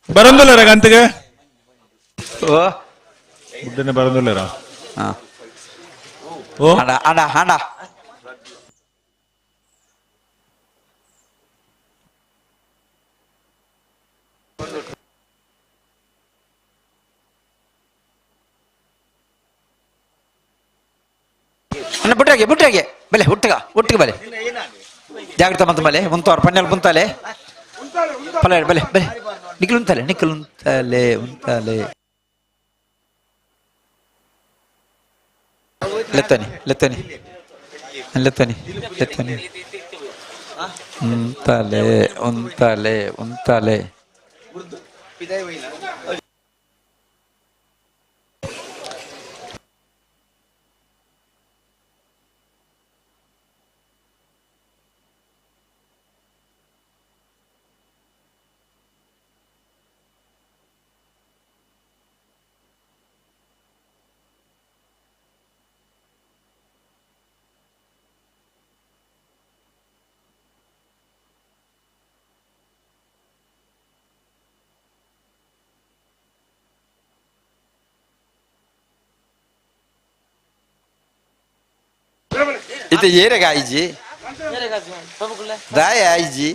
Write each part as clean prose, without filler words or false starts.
ಬರಂದುಲ್ಲಾರ ಗಂತಿಗೆ ಓ ಬುಡ್ಡನೆ ಬರಂದುಲ್ಲಾರ ಹಾ ಓ ಅಣ್ಣ ಅಣ್ಣ ಅಣ್ಣ ಅಣ್ಣ ಬುಟ್ಟಾಗೆ ಬುಟ್ಟಾಗೆ ಬಲೆ ಹುಟ್ಟಗ ಒಟ್ಟಿಗೆ ಬಲೆ ಜಾಗ್ರತೆ ಮಂತ ಬಲೆ ಉಂತವ್ರ ಪನ್ನೆಲ್ ಮುಂತಾಲೆ ಪಲ ಬಲೆ ಬಲೆ ನಿಖಲ್ ಉಂತಾಲೆ ನಿಖಲ್ ಉಂತಾಲೆ ಉಂತಾಲೆ ಲೆತ್ತನಿ ಲೆತ್ತನಿ ಲೆತ್ತನಿ ಲೆತ್ತನಿ ಉಂತಾಲೆ ಉಂತಾಲೆ ಉಂತಾಲೆ ಇದು ಏರೆಗ ಆಯ್ಜಿ ದಾಯ ಆಯ್ಜಿ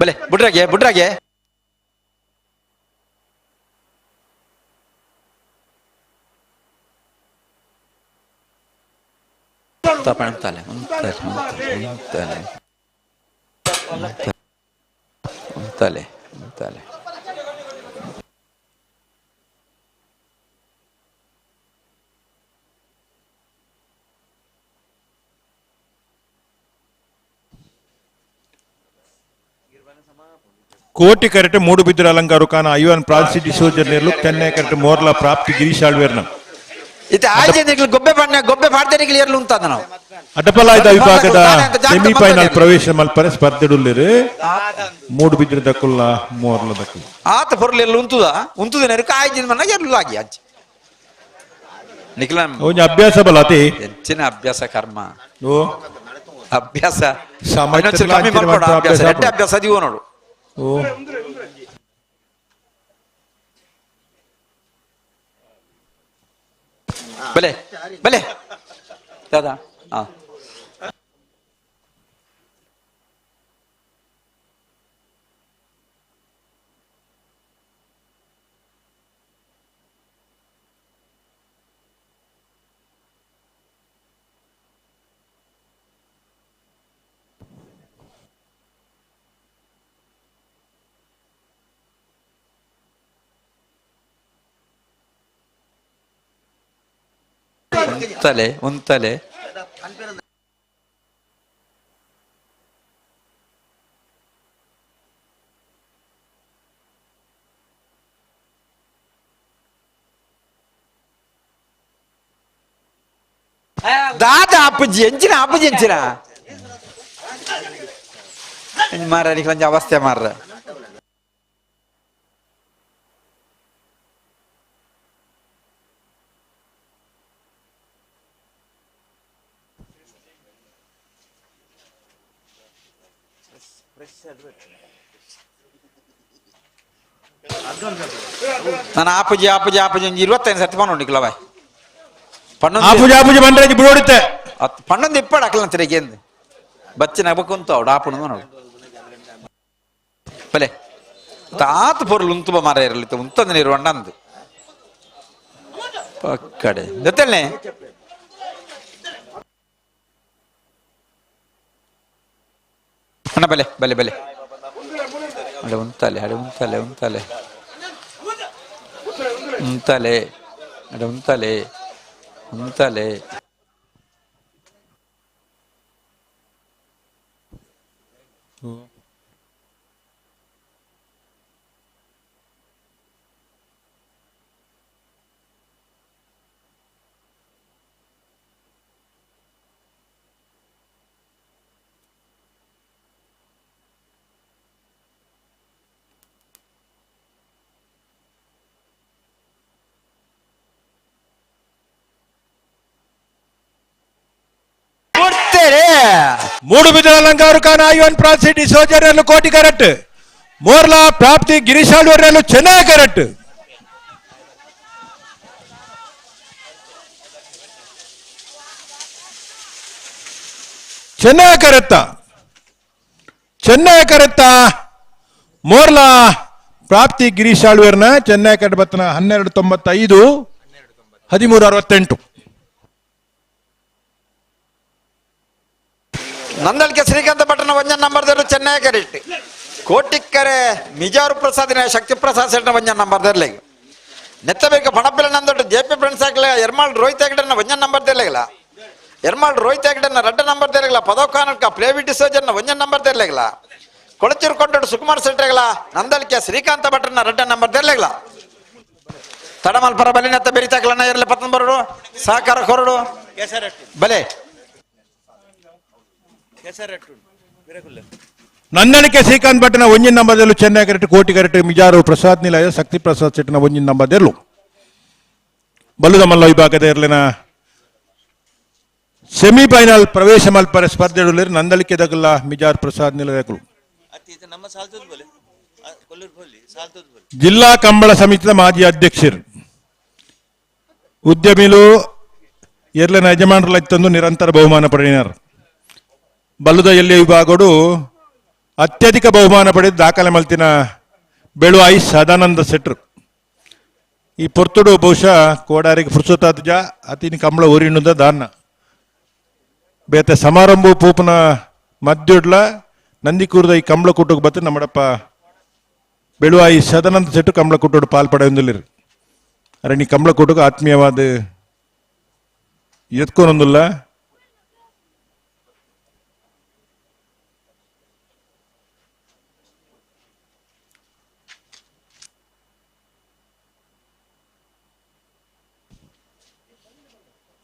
ಬಲೆ ಬುಡ್ರಾಗೆ ಬುಡ್ರಾಗೆ ಉಂತಾಲೆ ಉಂತಾಲೆ ಉಂತಾಲೆ ಉಂತಾಲೆ ಉಂತಾಲೆ ಕೋಟಿ ಕರೆಟ್ ಮೂಡುಬಿದಿರೆ ಅಲಂಕಾರು ಕಾನ ಐವನ್ ಪ್ರಾನ್ಸಿ ಡಿಸೋಜರ್ ನೇರ್ಲು ಚೆನ್ನೈ ಕರೆಟ್ ಮೋರ್ಲಾ ಪ್ರಾಪ್ತಿ ಗಿರೀಶ್ ಆಳ್ವೇರ್ನ ಇದು ಆಯ್ತು ನಿಕ್ಲು ಗೊಬ್ಬೆ ಬಣ್ಣ ಗೊಬ್ಬೆ ಪಾಡ್ದೆ ಏರ್ಲು ಉಂತಾದ ನಾವು ಅಡ್ಡಪಲಾಯ್ದ ವಿಭಾಗದ ಸೆಮಿಫೈನಲ್ ಪ್ರವೇಶ ಮಲ್ಪರೆ ಸ್ಪರ್ಧೆಡುಲ್ಲಿರು ಮೂಡುಬಿದಿರೆ ದಕ್ಕುಲ್ಲ ಮೋರ್ಲ ದಕ್ಕುಲ್ಲ ಆತ ಪೊರ್ಲು ಎಲ್ಲ ಉಂತುದ ಉಂತುದ ನೆರಕ ಆಯ್ತು ಮನ್ನ ಎರ್ಲು ಆಗಿ ಅಜ್ಜಿ ನಿಖಿಲ ಒಂಜಿ ಅಭ್ಯಾಸ ಬಲಾತಿ ಹೆಚ್ಚಿನ ಅಭ್ಯಾಸ ಕರ್ಮ ಓ ಅಭ್ಯಾಸ ಸಾಮಾನ್ಯ ಇನ್ನೊಂಚೂರು ಕಮ್ಮಿ ಅಂಚಿನ ಮಾಡ್ಕೊಡು ಮಾತ್ರ ಅಭ್ಯಾಸ ಅಭ್ಯಾಸ ಎಡ್ಡೆ ಅಭ್ಯಾಸ ಅದೀವೋ ನೋಡು ಓ ಬಲೆ ಬಲೆ ದಾದಾ ಹಾ ಉಂತಲೆ ಉಂತಲೆ ದಾದ ಅಪ್ಪುಜಿ ಎಂಚಿನ ಅಪ್ಪುಜಿ ಎಂಚಿನ ಮಾರ ನಿಖಲಂಜ ಅವಸ್ಥೆ ಮಾರ್ರ ನಾನು ಆಪುಜಿ ಆಪುಜಿ ಆಪುಜಿ ಒಂಜಿ 25 ಸರ್ತಿ ಪನ್ನೊಂಡು ನಿಖಲ ಬಾಯ್ ಪನ್ನೊಂದು ಆಪುಜಿ ಆಪುಜಿ ಬಂಡ್ರಾಜಿ ಬಿಡೋಡಿತ್ತೆ ಅತ್ ಪನ್ನೊಂದು ಇಪ್ಪಡು ಅಕಲ್ನ ತಿರುಗೇಂದು ಬಚ್ಚಿನ ಬಕ್ಕುಂತು ಅವಡು ಆಪುಣ ನೋಡು ಬಲೆ ತಾತ ಪೊರ್ಲು ಉಂತುಬ ಮರ ಇರಲಿ ಉಂತಂದು ನೀರು ಅಂದು ಪಕ್ಕಡೆ ಜೊತೆಲ್ನೆ ಅಣ್ಣ ಬಲೆ ಬಲೆ ಬಲೆ ಅಡೆ ಉಂತಾಲೆ ಅಡೆ ಉಂತಾಲೆ ಉಂತಾಲೆ ಉಂತಾಲೆ ಅಡೆ ಉಂತಾಲೆ ಉಂತಾಲೆ Moodubidire ಅಲಂಕಾರು ಐವನ್ ಪ್ರಾನ್ಸಿ ಡಿಸೋಜರ್ನಲ್ಲೂ ಕೋಟಿ ಕರೆಕ್ಟ್. ಮೋರ್ಲಾ ಪ್ರಾಪ್ತಿ ಗಿರೀಶ್ ಆಳ್ವರ್ನಲ್ಲೂ ಚೆನ್ನೈ ಕರೆಕ್ಟ್. ಚೆನ್ನೈ ಕರೆತ್ತ, ಚೆನ್ನೈ ಕರೆತ್ತ ಮೋರ್ಲಾ ಪ್ರಾಪ್ತಿ ಗಿರೀಶ್ ಆಳ್ವೇರ್ನ ಚೆನ್ನೈ ಕರೆಕ್ಟ್ ಬತ್ತನ 12.95, 13.68. ನಂದಳಿಕೆ ಶ್ರೀಕಾಂತ ಭಟ್ಟನ ಒಂಜನ್ ನಂಬರ್ ದೇರು ಚೆನ್ನೈ ಕರೆಕ್ಟ್. ಕೋಟಿಕ್ಕರೆ ಮಿಜಾರು ಪ್ರಸಾದಿನ ಶಕ್ತಿ ಪ್ರಸಾದ್ ಸೆಟ್ನ ಒಂಜನ್ ನಂಬರ್ ದೇರ್ಲೆಗ್. ನೆತ್ತಬೇಕು ಪಣಪಿಲ ನಂದೊಟ್ಟು J P friends ಆಗಲ ಎರ್ಮಾಳ್ ರೋಹಿತ್ ಹೆಗಡೆನ ಒಂಜನ್ ನಂಬರ್ ದೇರ್ಲೆಗಲ. ಎರ್ಮಾಳ್ ರೋಹಿತ್ ಹೆಗಡೆನ ರಡ್ಡ ನಂಬರ್ ದೇರ್ಲೆಗಲ. ಪದವ್ ಪ್ಲೇವಿ ಡಿಸೋಜನ್ನ ಒಂಜನ್ ನಂಬರ್ ದೇರ್ಲೆಗಲ. ಕೊಳಚೂರು ಕೊಂಡೋಡು ಸುಕುಮಾರ್ ಸೆಟ್ರೆಗಲ ನಂದಳಿಕೆ ಶ್ರೀಕಾಂತ ಭಟ್ಟನ ರಡ್ಡ ನಂಬರ್ ದೇರ್ಲೆಗಲ. ತಡಮಲ್ಪರ ಬಲಿನತ್ತ ಬೆರಿತಾಕಲನ್ನ ಇರಲಿ ಪತ್ತನ್ ಬರೋಡು ಸಹಕಾರ ಕೊರಡು ಬಲೆ. ನಂದಳಿಕೆ ಶ್ರೀಕಾಂತ್ ಭಟ್ಟನ ಒಂಜಿನ ನಂಬರ್ದಲ್ಲೂ ಚೆನ್ನೈ ಕರೆಕ್ಟ್ ಕೋಟಿ ಕರೆಕ್ಟ್. ಮಿಜಾರು ಪ್ರಸಾದ್ ನಿಲಯ ಶಕ್ತಿ ಪ್ರಸಾದ್ ಸೆಟ್ನ ಒಂಜಿನ ನಂಬರ್ದಲ್ಲೂ ಬಲ್ಲುದ ಮಲ್ಲ ವಿಭಾಗದ ಇರಲಿನ ಸೆಮಿಫೈನಲ್ ಪ್ರವೇಶ ಮಲ್ಪರ ಸ್ಪರ್ಧೆ ನಂದಳಿಕೆ ದಗಲ್ಲ ಮಿಜಾರ್ ಪ್ರಸಾದ್ ನಿಲಯಗಳು. ಜಿಲ್ಲಾ ಕಂಬಳ ಸಮಿತಿಯ ಮಾಜಿ ಅಧ್ಯಕ್ಷರು ಉದ್ಯಮಿಲು ಎರ್ಲಿನ ಯಜಮಾನರಲ್ಲಿತ್ತಂದು ನಿರಂತರ ಬಹುಮಾನ ಪಡೆಯಿನಾರು. ಬಲ್ಲುದ ಎಲ್ಲಿ ವಿಭಾಗಡು ಅತ್ಯಧಿಕ ಬಹುಮಾನ ಪಡೆದು ದಾಖಲೆ ಮಲ್ತಿನ ಬೆಳುವಾಯಿ ಸದಾನಂದ ಸೆಟ್ರು. ಈ ಪೊರ್ತುಡು ಬಹುಶಃ ಕೋಡಾರಿಗೆ ಫುರ್ಸೊತ್ತಾತ್ಜ ಅತಿನ ಕಂಬಳ ಊರಿನುದ ದಾನ್ನ ಬೇತೆ ಸಮಾರಂಭ ಪೂಪನ ಮಧ್ಯುಡ್ಲ ನಂದಿಕೂರ್ದ ಈ ಕಂಬಳ ಕೂಟಕ್ಕೆ ಬತ್ತು ನಮ್ಮಡಪ್ಪ ಬೆಳುವಾಯಿ ಸದಾನಂದ ಸೆಟ್ಟು ಕಂಬಳ ಕೂಟೋಡು ಪಾಲ್ ಪಡೆಯೊಂದಿಲ್ಲಿರು. ಅರೆ ನೀ ಕಂಬಳ ಕೂಟಕ್ಕೆ ಆತ್ಮೀಯವಾದ ಎತ್ಕೊನೊಂದಿಲ್ಲ.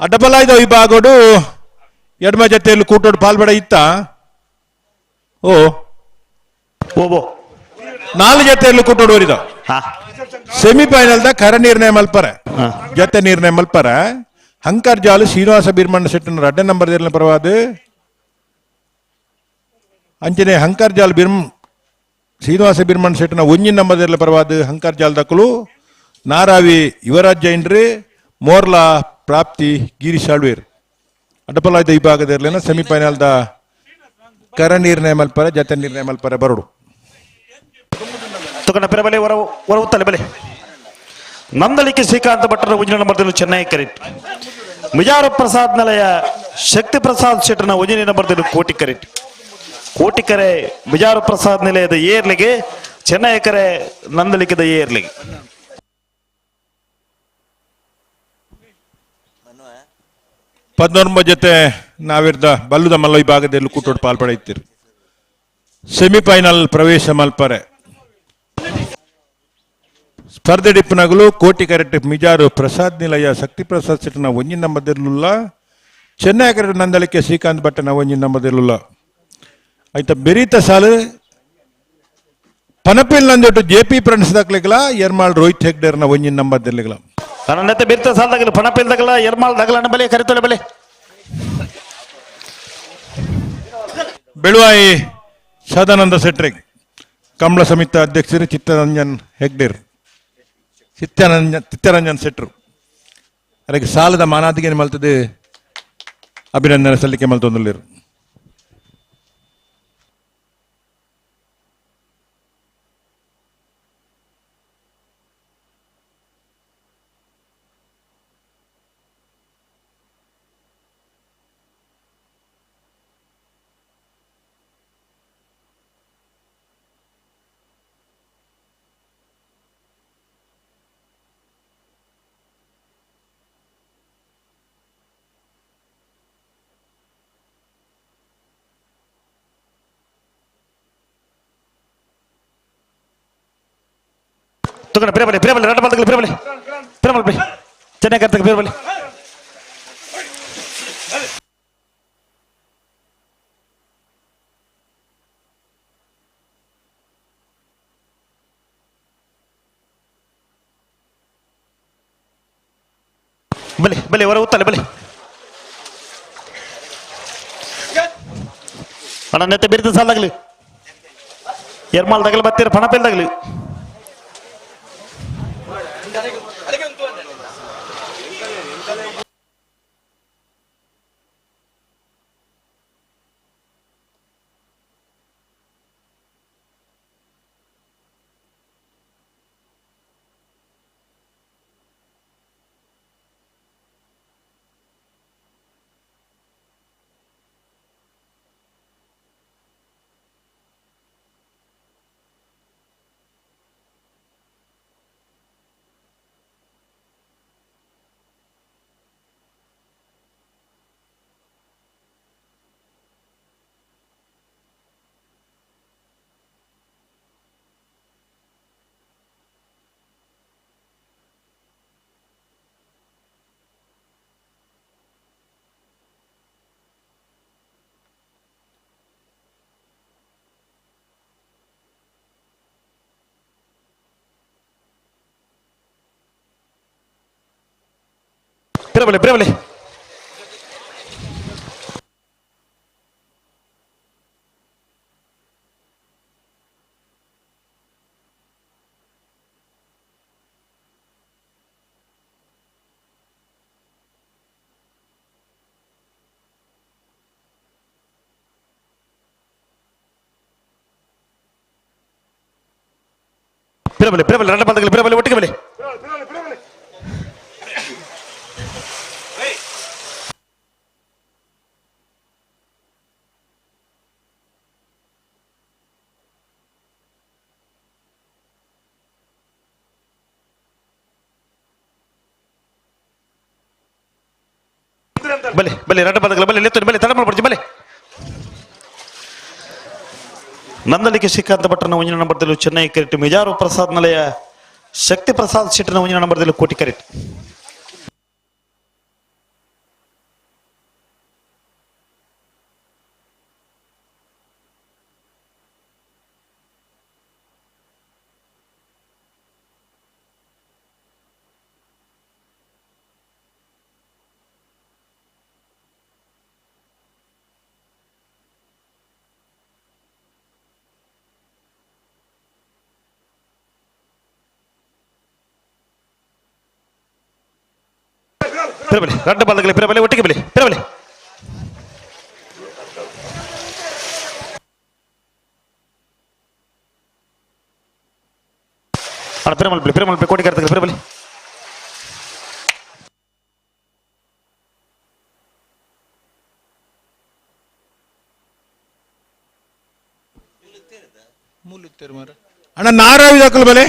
ಅಡ್ಡಬಲಾಯ್ದ ವಿಭಾಗಡು ಎಡಮ ಜೊತೆಯಲ್ಲಿ ಕೂಟೋಡು ಪಾಲ್ಬಡ ಇತ್ತ ಓ ಓಬೋ ನಾಲ್ ಜೊತೆಯಲ್ಲಿ ಕೂಟೋಡು ಓರಿದ ಸೆಮಿಫೈನಲ್ the ಕರ ನಿರ್ಣಯ ಮಲ್ಪರ ಜೊತೆ ನಿರ್ಣಯ ಮಲ್ಪರ ಹಂಕರ್ ಜಾಲು ಶ್ರೀನಿವಾಸ ಬೀರ್ಮಣ್ಣ ಸೆಟ್ಟನ ರಡ್ಡ ನಂಬರ್ ದೇರ್ನ ಪರವಾದ ಅಂಚನೆ ಹಂಕರ್ ಜಾಲ್ ಬಿರ್ಮ್ ಶ್ರೀನಿವಾಸ ಬೀರ್ಮಣ್ಣ ಸೆಟ್ಟನ ಒಂಜಿನ ನಂಬರ್ ದೇರ್ನ ಪರವಾದ ಹಂಕರ್ ಜಾಲ್ ದಕ್ಕಲು ನಾರಾವಿ ಯುವರಾಜ್ ಜೈನ್ರಿ ಮೋರ್ಲಾ ಪ್ರಾಪ್ತಿ ಗಿರೀಶ್ ಆಳ್ವೇರ್ ಅಡ್ಡಪಲಾಯ್ದ ವಿಭಾಗದ ಸೆಮಿಫೈನಲ್ the ಕರ ನಿರ್ಣಯ ಮಲ್ಪರ ಜತೆ ನಿರ್ಣಯ ಮಲ್ಪರ ಬರಡು. ತಗೊಂಡ ಪೆರಬಲೆ ಹೊರ ಹೊರ ಉತ್ತಲೆ ಬಲೆ. ನಂದಳಿಕೆ ಶ್ರೀಕಾಂತ ಭಟ್ಟರ ಉಜಿನ ನಂಬರ್ದಲ್ಲಿ ಚೆನ್ನೈ ಕರೆಕ್ಟ್. ಮಿಜಾರ ಪ್ರಸಾದ್ ನಿಲಯ ಶಕ್ತಿ ಪ್ರಸಾದ್ ಶೆಟ್ಟರ್ನ ಉಜಿನ ನಂಬರ್ದಲ್ಲಿ ಕೋಟಿ ಕರೆಕ್ಟ್. ಕೋಟಿಕರೆ ಮಿಜಾರು ಪ್ರಸಾದ್ ನಿಲಯದ ಏರ್ಲಿಗೆ, ಚೆನ್ನೈ ಕರೆ ನಂದಳಿಕೆದ ಏರ್ಲಿಗೆ. 19 ಜೊತೆ ನಾವಿರ್ದ ಬಲ್ಲುದ ಮಲ್ಲ ವಿಭಾಗದಲ್ಲಿ ಕೂಟೋಡು ಪಾಲ್ಪಡೆಯುತ್ತೀರಿ. ಸೆಮಿಫೈನಲ್ ಪ್ರವೇಶ ಮಲ್ಪರೆ ಸ್ಪರ್ಧೆ ಡಿಪ್ಪನಗಲು ಕೋಟಿ ಕರೆಕ್ಟ್ ಮಿಜಾರು ಪ್ರಸಾದ್ ನಿಲಯ ಶಕ್ತಿ ಪ್ರಸಾದ್ ಸೆಟ್ನ ಒಂಜಿನ ನಂಬದಿರಲಿಲ್ಲ. ಚೆನ್ನೈ ಕರೆಕ್ಟ್ ನಂದಳಿಕೆ ಶ್ರೀಕಾಂತ್ ಭಟ್ಟನ ಒಂಜಿನ ನಂಬದಿರಲಿಲ್ಲ. ಆಯ್ತಾ ಬೆರೀತ ಸಾಲು ಪನಪಿಲ್ ನಂದೊಟ್ಟು J P friends ದಾಖಲೆಗಳ ಎರ್ಮಾಳ್ ರೋಹಿತ್ ಹೆಗ್ಡೇರ್ನ ಒಂಜಿನ ನಂಬದಿರಲಿಲ್ಲ. ನನ್ನತ್ತೆ ಬಿರ್ತ ಸಾಲದಾಗಲ್ಲ ಪಣಪಿಲ್ ದಗಲ ಎರ್ಮಾಳ್ ದಗಲ ಬಲೆ ಕರಿತೊಲೆ ಬಲೆ. ಬೆಳುವಾಯಿ ಸದಾನಂದ ಸೆಟ್ರಿಗೆ ಕಂಬಳ ಸಮಿತಿ ಅಧ್ಯಕ್ಷರು ಚಿತ್ತರಂಜನ್ ಹೆಗ್ಡೇರ್ ಚಿತ್ತರಂಜನ್ ಸೆಟ್ರು ಅದಕ್ಕೆ ಸಾಲದ ಮಾನಾದಿಗೆ ಮಲ್ತದೆ ಅಭಿನಂದನೆ ಸಲ್ಲಿಕೆ ಮಲ್ತೊಂದುಲ್ಲೇರು. ತಗೊಂಡ ಪಿರಬಲೆ ಪಿರಬಲೆ ರಡ್ಡ ಬಾಲ್ದಗಲ ಪಿರಬಲೆ ಪಿರಬಲೆ ಬಲೆ ಚೆನ್ನೈ ಕರ್ತಕ ಪಿರಬಲೆ. ಬಲೆ ಬಲೆ ಹೊರ ಉತ್ತಲೆ ಬಲೆ. ಅಣ್ಣ ನೆತ್ತ ಬಿರಿದ ಸಾಲಾಗ್ಲಿ ಎರ್ಮಾಲ್ ತಗಲಿ ಬತ್ತೀರ ಪಣಪಿಲ್ ತಗಲಿ. ಪಿರಬಲೆ ಪಿರಬಲೆ ಪಿರಬಲೆ ಪಿರಬಲೆ ரெண்டு பந்தங்கள் பிறபಲೆ ಒಟ್ಟಿಗೆ ಬಲೆ. ಬಲೆ ಬಲೆ ரெண்டு ಪದಗಳ ಬಲೆ ಲೆತ್ತು ಬಲೆ ತಡ ಮಾಡ್ಬಿಡ್ತಿ ಬಲೆ. ನಂದಳಿಕೆ ಶ್ರೀಕಾಂತ ಭಟ್ಟನ ಒಂಜಿನ ನಂಬರ್ದಲ್ಲಿ ಚೆನ್ನೈ ಕರೆಕ್ಟ್, ಮಿಜಾರು ಪ್ರಸಾದ್ ನಲೆಯ ಶಕ್ತಿ ಪ್ರಸಾದ್ ಶೆಟ್ಟನ ಒಂಜಿನ ನಂಬರ್ದಲ್ಲಿ ಕೋಟಿ ಕರೆಕ್ಟ್. ಪಿರಬಲೆ ரெண்டு ಪದಗಳ ಪಿರಬಲೆ ಒಟ್ಟಿಗೆ ಬಲೆ ಪಿರಬಲೆ. ಅಣ್ಣ ಪಿರಮಲ್ ಬಿಳಿ ಪಿರಮಲ್ ಬಿಳಿ ಕೋಟಿ ಕರ್ತಕ್ಕೆ ಪಿರಬಲೆ. ಅಣ್ಣ ನಾರಾವಿ ದಾಖಲು ಬಲೆ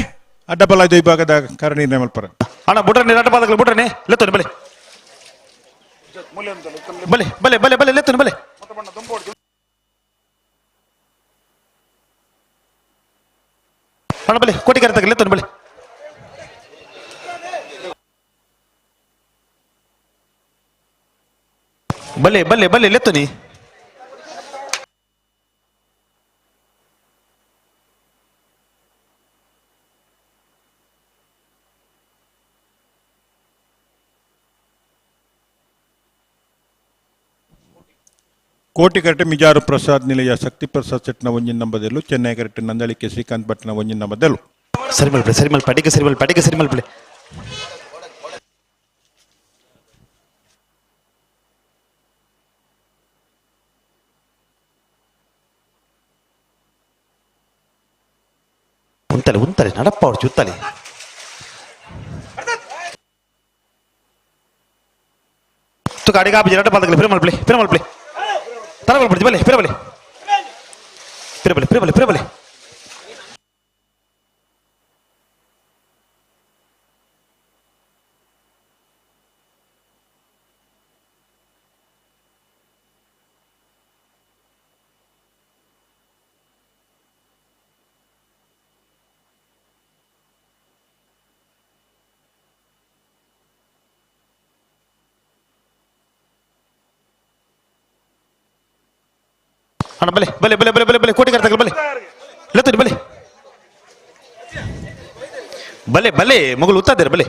ಅಡ್ಡಬಲ ಇದು ವಿಭಾಗದ ಕರಣಿ ನೇಮಲ್ಪರ. ಅಣ್ಣ ಬುಡ್ರನೆ ரெண்டு ಪದಗಳ ಬುಡ್ರನೆ ಲೆತ್ತೋನಿ ಬಲೆ ಬಲೆ ಬಲೆ ಬಲೆ ಬಲೆ ಲೆತ್ತೋನಿ ಬಲೆ. ಅಣ್ಣ ಬಲೆ ಕೋಟಿ ಕರ್ತಕ್ಕೆ ಲೆತ್ತೋನಿ ಬಲೆ. ಬಲೆ ಬಲೆ ಬಲೆ ಲೆತ್ತೋನಿ. ಕೋಟಿ ಕರೆಕ್ಟ್ ಮಿಜಾರು ಪ್ರಸಾದ್ ನಿಲಯ ಶಕ್ತಿ ಪ್ರಸಾದ್ ಸೆಟ್ನ ಒಂಜಿನ ನಂಬದೆಲ್ಲು, ಚೆನ್ನೈ ಕರೆಕ್ಟ್ ನಂದಳಿಕೆ ಶ್ರೀಕಾಂತ್ ಭಟ್ನ ಒಂಜಿನ ನಂಬದೆಲ್ಲು. ಸರಿ ಮಲ್ಪೆ ಸರಿ ಮಲ್ಪ ಅಡಿಗೆ ಸರಿ ಮಲ್ಪ ಅಡಿಗೆ ಸರಿ ಮಲ್ಪೆ. ಉಂತಲೆ ಉಂತಲೆ ನಡಪ್ಪ ಅವ್ರು ಚುತ್ತಲೆ. ತುಕ ಅಡಿಗೆ ಆಪಿ ಎರಡು ಪದಗಳು ಪಿರ ಮಲ್ಪಲೆ ಪಿರ ಮಲ್ಪಲೆ ತಲೆ ಮಲ್ಪಡ್ತಿ ಬಲೆ ಪಿರ ಬಲೆ ಪಿರ ಬಲೆ ಪಿರ ಬಲೆ ಪಿರ ಬಲೆ. ಅಣ್ಣ ಬಲೆ ಬಲೆ ಬಲೆ ಬಲೆ ಬಲೆ ಬಲೆ ಕೋಟಿ ಕರ್ತಕ್ಕೆ ಬಲೆ ಲೆತ್ತೋನಿ ಬಲೆ ಬಲೆ ಬಲೆ ಮಗಳು ಉತ್ತಾದಿರ ಬಲೆ.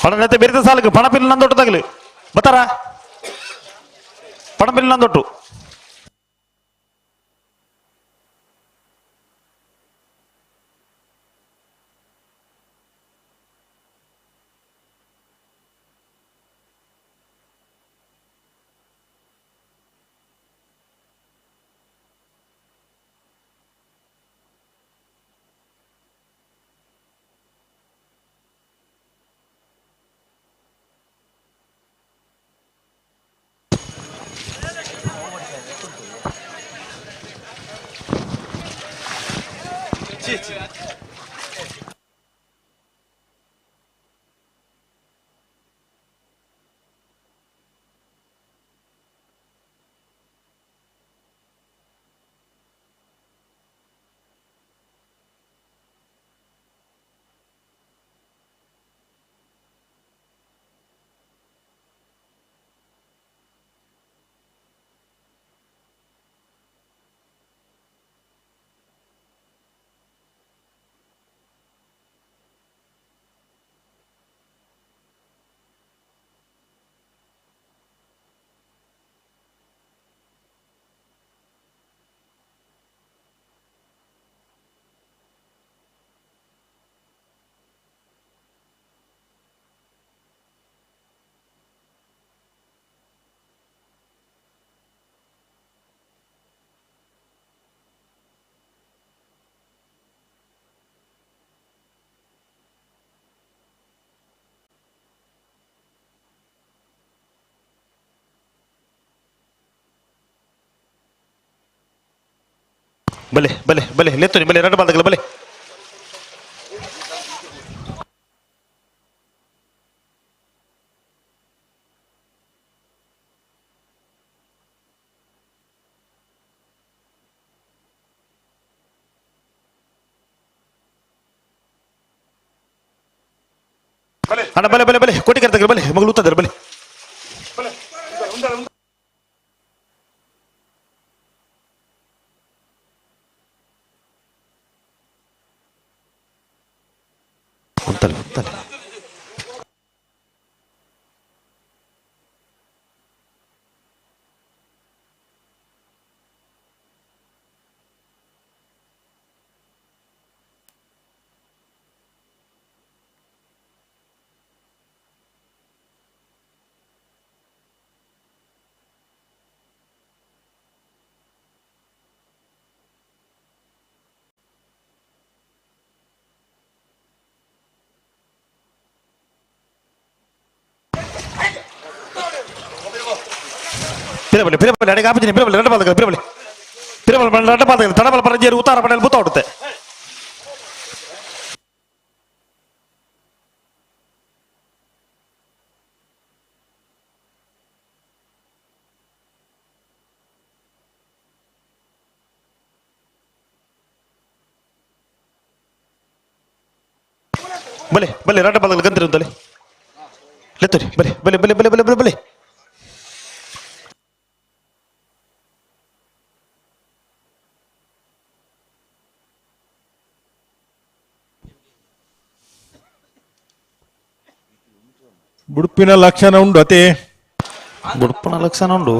ಪಣನತೆ ಬೆರಿತ ಸಾಲಕ್ಕೆ ಪಣಪಿಲ್ ನಂದೊಟ್ಟು ತಗಲಿ ಬತ್ತಾರ ಪಣಪಿಲ್ ನಂದೊಟ್ಟು ಬಲೆ ಬಲೆ ಬಲೆ ಲೆತ್ತುನಿ ಬಲೆ ಎರಡು ಬಾಲ್ದಗಲ ಬಲೆ ಅಣ್ಣ ಬಲೆ ಬಲೆ ಬಲೆ ಕೋಟಿ ಕರ್ತಗಲ ಬಲೆ ಮಗಳು ಉತ್ತದರ ಬಲೆ ಉಂತಲೆ ಉಂತಲೆ ಪಿರಬಲಿ ಪಿರಬಲಿ ಅಡಿಗೆ ಆಪಜಿನಿ ಪಿರಬಲಿ ಎರಡು ಬಾಲ್ದಗಲ ಪಿರಬಲಿ ಪಿರಬಲಿ ಎರಡು ಬಾಲ್ದಗಲ ತಡಬಲ ಪರಂಜೇರು ಉತ್ತಾರ ಪಡೆಯಲು ಬುತ್ತ ಹೊಡುತ್ತೆ ಬಲೆ ಬಲೆ ಎರಡು ಬಾಲ್ದಗಲ ಗಂತಿರುತ್ತಲೆ ಲೆತ್ತರಿ ಬಲೆ ಬಲೆ ಬಲೆ ಬಲೆ ಬಲೆ ಬಲೆ ಬಲೆ ಬುಡುಪಿನ ಲಕ್ಷಣ ಉಂಡು ಅತೆ ಬುಡುಪನ ಲಕ್ಷಣ ಉಂಡು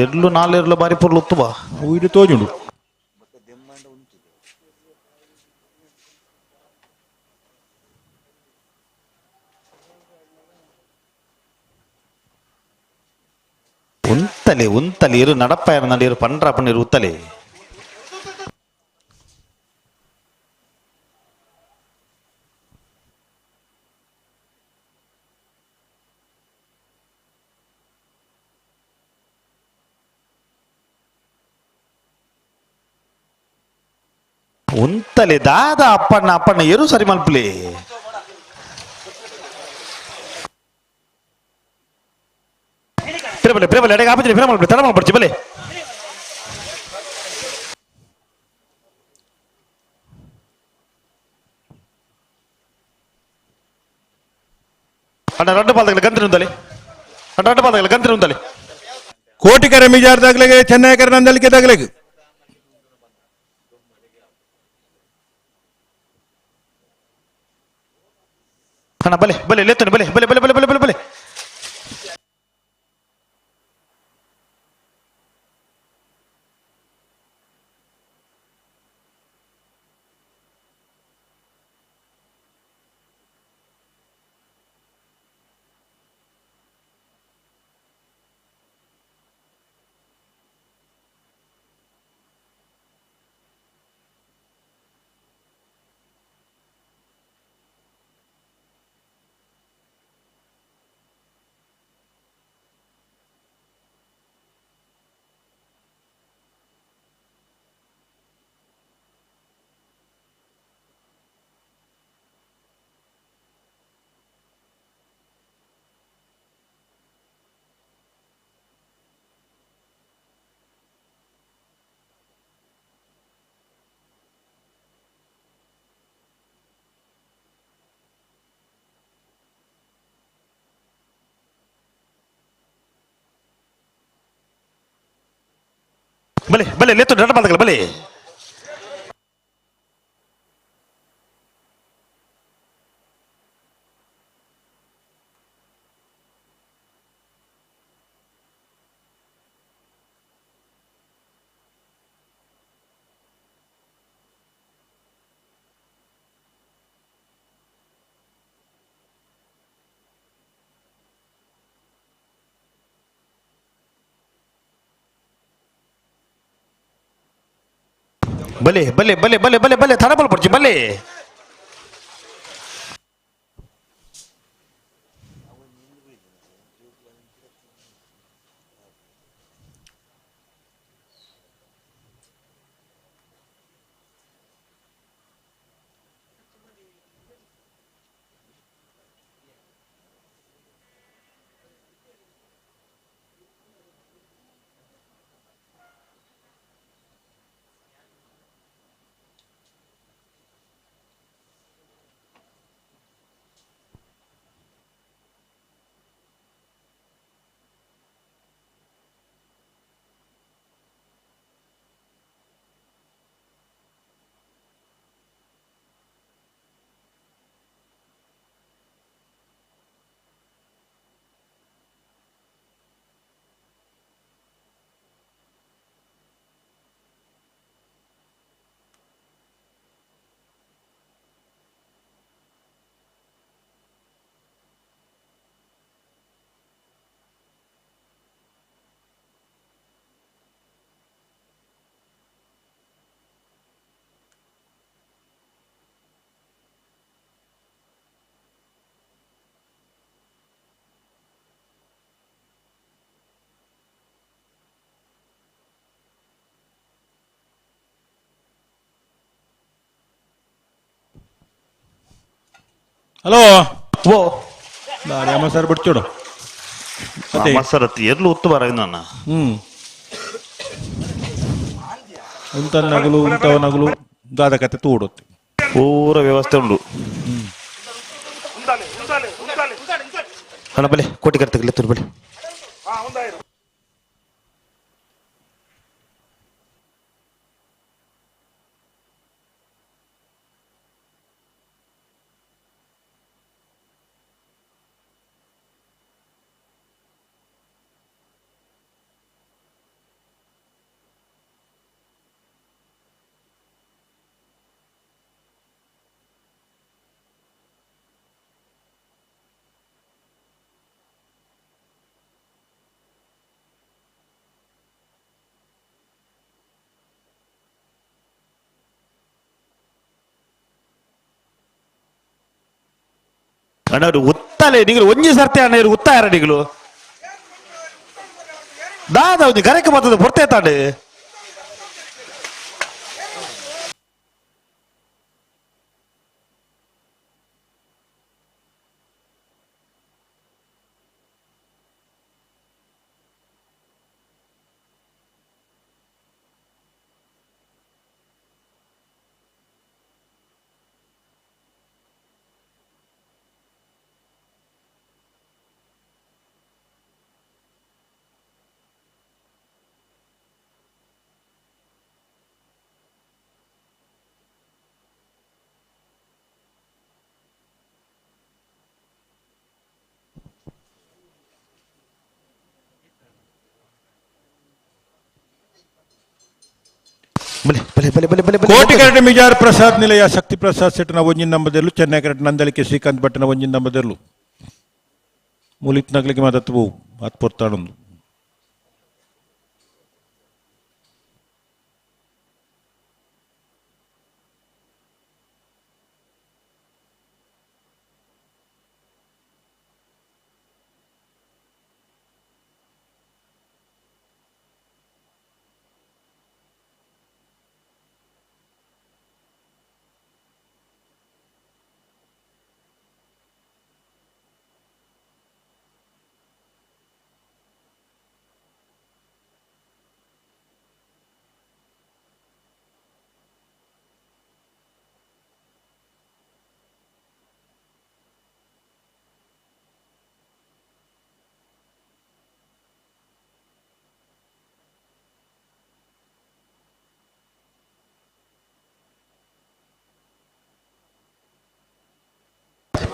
ಎಡ್ಲು ನಾಲೆರ್ಲು ಬಾರಿ ಪೊರ್ಲು ಉತ್ತು ಬಾ ಇದು ತೋಜುಂಡು ಉಂತಲೆ ಉಂತಲೆ ಇರು ನಡಪ್ಪ ನಡಿರು ಪಂಡ್ರ ಪಣ್ಣೀರು ಉತ್ತಲೆ ಉಂತಲೆ ದಾದ ಅಪ್ಪಣ್ಣ ಅಪ್ಪಣ್ಣ ಎರು ಸರಿ ಮಲ್ಪಲಿ ಪಿರಬಲೆ ಪಿರಬಲೆ ಅಡೆಗೆ ಆಪಜಿನಿ ಪಿರ ಮಲ್ಪಲಿ ತಡ ಮಲ್ಪಡ್ಚಿ ಬಲೆ ಅಣ್ಣ ರಡ್ಡು ಪಾದಗಳ ಗಂತ್ರಿ ಉಂತಲೆ ಅಣ್ಣ ರಡ್ಡು ಪಾದಗಳ ಗಂತ್ರಿ ಉಂತಲೆ ಕೋಟಿಕರ ಮಿಜಾರ್ ದಾಗ್ಲೆಗೆ ಚೆನ್ನೈಕರ ನಂದಲಿಕೆ ದಾಗ್ಲೆಗೆ ಅಣ್ಣ ಬಲೆ ಬಲೆ ಲೇತನೆ ಬಲೆ ಬಲೆ ಬಲೆ ಬಲೆ ಬಲೆ ಬಲೆ ಬಲೆ ಬಲೆ ಬಲೆ ಲೇತು ನಡ ಬಂದಗಲ ಬಲೆ ಬಲೆ ಬಲೆ ಬಲೆ ಬಲೆ ಬಲೆ ಬಲೆ ಥಡ ಬಲ್ ಪಡ್ಚಿ ಬಲೆ ಹಲೋ ಓ ದಾರಿ ಅಮ್ಮ ಸರ್ ಬಿಡ್ಚೋಡು ಅದೇ ಮಸರತ್ತಿ ಎಲ್ಲೂ ಉತ್ತು ಬರ ನನ್ನ ಹ್ಮ್ ಉಂತ ನಗಲು ಉಂಟವ ನಗಲು ದಾದ ಕತೆ ತೂಡುತ್ತೆ ಪೂರ ವ್ಯವಸ್ಥೆ ಉಂಟು. ಅಣ್ಣ ಬಲೆ ಕೋಟಿ ಕರ್ತಗಲೆ ತುರು ಬಲೆ ಅಣ್ಣ ಅವರು ಉತ್ತಲೆ ನೀವು ಒಂಜಿ ಸರ್ತಿ ಅಣ್ಣ ಇವರು ಉತ್ತಾರ ನೀವು ದಾದ ಒಂಜಿ ಗರಕ್ಕೆ ಬರ್ತದೆ ಬರ್ತೇ ತಾಂಡೆ. ಬಲೆ ಬಲೆ ಬಲೆ ಬಲೆ ಬಲೆ ಬಲೆ ಕೋಟಿಕರಡು ಮಿಜಾರ್ ಪ್ರಸಾದ್ ನಿಲಯ ಶಕ್ತಿ ಪ್ರಸಾದ್ ಸೆಟ್ನ ಒಂಜಿನ ನಂಬದೆರ್ಲು ಚೆನ್ನೈ ಕರೆಟ್ ನಂದಳಿಕೆ ಶ್ರೀಕಾಂತ್ ಭಟ್ಟನ ಒಂಜಿನ ನಂಬದೆರ್ಲು ಮೂಲಿತ್ ನಗಲಿಗೆ ಮಾತತ್ವು ಅತ್ ಪೊರ್ತಾಡೊಂದು.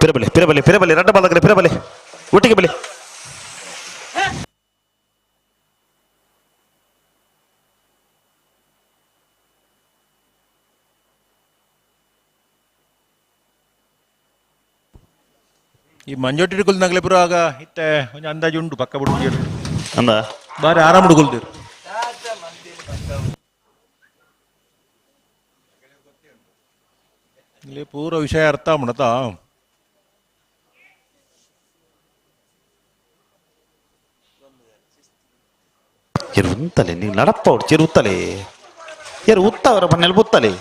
ಪಿರಬಲೆ ಪಿರಬಲೆ ಪಿರಬಲೆ ರಡ್ಡ ಬಾಲಕರೆ ಪಿರಬಲೆ ಒಟ್ಟಿಗೆ ಬಲೆ. ಈ ಮಂಜೊಟ್ಟಿ ನಗಲೆ ಪುರ ಆಗ ಇತ್ತೆ ಒಂಜಿ ಅಂದಾಜು ಉಂಡು ಪಕ್ಕ ಬಿಡು ಅಂದ ಬಾರಿ ಆರಾಮ ಹುಡುಗುಲ್ದಿರು. ಇಲ್ಲಿ ಪೂರ ವಿಷಯ ಅರ್ಥ ಮಾಡತಾ. ಎರು ಉಂತಲೆ ನೀವು ನಡಪ್ಪ ಅವ್ರು ಚೆರು ಉತ್ತಲೆ ಯಾರು ಉತ್ತವರ ಮನೇಲಿ ಬುತ್ತಲೆ.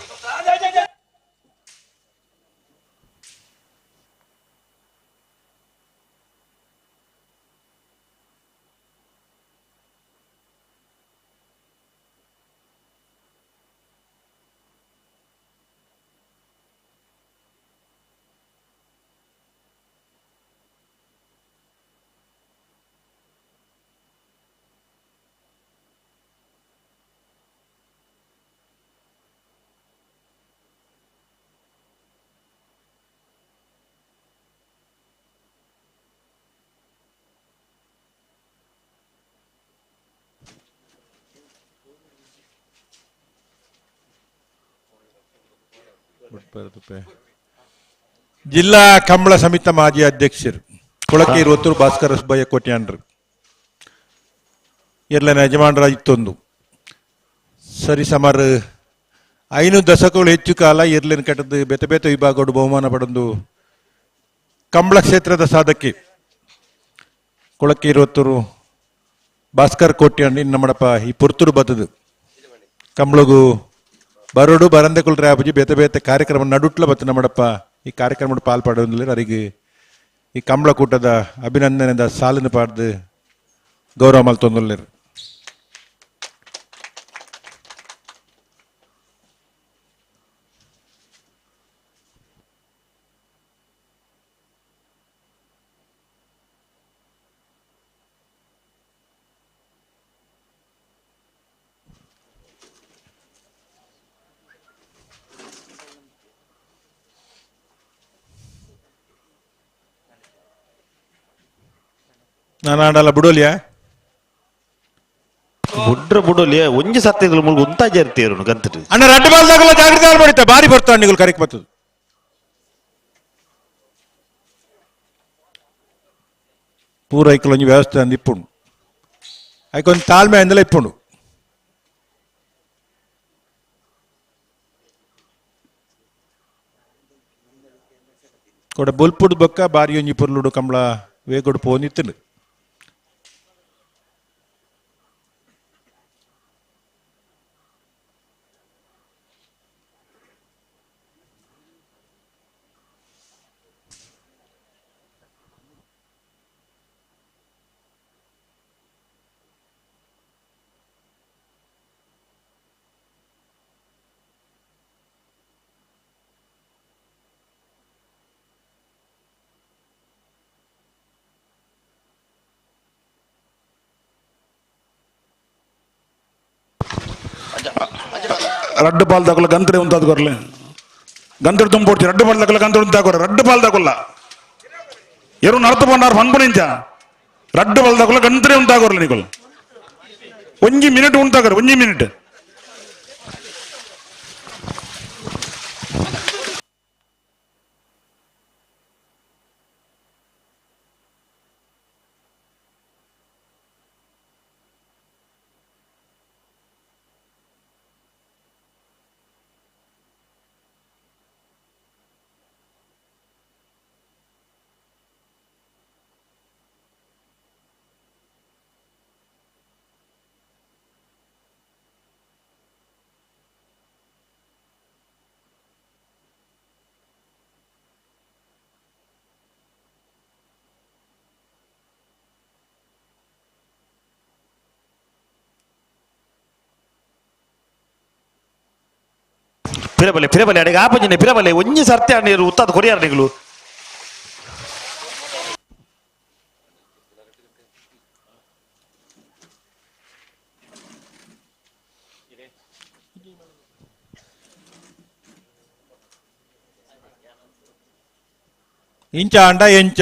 ಜಿಲ್ಲಾ ಕಂಬಳ ಸಮಿತಿ ಮಾಜಿ ಅಧ್ಯಕ್ಷರು ಕೊಳಕೇರು ಒತ್ತೂರು ಭಾಸ್ಕರ ಸುಬ್ಬಯ್ಯ ಕೋಟ್ಯಾನ್ರು ಎರ್ಲನ ಯಜಮಾನರಾಗಿತ್ತೊಂದು ಸರಿ ಸುಮಾರು 5 ದಶಕಗಳು ಹೆಚ್ಚು ಕಾಲ ಎರ್ಲಿನ ಕಟ್ಟದ ಬೇತೆ ಬೇತೆ ವಿಭಾಗಗಳು ಬಹುಮಾನ ಪಡೆದು ಕಂಬಳ ಕ್ಷೇತ್ರದ ಸಾಧಕಿ ಕೊಳಕೇರು ಒತ್ತೂರು ಭಾಸ್ಕರ್ ಕೋಟ್ಯಾನ್ ನಮ್ಮಡಪ್ಪ ಈ ಪುರ್ತೂರು ಬತ್ತದು ಕಂಬಳಗು ಬರೋಡು ಬರಂದೆ ಕುಲ್ರೆ ಆಪುಜಿ ಬೇತೆ ಬೇತೆ ಕಾರ್ಯಕ್ರಮ ನಡುಟ್ಲ ಬತ್ತು ನಮ್ಮಡಪ್ಪ ಈ ಕಾರ್ಯಕ್ರಮ ಪಾಲ್ಪಡೋದಿಲ್ಲ ಅವರಿಗೆ ಈ ಕಂಬಳಕೂಟದ ಅಭಿನಂದನೆದ ಸಾಲಿನ ಪಾಡ್ದು ಗೌರವ ಮಲ್ತೊಂದುಲ್ಲೆರ್. ನಾನು ಆಡಲ್ಲ ಬಿಡೋಲಿಯಾ ಬುಡ್ರ ಬುಡೋಲಿಯ ಒಂಜಿ ಸತ್ತಿಗಳು ಮುಳ್ಳು ಉಂತಾಜಿ ಇರ್ತೀರು ಗಂತರು. ಅಣ್ಣ ರಡ್ಡು ಬಾಲ್ದಾಗಲ್ಲ ಜಾಗ್ರತೆ ಆಡ್ಬಿಡುತ್ತೆ ಬಾರಿ ಬರ್ತಾ ಅಣ್ಣಿಗಳು ಕರೆಕ್ ಬರ್ತದೆ. ಪೂರ ಐಕಲ್ ಒಂಜಿ ವ್ಯವಸ್ಥೆ ಅಂದ್ ಇಪ್ಪುಂಡು ಐಕೊಂದು ತಾಳ್ಮೆ ಅಂದಲ ಇಪ್ಪುಂಡು. ಕೊಡ ಬೊಲ್ಪುಡು ಬೊಕ್ಕ ಬಾರಿ ಒಂಜಿ ಪೊರ್ಲುಡು ಕಂಬಳ ವೇಗೊಡು ಪೋನಿತ್ತುಂಡು. ರಡ್ಡು ಬಾಲ್ ದಾಕುಲ್ಲ ಗಂತ್ರೆ ಉಂತಾದ ಕೊರ್ಲೆ ಗಂತ್ರೆ ತುಂಬೋಡ್ತಿ ರಡ್ಡು ಬಾಲ್ ದಾಕುಲ್ಲ ಗಂತ್ರೆ ಉಂತಾಕೊರ ರಡ್ಡು ಬಾಲ್ ದಾಕುಲ್ಲ ಎರು ನಡತು ಪಂಡಾರ್ ಪನ್ಪುನಿಂಚ ರಡ್ಡು ಬಾಲ್ ದಾಕುಲ್ಲ ಗಂತ್ರೆ ಉಂತಾಕೊರ್ಲೆ ನಿಕೊಲ್ ಒಂಜಿ ಮಿನಿಟ್ ಉಂತಾಕರ್ ಒಂಜಿ ಮಿನಿಟ್. ಪಿರಬಲೆ ಪಿರಬಲೆ ಅಡಿಗೆ ಆಪಂಜನೆ ಪಿರಬಲೆ ಒಂಜಿ ಸರ್ತಿ ನೀರು ಉತ್ತಾದ ಕೊರಿಯಾರ ನಿಗಳು. ಇಂಚ ಅಂಡ ಎಂಚ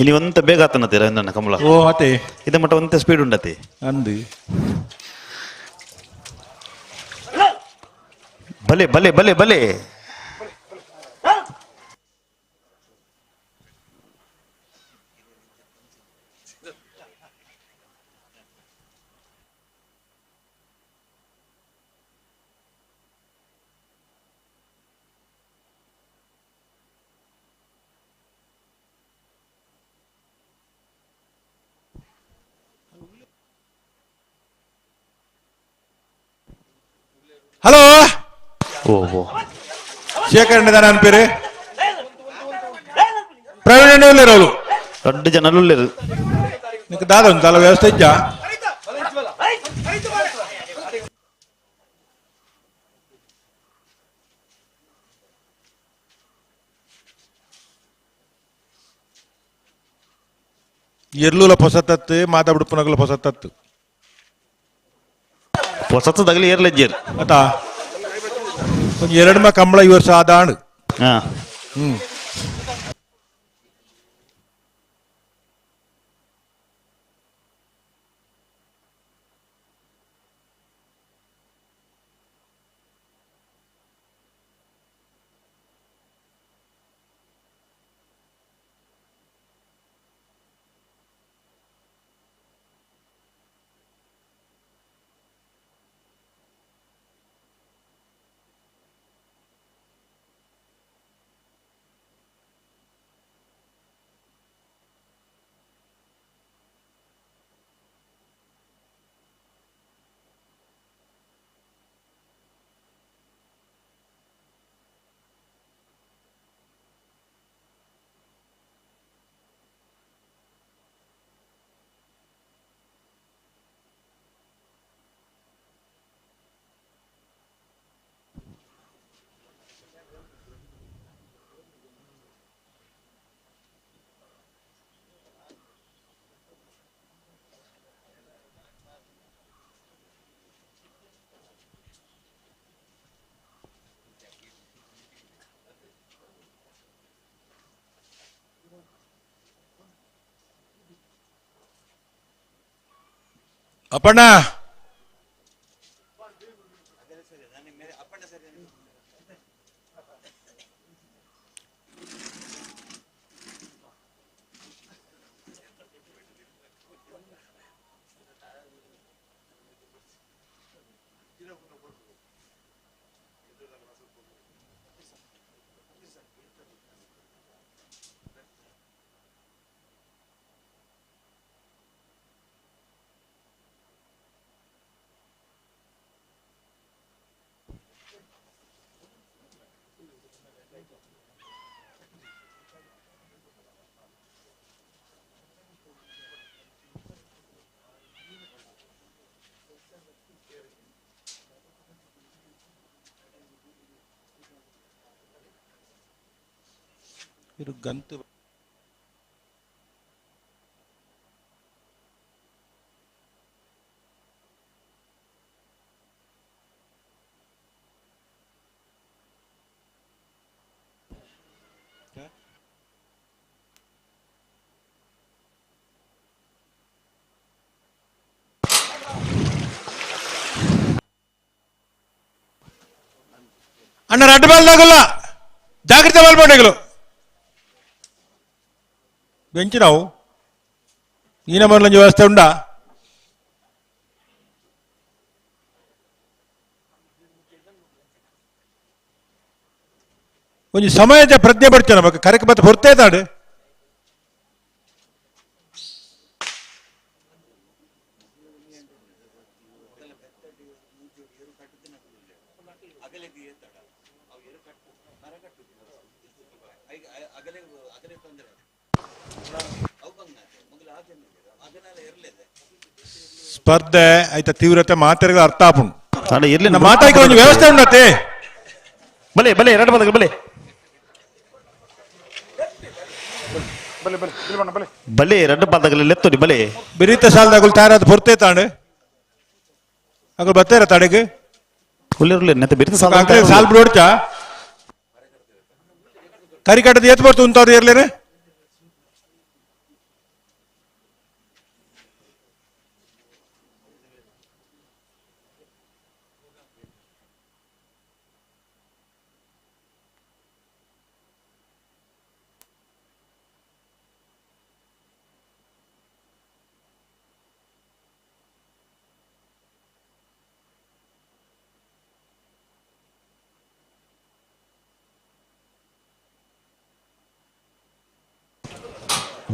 ಇನಿ ಒಂತ ಬೇಗ ಆತನತಿ ರವೀಂದ್ರನ ಕಮಲ. ಓ ಅತೆ ಇದ ಮಟ್ಟ ಒಂತ ಸ್ಪೀಡ್ ಉಂಡತಿ ಅಂದು. ಬಲೆ ಬಲೆ ಬಲೆ ಬಲೆ. ಹಲೋ ಓ ಓ ಶೇಖರಣೆ ದಾನ ಅನ್ಪೇರು ಪ್ರವೀಣ್ ಉಲ್ಲೇರು ದೊಡ್ಡ ಜನ ಉಲ್ಲೇರು. ನಿಕ್ ದಾದ ಉಂಟು ಅಲ್ಲ ವ್ಯವಸ್ಥೆ ಇಜ್ಜಾ? ಎರ್ಲುಲ ಪೊಸತತ್ತು ಮಾತಾಬಿಡುಪನಗಲ ಪೊಸತತ್ತು ಹೊಸತು ತಗಲಿ ಏರ್ಲೆಜ್ಜೇರು ಅತಾ ಒಂಜಿ ಎರಡ್ಮ ಕಂಬಳ ಈ ವರ್ಷ ಆದಾಣು. ಹಾ. ಹ್ಮ್. ಅಪ್ಪಣ್ಣ ಇದು ಗಂತು ಅಣ್ಣ ರಡ್ಡು ಬಾಲ್ದಾಗಲ್ಲ ಜಾಗ್ರತೆ ಬಾಲ್ಪಂಡಿಗಳು ಬೆಂಚಿನವು ಈ ನಮ್ಮಲ್ಲಿ ವ್ಯವಸ್ಥೆ ಉಂಡಾ? ಒಂಜಿ ಸಮಯದ ಪ್ರಜ್ಞೆ ಬರ್ತಾರೆ ನಮಕ್ ಕರೆಕ್ ಬತ್ತ ಹೊರ್ತೇ ತಾಡು. ಸ್ಪರ್ಧೆ ಆಯ್ತ ತೀವ್ರತೆ ಮಾತೆರೆಗಳ ಅರ್ಥ ಆಪುಂಡು. ಅಲ್ಲ ಇರ್ಲಿ. ಮಾತಾಯ್ಕೆ ಒಂದು ವ್ಯವಸ್ಥೆ ಉಂಡತ್ತೆ. ಬಲೆ ಬಲೆ ಎರಡು ಬದಲು ಬಲೆ ಬಲೆ ಎರಡು ಪಾದಗಳಲ್ಲಿ ಎತ್ತೋಡಿ ಬಲೆ. ಬಿರಿತ ಸಾಲದಾಗುಲ್ ತಯಾರಾದ ಪೊರ್ತೆ ತಾಂಡು ಅಗಲ್ ಬತ್ತೇರ ತಡೆಗೆ. ಉಳ್ಳಿರ್ಲಿ ನೆತ್ತ ಬಿರಿತ ಸಾಲ. ಸಾಲ್ ಬಿಡೋಡ್ಚ ಕರಿಕಟ್ಟದ ಏತ್ ಬರ್ತು ಉಂತವ್ರು ಇರ್ಲೇನೆ.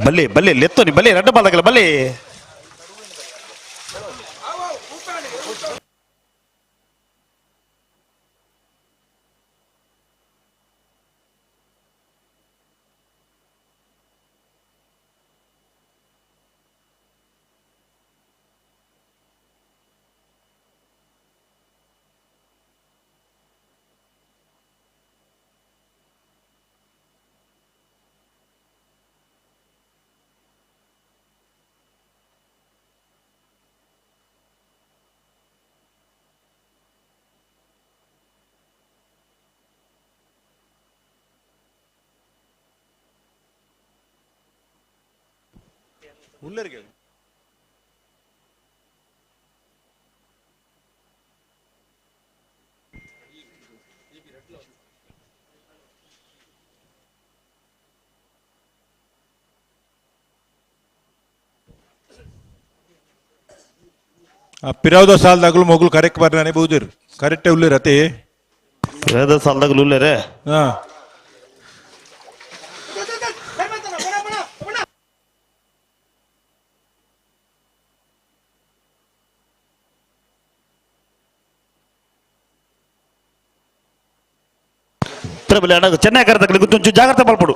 ಬಲೆ ಬಲೆ ಲೆತ್ತೋನಿ ಬಲೆ ಎರಡು ಪಾದಗಳ ಬಲೆ. ಪಿರಾವ್ದ ಸಾಲದಾಗಲು ಮಗುಲು ಕರೆಕ್ಟ್ ಬರ್ನಾನೆ ಬೂದಿರ್ ಕರೆಕ್ಟ್ ಉಳ್ಳಿರ್ ಅತಿ. ಪಿರಾವ್ದ ಸಾಲದಾಗಲು ಉಳ್ಳೇರೆ. ಹಾ. ಬಲೆ ಅಣ್ಣ ಚೆನ್ನೈ ಕರೆದಕ್ಕಲಿ ಒಂಚೂರು ಜಾಗ್ರತೆ ಮಲ್ಪಡು.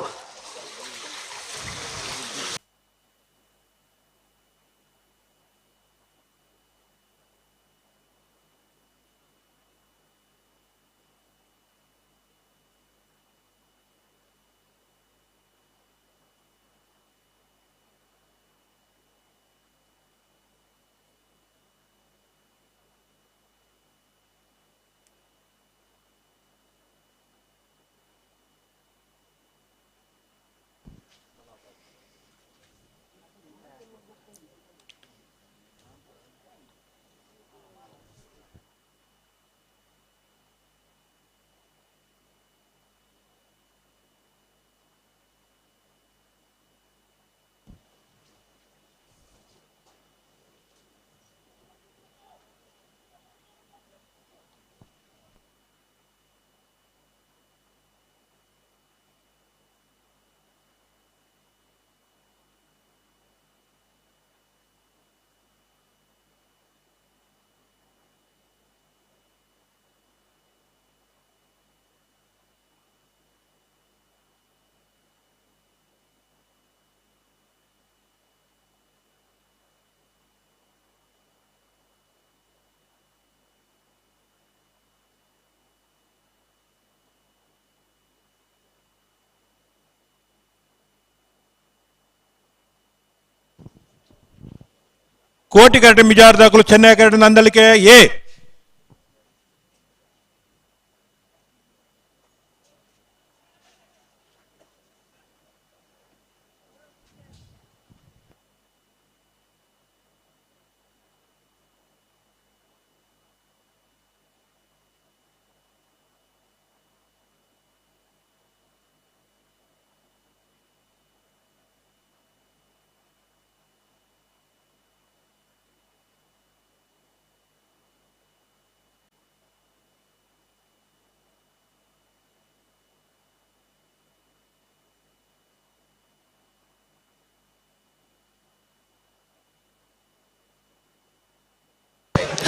ಕೋಟಿ ಕರಟೆ ಮಿಜಾರ್ ದಾಖಲು ಚೆನ್ನೈ ಕರಟೆ ನಂದಳಿಕೆ ಎ.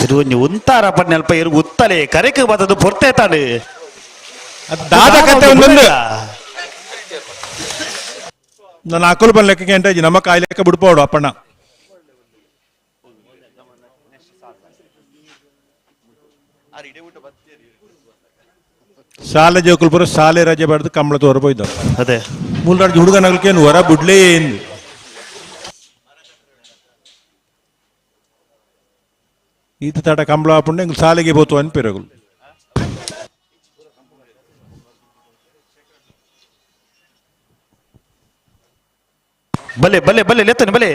ತಿರುವಂಜಿ ಉಂತಾರ ಪಣ್ಣಲ್ಪ ಇರು ಉತ್ತಲೆ ಕರೆಕ್ ಬತ್ತದು ಪೊರ್ತೆ ತಾನು. ದಾದ ಕತೆ ಒಂದೊಂದು ನನ್ನ ಅಕುಲು ಬನ್ ಲೆಕ್ಕಕ್ಕೆ ಎಂಟ ನಮ್ಮ ಕಾಯಿ ಲೆಕ್ಕ ಬಿಡ್పోಡು ಅಪ್ಪಣ್ಣ. ಸಾಲೆ ಜೋಕುಲ್ಪುರ ಸಾಲೆ ರಜೆ ಬಾರ್ದು ಕಂಬಳ ತೋರ ಪೋಯ್ದ. ಅದೇ. ಮೂಲ್ರಾಜ್ ಹುಡುಗನಗಲ್ಕೆ ಹೊರ ಬುಡ್ಲೇ ಎಂದು. ಈತ ತಾಟ ಕಂಬಳ ಹಾಪುಂಡೆ ಎಂಕ್ ಸಾಲೆಗೆ ಪೋತು ಅನ್ಪಿರಗುಲು. ಬಲೆ ಬಲೆ ಬಲೆ ಲೆತ್ತನೆ ಬಲೆ.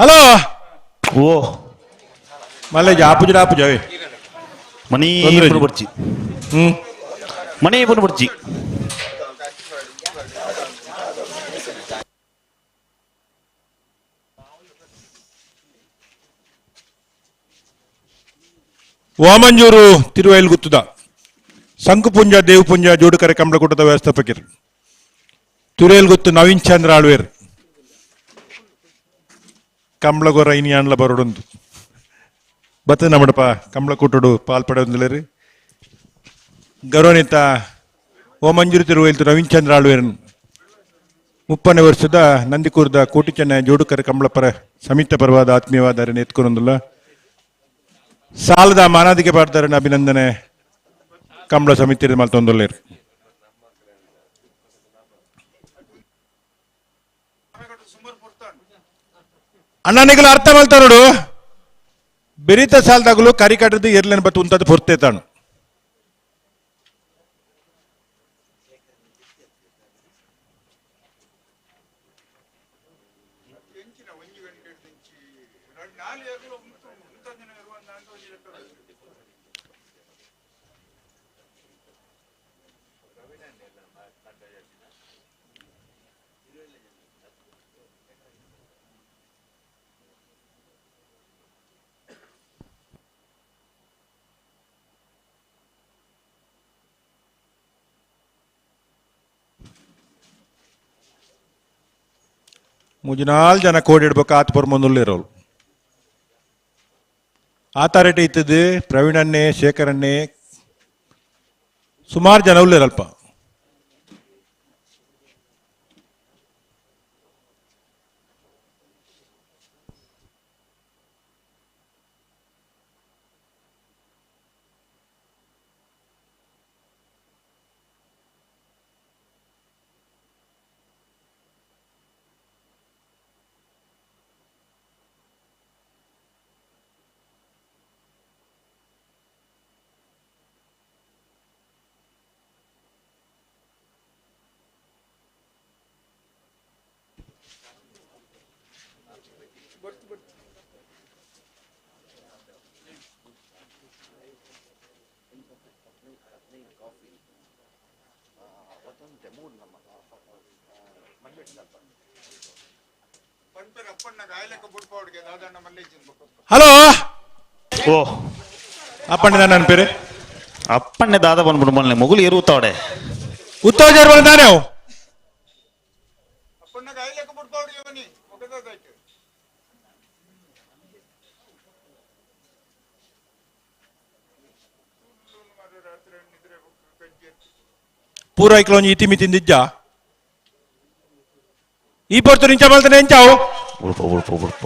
ಹಲೋ. ಓ. ಮಲ್ಲೇಜ್ ಆಪುಜ ಆಪುಜ ಅವೇ. ಮಣಿ ತೊಂದ್ರೆ ಪುನ ಬರ್ಚಿ. ಹ್ಮ್. ಮಣಿ ಪುನ ಬರ್ಚಿ. ವಾಮಂಜೂರು ತಿರುವೈಲ್ ಗುತ್ತದ ಸಂಕುಪುಂಜ ದೇವಪುಂಜ ಜೋಡುಕರೆ ಕಂಬಳಕೂಟದ ವ್ಯವಸ್ಥಾಪಕರು ತಿರುವೈಲ್ ಗುತ್ತು ನವೀನ್ ಚಂದ್ರ ಆಳ್ವೇರ್ ಕಂಬಳಗೊರ ಇನಿಯಾನ್ಲ ಬರೋಡೊಂದು ಬತ್ತ ನಮ್ಮಡಪ ಕಂಬಳಕೂಟಡು ಪಾಲ್ಪಡೊಂದುಲೇರಿ ಗೌರವನಿತ ಓಮಂಜೂರು ತಿರುವೈಲ್ ನವೀನ್ ಚಂದ್ರ ಆಳ್ವೇರನ್ 30ನೇ ವರ್ಷದ ನಂದಿಕೂರ್ದ ಕೋಟಿచెನ್ನ ಜೋಡುಕರೆ ಕಂಬಳಪರ ಸಮಿತ ಪರವಾದ ಆತ್ಮೀಯವಾದ ಎತ್ಕೊಂಡೊಂದುಲ್ಲ ಸಾಲದ ಮಾನಾದಿಗೆ ಪಾಡ್ದಾರನ ಅಭಿನಂದನೆ ಕಂಬಳ ಸಮಿತಿ ಮಲ್ತೊಂದುಲ್ಲೇರು. ಅಣ್ಣನಿಗಲ ಅರ್ಥ ಮಲ್ತಾರೋಡು ಬೆರಿತ ಸಾಲದಾಗಲು ಕರಿಕಟ್ಟದ ಎರ್ಲೇನು ಬತ್ತು ಉಂತದ್ದು ಪೊರ್ತೆ ತಾನು. ಮೂಜಿನಾಲ್ ಜನ ಕೋಡಿಡ್ಬೇಕು ಆತ ಪೊರ್ಮೊಂದುಲ್ಲಿರೋಳು ಆತಾರೇಟೆ ಇತ್ತದು ಪ್ರವೀಣಣ್ಣೆ ಶೇಖರಣ್ಣೆ ಸುಮಾರು ಜನ ಉಳ್ಳೇರಲ್ಪ. ಹಲೋ. ಓ. ಅಪ್ಪಣ್ಣ ನನ್ನ ಪೇರು ಅಪ್ಪಣ್ಣೆ ದಾದ ಬಂದ್ಬಿಡು ಮೊನ್ನೆ ಮೊಗುಲು ಎರುತ್ತಾವಡೆ ಉತ್ತೋಜರ್ ಬಂದಾನೆ ಅವು. ಪೂರ ಇಕ್ಲೊಂಜಿ ಇತಿ ಮಿತಿಂದಿಜ್ಜ ಈ ಪೊರ್ತು ನಿಂಚ ಮಲ್ತನೆ ಎಂಚಾವು. ಉಡುಪ ಉಡುಪ ಉಡುಪ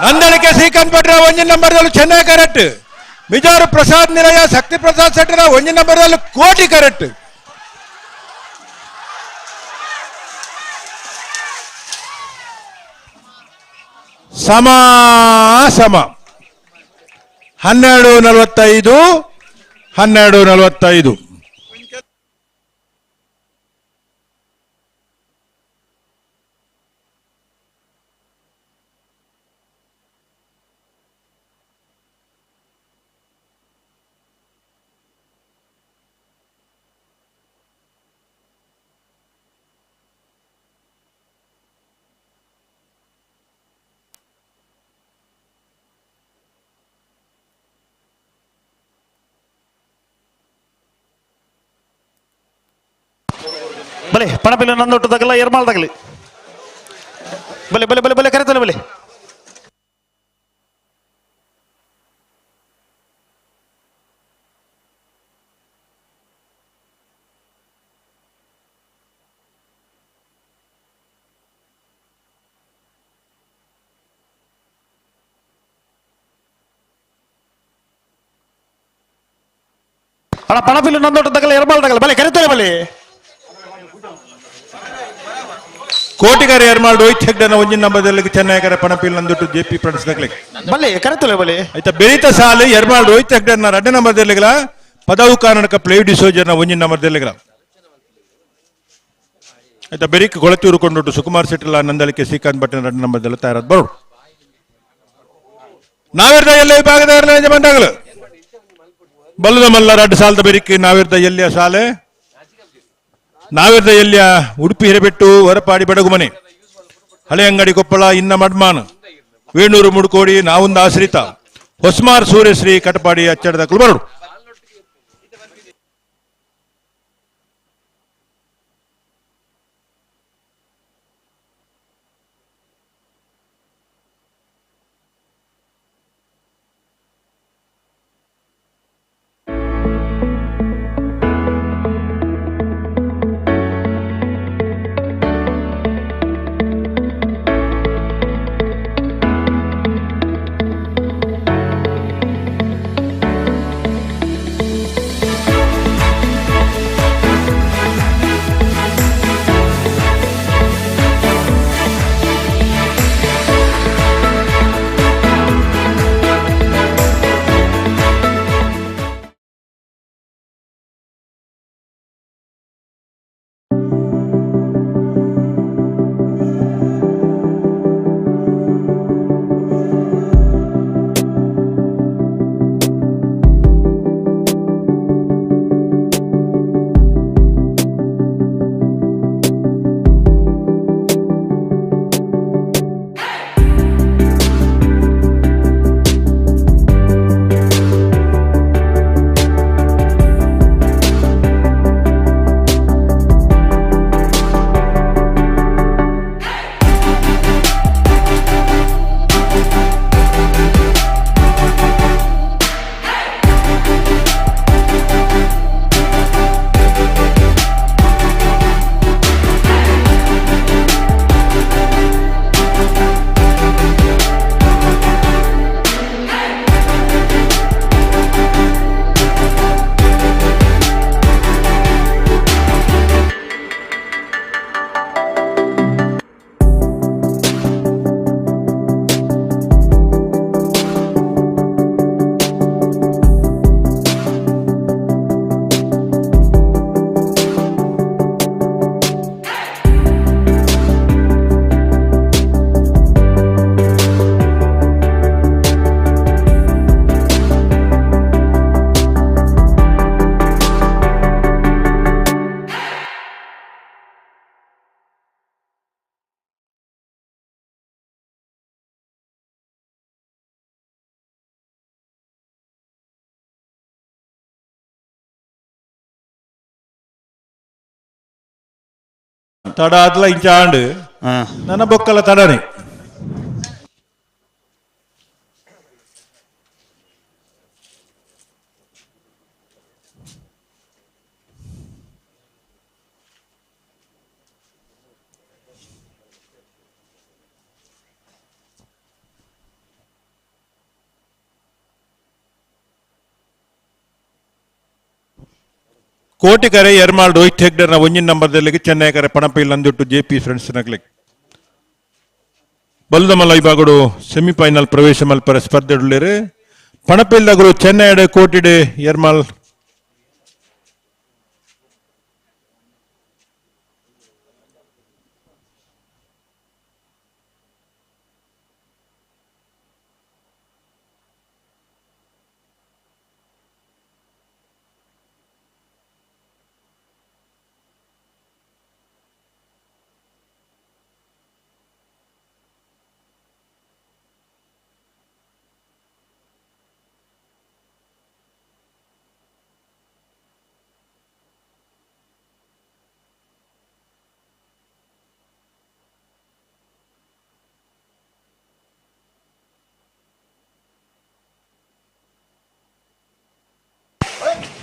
ನಂದಳಿಕೆ ಶ್ರೀಕಾಂತ್ ಭಟ್ರ ಒಂಜಿನ ನಂಬರ್ದಲ್ಲಿ ಚೆನ್ನೈ ಕರೆಕ್ಟ್. ಮಿಜಾರು ಪ್ರಸಾದ್ ನಿಲಯ ಶಕ್ತಿ ಪ್ರಸಾದ್ ಶೆಟ್ಟರ ಒಂಜಿನ ನಂಬರ್ದಲ್ಲಿ ಕೋಟಿ ಕರೆಕ್ಟ್. ಸಮ ಸಮ 12:45 12:45. ಬಲೆ ಪಣಪಿಲ್ಲ ನಂದೊಟ್ಟು ತಗಲ ಎರ್ಮಾಲ್ ತಗಲಿ ಬಲೆ ಬಲೆ ಬಲೆ ಬಲೆ ಕರೆತಲೆ ಬಲೆ ಅಣ್ಣ ಪಣಪಿಲ್ಲ ನಂದೊಟ್ಟು ತಗಲ ಎರ್ಮಾಲ್ ತಗಲ ಬಲೆ ಕರೆತಲೆ ಬಲೆ ಕೋಟಿಗರ ಎರ್ಮಾಲ್ ರೋಹಿತ್ ಹೆಗ್ಡನ ಒಂಜಿನ ನಂಬರ್ದಲ್ಲಿ ಚೆನ್ನೈಕರ ಪಣಪಿಲ್ ನಂದುಟ್ಟು ಜೆ ಪಿ ಪ್ರಣಸ್ದಕ್ಲೆ ಬಲೆ ಕರೆತಲೆ ಬಲೆ ಆಯ್ತಾ ಬೆರೀತ ಸಾಲು ಎರ್ಮಾಲ್ ರೋಹಿತ್ ಹೆಗ್ಡನ ಎರಡನೇ ನಂಬರ್ದಲ್ಲಿಗಳ ಪದವು ಕಾರಣಕ ಪ್ಲೇವ್ ಡಿಸೋಜರ್ನ ಒಂಜಿನ ನಂಬರ್ದಲ್ಲಿಗಳ ಆಯ್ತಾ ಬೆರಿಕ್ ಕೊಳಚೂರು ಕೊಂಡುಟ್ಟು ಸುಕುಮಾರ್ ಶೆಟ್ಟಿಲ ನಂದಳಿಕೆ ಶ್ರೀಕಾಂತ್ ಭಟ್ನ ಎರಡನೇ ನಂಬರ್ದಲ್ಲಿ ತಯಾರಾದ ಬರೋಡು. ನಾವಿರ್ದ ಎಲ್ಲ ವಿಭಾಗದ ಯಜಮಾನಗಳು ಬಲ್ಲದ ಮಲ್ಲ ರಡ್ಡು ಸಾಲದ ಬೆರಿಕ್ ನಾವಿರ್ದ ಎಲ್ಲಿಯ ಸಾಲೆ ನಾವಿರ್ದ ಎಲ್ಲಿಯ ಉಡುಪಿ ಹಿರೇಬೆಟ್ಟು ಹೊರಪಾಡಿ ಬಡಗುಮನೆ ಹಳೆ ಅಂಗಡಿ ಕೊಪ್ಪಳ ಇನ್ನ ಮಡ್ಮಾನ್ ವೇಣೂರು ಮುಡುಕೋಡಿ ನಾವೊಂದು ಆಶ್ರಿತ ಹೊಸ್ಮಾರ್ ಸೂರ್ಯಶ್ರೀ ಕಟಪಾಡಿ ಅಚ್ಚಡದ ಬರೋಡು. ತಡ ಆದ್ಲ ಇಂಚ ಆಂಡ್ ನನ್ನ ಬೊಕ್ಕಲ ತಡನೆ. ಕೋಟಿಕರೆ ಎರ್ಮಾಲ್ ರೋಹಿತ್ ಹೆಗ್ಡರ್ನ ಒಂಜಿನ ನಂಬರ್ದಲ್ಲಿ ಚೆನ್ನೈ ಕರೆ ಪಣಪೈಲ್ ನಂದಿಟ್ಟು J P friends ನಗ್ಲಿಕ್ ಬಲ್ದಮಲ್ಲ ವಿಭಾಗಡು ಸೆಮಿಫೈನಲ್ ಪ್ರವೇಶ ಮಲ್ಪರ ಸ್ಪರ್ಧೆ ಪಣಪೈಲ್ದಗುರು ಚೆನ್ನೈ ಕೋಟಿಡೆ ಎರ್ಮಾಲ್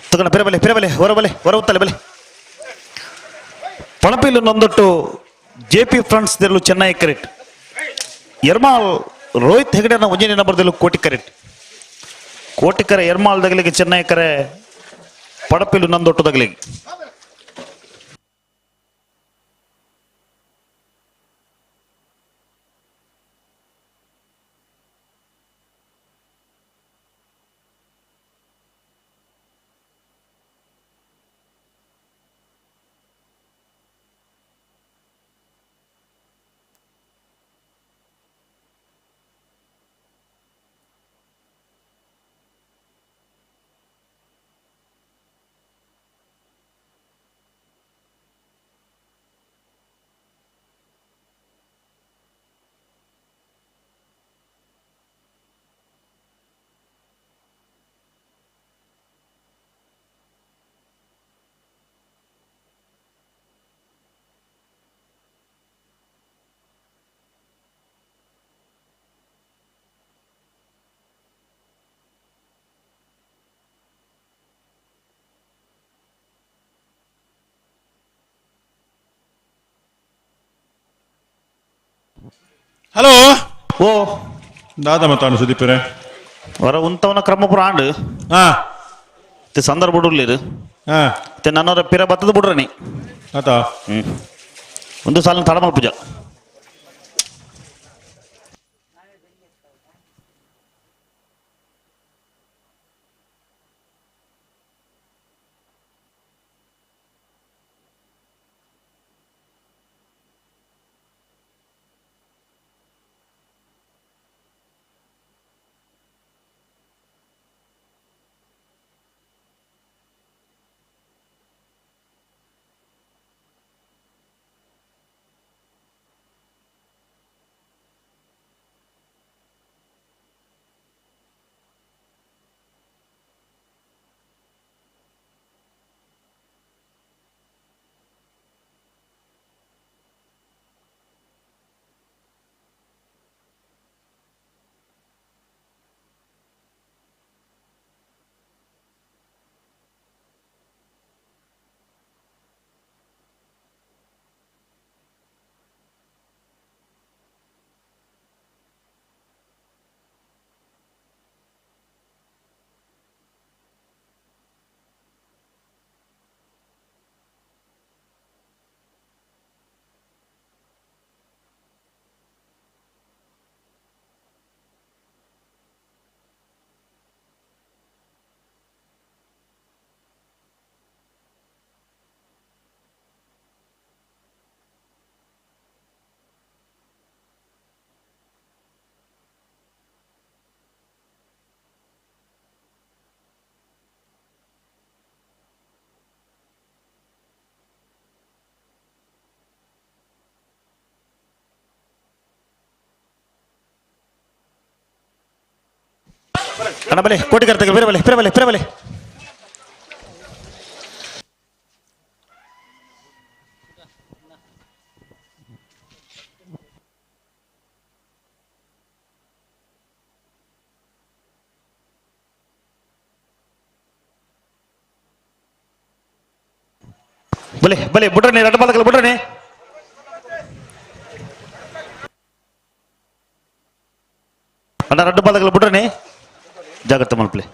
ತಗೊಂಡ ಬೇರೆ ಬಲೆ ಬೇರೆ ಬಲೆ ಹೊರ ಬಲೆ ಹೊರ ಉತ್ತಲೆ ಬಲೆ. ಪಣಪಿಲು ನೊಂದೊಟ್ಟು J P friends ದೆಲ್ಲು ಚೆನ್ನೈ ಕರೆಟ್ ಎರ್ಮಾಲ್ ರೋಹಿತ್ ಹೆಗಡೆನ ಒಂಜನೇ ನಂಬರ್ದಲ್ಲೂ ಕೋಟಿ ಕರೆಟ್ ಕೋಟಿಕರೆ ಎರ್ಮಾಲ್ ದಗಲಿಗೆ ಚೆನ್ನೈ ಕರೆ ಪಡಪಿಲು ನಂದೊಟ್ಟು ದಗಲಿಗೆ. ಹಲೋ ಓ ದಾದ ಮತ್ತಾನು ಸುದೀಪರೇ ಹೊರ ಉಂತವನ ಕ್ರಮಪುರ ಆಂಡ್ ಹಾ ತೆ ಸಂದರ್ಭ ಬಿಡುರ್ಲಿರು ಹಾ ತೆ ನನ್ನವರ ಪಿರ ಬತ್ತದ ಬಿಡ್ರನಿ ಆತ ಒಂದು ಸಾಲಿನ ತಡಮಲ್ ಪೂಜಾ. ಅಣ್ಣ ಬಲೆ ಕೋಟಿ ಕರ್ತಕ್ಕೆ ಬೇರೆ ಬಲೆ ಬೇರೆ ಬಲೆ ಬೇರೆ ಬಲೆ. ಬಲೆ ಬಲೆ ಬುಡ್ರನೆ ರಡ್ಡು ಬಾಲ್ದಕಲ್ಲ ಬುಡ್ರನೆ. ಅಣ್ಣ ರಡ್ಡು ಬಾಲ್ದಕಲ್ಲ ಬುಡ್ರನೆ, ಜಾಗ್ರತೆ ಮಲ್ಪಲೆ.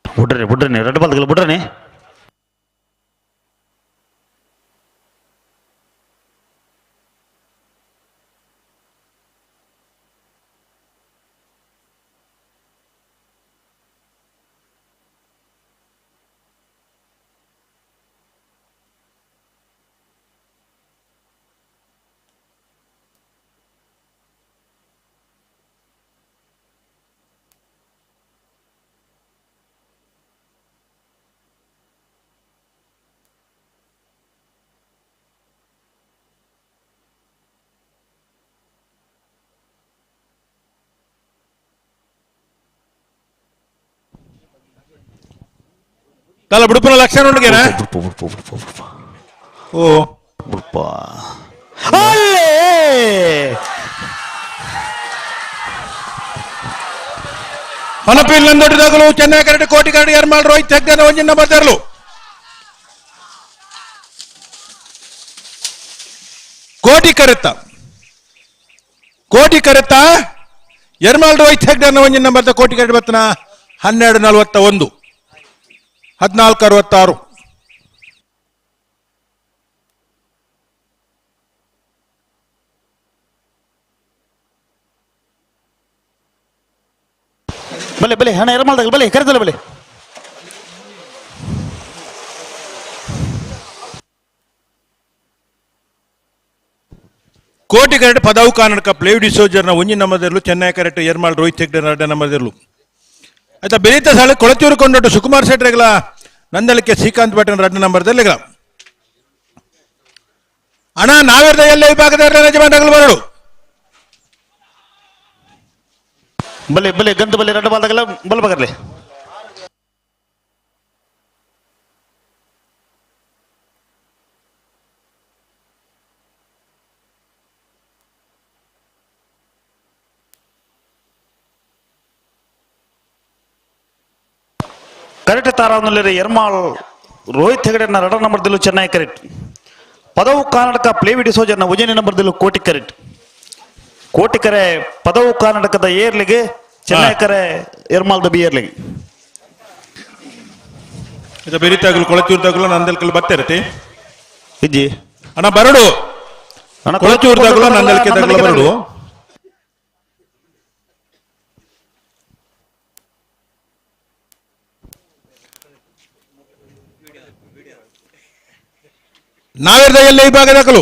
ಬುಡ್ರನೆ ಬುಡ್ರನೆ ರಡ್ಡು ಬಾಲ್ದಕಲ್ಲ ಬುಡ್ರನೆ. ತಲ ಬುಡುಪನ ಲಕ್ಷಣ ಉಂಡುಗೇನ? ಬುಡ್ಪ ಬುಡ್ಪ ಬುಡ್ಪ ಬುಡ್ಪ ಓ ಬುಡ್ಪ ಅಲ್ಲೇ ಪನಪಿಲ್ ನಂದೊಡ್ಡದಾಗಲು ಚೆನ್ನೈ ಕರಡು ಕೋಟಿ ಕರಡು ಎರ್ಮಾಲ್ ರೋಹಿತ್ ಹೆಗ್ಗನ ಒಂಜಿನ ನಂಬರ್ ತರಲು. ಕೋಟಿ ಕರೆತ ಕೋಟಿ ಕರೆತ ಎರ್ಮಾಲ್ ರೋಹಿತ್ ಹೆಗ್ಗನ ಒಂಜಿನ ನಂಬರ್ ಕೋಟಿ ಕರಡು ಬತ್ತನ 12:41 14:66. ಬಲೆ ಬಲೆ ಹಣ ಎರ್ಮಾಲ್ದಾಗ ಬಲೆ ಕರೆದಲ್ಲ ಬಲೆ. ಕೋಟಿ ಕರೆಟ್ ಪದವು ಕಾನಡ್ಕ ಪ್ಲೇವ್ ಡಿಸೋಜರ್ನ ಒಂಜಿ ನಂಬರ್ದಿರಲು ಚೆನ್ನೈ ಕರೆಕ್ಟ್ ಎರ್ಮಾಲ್ ರೋಹಿತ್ ಹೆಗ್ಡೆ ರಡ್ಡ ನಂಬರ್ದಿರಲು. ಆಯ್ತಾ ಬೆರೀತ ಸಾಲೆ ಕೊಳಚೂರು ಕೊಂಡೊಟ್ಟು ಸುಕುಮಾರ್ ಶೆಟ್ರೆಗಳ ನಂದಳಿಕೆ ಶ್ರೀಕಾಂತ್ ಭಟ್ಟನ ರಡ್ಡ ನಂಬರ್ದಲ್ಲಿಗಳ. ಅಣ್ಣ ನಾವಿರ್ದ ಎಲ್ಲ ವಿಭಾಗದ ಯಜಮಾನಗಳು ಬರಡು. ಬಲೆ ಬಲೆ ಗಂಧ ಬಲೆ ರಡ್ಡ ಬಾಲ್ದಾಗಲ್ಲ ಬಲ ಬಗರ್ಲೆ. ಕರೆಕ್ಟ್ ತಾರಾವನಲ್ಲಿ ಎರ್ಮಾಳ್ ರೋಹಿತ್ ಹೆಗಡೆನ ರಡ ನಂಬರ್ದಿಲ್ಲು ಚೆನ್ನೈ ಕರೆಕ್ಟ್. ಪದವು ಕರ್ನಾಟಕ ಪ್ಲೇವಿ ಡಿಸೋಜರ್ನ ಉಜನಿ ನಂಬರ್ದಿಲ್ಲು ಕೋಟಿ ಕರೆಕ್ಟ್. ಕೋಟಿ ಕರೆ ಪದವು ಕರ್ನಾಟಕದ ಏರ್ಲಿಗೆ, ಚೆನ್ನೈ ಕರೆ ಎರ್ಮಾಲ್ದ ಬಿ ಏರ್ಲಿಗೆ. ಇದು ಬೆರಿತಾಗಲು ಕೊಳಚೂರ್ದಾಗಲು ನಂದಲ್ಕಲ್ ಬತ್ತಿರತಿ ಇಜ್ಜಿ ಅಣ್ಣ ಬರಡು. ಅಣ್ಣ ಕೊಳಚೂರ್ದಾಗಲು ನಂದಲ್ಕೆ ಬರಡು. ನಾವಿರ್ದ ಎಲ್ಲ ವಿಭಾಗದ ಕಲು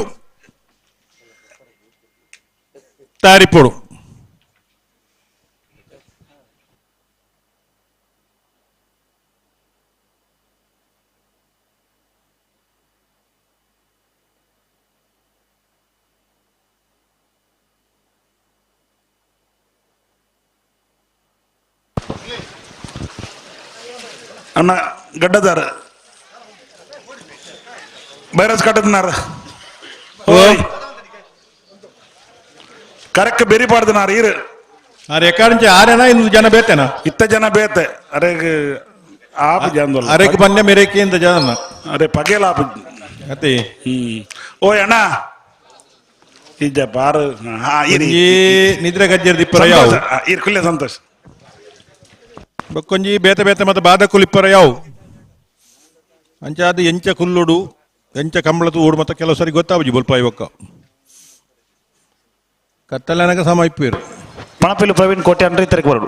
ತಾರಿಪೋಡು. ಅಣ್ಣ ಗಡ್ಡದಾರ ಬೈರಸ್ ಕಟ್ಟದನಾರ ಕರೆಕ್ಟ್ ಬೆರಿ ಪಾಡ್ದನಾರ ಈರು ಅರೆ ಎಕ್ಕಂಚೆ ಆರೇನಾ ಇನ್ನು ಜನ ಬೇತೇನಾ? ಇತ್ತ ಜನ ಬೇತೆ ಅರೆ ಆಪ್ ಜನ ಅರೆಕ್ ಬನ್ನೆ ಮೇರೆಕ್ಕೆ ಇಂದ ಜನ ಅರೆ ಪಗೇಲ ಆಪ್ ಅತಿ. ಓಯ್ ಅಣ್ಣ ಇಜ್ಜ ಬಾರು ಹಾ ಇರಿ ಈ ನಿದ್ರೆ ಗಜ್ಜರ್ ದಿಪ್ಪರ ಯಾವ ಇರ್ ಕುಲ್ಲೆ ಸಂತೋಷ್ ಬೊಕ್ಕೊಂಜಿ ಬೇತೆ ಬೇತೆ ಮತ್ತೆ ಬಾದ ಕುಲಿಪ್ಪರ ಯಾವ ಅಂಚಾದ ಎಂಚ ಕುಲ್ಲುಡು ಎಂಚ ಕಂಬಳತು ಓಡು ಮತ್ತೆ ಕೆಲವು ಸರಿ ಗೊತ್ತಾವಜಿ ಬೊಲ್ಪ ಇವಕ್ಕ ಕತ್ತಲನಕ ಸಮ ಇಪ್ಪೇರು. ಪಣಪಿಲು ಪ್ರವೀಣ್ ಕೋಟೆ ಅಂದ್ರೆ ಇತರಕ್ಕೆ ಬರಡು.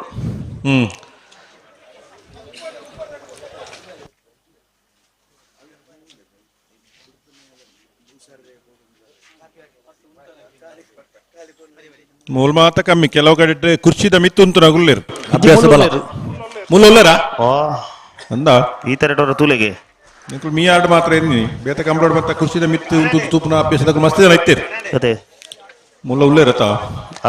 ಮೂಲ ಮಾತ ಕಮ್ಮಿ ಕೆಲವು ಕಡೆ ಕುರ್ಚಿದ ಮಿತ್ತುಂತು ನಗುಲ್ಲೇರು ಅಭ್ಯಾಸ ಬಲ ಮೂಲ ಉಲ್ಲೇರಾ ಅಂದ ಈ ತರ ತೂಲೆಗೆ ನಿಂಕುಲು ಮೀ ಆರ್ಡ್ ಮಾತ್ರ ಎನ್ನಿ ಬೇತ ಕಂಬಳೋಡ್ ಬತ್ತ ಕುರ್ಚಿದ ಮಿತ್ತು ಉಂತು ತೂಪುನ ಅಭ್ಯಾಸದ ಮಸ್ತ್ ಜನ ಇತ್ತೇರು. ಅದೇ. ಮುಲ್ಲ ಉಲ್ಲೇರತ.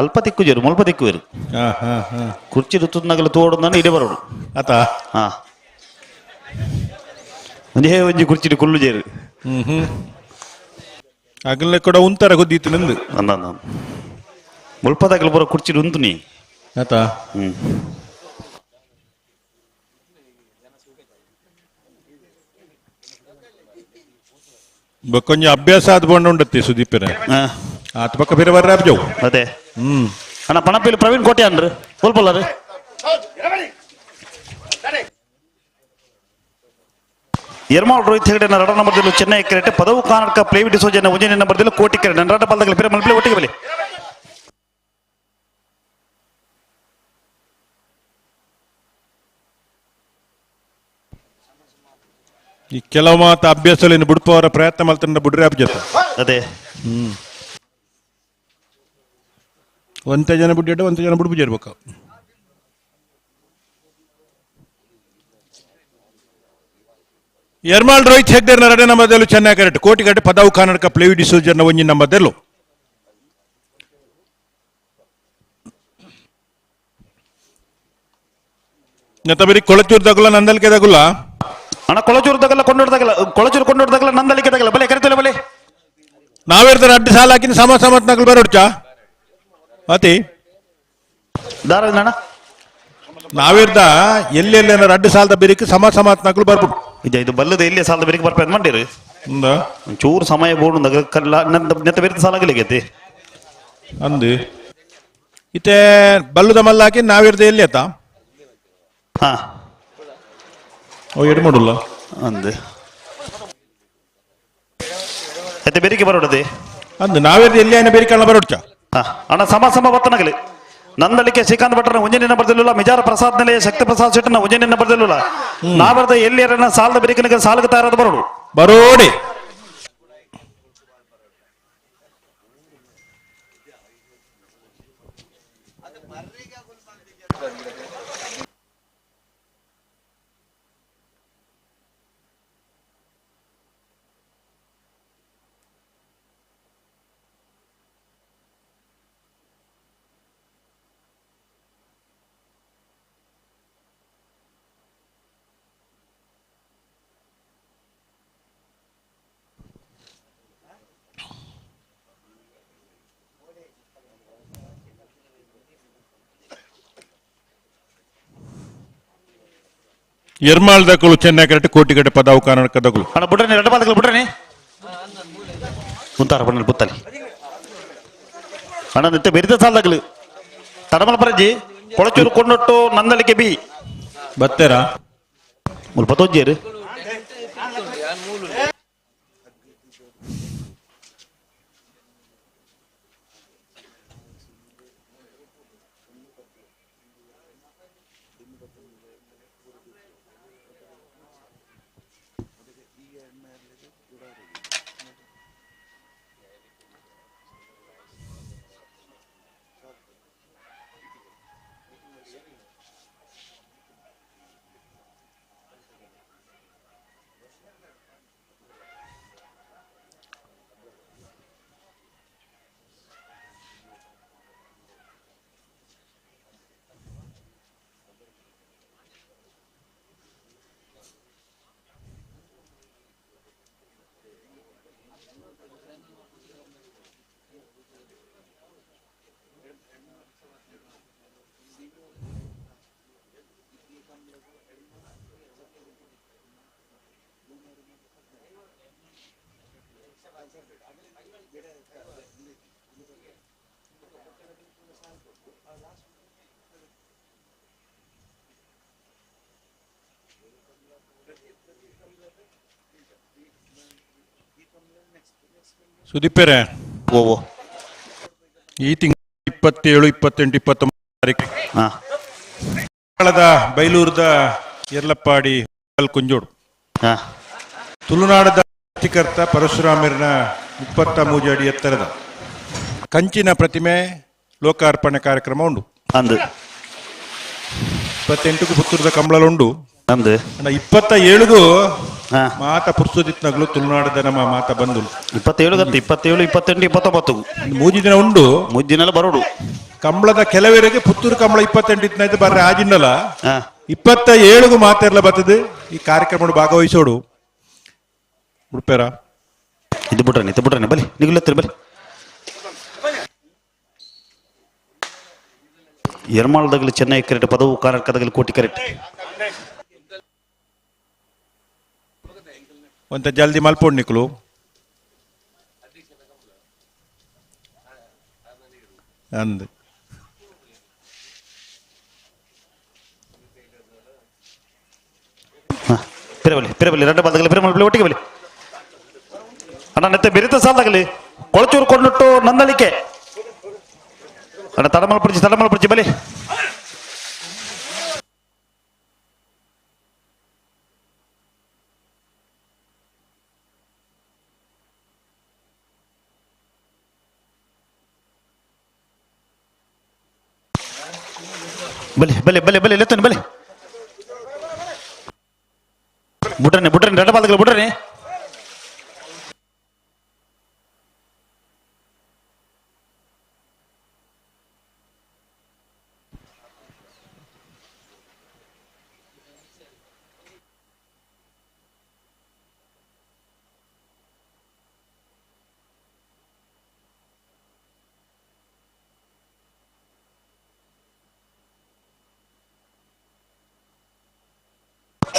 ಅಲ್ಪ ತಿಕ್ಕುಜರು, ಮುಲ್ಪ ತಿಕ್ಕುವೆರು. ಹಾ ಹಾ ಹಾ. ಕುರ್ಚಿ ಋತುನಗಲ ತೋಡುಂದನ್ನು ಇಡೆ ಬರೋಡು. ಆತ. ಹಾ, ಒಂಜೇ ಒಂಜಿ ಕುರ್ಚಿಡ್ ಕುಲ್ಲುಜೇರು. ಹ್ಮ್ ಹ್ಮ್ ಅಗಲ ಕೂಡ ಉಂತರ ಗೊದ್ದಿತ್ತು ನಂದು. ಅಂದ ಮುಲ್ಪದಾಗಲ ಬರೋ ಕುರ್ಚಿಡ್ ಉಂತು ನೀ. ಆತ. ಹ್ಮ್. ಬೊಕ್ಕೊಂಜಿ ಅಭ್ಯಾಸ ಆದ್ ಬೋಂಡ ಉಂಡತ್ತಿ ಸುದೀಪನ. ಆತ ಪಕ್ಕ ಬೇರೆ ಬರ್ರ ಜೋ. ಅದೇ. ಹ್ಮ್. ಅಣ್ಣ, ಪಣಪಿಲ್ ಪ್ರವೀಣ್ ಕೋಟೆ ಅನ್ರಿ ಕೊಲ್ಪಲ್ಲರು. ಎರ್ಮಾಳ್ ರೋಹಿತ್ ಹೆಗಡೆ ರಡ ನಂಬರ್ದಲ್ಲಿ ಚೆನ್ನೈ ಕ್ರಿಕೆಟ್ ಪದವು ಕರ್ನಾಟಕ ಪ್ಲೇವಿ ಡಿಸೋಜನ ಒಂಜನೇ ನಂಬರ್ದಲ್ಲಿ ಕೋಟಿ ಕ್ರಿಕೆಟ್ ರಡ ಪಲ್ದಗಳ ಬೇರೆ ಮಲ್ಪಲೆ ಒಟ್ಟಿಗೆ ಬಲಿ. ಈ ಕೆಲವು ಮಾತ ಅಭ್ಯಾಸಗಳನ್ನು ಬಿಡ್ಪವರ ಪ್ರಯತ್ನ ಮಲ್ತಂಡ ಬುಡ್ರೆ ಅಬ್ಜತ. ಅದೇ. ಒಂತೆ ಜನ ಬುಡ್ಡಿಟ್ಟು ಒಂತೆ ಜನ ಬುಡ್ಬು ಇರ್ಬೇಕು. ಎರ್ಮಾಳ್ ರೋಹಿತ್ ಹೆಗ್ಡೆರ್ ನರಡೆ ನಂಬರ್ದಲ್ಲೂ ಚೆನ್ನೈ ಕರೆಕ್ಟ್ ಕೋಟಿಗಟ್ಟೆ ಪದವು ಕರ್ನಾಟಕ ಪ್ಲೇವಿ ಡಿಸೋಜರ್ನ ಒಂಜಿ ನಂಬರ್ದಲ್ಲೂ. ನೆತ್ತ ಕೊಳಚೂರು ತಗುಲ ನಂದಲ್ಕೆ ತಗುಲ. ಅಣ್ಣ, ಕೊಳಚೂರು ತಗಲ್ಲ, ಕೊಂಡೋಡ್ ತಗಲ್ಲ, ಕೊಳಚೂರು ಕೊಂಡೋಡ್ ತಗಲ್ಲ, ನಂದಲಿಕೆ ತಗಲ್ಲ, ಬಲೆ ಕರಿತಲ್ಲ ಬಲೆ. ನಾವೇರ್ತಾರೆ ಅಡ್ಡ ಸಾಲ ಹಾಕಿನ ಸಮ ಸಮತ್ ನಗಲು ಬರೋಡ್ಚಾ ಅತಿ. ದಾರ ಅಣ್ಣ. ನಾವಿರ್ದ ಎಲ್ಲೆಲ್ಲ ಅಡ್ಡ ಸಾಲದ ಬೇರಿಕ್ ಸಮ ಸಮತ್ ನಗಲು ಬರ್ಬಿಡು. ಇದು ಇದು ಬಲ್ಲದ ಎಲ್ಲಿ ಸಾಲದ ಬೇರಿಕ್ ಬರ್ಪೆ ಮಂಡಿರು. ಚೂರು ಸಮಯ ಬೋಡು ನೆತ್ತ ಬೇರೆ ಸಾಲಾಗಲಿಗೈತಿ. ಅಂದು ಇತ್ತೆ ಬಲ್ಲುದ ಮಲ್ಲ ಹಾಕಿ ನಾವಿರ್ದ ಎಲ್ಲಿ ಆತ? ಹಾ. ಓ ಎಡು ಮಾಡುಲ್ಲ. ಅಂದು ಎತ್ತೆ ಬೆರಿಕೆ ಬರೋಡದೆ. ಅಂದು ನಾವಿರ್ದ ಎಲ್ಲಿ ಆಯ್ನ ಬೇರಿಕಣ್ಣ ಬರೋಡ್ಚಾ. ಹಾ ಅಣ್ಣ, ಸಮ ಸಮ ಬತ್ತನಗಲಿ ನಂದಳಿಕೆ ಶ್ರೀಕಾಂತ್ ಭಟ್ರನ ಒಂಜನೇ ನಂಬರ್ದಲ್ಲಿಲ್ಲ, ಮಿಜಾರ ಪ್ರಸಾದ್ ನೆಲೆಯ ಶಕ್ತಿ ಪ್ರಸಾದ್ ಶೆಟ್ಟನ ಒಂಜನೇ ನಂಬರ್ದಲ್ಲಿಲ್ಲ. ನಾವರ್ದ ಎಲ್ಲಿ ಸಾಲದ ಬೆರಿಕನಿಗೆ ಸಾಲಕ್ಕೆ ತಯಾರಾದ ಬರೋಡು. ಬರೋಡಿ. ಎರ್ಮಾಳ್ ದಕ್ಕಲು ಚೆನ್ನೈ ಕರೆಕ್ಟ್ ಕೋಟಿಗಟ್ಟೆ ಪದಾವು ಕರ್ನಾಟಕ ದಕ್ಕಲು. ಅಣ್ಣ ಬುಡ್ರನಿ, ಎರಡು ಪಾದಗಳು ಬುಡ್ರನಿ ಮುಂತಾರ ಬಣ್ಣ ಬುತ್ತಲಿ ಅಣ್ಣ ನಿತ್ಯ ಬೆರಿದ ಸಾಲದಾಗಲು ತಡಮಲ ಪರಂಜಿ ಕೊಳಚೂರು ಕೊಂಡೊಟ್ಟು ನಂದಳಿಕೆ ಬಿ ಬತ್ತೇರಾ. ಮುಲ್ಪ ತೋಜ್ಜೇರು. ಸುದೀಪರೇ. ಓ ಈ ತಿಂಗಳ 27, 28, 29 ತಾರೀಕು ಕಳದ ಬೈಲೂರದ ಯರ್ಲಪ್ಪಾಡಿ ಕುಂಜೋಡು ತುಳುನಾಡದ ಸೃಷ್ಟಿಕರ್ತ ಪರಶುರಾಮರನ 33 ಅಡಿ ಎತ್ತರದ ಕಂಚಿನ ಪ್ರತಿಮೆ ಲೋಕಾರ್ಪಣೆ ಕಾರ್ಯಕ್ರಮ ಉಂಡು. ಅಂದು 28ಕ್ಕೂ ಪುತ್ತೂರದ ಕಂಬಳಲು ಉಂಡು. ಅಂದು ಅಣ್ಣ 27ಗೂ ಮಾತ ಪುರ್ಸೋದಿತ್ನಗಳು ತುಳುನಾಡದ ನಮ್ಮ ಮಾತ ಬಂದು 27 ಗತ್ತು 27 28 29 ಮೂಜಿ ದಿನ ಉಂಡು ಮೂಜಿ ದಿನ ಬರೋಡು ಕಂಬಳದ ಕೆಲವರಿಗೆ ಪುತ್ತೂರು ಕಂಬಳ 28 ಇತ್ನಾಯ್ತು ಬರ್ರೆ ಆಜಿಂಡಲ 27 ಮಾತೆರ್ಲ ಬರ್ತದೆ ಈ ಕಾರ್ಯಕ್ರಮ ಭಾಗವಹಿಸೋಡು ಉಡುಪೇರ ಇದು ಬಿಟ್ರನೆ ಇದು ಬಿಟ್ರನೆ ಬಲಿ ನಿಗುಲತ್ತಿರ ಬಲಿ ಎರ್ಮಾಳದಾಗಲಿ ಚೆನ್ನೈ ಕರೆಕ್ಟ್ ಪದವು ಕರ್ನಾಟಕದಾಗಲಿ ಕೋಟಿ ಕರೆಕ್ಟ್ ಒಂತ ಜಲ್ದಿ ಮಲ್ಪೋಡ್ ನಿಕ್ಲು ಅಂದ್ ಪಿರಬಲಿ ಪಿರಬಲಿ ரெண்டு ಬಾಲ್ದಾಗಲಿ ಪಿರಮಲ್ ಒಟ್ಟಿಗೆ ಬಲಿ ಅಣ್ಣ ನೆತ್ತೆ ಬೆರಿತ ಸಾಲದಾಗಲಿ ಕೊಳಚೂರು ಕೊಂಡಿಟ್ಟು ನಂದಳಿಕೆ ಅಣ್ಣ ತಡಮಲ್ ಪಡಿಚಿ ತಡಮಲ್ ಪಡಿಚಿ ಬಲಿ ಬಲಿ ಬಲಿ ಬಲಿ ಬಲಿ ಲೆತ್ತನೆ ಬಲಿ ಬುಡ್ರನೆ ಬುಡ್ರನೆ ரெண்டு ಬಾಲ್ದಾಗಲಿ ಬುಡ್ರನೆ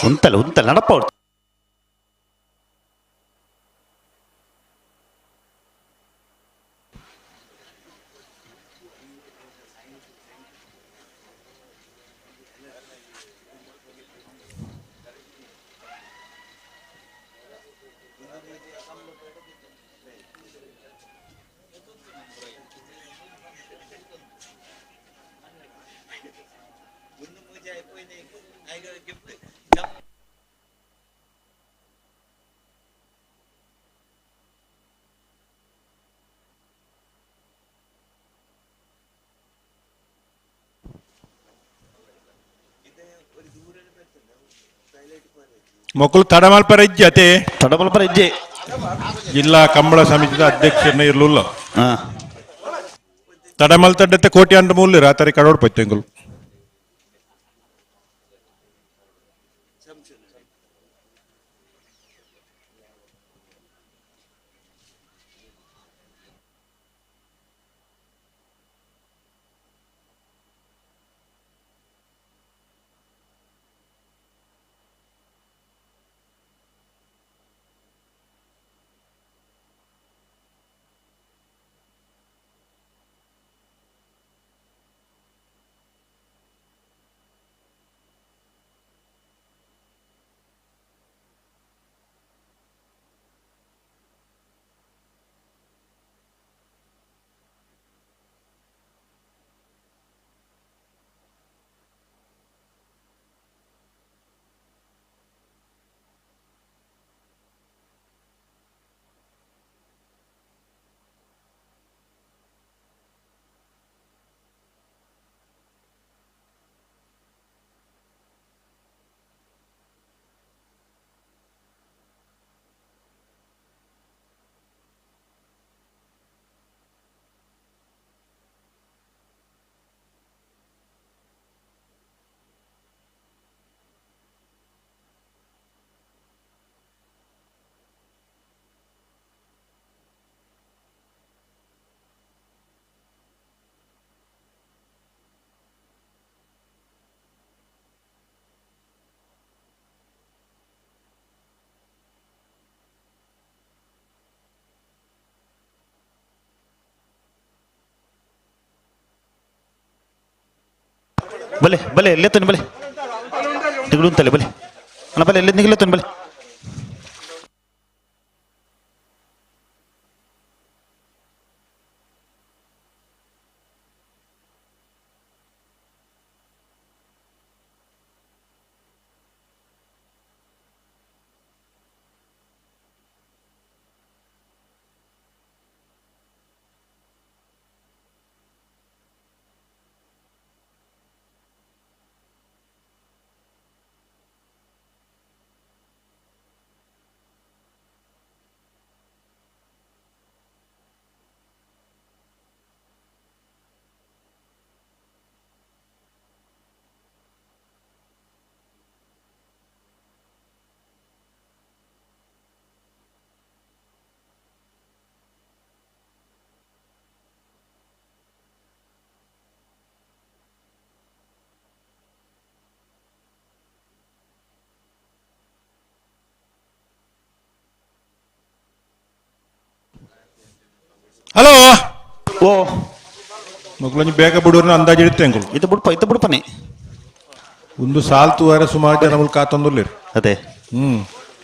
ಉಂತಲ್ಲ ಉಂತಲ್ಲ ನಡಪ ಮೊಕ್ಕಳು ತಡಮಲ್ಪರ ಇಜ್ಜೆ ಅತೆ ತಡಮಲ್ಪರ ಇಜ್ಜೆ ಜಿಲ್ಲಾ ಕಂಬಳ ಸಮಿತಿದ ಅಧ್ಯಕ್ಷರನ್ನ ಇರ್ಲಿಲ್ಲ ತಡಮಲ್ ತಡ್ಡತ್ತೆ ಕೋಟಿ ಅಂಡ ಮೂಲ ರಾತ್ರಿ ಕಡೋಡ್ ಪತ್ತೆಂಗುಲು ಬಲೆ ಬಲೆ ಲೆತ್ತನೆ ಬಲೆ ನಿಗಡು ಬಲೆ ಅಣ್ಣ ಬಲೆ ಎಲ್ಲಿ ನಿಗಲೆತ್ತನೆ ಬಲೆ ಹಲೋ ಓ ಮಕ್ಕಳೊಂಜಿ ಬೇಗ ಬಿಡೋರ್ನ ಅಂದಾಜು ಇಡುತ್ತೆ ಅಂಕುಲು. ಇದು ಬುಡ್ಪ ಇದು ಬುಡ್ಪನೆ. ಒಂದು ಸಾಲ್ ತೂವಾರ ಸುಮಾರು ಜನ ಮುಲ್ ಕಾತೊಂದುರ್ಲಿರು. ಅದೇ. ಹ್ಮ್.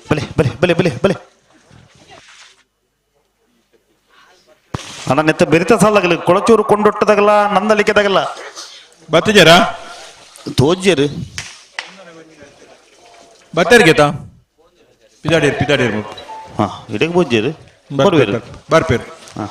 ಬಲೆ ಬಲೆ ಬಲೆ ಬಲೆ ಬಲೆ ಅಣ್ಣ ನೆತ್ತ ಬೆರಿತ ಸಾಲಾಗಲಿ ಕೊಳಚೂರು ಕೊಂಡೊಟ್ಟದಾಗಲ್ಲ ನಂದಲಿಕೆದಾಗಲ್ಲ. ಬತ್ತಿಜಾರಾ? ತೋಜ್ಯರು. ಬತ್ತೇರ್ಗೇತಾ ಪಿದಾಡೀರ್ ಪಿದಾಡೀರ್. ಹಾ ಇಡಕ್ಕೆ ಬೋಜ್ಯರು ಬರುವೇರು. ಬರ್ಪೇರು. ಹಾ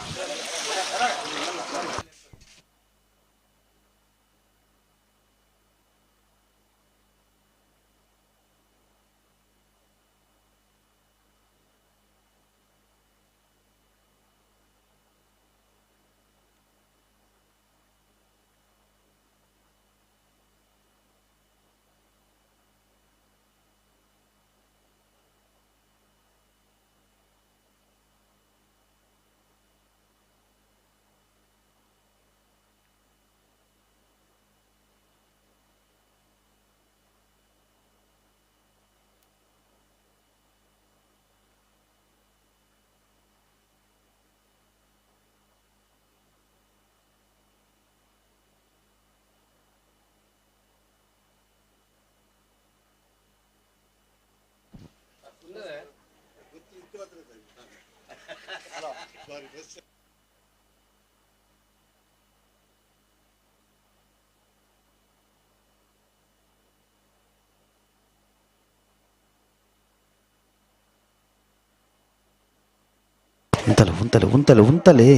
ಉಂತಲೆ ಉಂತಲೆ ಉಂತಲೆ ಉಂತಲೆ.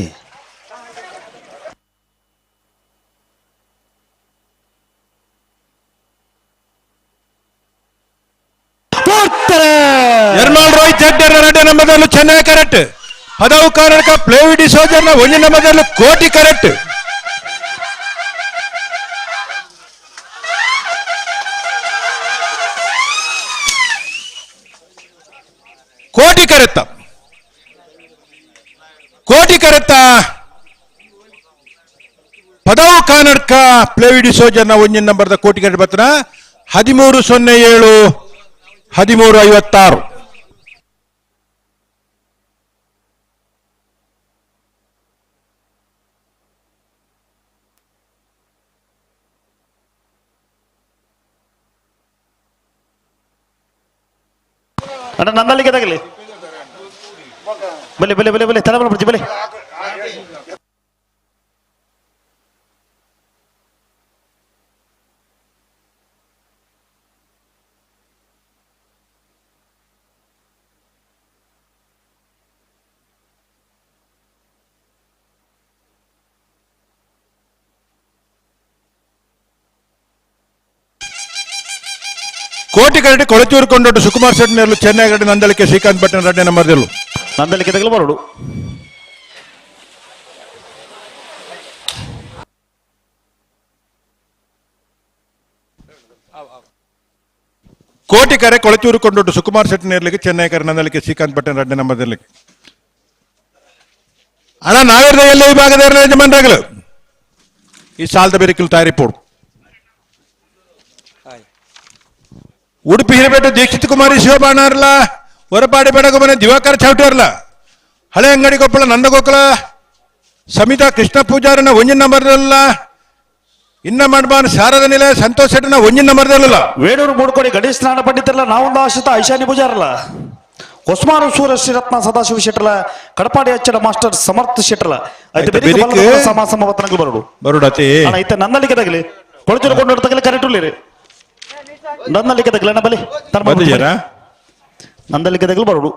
ಎರ್ಮಾಳ್ ರೋಹಿತ್ ಶೆಟ್ಟರ್ ಎರಡನೇ ನಂಬರ್ದಲ್ಲೂ ಚೆನ್ನೈ ಕರೆಕ್ಟ್. ಪದವು ಕಾರಣಕ ಪ್ಲೇವಿ ಡಿಸೋಜರ್ನ ಒಂದನೇ ನಂಬರ್ದಲ್ಲೂ ಕೋಟಿ ಕರೆಕ್ಟ್. ಕೋಟಿ ಕರೆತ್ತ ಕೋಟಿ ಕರೆತ್ತ ಪದವು ಕಾನಡ್ಕ ಪ್ಲೇವಿ ಡಿಸೋಜರ್ನ ಒಂದನೇ ನಂಬರ್ದ ಕೋಟಿ ಕರೆಕ್ಟ್ ಬರ್ತನ 13:07 13:56. ಅಣ್ಣ ನನ್ನಲ್ಲಿಗೆ ತಗಲಿ ಬಲೆ ಬಲೆ ಬಲೆ ಬಲೆ ತಲೆ ಬಲೆ ಬಲೆ. ಕೋಟಿ ಕರಡಿ ಕೊಳಚೂರು ಕೊಂಡೊಟ್ಟು ಸುಕುಮಾರ್ ಶೆಟ್ಟಿನಲ್ಲೂ ಚೆನ್ನೈ ಕರಡಿ ನಂದಳಿಕೆ ಶ್ರೀಕಾಂತ್ ಭಟ್ಟನ ಎರಡನೇ ನಂಬರ್ದಲ್ಲೂ ನಂದಲಿಕ್ಕೆ ತಗಲು ಬರೋಡು. ಕೋಟಿ ಕರೆ ಕೊಳಚೂರು ಕೊಂಡೊಟ್ಟು ಸುಕುಮಾರ್ ಶೆಟ್ಟಿನರ್ಲಿಗೆ ಚೆನ್ನೈ ಕರೆ ನಂದಳಿಕೆ ಶ್ರೀಕಾಂತ್ ಭಟ್ಟನ ಎರಡನೇ ನಂಬರ್ದಲ್ಲಿ. ಅಣ್ಣ ನಾವಿರದ ಎಲ್ಲ ವಿಭಾಗದ ಯಜಮಾನರಾಗಲು ಈ ಸಾಲದ ಬೆರಿಕಲು ತಯಾರಿ ಪೋಡು. ಉಡುಪಿ ಹಿರೇಪೇಟೆ ದೀಕ್ಷಿತ್ ಕುಮಾರಿ ಶಿವಬಾಣಾರ್ಲ ಹೊರಪಾಡಿ ಬೆಡಗುಮನೆ ದಿವಾಕರ್ ಚೌಟರ್ಲ ಹಳೆ ಅಂಗಡಿ ಕೊಪ್ಪಳ ನಂದಗೋಕುಲ ಸಮಿತಾ ಕೃಷ್ಣ ಪೂಜಾರನ ಒಂಜಿನ ನಂಬರ್ದಲ್ಲ ಇನ್ನ ಮಾಡ್ಬಾನ್ ಶಾರದ ನಿಲಯ ಸಂತೋಷ್ ಶೆಟ್ಟನ ಒಂಜಿನ ನಂಬರ್ದಲ್ಲ. ವೇಣೂರು ಮೂಡ್ಕೋಡಿ ಗಣೇಶ್ ಸ್ನಾನ ಪಂಡಿತರಲ್ಲ ನಾವೊಂದು ಆಶ್ರಿತ ಐಶಾನಿ ಪೂಜಾರಲ್ಲ ಹೊಸ್ಮಾರು ಸೂರ ಶ್ರೀರತ್ನ ಸದಾಶಿವ ಶೆಟ್ಟಲ ಕಡಪಾಡಿ ಅಚ್ಚಡ ಮಾಸ್ಟರ್ ಸಮರ್ಥ ಶೆಟ್ಟಲ ಐತೆ ಬೆರಿಕ್ ಸಮ ಸಮವತನಗಳು ಬರೋಡು ಬರೋಡತಿ. ಅಣ್ಣ ಐತೆ ನನ್ನಲ್ಲಿಗೆ ತಗಲಿ ಕೊಳಚೂರು ಕೊಂಡು ತಗಲಿ ಕರೆಕ್ಟ್ ಉಳ್ಳಿರಿ ನನ್ನಲ್ಲಿಗೆ ತಗಲಿ ಅಣ್ಣ ಬಲಿ ಬಂದಿದ್ದೀರಾ? ನಂದಲ್ಲಿಗೆ ತಗಲು ಬರೋಡು.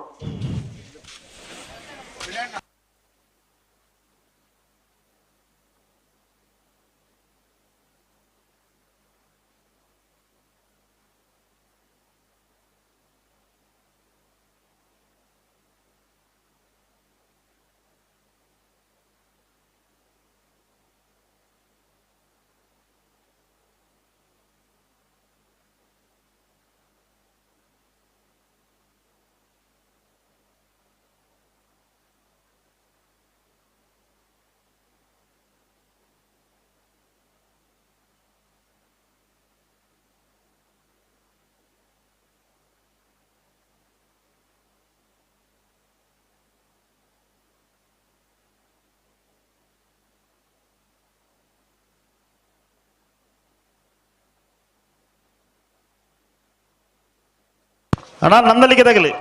ಅಣ್ಣ ನಂದಲಿಕೆ ತಗಲಿ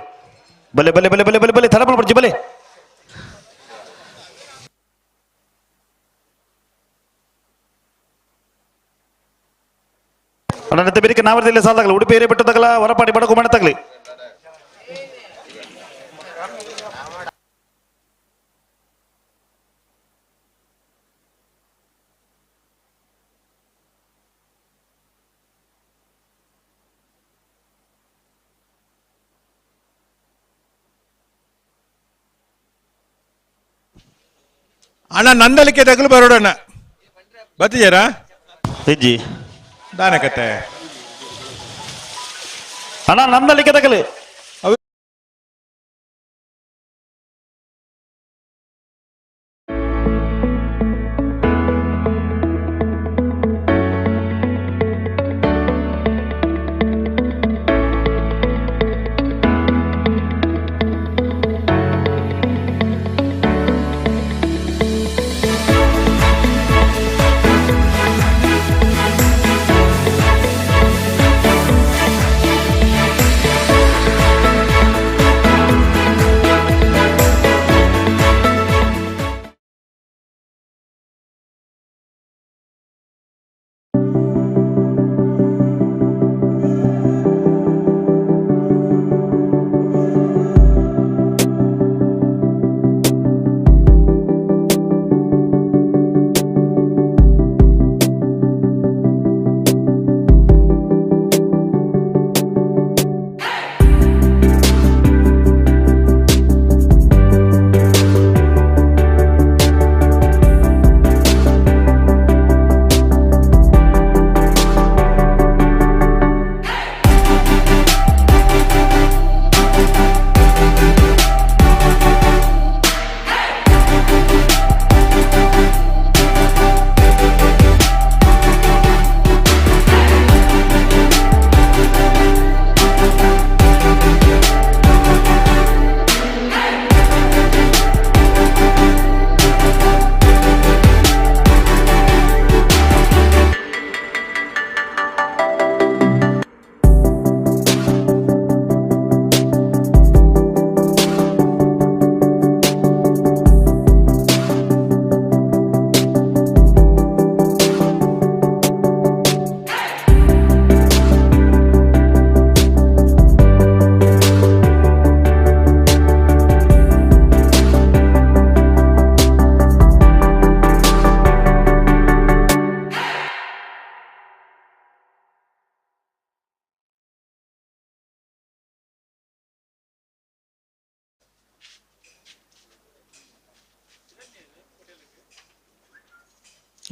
ಬಲೆ ಬಲೆ ಬಲೆ ಬಲೆ ಬಲೆ ಬಲೆ ತಡಪಲ್ ಪಡ್ಚಿ ಬಲೆ ಅಣ್ಣ ನೆತ್ತ ಬೇರಿಕೆ ನಾವರದಲ್ಲಿ ಸಾಲದಾಗಲಿ ಉಡುಪಿ ಏರಿಯಾ ಬಿಟ್ಟು ತಗಲ ಹೊರಪಾಡಿ ಬಡಕು ಮನೆ ತಗಲಿ ಅಣ್ಣ ನಂದಲಿಕೆ ತಗಲು ಬರೋಡಣ್ಣ ಬತ್ತಿಜಾರಾ ಇಜ್ಜಿ ದಾನ ಕತೆ ಅಣ್ಣ ನಂದಲಿಕೆ ತಗಲಿ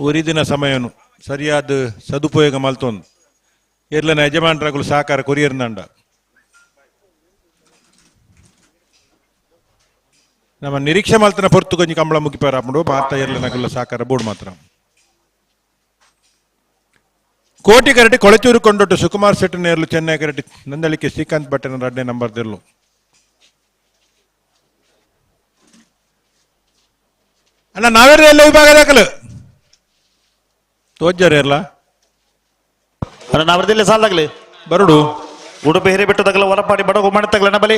ಒರಿದಿನ ಸಮಯನು ಸರಿಯಾದ ಸದುಪಯೋಗ ಮಲ್ತೊಂದು ಎರ್ಲನ ಯಜಮಾನ್ರಗಳು ಸಹಕಾರ ಕೊರಿಯರ್ನಂಡ ನಮ್ಮ ನಿರೀಕ್ಷೆ ಮಲ್ತನ ಪೊರ್ತು ಕೊಂಚ ಕಂಬಳ ಮುಗಿಪಾರ ಅಪ್ಪುಡು ಮಾತ ಎರ್ಲನಗುಲ ಸಹಕಾರ ಬೋರ್ಡ್ ಮಾತ್ರ. ಕೋಟಿ ಕರಟಿ ಕೊಳಚೂರು ಕೊಂಡೊಟ್ಟು ಸುಕುಮಾರ್ ಶೆಟ್ಟಿ ನೇರ್ಲು ಚೆನ್ನೈ ಕರಟಿ ನಂದಳಿಕೆ ಶ್ರೀಕಾಂತ್ ಭಟ್ಟನ ರಡ್ಡೆ ನಂಬರ್ ದಿರ್ಲು. ಅಣ್ಣ ನಾವೇರ ಎಲ್ಲ ವಿಭಾಗ ದಾಖಲು ತೋಜ್ಜಾರ ಇರ್ಲ ಅಣ್ಣ ನಾವರದಲ್ಲಿ ಸಾಲದಾಗಲಿ ಬರುಡು ಉಡುಪಿ ಹಿರಿಬೆಟ್ಟದಾಗಲ ಹೊರಪಾಡಿ ಬಡಗು ಮಣತಗಲ ಅಣ್ಣ ಬಲಿ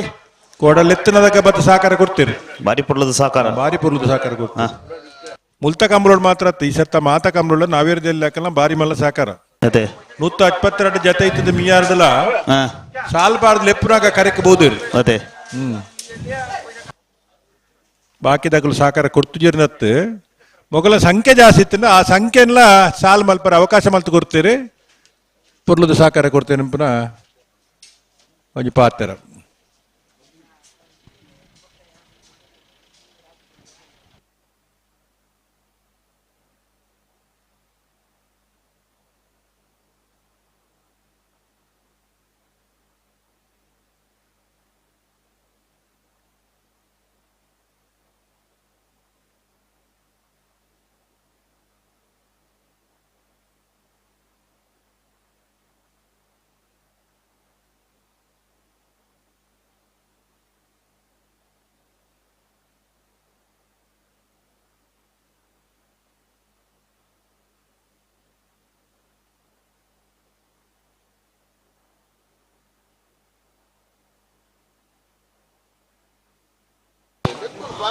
ಕೋಡಲೆತ್ತನದಕ್ಕೆ ಬತ್ತ ಸಹಕಾರ ಕೊಡ್ತೀರಿ. ಬಾರಿ ಪುರ್ಲದ ಸಹಕಾರ. ಬಾರಿ ಪುರ್ಲದ ಸಹಕಾರ ಕೊಡ್ತೀರಿ. ಮುಲ್ತ ಕಂಬಳೋಡ್ ಮಾತ್ರ ಅತ್ತ, ಈ ಸರ್ತ ಮಾತ ಕಂಬಳೋಡ್ ನಾವೇರದಲ್ಲಿ ಹಾಕಲ್ಲ ಬಾರಿ ಮಲ್ಲ ಸಹಕಾರ. ಅದೇ 122 ಜತೆ ಇತ್ತದ ಮಿಯಾರ್ದಲ ಹಾ ಸಾಲ್ ಬಾರ್ದ ಲೆಪ್ಪುನಾಗ ಕರೆಕ್ ಬೋದು. ಅದೇ ಬಾಕಿದಾಗಲು ಸಹಕಾರ ಕೊಡ್ತುಜಿರ್ನತ್ತು ಮೊಗಲ ಸಂಖ್ಯೆ ಜಾಸ್ತಿ ಇತ್ತು, ಆ ಸಂಖ್ಯೆಲ್ಲ ಸಾಲ್ ಮಲ್ಪರ ಅವಕಾಶ ಮಲ್ತು ಕೊಡ್ತೀರಿ, ಪುರ್ಲದ ಸಹಕಾರ ಕೊಡ್ತೇನೆ ಪುನಃ ಒಂಜಿ ಪಾತ್ರ.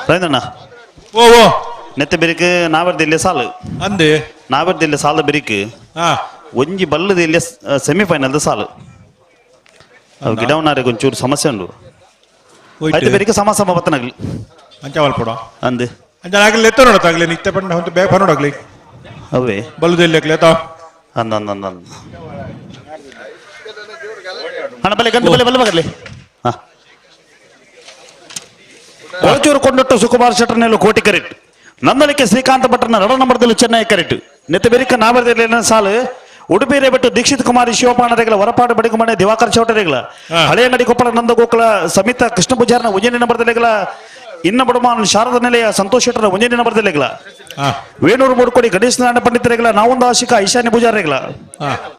ರವೀಂದ್ರಣ್ಣ ಓ ಓ ನೆತ್ತ ಬಿರಿಕ್ ನಾವರ್ದಿಲ್ಲ ಸಾಲು ಅಂದೆ ನಾವರ್ದಿಲ್ಲ ಸಾಲ ಬಿರಿಕ್ ಹಾ ಒಂಜಿ ಬಲ್ಲದ ಇಲ್ಲಿ ಸೆಮಿಫೈನಲ್ ಸಾಲು ಅವು ಗಿಡವನಾರಿಗೆ ಒಂಚೂರು ಸಮಸ್ಯೆ ಉಂಡು ಐತೆ ಬೆರಿಕೆ ಸಮ ಸಮ ಬತ್ತನಾಗ್ಲಿ ಅಂಚ ಮಲ್ಪಡ ಅಂದ್ ಅಂಚ ಆಗಲಿ ಎತ್ತ ನೋಡತ್ತಾಗ್ಲಿ ನಿತ್ಯ ಪಂಡ ಹೊಂತು ಬೇಗ ನೋಡಾಗ್ಲಿ ಅವೇ ಬಲ್ಲದಲ್ಲಿ ಎತ್ತ ಅಂದ ಅಂದ ಅಂದ ಅಂದ ಅಣ್ಣ ಬಲೆ ಗಂಟು ಬಲೆ ಬಲೆ ಬಗಲಿ ಹಾ ಕೊಳಚೂರು ಕೊಂಡೊಟ್ಟು ಸುಕುಮಾರ್ ಶೆಟ್ಟರ್ನೆಲ್ಲ ಕೋಟಿ ಕರೆಕ್ಟ್ ನಂದಳಿಕೆ ಶ್ರೀಕಾಂತ ಭಟ್ರನ ರಡ ನಂಬರ್ದಲ್ಲಿ ಚೆನ್ನೈ ಕರೆಕ್ಟ್ ನೆತ್ತ ಬೆರಿಕ ನಾವರ್ದಲ್ಲಿ ಸಾಲು ಉಡುಪಿ ರೇಬೆಟ್ಟು ದೀಕ್ಷಿತ್ ಕುಮಾರಿ ಶಿವಪಾಣ ರೇಗಲ ಹೊರಪಾಡು ಬಡಿಗುಮನೆ ದಿವಾಕರ್ ಚೌಟರೇಗಲ ಹಳೆಯಂಗಡಿ ಕೊಪ್ಪಳ ನಂದ ಗೋಕುಲ ಸಮಿತ ಕೃಷ್ಣ ಪೂಜಾರನ ಉಜ್ಜಯಿನಿ ನಂಬರ್ದಲ್ಲೇಗಲ ಇನ್ನ ಬಡಮಾನ್ ಶಾರದಾ ನಿಲಯ ಸಂತೋಷ್ ಶೆಟ್ಟರ ಉಜ್ಜಯಿನಿ ನಂಬರ್ದಲ್ಲೇಗಲ ವೇಣೂರು ಮೂಡ್ಕೋಡಿ ಗಣೇಶ್ ನಾರಾಯಣ ಪಂಡಿತರೇಗಲ ನಾವೊಂದು ಆಶಿಕ ಈಶಾನ್ಯ ಪೂಜಾರೇಗಲ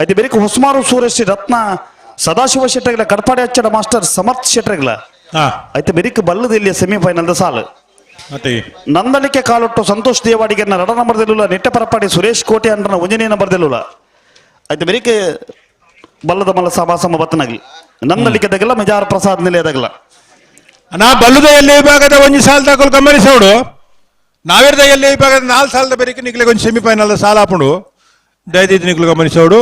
ಐತೆ ಬೆರಿಕ ಹೊಸ್ಮಾರು ಸೂರಶ್ರೀ ರತ್ನ ಸದಾಶಿವ ಶೆಟ್ಟರೆಗಲ ಕಡ್ಪಾಡಿ ಅಚ್ಚಡ ಮಾಸ್ಟರ್ ಸಮರ್ಥ ಶೆಟ್ಟರೆಗಲ ಐತೆ ಬೆರಿಕ ಬಲ್ಲದ ಇಲ್ಲಿ ಸೆಮಿಫೈನಲ್ ಸಾಲು ಮತ್ತೆ ನಂದಳಿಕೆ ಕಾಲೊಟ್ಟು ಸಂತೋಷ್ ದೇವಾಡಿಗೆನ್ನ ರಡ ನಂಬರ್ದಲ್ಲಿಲ್ಲ ನೆಟ್ಟೆ ಪರಪಾಡಿ ಸುರೇಶ್ ಕೋಟೆ ಅಂಡ್ರನ ಉಂಜನೇ ನಂಬರ್ದಲ್ಲಿಲ್ಲ ಐತೆ ಬೆರಿಕೆ ಬಲ್ಲದ ಮಲ್ಲ ಸಮಾಸಮ ಬತ್ತನಾಗ್ಲಿ ನಂದಳಿಕೆ ದಗಲ ಮೆಜಾರ್ ಪ್ರಸಾದ್ ನಿಲಯದಾಗಲ ನಾ ಬಲ್ಲದ ಎಲ್ಲಿ ವಿಭಾಗದ ಒಂಜಿ ಸಾಲದ ಗಮನಿಸೋಡು ನಾವಿರ್ದ ಎಲ್ಲಿ ವಿಭಾಗದ ನಾಲ್ ಸಾಲದ ಬೆರಿಕೆ ನಿಗ್ಲಿಗೆ ಒಂದು ಸೆಮಿಫೈನಲ್ ಸಾಲ ಹಾಪುಂಡು ದಯದೀತಿ ನಿಗ್ಲು ಗಮನಿಸೋಡು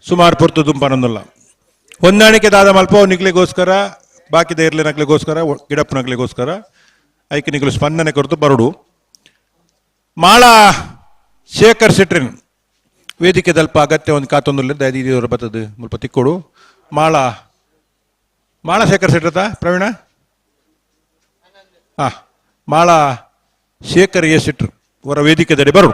ಸುಮಾರು ಪೊರ್ತು ದುಂಪನೊಂದಲ್ಲ ಹೊಂದಾಣಿಕೆ ದಾದ ಮಲ್ಪ ನಿಗ್ಲಿಗೋಸ್ಕರ ಬಾಕಿದ ಇರ್ಲಿ ನಕ್ಲಿಗೋಸ್ಕರ ಗಿಡಪ್ಪ ನಕ್ಲಿಗೋಸ್ಕರ ಐಕೆ ನಿಗ್ಲು ಸ್ಪಂದನೆ ಕೊರತು ಬರಡು ಮಾಳ ಶೇಖರ್ ಸಿಟ್ರಿನ್ ವೇದಿಕೆ ದಲ್ಪ ಅಗತ್ಯ ಒಂದು ಕಾತೊಂದುಲ್ಲ ದಯದೀದಿ ಬತ್ತದು ಮುಲ್ಪ ತಿಕ್ಕೋಡು ಮಾಳ ಮಾಳ ಶೇಖರ್ ಸಿಟ್ರತಾ ಪ್ರವೀಣ ಹಾ ಮಾಳ ಶೇಖರ್ ಎ ಸಿಟ್ರು ಅವರ ವೇದಿಕೆ ಬರು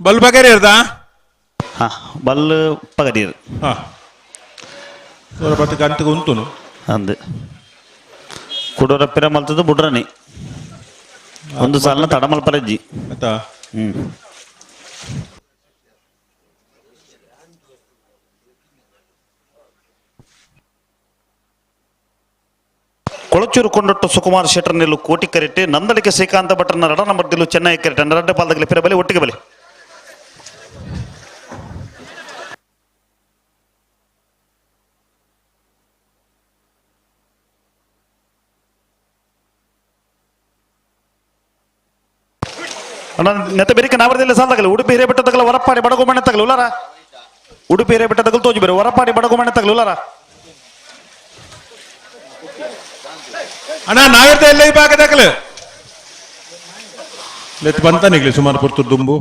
ಬಲ್ ಬಗೇರಿ ಇರ್ದಾ ಹಾ ಬಲ್ ಪಗಡೀರ್ ಹಾ ಬತ್ತಕ್ಕೆ ಅಂತಕ್ಕೆ ಉಂಟುನು ಅಂದ್ ಕುಡೋರ ಪಿರ ಮಲ್ತದ್ದು ಬುಡ್ರನಿ ಒಂದು ಸಾಲಿನ ತಡಮಲ್ಪರಜ್ಜಿ ಆಯ್ತಾ ಹ್ಮ್ ಕೊಳಚೂರು ಕೊಂಡೊಟ್ಟು ಸುಕುಮಾರ್ ಶೆಟ್ಟರ್ ನಿಲ್ಲು ಕೋಟಿ ಕರೆಟ್ಟಿ ನಂದಳಿಕೆ ಶ್ರೀಕಾಂತ ಭಟ್ರನ ರಡ ನಂಬರ್ ದಿಲ್ಲು ಚೆನ್ನೈ ಕರೆಟ್ ರಡ್ಡ ಪಾಲ್ದಗಲಿ ಪಿರ ಬಲಿ ಒಟ್ಟಿಗೆ ಬಲಿ ಅಣ್ಣ ನೆತ್ತ ಬೆರಿಕೆ ನಾವರದಲ್ಲಿ ಸಾಲದಾಗಲಿ ಉಡುಪಿ ಹಿರೇಬೆಟ್ಟ ತಗಲ ಹೊರಪಾಡಿ ಬಡಗುಮಣ್ಣೆ ತಗಲು ಉಲ್ಲಾರ ಉಡುಪಿ ಹಿರೇಬೆಟ್ಟ ತಗಲು ತೋಜಿ ಬೇರೆ ಹೊರಪಾಡಿ ಬಡಗುಮಣ್ಣೆ ತಗಲು ಉಲ್ಲಾರ ಅಣ್ಣ ನಾವಿರ್ದ ಎಲ್ಲ ವಿಭಾಗದಾಗಲು ಲೆತ್ ಬಂತಾನಿಗ್ಲಿ ಸುಮಾರು ಪುರ್ತುರ್ ದುಂಬು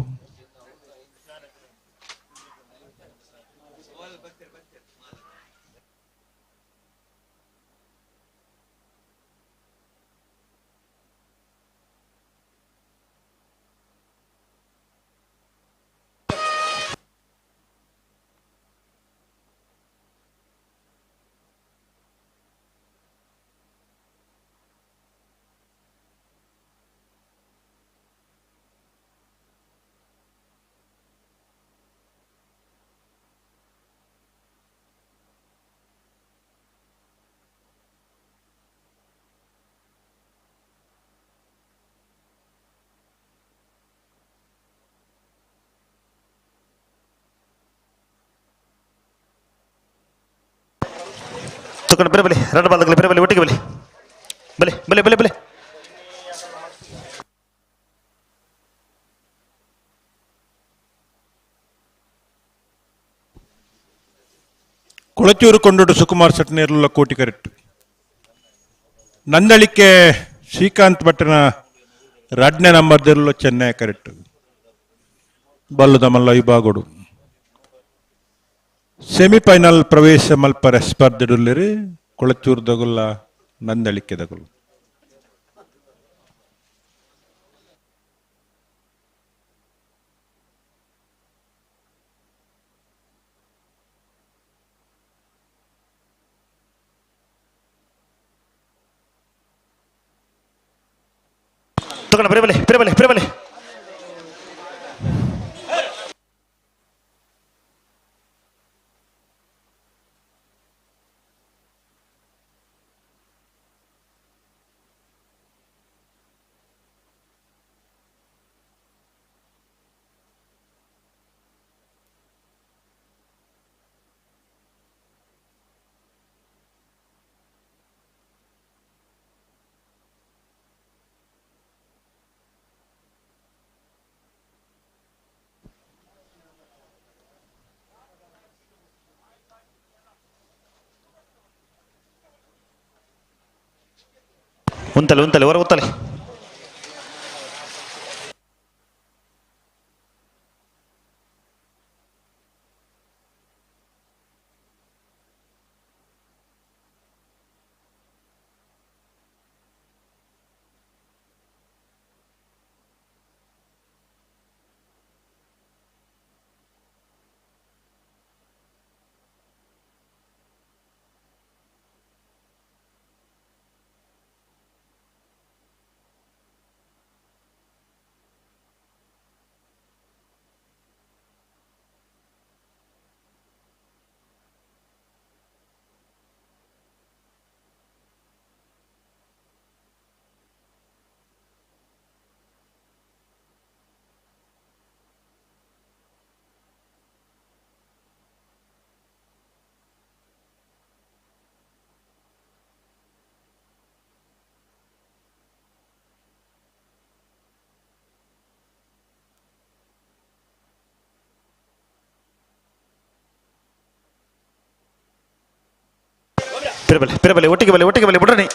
ತಕೊಂಡು ಬೇರೆ ಬಲಿ ಎರಡು ಬಾಲ್ದಗಲಿ ಬೇರೆ ಬಲಿ ಒಟ್ಟಿಗೆ ಬಲಿ ಬಲಿ ಬಲಿ ಬಲಿ ಬಲಿ ಕೊಳಚೂರು ಕೊಂಡೊಟ್ಟು ಸುಕುಮಾರ್ ಸಟ್ನೇರ್ಲುಲ್ಲ ಕೋಟಿ ಕರೆಕ್ಟ್ ನಂದಳಿಕೆ ಶ್ರೀಕಾಂತ್ ಭಟ್ಟನ ರಡ್ನೆ ನಂಬರ್ ದೆರ್ಲ ಚೆನ್ನೈ ಕರೆಕ್ಟ್ ಬಲ್ಲುದ ಮಲ್ಲ ವಿಭಾಗೋಡು. ಸೆಮಿಫೈನಲ್ ಪ್ರವೇಶ ಮಲ್ಪರ ಸ್ಪರ್ಧೆಡುಲ್ಲೆರ್ ಕೊಳಚೂರ್ದಗುಲ್ಲ ನಂದಳಿಕೆದಗುಲ್. ತಗೊಂಡ ಬರೆ ಬಲೆ ಬರೆ ಬಲೆ ಬರೆ ಬಲೆ. ಉಂತಲೆ ಉಂತಲೆ ಹೊರ ಉತ್ತಲೆ. ಪಿರಬಲೆ ಪಿರಬಲೆ ಒಟ್ಟಿಗೆ ಬಲೆ ಒಟ್ಟಿಗೆ ಬಲೆ ಬಿಡ್ರಣಿ.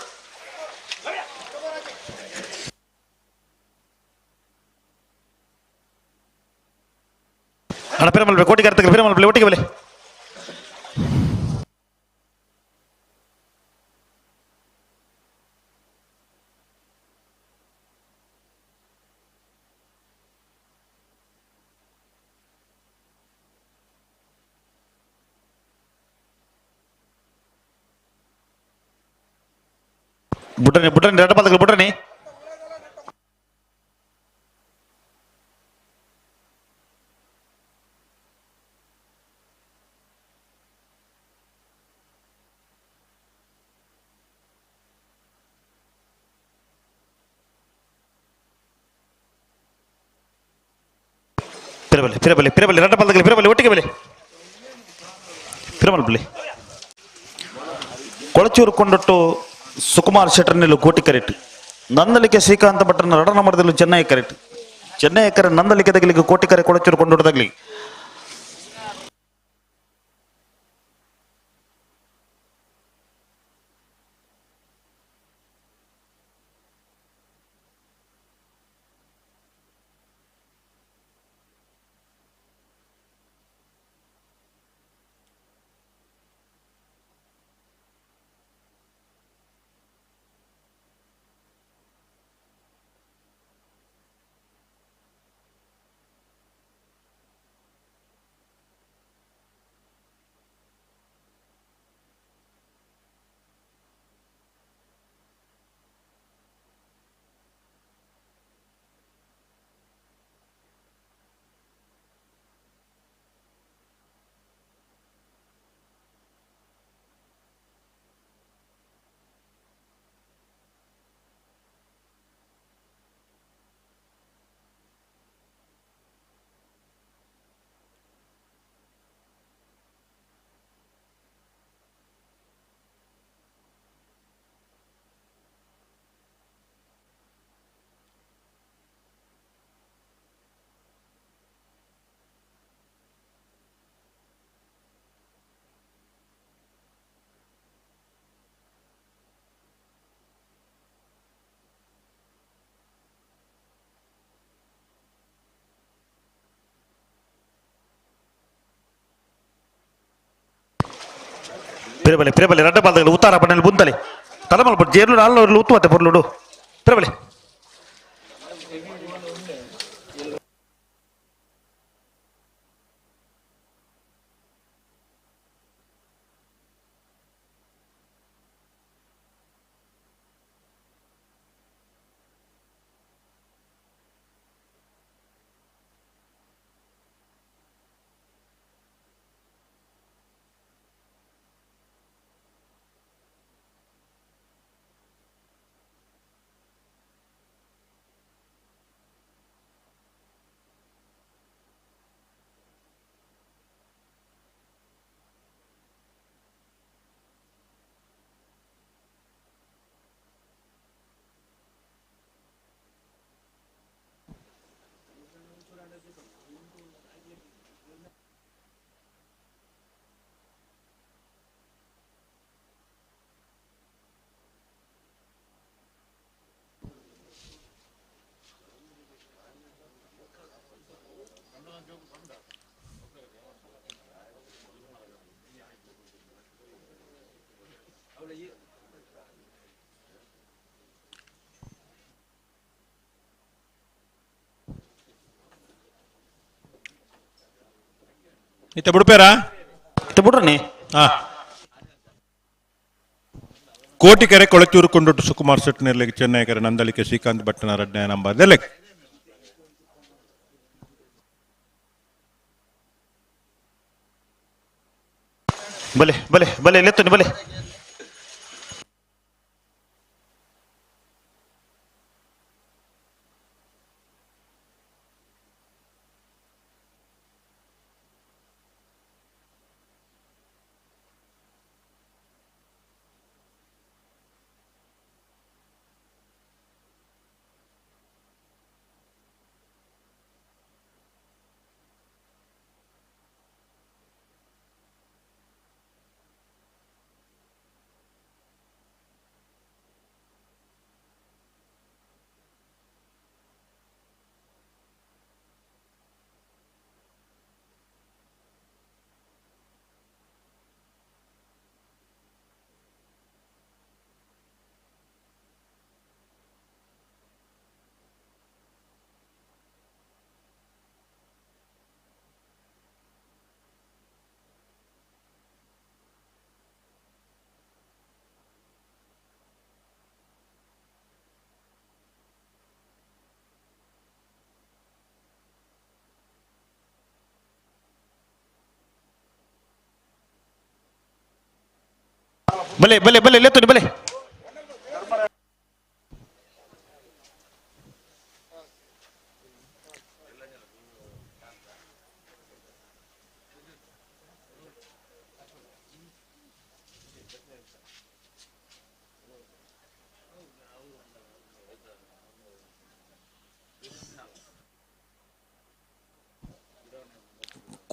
ಅಣ್ಣ ಪಿರಮಲ್ ಕೋಟಿಗೆ ಅರ್ಥ ಪಿರಮಲ್ ಒಟ್ಟಿಗೆ ಬಲೆ. ಬುಡ್ರನಿ ಬುಡ್ರನಿ ಎರಡು ಪದಗಳು ಬುಡ್ರನಿ. ಪಿರಬಲೆ ಪಿರಬಲೆ ಪಿರಬಲೆ ಎರಡು ಪದಗಳು ಪಿರಬಲೆ ಒಟ್ಟಿಗೆ ಬಲೆ ಪಿರಮಲ್ ಬಲೆ. ಕೊಳಚೂರು ಕೊಂಡೊಟ್ಟು ಸುಕುಮಾರ್ ಶೆಟ್ಟರ್ನೆಲ್ಲು ಕೋಟಿ ಕರೆಟ್. ನಂದಲಿಕೆ ಶ್ರೀಕಾಂತ ಭಟ್ಟನ ರಡನ ಮರದಲ್ಲೂ ಚೆನ್ನೈ ಕರೆಟ್. ಚೆನ್ನೈ ಕರೆ ನಂದಲಿಕೆ ತಗಲಿಗೆ ಕೋಟಿ ಕರೆ ಕೊಳಚೂರು ಕೊಂಡೊಟ್ಟು ತಗಲಿ. ಪಿರಬಲೆ ಪಿರಬಲೆ ರಡ್ಡ ಬಾಲ್ದಗಳು ಉತ್ತಾರ ಪಣ್ಣಲ್ಲಿ ಬುಂತಲೆ ತಲಮಲ್ ಪಟ್ಟು ಜೇರ್ಲು ಅಲ್ಲೋರ್ಲು ಉತ್ತುವತ್ತೆ ಪೊರ್ಲುಡು ಪಿರಬಲೆ ಇತ್ತ ಬಿಡ್ಪೇರಾ? ಇತ್ತ ಬಿಡ್ರನಿ. ಹಾ. ಕೋಟಿಕೆರೆ ಕೊಳಚೂರು ಕೊಂಡೊಟ್ಟು ಸುಕುಮಾರ್ ಸೆಟ್ನೆರ್ಲೆಗ್ ಚೆನ್ನೈಕರೆ ನಂದಳಿಕೆ ಶ್ರೀಕಾಂತ್ ಭಟ್ಟನ ರಡ್ನೇ ನಂಬರ್ ದೆಲೆಗ್. ಬಲೆ ಬಲೆ ಬಲೆ ಲೆತ್ತುನಿ ಬಲೆ. ಬಲೆ ಬಲೆ ಬಲೆ ಲೆತ್ತುನಿ ಬಲೆ.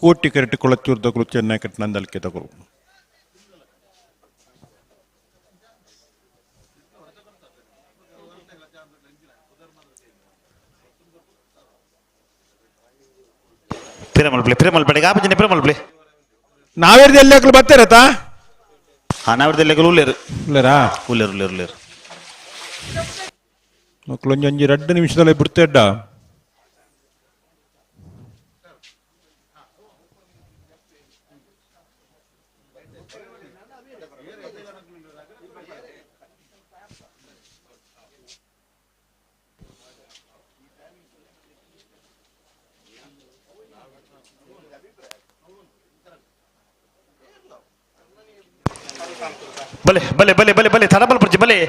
ಕೋಟಿ ಕರೆಟ್ ಕೊಳಚೂರು ತಗಲು ಚೆನ್ನೈ ಕಟ್ ನಂದಲ್ಕೆ ತಗಲು. ಪಿರಮಲ್ ಪ್ಲೇ ಪಿರಮಲ್ ಪಡೆ ಕಾಪಜಿನ ಪಿರಮಲ್ ಪ್ಲೇ. ನಾವೇರ್ದು ಎಲ್ಲಿ ಹಾಕಲು ಬರ್ತಾರತಾ? ಹಾ, ನಾವೇರ್ದು ಎಲ್ಲಿ ಹಾಕಲು ಉಲ್ಲೇರು. ಉಲ್ಲೇರಾ? ಉಲ್ಲೇರು ಉಲ್ಲೇರು ಉಲ್ಲೇರು. ಮಕ್ಕಳು ಒಂಜಿ 2 ನಿಮಿಷದಲ್ಲೇ ಬಿಡ್ತೇಡ್ಡ. ಬಲೆ ಬಲೆ ಬಲೆ ಬಲೆ ಬಲೆ ತಡಬಲ್ ಪುರ್ಜಿ ಬಲೆ.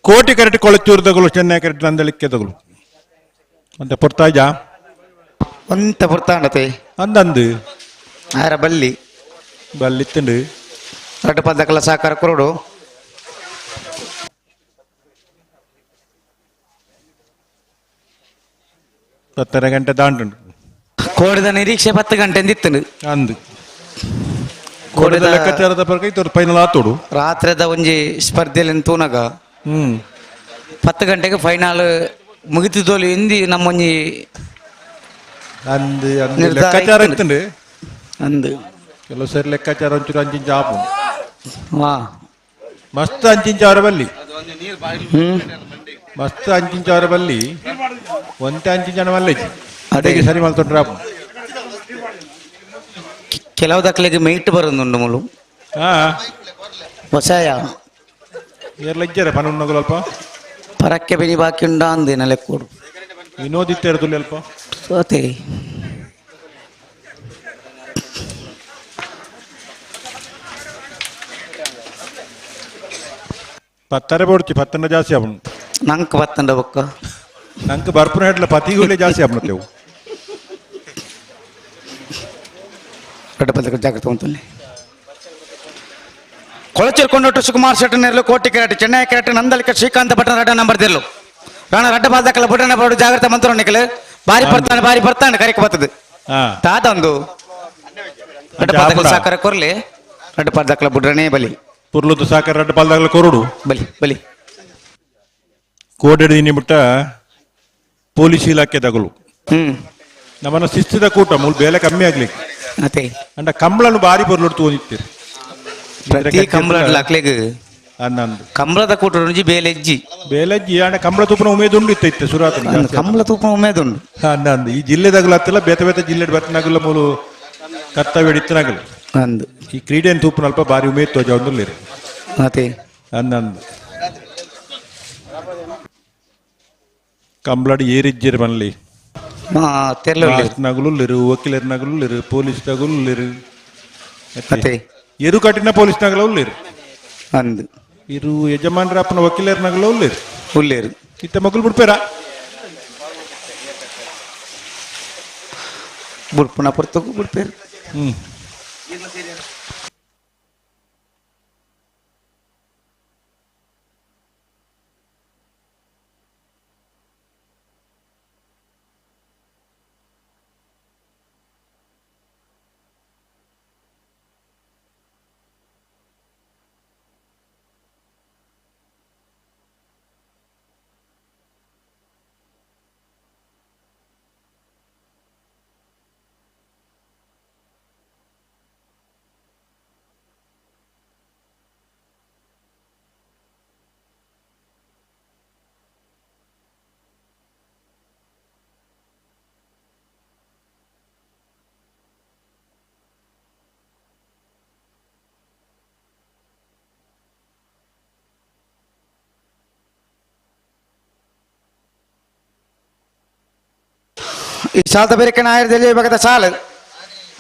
ಕೋಟಿ ಕರೆಟ್ ಕೊಳಚೂರ್ದಗಳು ಚೆನ್ನೈ ಕರೆಟ್ ನಂದಳಿಕ್ಕೆದಗಳು ಅಂತ ಪೊರ್ತಾಜ ಒಂತ ಪೊರ್ತಾಂಡತೆ ಅಂದಂದು ಆರ ಬಲ್ಲಿ ಬಲ್ಲಿತ್ತುಂಡು ರಡ್ಡು ಪದಕಲ ಸಾಕಾರ ಕೊರಡು. 10:30 ಗಂಟೆ ದಾಂಟುಂಡು. ಕೋಡಿದ ನಿರೀಕ್ಷೆ 10 ಗಂಟೆ ಇತ್ತು. ಅಂದು ಕೋಡಿದ ಲೆಕ್ಕಾಚಾರದ ಪ್ರಕಾರ ಇತ್ತು ಫೈನಲ್ ಆತೋಡು. ರಾತ್ರಿದ ಒಂಜಿ ಸ್ಪರ್ಧೆಯಲ್ಲಿ ತೂನಗ 10 ಗಂಟೆಗೆ ಫೈನಲ್ ಮುಗಿತಿದ್ದೋಲಿ ಇಂದಿ ನಮ್ಮೊಂಜಿ ಅಂದು ಅಂದು ನಿರ್ಧಾರ ಲೆಕ್ಕಾಚಾರ ಇತ್ತುಂಡು. ಇತ್ತುಂಡು. ಅಂದು ಕೆಲವು ಸರಿ ಲೆಕ್ಕಾಚಾರ ಒಂಚೂರು ಅಂಚಿಂಚ ಆಪು. ವಾ ಮಸ್ತ್ ಅಂಚಿಂಚ ಅವರ ಬಲ್ಲಿ ಮಸ್ತ್ ಅಂಚಿಂಚ ಅವರ ಬಲ್ಲಿ ಒಂತೆ ಅಂಚಿಂಚ ಮಲ್ಲೆಜಿ ಅದೇ. ಅದೇ ಸರಿ ಮಲ್ತೊಂಡ್ರೆ ಆಪು. ಕೆಲವು ದಾಖಲೆಗೆ ಮೇಟ್ ಬರೋದುಂಡು ಮುಲು. ಹಾ ವಸಾಯ ಏರ್ಲ ಇಜ್ಜಾರೆ ಪನೊನ್ನಗುಲು ಅಲ್ಪ ಪರಕ್ಕೆ ಬೆನಿ ಬಾಕಿ ಉಂಡ ಅಂದಿನ ಲೆಕ್ಕೋಡು. ವಿನೋದ್ ಇತ್ತೇರದುಲ್ಲ ಅಲ್ಪ. ಸೋತೆ ಪತ್ತಾರೆ ಬೋಡ್ಚಿ ಪತ್ತನ ಜಾಸ್ತಿ ಆಪುಂಡು. ನಂಕ್ ಬತ್ತಂಡ ಬೊಕ್ಕ ನಂಗೆ ಬರ್ಪುನ ಹೆಡ್ಲ ಪತಿಗುಲೇ ಜಾಸ್ತಿ ಆಪುನತ್ತೇವು. ದೊಡ್ಡ ಪದಕ ಜಾಗ್ರತೆ ಉಂಟು. ಕೊಳಚೂರು ಕೊಂಡೊಟ್ಟು ಸುಕುಮಾರ್ ಶೆಟ್ಟಿ ನೆರಳು ಕೋಟಿ ಕೆರೆಟ್ ಚೆನ್ನೈ ಕೆರೆಟ್ ನಂದಲಿಕ ಶ್ರೀಕಾಂತ ಭಟ್ಟ ರಡ್ಡ ನಂಬರ್ ದಿರ್ಲು ರಾಣ ರಡ್ಡ ಬಾದಕಲ ಬುಡನ ಬೋಡು ಜಾಗ್ರತೆ ಮಂತ್ರ ನಿಕಲು ಬಾರಿ ಬರ್ತಾನೆ ಬಾರಿ ಬರ್ತಾನೆ ಕರೆಕ್ ಬರ್ತದೆ ಹಾ ತಾತ ಒಂದು ರಡ್ಡ ಪಾದಕಲ ಸಾಕಾರ ಕೊರ್ಲಿ ರಡ್ಡ ಪಾದಕಲ ಬುಡ್ರನೇ ಬಲಿ ಪುರ್ಲುದು ಸಾಕಾರ ರಡ್ಡ ಪಾಲ್ದಾಗಲ ಕೊರಡು ಬಲಿ ಬಲಿ ಕೋಡೆಡಿ ನಿಮಿಟ್ಟ ಪೊಲೀಸ್ ಇಲಾಖೆ ತಗಲು ನಮ್ಮನ್ನ ಶಿಸ್ತಿದ ಕೂಟ ಮೂಲ ಬೇಲೆ ಕಮ್ಮಿ ಆಗ್ಲಿಕ್ಕೆ ಅದೇ ಅಂಡ ಕಂಬಳನು ಬಾರಿ ಪೊರ್ಲುಡು ತೂನಿತ್ತೀರಿ. ಪ್ರತಿ ಕಂಬಳ ಲಾಕ್ಲೆಗ್ ಅನ್ನಂದು ಕಂಬಳದ ಕೂಟ ರುಜಿ ಬೇಲೆಜ್ಜಿ ಬೇಲೆಜ್ಜಿ ಅಂಡ ಕಂಬಳ ತೂಪನ ಉಮೇದುಂಡು ಇತ್ತ ಇತ್ತೆ ಸುರಾತನ ಜಾಸ್ತಿ. ಕಂಬಳ ತೂಪ ಉಮೇದುಂಡು. ಅನ್ನಂದು ಈ ಜಿಲ್ಲೆದಾಗಲ ಹತ್ತಿಲ್ಲ ಬೇತೆ ಬೇತೆ ಜಿಲ್ಲೆ ಬತ್ತನಾಗಲ್ಲ ಮೂಲು ಕರ್ತವ್ಯ ಇತ್ತನಾಗಲ್ಲ ಅಂದು ಈ ಕ್ರೀಡೆಯನ್ನು ತೂಪನ ಅಲ್ಪ ಬಾರಿ ಉಮೇದ್ ತೋಜ ಒಂದುಲ್ಲೇರಿ. ಅದೇ ಅನ್ನಂದು ಕಂಬಳಡಿ ಏರಿಜ್ಜಿರ್ ಮನ್ಲಿ ತೆರಳು ನಗಲು ವಕೀಲರ ನಗಲು ಪೊಲೀಸ್ ನಗಲು. ಅದೇ ಎರು ಕಟ್ಟಿನ ಪೊಲೀಸ್ ನಗಲ ಉಲ್ಲೇರು ಅಂದು ಇರು ಯಜಮಾನ್ರ ಅಪ್ಪನ ವಕೀಲರ ನಗಲ ಉಲ್ಲೇರು ಉಲ್ಲೇರು ಇತ್ತ ಮಕ್ಕಳು ಬಿಡ್ಪೇರ ಬುಡ್ಪುನ ಪುರ್ತಕು ಬುಡ್ಪೇರು. ಈ ಸಾಲದ ಬೇರೆ ನಾಯರದಲ್ಲಿ ಇವಾಗ ಸಾಲು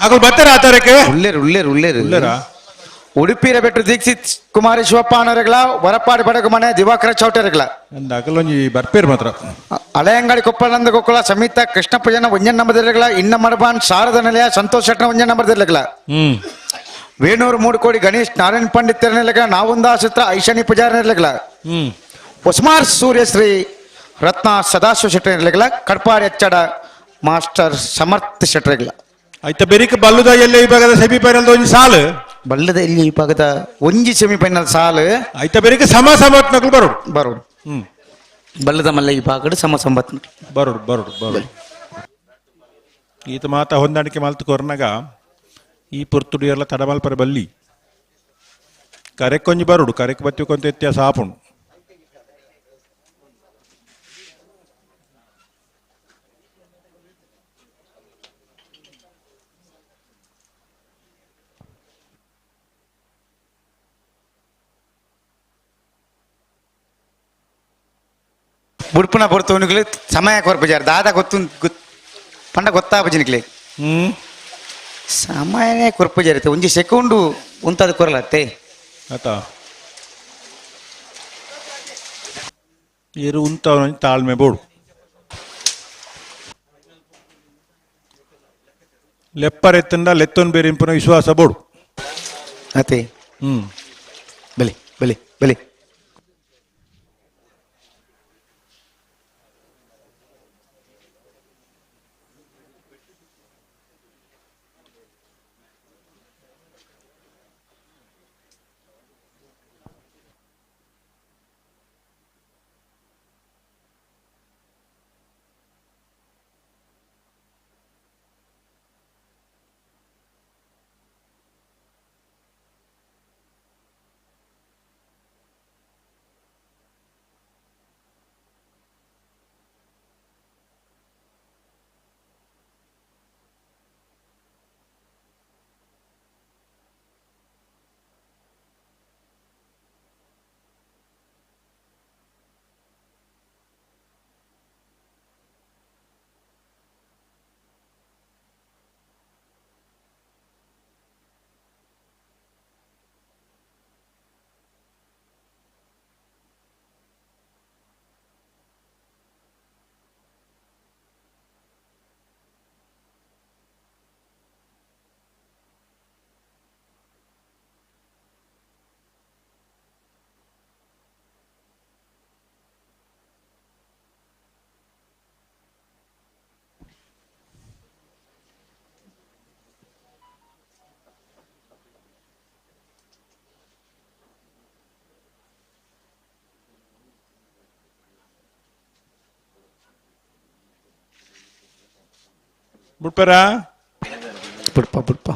ಅಗಳು ಬರ್ತಾರ ಆತಾರಕ್ಕೆ ಉಲ್ಲೇರು ಉಲ್ಲೇರು ಉಲ್ಲೇರು ಉಲ್ಲೇರಾ? ಉಡುಪಿರ ಬೆಟ್ಟು ದೀಕ್ಷಿತ್ ಕುಮಾರಿ ಶಿವಪ್ಪ ಅನ್ನೋರ್ಗಳ ವರಪಾಡಿ ಬಡಗು ಮನೆ ದಿವಾಕರ ಚೌಟರ್ಗಳ ಅಂದ ಅಗಲೊಂಜಿ ಬರ್ಪೇರು ಮಾತ್ರ. ಹಳೆಯಂಗಡಿ ಕೊಪ್ಪಳಂದ ಗೋಕುಲ ಸಮಿತ ಕೃಷ್ಣಪ್ಪ ಜನ ಒಂಜನ್ ನಂಬದಿರಗಳ ಇನ್ನ ಮಡಬಾನ್ ಶಾರದ ನಿಲಯ ಸಂತೋಷ್ ಶೆಟ್ಟನ ಒಂಜನ್ ನಂಬದಿರಗಳ ವೇಣೂರು ಮೂಡುಕೋಡಿ ಗಣೇಶ್ ನಾರಾಯಣ್ ಪಂಡಿತ್ ನಿಲಗ ನಾವುಂದಾ ಚಿತ್ರ ಐಶಾನಿ ಪೂಜಾರಿ ನಿಲಗಳ ಹೊಸ್ಮಾರ್ ಸೂರ್ಯಶ್ರೀ ರತ್ನ ಸದಾಶಿವ ಶೆಟ್ಟರ್ ನಿಲಗಳ ಕಡ್ಪಾರಿ ಎಚ್ಚಡ ಮಾಸ್ಟರ್ ಸಮರ್ಥ ಶೆಟ್ಟರ್ಗಳ. ಆಯ್ತ ಬೆರಿಕ ಬಲ್ಲುದ ಎಲ್ಲೇ ವಿಭಾಗದ ಸೆಮಿಫೈನಲ್ ಒಂಜಿ ಸಾಲು ಬಲ್ಲದ ಇಲ್ಲಿ ವಿಭಾಗದ ಒಂಜಿ ಸೆಮಿಫೈನಲ್ ಸಾಲು. ಆಯ್ತ ಬೆರಿಕ ಸಮ ಸಮತ್ನಗಳು ಬರೋಡು. ಬರೋಡು. ಬಲ್ಲದ ಮಲ್ಲ ವಿಭಾಗದ ಸಮ ಸಂಬತ್ ಬರೋಡು ಬರೋಡು ಬರೋಡು. ಈತ ಮಾತ ಹೊಂದಾಣಿಕೆ ಮಲ್ತು ಕೊರ್ನಗ ಈ ಪೊರ್ತುಡು ಎಲ್ಲ ತಡಮಲ್ಪರ ಬಲ್ಲಿ ಕರೆಕ್ಕೊಂಜಿ ಬರೋಡು ಕರೆಕ್ ಬತ್ತಿಕೊಂತ ವ್ಯತ್ಯಾಸ ಆಪುಂಡು. ಬುಡ್ಪುನ ಪೊರ್ತುನಿಕ್ಲೆ ಸಮಯ ಕೊರ್ಪುಜಾರ್ ದಾದ ಗೊತ್ತು ಪಂಡ ಗೊತ್ತಾಪುಜಿನಿಕ್ಲೆ ಸಮಯನೇ ಕೊರ್ಪುಜಾರಿತ್ತೆ ಒಂಜಿ ಸೆಕೆಂಡು ಉಂತದ ಕೊರಲತ್ತೆ. ಆತ. ಇರು ಉಂತವನ ತಾಳ್ಮೆ ಬೋಡು. ಲೆಪ್ಪರೆತ್ತಂಡ ಲೆತ್ತೊನ್ ಬೇರಿಂಪುನ ವಿಶ್ವಾಸ ಬೋಡು. ಅತೆ ಬಲಿ ಬಲಿ ಬಲಿ ಬುಡ್ಪರಾ? ಬುಡ್ಪ ಬುಡ್ಪ.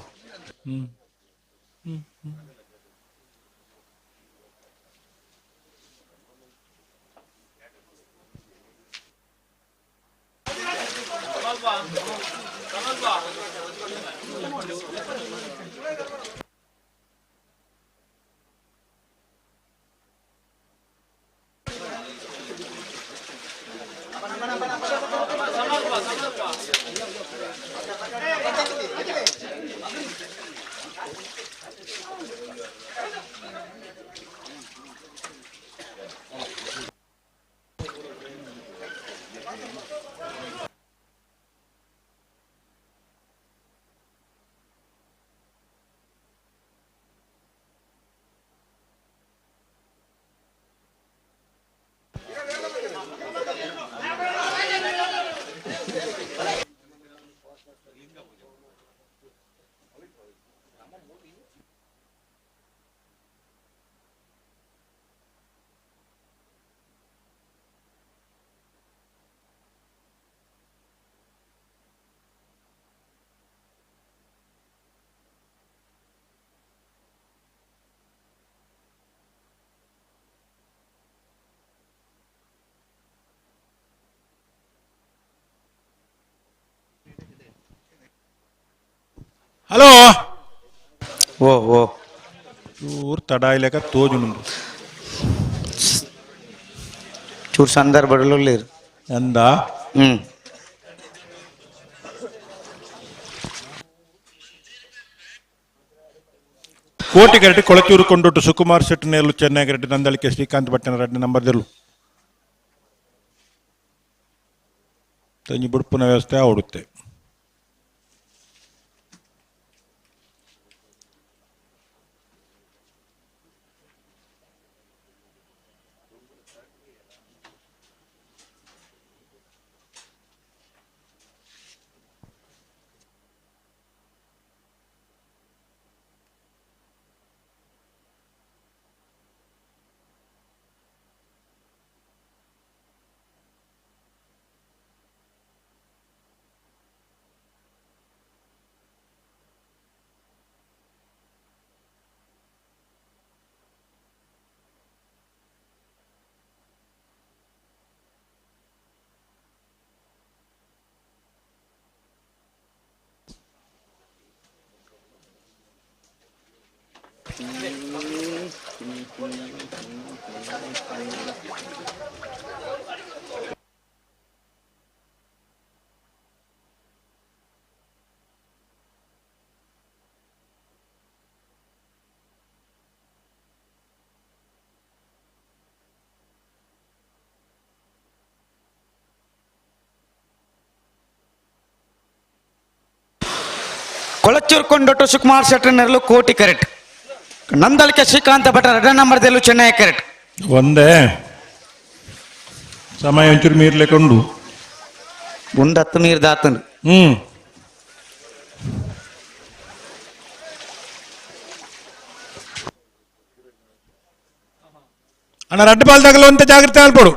ಹಲೋ ಓ ಓ ಚೂರು ತಡ ಇಲ್ಲಕ ತೋಜುನುಂಡು ಚೂರು ಸಂದರ್ಭದಲ್ಲಿ ಅಂದ ಕೋಟಿಗರಟಿ ಕೊಳಚೂರು ಕೊಂಡೊಟ್ಟು ಸುಕುಮಾರ್ ಶೆಟ್ಟನೇರ್ಲು ಚೆನ್ನೈಗರಟಿ ನಂದಳಿಕೆ ಶ್ರೀಕಾಂತ್ ಭಟ್ಟನ ರೆಡ್ಡಿ ನಂಬರ್ದೆಲ್ಲು ತಂಜಿ ಬುಡ್ಪುನ ವ್ಯವಸ್ಥೆ ಓಡುತ್ತೆ. Kolachur Kondottu Sukumar ಶೆಟ್ಟರ್ನಲ್ಲೂ ಕೋಟಿ ಕರೆಕ್ಟ್. ನಂದಳಿಕೆ ಶ್ರೀಕಾಂತ ಭಟ್ಟ ಎರಡನೇ ನಂಬರ್ದಲ್ಲೂ ಚೆನ್ನೈ ಕರೆಕ್ಟ್. ಒಂದೇ ಸಮಯ ಒಂಚೂರು ಮೀರ್ಲಿಕ್ಕುಂಡು. ಒಂದು 10 ಮೀರ್ ದಾತನು. ಅಣ್ಣ ರಡ್ಡು ಬಾಲ್ದಾಗಲು ಅಂತ ಜಾಗ್ರತೆ ಆಲ್ಪಡು.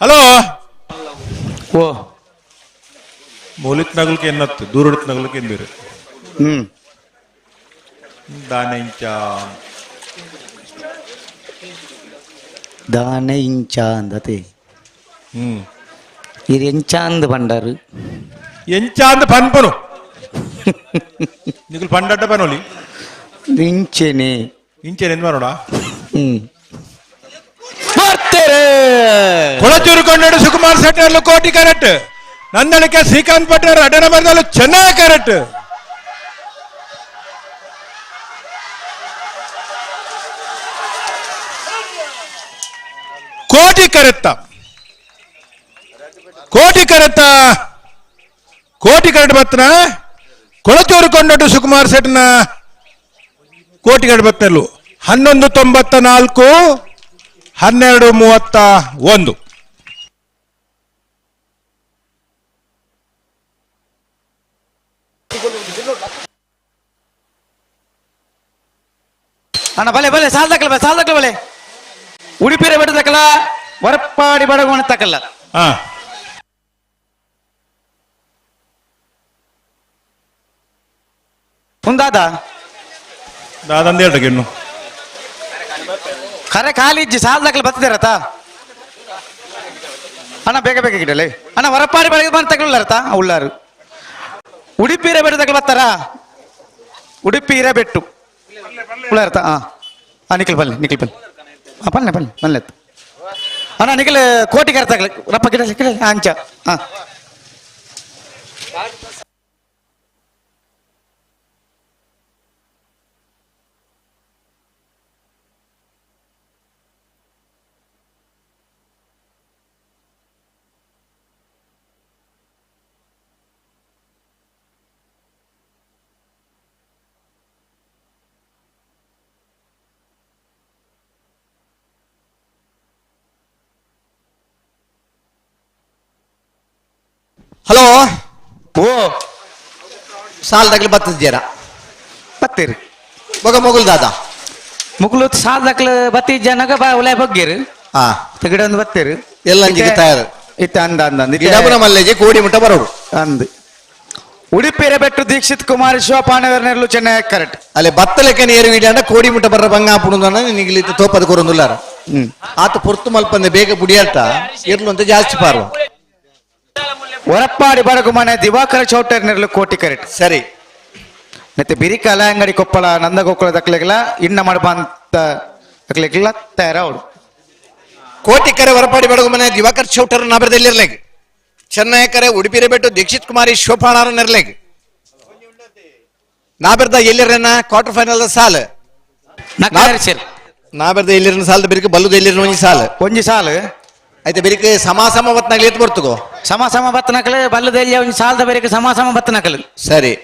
ಹಲೋ ಓ ಮೂಲಿತ್ ನಗಲ್ಕೆ ಎನ್ನತ್ತು ದೂರಡಿತ್ ನಗಲ್ಕೆ ಎಂದಿರು. ದಾನೆ ಇಂಚ ದಾನೆ ಇಂಚ ಅಂದತೆ. ಇದು ಎಂಚ ಅಂದ್ ಬಂಡಾರು ಎಂಚ ಅಂದ ಪನ್ಪನು ನಿಗುಲ್ ಪಂಡಟ್ಟ ಪನೋಲಿ ಇಂಚೆನೆ ಇಂಚೆನೆ ಎಂದ್ ಮಾಡೋಣ. ಕೊಳಚೂರು ಕೊಂಡಾಡು ಸುಕುಮಾರ್ ಶೆಟ್ಟರ್ಲು ಕೋಟಿ ಕರೆಕ್ಟ್. ನಂದಳಿಕೆ ಶ್ರೀಕಾಂತ್ ಭಟ್ಟರು ಅಡ್ಡನ ಬರದಲ್ಲೂ ಚೆನ್ನಾಗಿ ಕರೆಕ್ಟ್. ಕೋಟಿ ಕರೆತ್ತ ಕೋಟಿ ಕರೆತ್ತ ಕೋಟಿ ಕರೆಕ್ಟ್ ಬತ್ತನ ಕೊಳಚೂರು ಕೊಂಡಾಡು ಸುಕುಮಾರ್ ಶೆಟ್ಟನ ಕೋಟಿ ಕರೆಕ್ಟ್ ಬತ್ತನಲ್ಲು 11.94 12.31. ಅಣ್ಣ ಬಲೆ ಬಲೆ ಸಾಲ್ದಕ್ಕಲ್ಲ ಬಲೆ ಸಾಲ್ದಕ್ಕಲ್ಲ ಬಲೆ ಉಡುಪಿರ ಬಿಡದಕ್ಕಲ್ಲ ಹೊರಪಾಡಿ ಬಡಗೋಣ ತಕ್ಕಲ್ಲ. ಒಂದಾದ ದಾದಂದ ಹೇಳ್ರಿ ಇನ್ನು ಖರೆ ಖಾಲಿ ಇಜ್ಜಿ ಸಾಲ್ದಕ್ಕಲ್ಲ ಬತ್ತಿದಾರತ ಅಣ್ಣ ಬೇಗ ಬೇಗ ಗಿಡಲಿ ಅಣ್ಣ ಹೊರಪಾಡಿ ಬಡಗ ಬಂದು ತಗೊಳ್ಳಾರತ ಉಳ್ಳಾರು ಉಡುಪಿರ ಬೆಟ್ಟದಕ್ಕಲ್ಲ ಬರ್ತಾರ ಉಡುಪಿ ಬೆಟ್ಟು ಉಳ್ಳಾರತ. ಹಾಂ ಹಾಂ ನಿಖಿಲ್ ಬನ್ನಿ ನಿಖಿಲ್ ಬನ್ನಿ. ಹಾಂ ಬನ್ನಿ ಬನ್ನಿ ಬನ್ನಿ ಅಣ್ಣ ನಿಖಿಲ್ ಕೋಟಿಗಾರ ತಗಲ ರಪ್ಪ ಗಿಡ ಗಿಡ ಅಂಚ. ಹಾಂ ಹಲೋ ಓ ಸಾಲ್ ತಗಲಿ ಬತ್ತಿದ್ದೀರಾ ಬತ್ತೀರಿ ಮಗ ಮೊಗುಲ್ ದಾದಾ ಮುಗುಲು ಸಾಲ್ ದಕ್ಲ ಬತ್ತಿ ಜನಗ ಬಾ ಉಲೆ ಬಗ್ಗಿರು ಹಾ ಗಿಡ ಒಂದು ಬತ್ತೀರಿ ಎಲ್ಲ ಅಂಜಿಗೆ ತಯಾರು ಇತ್ತ ಅಂದ ಅಂದ ಅಂದ ಗಿಡಬುನ ಮಲ್ಲೇಜೆ ಕೋಡಿ ಮುಟ್ಟ ಬರೋಡು ಅಂದ್ ಉಡುಪಿರ ಬೆಟ್ಟು ದೀಕ್ಷಿತ್ ಕುಮಾರ್ ಶಿವಪಾಣವರ್ನೆರ್ಲು ಚೆನ್ನೈ ಕರೆಕ್ಟ್. ಅಲ್ಲಿ ಬತ್ತಲೆಕ್ಕ ನೇರು ಇಡಂಡ ಕೋಡಿ ಮುಟ್ಟ ಬರ್ರ ಬಂಗ ಆಪುಣದನ್ನ ನಿಗಿಲಿತ್ತ ತೋಪದ ಕೊರೊಂದುಲ್ಲಾರ ಆತ ಪೊರ್ತು ಮಲ್ಪಂದೆ ಬೇಗ ಬುಡಿಯಾಟ ಇರ್ಲು ಅಂತ ಜಾಸ್ತಿ ಪಾರು. ಹೊರಪಾಡಿ ಬಡಗುಮನೆ ದಿವಾಕರ ಚೌಟರ್ನೆರ್ಲು ಕೋಟಿ ಕರೆಕ್ಟ್. ಸರಿ ಮತ್ತೆ ಬಿರಿಕ ಅಲಂಗಡಿ ಕೊಪ್ಪಳ ನಂದಗೋಕುಳ ದಕ್ಲೆಗೆಲ್ಲ ಇನ್ನ ಮಾಡಬ ಅಂತ ದಕ್ಲೆಗೆಲ್ಲ ತಯಾರವಳು. ಕೋಟಿ ಕರೆ ಹೊರಪಾಡಿ ಬಡಗುಮನೆ ದಿವಾಕರ್ ಚೌಟರ್ ನಬರದಲ್ಲಿರ್ಲೇಗ್ ಚೆನ್ನೈ ಕರೆ ಉಡುಪಿರ ಬೆಟ್ಟು ದೀಕ್ಷಿತ್ ಕುಮಾರಿ ಶಿವಪಾಣಾರ ನೆರ್ಲೇಗ್. ನಾಬೆರ್ದ ಎಲ್ಲಿರನ್ನ ಕ್ವಾರ್ಟರ್ ಫೈನಲ್ ಸಾಲ್ ನಾಬೆರ್ದ ಎಲ್ಲಿರನ್ನ ಸಾಲದ ಬಿರಿಕೆ ಬಲ್ಲುದ ಎಲ್ಲಿರನ ಒಂಜಿ ಸಾಲ್ ಒಂಜಿ ಸಾಲ್ ಐತೆ ಬಿರಿಕೆ ಸಮ ಸಮ ಬತ್ನಾಗ್ಲಿ ಎತ್ತು ಬರ್ತಗೋ ಸಮ ಸಮ ಬತ್ತನಕಲು ಬಲ್ಲದ ಎಲ್ಲಿ ಒಂಜಿ ಸಾಲದ ಬೇರೆ ಸಮ ಸಮ ಬತ್ತನಕಲು. ಸರಿ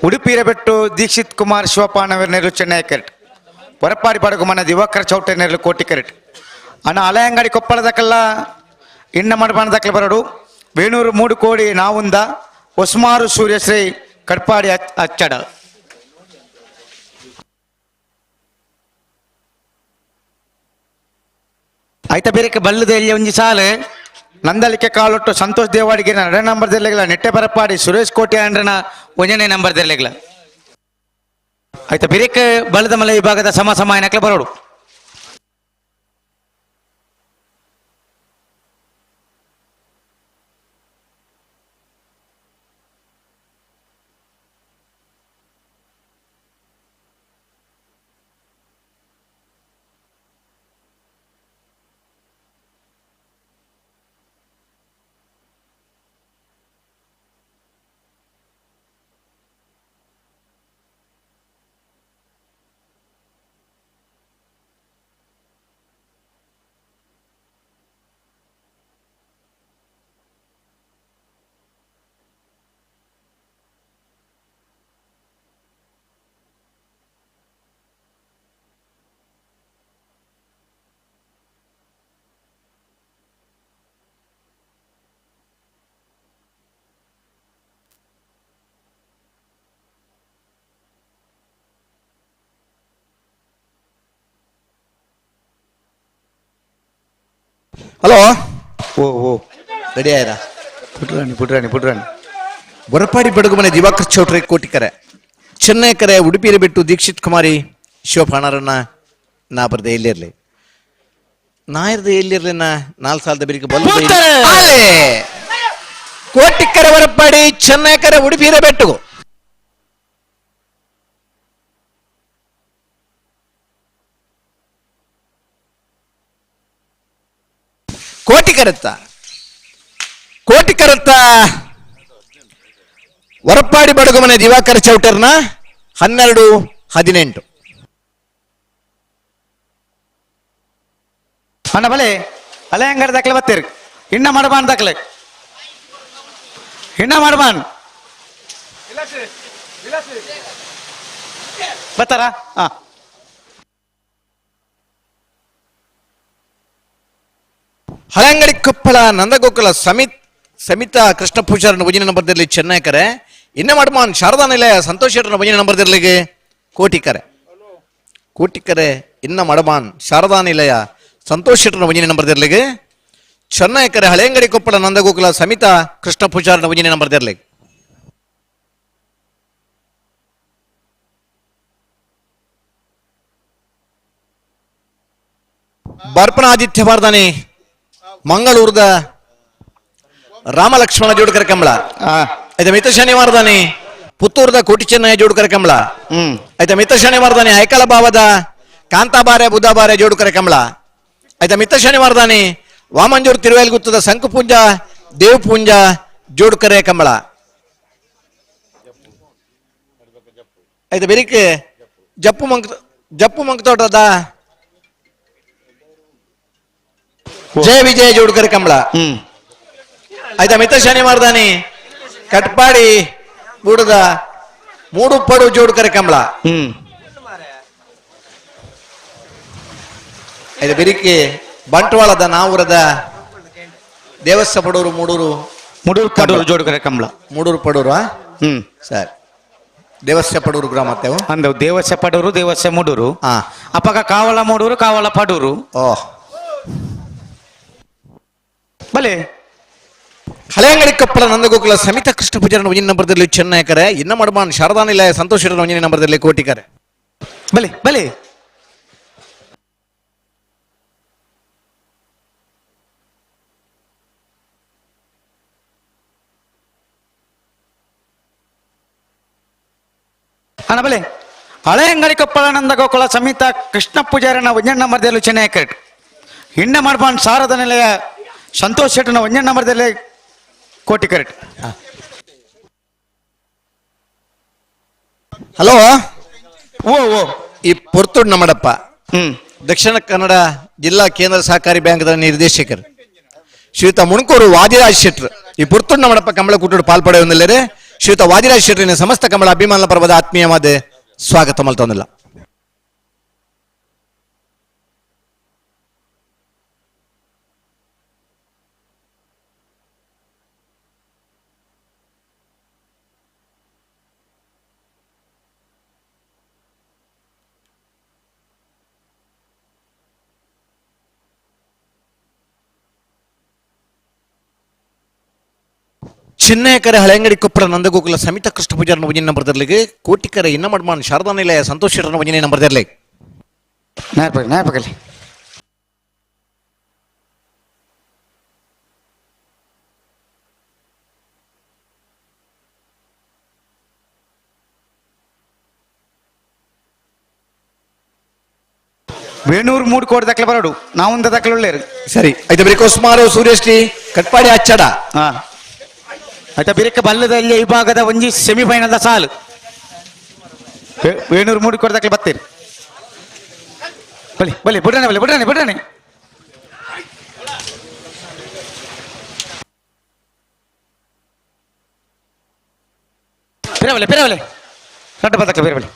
ಉಡುಪಿರಬೆಟ್ಟು ದೀಕ್ಷಿತ್ ಕುಮಾರ್ ಶಿವಪಾನವರ ನೆರಳು ಚೆನ್ನೈ ಕರೆಟ್ ಹೊರಪಾಡಿ ಪಡಗುಮನ ದಿವಾಕರ್ ಚೌಟೆ ನೆರಳು ಕೋಟಿ ಕರೆಟ್ ಅಣ್ಣ ಅಲಯಂಗಡಿ ಕೊಪ್ಪಳದಕಲ್ಲ ಇನ್ನ ಮಡಬಾಣದಕ್ಕಲ ಬರಡು ವೇಣೂರು ಮೂಡು ಕೋಡಿ ನಾವುಂದ ಹೊಸ್ಮಾರು ಸೂರ್ಯಶ್ರೀ ಕಡ್ಪಾಡಿ ಅಚ್ಚಡ. ಐತ ಬೇರೆ ಬಲ್ಲದ ಎಲ್ಲಿ ಒಂಜಿ ಸಾಲು ನಂದಲಿಕೆ ಕಾಲೊಟ್ಟು ಸಂತೋಷ್ ದೇವಾಡಿಗೆ ನಡ ನಂಬರ್ ದೆರ್ಲೆಗ್ಲ ನೆಟ್ಟೆ ಬರಪಾಡಿ ಸುರೇಶ್ ಕೋಟೆ ಅಂಡ್ರನ ಒಂಜನೇ ನಂಬರ್ ದೆರ್ಲೆಗ್ಲ ಆಯ್ತ ಬಿರಿಕ್ ಬಲ್ಲದ ಮಲೆ ವಿಭಾಗದ ಸಮ ಸಮ ಏನಕ್ಲ ಬರೋಡು. ಹಲೋ ಓ ಓ ರೆಡಿ ಆಯ್ತಾ? ಪುಟ್ರಾಣಿ ಪುಟ್ರಾಣಿ ಪುಟ್ರಾಣಿ. ಬೊರಪಾಡಿ ಬಡಗುಮನೆ ದಿವಾಕರ್ ಚೌಟ್ರಿ ಕೋಟಿಕರೆ ಚೆನ್ನೈ ಕರೆ ಉಡುಪಿಯ ಬಿಟ್ಟು ದೀಕ್ಷಿತ್ ಕುಮಾರಿ ಶಿವಪಾಣರನ್ನ ನಾ ಬರ್ದೆ ಎಲ್ಲಿರ್ಲಿ ನಾಯಿರ್ದ ಎಲ್ಲಿರ್ಲಿ ನಾ 4 ಸಾಲದ ಬಿರಿಕೆ ಬಲ್ಲ ಕೋಟಿಕರೆ ಹೊರಪಾಡಿ ಚೆನ್ನೈ ಕರೆ ಉಡುಪಿಯ ಬೆಟ್ಟು ಕೋಟಿಕರತ್ತ ಕೋಟಿಕರತ್ತ ಹೊರಪಾಡಿ ಬಡಗುಮನೆ ದಿವಾಕರ ಚೌಟರ್ನ 12-18. ಅಣ್ಣ ಬಲೆ ಅಲೆ ಅಂಗಡಿ ದಾಖಲೆ ಬತ್ತೀರಿ ಇನ್ನ ಮಾಡಬಾನ್ ದಾಖಲೆ ಇನ್ನ ಮಾಡಬಾನ್ ಬರ್ತಾರ. ಹಾ ಹಳಂಗಡಿ ಕೊಪ್ಪಳ ನಂದಗೋಕುಲ ಸಮಿತಾ ಕೃಷ್ಣ ಪೂಜಾರನ ಭಜನೆ ನಂಬರ್ದಿರಲಿ ಚೆನ್ನೈ ಕರೆ ಇನ್ನೇ ಮಾಡಮಾನ್ ಶಾರದಾ ನಿಲಯ ಸಂತೋಷ್ ಶೆಟ್ಟರ್ನ ಭಜನೆ ನಂಬರ್ದಿರ್ಲಿಗೆ ಕೋಟಿಕರೆ ಕೋಟಿಕರೆ ಇನ್ನ ಮಡಮಾನ್ ಶಾರದಾ ನಿಲಯ ಸಂತೋಷ್ ಶೆಟ್ಟರ್ನ ಭಜನೆ ನಂಬರ್ದಿರ್ಲಿಗೆ ಚೆನ್ನೈ ಕರೆ ಹಳೆಯಂಗಡಿ ಕೊಪ್ಪಳ ನಂದಗೋಕುಲ ಸಮಿತಾ ಕೃಷ್ಣ ಪೂಜಾರನ ಭಜನೆ ನಂಬರ್ದಿರ್ಲಿಗೆ. ಬರ್ಪಣ ಆದಿತ್ಯ ಬಾರ್ದಾನೆ ಮಂಗಳೂರದ ರಾಮಲಕ್ಷ್ಮಣ ಜೋಡ್ಕರ ಕಂಬಳ ಆಯ್ತಾ. ಮಿತ ಶನಿವಾರದಾನೆ ಪುತ್ತೂರದ ಕೋಟಿ ಚೆನ್ನಯ್ಯ ಜೋಡ್ಕರ ಕಂಬಳ ಆಯ್ತಾ. ಮಿತ ಶನಿವಾರದಾನೆ ಐಕಲ ಭಾವದ ಕಾಂತಾಬಾರೆ ಬುಧಾಬಾರೆ ಜೋಡ್ಕರ ಕಂಬಳ ಆಯ್ತಾ. ಮಿತ ಶನಿವಾರದಾನೆ ವಾಮಂಜೂರು ತಿರುವೇಲ್ಗುತ್ತದ ಸಂಕುಪುಂಜ ದೇವಪುಂಜ ಜೋಡ್ಕರೆ ಕಂಬಳ ಆಯ್ತಾ. ಬೆರಿಕೆ ಜಪ್ಪು ಮಂಕ್ ತೋಟದ ಜಯ ವಿಜಯ ಜೋಡ್ಕರ್ ಕಂಬಳ ಆಯ್ತಾ. ಮಿತ ಶನಿವಾರದಾನಿ ಕಟ್ಪಾಡಿ ಬೂಡದ ಮೂಡುಪಡು ಜೋಡ್ಕರ್ ಕಂಬಳ ಆಯ್ತಾ. ಬಿರಿಕೆ ಬಂಟ್ವಾಳದ ನಾವೂರದ ದೇವಸ್ಥ ಪಡೂರು ಮೂಡೂರು ಮುಡೂರು ಪಡೂರು ಜೋಡ್ಕರೆ ಕಂಬಳ ಮೂಡೂರು ಪಡೂರು ಸರಿ ದೇವಸ್ಥ ಪಡೂರು ಗ್ರಾಮ ಅಂದವು ದೇವಸ್ಥ ಪಡೂರು ದೇವಸ್ಥ ಮೂಡೂರು ಅಪ್ಪಗ ಕಾವಲ ಮೂಡೂರು ಕಾವಲ ಪಡೂರು. ಓಹ್ ಬಲೆ ಹಳೆಯಂಗಡಿ ಕೊಪ್ಪಳ ನಂದಗೋಕುಲ ಸಮಿತ ಕೃಷ್ಣ ಪೂಜಾರನ ಒಂಜಿನ ನಂಬರ್ದಲ್ಲಿ ಚೆನ್ನೈ ಕರೆ ಇನ್ನ ಮಡಮಾನ್ ಶಾರದಾ ನಿಲಯ ಸಂತೋಷ್ ಶೆಟ್ಟರ್ನ ಒಂಜಿನ ನಂಬರ್ದಲ್ಲಿ ಕೋಟಿಕರೆ ಬಲೆ ಬಲೆ ಅಣ್ಣ ಬಲೆ ಹಳೆ ಅಂಗಡಿ ಕೊಪ್ಪಳನಂದ ಗೋಕುಲ ಸಮೇತ ಕೃಷ್ಣ ಪೂಜಾರನ ಒಂಜಣ್ಣ ನಂಬರ್ದಲ್ಲಿ ಚೆನ್ನೈ ಕರೆಟ್ ಇಣ್ಣ ಮಾಡ್ಬಾನ್ ಸಾರದ ನಿಲಯ ಸಂತೋಷ್ ಶೆಟ್ಟನ ಒಂಜಣ್ಣ ನಂಬರ್ದಲ್ಲಿ ಕೋಟಿ ಕರೆಟ್. ಹಲೋ ಓ ಓ ಈ ಪೊರ್ತುಡ್ ನಮ್ಮಡಪ್ಪ ಹ್ಮ್ ದಕ್ಷಿಣ ಕನ್ನಡ ಜಿಲ್ಲಾ ಕೇಂದ್ರ ಸಹಕಾರಿ ಬ್ಯಾಂಕ್ದ ನಿರ್ದೇಶಕರು ಶ್ರೀಯುತ ಮುಣಕೂರು ವಾದಿರಾಜ್ ಶೆಟ್ರು ಈ ಪುರ್ತುಡ್ ನಮ್ಮಡಪ್ಪ ಕಂಬಳ ಕೂಟಡು ಪಾಲ್ಪಡೆಯೊಂದಿಲ್ಲರೆ ಶ್ರೀಯುತ ವಾದಿರಾಜ್ ಶೆಟ್ಟರಿನ ಸಮಸ್ತ ಕಂಬಳ ಅಭಿಮಾನ ಪರ್ವದ ಆತ್ಮೀಯವಾದ ಸ್ವಾಗತ ಮಲ್ತೊಂದಿಲ್ಲ. ಚಿನ್ನಯಕರ ಹಳೆಂಗಡಿ ಕೊಪ್ಪಳ ನಂದಗೋಕುಲ ಸಮಿತ ಕೃಷ್ಣ ಪೂಜಾರನ ಒಂಜಿನ ನಂಬರ್ ದರ್ಲಿಗೆ ಕೋಟಿಕರ ಇನ್ನ ಮಡ್ಮಾನ್ ಶಾರದಾ ನಿಲಯ ಸಂತೋಷ್ ಶೆಟ್ಟರನ ಒಂಜಿನ ನಂಬರ್ ದರ್ಲಿಗೆ. ನಾಯಪಗಲಿ ನಾಯಪಗಲಿ. ವೇಣೂರು ಮೂರು ಕೋಟಿ ದಾಖಲೆ ಬರೋಡು ನಾವೊಂದು ದಾಖಲೆ ಒಳ್ಳೇರು. ಸರಿ ಆಯ್ತು ಬರೀ ಸೂರ್ಯಶ್ರೀ ಕಟ್ಪಾಡಿ ಅಚ್ಚಡ. ಹಾ ಆಯ್ತಾ ಬಿರಕ್ಕೆ ಬಲ್ಲದಲ್ಲಿ ವಿಭಾಗದ ಒಂಜಿ ಸೆಮಿಫೈನಲ್ದ ಸಾಲು ವೇಣೂರು ಮೂರು ಕೋಟಿ ದಾಖಲೆ ಬರ್ತೀರಿ. ಬಲಿ ಬಲಿ ಬಿಡ್ರಣೆ ಬಲಿ ಬಿಡ್ರಣೆ ಬಿಡ್ರಣೆ. ಪಿರವಲೆ ಪಿರವಲೆ ರಡ್ಡ ಬದಕ್ಲೆ ಬೇರೆ.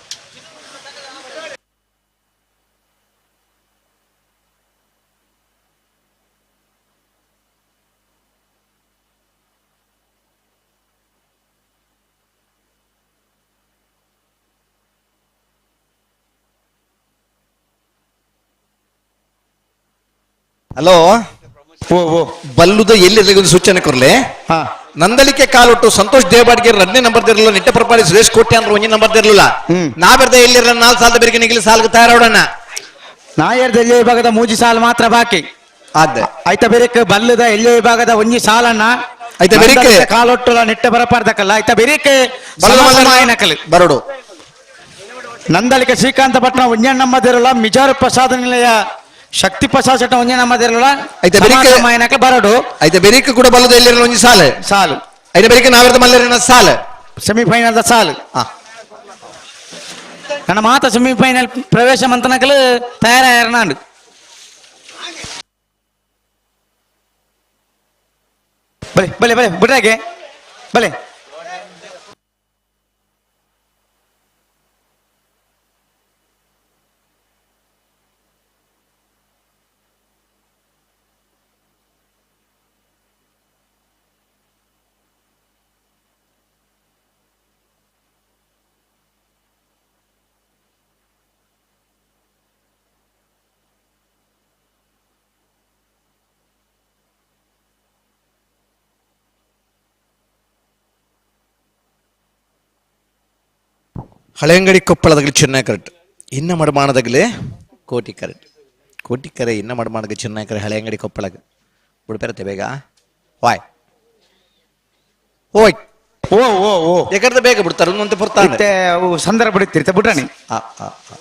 ಹಲೋ ಓ ಓ ಬಲ್ಲುದ ಎಲ್ಲಿ ಒಂದು ಸೂಚನೆ ಕೊರ್ಲೆ. ಹಾ ನಂದಲಿಕೆ ಕಾಲೊಟ್ಟು ಸಂತೋಷ್ ದೇವಾಡ್ಗೆ ಎರಡನೇ ನಂಬರ್ ದಿರಲಿಲ್ಲ, ನಿಟ್ಟ ಪ್ರಪಾಡಿ ಸುರೇಶ್ ಕೋಟೆ ಅಂದ್ರೆ ಒಂದೇ ನಂಬರ್ ದಿರಲಿಲ್ಲ. ನಾ ಬರ್ದ ಎಲ್ಲಿರಲ್ಲ ನಾಲ್ಕು ಸಾಲದ ಬೆರಕೆ ನಿಗಿಲಿ ಸಾಲ್ಗೆ ತಯಾರೋಡಣ. ನಾಯರ್ದ ಎಲ್ಲಿ ವಿಭಾಗದ ಮೂಜಿ ಸಾಲು ಮಾತ್ರ ಬಾಕಿ. ಆದ ಆಯ್ತ ಬೇರೆಕ್ ಬಲ್ಲದ ಎಲ್ಲಿ ವಿಭಾಗದ ಒಂಜಿ ಸಾಲನ್ನ ಐತ ಬೇರೆಕ್ ಕಾಲೊಟ್ಟುಲ ನಿಟ್ಟ ಬರಪಾರ್ದಕಲ್ಲ ಐತ ಬೇರೆಕ್ ಮಾಯನಕಲ್ ಬರೋಡು. ನಂದಲಿಕೆ ಶ್ರೀಕಾಂತ ಪಟ್ನ ಒಂಜಣ್ಣಮ್ಮದಿರಲ್ಲ ಮಿಜಾರು ಪ್ರಸಾದ ನಿಲಯ ಶಕ್ತಿ ಪ್ರಸಾದ್ ಶೆಟ್ಟ ಒಂಜಣ್ಣಮ್ಮದಿರಲ್ಲ ಐತ ಬೇರೆಕ್ ಮಾಯನಕಲ್ ಬರೋಡು. ಐತ ಬೇರೆಕ್ ಕೂಡ ಬಲ್ಲದ ಎಲ್ಲಿರಲ್ಲ ಒಂಜಿ ಸಾಲು ಸಾಲು ಐತ ಬೇರೆಕ್ ನಾವಿರ್ದ ಮಲ್ಲರಿನ ಸಾಲು ಸೆಮಿಫೈನಲ್ ಸಾಲು. ನನ್ನ ಮಾತ ಸೆಮಿಫೈನಲ್ ಪ್ರವೇಶ ಮಂತನಕಲು ತಯಾರಾಯರ್ನಾಂಡು. ಬಲೆ ಬಲೆ ಬಲೆ ಬಿಡ್ರಾಗೆ ಬಲೆ. ಹಳೆಯಂಗಡಿ ಕೊಪ್ಪಳದಗಲಿ ಚೆನ್ನೈ ಕರೆಕ್ಟ್ ಇನ್ನ ಮಡಮಾಣದಗಲಿ ಕೋಟಿ ಕರೆಕ್ಟ್ ಕೋಟಿ ಕರೆ ಇನ್ನ ಮಡಮಾಣದ ಚೆನ್ನೈ ಕರೆ ಹಳೆಯಂಗಡಿ ಕೊಪ್ಪಳಗ ಬಿಡ್ಪೇರತ್ತೆ ಬೇಗ ವಾಯ್ ಓಯ್ ಓ ಓ ಓ ಯಾಕಂದ್ರೆ ಬೇಗ ಬಿಡ್ತಾರೆ ಒಂದೊಂದು ಪುರ್ತಾನೆ ಮತ್ತೆ ಅವು ಸಂದರ್ಭ ಬಿಡುತ್ತಿರ್ತ ಬಿಡ್ರಾಣಿ. ಆ, ಆ, ಆ.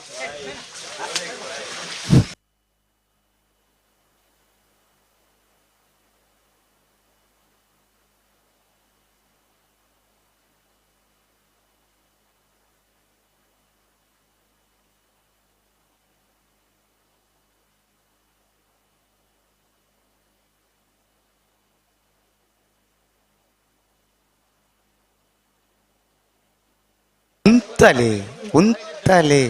ಉಂತಲೆ ಉಂತಲೆ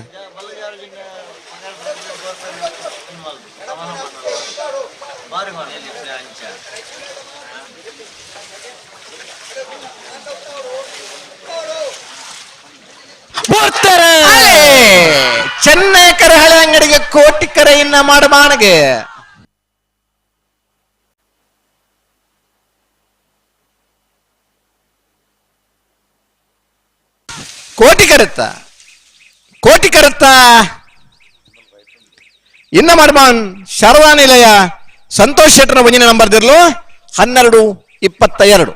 ಬರ್ತಾರೆ ಚೆನ್ನೈಕರ ಹಳೆ ಅಂಗಡಿಗೆ ಕೋಟಿ ಕರೆ ಇನ್ನ ಮಾಡಬಾಣಗೆ. ಕೋಟಿ ಕರೆತ್ತ ಕೋಟಿ ಕರೆತ್ತ ಇನ್ನ ಮಾಡ್ಮಾನ್ ಶಾರದಾ ನಿಲಯ ಸಂತೋಷ್ ಶೆಟ್ಟರ ಒಂದಿನ ನಂಬರ್ ದಿರ್ಲು 12:22.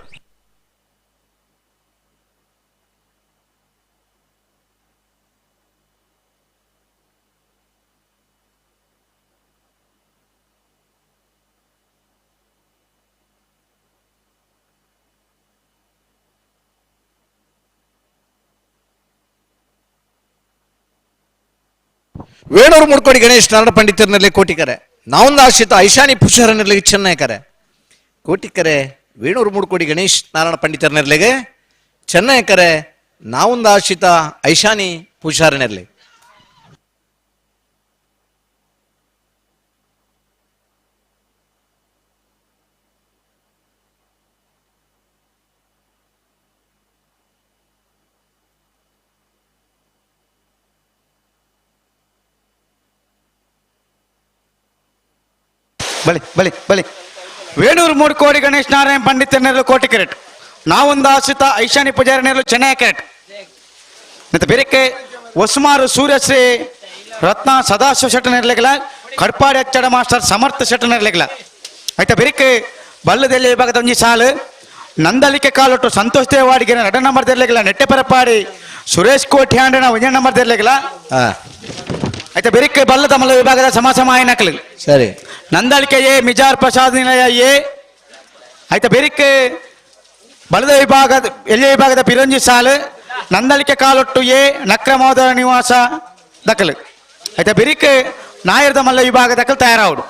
ವೇಣೂರು ಮುಡ್ಕೋಡಿ ಗಣೇಶ್ ನಾರಾಯಣ ಪಂಡಿತರನಲ್ಲಿ ಕೋಟಿಕರೆ ನಾವೊಂದು ಆಶ್ರಿತ ಐಶಾನಿ ಪುಷಾರನಲ್ಲಿ ಚೆನ್ನೈಕರೆ ಕೋಟಿಕರೆ ವೇಣೂರು ಮುಡ್ಕೋಡಿ ಗಣೇಶ್ ನಾರಾಯಣ ಪಂಡಿತರನೆರ್ಲೆಗೆ ಚೆನ್ನೈಕರೆ ನಾವೊಂದು ಆಶ್ರಿತ ಐಶಾನಿ ಪೂಜಾರನೆರ್ಲೆ. ಬಲಿ ಬಲಿ ಬಲಿ ವೇಣೂರು ಮೂಡ್ಕೋಡಿ ಗಣೇಶ್ ನಾರಾಯಣ ಪಂಡಿತ ನೆರಳು ಕೋಟಿ ಕೆರೆಟ್ ನಾವೊಂದು ಆಶ್ರಿತ ಐಶಾನಿ ಪೂಜಾರಿ ನೆರಳು ಚೆನ್ನೈ ಕೆರೆಟ್ ಮತ್ತೆ ಬೇರೆಕ್ಕೆ ಹೊಸಮಾರು ಸೂರ್ಯಶ್ರೀ ರತ್ನ ಸದಾಶಿವ ಶೆಟ್ಟ ನೆರಳಿಗಲ ಕಡ್ಪಾಡಿ ಅಚ್ಚಡ ಮಾಸ್ಟರ್ ಸಮರ್ಥ ಶೆಟ್ಟ ನೆರಳಿಗಲ ಆಯ್ತಾ. ಬೇರೆಕ್ಕೆ ಬಲ್ಲದಲ್ಲಿ ವಿಭಾಗದ ಒಂಜಿ ಸಾಲು ನಂದಲಿಕೆ ಕಾಲೊಟ್ಟು ಸಂತೋಷ್ ದೇವಾಡಿಗೆ ಎರಡ ನಂಬರ್ ದೆರ್ಲಿಗಲ ನೆಟ್ಟೆ ಪರಪಾಡಿ ಸುರೇಶ್ ಕೋಟಿ ಹ್ಯಾಂಡನ ಒಂದೇ ನಂಬರ್ ದೆರ್ಲಿಗಲ. ಆಯ್ತಾ. ಬೇರೆಕ್ಕೆ ಬಲ್ಲದ ಮಲ್ಲ ವಿಭಾಗದ ಸಮ ಸಮ ಆಯ್ನಕಲು ಸರಿ. ನಂದಳಿಕೆ ಎ ಮಿಜಾರ್ ಪ್ರಸಾದ್ ನಿಲಯ ಎ ಆಯ್ತಾ. ಬೇರೆಕ್ಕೆ ಬಲದ ವಿಭಾಗದ ಎಲ್ಲಿ ವಿಭಾಗದ ಪಿರಂಜಿ ಸಾಲು ನಂದಳಿಕೆ ಕಾಲೊಟ್ಟು ಎ ನಕ್ರಮೋದರ ನಿವಾಸ ದಖಲು ಆಯ್ತಾ. ಬೆರಿಕೆ ನಾಯರ್ದ ಮಲ್ಲ ವಿಭಾಗ ದಖಲು ತಯಾರಾವಡು.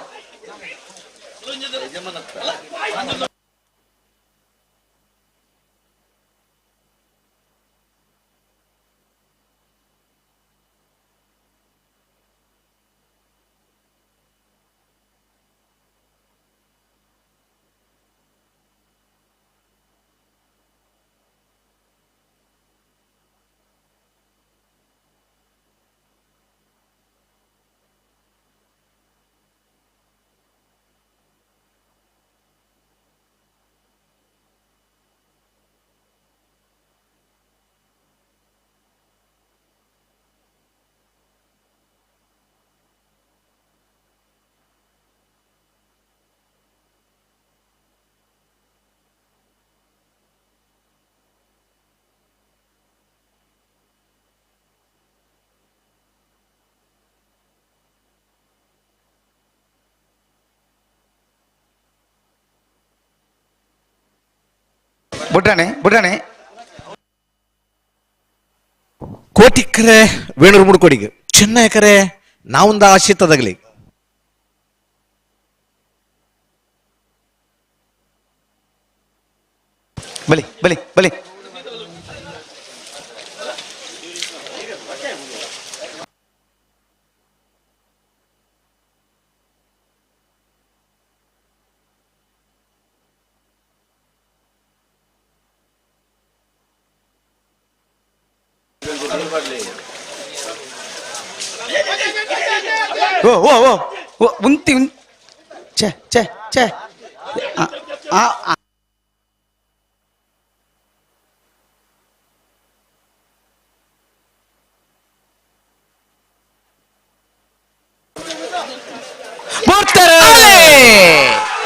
ಬುಡ್ಡಣೆ ಬುಡ್ಡಣೆ ಕೋಟಿಕ್ಕರೆ ವೇಣೂರು ಮುಡ್ಕೋಡಿಗೆ ಚೆನ್ನೈಕರೆ ನಾವೊಂದು ಆಶಿತದಗಲಿ. ಬಲಿ ಬಲಿ ಬಲಿ ಓ ಓ ಓ ಓ ಉಂತಿ ಉಂ ಛೇ ಛೇ ಛೇ ಆ ಆ ಆ. ಬರ್ತಾರೆ.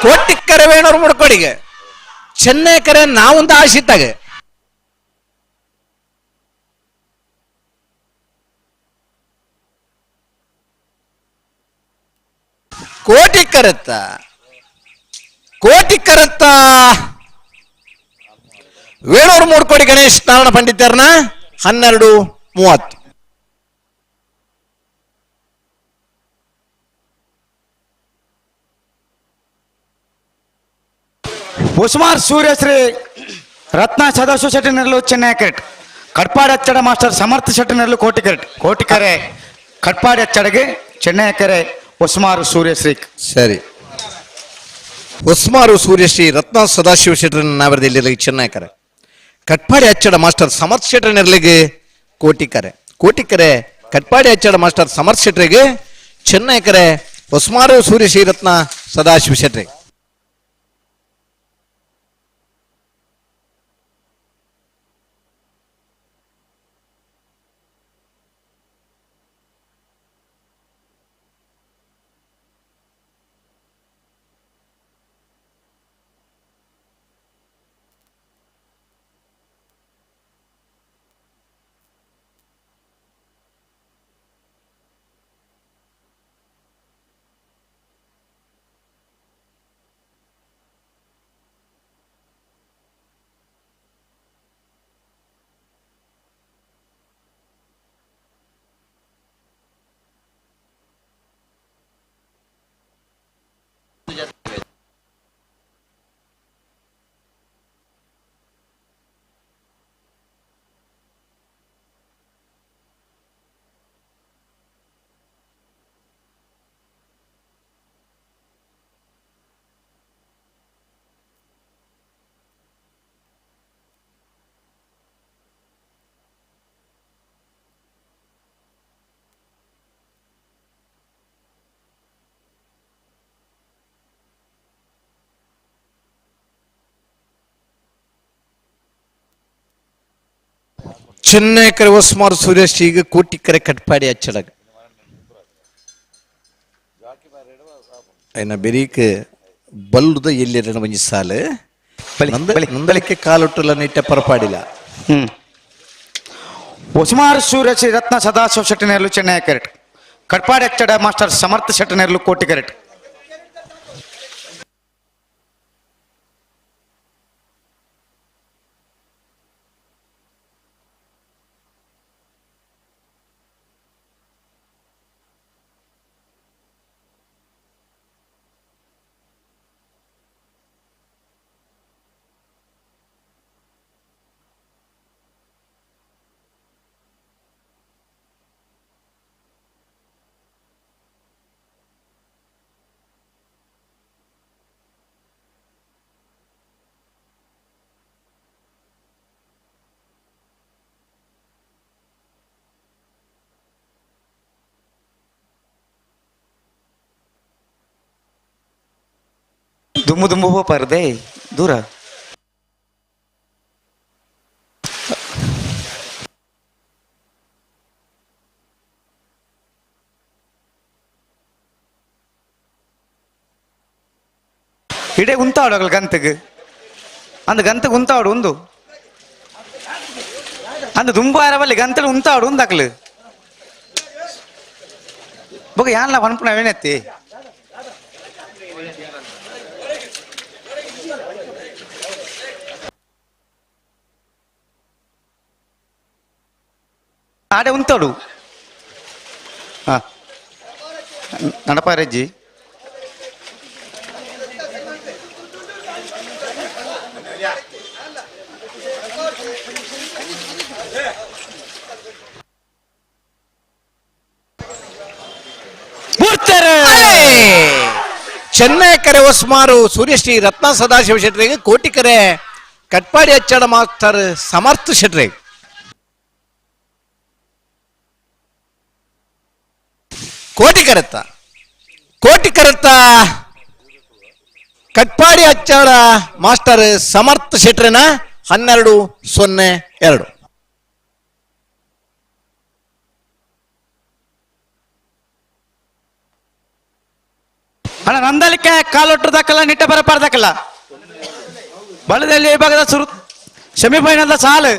ಕೋಟಿಕ್ಕರೆ ವೇಣೂರು ಮುಡ್ಕೋಡಿಗೆ ಚೆನ್ನೈಕರೆ ನಾವೊಂದು ಆಶಿತಾಗ. ಕೋಟಿ ಕರತ್ತ ಕೋಟಿ ಕರತ್ತ ವೇಣೂರು ಮೂಡ್ಕೋಡಿ ಗಣೇಶ್ ನಾರಾಯಣ ಪಂಡಿತರ್ನ 12:30. ಉಸ್ಮಾರ್ ಸೂರ್ಯಶ್ರೀ ರತ್ನ ಸದಾಶಿವ ಶೆಟ್ಟಿನಲ್ಲೂ ಚೆನ್ನೈ ಕ್ರಿಕೆಟ್ ಕಟ್ಪಾಡಿ ಅಚ್ಚಡ ಮಾಸ್ಟರ್ ಸಮರ್ಥ ಶೆಟ್ಟಿನಲ್ಲೂ ಕೋಟಿ ಕ್ರಿಕೆಟ್ ಕೋಟಿಕರೆ ಕಟ್ಪಾಡಿ ಅಚ್ಚಡಗೆ ಚೆನ್ನೈ ಕೆರೆ ಉಸ್ಮಾರು ಸೂರ್ಯಶ್ರೀ. ಸರಿ, ಉಸ್ಮಾರು ಸೂರ್ಯಶ್ರೀ ರತ್ನ ಸದಾಶಿವ ಶೆಟ್ಟರ್ ನಾವರದಲ್ಲಿ ಚೆನ್ನೈ ಕರೆ ಕಟ್ಪಾಡಿ ಅಚ್ಚಡ ಮಾಸ್ಟರ್ ಸಮರ್ಥ ಶೆಟ್ಟರ್ ನೆರಳಿಗೆ ಕೋಟಿಕರೆ ಕೋಟಿಕರೆ ಕಟ್ಪಾಡಿ ಅಚ್ಚಡ ಮಾಸ್ಟರ್ ಸಮರ್ಥ ಶೆಟ್ಟರಿಗೆ ಚೆನ್ನೈ ಕರೆ ಉಸ್ಮಾರು ಸೂರ್ಯಶ್ರೀ ರತ್ನ ಸದಾಶಿವ ಶೆಟ್ಟರಿಗೆ. Chennai ಕರೆ ಒಸ್ಮಾರ್ ಸುರೇಶ್ ಈಗ ಕೋಟಿಕರೆ ಕಟ್ಪಾಡಿ ಅಚ್ಚಡಗ ಐನ ಬೆರೀಕ್ ಬಲ್ಲುದ ಎಲ್ಲಿರಣ ಒಂಜಿ ಸಾಲು ನಂದಲಿಕ್ಕೆ ಕಾಲೊಟ್ಟುಲ ನಿಟ್ಟೆ ಪರಪಾಡಿಲ್ಲ. ಒಸ್ಮಾರ್ ಸೂರ್ಯ ರತ್ನ ಸದಾಶಿವ ಶೆಟ್ಟನೇರ್ಲು ಚೆನ್ನೈ ಕರೆಟ್ ಕಟ್ಪಾಡಿ ಅಚ್ಚಡ ಮಾಸ್ಟರ್ ಸಮರ್ಥ ಶೆಟ್ಟನೇರ್ಲು ಕೋಟಿ ಕರೆಟ್. ದುಮ್ಮು ದುಮ್ಮು ಹೋಪಾರದೆ ದೂರ ಇಡೇ ಉಂತಾಡು ಅಗಲ ಗಂತಗೆ ಅಂದ ಗಂತಗೆ ಉಂತಾಡು ಒಂದು ಅಂದ ದುಂಬು ಆರವಲ್ಲಿ ಗಂತಲು ಉಂತಾಡು ಉಂದಾಕ್ಲು ಬೊಕ ಯಾನ್ಲ ಪನ್ಪುನವೇನೆತ್ತಿ ಆಡೆ ಉಂತಾಡು. ಹಾಂ ನಡಪಾರಜ್ಜಿ ಚೆನ್ನೈ ಕರೆ ಒಸ್ಮಾರು ಸೂರ್ಯಶ್ರೀ ರತ್ನ ಸದಾಶಿವ ಶೆಟ್ಟರಿಗೆ ಕೋಟಿ ಕರೆ ಕಟ್ಪಾಡಿ ಅಚ್ಚಡ ಮಾಸ್ಟರ್ ಸಮರ್ಥ ಶೆಟ್ಟರಿಗೆ. ಕೋಟಿ ಕರೆತ್ತ ಕೋಟಿ ಕರೆತ್ತ ಕಟ್ಪಾಡಿ ಅಚ್ಚಾಡ ಮಾಸ್ಟರ್ ಸಮರ್ಥ ಶೆಟ್ರನ 12-02. ಅಣ್ಣ ನಂದಲಿಕ್ಕೆ ಕಾಲೊಟ್ಟದಕ್ಕಲ್ಲ ನಿಟ್ಟ ಬರಪಾರ್ದಕ್ಕಲ್ಲ ಬಳದಲ್ಲಿ ವಿಭಾಗದ ಸುರು ಸೆಮಿಫೈನಲ್ ಸಾಲು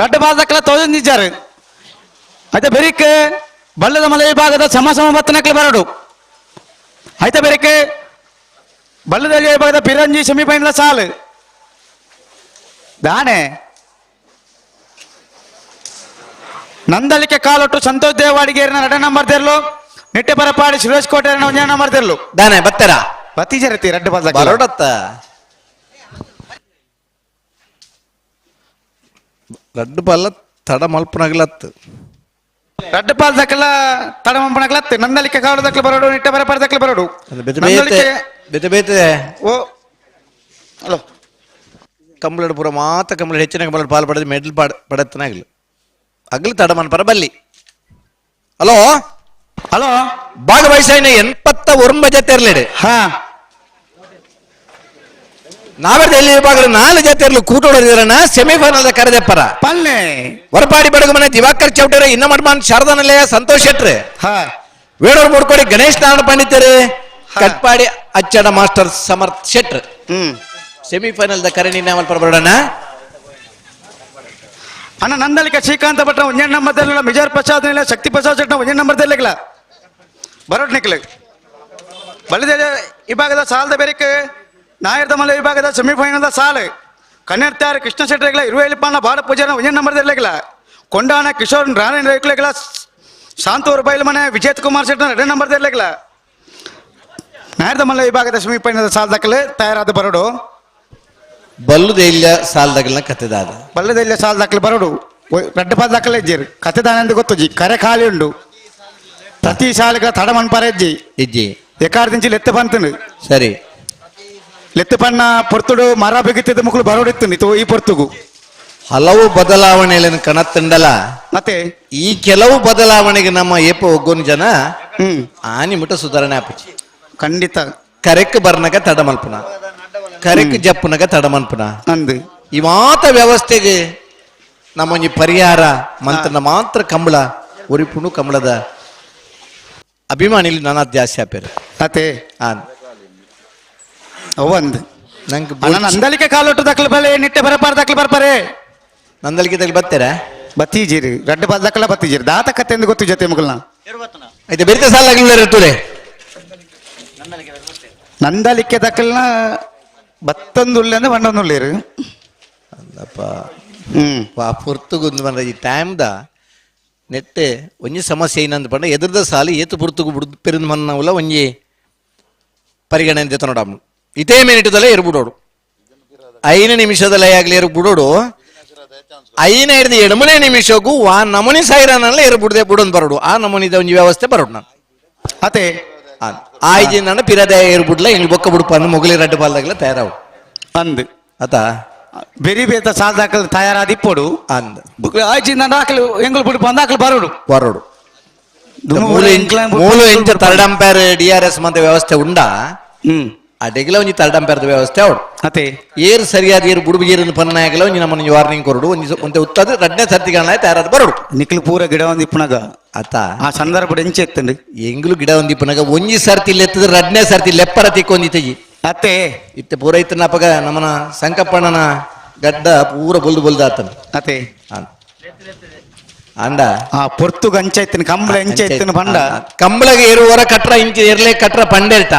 ರಡ್ಡು ಬಾರ್ದಕ್ಕಲ್ಲ ತೋಜಂದಿದ್ದಾರೆ. అయితే ಬೆರಿಕ್ ಬಳ್ಳದ ಮಲೆ ವಿಭಾಗದ ಸಮ ಸಮ ಬತ್ತನಕ್ಲೆ ಬರಡು. అయితే ಬೆರಿಕ್ ಬಳ್ಳದಲ್ಲಿ ವಿಭಾಗದ ಪಿರಂಜಿ ಸೆಮಿಫೈನಲ್ ಸಾಲು ದಾನೆ ನಂದಲಿಕೆ ಕಾಲೊಟ್ಟು ಸಂತೋಷ್ ದೇವಾಡಿಗೇರಿನ ಎರಡನೇ ನಂಬರ್ ತೆರಲು ನಿಟ್ಟೆ ಬರಪಾಡಿ ಸುರೇಶ್ ಕೋಟೆ ಒಂದನೇ ನಂಬರ್ ತೆರಲು ದಾನೆ ಬತ್ತರ ಬತ್ತೀಜರತಿ ರಡ್ಡು ಬಾಲ್ ಬರೋಡತ್ತ ರಡ್ಡು ಬಲ್ಲ ತಡ ಮಲ್ಪನಾಗ್ಲತ್ತು ರಡ್ಡು ಪಾಲ್ ದಕ್ಕಲ ತಡ ಮಲ್ಪನಾಗ್ಲತ್ತು ನಂದಲಿಕೆ ಕಾಲು ದಕ್ಕಲ ಬರೋಡು ನಿಟ್ಟೆ ಬರಪಾಡಿ ದಕ್ಕಲ ಬರೋಡು ಬೇತೆ ಬೇತೆ ಬೇತೆ ಓ ಹಲೋ ಕಂಬಳಡ್ ಪೂರ ಮಾತ ಕಂಬಳ ಹೆಚ್ಚಿನ ಕಂಬಳಡ್ ಪಾಲ್ ಪಡೆದು ಮೆಡಲ್ ಪಾಡ ಪಡತ್ತನಾಗ್ಲು ಅಗ್ಲು ತಡ ಮನ್ಪರ ಬಲ್ಲಿ. ಹಲೋ ಹಲೋ ಭಾಗವಹಿಸಾಯಿನ 89 ಜೊತೆ ಹಾ ನಾವೆಲ್ಲ ಎಲ್ಲಿ ವಿಭಾಗ 4 ಜೊತೆ ಕೂಟೋಡಿದ್ರನ ಸೆಮಿಫೈನಲ್ ಕರೆದೆಪ್ಪರ ಪಲ್ಲೆ ಹೊರಪಾಡಿ ಬಡಗಮನೆ ದಿವಾಕರ್ ಚೌಟರೆ ಇನ್ನ ಮಡ್ಮಾನ್ ಶಾರದಾ ನಿಲಯ ಸಂತೋಷ್ ಶೆಟ್ರೆ ಹಾ ವೇಣೂರು ಮೂಡ್ಕೋಡಿ ಗಣೇಶ್ ನಾರಾಯಣ ಪಂಡಿತರು Katpadi ಅಚ್ಚಡ master Samarth Shettar semifinal the ಕರೆ ನಿನ್ನೆ ಬರೋಣ. ಅಣ್ಣ ನಂದಲಿಕ ಶ್ರೀಕಾಂತ ಭಟ್ರ ಒಂದೇ ನಂಬರ್ ತೆರಲಿಲ್ಲ ಮಿಜಾರ್ ಪ್ರಸಾದ್ ಇಲ್ಲ ಶಕ್ತಿ ಪ್ರಸಾದ್ ಶೆಟ್ಟ ಒಂದೇ ನಂಬರ್ ತೆರಲಿಲ್ಲ ಬರೋಟ್ ನಿಕ್ಲ ಬಲಿದ ವಿಭಾಗದ ಸಾಲದ ಬೆರಿಕ್ ನಾಯರ್ದ ಮಲೆ ವಿಭಾಗದ ಸೆಮಿಫೈನಲ್ ಸಾಲು ಕನ್ನೆರ್ತಾರ ಕೃಷ್ಣ ಶೆಟ್ಟರ್ಗಳ ಇರುವೇಲಿಪ್ಪಣ್ಣ ಬಾಡ ಪೂಜಾರ ಒಂದೇ ನಂಬರ್ ತೆರಲಿಲ್ಲ ಕೊಂಡಾಣ ಕಿಶೋರ್ ರಾಣಿ ರೈಕ್ಲೆಗಳ ಶಾಂತೂರು ಬೈಲ್ಮನೆ ವಿಜೇತ್ ಕುಮಾರ್ ಶೆಟ್ಟರ್ ಎರಡನೇ ನಂಬರ್ ತೆರಲಿಲ್ಲ ನಾಯರ್ದ ಮಲೆ ವಿಭಾಗದ ಸೆಮಿಫೈನಲ್ ಸಾಲದಕ್ಕಲೆ ತಯಾರಾದ ಬರೋಡು ಬಲ್ಲುದೆಲ್ಲ ಸಾಲದಾಗಲ್ನ ಕತೆದಾದ ಬಲ್ಲದೆಲ್ಲ ಸಾಲ ದಾಖಲೆ ಬರೋಡು ರಡ್ಡು ಪಾದ ದಾಖಲೆ ಇಜ್ಜಿರು ಕತೆ ದಾನಂದ ಗೊತ್ತುಜಿ ಕರೆ ಖಾಲಿ ಉಂಡು ಪ್ರತಿ ಸಾಲಿಗೆ ತಡ ಮನ್ಪಾರ ಇಜ್ಜಿ ಇಜ್ಜಿ ಎಕಾರ್ದಿಂಚಿ ಲೆತ್ತು ಬಂತನು ಸರಿ ಲೆತ್ತು ಪಣ್ಣ ಪೊರ್ತುಡು ಮರ ಬಿಗುತ್ತಿದ್ದ ಮುಕ್ಕಳು ಬರೋಡಿತ್ತು ಈ ಪೊರ್ತುಗು ಹಲವು ಬದಲಾವಣೆಗಳನ್ನು ಕಣತ್ತಂಡಲ ಮತ್ತೆ ಈ ಕೆಲವು ಬದಲಾವಣೆಗೆ ನಮ್ಮ ಏಪ ಒಗ್ಗೋನ್ ಜನ ಆನಿ ಮುಟ್ಟ ಸುಧಾರಣೆ ಆಪುಚಿ ಖಂಡಿತ ಕರೆಕ್ ಬರ್ನಗ ತಡಮಲ್ಪನ ಕರೆಕ್ ಜಪ್ಪುನಗ ತಡಮಲ್ಪನ ಅಂದು ಈ ಮಾತ ವ್ಯವಸ್ಥೆಗೆ ನಮ್ಮೊಂಜಿ ಪರಿಹಾರ ಮಂತ್ರನ ಮಾತ್ರ ಕಂಬಳ ಒರಿಪುಣು ಕಂಬಳದ ಅಭಿಮಾನಿಲಿ ನಾನಾ ಜಾಸ್ತಿ ಆಪೇರು ಅತೆ ಒಂದು ನಂಗೆ ನಂದಲಿಕೆ ಕಾಲೊಟ್ಟು ದಕ್ಕಲು ಬಲೆ ನಿಟ್ಟೆ ಬರಪಾರ ದಕ್ಕಲು ಬರ್ಪಾರೆ ನಂದಲಿಕೆ ತಗಲಿ ಬರ್ತೀರಾ ಬತ್ತೀಜಿರಿ ರಡ್ಡು ಬಾಲ್ ದಕ್ಕಲ ಬತ್ತೀಜಿರಿ ದಾತ ಕತ್ತೆ ಎಂದು ಗೊತ್ತು ಜೊತೆ ಮಗಳನ್ನ ಆಯ್ತು ಬೇರೆ ಸಾಲ ಆಗಲಿಲ್ಲ ಇರ್ತದೆ ನಂದಲಿಕೆ ದಕ್ಕಲ್ನ ಬತ್ತೊಂದುಳ್ಳೆ ಅಂದ್ರೆ ಬಣ್ಣೊಂದುಳ್ಳೇರು ಅಲ್ಲಪ್ಪ ವಾ ಪೊರ್ತುಗು ಬಂದ ಈ ಟೈಮ್ದ ನೆಟ್ಟೆ ಒಂಜಿ ಸಮಸ್ಯೆ ಏನಂತ ಪಂಡ ಎದುರ್ದ ಸಾಲಿ ಏತು ಪೊರ್ತುಗು ಬುಡ್ದು ಪೆರುಂದು ಮನ್ನವುಲ ಒಂಜಿ ಪರಿಗಣನೆ ದೆತ್ತೊನಡಾಮು ಇತೇ ಮಿನಿಟದಲ್ಲೇ ಎರು ಐದು ನಿಮಿಷದಲ್ಲೇ ಆಗಲಿ ಎರು ಬಿಡೋಡು ಐನ ಹಿಡಿದು ಎಡಮನೇ ನಿಮಿಷಕ್ಕೂ ಆ ನಮೂನಿ ಸೈರನಲ್ಲ ಎರು ಬಿಡದೆ ಬುಡೊಂದು ಬರೋಡು ಆ ನಮೂನಿದ ಒಂಜಿ ವ್ಯವಸ್ಥೆ ಬರೋಡು ನಾನು ಅತೆ ಆಯ್ಜಿ ನಾನು ಪಿರದೆ ಏರು ಬಿಡ್ಲ ಎಂಗ್ ಬೊಕ್ಕ ಬಿಡುಪ ಅಂದ್ ಮೊಗಲಿ ರಡ್ಡು ಬಾಲ್ದಾಗಲ ತಯಾರಾವು ಅಂದ್ ಅತ ಬೆರಿ ಬೇತ ಸಾಲ್ ತಯಾರಾದಿಪ್ಪೋಡು ಅಂದ್ ಆಯ್ಚಿ ನಾನು ಹಾಕಲು ಎಂಗುಲು ಬಿಡುಪ ಅಂದ ಹಾಕಲು ಬರೋಡು ಬರೋಡು ಮೂಲು ಇಂಚ third umpire D R S ಮತ್ತೆ ವ್ಯವಸ್ಥೆ ಉಂಡಾ ಆ ಡೆಗಿಲ ಒಂಜಿ ಥರ್ಡ್ ಅಂಪೈರ್ ವ್ಯವಸ್ಥೆ ಅವಡು ಅತೆ ಏರು ಸರಿಯಾದ ಏರು ಬುಡುಬು ಏರು ಪನ್ನಾಗಲ ಒಂಜಿ ನಮ್ಮನ್ನ ವಾರ್ನಿಂಗ್ ಕೊರಡು ಒಂಜಿ ಒಂತೆ ಉತ್ತದ ರಡ್ನೇ ಸರ್ತಿಗಳನ್ನ ತಯಾರಾದ ಬರೋಡು ನಿಕ್ಲು ಪೂರ ಗಿಡ ಒಂದು ಇಪ್ಪನಾಗ ಅತ ಆ ಸಂದರ್ಭ ಎಂಚೆ ಎತ್ತಂಡು ಎಂಗ್ಲು ಗಿಡ ಒಂದು ಇಪ್ಪನಾಗ ಒಂಜಿ ಸರ್ತಿ ಲೆತ್ತದ ರಡ್ನೇ ಸರ್ತಿ ಲೆಪ್ಪರ ತಿಕ್ಕೊಂದಿತ್ತಜಿ ಅತ್ತೆ ಇತ್ತೆ ಪೂರ ಇತ್ತನ ಅಪಗ ನಮ್ಮನ ಸಂಕಪ್ಪಣ್ಣನ ಗಡ್ಡ ಪೂರ ಬೊಲ್ದು ಬೊಲ್ದು ಆತನ ಅತೆ ಅಂಡ ಆ ಪೊರ್ತು ಗಂಚ ಇತ್ತಿನ ಕಂಬಳ ಎಂಚ ಇತ್ತಿನ ಪಂಡ ಕಂಬಳಗ ಏರುವರ ಕಟ್ರ ಇಂಚ ಏರ್ಲೆ ಕಟ್ರ ಪಂಡೆರ್ಟ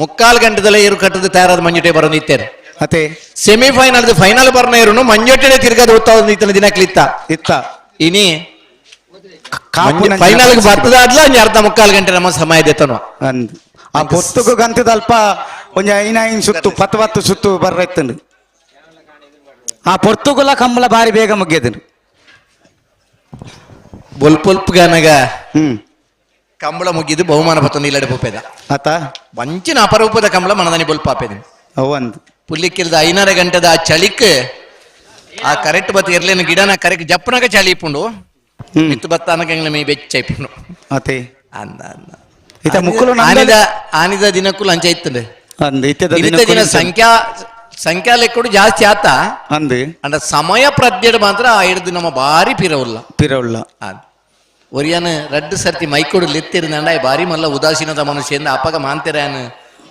ಮುಕ್ಕಾಲು ಗಂಟೆದಲ್ಲೇ ಏರು ಕಟ್ಟದ ತಯಾರಾದ ಮಂಜುಟೆ ಬರೋದು ಇತ್ತೇನೆ ಅತೆ ಸೆಮಿಫೈನಲ್ ಫೈನಲ್ ಬರ್ನ ಏರುನು ಮಂಜೊಟ್ಟೆ ತಿರ್ಗದ ಉತ್ತ ಇತ್ತನ ದಿನಕ್ಲಿತ್ತ ಇತ್ತ ಇನಿ ಫೈನಲ್ ಬರ್ತದ ಅದ್ಲ ಒಂಜಿ ಅರ್ಧ ಮುಕ್ಕಾಲು ಗಂಟೆ ನಮ್ಮ ಸಮಯ ದೆತ್ತನು ಅಂದ್ ಆ ಪೊರ್ತುಗು ಗಂತದ ಅಲ್ಪ ಒಂಜಿ ಐನ ಐನ್ ಸುತ್ತು ಪತ್ತು ಪತ್ತು ಸುತ್ತು ಬರ್ರ ಇತ್ತಂಡು ಆ ಪೊರ್ತುಗುಲ ಕಂಬಳ ಬಾರಿ ಬೇಗ ಮುಗಿಯದನು ಬೊಲ್ಪೊಲ್ಪುಗಾನಗ ಕಂಬಳ ಮುಗಿದು ಬಹುಮಾನ ಪತ್ತ ನೀಲಡೆ ಪೋಪೆದ ಆತ ವಂಚಿನ ಅಪರೂಪದ ಕಂಬಳ ಮನದನಿ ಬೊಲ್ಪಾಪೆದ ಅವಂದು ಪುಲ್ಲಿಕ್ಕಿಲ್ದ ಐನಾರ ಗಂಟೆದ ಆ ಚಳಿಕ್ ಆ ಕರೆಕ್ಟ್ ಬತ್ತ ಇರ್ಲೇನು ಗಿಡನ ಕರೆಕ್ಟ್ ಜಪ್ಪನಾಗ ಚಳಿ ಇಪ್ಪುಂಡು ಮಿತ್ತು ಬತ್ತ ಅನಕ ಮೇ ಬೆಚ್ಚ ಇಪ್ಪುಂಡು ಅತೆ ಅಂದ ಅಂದ ಇತ ಮುಕ್ಕುಲು ಆನಿದ ಆನಿದ ದಿನಕ್ಕೂ ಲಂಚ ಇತ್ತಂಡೆ ಅಂದ್ ಇತ್ಯದ ಇನಿತ ದಿನ ಸಂಖ್ಯಾ ಸಂಖ್ಯಾ ಲೆಕ್ಕಡು ಜಾಸ್ತಿ ಆತ ಅಂದ್ ಅಂಡ ಸಮಯ ಪ್ರಜ್ಞೆ ಮಾತ್ರ ಆ ಹಿಡಿದು ನಮ್ಮ ಭಾರಿ ಪಿರವುಲ್ಲ ಪಿರವುಲ್ಲ ಒರಿಯನ್ ರಡ್ಡು ಸರ್ತಿ ಮೈಕೊಡು ಲೆತ್ತಿರಂಡ ಬಾರಿ ಮಲ್ಲ ಉದಾಸೀನದ ಮನುಷ್ಯ ಅಪ್ಪಗ ಮಾಂತೆರಾನ್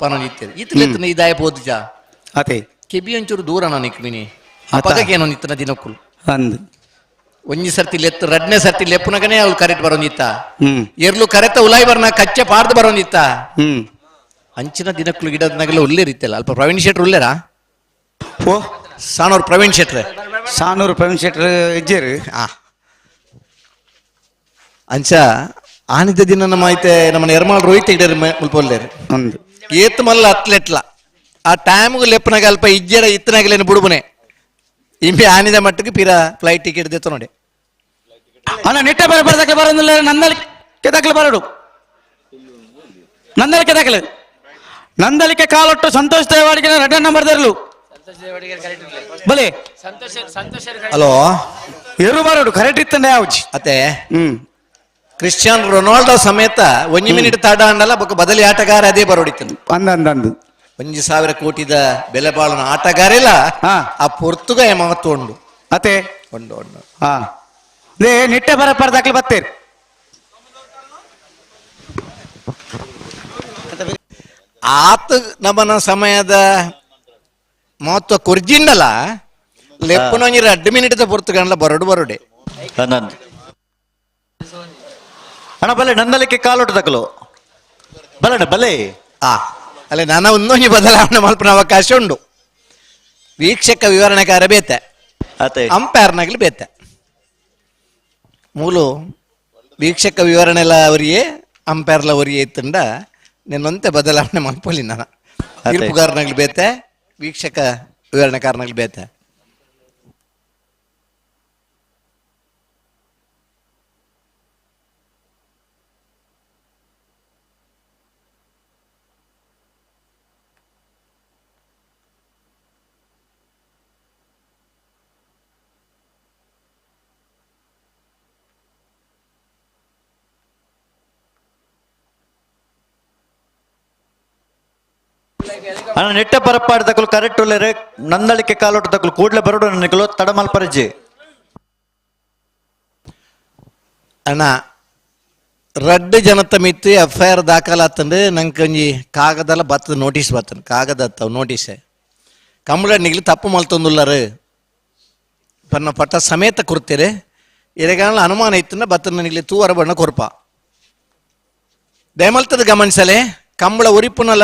ಪನ ಇತ್ತೇರು ಇತ್ತು ಲೆತ್ತನ ಇದಾಯ ಪೋದು ಜಾ ಅತೆ ಕೆಬಿ ಒಂಚೂರು ದೂರ ನಾನು ಇಕ್ಮಿನಿ ಅಪ್ಪಗೇನೋ ನಿತ್ತನ ದಿನಕ್ಕುಲು ಅಂದ್ ಒಂಜಿ ಸರ್ತಿ ಲೆತ್ತು ರಡ್ನೇ ಸರ್ತಿ ಲೆಪ್ಪುನಗನೇ ಅವಳು ಕರೆಕ್ಟ್ ಬರೋಂದಿತ್ತ ಎರ್ಲು ಕರೆತ ಉಲಾಯ್ ಬರ್ನ ಕಚ್ಚೆ ಪಾರ್ದು ಬರೋಂದಿತ್ತ ಅಂಚಿನ ದಿನಕ್ಕುಲು ಗಿಡದ ಉಲ್ಲೇರಿತ್ತಲ್ಲ ಅಲ್ಪ ಪ್ರವೀಣ್ ಶೆಟ್ರ್ ಉಲ್ಲೇರಾ ಓ ಸಾನೂರು ಪ್ರವೀಣ್ ಶೆಟ್ರೆ ಸಾನೂರು ಪ್ರವೀಣ್ ಶೆಟ್ರ್ ಇಜ್ಜೇರು ಅಂಚ ಆನಿದ ದಿನ ನಮ್ಮ ಐತೆ ನಮ್ಮನ್ನ ಎರ್ಮಾಳ್ ರೋಹಿತ್ ಇಡರ್ ಮುಲ್ಪೊಲ್ಲೇರು ಅಂದ್ ಏತ್ ಮಲ್ಲ ಅತ್ಲೆಟ್ಲ ಆ ಟೈಮ್ಗೂ ಲೆಪ್ಪನಾಗ ಅಲ್ಪ ಇಜ್ಜರ ಇತ್ತನಾಗಲೇನು ಬುಡುಬನೆ ಇಂಬೆ ಆನಿದ ಮಟ್ಟಕ್ಕೆ ಪಿರ ಫ್ಲೈಟ್ ಟಿಕೆಟ್ ದೆತ್ತ ನೋಡಿ ಅಣ್ಣ ನಿಟ್ಟೆ ಬರ ಬರದಕ್ಕೆ ಬರೋದಿಲ್ಲ ನಂದಲಿಕೆ ದಾಖಲೆ ಬರೋಡು ನಂದಲಿಕೆ ದಾಖಲೆ ನಂದಲಿಕೆ ಕಾಲೊಟ್ಟು ಸಂತೋಷ್ ದೇವಾಡಿಗೆ ರೆಡ್ ನಂಬರ್ ದರ್ಲು ಬಲೆ ಹಲೋ ಎರು ಬರೋಡು ಕರೆಕ್ಟ್ ಇತ್ತಂಡೆ ಯಾವ್ಜಿ ಅತ್ತೆ ಕ್ರಿಶ್ಚಿಯನ್ ರೊನಾಲ್ಡೋ ಸಮೇತ ಒಂಜಿ ಮಿನಿಟ್ ತಡ ಅಂಡಲ್ಲ ಬೊಕ್ಕ ಬದಲಿ ಆಟಗಾರ ಅದೇ ಬರೋಡಿತ್ತನು ಅಂದ ಅಂದ ಅಂದು ಒಂಜಿ ಸಾವಿರ ಕೋಟಿದ ಬೆಲೆ ಬಾಳನ ಆಟಗಾರ ಇಲ್ಲ ಆ ಪೊರ್ತುಗ ಮಹತ್ವ ಉಂಡು ಅತೆ ಉಂಡು ಉಂಡು ಹಾ ಲೇ ನಿಟ್ಟೆ ಬರ ದಾಖಲೆ ಬತ್ತೇರಿ ಆತ ನಮ್ಮನ ಸಮಯದ ಮಹತ್ವ ಕೊರ್ಜಿಂಡಲ ಲೆಪ್ಪನ ಒಂಜಿ ರಡ್ಡು ಮಿನಿಟ್ ಪೊರ್ತುಗಂಡ್ಲ ಬರೋಡು ಬರೋಡೆ ಅಣ್ಣ ಬಲೆ ನಂದಲಿಕ್ಕೆ ಕಾಲೊಟ್ಟು ತಕಲು ಬಲಣ್ಣ ಬಲೆ ಆ ಅಲ್ಲ ನಾನು ಒಂದೊಂದು ಬದಲಾವಣೆ ಮಲ್ಪನ ಅವಕಾಶ ಉಂಡು ವೀಕ್ಷಕ ವಿವರಣೆಕಾರ ಬೇತೆ ಅತೆ ಅಂಪೈರ್ನಾಗಲಿ ಬೇತೆ ಮೂಲು ವೀಕ್ಷಕ ವಿವರಣೆ ಎಲ್ಲ ಅವರಿಗೆ ಅಂಪೈರ್ಲ ಅವರಿಗೆ ಇತ್ತಂಡ ನಿನ್ನೊಂತೆ ಬದಲಾವಣೆ ಮಲ್ಪೊಲಿ ನಾನು ತೀರ್ಪುಗಾರನಾಗ್ಲಿ ಬೇತೆ ವೀಕ್ಷಕ ವಿವರಣೆಕಾರನಾಗ್ಲಿ ಬೇತೆ. ಅಣ್ಣ ನೆಟ್ಟ ಪರಪ್ಪಾಡಿ ತಕಲು ಕರೆಕ್ಟ್ ಉಲ್ಲೇರೆ ನಂದಳಿಕೆ ಕಾಲೊಟ್ಟು ತಕಲು ಕೂಡ್ಲೆ ಬರೋಡು ನಿಕಲು ತಡಮಲ್ ಪರಿಜಿ. ಅಣ್ಣ ರಡ್ಡ್ ಜನತ ಮಿತ್ತು ಎಫ್ I R ದಾಖಲಾತಂದು ನಂಗೆ ಒಂಜಿ ಕಾಗದಲ ಬತ್ತದ ನೋಟಿಸ್ ಬತ್ತನ ಕಾಗದ ಅತ್ತವು ನೋಟಿಸ್ ಕಂಬಳ ನಿಗ್ಲಿ ತಪ್ಪು ಮಲ್ತೊಂದುಲ್ಲರು ಪನ್ನ ಪಟ್ಟ ಸಮೇತ ಕೊಡ್ತೀರಿ ಇರೆಗಾಲ ಅನುಮಾನ ಇತ್ತಂದ ಬತ್ತನ ನಿಗ್ಲಿ ತೂವರ ಬಣ್ಣ ಕೊರ್ಪ. ದಯಮಲ್ತದ ಗಮನಿಸಲೆ ಕಂಬಳ ಉರಿಪುನಲ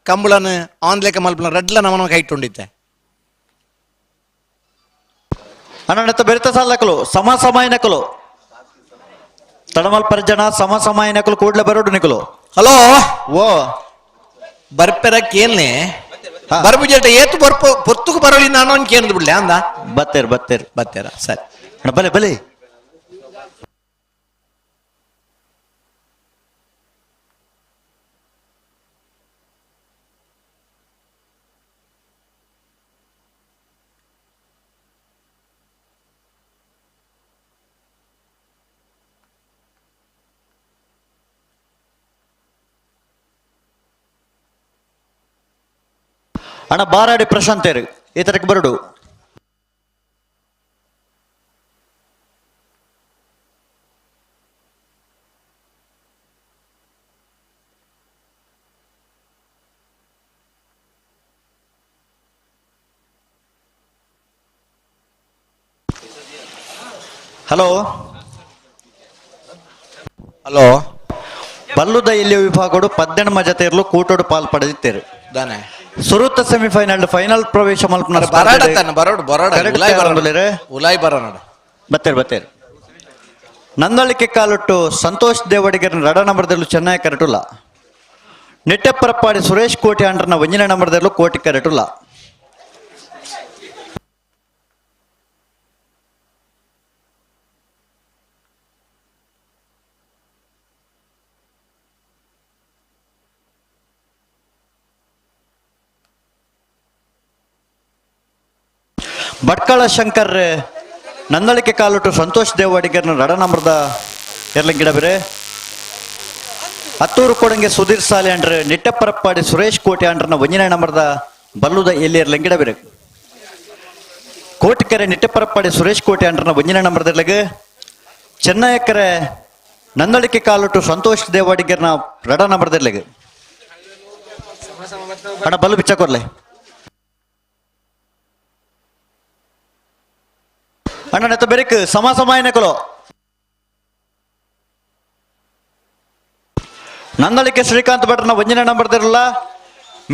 ಕಂಬಳನ ಆನ್ಲೇಕ ಮಲ್ಪನ ರಡ್ಲ ನಮನ ಕೈಟುಂಡಿತ್ತೆ. ಅಣ್ಣ ಬೆರಿತ ಸಾಲಕಲು ಸಮ ಸಮಯನಕಲು ತಡಮಲ್ ಪರ್ಜನ ಸಮ ಸಮಯನಕಲು ಕೂಡ್ಲೆ ಬರೋಡು ನಿಕಲು. ಹಲೋ ಓ ಬರ್ಪೆರ ಕೇನ್ಲೆ ಬರ್ಬುಜೇಟ ಏತು ಬರ್ಪ ಪೊತ್ತುಕು ಬರೋಲಿ ನಾನು ಕೇಂದ್ರ ಬಿಡ್ಲೆ ಅಂದ. ಬತ್ತೇರ್ ಬತ್ತೇರ್ ಬತ್ತೇರ ಸರಿ. ಅಣ್ಣ ಬಲೆ ಬಲೆ. ಅಣ್ಣ ಬಾರಾಡಿ ಪ್ರಶಾಂತೇರು ಈ ತರಕ್ಕೆ ಬರಡು. ಹಲೋ ಹಲೋ ಬಲ್ಲುದ ಇಲ್ಲಿ ವಿಭಾಗಡು 18 ಜತೆಯರ್ಲು ಕೂಟೋಡು ಪಾಲ್ ಪಡೆದಿತ್ತೇರು. ದಾನೆ ಸುರುತ್ತ ಸೆಮಿಫೈನಲ್ ಫೈನಲ್ ಪ್ರವೇಶ ಮಲ್ಪನ ಬರಾಡ ತಾನೆ ಬರೋಡು ಬರೋಡ Correct ಉಲಾಯ್ ಬರೋಣ ಅಂದುಲೇರೆ? ಉಲಾಯ್ ಬರೋಣ. ಬತ್ತೇರು ಬತ್ತೇರು. ನಂದಳಿಕೆ ಕಾಲೊಟ್ಟು ಸಂತೋಷ್ ದೇವಡಿಗರ ರಡ ನಂಬರ್ದಲ್ಲೂ ಚೆನ್ನೈ ಕರೆಟುಲ್ಲ. ನಿಟ್ಟೆಪ್ಪರಪ್ಪಾಡಿ ಸುರೇಶ್ ಕೋಟಿ ಅಂಡ್ರನ ಒಂಜಿನ ನಂಬರ್ದಲ್ಲೂ ಕೋಟಿ ಕರೆಟುಲ್ಲ. ಭಟ್ಕಳ ಶಂಕರ್ ನಂದಳಿಕೆ ಕಾಲುಟು ಸಂತೋಷ್ ದೇವಾಡಿಗರ್ನ ರಡ ನಂಬರ್ದ ಎರ್ಲಂಗಿಡ ಬೇರೆ. ಹತ್ತೂರು ಕೊಡಂಗೆ ಸುಧೀರ್ ಸಾಲೆ ಅಂಡ್ರೆ ನಿಟ್ಟಪ್ಪರಪ್ಪಾಡಿ ಸುರೇಶ್ ಕೋಟೆ ಅಂಡ್ರನ ಒಂಜಿನ ನಂಬರ್ದ ಬಲ್ಲುದ ಎಲ್ಲಿ ಎರ್ಲಂಗಿಡ ಬೇರೆ. ಕೋಟಿಕೆರೆ ನಿಟ್ಟಪ್ಪರಪ್ಪಾಡಿ ಸುರೇಶ್ ಕೋಟೆ ಅಂಡ್ರನ ಒಂಜಿನ ನಂಬರ್ದ ಚೆನ್ನಯಕ್ಕರೆ ನಂದಳಿಕೆ ಕಾಲುಟು ಸಂತೋಷ್ ದೇವಾಡಿಗರ್ನ ರಡ ನಂಬರ್ದ ಅಣ್ಣ ಬಲ್ಲು ಬಿಚ್ಚಕೊರ್ಲೆ. ಅಣ್ಣ ನೆತ್ತ ಬೆರಿಕ್ ಸಮ ಸಮಯನಕಲು ನಂದಳಿಕೆ ಶ್ರೀಕಾಂತ್ ಭಟ್ರನ ಒಂಜಿನ ನಂಬರ್ದಿರಲ್ಲ.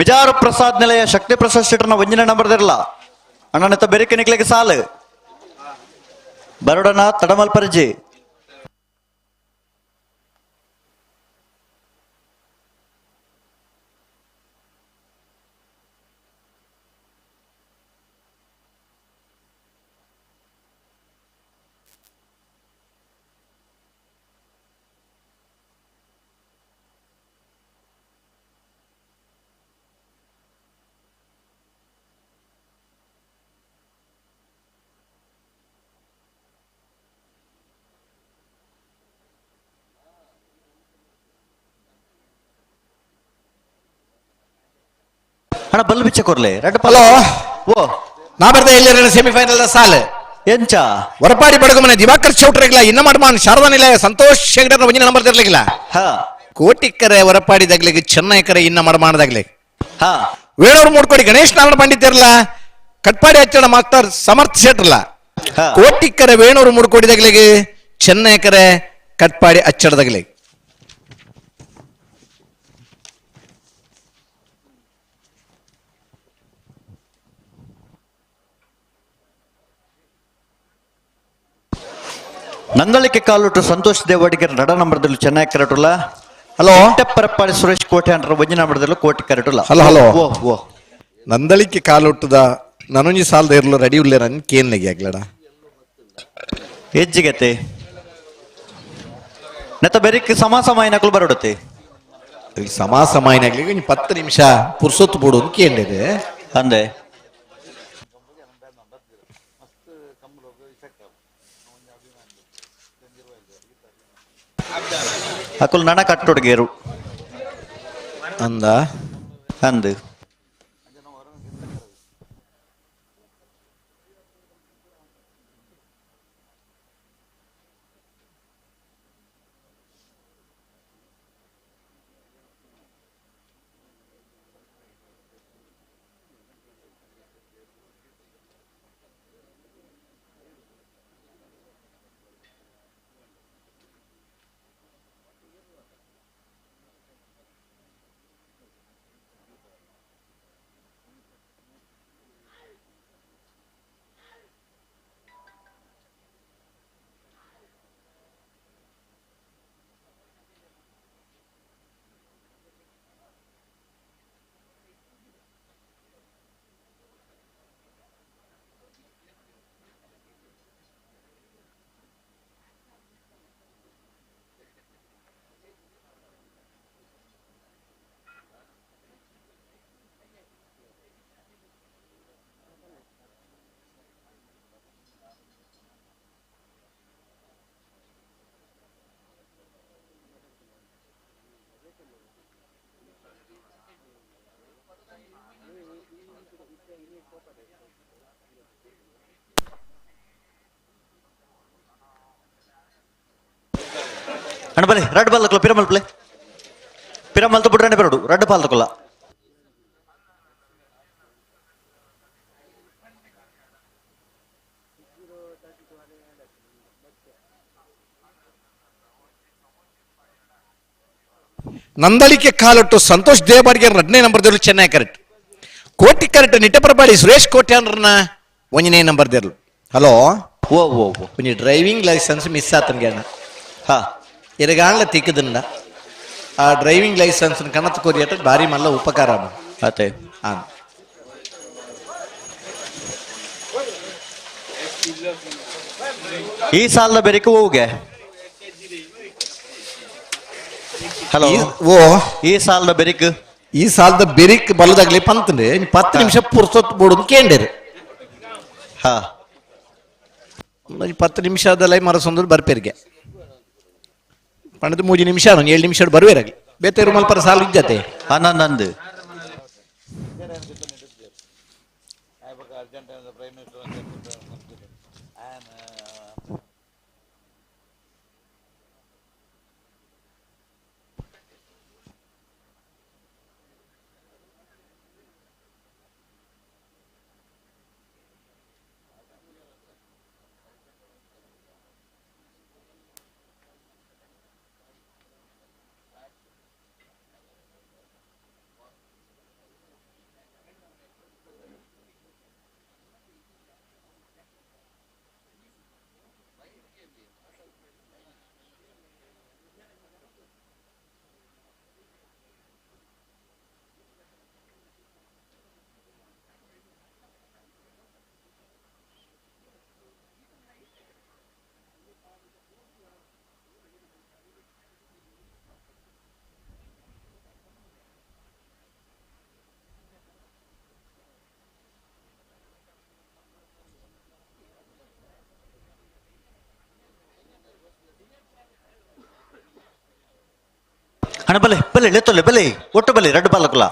ಮಿಜಾರು ಪ್ರಸಾದ್ ನಿಲಯ ಶಕ್ತಿ ಪ್ರಸಾದ್ ಶೆಟ್ಟರ್ನ ಒಂಜಿನ ನಂಬರ್ದಿರಲ್ಲ. ಅಣ್ಣ ನೆತ್ತ ಬೆರಿಕ್ ನಿಕ್ಲಿಗೆ ಸಾಲು ಬರೋಡನ ತಡಮಲ್ ಪರಿಜಿ. ಅಣ್ಣ ಬಲ್ ಬಿಚ್ಚ ಕೊರ್ಲೆ ರೆಡ್. ಹಲೋ ಓ ನಾ ಬರ್ದ ಎಲ್ಲಿ ಸೆಮಿಫೈನಲ್ ಸಾಲ್ ಎಂಚ ವರಪಾಡಿ ಬಡಗುಮನೆ ದಿವಾಕರ್ ಚೌಟ್ರಿಗಿಲ್ಲ ಇನ್ನ ಮಾಡ್ಮಾನ್ ಶಾರದಾ ನಿಲಯ ಸಂತೋಷ್ ಶೆಗಡರ್ ಒಂಜಿನ ನಂಬರ್ ತಿರ್ಲಿಕ್ಕಿಲ್ಲ. ಹಾ ಕೋಟಿಕ್ಕರೆ ವರಪಾಡಿ ದಗ್ಲಿಗೆ ಚೆನ್ನೈಕರೆ ಇನ್ನ ಮಾಡ್ಮಾನದಾಗ್ಲಿ. ಹಾ ವೇಣೂರು ಮೂಡ್ಕೋಡಿ ಗಣೇಶ್ ನಾರಾಯಣ ಪಂಡಿತ್ ಇರಲ್ಲ ಕಟ್ಪಾಡಿ ಹಚ್ಚಣ ಮಾಸ್ಟರ್ ಸಮರ್ಥ ಶೆಟ್ರಲ್ಲ. ಹಾ. ಕೋಟಿಕ್ಕರೆ ವೇಣೂರು ಮೂಡ್ಕೋಡಿ ದಗ್ಲಿಗೆ ಚೆನ್ನೈಕರೆ ಕಟ್ಪಾಡಿ ಅಚ್ಚಡದಗ್ಲಿ. ನಂದಳಿಕೆ ಕಾಲುಟು ಸಂತೋಷ್ ದೇವಾಡಿಗರ ನಡ ನಂಬರ್ದಲ್ಲೂ ಚೆನ್ನೈ ಕರೆಟುಲ್ಲ. ಹಲೋ ಪರಪ್ಪಾಡಿ ಸುರೇಶ್ ಕೋಟೆ ಅಂಡ್ರ ಒಂಜಿ ನಂಬರ್ದಲ್ಲೂ ಕೋಟಿ ಕರೆಟುಲ್ಲ. Hello, hello. ಓ ಓ ನಂದಳಿಕೆ ಕಾಲುಟ್ಟದ ನನೊಂಜಿ ಸಾಲದ ಇರಲು ರೆಡಿ ಉಲ್ಲೆ ನನ್ ಕೇನ್ಲೆಗೆ ಆಗ್ಲಡ ಹೆಜ್ಜಿಗತೆ ನೆತ್ತ ಬೆರಿಕ್ ಸಮ ಸಮಯನಕಲು ಬರೋಡುತ್ತೆ. ಸಮ ಸಮಯನಾಗ್ಲಿ ಒಂಜಿ 10 ನಿಮಿಷ ಪುರ್ಸೊತ್ತು ಬೋಡು ಅಂತ ಕೇಳಿದೆ ಅಂದೆ. ಅಕುಲ್ ನಣ ಕಟ್ಟೊಡ್ಗೇರು ಅಂದ ಅಂದು. ಅಣ್ಣ ಬಲೆ ರಡ್ ಬಾಲ್ ತಕೊಲ್ಲ ಪಿರಮಲ್ ಪ್ಲೇ ಪಿರಮಲ್ ಬಿಡ್ರಣ್ಣೆ ಬರೋಡು ರಡ್ಡು ಬಾಲ್ ತಕೊಲ್ಲ. ನಂದಳಿಕೆ ಕಾಲೊಟ್ಟು ಸಂತೋಷ್ ದೇವಬಾಡಿಗೆ ಎರಡನೇ ನಂಬರ್ ದೇರ್ಲು ಚೆನ್ನೈ ಕರೆಕ್ಟ್. ಕೋಟಿ ಕರೆಕ್ಟ್ ನಿಟ್ಟಪರಪಾಡಿ ಸುರೇಶ್ ಕೋಟಿ ಅಂದ್ರನ್ನ ಒಂದನೇ ನಂಬರ್ ದೇರ್ಲು. ಹಲೋ ಓ ಓ ಓ ಒಂಜಿ driving licence miss ಆತನ್ಗೆ ಅಣ್ಣ. ಹಾ ಎರಗಾಣ್ಲ ತಿಕ್ಕದನ್ನ ಆ ಡ್ರೈವಿಂಗ್ ಲೈಸೆನ್ಸ್ ಕಣತ್ ಕೊರಿಯಟ ಭಾರಿ ಮಲ್ಲ ಉಪಕಾರ ಅತ್ತೆ ಹಾ. ಈ ಸಾಲದ ಬೆರಿಕೆ ಹೋಗೆ. ಹಲೋ ಓ ಈ ಸಾಲದ ಬೆರಿಕ್ ಈ ಸಾಲದ ಬೆರಿಕ್ ಬಲದಾಗ್ಲಿ ಪಂತಂದ್ರೆ 10 ನಿಮಿಷ ಪುರ್ಸೊತ್ ಬೋಡು ಕೇಂಡೇರು. ಹಾ 10 ನಿಮಿಷದಲ್ಲೇ ಮರಸೊಂದು ಬರ್ಪೇರಿಗೆ ಪಣದ 3 ನಿಮಿಷ 7 ನಿಮಿಷ ಬರುವೇರಾಗಿ ಬೇತೆ ರೂಮಲ್ ಪರ ಸಾಲು ಇದ್ದತೆ. ನಂದು ಅಣ್ಣ ಬಲೆ ಬಲೆ ಲೆತ್ತೊಲ್ಲೆ ಬಲೆ ಒಟ್ಟು ಬಲೆ ರಡ್ಡು ಬಾಲಕುಲ.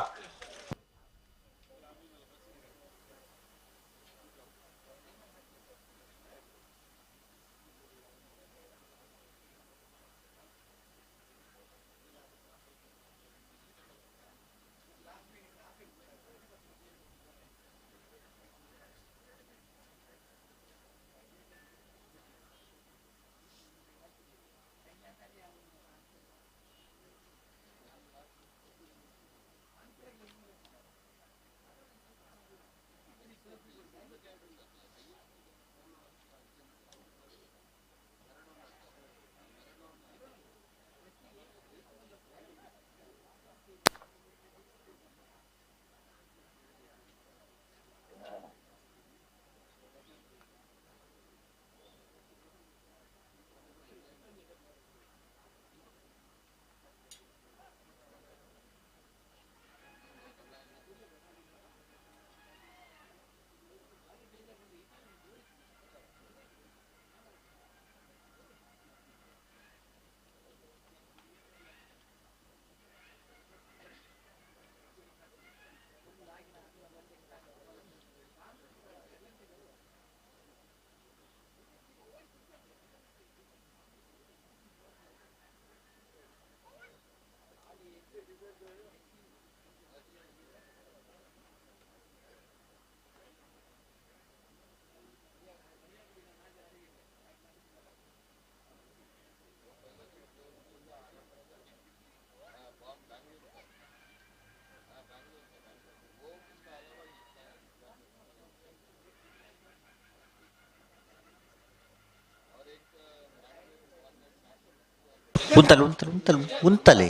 ಉಂತಲೆ ಉಂತಲೆ ಉಂತಲೆ ಉಂತಲೆ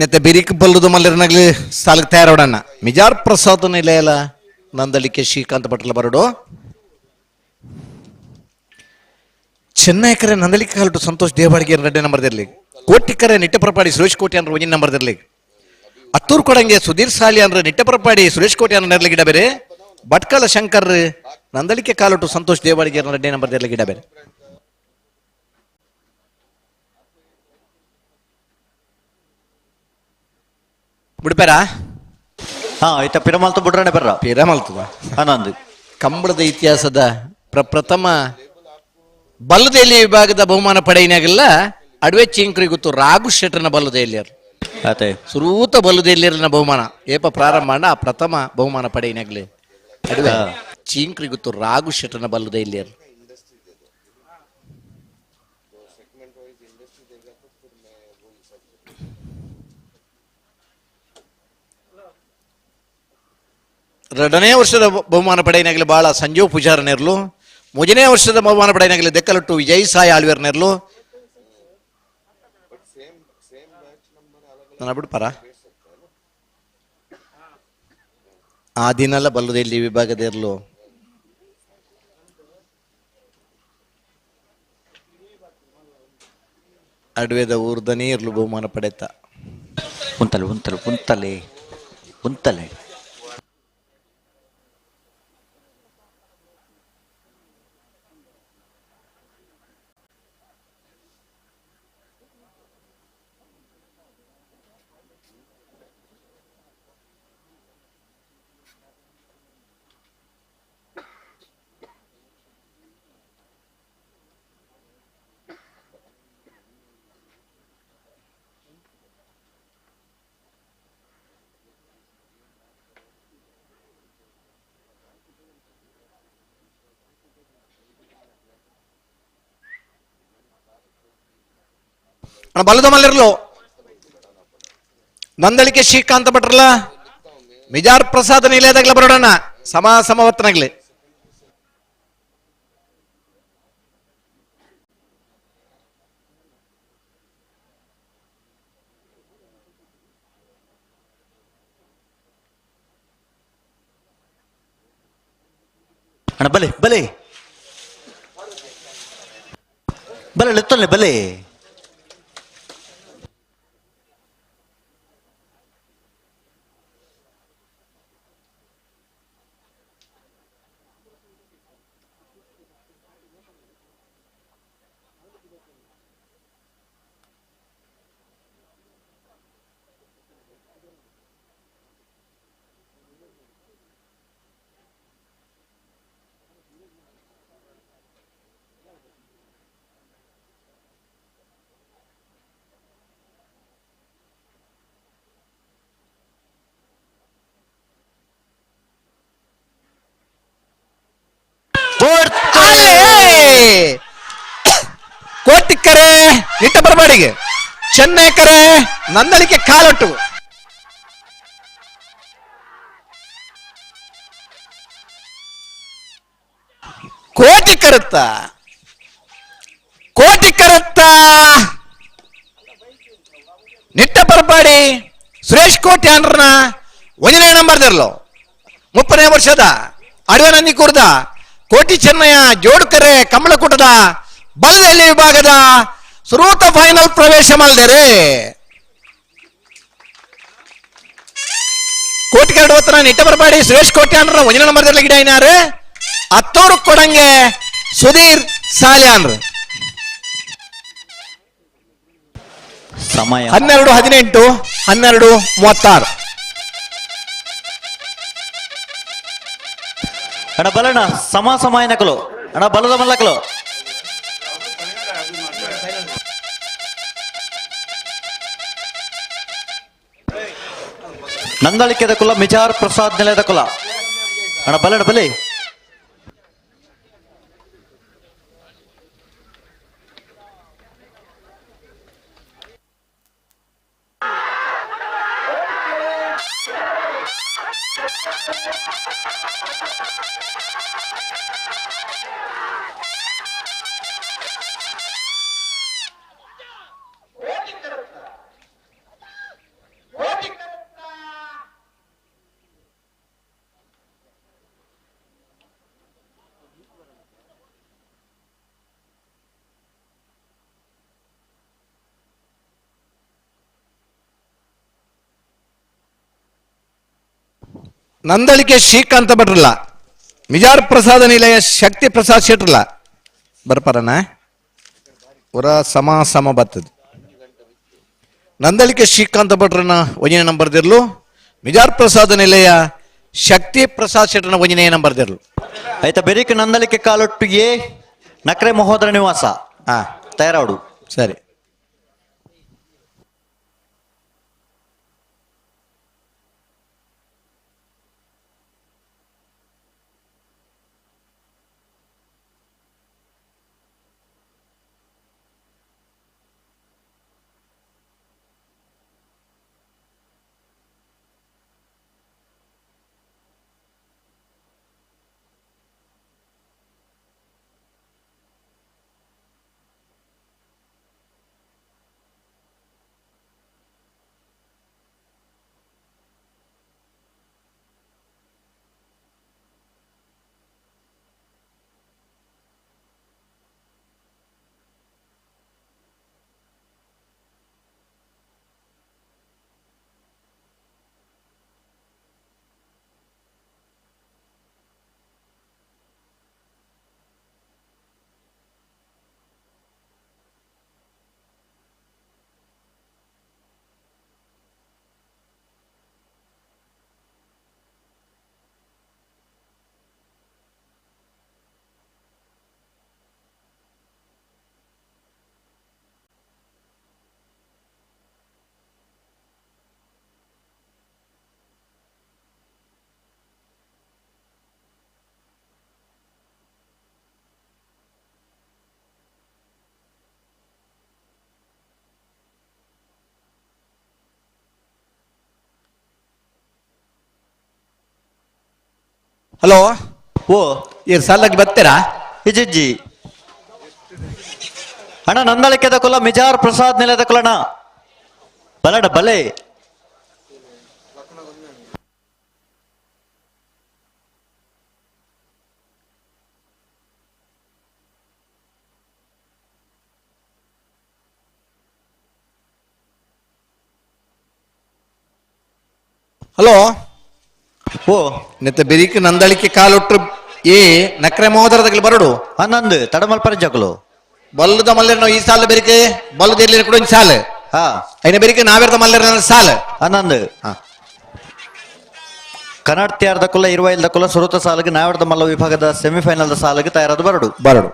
ನೆತ್ತೆ ಬಿರಿಕ್ ಬಲ್ಲದು ಮಲ್ಲಿರನಾಗ್ಲಿ ಸಾಲಕ್ಕೆ ತಯಾರೋಡಣ್ಣ ಮಿಜಾರ್ ಪ್ರಸಾದ್ ನಿಲಯಲ ನಂದಳಿಕೆ ಶ್ರೀಕಾಂತ್ ಭಟ್ಲ ಬರಡು ಚೆನ್ನೈ ಕರೆ ನಂದಳಿಕೆ ಕಾಲಟು ಸಂತೋಷ್ ದೇವಾಡಿಗೆ ರೆಡ್ಡಿ ನಂಬರ್ದಿರ್ಲಿ ಕೋಟಿ ಕರೆ ನಿಟ್ಟೆಪ್ರಪಾಡಿ ಸುರೇಶ್ ಕೋಟಿ ಅಂದ್ರೆ ಒಂಜಿನ ನಂಬರ್ದಿರ್ಲಿ ಅತ್ತೂರು ಕೊಡಂಗೆ ಸುಧೀರ್ ಸಾಲಿ ಅಂದ್ರೆ ನಿಟ್ಟೆಪ್ರಪಾಡಿ ಸುರೇಶ್ ಕೋಟಿ ಅಂದ್ರೆ ನೆರ್ಲಿ ಗಿಡ ಬೇರೆ ಭಟ್ಕಳ ಶಂಕರ್ ನಂದಳಿಕೆ ಕಾಲಟು ಸಂತೋಷ್ ದೇವಾಡಿಗೆ ರೆಡ್ಡಿ ನಂಬರ್ದಿರ್ಲಿ ಗಿಡ ಬೇರೆ ಬಿಡ್ಪೇರಾ? ಹಾ ಆಯ್ತಾ ಪಿರಮಲ್ತು ಬುಡ್ರನೆ ಬರ್ರ ಪಿರಮಲ್ತದ ಆನಂದ್ ಕಂಬಳದ ಇತಿಹಾಸದ ಪ್ರಪ್ರಥಮ ಬಲ್ಲದೆಯಲ್ಲಿ ವಿಭಾಗದ ಬಹುಮಾನ ಪಡೆಯಿನಾಗೆಲ್ಲ ಅಡವೆ ಚಿಂಕ್ರಿ ಗೊತ್ತು ರಾಘು ಶೆಟ್ಟರ್ನ ಬಲ್ಲದೆಯಲ್ಲಿ ಅತೆ ಸುರೂತ ಬಲ್ಲದೆಲ್ಲಿರನ ಬಹುಮಾನ ಏಪ ಪ್ರಾರಂಭ ಮಾಡ ಆ ಪ್ರಥಮ ಬಹುಮಾನ ಪಡೆಯಿನಾಗ್ಲಿ ಅಡುವೆ ಚೀಂಕ್ರಿ ಗೊತ್ತು ರಾಘು ಶೆಟ್ಟರ್ನ ಬಲ್ಲದೆಲ್ಲಿಯರು. ಎರಡನೇ ವರ್ಷದ ಬಹುಮಾನ ಪಡೆಯಿನಾಗಲಿ ಬಾಳ ಸಂಜೀವ್ ಪೂಜಾರನಿರ್ಲು, ಮೂರನೇ ವರ್ಷದ ಬಹುಮಾನ ಪಡೆಯಿನಾಗಲಿ ದೆಕ್ಕಲಟ್ಟು ವಿಜಯ್ ಸಾಯಿ ಆಳ್ವೇರ್ನಿರ್ಲು. ನನ್ನ ಬಿಡ್ಪಾರ ಆ ದಿನಲ್ಲ ಬಲ್ಲದೆಲ್ಲಿ ವಿಭಾಗದ ಇರ್ಲು. ಅಡ್ವೆದ ಊರ್ದನೇ ಇರ್ಲು ಬಹುಮಾನ ಪಡೆತ. ಉಂತಲೆ ಉಂತಲೆ ಉಂತಲೆ ಉಂತಲೆ. ಅಣ್ಣ ಬಲದ ಮಲ್ಲಿರ್ಲು ನಂದಳಿಕೆ ಶ್ರೀಕಾಂತ ಭಟ್ರಲ್ಲ ಮಿಜಾರ್ ಪ್ರಸಾದ ನಿಲಯದಾಗ್ಲ ಬರೋಣ ಸಮ ಸಮವರ್ತನಾಗ್ಲಿ. ಅಣ್ಣ ಬಲೆ ಬಲೆ ಬಲೆ ಲೆತ್ತೊಲ್ಲೆ ಬಲೆ. ಕೋಟಿಕ್ಕರೆ ನಿಟ್ಟ ಬರಬಾಡಿಗೆ ಚೆನ್ನೈಕರೆ ನಂದಳಿಕೆ ಕಾಲೊಟ್ಟು. ಕೋಟಿ ಕರುತ್ತ ಕೋಟಿ ಕರುತ್ತ ನಿಟ್ಟ ಬರಬಾಡಿ ಸುರೇಶ್ ಕೋಟಿ ಅಂಡ್ರನ ಒಂದನೇ ನಂಬರ್ ದರ್ಲು 30ನೇ ವರ್ಷದ ಅಡವೆ ನಂದಿ ಕೂರ್ದ ಕೋಟಿ ಚೆನ್ನಯ್ಯ ಜೋಡುಕರೆ ಕಮಲಕೂಟದ ಬಲದಲ್ಲಿ ವಿಭಾಗದ ಸುರೂತ ಫೈನಲ್ ಪ್ರವೇಶ ಮಾಡಿದರೆ ಕೋಟಿ ಕರಡು ಹೊತ್ತನ ನಿಟ್ಟ ಬರಬಾಡಿ ಸುರೇಶ್ ಕೋಟಿ ಅಂದ್ರ ಒಂದನೇ ನಂಬರ್ ಗಿಡ ಐನಾರು ಅತ್ತೋರು ಕೊಡಂಗೆ ಸುಧೀರ್ ಸಾಲ್ಯಾನ್ರು. ಸಮಯ 12:18 12:36. ಅಣ್ಣ ಬಲಣ್ಣ ಸಮ ಸಮಯನಕಲು ಅಣ್ಣ ಬಲದ ಮಲ್ಲಕಲು. ನಂದಳಿಕೆದ ಕುಲ ಮಿಜಾರ್ ಪ್ರಸಾದ್ ನಿಲಯದ ಕುಲ ಅಣ್ಣ ಬಲಣ್ಣ ಬಲಿ. ನಂದಳಿಕೆ ಶ್ರೀಕಾಂತ ಭಟ್ರಲ್ಲ ಮಿಜಾರ್ ಪ್ರಸಾದ ನಿಲಯ ಶಕ್ತಿ ಪ್ರಸಾದ್ ಶೆಟ್ರಲ್ಲ ಬರ್ಪಾರಣ ಹೊರ ಸಮ ಸಮ ಬರ್ತದೆ. ನಂದಳಿಕೆ ಶ್ರೀಕಾಂತ ಭಟ್ರನ ಒಂದನೇ ನಂಬರ್ದಿರ್ಲು ಮಿಜಾರ್ ಪ್ರಸಾದ್ ನಿಲಯ ಶಕ್ತಿ ಪ್ರಸಾದ್ ಶೆಟ್ಟರ್ನ ಒಂಜನೇ ನಂಬರ್ ದೇರ್ಲು. ಆಯ್ತಾ ಬೆರಿಕ್ ನಂದಳಿಕೆ ಕಾಲೊಟ್ಟು ಎ ನಕ್ರೆ ಮಹೋದರ ನಿವಾಸ ಹಾ ತಯಾರಾಡು. ಸರಿ. ಹಲೋ. ಓ ಈ ಸಾಲಾಗಿ ಬರ್ತೀರಾ? ಇಜ್ಜಿಜ್ಜಿ ಅಣ್ಣ, ನಂದಳಿಕೆ ದಕೊಲ ಮಿಜಾರ್ ಪ್ರಸಾದ್ ನೆಲೆ ದಕೊಲಣ ಬಲಡ ಬಲೆ. ಹಲೋ. ಓ ನೆತ್ತ ಬೆರಿಕ್ ನಂದಳಿಕೆ ಕಾಲೊಟ್ಟು ಏ ನಕ್ರೆ ಮೋದರದಾಗಲಿ ಬರಡು. ಹನ್ನೊಂದು ತಡಮಲ್ ಪರಜಕಲು ಬಲ್ಲದ ಮಲ್ಲೇರ್ನ ಈ ಸಾಲ ಬೆರಿಕೆ ಬಲ್ಲದ ಎಲ್ಲಿ ಕೂಡ ಒಂದು ಸಾಲ. ಹಾ. ಐನ ಬೆರಿಕೆ ನಾವೇರ್ದ ಮಲ್ಲೇರ್ನ ಸಾಲ. ಹನ್ನೊಂದು. ಹಾ. ಕನ್ನಡತಿಯಾರ್ದ ಕುಲ ಇರುವೈಲ್ದ ಕುಲ ಸುರುತ ಸಾಲಿಗೆ ನಾವರ್ದ ಮಲ್ಲ ವಿಭಾಗದ ಸೆಮಿಫೈನಲ್ ಸಾಲಿಗೆ ತಯಾರಾದ ಬರಡು. ಬರಡು.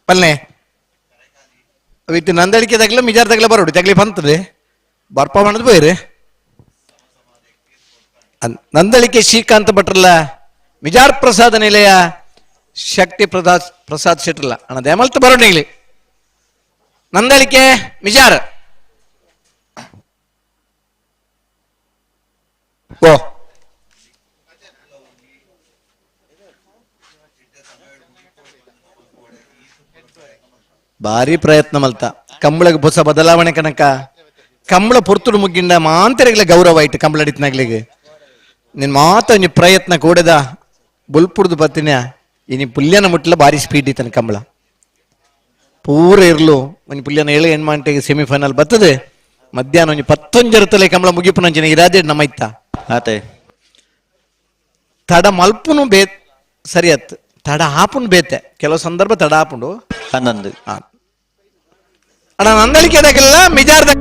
ಪಲ್ನೆ ವಿತ್ ನಂದಳಿಕೆ ತಗಲ ಮಿಜಾರ್ ತಗಲ ಬರೋಡು ತಗಲಿ ಬಂತದೆ ಬರ್ಪ ಮಾಡೋದು ಬೋಯ್ರಿ. ನಂದಳಿಕೆ ಶ್ರೀಕಾಂತ ಭಟ್ರಲ್ಲ ಮಿಜಾರ್ ಪ್ರಸಾದ ನಿಲಯ ಶಕ್ತಿ ಪ್ರಸಾದ್ ಪ್ರಸಾದ್ ಶೆಟ್ರಲ್ಲ ಅಣ್ಣ ದೇಮಲ್ತ ಬರೋಣ ಇಲ್ಲಿ ನಂದಳಿಕೆ ಮಿಜಾರ್. ಓ ಭಾರಿ ಪ್ರಯತ್ನ ಮಲ್ತ ಕಂಬಳಗ್ ಹೊಸ ಬದಲಾವಣೆ ಕನಕ ಕಂಬಳ ಪೊರ್ತುಡು ಮುಗ್ಗಿಂಡ ಮಾಂತರಿಗಳ ಗೌರವ ಆಯ್ತು ಕಂಬಳ ಅಡಿತ್ನಾಗ್ಲಿಗೆ ನಿನ್ ಮಾತ ಒಂಜಿ ಪ್ರಯತ್ನ ಕೂಡದ ಬುಲ್ಪುಡ್ದು ಬತ್ತಿನ ಇನಿ ಪುಲ್ಯನ ಮುಟ್ಲ ಭಾರಿ ಸ್ಪೀಡ್ ಇತ್ತನ ಕಂಬಳ ಪೂರ ಇರ್ಲು ಒಂಜಿ ಪುಲ್ಯನ ಏಳು ಹೆಣ್ಮಾಂಟೆಗೆ ಸೆಮಿಫೈನಲ್ ಬರ್ತದೆ ಮಧ್ಯಾಹ್ನ ಒಂಜಿ ಪತ್ತೊಂಜರತಲೆ ಕಂಬಳ ಮುಗಿಪುನಂಚಿನ ಇರಾದೆ ನಮ್ಮ ಇತ್ತ. ಆತೆ ತಡ ಮಲ್ಪುನು ಬೇ ಸರಿ ಅತ್ ತಡ ಆಪುನು ಬೇತೆ ಕೆಲವು ಸಂದರ್ಭ ತಡ ಆಪುಂಡು. ಹನ್ನೊಂದು. ಅಣ್ಣ ನಂದಳಿಕೆ ಅದಕ್ಕೆಲ್ಲ ಮಿಜಾರ್ದ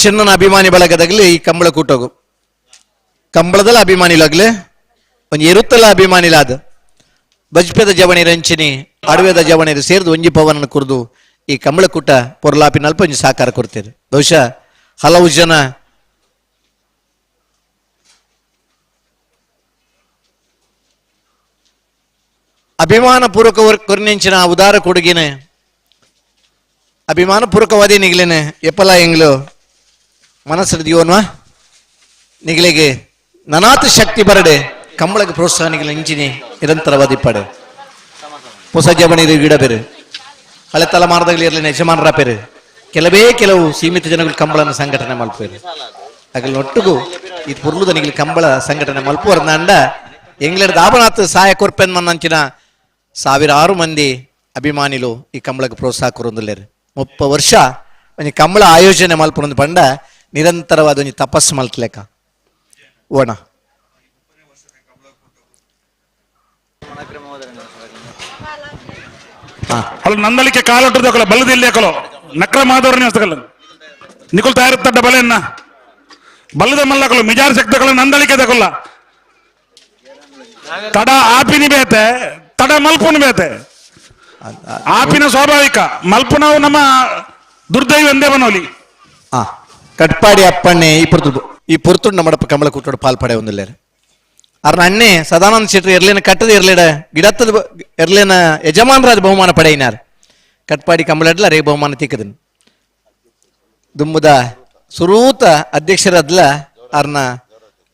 ಚಿನ್ನನ ಅಭಿಮಾನಿ ಬಳಗದಾಗಲಿ ಈ ಕಂಬಳ ಕೂಟೋಗು ಕಂಬಳದಲ್ಲ ಅಭಿಮಾನಿಲಾಗ್ಲಿ ಒಂಜಿ ಎರುತ್ತಲ ಅಭಿಮಾನಿಲಾದ ಬಜ್ಪೆದ ಜವಣಿ ರಂಚಿನಿ ಅಡವೆದ ಜವಣಿರು ಸೇರಿದು ಒಂಜಿ ಪವನನ್ನು ಕುರಿದು ಈ ಕಂಬಳಕೂಟ ಪೊರ್ಲಾಪಿನಲ್ಪ ಒಂಜಿ ಸಾಕಾರ ಕೊಡ್ತೇವೆ. ಬಹುಶಃ ಹಲವು ಜನ ಅಭಿಮಾನ ಪೂರ್ವಕ ಕೊರ್ನಿಂಚಿನ ಉದಾರ ಕೊಡುಗಿನ ಅಭಿಮಾನ ಪೂರ್ವಕವಾದಿ ನಿಗ್ಲೇನೆ ಎಪ್ಪಲ ಎಂಗ್ಲು ಮನಸ್ಸು ದಿಯೋನ್ವಾ ನಿಗಲಿಗೆ ನನಾತ ಶಕ್ತಿ ಬರಡೆ ಕಂಬಳಗೆ ಪ್ರೋತ್ಸಾಹ ನಿಗಲ ಇಂಚಿನಿ ನಿರಂತರವಾದಿ ಪಡೆ ಹೊಸ ಜವಣಿರು ಗಿಡ ಬೇರೆ ಹಳೆ ತಲೆಮಾರದಾಗಲಿ ಇರಲಿ ಯಜಮಾನರ ಪೇರು ಕೆಲವೇ ಕೆಲವು ಸೀಮಿತ ಜನಗಳು ಕಂಬಳನ ಸಂಘಟನೆ ಮಲ್ಪೇರು ಅಗಲ್ ಒಟ್ಟುಗು ಈ ಪುರ್ಲುದ ನಿಗಲಿ ಕಂಬಳ ಸಂಘಟನೆ ಮಲ್ಪುವರ್ನಾಂಡ ಎಂಗ್ಲಡ್ ದಾಬನಾಥ್ ಸಹಾಯ ಕೊರ್ಪೆನ್ ಮನ್ನಂಚಿನ ಸಾವಿರಾರು ಮಂದಿ ಅಭಿಮಾನಿಲು ಈ ಕಂಬಳಕ್ಕೆ ಪ್ರೋತ್ಸಾಹ ಕೊರೊಂದುಲ್ಲೇರು. 30 ವರ್ಷ ಒಂಜಿ ಕಂಬಳ ಆಯೋಜನೆ ಮಲ್ಪುನೊಂದು ಪಂಡ ನಿರಂತರವಾದ ಒಂಜಿ ತಪಸ್ಸು ಮಲ್ತಲೆಕ ಓಣ ಅಲ್ಲ ನಂದಲಿಕ್ಕೆ ಕಾಲೊಟ್ಟದಕ್ಕಲ್ಲ ಬಲ್ಲದಿಲ್ಲಿ ಹಾಕಲು ನಕ್ರ ಮಾದವ್ರನ್ನೇ ಹಸ್ತಕಲ್ಲ ನಿಕುಲ್ ತಯಾರಿತ್ತಡ್ಡ ಬಲೆಯನ್ನ ಬಲ್ಲದ ಮಲ್ಲಕಲು ಮಿಜಾರ್ ಶಕ್ತಕಲ್ಲ ನಂದಳಿಕೆ ತಕೊಲ್ಲ ತಡ ಆಪಿನಿ ಬೇತೆ ತಡ ಮಲ್ಪುನಿ ಬೇತೆ ಆಪಿನ ಸ್ವಾಭಾವಿಕ ಮಲ್ಪುನವು ನಮ್ಮ ದುರ್ದೈವ ಎಂದೇ ಬನೋಲಿ. ಕಟ್ಪಾಡಿ ಅಪ್ಪಣ್ಣೆ ಈ ಪುರ್ತುಡು ಈ ಪುರ್ತುಡು ನಮ್ಮಡಪ್ಪ ಕಮಲ ಕೂಟೋಡು ಪಾಲ್ ಪಡೆ ಒಂದಿಲ್ಲೇರು ಅರ್ನ ಅಣ್ಣೆ ಸದಾನಂದ ಶೆಟ್ರು ಎರ್ಲೇನ ಕಟ್ಟದ ಎರ್ಲೇಡ ಗಿಡತ್ತದ ಎರ್ಲೇನ ಯಜಮಾನರಾದ ಬಹುಮಾನ ಪಡೆಯಿನಾರ್ ಕಟ್ಪಾಡಿ ಕಂಬಳಡ್ಲ ರೇ ಬಹುಮಾನ ತಿಕ್ಕದನ್ ದುಮ್ಮದ ಸುರೂತ ಅಧ್ಯಕ್ಷರಾದ್ಲ ಅರ್ನ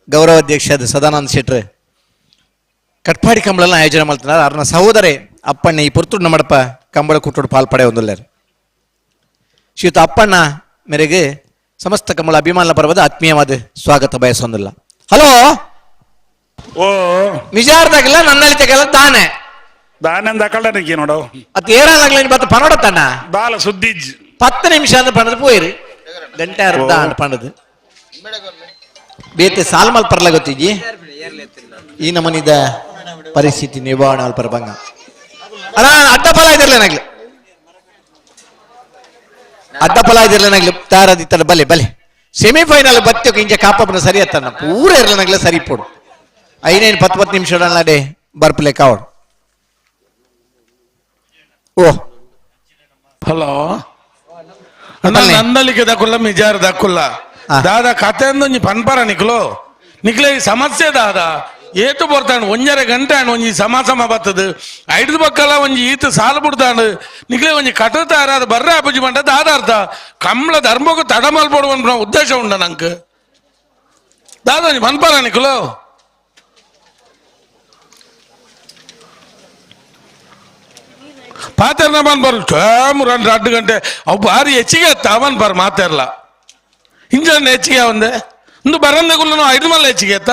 ಗೌರವ ಅಧ್ಯಕ್ಷ ಸದಾನಂದ ಶೆಟ್ರು ಕಟ್ಪಾಡಿ ಕಂಬಳನ ಆಯೋಜನೆ ಮಾಡ್ತಾರ ಅರ್ನ ಸಹೋದರೇ ಅಪ್ಪಣ್ಣ ಈ ಪುರ್ತುಡು ನಮ್ಮಡಪ್ಪ ಕಂಬಳ ಕೂಟೋಡು ಪಾಲ್ ಪಡೆ ಒಂದಿಲ್ಲೇರು. ಶ್ರೀಯುತ ಅಪ್ಪಣ್ಣ ಮೇರೆಗೆ ಸಮಸ್ತ ಕಮಲ ಅಭಿಮಾನ ಪರ್ವದ ಆತ್ಮೀಯವಾದ ಸ್ವಾಗತ ಬಯಸೊಂದಿಲ್ಲ. ಹಲೋ ಓ ನಿಜಾರ್ದಾಗಲ್ಲ ನನ್ನಲ್ಲಿ ತೆಗಲ್ಲ ತಾನೆ ದಾನೆ ಕಳ್ಳನಿಗೆ ನೋಡು ಅದು ಏರಾಗಲ್ಲ ಬತ್ತ ಪನೋಡತ್ತಣ್ಣ ಬಾಲ ಸುದ್ದಿ 10 ನಿಮಿಷ ಅಂದ್ರೆ ಪಣದು ಪೋಯಿರಿ ಗಂಟೆ ಅರ್ಧ ಅಂತ ಪಣದು ಬೇತೆ ಸಾಲ್ಮಲ್ ಪರ್ಲ ಗೊತ್ತಿಜ್ಜಿ ಈ ನಮನಿದ ಪರಿಸ್ಥಿತಿ ನಿವಾರಣೆ ಅಲ್ಪ ಬಂಗ ಅಣ್ಣ ಅಡ್ಡ ಫಲ ಇದಿರ್ಲೇನಾಗ್ಲಿ ಅಡ್ಡ ಫಲ ಇದಿರ್ಲೇನಾಗ್ಲಿ ತಾರದಿತ್ತಲ್ಲ ಬಲೆ ಬಲೆ ಸೆಮಿಫೈನಲ್ ಬತ್ತಕ್ಕೆ ಇಂಚ ಕಾಪಪ್ಪನ ಸರಿ ಅತ್ತಣ್ಣ ಪೂರ ಇರ್ಲೇನಾಗ್ಲೆ ಸರಿ ಪೋಡು ಐನೇನು 10 10 ನಿಮಿಷ ಅಡೆ ಬರ್ಪಲೆ ಕಾವಡು. ಓ ಹಲೋ ಅಣ್ಣ ನಂದಲಿಕೆ ದಕ್ಕುಲ್ಲ ಮಿಜಾರ್ ದಕ್ಕುಲ್ಲ ದಾದಾ ಕತೆ ಒಂಜಿ ಪನ್ಪರ ನಿಕ್ಲು ನಿಕ್ಲೆ ಈ ಸಮಸ್ಯೆ ದಾದಾ ಏತು ಬರ್ತಾಂಡು 1.5 ಗಂಟೆ ಅಣ್ಣ ಒಂಜಿ ಸಮ ಸಮ ಬರ್ತದೆ ಐದು ಪಕ್ಕಲ ಒಂಜಿ ಈತ ಸಾಲ ಬಿಡ್ತಾಂಡು ನಿಕ್ಲೆ ಒಂಜಿ ಕಟ್ಟುತ್ತಾರ ಅದು ಬರ್ರೆ ಅಪುಜಿ ಮಂಟ ದಾದಾರ್ಥ ಕಮ್ಲ ಧರ್ಮಕ್ಕೆ ತಡ ಮಲ್ಪಡುವ ಉದ್ದೇಶ ಉಂಡ ನಂಗೆ ದಾದಾ ಒಂಜಿ ಪನ್ಪರ ನಿಕ್ಲು ಪಾತೆರ್ನ ಬನ್ ಚಾಮು 2 ಗಂಟೆ ಅವು ಭಾರಿ ಹೆಚ್ಚಿಗೆ ಅವನ್ ಬಾರ್ ಮಾತಾರಲ್ಲ ಇಂಜನ್ ಹೆಚ್ಚಿಗೆ ಅವಂದೆ ಇಂದು ಬರಂದೆ ಗುಲ್ಲ 5 ಮಲ್ಲ ಹೆಚ್ಚಿಗೆ ಅತ್ತ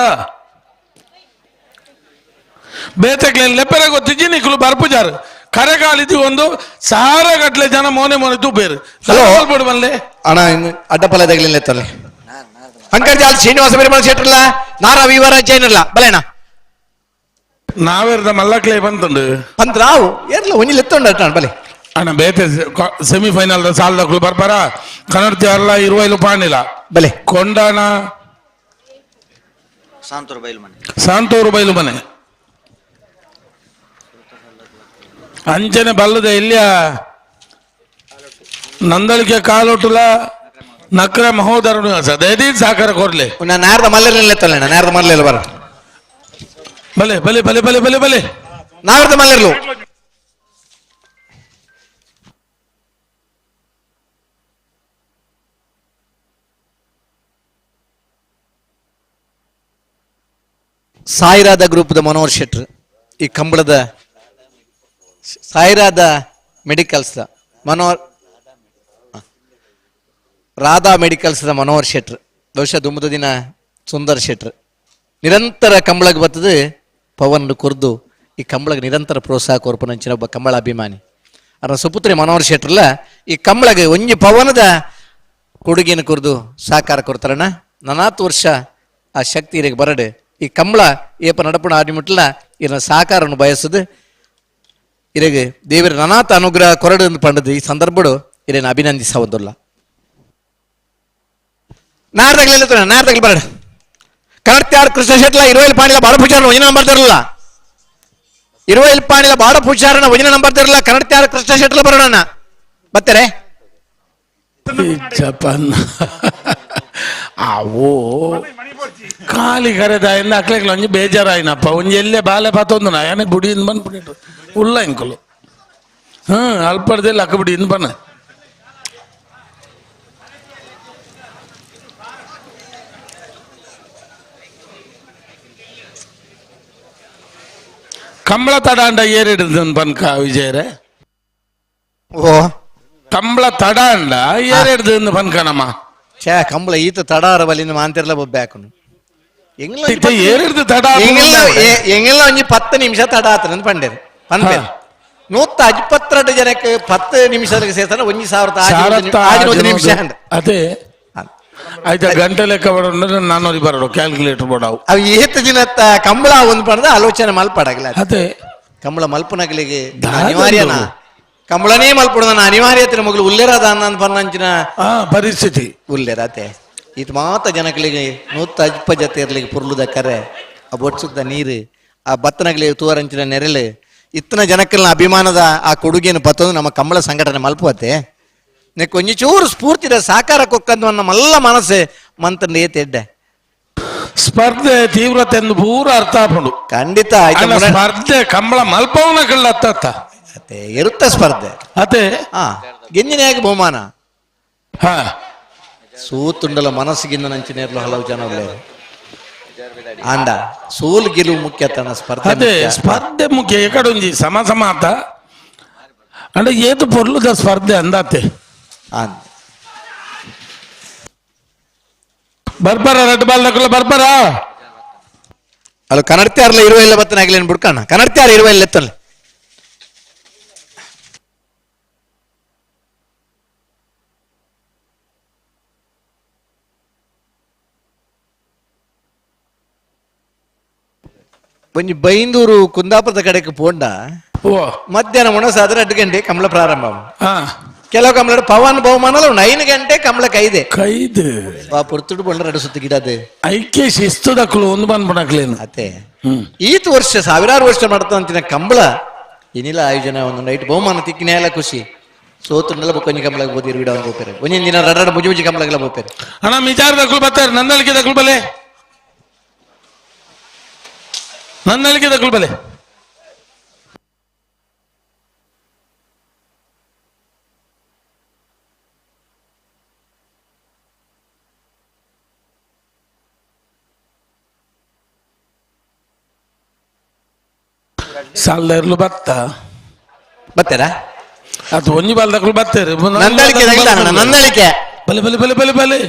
ಬೇತಕ್ಲೆ ಲೆಪ್ಪೆರ ಗೊತ್ತಿಜ್ಜಿ ನಿಕ್ಲು ಬರ್ಪುಜಾರು ಕರೆಗಾಲಿದ್ದು ಒಂದು 1000 ಗಟ್ಟಲೆ ಜನ ಮೋನೆ ಮೋನೆ ತೂಪೇರು ಬಲ್ಲೆ ಅಣ್ಣ ಅಡ್ಡಪಲ ತಗಲಿಲ್ಲ ತಲೆ ಅಂಕರ್ ಜಾಲ್ ಶ್ರೀನಿವಾಸ ಪೆರುಮಾಳ್ ಶೆಟ್ಟರ್ಲ ನಾರಾ ವಿವರ ಜೈನರ್ಲ ಬಲೇಣ ನಾವೇರ್ದ ಮಲ್ಲಕ್ಲೆ ಬಂತುಂಡು ಪಂತ್ ರಾವು ಏರ್ಲ ಒಂಜಿ ಲೆತ್ತುಂಡು ಅಟ್ಟಾಣ ಬಲೆ ಅಣ್ಣ ಬೇತೆ ಸೆಮಿಫೈನಲ್ ಸಾಲದಕ್ಲು ಬರ್ಬಾರ ಕನ್ನಡ ಅಲ್ಲ 20 ಪಾಣಿಲ್ಲ ಬಲೆ ಕೊಂಡಾಣ ಸಾಂತೂರು ಬೈಲು ಮನೆ ಅಂಚನೆ ಬಲ್ಲದ ಇಲ್ಲಿಯ ನಂದಳಿಕೆ ಕಾಲೊಟ್ಟುಲ ನಕ್ರ ಮಹೋದರನು ಸದೇದಿ ಸಾಕಾರ ಕೊರ್ಲೆ ನಾನು ನಾರ್ದ ಮಲ್ಲೆಲ್ಲ ತಲೆಣ್ಣ ನಾರ್ದ ಮಲ್ಲೆಲ್ಲ ಬರ ಬಲೆ ಬಲೆ ಬಲೆ ಬಲೆ ಬಲೆ ಬಲೆ ನಾರ್ದ ಮಲ್ಲೆರ್ಲು ಸಾಯಿರಾದ ಗ್ರೂಪ್ದ ಮನೋಹರ್ ಶೆಟ್ರ್ ಈ ಕಂಬಳದ ಸಾಯಿರಾದ ಮೆಡಿಕಲ್ಸ್ ಮನೋಹರ್ ರಾಧಾ ಮೆಡಿಕಲ್ಸ್ ಮನೋಹರ್ ಶೆಟ್ರ್ ಬಹುಶಃ ದುಮ್ಮದ ದಿನ ಸುಂದರ್ ಶೆಟ್ರ್ ನಿರಂತರ ಕಂಬಳಕ್ಕೆ ಬರ್ತದೆ ಪವನ್ ಕುರ್ದು ಈ ಕಂಬಳಗೆ ನಿರಂತರ ಪ್ರೋತ್ಸಾಹ ಕೊರ್ಪನಂಚಿನ ಒಬ್ಬ ಕಂಬಳ ಅಭಿಮಾನಿ ಅವರ ಸುಪುತ್ರಿ ಮನೋಹರ್ ಶೆಟ್ರಲ್ಲ ಈ ಕಂಬಳಗೆ ಒಂಜಿ ಪವನದ ಕೊಡುಗೆಯನ್ನು ಕುರಿದು ಸಹಕಾರ ಕೊಡ್ತಾರಣ್ಣ. ನನಾತ್ ವರ್ಷ ಆ ಶಕ್ತಿ ಇರಗೆ ಬರಡೆ ಈ ಕಂಬಳ ಏಪ ನಡಪಣ ಆಡಿಮಿಟ್ಲ ಇದನ್ನ ಸಹಕಾರವನ್ನು ಬಯಸದು ಇರಗೆ ದೇವರ ನನಾತ ಅನುಗ್ರಹ ಕೊರಡು ಎಂದು ಪಂಡದು ಈ ಸಂದರ್ಭಡು ಇದನ್ನು ಅಭಿನಂದಿಸವದಲ್ಲ. ನಾರ್ದಗ್ಲಿ ನಾರ್ದಗ್ಲಿ ಬರಡ ಕನ್ನಡ ಕೃಷ್ಣ ಶೆಟ್ಲ ಇರುವೈಲ್ ಪಾಣಿಲ ಬಾಡ ಪೂಜಾರನ ಒಂಜಿನ ನಂಬರ್ ತರಲ್ಲ ಇರುವೈಲ್ ಪಾಣಿಲ ಬಾಡ ಪೂಜಾರನ ಒಂಜಿನ ನಂಬರ್ ತರಲ್ಲ ಕನ್ನಡ ಕೃಷ್ಣ ಶೆಟ್ಲ ಬರೋಣ ಬತ್ತಾರೆ ಅವು ಖಾಲಿ ಕರೆದ ಅಕ್ಲೆಗ್ಲ ಒಂಜಿ ಬೇಜಾರಾಯಿನಪ್ಪ ಒಂಜಿ ಎಲ್ಲೆ ಬಾಲೆ ಪಾತೊಂದು ನಾ ಯಾನೆ ಗುಡಿಯಿಂದ ಬಂದ್ಬಿಟ್ಟಿಟ್ಟು ಉಲ್ಲ ಇಂಕುಲು ಹ್ಮ್ ಅಲ್ಪಡ್ದೆಲ್ಲ ಅಕ್ಕ ಬಿಡಿ ಬನ್ನ ಕಂಬಳ ತಡಾಂಡ ಏರಿಡ್ದು ಪನ್ಕ ವಿಜಯರೇ. ಓ ಕಂಬಳ ತಡಾಂಡ ಏರಿಡ್ದು ಪನ್ಕನಮ್ಮ. ಛೇ ಕಂಬಳ ಈತ ತಡಾರ ಬಲಿಂದ ಮಾಂತಿರ್ಲ ಬೊಬ್ಬೆ ಏರಿಡ್ದು ತಡ ಎಂಗೆಲ್ಲ ಒಂಜಿ 10 ನಿಮಿಷ ತಡ ಆತನ ಪಂಡೇರು ಪನ್ಪೇರು 122 ಜನಕ್ಕೆ 10 ನಿಮಿಷದ ಸೇರ್ತಾನೆ 1600 ನಿಮಿಷ. ಅದೇ ಆಯ್ತಾ ಗಂಟೆ ಲೆಕ್ಕ ಬರೋ ನಾನು ಬರೋಡು ಕ್ಯಾಲ್ಕುಲೇಟರ್ ಬೋಡಾವು ಅವು ಏತ್ ದಿನತ್ತ ಕಂಬಳ ಒಂದು ಪಡೆದ ಆಲೋಚನೆ ಮಲ್ಪಡಗಲ. ಅದೇ ಕಂಬಳ ಮಲ್ಪನಗಲಿಗೆ ಅನಿವಾರ್ಯನಾ ಕಂಬಳನೇ ಮಲ್ಪಡದ ಅನಿವಾರ್ಯತೆ ಮಗಳು ಉಲ್ಲೇರದ ಅನ್ನನ್ ಪನ್ನಂಚಿನ ಪರಿಸ್ಥಿತಿ ಉಲ್ಲೇರತೆ ಇದು ಮಾತ ಜನಗಳಿಗೆ 120 ಜತೆ ಇರ್ಲಿಕ್ಕೆ ಪುರ್ಲುದ ಕರೆ ಆ ಬೊಟ್ಸುತ್ತ ನೀರು ಆ ಬತ್ತನಗಲಿ ತೂವರಂಚಿನ ನೆರಳು ಇತ್ತನ ಜನಕ್ಕಲ್ನ ಅಭಿಮಾನದ ಆ ಕೊಡುಗೆಯನ್ನು ಪತ್ತೊಂದು ನಮ್ಮ ಕಂಬಳ ಸಂಘಟನೆ ಮಲ್ಪುವತ್ತೆ ನೆಕ್ಕೊಂಜಿ ಚೂರು ಸ್ಫೂರ್ತಿದ ಸಾಕಾರ ಕೊಕ್ಕಂದು ನಮ್ಮೆಲ್ಲ ಮನಸ್ಸು ಮಂತ್ರ ಏತೆಡ್ಡೆ ಸ್ಪರ್ಧೆ ತೀವ್ರತೆ ಎಂದು ಪೂರ ಅರ್ಥ ಆಪುಂಡು ಖಂಡಿತ ಸ್ಪರ್ಧೆ ಕಂಬಳ ಮಲ್ಪವನ ಕಳ್ಳ ಅತ್ತೆ ಇರುತ್ತ ಸ್ಪರ್ಧೆ ಅದೇ ಹಾ ಗೆಂಜಿನಾಗ ಬಹುಮಾನ ಹಾ ಸೂತುಂಡಲ ಮನಸ್ಸಿಗಿಂದ ನಂಚಿನೇರ್ಲು ಹಲವು ಜನ ಉಳ್ಳೇರು ಆಂಡ ಸೋಲು ಗೆಲುವು ಮುಖ್ಯ ತನ್ನ ಸ್ಪರ್ಧೆ ಅದೇ ಸ್ಪರ್ಧೆ ಮುಖ್ಯ ಎಕಡೊಂಜಿ ಸಮ ಸಮ ಆತ ಅಂದ್ರೆ ಏತು ಪೊರ್ಲುದ ಸ್ಪರ್ಧೆ ಅಂದಾತೆ ಬರ್ಬರ ರೆಡ್ ಬಾಲ್ ನಕಲ ಬರ್ಬರ ಅಲ್ಲ ಕನ್ನಡತ್ಯಾರಲ್ಲ ಇರುವ ಇಲ್ಲ ಬತ್ತನಾಗ್ಲೇನು ಬಿಡ್ಕಣ ಕನ್ನಡತ್ಯಾರ ಇರುವ ಇಲ್ಲ ಎತ್ತಲ್ಲ ಒಂಜಿ ಬೈಂದೂರು ಕುಂದಾಪುರದ ಕಡೆಗೆ ಪೋಂಡ ಮಧ್ಯಾಹ್ನ ಒಣಸಾದ್ರೆ 2 ಗಂಟೆ ಕಮಲ ಪ್ರಾರಂಭ. ಕೆಲವು ಕಮಲ ಪವನ್ ಬಹುಮಾನ 9 ಗಂಟೆ ಕಮಲ ಕೈದೆ ಕೈದು ಪೊರ್ತುಡು ಬೊಂಡ ಎರಡು ಸುತ್ತು ಗಿಡದೆ ಐಕೆ ಶಿಸ್ತು ದಕ್ಕಲು ಒಂದು ಬಂದ್ಬಿಡಕ್ಲೇನು ಅತ್ತೆ ಈತ ವರ್ಷ ಸಾವಿರಾರು ವರ್ಷ ಮಾಡ್ತಾ ಅಂತಿನ ಕಂಬಳ ಏನಿಲ್ಲ ಆಯೋಜನೆ ಒಂದು ನೈಟ್ ಬಹುಮಾನ ತಿಕ್ಕಿನ ಎಲ್ಲ ಖುಷಿ ಸೋತುಂಡಲ ಬೊಕ್ಕೊಂಜಿ ಕಂಬಳಕ್ಕೆ ಬೋದಿರು ಗಿಡ ಒಂದು ಹೋಗ್ತಾರೆ ಒಂದಿನ ದಿನ ರಡ ಮುಜಿ ಮುಜಿ ಕಂಬಳಗೆಲ್ಲ ಹೋಗ್ತಾರೆ. ಅಣ್ಣ ಮಿಜಾರ್ ದಕ್ಕಲು ಬರ್ತಾರೆ ನಂದಳಿಕೆ ದಕ್ಕಲು ಬಲೆ ನಂದಳಿಕೆ ದಕ್ಕಲು ಬಲೆ ಸಾಲದರ್ಲು ಬತ್ತ ಬತ್ತೀರಾ ಅದು ಒಂಜಿ ಬಾಲ್ದಕ್ಲು ಬತ್ತೇರಿ ನಂದಳಿಕೆ ನಂದಳಿಕೆ ಬಲೆ ಬಲೆ ಬಲೆ ಬಲೆ ಬಲೆ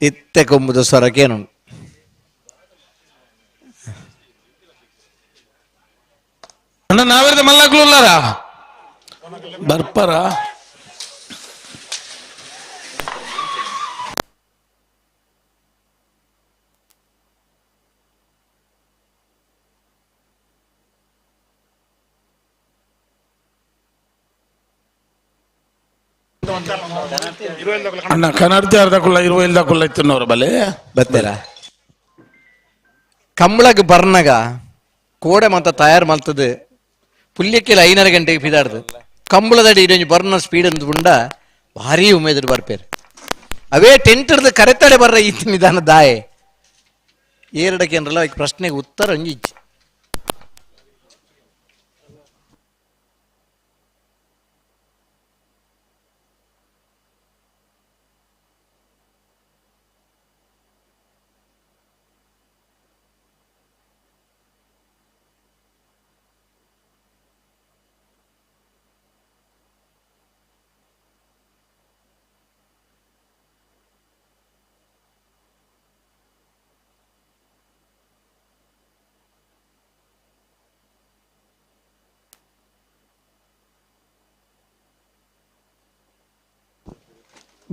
ಇತ್ತೆ ಕೊಂಬುದು ಸ್ವರಕ್ಕೇನು ಅಣ್ಣ ನಾವೇರ್ದ ಮಲ್ಲಾಕ್ಲು ಉಲ್ಲಾರ ಬರ್ಪರ ಅಣ್ಣ ಕನ್ನಡತಿ ಅರ್ಧಕ್ಕುಲ್ಲ ಇರುವ ಇಲ್ದಕ್ಕುಲ್ಲ ಇತ್ತಿನವ್ರ ಬಲೆ ಬತ್ತೀರಾ ಕಂಬಳಗ್ ಬರ್ನಗ ಕೋಡೆ ಮಂತ ತಯಾರು ಮಲ್ತದೆ ಪುಲ್ಯಕ್ಕೆಲ್ಲ 5:30 ಗಂಟೆಗೆ ಪಿದಾಡ್ದು ಕಂಬಳದಡಿ ಇಡೊಂಜಿ ಬರ್ನ ಸ್ಪೀಡ್ ಅಂತ ಉಂಡ ಭಾರಿ ಉಮೇದ್ರು ಬರ್ಪೇರು ಅವೇ ಟೆಂಟ್ ಹಿಡ್ದು ಕರೆತಡೆ ಬರ್ರ ಈ ನಿಧಾನ ದಾಯೆ ಏರಡಕ್ಕೆ ಏನ್ರಲ್ಲ ಈ ಪ್ರಶ್ನೆಗೆ ಉತ್ತರ ಒಂಜಿ ಇಜ್ಜಿ.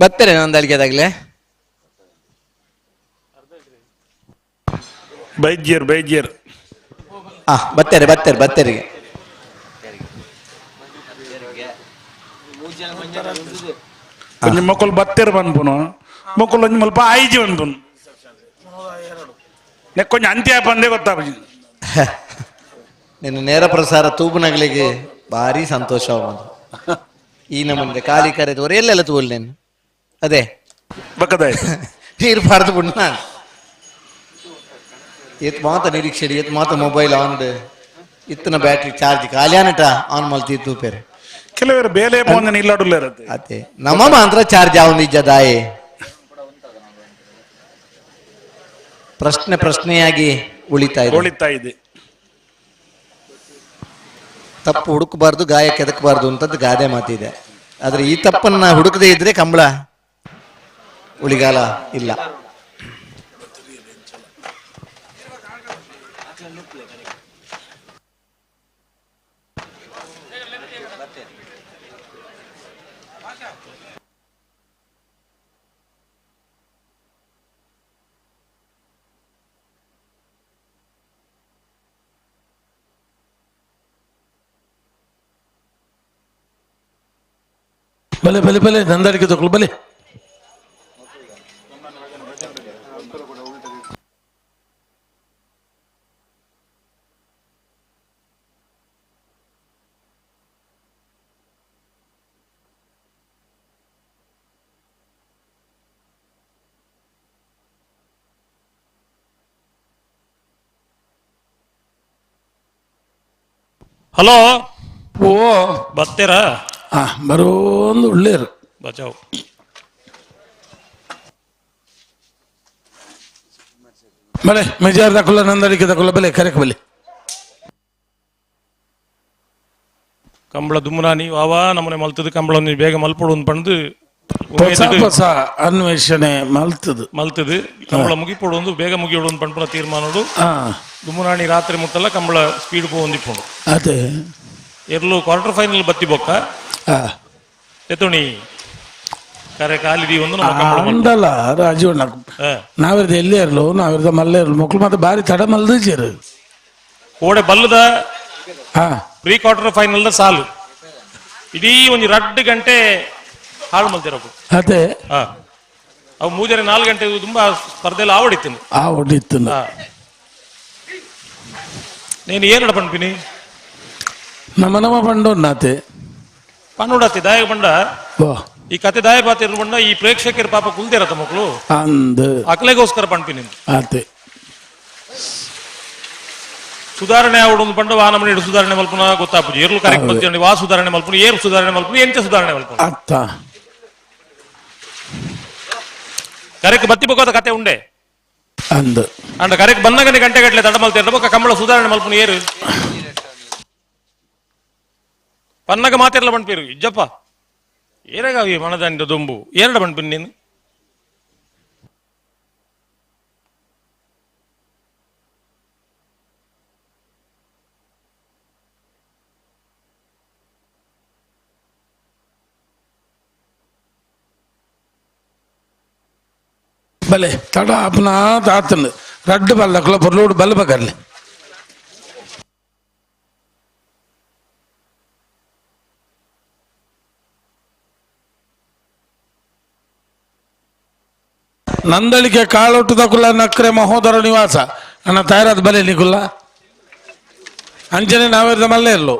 ಬತ್ತಾರೆ ನಂದಳಿಗೆದಾಗ್ಲೆ. ಬೈದ್ಯರ್ ಬೈದ್ಯರ್ ಬತ್ತಾರೆ ಬತ್ತಾರೆ ಬತ್ತರಿಗೆ. ಒಂಜಿ ಮೊಕ್ಕಲು ಬತ್ತೆರ್ ಪನ್ಪುನು ಮೊಕ್ಕಲು ಒಂಜಿ ಮಲ್ಪ ಆಯ್ಜಿ ಪನ್ಪುನು ನೆಕ್ಕೊಂಜಿ ಅಂತ್ಯ ಪಂದೇ ಗೊತ್ತಾಪುಜಿ. ನಿನ್ನ ನೇರ ಪ್ರಸಾರ ತೂಬುನಗಳಿಗೆ ಭಾರಿ ಸಂತೋಷ. ಈ ನಮ್ಮನೆ ಖಾಲಿ ಕರೆದವರು ಎಲ್ಲೆಲ್ಲ ತೂಲ್ ನೀನು ಅದೇ ಬಕ್ಕದಾಯ್ತು ನೀರು ಪಾಡ್ದು ಬುಣ್ಣ ಏತ್ ಮಾತ ನಿರೀಕ್ಷೆ ಏತ್ ಮಾತ ಮೊಬೈಲ್ ಆನ್ ಇತ್ತನ ಬ್ಯಾಟ್ರಿ ಚಾರ್ಜ್ ಖಾಲಿಯಾನಟ ಆನ್ ಮಲ್ತಿತ್ತು ಪೇರೆ. ಕೆಲವರು ಬೇಲೆ ಪೋಂದನ ಇಲ್ಲಾಡುಲ್ಲ ಇರುತ್ತೆ. ಅದೇ ನಮ್ಮ ಮಾತ್ರ ಚಾರ್ಜ್ ಆವೊಂದು ನಿಜ ದಾಯೆ. ಪ್ರಶ್ನೆ ಪ್ರಶ್ನೆಯಾಗಿ ಉಳಿತಾ ಇದೆ. ಉಳಿತಾ ಇದೆ. ತಪ್ಪು ಹುಡುಕಬಾರ್ದು, ಗಾಯ ಕೆದಕಬಾರ್ದು ಅಂತದ್ದು ಗಾದೆ ಮಾತಿದೆ. ಆದ್ರೆ ಈ ತಪ್ಪನ್ನ ಹುಡುಕದೇ ಇದ್ರೆ ಕಂಬಳ ಉಳಿಗಾಲ ಇಲ್ಲ. ಬಲೆ ಬಲೆ ಬಲೆ ನಂದಡಿಕೆ ತಗೊಳ್ಳು ಬಲೆ. ಹಲೋ ಓ ಬತ್ತೀರಾ? ಬರೋಂದು ಒಳ್ಳೇರು ಬಚಾವ್. ಬಲೆ ಮೆಜಾರ್ ದಕ್ಕುಲ್ಲ ನಂದಡಿಕೆ ದಕ್ಕುಲ್ಲ ಬಲೆ ಕರೆಕ್ ಬಲೆ. ಕಂಬಳ ದುಮ್ಮನಾನಿ ವಾವಾ ನಮ್ಮನೆ ಮಲ್ತದು ಕಂಬಳ ನೀವು ಬೇಗ ಮಲ್ಪಡು ಅಂತ ಪಂದು ಹೊಸ ಹೊಸ ಅನ್ವೇಷಣೆ ಮಲ್ತದು ಮಲ್ತದು ಕಂಬಳ ಮುಗಿಪೋಡು ಒಂದು ಬೇಗ ಮುಗಿಯೋಡು ಅಂತ ಪಂಪುನ ತೀರ್ಮಾನೋಡು. ದುಮ್ಮನಾಣಿ ರಾತ್ರಿ ಮುಟ್ಟಲ್ಲ ಕಂಬಳ ಸ್ಪೀಡ್ ಪೋವೊಂದಿಪ್ಪುಂಡು. ಅದೇ ಎರ್ಲು ಕ್ವಾರ್ಟರ್ ಫೈನಲ್ ಬತ್ತಿ ಬೊಕ್ಕ ಎತ್ತೋಣಿ ಕರೆ ಕಾಲಿದಿ ಒಂದು ನಮ್ಮ ಕಂಬಳ ಮಲ್ಪು. ಅಂದಲ್ಲ ರಾಜೀವಣ್ಣ ನಾವಿರ್ದ ಎಲ್ಲೇ ಇರ್ಲು ನಾವಿರ್ದ ಮಲ್ಲೆ ಇರ್ಲು ಮಕ್ಕಳು ಮತ್ತೆ ಬಾರಿ ತಡ ಮಲ್ದಿಜರು ಕೋಡೆ ಬಲ್ಲದ ಪ್ರೀ ಕ್ವಾರ್ಟರ್ ಫೈನಲ್ the ಸಾಲು ಇಡೀ ಒಂದು 2 ಗಂಟೆ ಹಾಳು ಮಲ್ತಿರಪ್ಪ. ಅದೇ ಅವು ಮೂಜರೆ 4 ಗಂಟೆ ತುಂಬಾ ಸ್ಪರ್ಧೆಲ್ಲ ಆವಡಿತ್ತು. ಆವಡಿತ್ತು. ನೀನು ಏನಡ ಪಣ್ಪಿನಿ ನಮ್ಮ ನಮ್ಮ ಪಂಡು ನಾತೆ ಪನ್ನುಡತ್ತಿ ದಾಯ ಪಂಡ ಈ ಕತೆ ದಾಯ ಪಾತಿರ್ ಪಂಡ ಈ ಪ್ರೇಕ್ಷಕರ ಪಾಪ ಕುಲ್ದಿರತ್ತ ಮಕ್ಕಳು ಅಂದ ಅಕ್ಲೆಗೋಸ್ಕರ ಪಣ್ಪಿನಿ ಆತೆ ಸುಧಾರಣೆ ಆವಡು ಪಂಡ ವಾ ನಮ್ಮನೆ ಸುಧಾರಣೆ ಮಲ್ಪುನ ಗೊತ್ತಾಪುಜಿ ಏರ್ಲು ಕರೆಕ್ಟ್ ಮಲ್ತಿ ವಾ ಸುಧಾರಣೆ ಮಲ್ಪುನ ಏರ್ ಸುಧಾರಣೆ ಮಲ್ಪುನ ಎಂಚ ಸುಧಾರಣೆ ಮಲ್ಪುನ ಅತ್ತ ಕರೆಕ್ಟ್ ಬತ್ತಿ ಬೊಕ್ಕದ ಕತೆ ಉಂಡೆ ಅಂದ ಅಂಡ ಕರೆಕ್ಟ್ ಬಂದಾಗನೆ ಗಂಟೆ ಗಟ್ಟಲೆ ತಡ ಮಲ್ತಿರ ಬೊಕ್ಕ ಕಂಬಳ ಸುಧಾರಣೆ ಮಲ್ಪುನ ಏರು ಪನ್ನಗ ಮಾತಿರಲ್ಲ ಬಂಡ್ಪೀರು ಇಜ್ಜಪ್ಪ ಏರಾಗ ಮನದಂಡ ದೊಂಬು ಏರಡ ಬಂಡ್ಪಿನಿ ನೀನು ಬಲೆ ತಡ ಅಪ್ನ ತಾತನು ರಡ್ಡು ಬಲ್ಲಕುಲ ಪೊರ್ಲೋಡು ಬಲ್ಲ ಬಕರ್ಲಿ ನಂದಳಿಕೆ ಕಾಳೊಟ್ಟುದಕುಲ ನಕ್ರೆ ಮಹೋದರ ನಿವಾಸ ನನ್ನ ತಯಾರಾದ ಬಲೆ ನಿಕುಲ್ಲ ಅಂಜನೆ ನಾವೇರ್ದ ಮಲ್ಲೆ ಇಲ್ಲೋ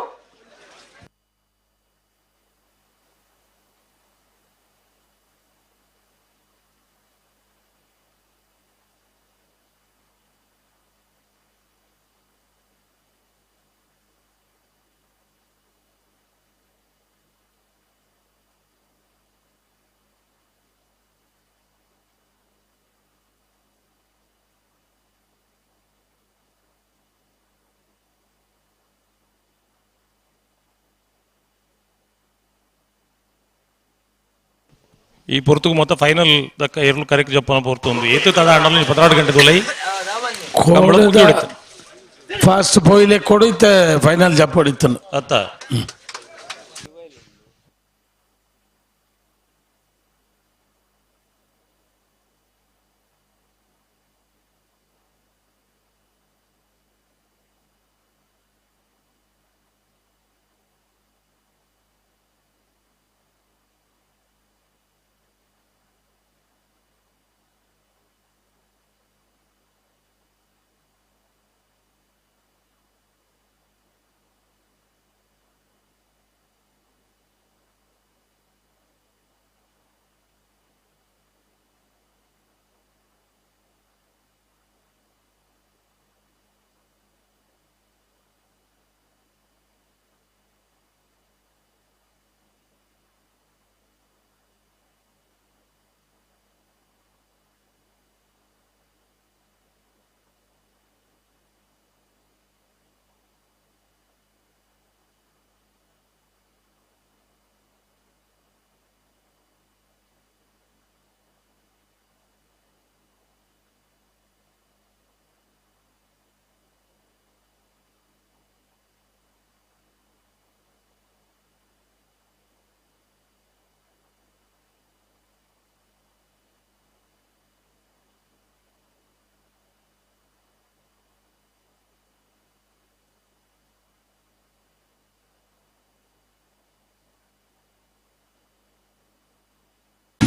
ಈ ಪೊರ್ತುಗು ಮೊತ್ತ ಫೈನಲ್ ದಕ್ಕ ಎರ್ಲು ಕರೆಕ್ಟ್ ಜಪ್ಪನ ಪೊರ್ತು ಒಂದು ಏತು ತಡ ಅಣ್ಣಲ್ಲಿ 14 ಗಂಟೆ ದೊಲೈ ಫಸ್ಟ್ ಪೋಯ್ಲೆ ಕೊಡಿತ್ತೆ ಫೈನಲ್ ಜಪ್ಪ ಹೊಡಿತನು ಅತ್ತ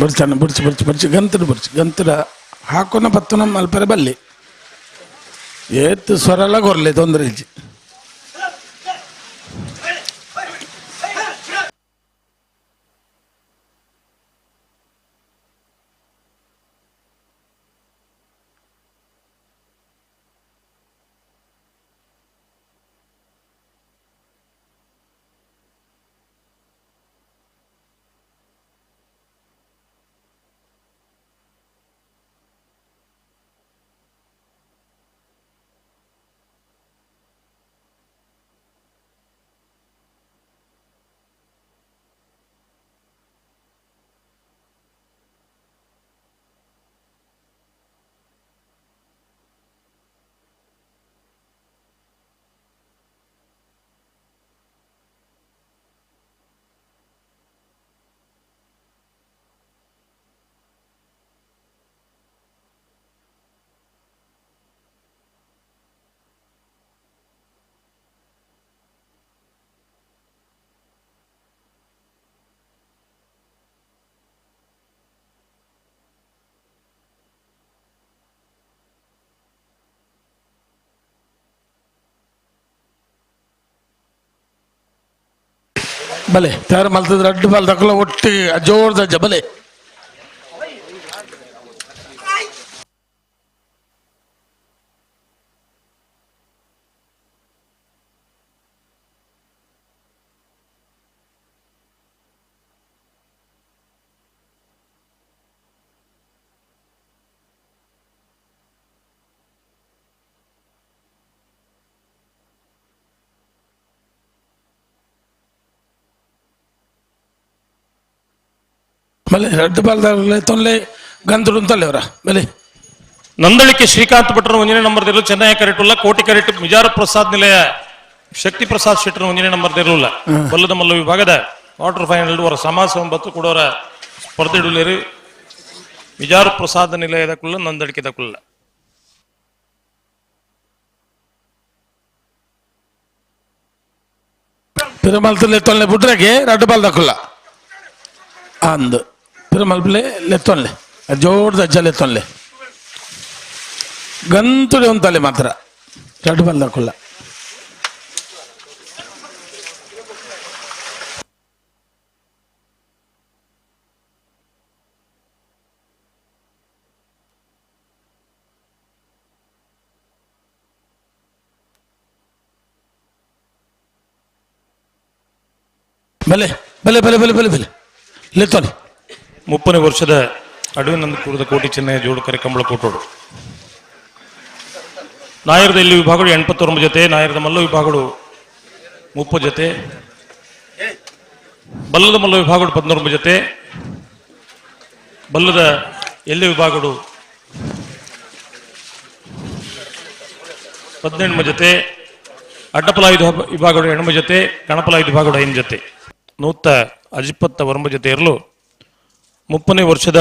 ಬಡ್ಚಣ್ಣ ಬಡ್ಚಿ ಬಡ್ಚಿ ಬಡ್ಚಿ ಗಂತಡು ಬಡ್ಚಿ ಗಂತಡ ಹಾಕೋನ ಪತ್ತುನ ಮಲ್ಪರೆ ಬಲ್ಲಿ ಏತ್ ಸ್ವರಲ ಗೊರ್ಲೆ ತೊಂದರೆ ಇಜ್ಜಿ. ಬಲೆ ತಯಾರು ಮಲ್ತದ ಅಡ್ಡು ಬಲ್ ದಕ್ಕಲ ಒಟ್ಟಿಗೆ ಜೋರ್ದಜ್ಜ ಬಲೆ. ಬಲೆ ರಡ್ಡು ಬಾಲ್ದಾಗಲೇ ತೊಂದರೆ ಗಂಧಡು ಅಂತಲ್ಲೇ ಬಲೆ. ನಂದಳಿಕೆ ಶ್ರೀಕಾಂತ್ ಭಟ್ರ ಒಂದನೇ ನಂಬರ್ ದಿರಲು ಚೆನ್ನೈ ಕರೆಟುಲ್ಲ ಕೋಟಿ ಕರೆಟ್ ಮಿಜಾರ ಪ್ರಸಾದ್ ನಿಲಯ ಶಕ್ತಿ ಪ್ರಸಾದ್ ಶೆಟ್ಟರ್ ಒಂದನೇ ನಂಬರ್ ದಿರಲುಲ್ಲ ಬಲ್ಲದ ಮಲ್ಲ ವಿಭಾಗದ ಕ್ವಾರ್ಟರ್ ಫೈನಲ್ ವರ ಸಮಾಸ ಒಂಬತ್ತು ಕೊಡೋರ ಸ್ಪರ್ಧೆ ಇಡುಲೇರಿ ಮಿಜಾರು ಪ್ರಸಾದ್ ನಿಲಯದ ಕುಲ್ಲ ನಂದಳಿಕೆದ ಕುಲ್ಲ. ಪಿರಮಲ್ತಲೆ ತೊಂದರೆ ಬುಡ್ರಗೆ ರಡ್ಡು ಬಾಲ್ದ ಕುಲ್ಲ ಅಂದು ಪಿರಮಲ್ಪಲೆ ಲೆತ್ತೊನ್ಲೆ ಜೋರ್ದ ಅಜ್ಜ ಲೆತ್ತೊನ್ಲೆ ಗಂತುಡೆ ಒಂತಲೆ ಮಾತ್ರ ರಡ್ಡು ಬಾಲ್ದ ಕುಲ್ಲ. ಬಲೆ ಬಲೆ ಬಲೆ ಬಲೆ ಬಲೆ ಬಲೆ ಲೆತ್ತೊನ್ಲೆ. 30ನೇ ವರ್ಷದ ಅಡವಿನಂದ ಕೂಡಿದ ಕೋಟಿ ಚೆನ್ನೈ ಜೋಡುಕರೆ ಕಂಬಳ ಕೋಟೋಡು ನಾಯರದ ಇಲ್ಲಿ ವಿಭಾಗಗಳು 89 ಜೊತೆ, ನಾಯರದ ಮಲ್ಲ ವಿಭಾಗಗಳು 30 ಜೊತೆ, ಬಲ್ಲದ ಮಲ್ಲ ವಿಭಾಗಗಳು 19 ಜೊತೆ, ಬಲ್ಲದ ಎಲ್ಲಿ ವಿಭಾಗಗಳು 18 ಜೊತೆ, ಅಡ್ಡಪಲಾಯುಧ ವಿಭಾಗಗಳು 8 ಜೊತೆ, ಕಣಪಲಾಯುಧ ವಿಭಾಗಗಳು 5 ಜೊತೆ, 129 ಜೊತೆ ಇರಲು 30ನೇ ವರ್ಷದ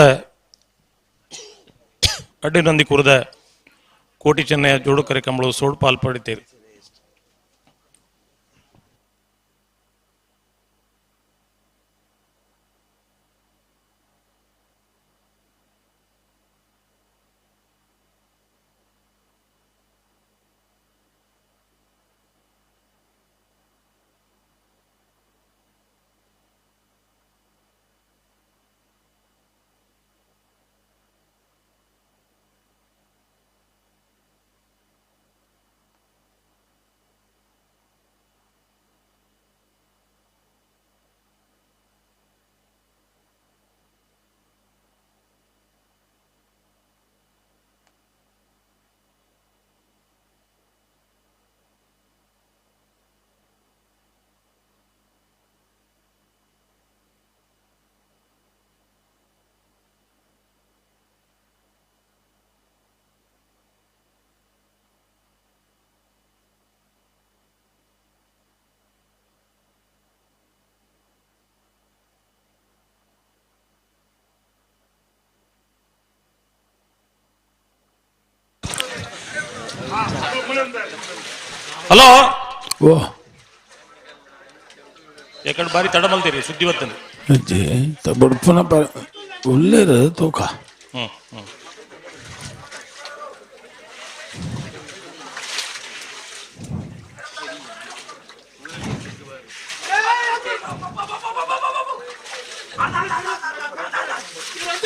ಅಡ್ಡಿನಂದಿ ಕೂರದ ಕೋಟಿ ಚೆನ್ನೈಯ ಜೋಡುಕರೆ ಕಂಬಳು ಸೋಡು ಪಾಲ್ಪಡಿತೇವೆ. ಹಲೋ ಓ ಯಾಕಂದ್ರೆ ಬಾರಿ ತಡ ಮಲ್ತೀರಿ ಸುದ್ದಿ ಬರ್ತದೆ. ಬುಡ್ಪುನ ಉಲ್ಲೇರು ತೂಕ ಹ್ಮ್ ಹ್ಮ್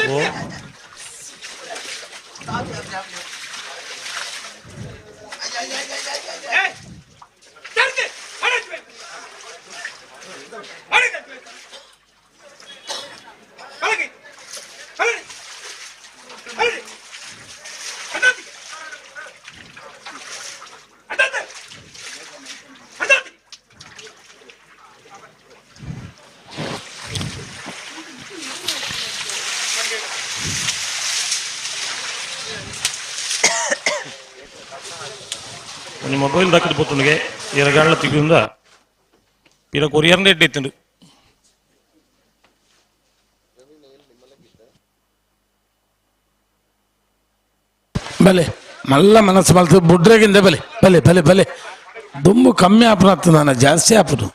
ಓ ಮೊಬೈಲ್ ದಕ್ಕದ ಪೊತ್ತುನಿಗೆ ಎರಗಾಳ ತಿಗುಂದ ಪಿರ ಕೊರಿಯರ್ನ ಎಡ್ಡೆ ಬಲೆ ಮಲ್ಲ ಮನಸ್ಸು ಮಲ್ತು ಬುಡ್ರೆಗಿಂದ ಬಲೆ ಬಲೆ ಬಲೆ ಬಲೆ ದುಂಬು ಕಮ್ಮಿ ಆಪುನ ನಾನು ಜಾಸ್ತಿ ಆಪುನು.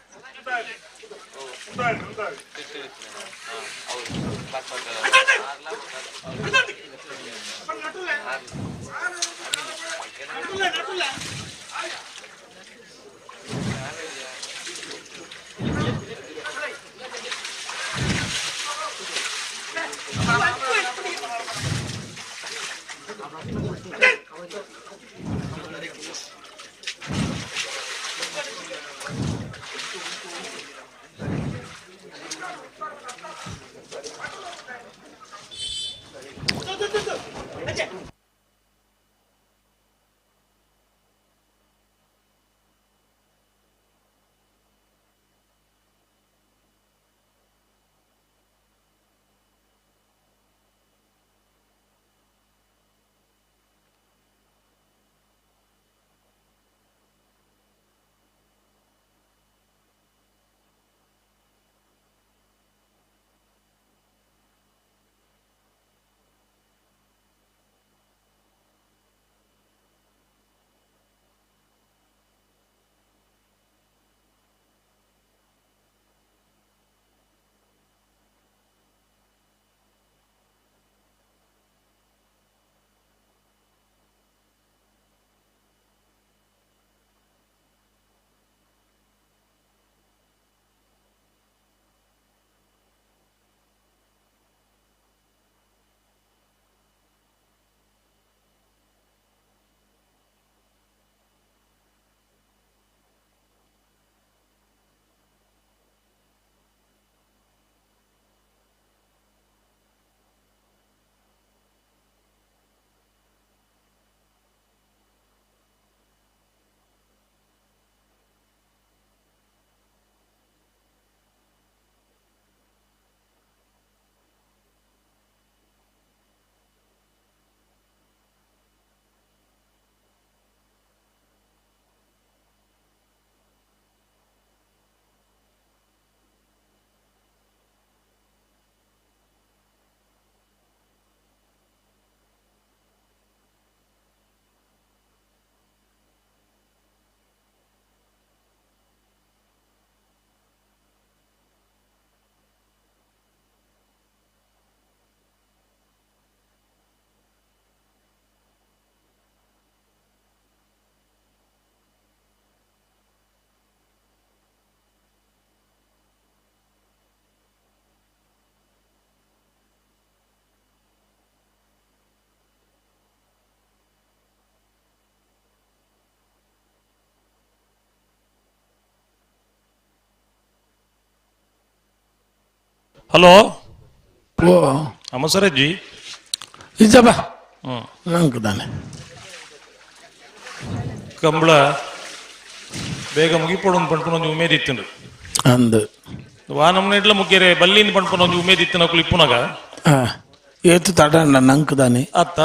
ಹಲೋ ಓ ಅಮಸರಜ್ಜಿ ನಿಜ ಬಾ ನಂಗೆ ಕಂಬಳ ಬೇಗ ಮುಗಿಪೋಡು ಪಂಡ್ಪುನ ಒಂಜಿ ಉಮೇದ್ ಇತ್ತುಂಡು ಅಂದು ವಾ ನಮ್ಮನೆ ಇಡ್ಲ ಮುಗ್ಯರೆ ಬಲ್ಲಿಂದ ಪಂಡ್ಪುನ ಒಂಜಿ ಉಮೇದ್ ಇತ್ತಿನ ಅಕುಲು ಇಪ್ಪುನಗ ಏತು ತಡ ನಂಕುದಾನೆ ಅತ್ತ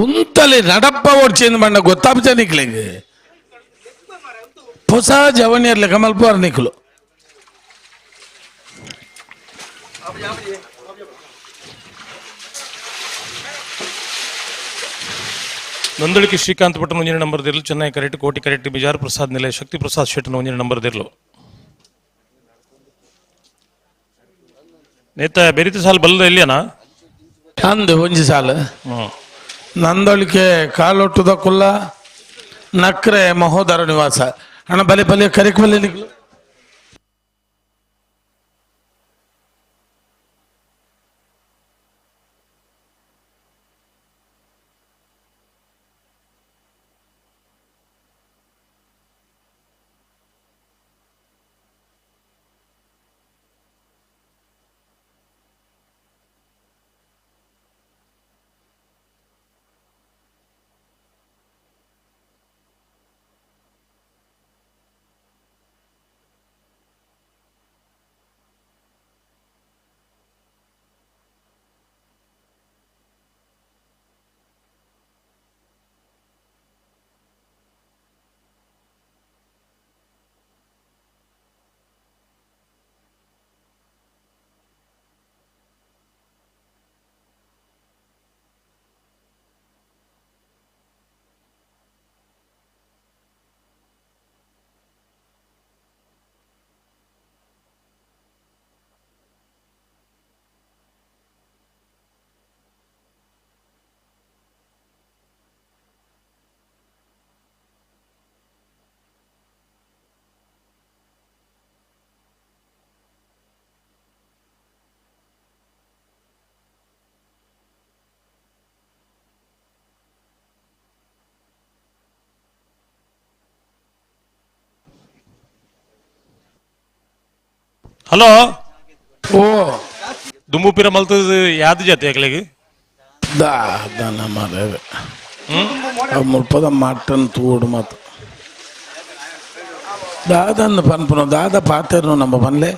ಉಂತಲೆ ನಡಪ್ಪ ಓಡ್ಚೇಂದು ಬಂಡ ಗೊತ್ತಾಪಚ ನಿಕ್ಲೆಗ್ ಹೊಸ ಜವನಿಯರ್ಲೆ ಕಮಲ್ಪುವರ್ ನಿಕ್ಲು. ನಂದಳಿಕೆ ಶ್ರೀಕಾಂತ್ ಭಟ್ನ ಒಂಜಿನ ನಂಬರ್ ದಿರ್ಲು ಚೆನ್ನೈ ಕರೆಕ್ಟ್ ಕೋಟಿ ಕರೆಕ್ಟ್ ಬಿಜಾರ್ ಪ್ರಸಾದ್ ನಿಲಯ ಶಕ್ತಿ ಪ್ರಸಾದ್ ಶೆಟ್ಟನ ಒಂಜಿನ ನಂಬರ್ ದಿರ್ಲು. ನೇತ ಬೆರಿತ ಸಾಲ ಬಲ್ಲದ ಇಲ್ಲಿಯನಾ? ಅಂದು ಒಂಜಿ ಸಾಲ ನಂದೊಳಿಕೆ ಕಾಲೊಟ್ಟುದ ಕುಲ್ಲ ನಕ್ರೆ ಮಹೋದರ ನಿವಾಸ ಅಣ್ಣ ಬಲೆ ಬಲೆ ಕರೆಕ್ ಬಲೆ ನಿಕ್ಲು. ಹಲೋ ಓ ದುಂಬುಪಿರ ಮಲ್ತದ ಯಾವ್ದು ಜಾತಿ ಅಕ್ಲೆಗ್? ದಾ ದನ ಮಾರವೆ ಮುಲ್ಪದ ಮಟನ್ ತೂಡು ಮಾತು ದಾದನ್ನು ಪನ್ಪುನು ದಾದ ಪಾತೆರ್ನು ನಮ್ಮ ಪನ್ಲೆ.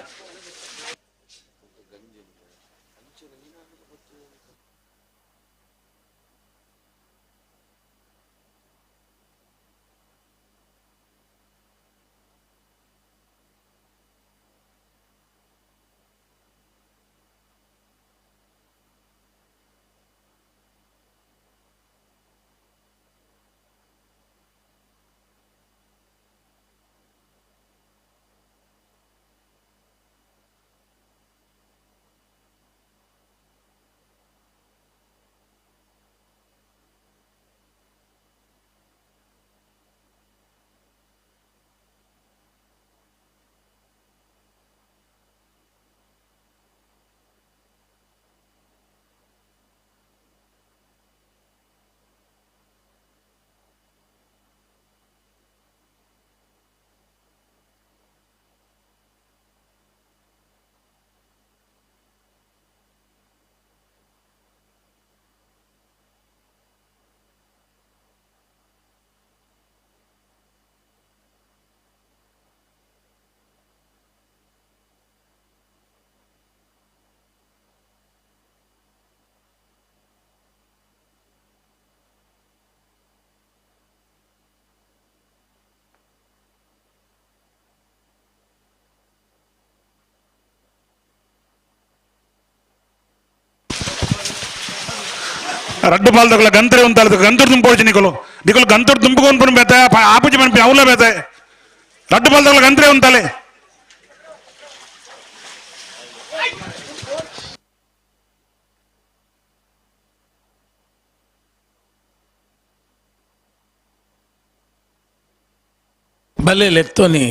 ರಡ್ಡು ಪಾಲ್ದಕುಲ ಗಂತರೆ ಉಂತಾಳದು ಗಂತರು ದುಂಪೋಡ್ಚಿ ನಿಕಲು ನಿಕಲು ಗಂತರು ದುಂಪುಕೊಂಡು ಬೇತೆ ಆಪುಜಿ ಮನ್ಪಿ ಅವಲ ಬೇತೆ ರಡ್ಡು ಪಾಲ್ದಕುಲ ಗಂತರೆ ಉಂತಾಳೆ. ಬಲೆ ಲೆತ್ತೋನಿ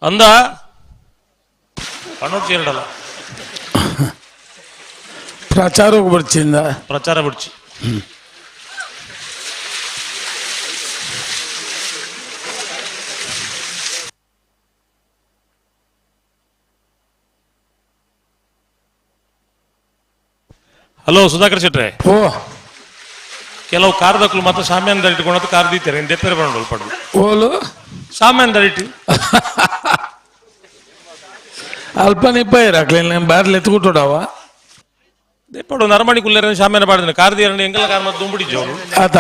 ಅಂದ ಪಣ್ಣೋಡ್ ಸೇರಡಲ್ಲ ಪ್ರಚಾರಕ್ಕೆ ಬರ್ಚಿಂದ ಪ್ರಚಾರ ಬಿಡ್ಚಿ. ಹಲೋ ಸುಧಾಕರ್ ಶೆಟ್ರೆ. ಓ ಕೆಲವು ಕಾರ್ದಕ್ಲು ಮತ್ತೆ ಸಾಮ್ಯಾನ ಇಟ್ಕೊಂಡು ಕಾರ್ ದೀತಾರೆ ದೆಪ್ಪರೆ ಬಂಡೋಲ್ ಪಡು ಓಲು ಸಾಮ್ಯಾನ ಇಟ್ಟು ಅಲ್ಪ ನಿಪ್ಪ ಇರಾಕ್ಲಿ ಬಾರ್ಲಿ ಎತ್ಕೊಟ್ಟೋಡವ ದೆಪ್ಪಡು ನರಮಣಿ ಕುಲ್ಲೇರ ಸಾಮ್ಯಾನ ಪಾಡಿದ ಕಾರ್ ದೀರಂడి ಎಂಗಲ ಕಾರ್ ಮತ್ತೆ ದುಂಬಿಡಿಜೋರು ಆತ.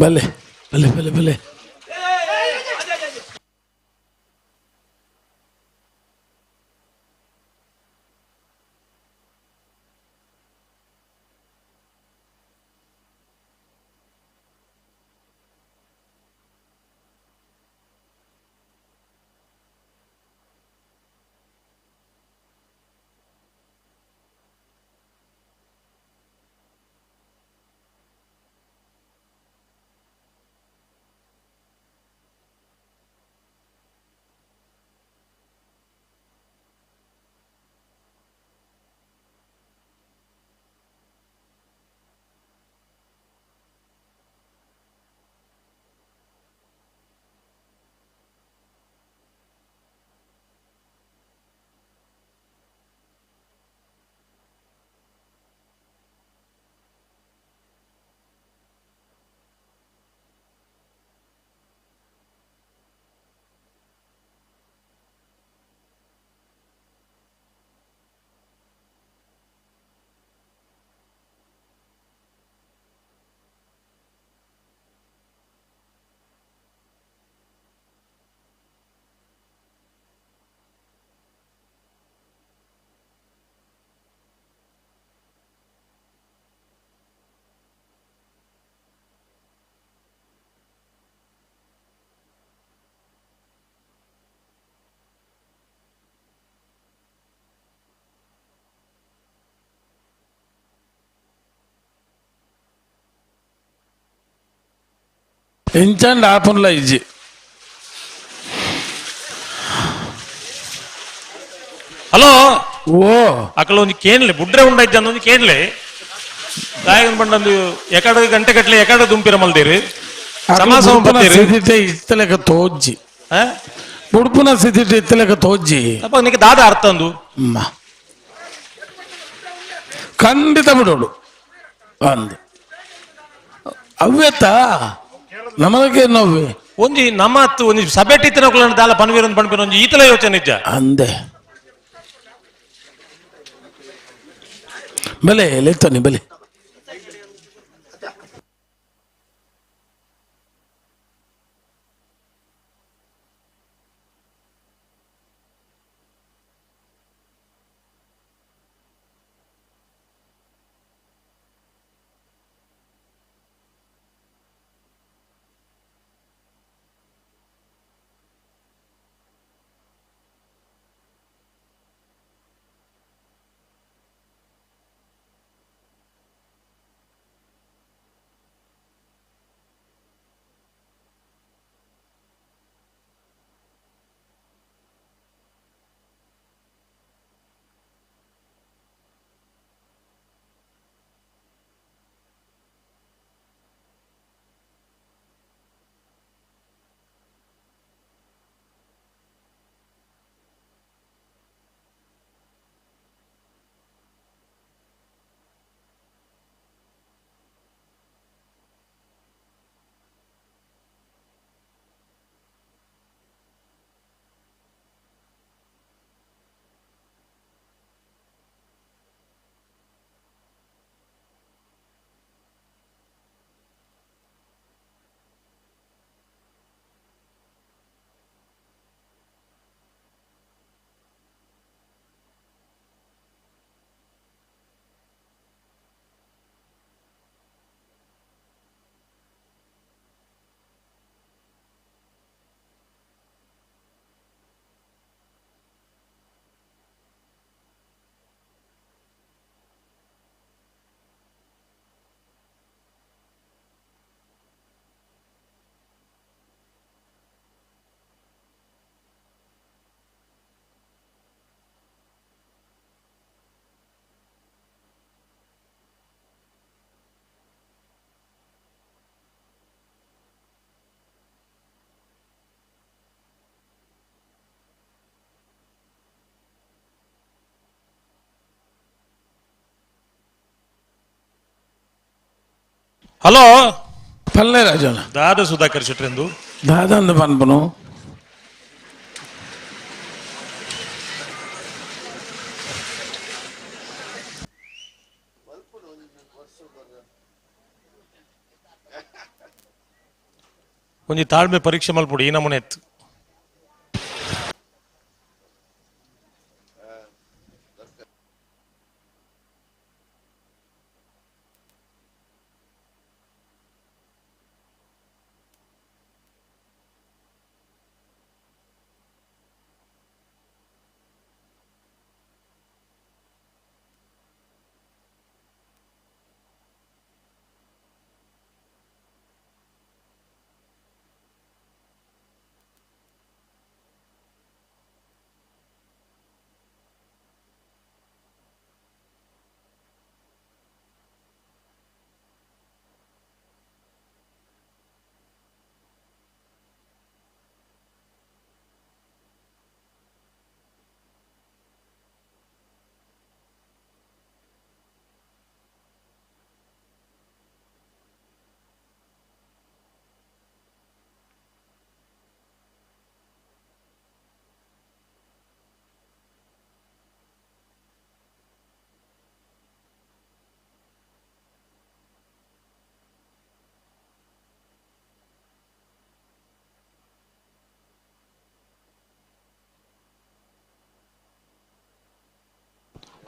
ಬಲೆ ಬಲೆ ಬಲೆ ಬಲೆ ಎಂಚಂಡ್ ಆಪುನ್ಲ ಇಜ್ಜಿ. ಹಲೋ ಓ ಅಕಲ ಒಂಜಿ ಕೇನ್ಲೆ ಬುಡ್ರೆ ಉಂಡೈತೆ ಅಂದ ಒಂಜಿ ಕೇನ್ಲೆ ದಾಯಗನ್ ಬಂಡಂದು ಎಕಡ ಗಂಟೆ ಕಟ್ಲೆ ಎಕಡ ದುಂಪಿರ ಮಲ್ದಿರಿ ಸಮಾಸ ಬತ್ತೀರಿ ಸ್ಥಿತಿ ಇತ್ತಲೆಕ ತೋಜ್ಜಿ ಬುಡ್ಪುನ ಸ್ಥಿತಿ ಇತ್ತಲೆಕ ತೋಜ್ಜಿ ಅಪ್ಪ ನಿಕ್ಕೆ ದಾದ ಅರ್ಥ ಅಂದು ಖಂಡಿತ ಬಿಡೋಡು ಅಂದು ಅವ್ಯತ ನಮಗೇ ನೋವೆ ಒಂಜಿ ನಮ್ಮ ಒಂಜಿ ಸಭೆಟ್ಟಿತ್ತಿನ ದಾಲ ಪನ್ವೀರನ್ ಪನ್ಪಿನ ಒಂಜಿ ಈತಲ ಯೋಚನೆ ಇಜ್ಜ ಅಂದೆ ಬಲೆ ಲೆತ್ತನಿ ಬಲೆ. ಹಲೋ ಪಲ್ಲೆ ರಾಜನ ದಾದ ಸುಧಾಕರ್ ಶೆಟ್ರೆಂದು ದಾದಂದು ಪನ್ಪನು ಒಂಜಿ ತಾಳ್ಮೆ ಪರೀಕ್ಷೆ ಮಲ್ಪುಡು ಈ ನಮೂನೆ ಎತ್ತು.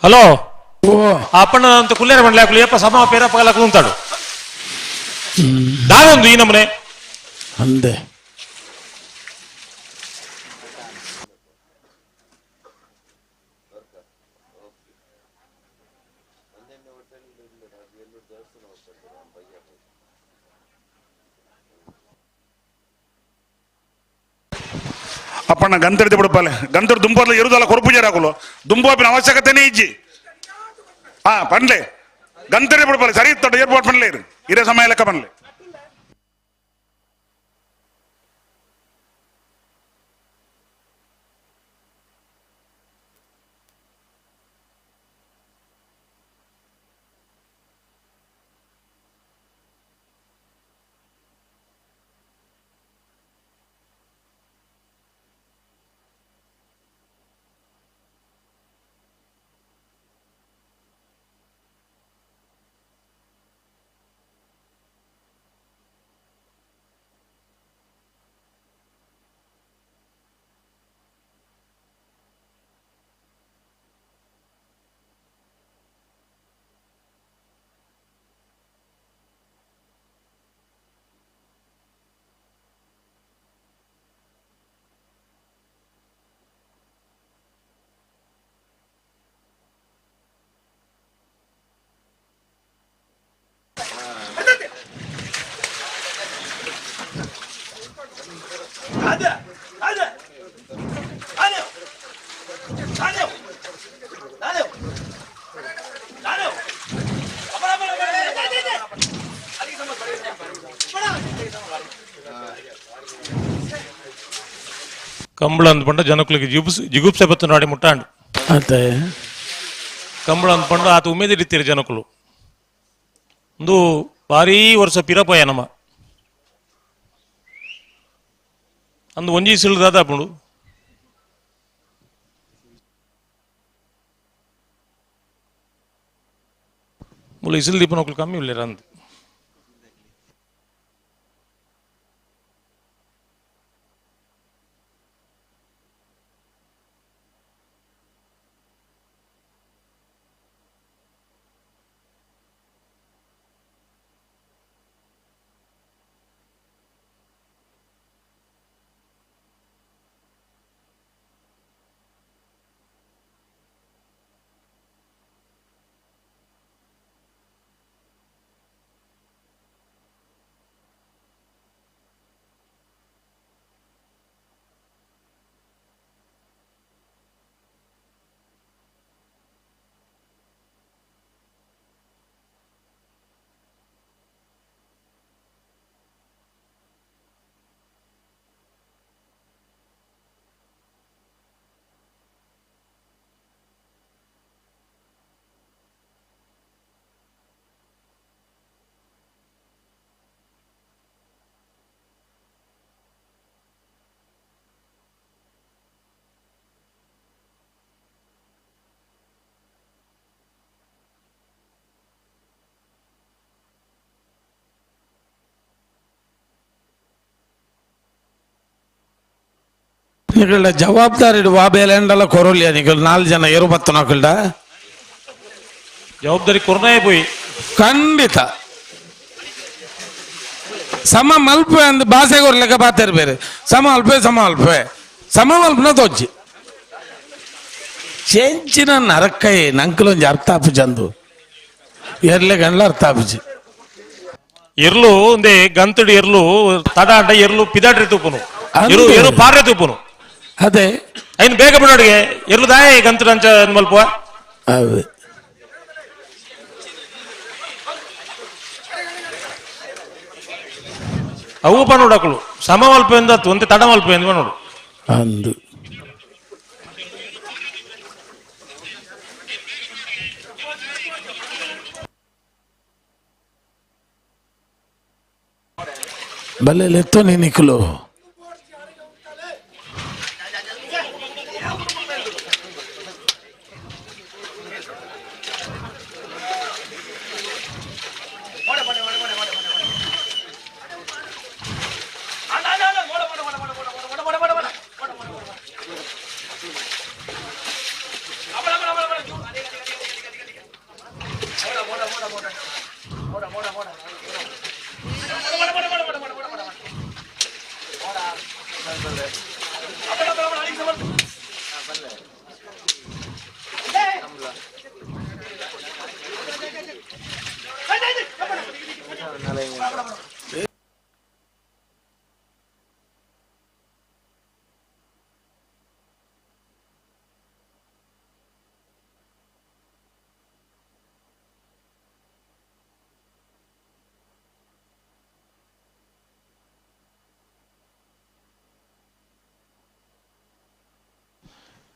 ಹಲೋ ಅಪ್ಪಣ್ಣ ಅಂತ ಕುಲ್ಲೇರ ಮಂಡ್ಲೆ ಹಾಕಲು ಏಪ ಸಮ ಪೇರ ಪಗಲ ಕುಂತಾಡು ದಾದೊಂದು ಈ ನಮನೆ ಅಂದೆ ಅಪ್ಪಣ್ಣ ಗಂತರ್ದಿ ಬಿಡಪ್ಪಲೆ ಗಂತರ್ ದುಂಪರ್ಲ ಇರುದಲ್ಲ ಕೊರಪೂಜಾರ ಹಾಕಲು ದುಂಪು ಅವಶ್ಯಕತೆನೇ ಇಜ್ಜಿ. ಹಾ ಪನ್ಲೆ ಗಂತರಿ ಬಿಡಪಲೆ ಸರಿ ಇತ್ತು ಏರ್ಪೋರ್ಟ್ ಪನ್ಲೆ ಇರೇ ಸಮಯ ಲೆಕ್ಕ ಪನ್ಲೆ. ಕಂಬಳ ಅಂದ್ಪಂಡ ಜನಕುಲಿಗೆ ಜಿಗುಪ್ಸೆ ಬತ್ತು ನಾಡಿ ಮುಟ್ಟಾಂಡು. ಅದೇ ಕಂಬಳ ಅಂದ್ಪಂಡು ಆತ ಉಮೇದಿಡಿತ್ತೀರಿ ಜನಕುಲು. ಒಂದು ಭಾರೀ ವರ್ಷ ಪಿರಪೋಯ ನಮ್ಮ ಅಂದು ಒಂಜಿ ಸಿಲ್ದಾದ ದಾದಾಪುಂಡು. ಮೂಲ ಇಸಿಲ್ ದೀಪನೊಕ್ಲು ಕಮ್ಮಿ ಉಲ್ಲೇರ ಅಂದು. ನಿಕಲ್ಡ ಜವಾಬ್ದಾರಿ ವಾ ಬೇಲೆ ಕೊರೋಲಿಯ ನಿಕಲ್ 4 ಜನ ಎರು ಬತ್ತು ನಕಲ್ಡ ಜವಾಬ್ದಾರಿ ಕೊರ್ನೇ ಪೋಯಿ ಖಂಡಿತ ಸಮ ಮಲ್ಪೆ ಅಂದ್ ಭಾಷೆ ಕೊರ್ಲೆಕ್ಕ ಬಾತೇರ್ ಬೇರೆ ಸಮ ಅಲ್ಪೆ ಸಮ ಅಲ್ಪೆ ಸಮ ಮಲ್ಪನ ತೋಜಿ ಚೆಂಚಿನ ನರಕೈ ನಂಕಲೊಂಜಿ ಅರ್ಥ ಆಪುಜಂದು ಎರ್ಲೆ ಗಂಡ್ಲ ಅರ್ಥ ಆಪುಜಿ ಎರ್ಲು ಒಂದೇ ಗಂತಡಿ ಎರ್ಲು ತಡ ಅಂಡ ಎರ್ಲು ಪಿದಾಡ್ರಿ ತೂಪುನು ಎರು ಎರು ಪಾರ್ರೆ ತೂಪುನು ಅದೇ ಐನ್ ಬೇಗ ಬಿಡೋಡಿಗೆ ಎರ್ಲು ದಾಯ ಗಂತಡು ಅಂಚ ಮಲ್ಪುವ ಅದೇ ಅವು ಪನೋಡಕಲು ಸಮ ಮಲ್ಪೆಂದ ಒಂತೆ ತಡ ಮಲ್ಪೆಂದು ಪನೋಡು ಅಂದು ಬಲ್ಲೆ ಲೆತ್ತೋ ನಿಕ್ಕಲು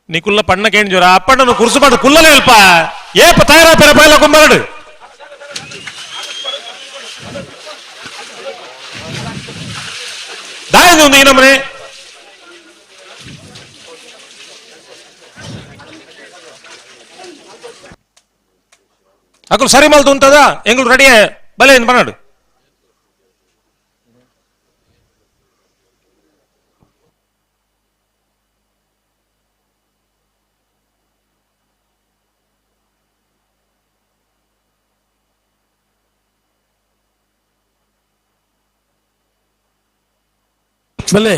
ನಿಕುಲ್ಲ ಪಣ್ಣ ಕೇಂಜೋರ ಅಪ್ಪಣ್ಣನು ಕುರ್ಸುಪಾಡು ಕುಲ್ಲಲೇ ಅಲ್ಪ ಏಪ ತಯಾರ ಪೆರ ಪೈಲ ಕುಂಬರಡು ದಾಯದು ಒಂದು ಈ ನಮ್ಮನೆ ಅಕುಲು ಸರಿ ಮಲ್ತು ಉಂಟದ ಎಂಗುಲು ರೆಡಿ ಬಲೆ ಬನ್ನಾಡು ಬಲೆ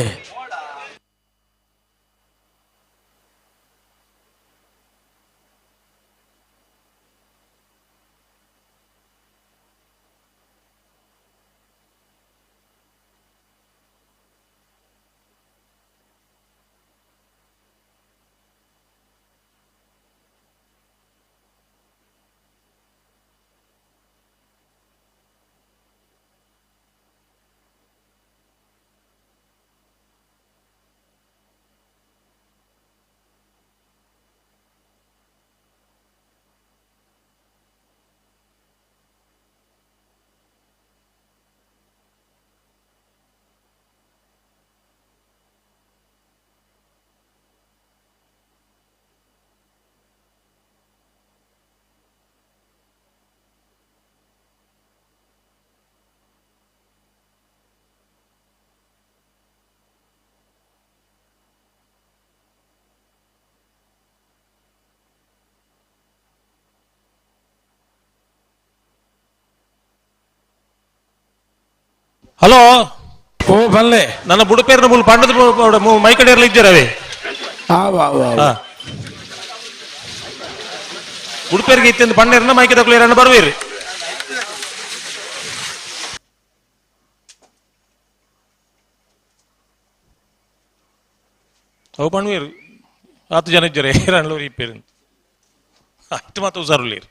ಹಲೋ ಓ ಬಲ್ಲೆ ನನ್ನ ಬುಡುಪೇರ್ನ ಮೂಲ ಪಂಡದ ಮೈಕಡೆಯರ್ಲ ಇದ್ದೀರವೇ ಉಡುಪೇರಿಗೆ ಇತ್ತಿಂದ ಪಣ್ಣೇರ್ನ ಮೈಕೆ ತಗೊಳ್ಳಿರನ್ನ ಬರುವಿರಿ. ಅವು ಪಣ್ವೀರು ಹತ್ತು ಜನ ಇದ್ದಾರೆ ಏರನ್ಲೂರು ಇಪ್ಪೇರು ಅಷ್ಟು ಮಾತ್ರ ಹುಷಾರುಳ್ಳೀರು.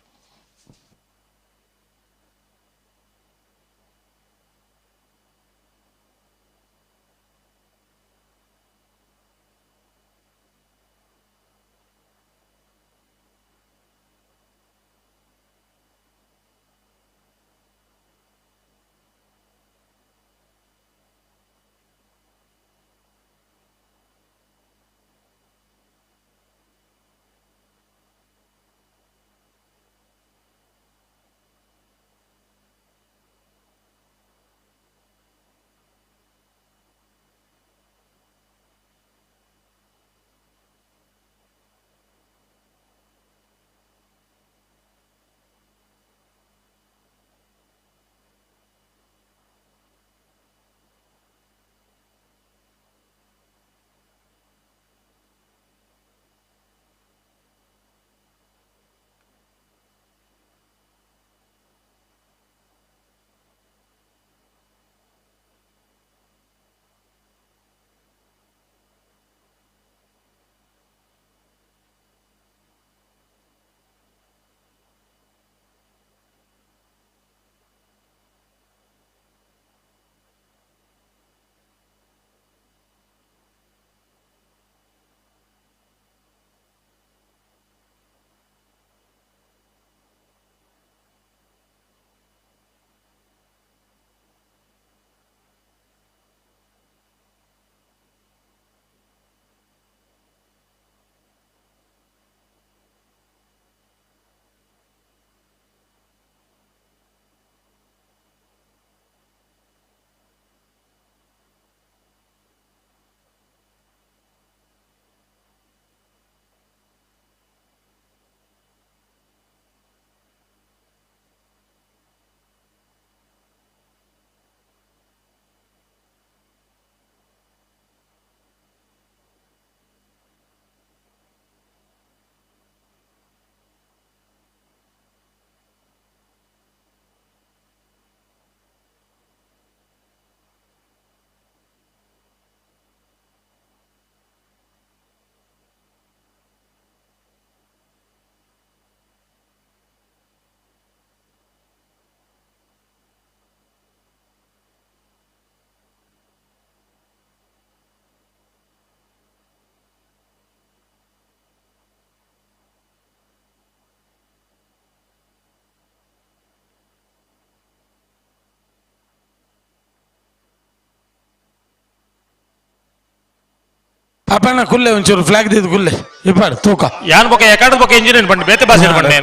ಅಪ್ಪಣ್ಣ ಕುಲ್ಲೆ ಒಂಚೂರು ಫ್ಲಾಗ್ ದಿದ್ದು ಕುಲ್ಲೆ ಇಪ್ಪಾಡು ತೂಕ ಯಾನ್ ಬೊಕ ಎಕಾಡದ ಬೊಕ ಇಂಜಿನಿಯರ್ ಬಂಡಿ ಬೇತೆ ಭಾಷೆ ಬಂಡೆ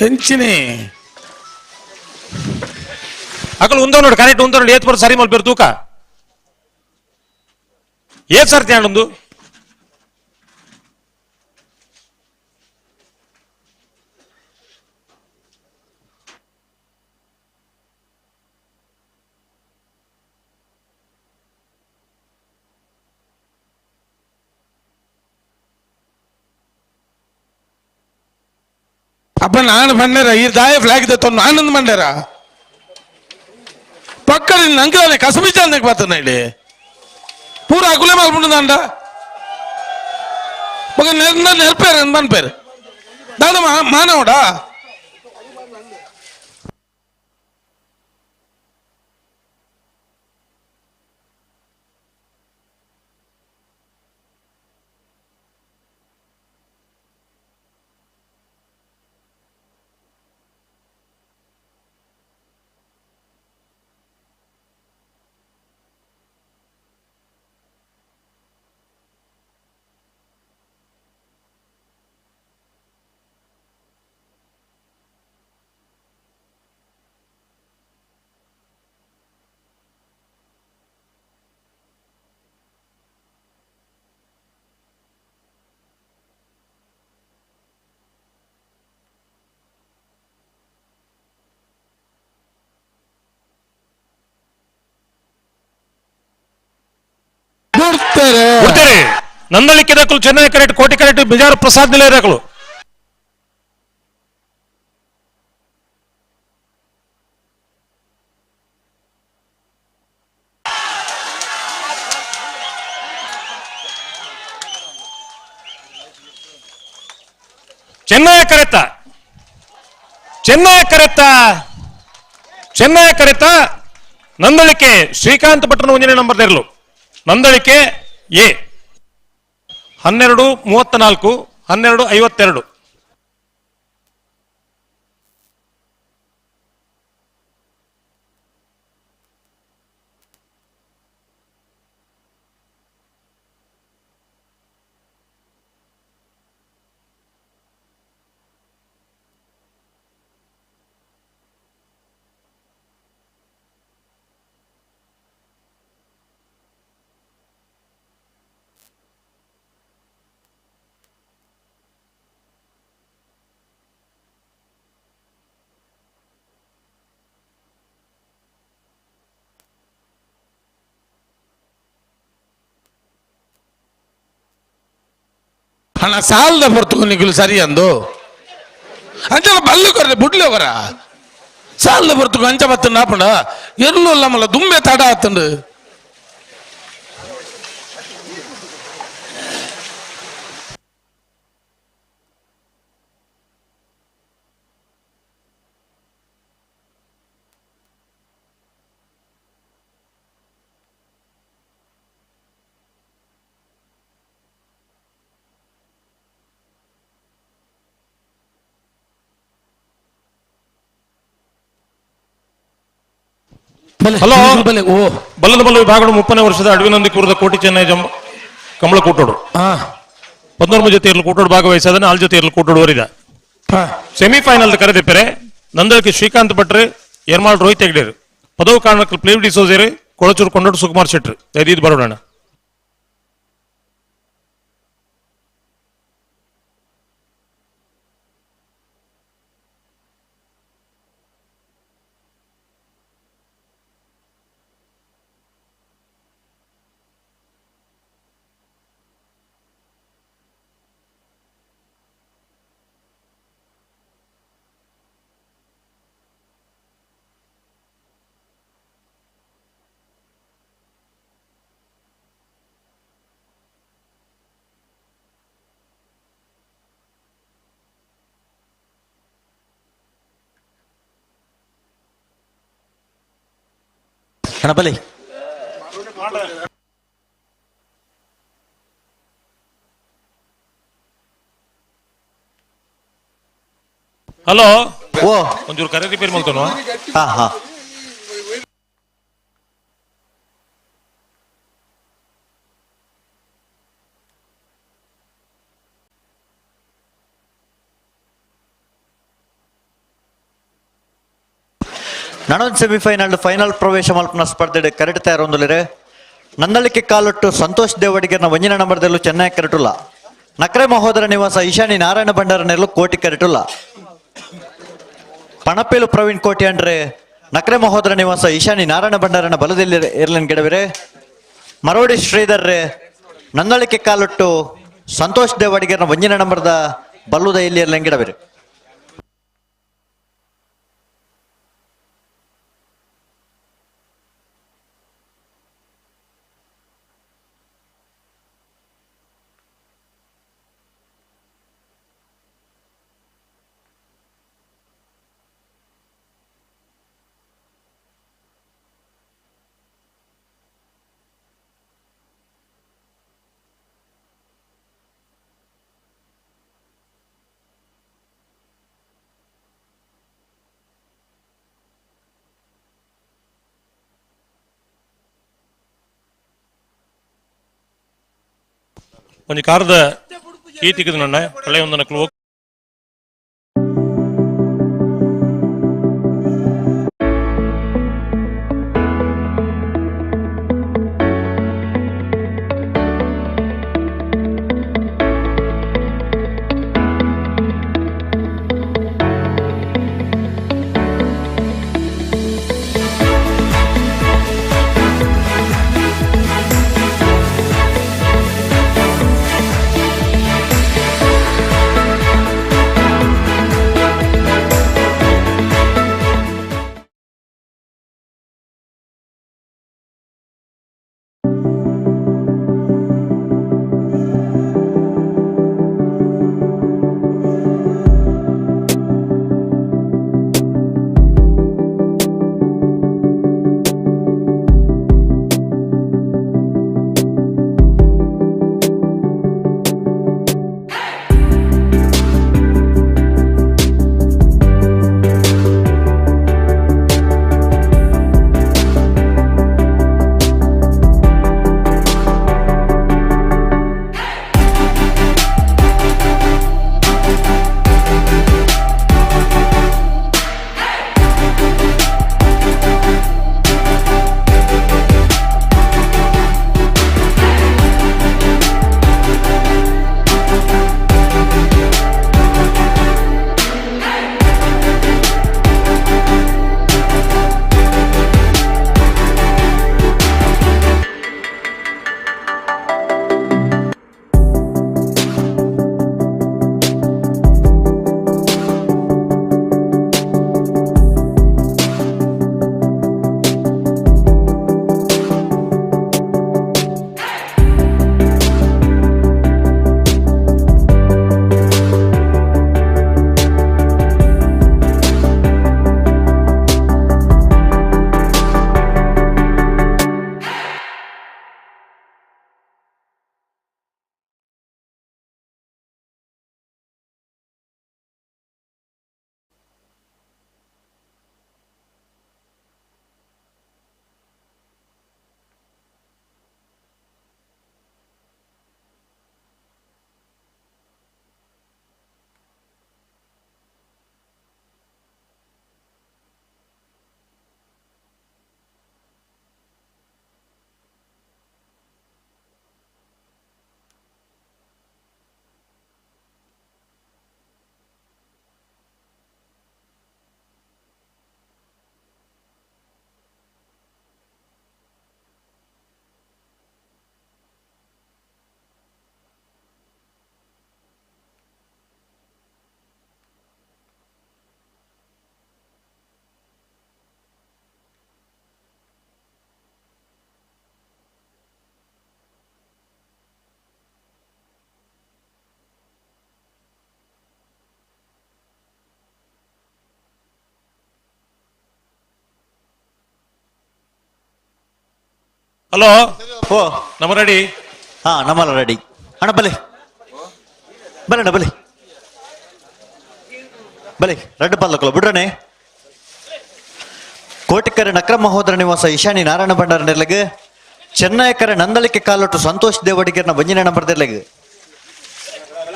ಎಂಚಿನಿ ಅಕಲ್ ಉಂದೋ ನೋಡಿ ಕರೆಕ್ಟ್ ಉಂದೋ ನೋಡಿ ಏತ್ ಬರ್ ಸರಿ ಮಲ್ಪೇರು ತೂಕ ಏತ್ ಸರ್ತಿ ಒಂದು ಅಪ್ಪ ನಾನು ಬಂಡೇರ ಈ ದಾಯ ಫ್ಲಾಗ್ ದತ್ತೊಂದು ಆನಂದ್ ಮಂಡೇರ ಪಕ್ಕ ನಂಗೆ ಕಸಬಿಚ ಅಂದಕ್ಕೆ ಬರ್ತಾನೆ ಇಲ್ಲಿ ಪೂರ ಅಗುಲೆ ಮಲ್ಪುಂಡು ಮಗ ನೆರ್ನ ನೆರ್ಪೇರು ಅಂದ್ ಬನ್ಪೇರು ದಾದ ಮಾನವಡಾ. ಬಿಡ್ತಾರೆ. ನಂದಳಿಕೆ ದಾಖಲು ಚೆನ್ನೈ ಕರೆಕ್ಟ್ ಕೋಟಿ ಕರೆಕ್ಟ್ ಬಿಜಾರು ಪ್ರಸಾದ್ ನಿಲಯ ದಾಖಲು. ಚೆನ್ನೈ ಕರೆತ ಚೆನ್ನೈ ಕರೆತ ಚೆನ್ನೈ ಕರೆತ ನಂದಳಿಕೆ ಶ್ರೀಕಾಂತ್ ಭಟ್ರನ ಒಂದನೇ ನಂಬರ್ ಇರಲು ನಂದಳಿಕೆ ಎ 12:34 12:52. ಅಣ್ಣ ಸಾಲದ ಹೊರತು ನಿಗುಲು ಸರಿ ಅಂದು ಅಂಚಲ ಬಲ್ಲು ಕೊರ್ರೆ ಬುಡ್ಲೆ ಅವರ ಸಾಲದ ಹೊರತು ಅಂಚ ಬತ್ತ ನಾಪಂಡ ಎಲ್ಲೂ ಮಲ್ಲ ದುಂಬೆ ತಡ ಆತಂಡು. ಹಲೋ ಓ ಬಲ್ಲದ ಬಲ್ಲ ವಿಭಾಗಗಳು 30ನೇ ವರ್ಷದ ಅಡವಿನಂದಿಪುರದ ಕೋಟಿ ಚೆನ್ನೈ ಜಮ್ ಕಮಲ ಕೂಟೋಡು 13 ಜೊತೆ ಇರಲು ಕೂಟೋಡು ಭಾಗವಹಿಸದ 4 ಜೊತೆ ಇರಲು ಕೂಟೋಡು ವರಿದ ಸೆಮಿಫೈನಲ್ ಕರೆದಿಪ್ಪರೆ ನಂದಳಿಕೆ ಶ್ರೀಕಾಂತ್ ಭಟ್ರು ಎರ್ಮಾಳ್ ರೋಹಿತ್ ಹೆಗ್ಡೇರು ಪದವು ಕಾರಣಕ್ಕೆ ಪ್ಲೇವ್ ಡಿಸೋಜೇರು ಕೊಳಚೂರು ಕೊಂಡೋಡು ಸುಕುಮಾರ್ ಶೆಟ್ರು ದಯದೀದ್ ಬರೋಣ. ಬಲಿ ಹಲೋ ಓ ಒಂಚೂರು ಕರೆ ರಿಪೇರಿ ಮಾಡ್ತಾನೋ. ಹಾ ಹಾ ನನೊಂದು ಸೆಮಿಫೈನಲ್ ಫೈನಲ್ ಪ್ರವೇಶ ಮಲ್ಪನ ಸ್ಪರ್ಧೆ ಕರೆಟ್ ತಯಾರೊಂದುಲೆರ್. ನಂದಳಿಕೆ ಕಾಲೊಟ್ಟು ಸಂತೋಷ್ ದೇವಡಿಗರ್ನ ಒಂಜಿನ ನಂಬರ್ದಲ್ಲೂ ಚೆನ್ನೈ ಕರೆಟುಲ್ಲ. ನಕ್ರೆ ಮಹೋದರ ನಿವಾಸ ಈಶಾನಿ ನಾರಾಯಣ ಭಂಡಾರನೆಲ್ಲೂ ಕೋಟಿ ಕರೆಟುಲ್ಲ. ಪಣಪೇಲು ಪ್ರವೀಣ್ ಕೋಟಿ ಅಂದ್ರೆ ನಕ್ರೆ ಮಹೋದರ ನಿವಾಸ ಈಶಾನಿ ನಾರಾಯಣ ಭಂಡಾರನ ಬಲದಲ್ಲಿ ಇರ್ಲನ್ ಗೆಡವಿರೆ. ಮರೋಡಿ ಶ್ರೀಧರ್ ನಂದಳಿಕೆ ಕಾಲೊಟ್ಟು ಸಂತೋಷ್ ದೇವಡಿಗರ್ನ ಒಂಜಿನ ನಂಬರ್ದ ಬಲ್ಲುದ ಇಲ್ಲಿ ಇರ್ಲನ್ ಗೆಡವಿರೆ. ಒಂಜಿ ಕಾರದ ಕೀತಿಗದ ನನ್ನ ಕಳೆಯೊಂದನ ಕ್ಲೋ ಹಲೋ ಓ ನಮ್ಮ ರೆಡಿ. ಹಾ ನಮ್ಮಲ್ಲ ರೆಡಿ ಅಣ್ಣ. ಬಲೆ ಬಲೆ ಬಲೆ ಬಲೆ ರೆಡ್ ಪಲ್ಲಕ್ಕಲ್ಲ ಬಿಡ್ರನೆ. ಕೋಟಿಕರೆ ನಕ್ರ ಮಹೋದರ ನಿವಾಸ ಈಶಾನಿ ನಾರಾಯಣ ಭಂಡಾರ ನೆರ್ಲೆಗ್. ಚೆನ್ನೈಕರೆ ನಂದಳಿಕೆ ಕಾಲೊಟ್ಟು ಸಂತೋಷ್ ದೇವಡಿಗರ್ನ ಬಂಜಿನ ನಂಬರ್ದೆರ್ಲೆಗ್.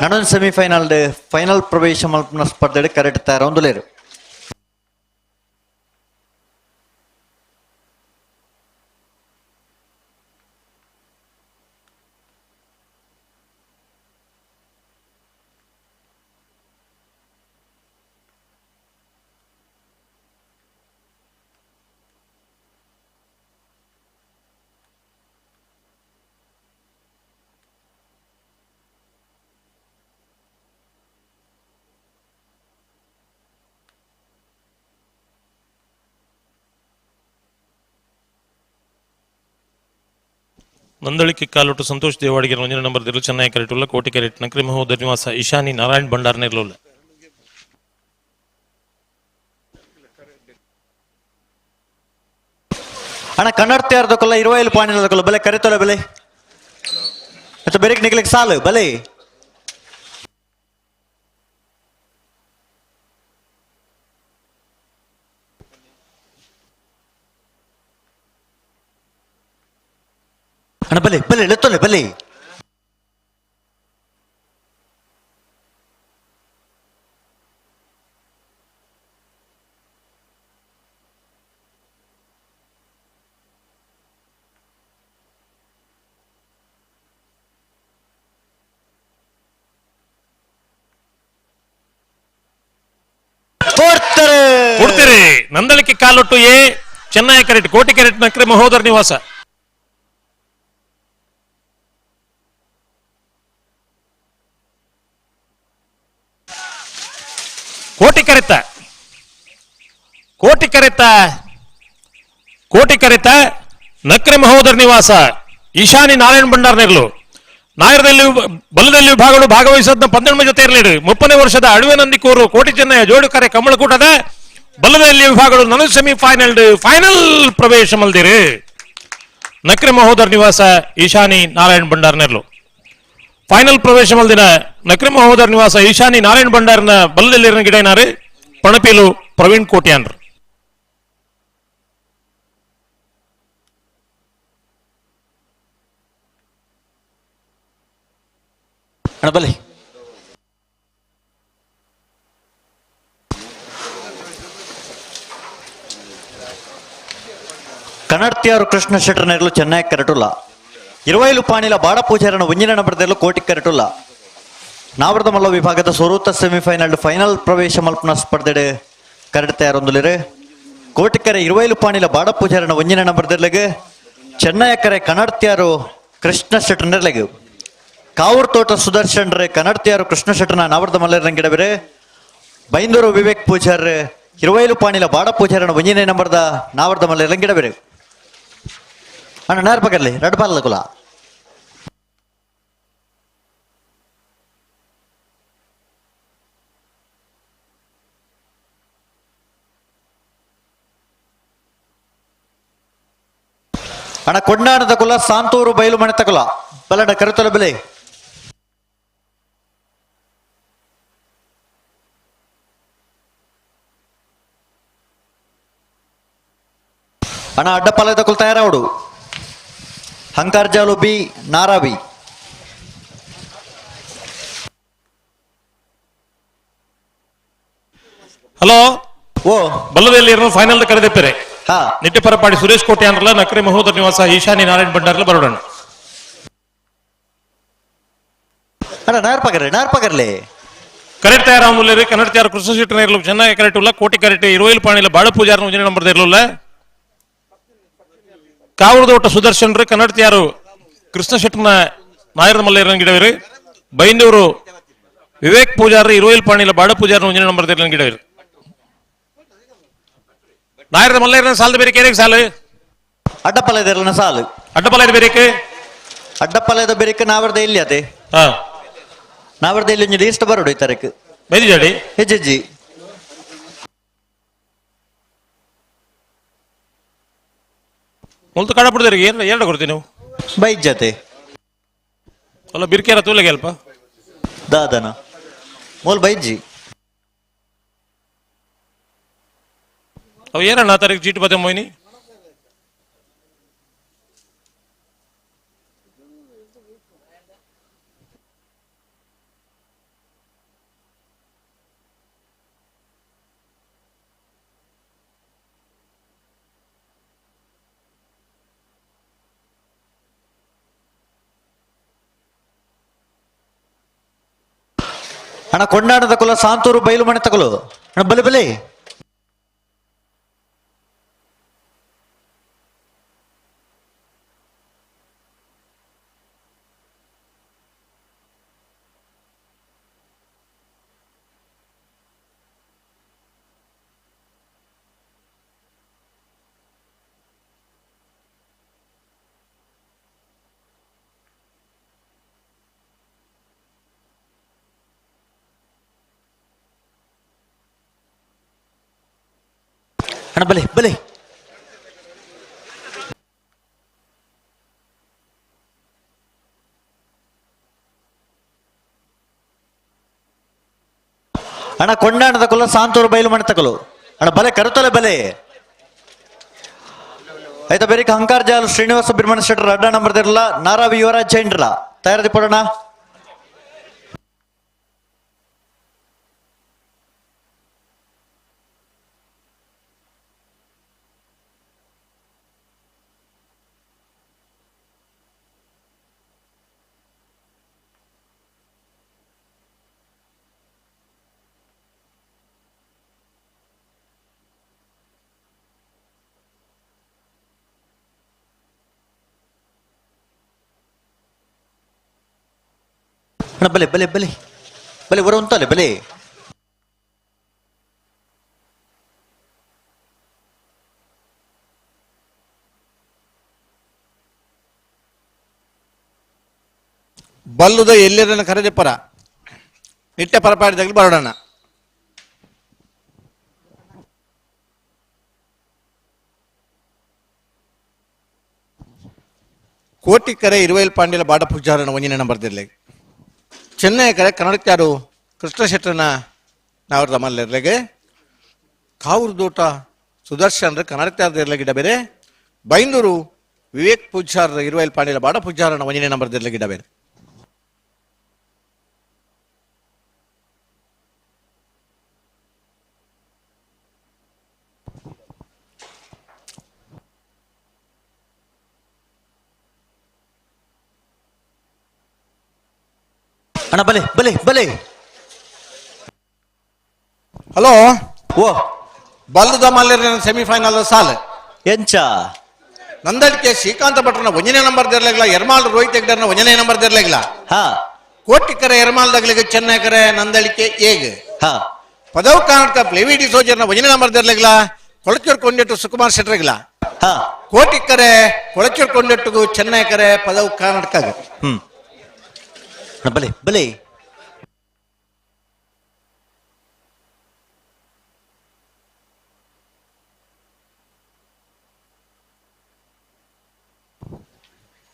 ನನೊಂದು ಸೆಮಿಫೈನಲ್ ಫೈನಲ್ ಪ್ರವೇಶ ಮಲ್ಪನ ಸ್ಪರ್ಧೆ ಕರೆಕ್ಟ್ ತಯಾರೊಂದುಲೇರು. ನಂದಳಿಕೆ ಕಾಲೊಟ್ಟು ಸಂತೋಷ್ ದೇವಾಡಿಗೆ ಒಂಜನೇ ನಂಬರ್ ದಿರಲು ಚೆನ್ನೈ ಕರೆಟುಲ್ಲ ಕೋಟಿ ಕರೆಟ್ ನಕ್ರಿ ಮಹೋದರ ನಿವಾಸ ಈಶಾನಿ ನಾರಾಯಣ್ ಭಂಡಾರ್ ನೆರ್ಲುಲ್ಲ. ಅಣ್ಣ ಕನ್ನಡ ತಯಾರದಕ್ಕೊಲ್ಲ ಇರುವೈಲು ಪಾಣಿಲದಕ್ಕೊಲ್ಲ ಬಲೆ ಕರಿತೊಲೆ ಬಲೆ ಮತ್ತೆ ಬೆರಕ್ ನಿಗ್ಲಿಕ್ಕೆ ಸಾಲು ಬಲೆ. ಅಣ್ಣ ಬಲೆ ಬಲೆ ಲೆತ್ತೊಲೆ ಬಲೆ. ಕೊಡ್ತೀರಿ. ನಂದಳಿಕೆ ಕಾಲೊಟ್ಟು ಎ ಚೆನ್ನೈ ಕರೆಟ್ ಕೋಟಿ ಕರೆಟ್ ನಕ್ರೆ ಮಹೋದರ ನಿವಾಸ. ಕೋಟಿ ಕರೆತ ಕೋಟಿ ಕರೆತ ಕೋಟಿ ಕರೆತ ನಕ್ರೆ ಮಹೋದರ ನಿವಾಸ ಈಶಾನಿ ನಾರಾಯಣ ಭಂಡಾರ್ ನೆರ್ಲು. ನಾಯರದಲ್ಲಿ ಬಲದಲ್ಲಿ ವಿಭಾಗಗಳು ಭಾಗವಹಿಸೋದನ್ನ 12 ಜೊತೆ ಇರಲಿ. 30ನೇ ವರ್ಷದ ಅಡುವೆ ನಂದಿಕೂರು ಕೋಟಿ ಚೆನ್ನಯ್ಯ ಜೋಡುಕರೆ ಕಮಲಕೂಟದ ಬಲದಲ್ಲಿ ವಿಭಾಗಗಳು ನನು ಸೆಮಿಫೈನಲ್ ಫೈನಲ್ ಪ್ರವೇಶ ಮಲ್ದಿರಿ. ನಕ್ರೆ ಮಹೋದರ ನಿವಾಸ ಈಶಾನಿ ನಾರಾಯಣ್ ಭಂಡಾರ್ ನೆರ್ಲು. ಫೈನಲ್ ಪ್ರವೇಶ ಮಲ್ದಿನ ನಕ್ರೆ ಮಹೋದರ ನಿವಾಸ ಈಶಾನಿ ನಾರಾಯಣ್ ಭಂಡಾರ್ನ ಬಲದಲ್ಲಿ ಗಿಡನಾರು ಪಣಪೀಲು ಪ್ರವೀಣ್ ಕೋಟ್ಯಾನ್ರು. ಅಣ್ಣ ಬಲಿ. ಕನ್ನಡತಿಯಾರು ಕೃಷ್ಣ ಶೆಟ್ಟರ್ ನೆರಳು ಚೆನ್ನೈ ಕರೆಟುಲ್ಲ. ಇರುವೈಲು ಪಾಣಿಲ ಬಾಡ ಪೂಜಾರನ ಒಂಜಿನ ನಂಬರ್ದಲ್ಲೂ ಕೋಟಿ ಕರೆಟುಲ್ಲ. ನಾವರದ ಮಲ್ಲ ವಿಭಾಗದ ಸ್ವರೂತ ಸೆಮಿಫೈನಲ್ ಫೈನಲ್ ಪ್ರವೇಶ ಮಲ್ಪನ ಸ್ಪರ್ಧೆಡೆ ಕರಡ್ ತಯಾರೊಂದುಲಿರೆ. ಕೋಟಿಕರೆ ಇರುವೈಲು ಪಾಣಿಲ ಬಾಡ ಪೂಜಾರನ ಒಂಜಿನ ನಂಬರ್ದೆರ್ಲೆಗ್ ಚೆನ್ನೈ ಕರೆ ಕನ್ನಡತಿಯಾರು ಕೃಷ್ಣ ಶೆಟ್ಟರ್ ನೆರಳಿಗೆ. ಕಾವೂರ್ ತೋಟ ಸುದರ್ಶನ್ ರೇ ಕನ್ನಡತಿಯಾರು ಕೃಷ್ಣ ಶೆಟ್ಟರ್ನ ನಾವರದ ಮಲ್ಲರಂಗಿಡಬಿರೆ. ಬೈಂದೂರು ವಿವೇಕ್ ಪೂಜಾರ್ ಇರುವೈಲು ಪಾಣಿಲ ಬಾಡ ಪೂಜಾರನ ಒಂಜಿನೇ ನಂಬರ್ದ ನಾವರದ ಮಲ್ಲರಂಗಿಡಬಿರೆ. ಅಣ್ಣ ನೇರ ಪಕ್ಕದಲ್ಲಿ ರಡ್ ಪಾಲ ಕುಲ. ಅಣ್ಣ ಕೊಂಡಾಣದ ಕುಲ ಸಾಂತೂರು ಬಯಲು ಮನೆತ ಕುಲ ಬಲಡ ಕರುತಲ ಬೆಲೆ. ಅಣ್ಣ ಅಡ್ಡಪಾಲದ ಕುಲ ತಯಾರಾವಡು. ಹಂಕಾರ್ಜಾಲು ಬಿ ನಾರಾವಿ. ಹಲೋ ಓ ಬಲ್ಲದಲ್ಲಿ ಫೈನಲ್ ಕರೆದಿಪ್ಪರೆ. ಹಾ ನಿಟ್ಟೆಪರಪಾಡಿ ಸುರೇಶ್ ಕೋಟೆ ಅಂದ್ರಲ್ಲ ನಕ್ರೆ ಮಹೋದರ ನಿವಾಸ ಈಶಾನಿ ನಾರಾಯಣ್ ಭಂಡಾರ್ಲ ಬರೋಣ. ಅಣ್ಣ ನಾರ್ ಪಗರ್ಲೆ ನಾರ್ ಪಗರ್ಲೆ. ಕರೆಕ್ಟ್ ತಯಾರಾಮುಲ್ಲೇರಿ ಕನ್ನಡ ತಯಾರು ಕೃಷ್ಣ ಶೆಟ್ಟರ್ ಇರಲು ಚೆನ್ನೈ ಕರೆಕ್ಟ್ ಉಲ್ಲ ಕೋಟಿ ಕರೆಕ್ಟ್ ಇರುವೈಲು ಪಾಣಿಲ ಬಾಳ ಪೂಜಾರನ ಒಂಜನೇ ನಂಬರ್ ಇರಲಿಲ್ಲ. ಕಾವೂರ್ದೋಟ ಸುದರ್ಶನ್ ರೀ ಕನ್ನಡ ತಯಾರು ಕೃಷ್ಣ ಶೆಟ್ಟರ್ನ ನಾಯರ ಮಲ್ಲೇರನ್ ಗಿಡವಿರಿ. ಬೈಂದೂರು ವಿವೇಕ್ ಪೂಜಾರಿ ಇರುವೈಲು ಪಾಣಿಲ ಬಾಳ ಪೂಜಾರನ ಒಂಜನೇ ನಂಬರ್ ಗಿಡವಿರಿ. ನಾಯರದ ಮಲ್ಲೇರನ ಸಾಲದ ಬೇರೆ ಕೇರಿಗೆ ಸಾಲು. ಅಡ್ಡಪಲದ ಸಾಲು. ಅಡ್ಡಪಲದ ಬೇರೆಕೆ ಅಡ್ಡಪಲದ ಬೇರೆಕೆ ನಾವರದ ಎಲ್ಲಿ ಅದೇ. ಹಾ ನಾವರದ ಎಲ್ಲಿ ಒಂಜಿ ಲೀಸ್ಟ್ ಬರೋಡು ಈ ತಾರೀಕು. ಬೈದಿಜಾಡಿ ಹೆಜ್ಜೆಜ್ಜಿ. ಮುಲ್ತು ಕಾಡಪಡ್ದೇರಿ ಏನು ಎರಡು ಕೊಡ್ತೀನಿ ನೀವು ಬೈಜತೆ ಅಲ್ಲ ಬಿರ್ಕೇರ ತೂಲೆಗೆ ಅಲ್ಪ ದಾದನ ಮೂಲ್ ಬೈಜ್ಜಿ. ಅವು ಏನಣ್ಣ ತಾರೀಕು ಚೀಟ್ ಬತ್ತೆ ಮೊಯ್ನಿ. ಅಣ್ಣ ಕೊಂಡಾಣದ ಕುಲ ಸಾಂತೂರು ಬಯಲು ಮನೆ ತಗೊಲು ಅಣ್ಣ ಬಲೆ ಬಲೆ. ಅಣ್ಣ ಬಲೆ ಬಲೆ. ಅಣ್ಣ ಕೊಂಡಾಣದ ಕುಲ ಸಾಂತೂರು ಬಯಲು ಮಣತಕಲು ಅಣ್ಣ ಬಲೆ ಕರುತಲೆ ಬಲೆ. ಆಯ್ತಾ ಬೇರೆ ಹಂಕಾರ್ ಜಾಲ್ ಶ್ರೀನಿವಾಸ ಬಿರ್ಮಣ ಶೆಟ್ಟರ್ ಅಡ್ಡ ನಂಬರ್ ಇರಲ್ಲ ನಾರಾವಿ ಯುವರಾಜ್ ಜೈನ್ರಲ್ಲ ತಯಾರಿ ಪಡೋಣ. ಅಣ್ಣ ಬಲೆ ಬಲೆ ಬಲೆ ಬಲೆ ಬರೋ ಅಂತಲ್ಲ ಬಲೆ. ಬಲ್ಲುದ ಎಲ್ಲರನ್ನ ಕರೆದೆ ಪರ ನಿಟ್ಟೆ ಪರಪಾಡಿದಾಗಲಿ ಬರೋಣ. ಕೋಟಿಕರೆ ಇರುವೈಲ್ ಪಾಂಡ್ಯಲ ಬಾಡ ಪೂಜಾರನ ಒಂಜಿನ ಬರ್ದಿರ್ಲಿ. ಚೆನ್ನೈ ಕರೆ ಕನ್ನಡಕ್ಕಾರು ಕೃಷ್ಣ ಶೆಟ್ಟರನ ನಾವ್ರದ ಮಲ್ಲಿರ್ಲೆಗೆ ಕಾವೂರು ದೋಟ ಸುದರ್ಶನ್ ಕನ್ನಡಕ್ಕಾರ್ದ ಗಿಡ ಬೇರೆ. ಬೈಂದೂರು ವಿವೇಕ್ ಪೂಜಾರ್ ಇರುವೈಲ್ ಪಾಂಡ್ಯಲ ಬಾಡ ಪೂಜಾರನ ಒಂಜಿನ ನಂಬರ್ದಿರ್ಲೆ ಗಿಡ ಬೇರೆ. ಅಣ್ಣ ಬಲೆ ಬಲೆ ಬಲೆ. ಹಲೋ ಓ ಬಲ್ಲದ ಮಲ್ಯರ ಸೆಮಿಫೈನಲ್ ಸಾಲ ಎಂಚ ನಂದಳಿಕೆ ಶ್ರೀಕಾಂತ ಭಟ್ರನ ಒಂದನೇ ನಂಬರ್ ದಿರ್ಲಿಲ್ಲ, ಎರ್ಮಾಲ್ ರೋಹಿತ್ ಹೆಗ್ಡರ್ನ ಒಂದನೇ ನಂಬರ್ ದಿರ್ಲಿಲ್ಲ. ಹಾ ಕೋಟಿಕರೆ ಎರ್ಮಾಲ್ ದಗ್ಲಿಗೆ ಚೆನ್ನೈ ಕರೆ ನಂದಳಿಕೆ ಏಗ್ ಹಾ ಪದವ್ ಕರ್ನಾಟಕ ಪ್ಲೇವಿ ಡಿ ಸೋಜರ್ನ ಒಂದನೇ ನಂಬರ್ ದಿರ್ಲಿಲ್ಲ, ಕೊಳಚೂರ್ ಕೊಂಡೆಟ್ಟು ಸುಕುಮಾರ್ ಶೆಟ್ಟರ್ಗಿಲ್ಲ. ಹಾ ಕೋಟಿಕರೆ ಕೊಳಚೂರ್ ಕೊಂಡೆಟ್ಟಿಗೂ ಚೆನ್ನೈ ಕರೆ ಪದವ್ ಕರ್ನಾಟಕ. ಬಲೆ ಬಲೆ.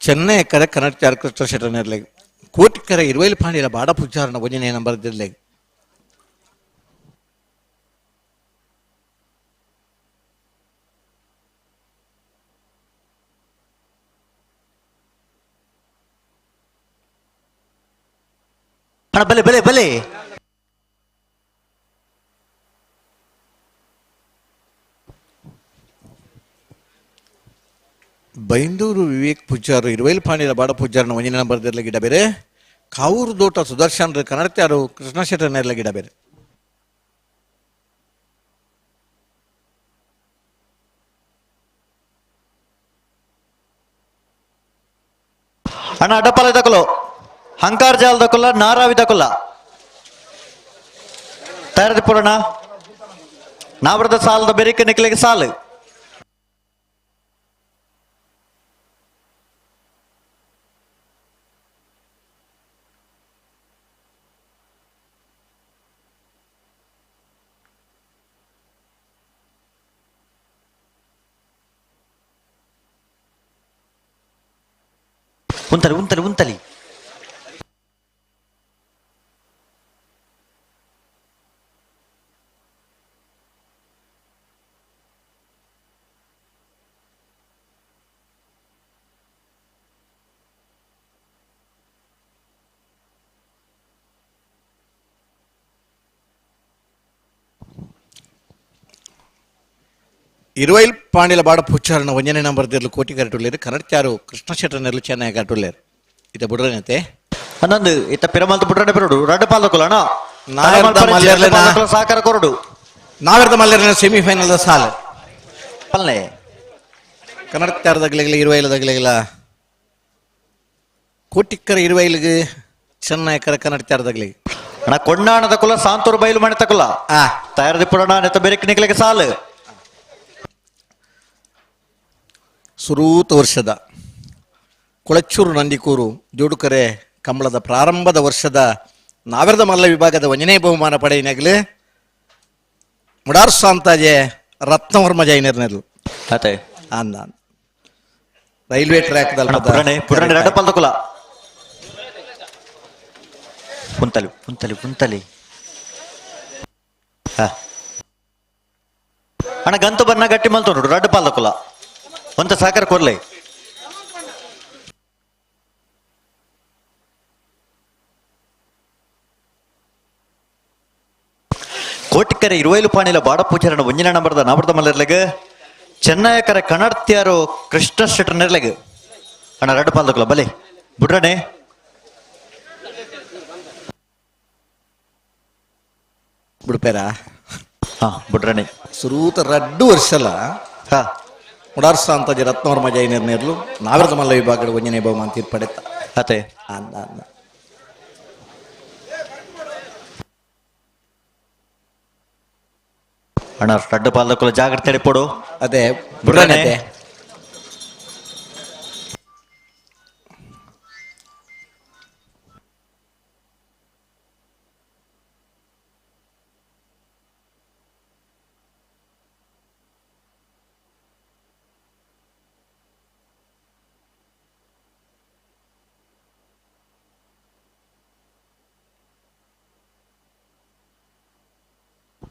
ಚೆನ್ನೈ ಕರೆ ಕನ್ನಡ ಕೃಷ್ಣ ಶೆಟ್ಟರ್ನಿರ್ಲಿ, ಕೋಟಿಕರೆ ಇರುವೈಲ್ ಪಾಂಡಿಲ ಬಾಡ ಪೂಜಾರನ ಒಂದನೇ ನಂಬರ್ ದಿರ್ಲಿ. ಅಣ್ಣ ಬಲೆ ಬಲೆ ಬಲೆ. ಬೈಂದೂರು ವಿವೇಕ್ ಪೂಜಾರು ಇರುವೈಲ್ ಪಾಂಡಿಲ ಬಾಡ ಪೂಜಾರನ ಒಂದನೇ ನಂಬರ್ ದಿರ್ಲಿ ಗಿಡ ಬೇರೆ. ಕಾವೂರು ದೋಟ ಸುದರ್ಶನ್ ಕನ್ನಡತ್ಯಾರು ಕೃಷ್ಣ ಶೆಟ್ಟರ್ನ ಗಿಡ ಬೇರೆ. ಅಣ್ಣ ಅಡ್ಡಪಾಲ ದಕಲು ಹಂಕಾರ್ ಜಾಲ್ ದಕುಲ್ಲ ನಾರಾವಿ ದಕುಲ್ಲ ತಯಾರಿ ಪೂರಣ ನಾವ್ರದ ಸಾಲದ ಬೆರಿಕೆ ನಿಕ್ಲಿಗೆ ಸಾಲು. ಉಂತಲಿ ಉಂತಲಿ ಉಂತಲಿ. ಇರುವೈಲ್ ಪಾಂಡಿಲ ಬಾಡ ಪುಚ್ಚಾರನ ಒಂಜನೇ ನಂಬರ್ ದಿರ್ಲು ಕೋಟಿ ಕರೆಟುಲ್ಲೇರು ಕನ್ನಡತ್ಯಾರು ಕೃಷ್ಣ ಶೆಟ್ಟರ್ನೆರ್ಲು ಚೆನ್ನೈ ಕರೆಟುಲ್ಲೇರು. ಇತ ಬುಡ್ರನತೆ ಅನ್ನೊಂದು ಇತ್ತ ಪಿರಮಲ್ತ ಬುಡ್ರನೆ ಬರೋಡು ರಡ್ಡ ಪಾಲಕುಲ ಅಣ್ಣ ಸಹಕಾರ ಕೊರಡು ನಾವೆರ್ದ ಮಲ್ಯರ್ನ ಸೆಮಿಫೈನಲ್ ಸಾಲ ಪಲ್ಲೆ ಕನ್ನಡತ್ಯಾರದಗ್ಲಿಗ್ಲ ಇರುವೈಲದಗ್ಲಿಗ್ಲ ಕೋಟಿಕ್ಕರ ಇರುವೈಲಿಗೆ ಚೆನ್ನೈ ಕರ ಕನ್ನಡತ್ಯಾರದಗ್ಲಿ ಅಣ್ಣ ಕೊಂಡಾಣದ ಕುಲ ಸಾಂತೂರು ಬಯಲು ಮಣಿತ ಕುಲ ತಯಾರದಿ ಪುಡಣ ನೆತ್ತ ಬೆರಿಕ್ ನಿಕ್ಲಿಗೆ ಸಾಲು. ಸುರೂತ ವರ್ಷದ ಕೊಳಚೂರು ನಂದಿಕೂರು ಜೋಡುಕರೆ ಕಂಬಳದ ಪ್ರಾರಂಭದ ವರ್ಷದ ನಾವೆರದ ಮಲ್ಲ ವಿಭಾಗದ ಒಂದನೇ ಬಹುಮಾನ ಪಡೆಯಿನಾಗಲೇ ಮುಡಾರ್ ಸಾಂತಾಜೆ ರತ್ನವರ್ಮ ಜೈನರ್ನೆರ್ಲು ಅತೆ ಅಂದ ರೈಲ್ವೆ ಟ್ರ್ಯಾಕ್ ಪುರಣೆ ಪುರಣೆ ರಡ್ಡ ಪಲ್ದಕುಲ ಉಂತಲಿ ಉಂತಲಿ ಉಂತಲಿ. ಹಾ ಅಣ್ಣ ಗಂತು ಬನ್ನ ಗಟ್ಟಿ ಮಲ್ತೊಂಡು ರಡ್ಡ ಪಾಲ್ದಕುಲ ಒಂತ ಸಾಕರ ಕೊರ್ಲೆ. ಕೋಟಿಕ್ಕರೆ ಇರುವೈಲು ಪಾಣಿಲ ಬಾಡಪೂಜಾರನ ಒಂಜಿನ ನಂಬರ್ದ ನಾಬರ್ದ ಮಲ್ಲರ್ಲೆಗ್ ಚೆನ್ನಯಕರ ಕಣರ್ತಿಯಾರು ಕೃಷ್ಣ ಶೆಟ್ಟರ್ ನೆರ್ಲೆಗ್ ಅಣ್ಣ ರಡ್ಡ ಪಾಲ್ದಕುಲ ಬಲೆ ಬುಡ್ರನೆ. ಬಿಡ್ಪೇರ ಹಾ ಬುಡ್ರನೆ ಸುರೂತ ರಡ್ಡು ವರ್ಷಲ ಹಾ ಮುಡಾರ್ಸ ಅಂತ ರತ್ನವರ್ಮ ಜೈನರ್ ನೇರ್ಲು ನಾವಿರದ ಮಲ್ಲ ವಿಭಾಗದ ಒಂಜನೇ ಬಹುಮಾನ ತೀರ್ಪಡೆತ್ತ ಅತೆ ಅಂದ ಅಂದ ಅಣ್ಣ ರಡ್ಡ ಪಾಲ್ದಕುಲ ಜಾಗ್ರತೆ ಪೊಡು ಅದೇ ಬುಡ್ರನೆ. ಅದೇ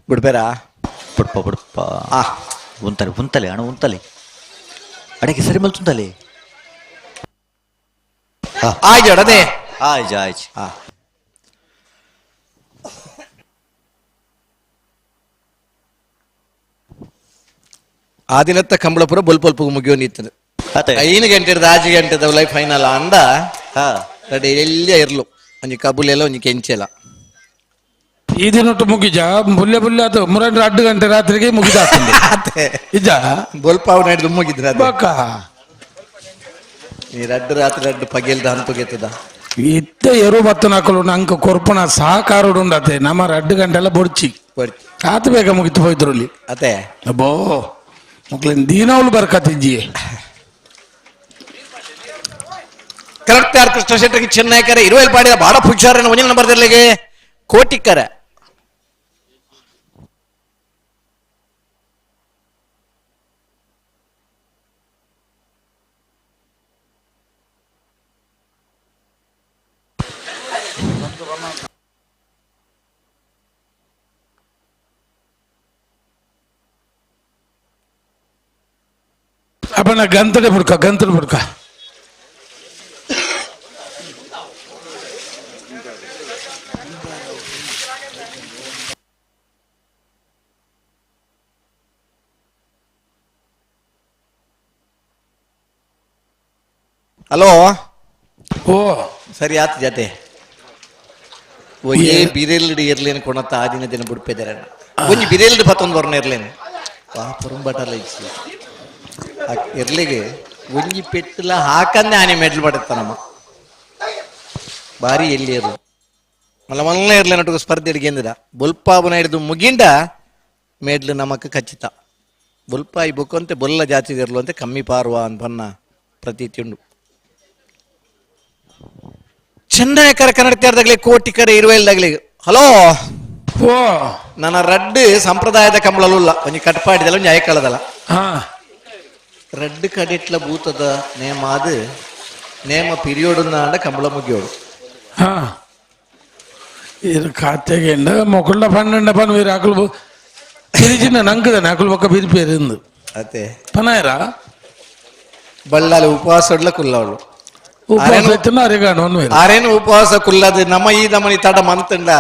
ಬಿಡ್ಬೇರಾ ಬುಡ್ಪ ಬುಡ್ಪ. ಉಂತಲೆ ಉಂತಲೆ ಅಣ್ಣ ಉಂತಲೆ ಅಡಗೆ ಸರಿ ಮಲ್ತುಂತಲೆ. ಆಯ್ತು ಅದೇ ಆಯ್ತು ಆಯ್ತು. ಆ ದಿನತ್ತ ಕಂಬಳಪುರ ಬೊಲ್ಪೊಲ್ಪು ಮುಗಿಯೋ ನಿತ್ತದು. 5 ಗಂಟೆ ಹಿಡ್ದು 5 ಗಂಟೆದ ಲೈಫ್ ಫೈನಲ್ ಅಂದ ರೆಡಿ ಎಲ್ಲ ಇರ್ಲು ಒಂಜಿ ಕಬುಲೆಲ್ಲ ಒಂಜಿ ಕೆಂಚೆಲ್ಲ. ಈ ದಿನಟ್ಟು ಮುಗಿಜ ಬುಲ್ಲೆ ಬುಲ್ಲೆ ಅದು ಮುರಂಡ್ರ 2 ಗಂಟೆ ರಾತ್ರಿಗೆ ಮುಗಿದಾಗ್ತದೆ. ಇಜ್ಜ ಬೊಲ್ಪಾವ್ ನಡೆದು ಮುಗಿದ್ರ ಬಕ್ಕ ನೀ ರಡ್ಡು ರಾತ್ರಿ ರಡ್ಡು ಪಗೆಲ್ದ ಅಂತುಗೆತ್ತದ ಇತ್ತ ಎರು ಬತ್ತು ನಾಕಲು ನಂಕ ಕೊರ್ಪಣ ಸಹಕಾರುಡು ಉಂಡತೆ ನಮ್ಮ 2 ಗಂಟೆ ಎಲ್ಲ ಬೊಡ್ಚಿ ಆತ ಬೇಗ ಮುಗಿತು ಹೋಯ್ದ್ರಲ್ಲಿ ಅದೇ ಅಬ್ಬೋ ಮಕ್ಳಿನ ದೀನವಳು ಬರ್ಕತ್ತಿಜ್ಜಿ. ಕರೆಕ್ಟ್ ಯಾರು ಕೃಷ್ಣ ಶೆಟ್ಟರಿಗೆ ಚೆನ್ನೈಕರೆ ಇರುವೆಲ್ ಪಾಡಿದ ಬಾಡ ಪೂಜಾರನ ಒಂಜಿನ ನಂಬರ್ ಇರ್ಲಿಗೆ ಕೋಟಿಕ್ಕರೆ. ಅಪ್ಪಣ್ಣ ಗಂತಡೆ ಬಿಡ್ಕ ಗಂತಡೆ ಬಿಡ್ಕ. ಹಲೋ ಓ ಸರಿ ಆತು ಜತೆ ಒಂಜೇ ಬಿರೆಲ್ಡ್ ಇರ್ಲೇನು ಕೊಣತ್ತ ಆ ದಿನ ದಿನ ಬಿಡ್ಪೆದಾರೆ ಒಂಜಿ ಬಿರೆಲ್ಡ್ ಪತ್ತೊಂದು ವರ್ಣ ಇರ್ಲೇನು ವಾ ಪುರಂಬಟಲ್ಲ ಇಚ್ಚಿ ಇರ್ಲಿಗೆ ಒಂಜಿ ಪೆಟ್ಟಲ ಹಾಕಂದೆ ಆನೆ ಮೆಡ್ಲ್ ಪಡುತ್ತ ನಮ್ಮ ಬಾರಿ ಎಲ್ಲಿ ಇರ್ಲು ಮಲ್ಲ ಮಲ್ಲ ಇರ್ಲೆ ನಟು ಸ್ಪರ್ಧೆ ಹಿಡ್ಗೆಂದಿದ ಬೊಲ್ಪಾಬುನ ಹಿಡಿದು ಮುಗಿಂಡ ಮೇಡ್ಲು ನಮಕ್ ಖಚಿತ ಬೊಲ್ಪಾಯಿ ಬೊಕ್ಕಂತೆ ಬೊಲ್ಲ ಜಾತಿ ಇರ್ಲು ಅಂತೆ ಕಮ್ಮಿ ಪಾರುವ ಅನ್ಪನ್ನ ಪ್ರತೀತಿ ಉಂಡು. ಚೆನ್ನೈಕರ ಕನ್ನಡ ಕೋಟಿಕರ ಇರುವೆಲ್ದಾಗ್ಲಿ. ಹಲೋ ಓ ನನ್ನ ರಡ್ಡು ಸಂಪ್ರದಾಯದ ಕಂಬಳಲುಲ್ಲ ಒಂಜಿ ಕಟ್ಪಾಡಿದಲ್ಲ ಒಂಜಿ ಐಕಳದಲ್ಲ ರಡ್ಡು ಕಡಿಟ್ಲ ಭೂತದ ನೇಮ ಅದು ನೇಮ ಪಿರಿಯೋಡು ಕಂಬಳ ಮುಗಿಯೋಡು. ಇದು ಖಾತೆಗೆ ಮೊಕುಳ್ಳ ಪನ್ನಂಡ ಪನ್ ಅಕುಲು ತಿರಿಜಿನ ನಂಕದ ಅಕುಲು ಪಕ್ಕ ಬಿರಿಪೇರಿಂದು ಅದೇ ಪನಾಯರ ಬಳ್ಳಾಲಿ ಉಪವಾಸ ಕುಲ್ಲವಳು ಉಪವಾಸ ಆರೇನು ಉಪವಾಸ ಕುಲ್ಲದು ನಮ್ಮ ಈ ನಮ್ಮನಿ ತಡ ಮಂತಂಡ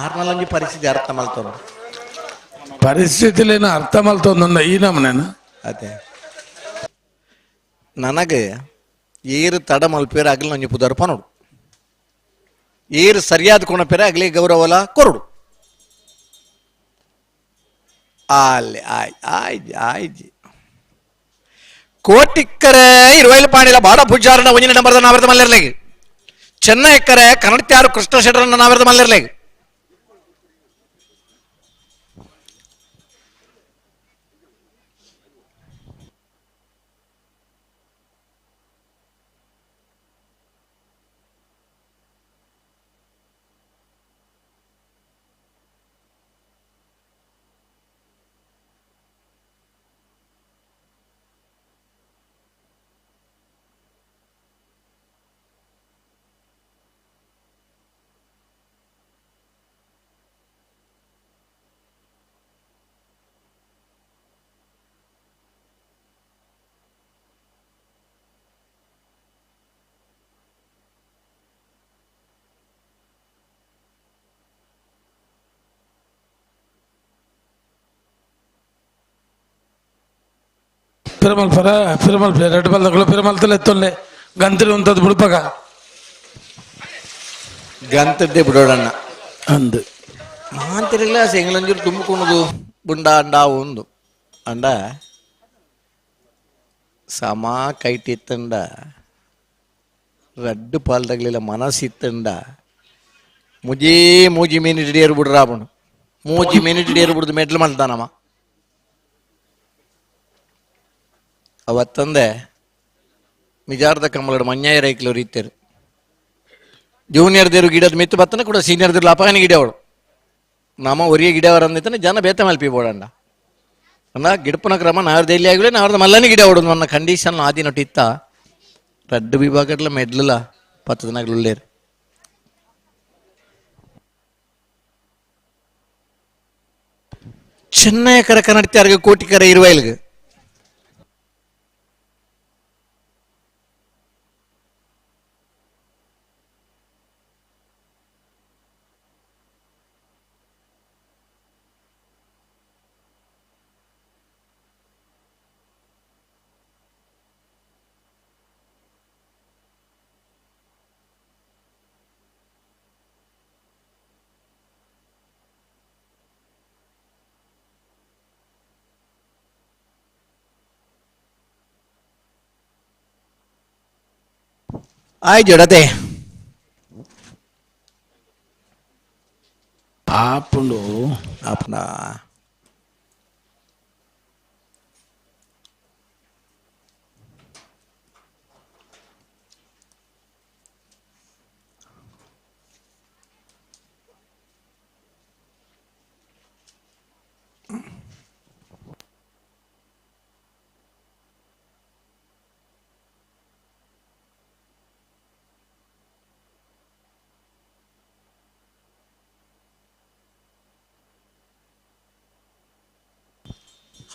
ಆರ್ನಲ್ಲಂಜಿ ಪರಿಸ್ಥಿತಿ ಅರ್ಥ ಮಲ್ತೋನು ಪರಿಸ್ಥಿತಿಲೇನು ಅರ್ಥ ಮಲ್ತೋಂದ ಈ ನಮ್ಮನೇನು ಅದೇ ನನಗೆ ಏರು ತಡ ಮಲ್ಪೇರು ಅಗಲು ನಂಜಿ ಪುದರ್ ಪನೋಡು ಏರು ಸರಿಯಾದ ಕೊಣಪೇರೆ ಅಗಲಿ ಗೌರವಲ ಕೊರಡು ಅಲ್ಲಿ ಆಯ್ ಆಯ್ಜಿ ಆಯ್ಜಿ ಕೋಟಿಕ್ಕರೆ ಇರುವೈಲು ಪಾಣಿಲ ಬಾಡ ಪೂಜಾರನ ಒಂಜಿನ ನಂಬರ್ದ ನಾವಿರದ ಮಲ್ಲಿರ್ಲೇಗಿ ಚೆನ್ನೈಕ್ಕರೆ ಕನ್ನಡತ್ಯಾರು ಕೃಷ್ಣ ಶೆಟ್ಟರನ್ನ ನಾವಿರದ ಮಲ್ಲಿರ್ಲೇಗಿ. ಪಿರಮಲ್ ಪರ ಪಿರಮಲ್ ಪ್ಲೇ ರೆಡ್ ಬಾಲ್ ತಗೊಳ್ಳೋ ಪಿರಮಲ್ ತಲೆ ಎತ್ತೊಲ್ಲೆ ಗಂತಿರಿ ಉಂತದ್ದು ಬುಡುಪಗ ಗಂತದ್ದೇ ಬಿಡೋಡಣ್ಣ ಅಂದು ಮಾಂತಿರಲ್ಲ ಎಂಗ್ಲಂಜೂರು ತುಂಬಿಕೊಳೋದು ಬುಂಡ ಅಂಡ ಒಂದು ಅಂಡ ಸಮ ಕೈಟಿತ್ತಂಡ ರಡ್ಡು ಪಾಲ್ದಾಗಲಿಲ್ಲ ಮನಸ್ಸಿತ್ತಂಡ ಮುಜೇ ಮೂಜಿ ಮಿನಿಟ್ ಹಿಡಿಯರು ಬಿಡ್ರಾಬನು ಮೂಜಿ ಮಿನಿಟ್ ಹಿಡಿಯರು ಬಿಡ್ದು ಮೆಟ್ಲು ಮಾಡ್ತಾನಮ್ಮ ಅವತ್ತಂದೆ ಮಿಜಾರ್ದ ಕಮ್ಮಲಡು ಮನ್ಯಾಯ ರೈಕ್ಲವ್ರು ಇತ್ತೇರು ಜೂನಿಯರ್ ದೇರು ಗಿಡದ ಮಿತ್ತು ಬತ್ತನ ಕೂಡ ಸೀನಿಯರ್ ದೇರು ಅಪಗನ ಗಿಡ ಅವಳು ನಮ್ಮ ಒರಿಯ ಗಿಡವರ ಅಂದಿತ್ತಾನೆ ಜನ ಬೇತ ಮಲ್ಪಿ ಬೋಡಂಡ ಅಣ್ಣ ಗಿಡಪನ ಕ್ರಮ ನಾವ್ರದ್ದು ಎಲ್ಲಿ ಆಗಲಿ ನಾವ್ರದ್ದು ಮಲ್ಲನೆ ಗಿಡ ಅವಡು ನನ್ನ ಕಂಡೀಷನ್ ಆದಿ ನೊಟ್ಟಿತ್ತ ರಡ್ಡು ವಿಭಾಗಡ್ಲ ಮೆಡ್ಲಲ್ಲ ಪತ್ತು ದಿನಗಳು ಚೆನ್ನೈ ಕರ ಕನ್ನಡತಿಯಾರ್ಗೆ ಕೋಟಿಕರ ಇರುವೈಲ್ಗೆ ಆಯ್ ಜಡತೆ ಆಪುಂಡು ಆಪುಂಡ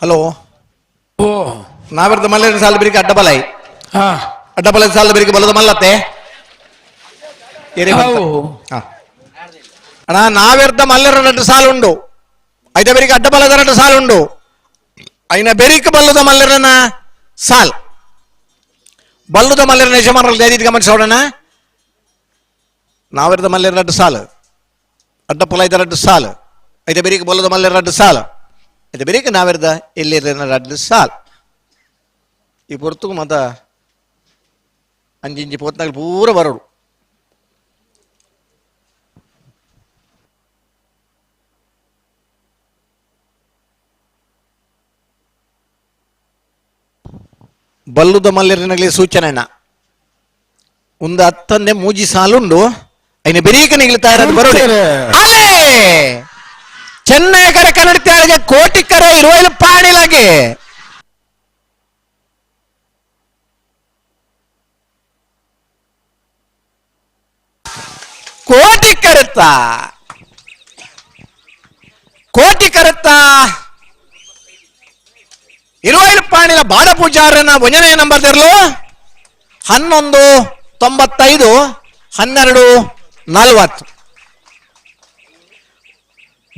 ಹಲೋ ಓ ನಾವೆರ್ದ ಮಲ್ಲೇರ ಸಾಲ ಬಿರಿಗೆ ಅಡ್ಡಬಲಾಯಿ ಅಡ್ಡಬಲ ಸಾಲ ಬಿರಿಗೆ ಬಲದ ಮಲ್ಲತ್ತೆ ಅಣ್ಣ ನಾವೆರ್ದ ಮಲ್ಲರ ರಡ್ಡು ಸಾಲುಂಡು ಐದ ಬೆರಿಗೆ ಅಡ್ಡಬಲದ ರಡ್ಡು ಸಾಲುಂಡು ಐನ ಬೆರಿಕ ಬಲ್ಲದ ಮಲ್ಲರನ ಸಾಲ್ ಬಲ್ಲದ ಮಲ್ಲರ ಯಜಮಾನರಲ್ಲಿ ದಯದಿದ್ದು ಗಮನಿಸೋಣ. ನಾವೆರ್ದ ಮಲ್ಲರ ರಡ್ಡು ಸಾಲು ಅಡ್ಡ ಪೊಲ ಐದ ರಡ್ಡು ಸಾಲು ಐದ ಬೆರಿಕ ಬಲ್ಲದ ಮಲ್ಲರ ರಡ್ಡು ಸಾಲು ಐದ ಬೆರಿಕ ನಾವೆರ್ದ ಎಲ್ಲಿ ರಡ್ಡು ಸಾಲ್ ಈ ಪೊರ್ತುಗು ಮತ ಅಂಜಿಂಜಿ ಪೋತ್ನಾಗ ಪೂರ ಬರೋಡು. ಬಲ್ಲುದ ಮಲ್ಲರಿನಗಲಿ ಸೂಚನೆ ಒಂದು ಹತ್ತಂದೆ ಮೂಜಿ ಸಾಲುಂಡು ಐನ ಬೆರೀಕ ನಿಗ್ಲುತ್ತಾ ಇರೋದು ಬರೋಡೆ. ಅಲೇ ಚೆನ್ನೈ ಕರೆ ಕನ್ನಡತಿಯಾಳಿಗೆ ಕೋಟಿ ಕರೆ ಇರುವೈಲು ಪಾಣಿಲಾಗೆ ಕೋಟಿ ಕರೆತ್ತ ಕೋಟಿ ಕರೆತ್ತ ಇರುವೈಲು ಪಾಣಿಲ ಬಾಡ ಪೂಜಾರನ ಒಂಜನೇ ನಂಬರ್ ತೆರಲು 11 95 12 40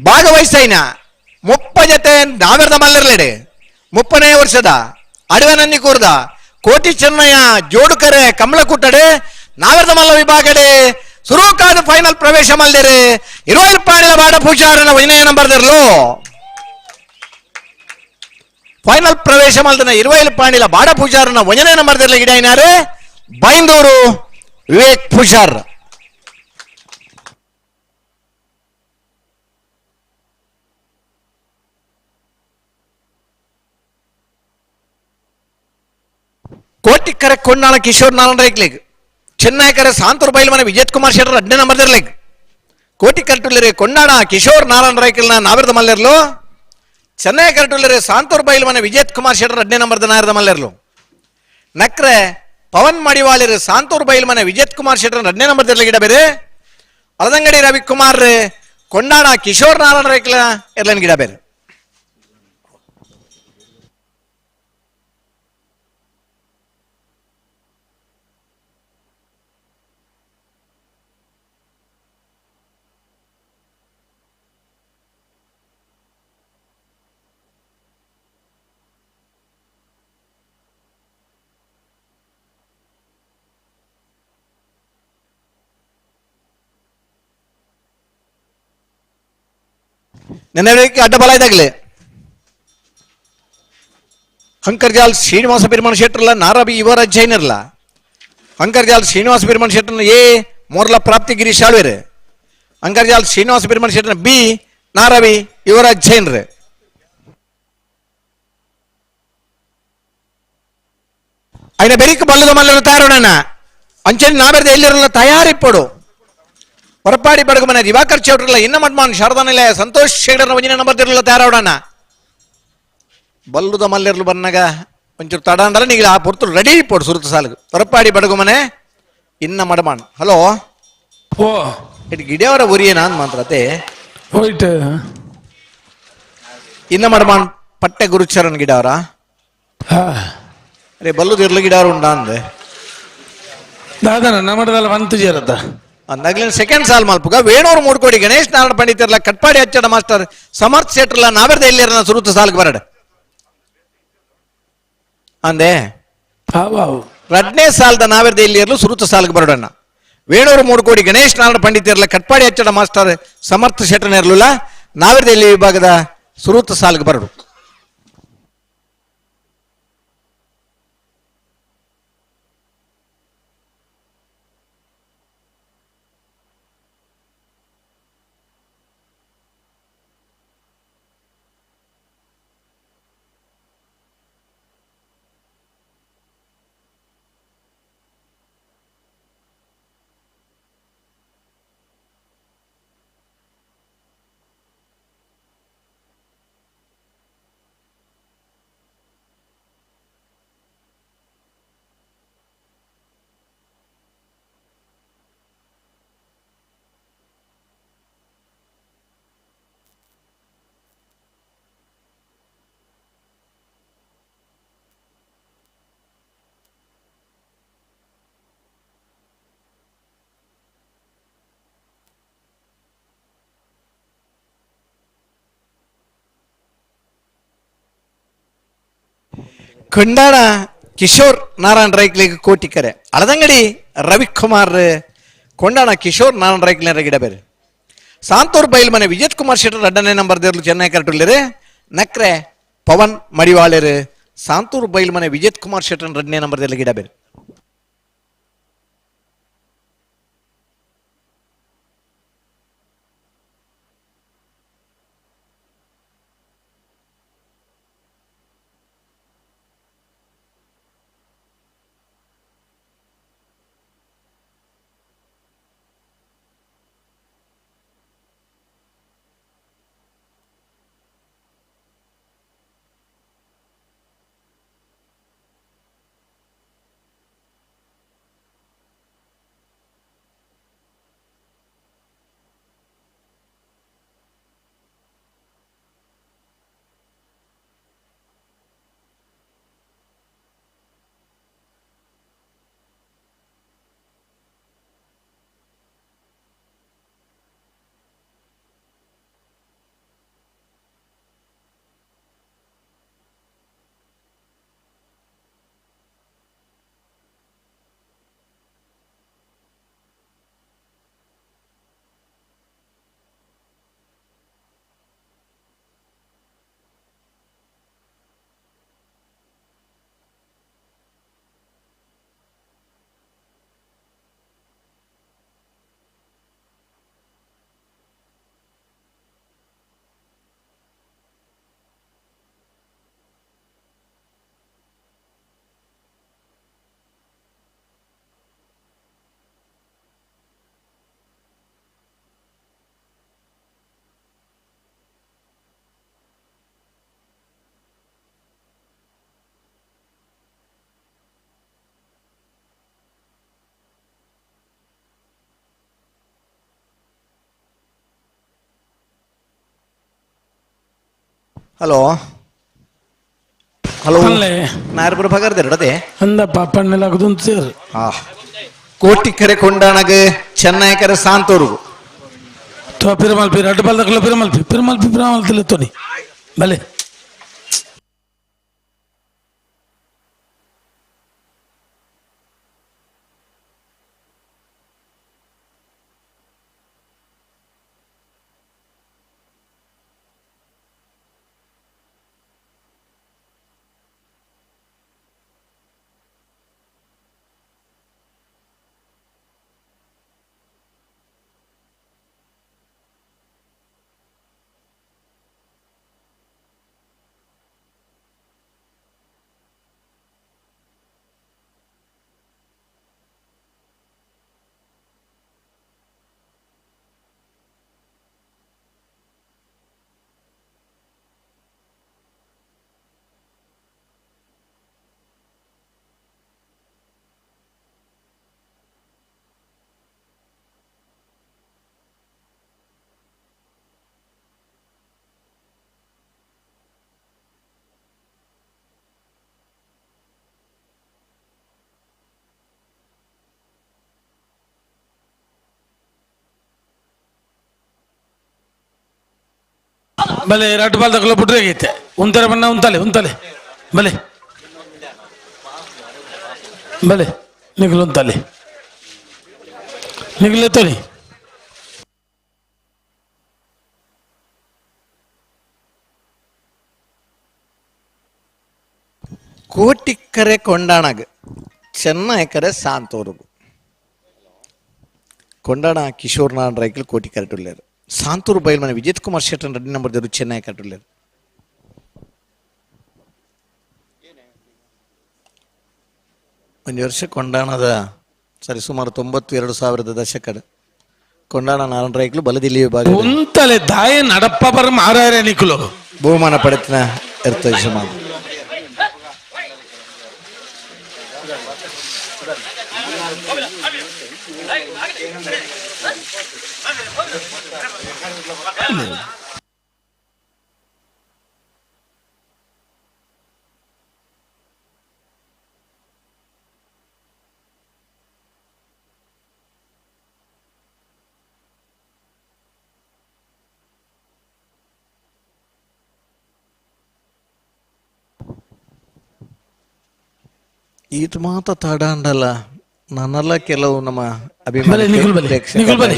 ಭಾಗವಹಿಸೈನ ಮುಪ್ಪ ಜತೆ ನಾವೆರ್ದ ಮಲ್ಲರ್ಲೆಡೆ 30ನೇ ವರ್ಷದ ಅಡವನನ್ನಿ ಕೂರ್ದ ಕೋಟಿ ಚೆನ್ನಯ್ಯ ಜೋಡುಕರೆ ಕಮಲಕುಟ್ಟಡೆ ನಾವೆರ್ದ ಮಲ್ಲ ವಿಭಾಗಡೆ ಸುರುಕಾದ ಫೈನಲ್ ಪ್ರವೇಶ ಮಲ್ದೇರೆ ಇರುವೈಲು ಪಾಣಿಲ ಬಾಡ ಪೂಜಾರನ ಒಂಜನೇ ನಂಬರ್ ತೆರಲು ಫೈನಲ್ ಪ್ರವೇಶ ಮಲ್ದನ ಇರುವೈಲು ಪಾಣಿಲ ಬಾಡ ಪೂಜಾರನ ಒಂಜನೇ ನಂಬರ್ ತೆರಲು ಗಿಡ ಬೈಂದೂರು ವಿವೇಕ್ ಪೂಜಾರ್. ಕೋಟಿಕ್ಕರೆ ಕೊಂಡಾಳ ಕಿಶೋರ್ ನಾರಾಯಣ ರೈಕ್ಲಿಗ್ ಚೆನ್ನೈ ಕರೆ ಸಾಂತೂರು ಬೈಲ್ಮನೆ ವಿಜಯ್ ಕುಮಾರ್ ಶೆಟ್ಟರ್ 2ನೇ ನಂಬರ್ ದರ್ಲಿಗ್ ಕೋಟಿ ಕಟ್ಟುಲ್ಲರೆ ಕೊಂಡಾಣ ಕಿಶೋರ್ ನಾರಾಯಣ ರೈಕಲ್ನ ನಾವಿರದ ಮಲ್ಲೆರ್ಲು ಚೆನ್ನೈ ಕಟ್ಟುಲ್ಲರೆ ಸಾಂತೂರು ಬೈಲ್ಮನೆ ವಿಜಯ್ ಕುಮಾರ್ ಶೆಟ್ಟರ್ 2ನೇ ನಂಬರ್ದ ನಾಯರದ ಮಲ್ಲೆರ್ಲು ನಕ್ರೆ ಪವನ್ ಮಡಿವಾಳಿರು ಸಾಂತೂರು ಬೈಲ್ಮನೆ ವಿಜಯ್ ಕುಮಾರ್ ಶೆಟ್ಟರ್ 2ನೇ ನಂಬರ್ ದರ್ಲಿಗ್ ಗಿಡ ಬೇರೆ ಅಲದಂಗಡಿ ರವಿಕುಮಾರ್ ಕೊಂಡಾಣ ಕಿಶೋರ್ ನಾರಾಯಣ ರೈಕಲ್ನ ಎರ್ಲನ್ ಗಿಡ ಬೇರೆ. ನೆನ್ನೆ ಅಡ್ಡ ಬಲ ಇದಾಗಲಿ ಹಂಕರ್ಜಾಲ್ ಶ್ರೀನಿವಾಸ ಬಿರ್ಮಣ ಶೆಟ್ಟರ್ಲ ನಾರಬಿ ಯುವರಾಜ್ ಜೈನರ್ಲ ಹಂಕರ್ಜಾಲ್ ಶ್ರೀನಿವಾಸ ಬಿರ್ಮಣ ಶೆಟ್ಟರ್ನ ಎ ಮೋರ್ಲ ಪ್ರಾಪ್ತಿ ಗಿರೀಶ್ ಆಳ್ವೇರು ಅಂಕರ್ಜಾಲ್ ಶ್ರೀನಿವಾಸ ಬಿರ್ಮಣ ಶೆಟ್ಟರ್ನ ಬಿ ನಾರವಿ ಯುವರಾಜ್ ಜೈನ್ರು. ఆయన ಬೆರಿಕ್ ಬಲ್ಲದ ಮಲ್ಲರು ತಯಾರೋಣ ಅಂಚನೆ ನಾಬೆರ್ದ ಎಲ್ಲಿರಲ್ಲ ತಯಾರಿಪ್ಪಡು ಹೊರಪಾಡಿ ಬಡಗು ಮನೆ ದಿವಾಕರ್ ಚೌಟ್ರಲ್ಲ ಇನ್ನ ಮಡ್ಮಾನ್ ಶಾರದಾ ನಿಲಯ ಸಂತೋಷ್ ಶೇಡರ್ನ ಒಂಜಿನ ನಂಬರ್ ತಯಾರೋಣ ಬಲ್ಲುದ ಮಲ್ಲೆರ್ಲು ಬನ್ನಗ ಒಂಚೂರು ತಡ ಅಂಡಲ ನೀಗ ಆ ಪೊರ್ತು ರೆಡಿ ಇಪ್ಪಡು ಸುರುತ ಸಾಲುಗು ಹೊರಪಾಡಿ ಬಡಗು ಮನೆ ಇನ್ನ ಮಡಮಾನ್. ಹಲೋ ಓ ಇಟ್ಟು ಗಿಡಿಯವರ ಉರಿಯೇನ ಅಂದ್ ಮಾತ್ರತೆ ಹೋಯ್ತು ಇನ್ನ ಮಡಮಾನ್ ಪಟ್ಟೆ ಗುರುಚರಣ್ ಗಿಡವರ ಅರೆ ಬಲ್ಲುದ ಇರ್ಲು ಗಿಡವರು ಉಂಡಾ ಅಂದೆ ದಾದನ ನಮ್ಮಡದಲ್ಲ ವಂತು ಜೇರತ್ತ ಅಂದಾಗ್ಲಿನ ಸೆಕೆಂಡ್ ಸಾಲ್ ಮಲ್ಪುಗ ವೇಣೂರು ಮೂಡ್ಕೋಡಿ ಗಣೇಶ್ ನಾರಾಯಣ ಪಂಡಿತರ್ಲ ಕಟ್ಪಾಡಿ ಹಚ್ಚಡ ಮಾಸ್ಟರ್ ಸಮರ್ಥ್ ಶೆಟ್ರಲ್ಲ ನಾವೆರ್ದ ಎಲ್ಲಿರಲ್ಲ ಸುರುತ ಸಾಲ್ಗೆ ಬರಡ ಅಂದೆ ರಡ್ನೇ ಸಾಲದ ನಾವೆರ್ದ ಎಲ್ಲಿರಲು ಸುರುತ ಸಾಲ್ಗೆ ಬರಡಣ್ಣ ವೇಣೂರು ಮೂಡ್ಕೋಡಿ ಗಣೇಶ್ ನಾರಾಯಣ ಪಂಡಿತರ್ಲ ಕಟ್ಪಾಡಿ ಹಚ್ಚಡ ಮಾಸ್ಟರ್ ಸಮರ್ಥ ಶೆಟ್ಟನ ಇರಲಿಲ್ಲ ನಾವೆರ್ದ ಎಲ್ಲಿ ವಿಭಾಗದ ಸುರುತ ಸಾಲ್ಗೆ ಬರಡು. ಕೊಂಡಾಡ ಕಿಶೋರ್ ನಾರಾಯಣ ರೈಕ್ಲಿಗೆ ಕೋಟಿಕರೆ ಅಳದಂಗಡಿ ರವಿಕುಮಾರ್ ಕೊಂಡಾಣ ಕಿಶೋರ್ ನಾರಾಯಣ ರೈಕ್ಲಿನ ಗಿಡ ಬೇರೆ ಸಾಂತೂರ್ ಬೈಲ್ ಮನೆ ವಿಜಯ್ ಕುಮಾರ್ ಶೆಟ್ಟರ್ ಅಡ್ಡನೇ ನಂಬರ್ ದೇರ್ಲು ಚೆನ್ನೈ ಕರೆಟುಲ್ಲಿರು ನಕ್ರೆ ಪವನ್ ಮಡಿವಾಳರು ಸಾಂತೂರ್ ಬೈಲ್ ಮನೆ ವಿಜಯ್ ಕುಮಾರ್ ಶೆಟ್ಟರ್ ರಡ್ಡನೇ ನಂಬರ್ ದೇರ್ಲು ಗಿಡ ಬೇರೆ. ಹಲೋ ಹಲೋ ನಾರ್ಪುರ ಪಗರ್ದಿರಡದೆ ಅಂದಪ್ಪ ಪಣ್ಣೆಲ್ಲ ಸೇರ್ ಕೋಟಿ ಕರೆ ಕೊಂಡಾಣಗ ಚೆನ್ನೈ ಕರೆ ಸಾಂತೂರು ಪಿರಮಲ್ಪಿ ಅಡ್ಡ ಬಲ್ದಕ್ಲ ಪಿರಮಲ್ಪಿ ಪಿರಮಲ್ಪಿ ಪಿರಮಲ್ತಿಲ್ಲ ತೋನಿ ಬಲೆ ಬಲೆ ರಡ್ಡು ಬಾಲ್ ತಗೊಳ್ಳೋ ಬಿಟ್ರೆ ಆಗೈತೆ. ಉಂತಾರೆ ಬಣ್ಣ ಉಂತಲೆ ಉಂತಲೆ ಬಲೆ ಬಲೆ ನಿಗಲು ಉಂತಲೆ ನಿಗಲೆ ತೊಲಿ. ಕೋಟಿಕ್ಕರೆ ಕೊಂಡಾಣಗ್ ಚೆನ್ನೈಕರೆ ಸಾಂತೋರುಗು ಕೊಂಡಾಣ ಕಿಶೋರ್ ನಾರಾಯಣ ರೈಕಲ್ ಕೋಟಿ ಕರೆಟುಲ್ಲೇರು. ಸಾಂತೂರು ಬೈಲ್ ಮನೆ ವಿಜಿತ್ ಕುಮಾರ್ ಶೆಟ್ಟನ್ ರೆಡ್ಡಿ ನಂಬರ್ ದೇರು ಚೆನ್ನೈ ಕರೆಟುಲ್ಲೇರು. ಒಂದು ವರ್ಷ ಕೊಂಡಾಣದ ಸರಿ ಸುಮಾರು 92,000 ದಶಕದ ಕೊಂಡಾಣ ನಾರಾಯಣ ರೈಕಲು ಬಲದಿಲ್ಲಿ ವಿಭಾಗ ಉಂತಲೆ ದಾಯ ನಡಪ್ಪ ಬರ ಮಾರಾರೆ ನಿಕ್ಲು ಬಹುಮಾನ ಪಡೆತನ ಇರ್ತದೆ ಸಮಾಜ. ಈತ ಮಾತ ತಡಾಂಡಲ್ಲ ನನ್ನೆಲ್ಲ ಕೆಲವು ನಮ್ಮ ಬಲೆ, ನಿಖಿಲ್ ಬಲೆ, ನಿಖಿಲ್ ಬಲೆ.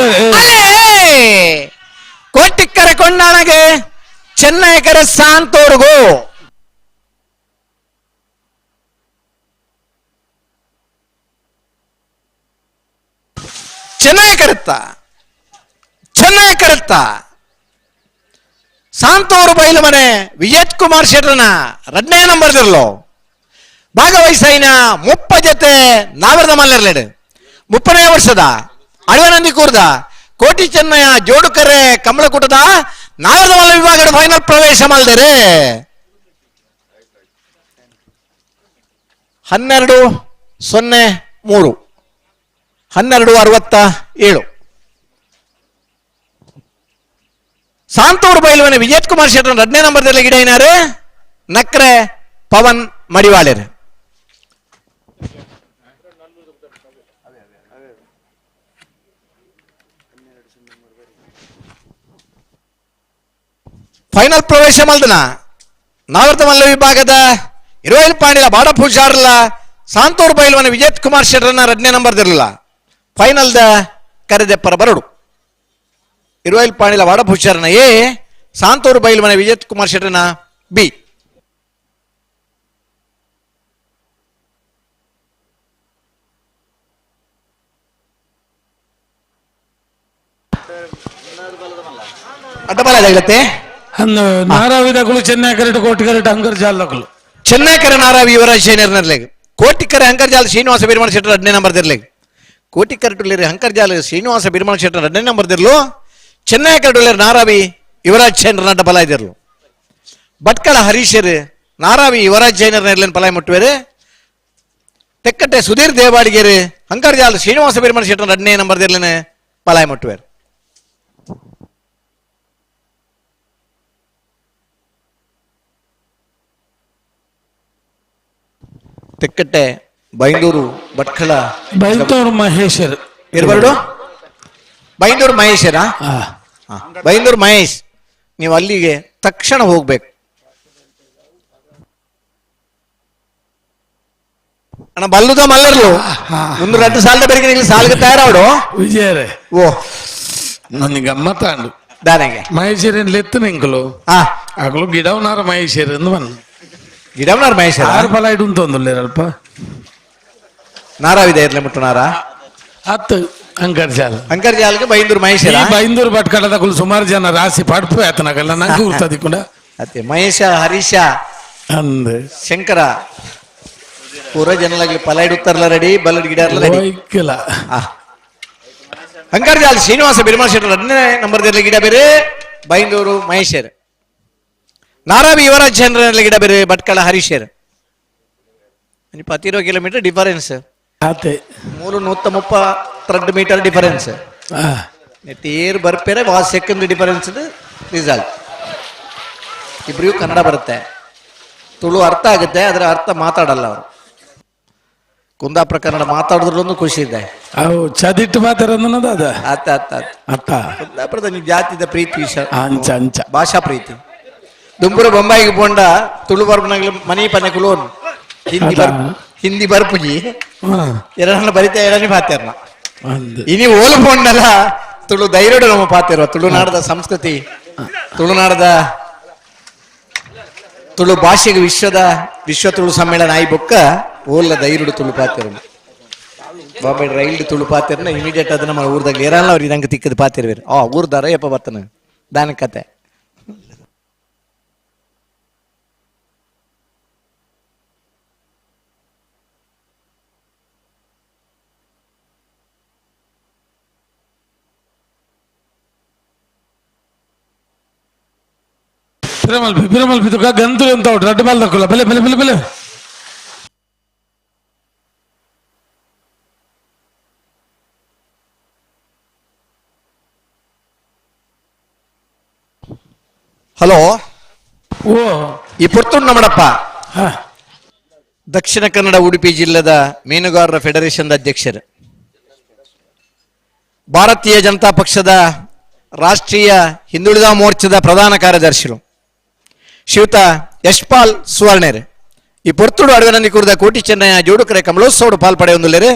ಅಭಿಮಾನಿ. ಕೋಟಿಕ್ಕರೆ ಕೊಂಡಾಣಗೆ ಚೆನ್ನೈಕರೆ ಸಾಂತೋರ್ಗು. ಚೆನ್ನೈ ಕರೆತ್ತ ಚೆನ್ನೈ ಕರೆತ್ತ ಸಾಂತೋರು ಬೈಲು ಮನೆ ವಿಜಯ್ ಕುಮಾರ್ ಶೆಟ್ಟರ್ನ ಎರಡನೇ ನಂಬರ್ ದಿರ್ಲು ಭಾಗವಹಿಸೈನ ಮುಪ್ಪ ಜೊತೆ ನಾವರದ ಮಲ್ಲರ್ಲೇಡು 30ನೇ ವರ್ಷದ ಅಳವನಂದಿ ಕೂರ್ದ ಕೋಟಿ ಚೆನ್ನಯ್ಯ ಜೋಡುಕರೆ ಕಮಲಕೂಟದ ನಾವರದ ಮಲ್ಲ ವಿಭಾಗದ ಫೈನಲ್ ಪ್ರವೇಶ ಮಾಡಿದರೆ 12:03 12:67. ಸಾಂತೂರು ಬೈಲುವನೆ ವಿಜಯ್ ಕುಮಾರ್ ಶೆಟ್ಟರ್ ಎರಡನೇ ನಂಬರ್ದಲ್ಲಿ ಗಿಡ ನಕ್ರೆ ಪವನ್ ಮಡಿವಾಳರು. ಫೈನಲ್ ಪ್ರವೇಶ ಮಲ್ದನ ನಾವರ್ತ ಮಲ್ಲ ವಿಭಾಗದ ಇರುವೈಲ್ ಪಾಂಡಿಲ ಬಾಡಪೂಜಾರ್ಲ ಸಾಂತೂರು ಬೈಲ್ವನ ವಿಜಯ್ ಕುಮಾರ್ ಶೆಟ್ಟರ್ನ ಎರಡನೇ ನಂಬರ್ ದಿರಲಿಲ್ಲ ಫೈನಲ್ the ಕರೆದೆಪ್ಪರ ಬರಡು. ಇರುವೈಲ್ ಪಾಂಡಿಲ ವಾಡಭೂಷಾರನ ಎ, ಸಾಂತೂರು ಬೈಲ್ವನ ವಿಜಯ್ ಕುಮಾರ್ ಶೆಟ್ಟರ್ನ ಬಿ. ಅಡ್ಡಬಲ ಇದಾಗತ್ತೆ. ನಾರಾವಿದಗಳು ಚೆನ್ನೈ ಕರೆಟ್ ಕೋಟಿಕರೆಟ್ ಅಂಕರ್ಜಾಲಗಳು ಚೆನ್ನೈ ಕರೆ ನಾರಾವಿ ಯುವರಾಜ್ ಶೈನರ್ನರ್ಲೆಗ್ ಕೋಟಿಕರೆ ಅಂಕರ್ಜಾಲ್ ಶ್ರೀನಿವಾಸ ಬಿರ್ಮಾಣ ಶೆಟ್ಟರ್ ಎರಡನೇ ನಂಬರ್ ದಿರ್ಲೆಗ್ ಕೋಟಿಕರೆ ಟುಲ್ಲೇರಿ ಅಂಕರ್ಜಾಲ್ ಶ್ರೀನಿವಾಸ ಬಿರ್ಮಾಣ ಶೆಟ್ಟರ್ ಎರಡನೇ ನಂಬರ್ ದಿರ್ಲು ಚೆನ್ನೈ ಕರೆ ಟುಲ್ಲೇರಿ ನಾರಾವಿ ಯುವರಾಜ್ ಶೈನರ್ ನಡ್ಡ ಬಲ ಇದಿರ್ಲು ಭಟ್ಕಳ ಹರೀಶರ್ ನಾರಾವಿ ಯುವರಾಜ್ ಜೈನರ್ ನೆರ್ಲೆನ್ ಪಲಾಯ ಮುಟ್ಟುವೇರು ತೆಕ್ಕಟ್ಟೆ ಸುಧೀರ್ ದೇವಾಡಿಗೇರು ಅಂಕರ್ಜಾಲ್ ಶ್ರೀನಿವಾಸ ಬಿರ್ಮಾಣ ಶೆಟ್ಟರ್ ಎರಡನೇ ನಂಬರ್ ದಿರ್ಲೆನ್ ಪಲಾಯ ಮುಟ್ಟುವೇರು. ತೆಕ್ಕಟ್ಟೆ ಬೈಂದೂರು ಭಟ್ಕಳ ಬೈಂದೂರು ಮಹೇಶರ್ ಇರಬಾರ್ದು ಬೈಂದೂರು ಮಹೇಶರಾ? ಬೈಂದೂರು ಮಹೇಶ್ ನೀವು ಅಲ್ಲಿಗೆ ತಕ್ಷಣ ಹೋಗ್ಬೇಕು. ಅಣ್ಣ ಬಲ್ಲುದ ಮಲ್ಲರ್ಲು ಒಂದು 2 ಸಾಲದ ಬೆರಗಿನ ಇಲ್ಲಿ ಸಾಲಿಗೆ ತಯಾರಾವಡು ವಿಜಯರೇ ಓ ನನ್ನ ಗಮ್ಮತ್ತಾಂಡು ದಾನೆಗೆ ಮಹೇಶ್ವರನ್ ಲೆತ್ತು ನಿಂಕಲು ಅಗಲು ಗಿಡವನಾರ ಮಹೇಶ್ವರ ಎಂದು ಬನ್ನ ಗಿಡವನಾರ ಮಹೇಶ್ವರ ಆರು ಫಲ ಇಡುಂತೊಂದುಲ್ಲೇರಲ್ಪ ನಾರಾವಿದೆ ಇರ್ಲಿ ಮುಟ್ಟು ನಾರ ಹತ್ತು ಅಂಕರ್ಜಾಲ ಅಂಕರ್ಜಾಲ್ಗೆ ಬೈಂದೂರು ಮಹೇಶ್ವರ ಈ ಬೈಂದೂರು ಭಟ್ಕಳದಕುಲು ಸುಮಾರು ಜನ ರಾಸಿ ಪಡ್ಪು ಆತನಗಲ್ಲ ನಂಗೆ ಗುರ್ತದಿಕ್ಕುಂಡ ಅತ್ತೆ ಮಹೇಶ ಹರೀಶ ಅಂದ್ ಶಂಕರ ಪೂರ ಜನಲಾಗ್ಲಿ ಫಲ ಇಡುತ್ತಾರಲ್ಲ ರೆಡಿ ಬಲ್ಲಡ್ ಗಿಡ ರೆಡಿ ಒಯ್ಕಿಲ್ಲ ಅಂಕರ್ಜಾಲ್ ಶ್ರೀನಿವಾಸ ಬಿರ್ಮಾಲ್ ಶೆಟ್ಟರ್ 2ನೇ ನಂಬರ್ ಗಿಡ ಬೇರೆ ಬೈಂದೂರು ಮಹೇಶರ್ ನಾರಾವಿ ಯುವರಾಜ್ ಚಂದ್ರನಲ್ಲಿ ಗಿಡ ಬೇರೆ ಭಟ್ಕಳ ಹರೀಶರ್ 10 ಕಿಲೋಮೀಟರ್ ಡಿಫರೆನ್ಸ್ ಆತೆ 332 ಮೀಟರ್ ಡಿಫರೆನ್ಸ್ ತೇರ್ ಬರ್ಪೇರೆ ವಾ ಸೆಕೆಂಡ್ ಡಿಫರೆನ್ಸ್ ರಿಸಲ್ಟ್. ಇಬ್ಬರಿಗೂ ಕನ್ನಡ ಬರುತ್ತೆ, ತುಳು ಅರ್ಥ ಆಗುತ್ತೆ, ಅದರ ಅರ್ಥ ಮಾತಾಡಲ್ಲ ಅವರು. ಕುಂದಾಪುರ ಕನ್ನಡ ಮಾತಾಡಿದ್ರೊಂದು ಖುಷಿ ಇದೆ. ಅವು ಚದಿಟ್ಟು ಮಾತಾಡೋದು ಅದ ಆತ ಆತ ಆತ ಅತ್ತ ಕುಂದಾಪುರದ ನೀವು ಜಾತಿದ ಪ್ರೀತಿ ಅಂಚ ಅಂಚ ಭಾಷಾ ಪ್ರೀತಿ. ದುಂಬುರ ಬೊಂಬಾಯಿಗೆ ಪೋಂಡ ತುಳು ಬರ್ಪನಾಗ್ಲಿ ಮನಿ ಪನೆ ಕುಲೋನ್ ಹಿಂದಿ ಬರ್ ಹಿಂದಿ ಬರ್ಪುಜಿ ಎರಡನ್ನ ಬರಿತಾ ಎರಡನೇ ಪಾತೆರ್ನ ಇನಿ ಓಲು ಪೋಂಡಲ ತುಳು ಧೈರ್ಯಡು ನಮ್ಮ ಪಾತಿರುವ ತುಳುನಾಡದ ಸಂಸ್ಕೃತಿ, ತುಳುನಾಡದ ತುಳು ಭಾಷೆಗೆ ವಿಶ್ವ ತುಳು ಸಮ್ಮೇಳನ ಆಯಿ ಬೊಕ್ಕ ಓಲ್ಲ ಧೈರ್ಯಡು ತುಳು ಪಾತಿರು. ಬಾಂಬೆ ರೈಲ್ ತುಳು ಪಾತಿರ್ನ ಇಮಿಡಿಯೇಟ್ ಅದು ನಮ್ಮ ಊರ್ದಾಗ ಇರಲ್ಲ ಅವ್ರು ಇದಂಗೆ ತಿಕ್ಕದ ಪಾತಿರ್ವೇರು. ಆ ಊರ್ದಾರ ಯಪ್ಪ ಬರ್ತನ ದಾನ ಕತೆ. ಪಿರಮಲ್ಪಿ ಪಿರಮಲ್ಪಿ ತುಕ ಗಂತುಲು ಅಂತ ಉಂಟು ರಡ್ಡು ಬಾಲ್ ದಕ್ಕುಲ್ಲ ಬೆಲೆ ಬೆಲೆ ಬೆಲೆ ಬೆಲೆ ಹಲೋ ಓ ಈ ಪುರ್ತುಂಡು ನಮ್ಮಡಪ್ಪ ದಕ್ಷಿಣ ಕನ್ನಡ ಉಡುಪಿ ಜಿಲ್ಲೆದ ಮೀನುಗಾರರ ಫೆಡರೇಷನ್ ಅಧ್ಯಕ್ಷರು, ಭಾರತೀಯ ಜನತಾ ಪಕ್ಷದ ರಾಷ್ಟ್ರೀಯ ಹಿಂದುಳಿದ ಮೋರ್ಚಾದ ಪ್ರಧಾನ ಕಾರ್ಯದರ್ಶಿರು ಶ್ರೀಯುತ ಯಶ್ಪಾಲ್ ಸುವರ್ಣೇರ್. ಈ ಪೊರ್ತುಡು ಅಡವಿನಲ್ಲಿ ಕುರಿದ ಕೋಟಿ ಚೆನ್ನಯ್ಯ ಜೋಡುಕರೆ ಕಮಲೋತ್ಸವಡು ಪಾಲ್ಪಡೆಯೊಂದುಲ್ಲೇರು.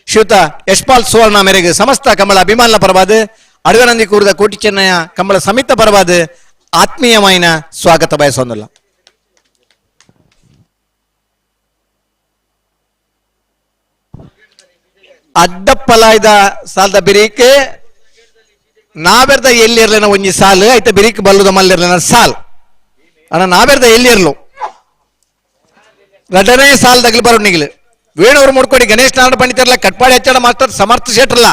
ಶ್ರೀಯುತ ಯಶ್ಪಾಲ್ ಸುವರ್ಣ ಮೇರೆಗೆ ಸಮಸ್ತ ಕಮಲ ಅಭಿಮಾನ ಪರವಾದ ಅಡವಿನಂದಿ ಕೂರಿದ ಕೋಟಿ ಚೆನ್ನಯ್ಯ ಕಮಲ ಸಮಿತ ಪರವಾದ ಆತ್ಮೀಯಮಾಯಿನ ಸ್ವಾಗತ ಬಯಸೊಂದಿಲ್ಲ. ಅಡ್ಡಪ್ಪಲಾಯ್ದ ಸಾಲದ ಬಿರಿಕೆ ನಾವೆರ್ದ ಎಲ್ಲಿರ್ಲಿನ ಒಂಜಿ ಸಾಲು ಐತ ಬಿರಿಕ್ ಬಲ್ಲುದ ಮಲ್ಲಿರ್ಲಿನ ಸಾಲ್ ಅಣ್ಣ ನಾವೆರ್ದ ಎಲ್ಲಿರ್ಲು ರಡ್ಡನೇ ಸಾಲ್ ತಗಲಿ ಬರೋ ನಿಗಿಲು ವೇಣೂರು ಮುಡ್ಕೊಡಿ ಗಣೇಶ್ ನಾರಾಯಣ ಪಂಡಿತರ್ಲ ಕಟ್ಪಾಡಿ ಹಚ್ಚಡ ಮಾಸ್ಟರ್ ಸಮರ್ಥ ಶೆಟ್ರಲ್ಲ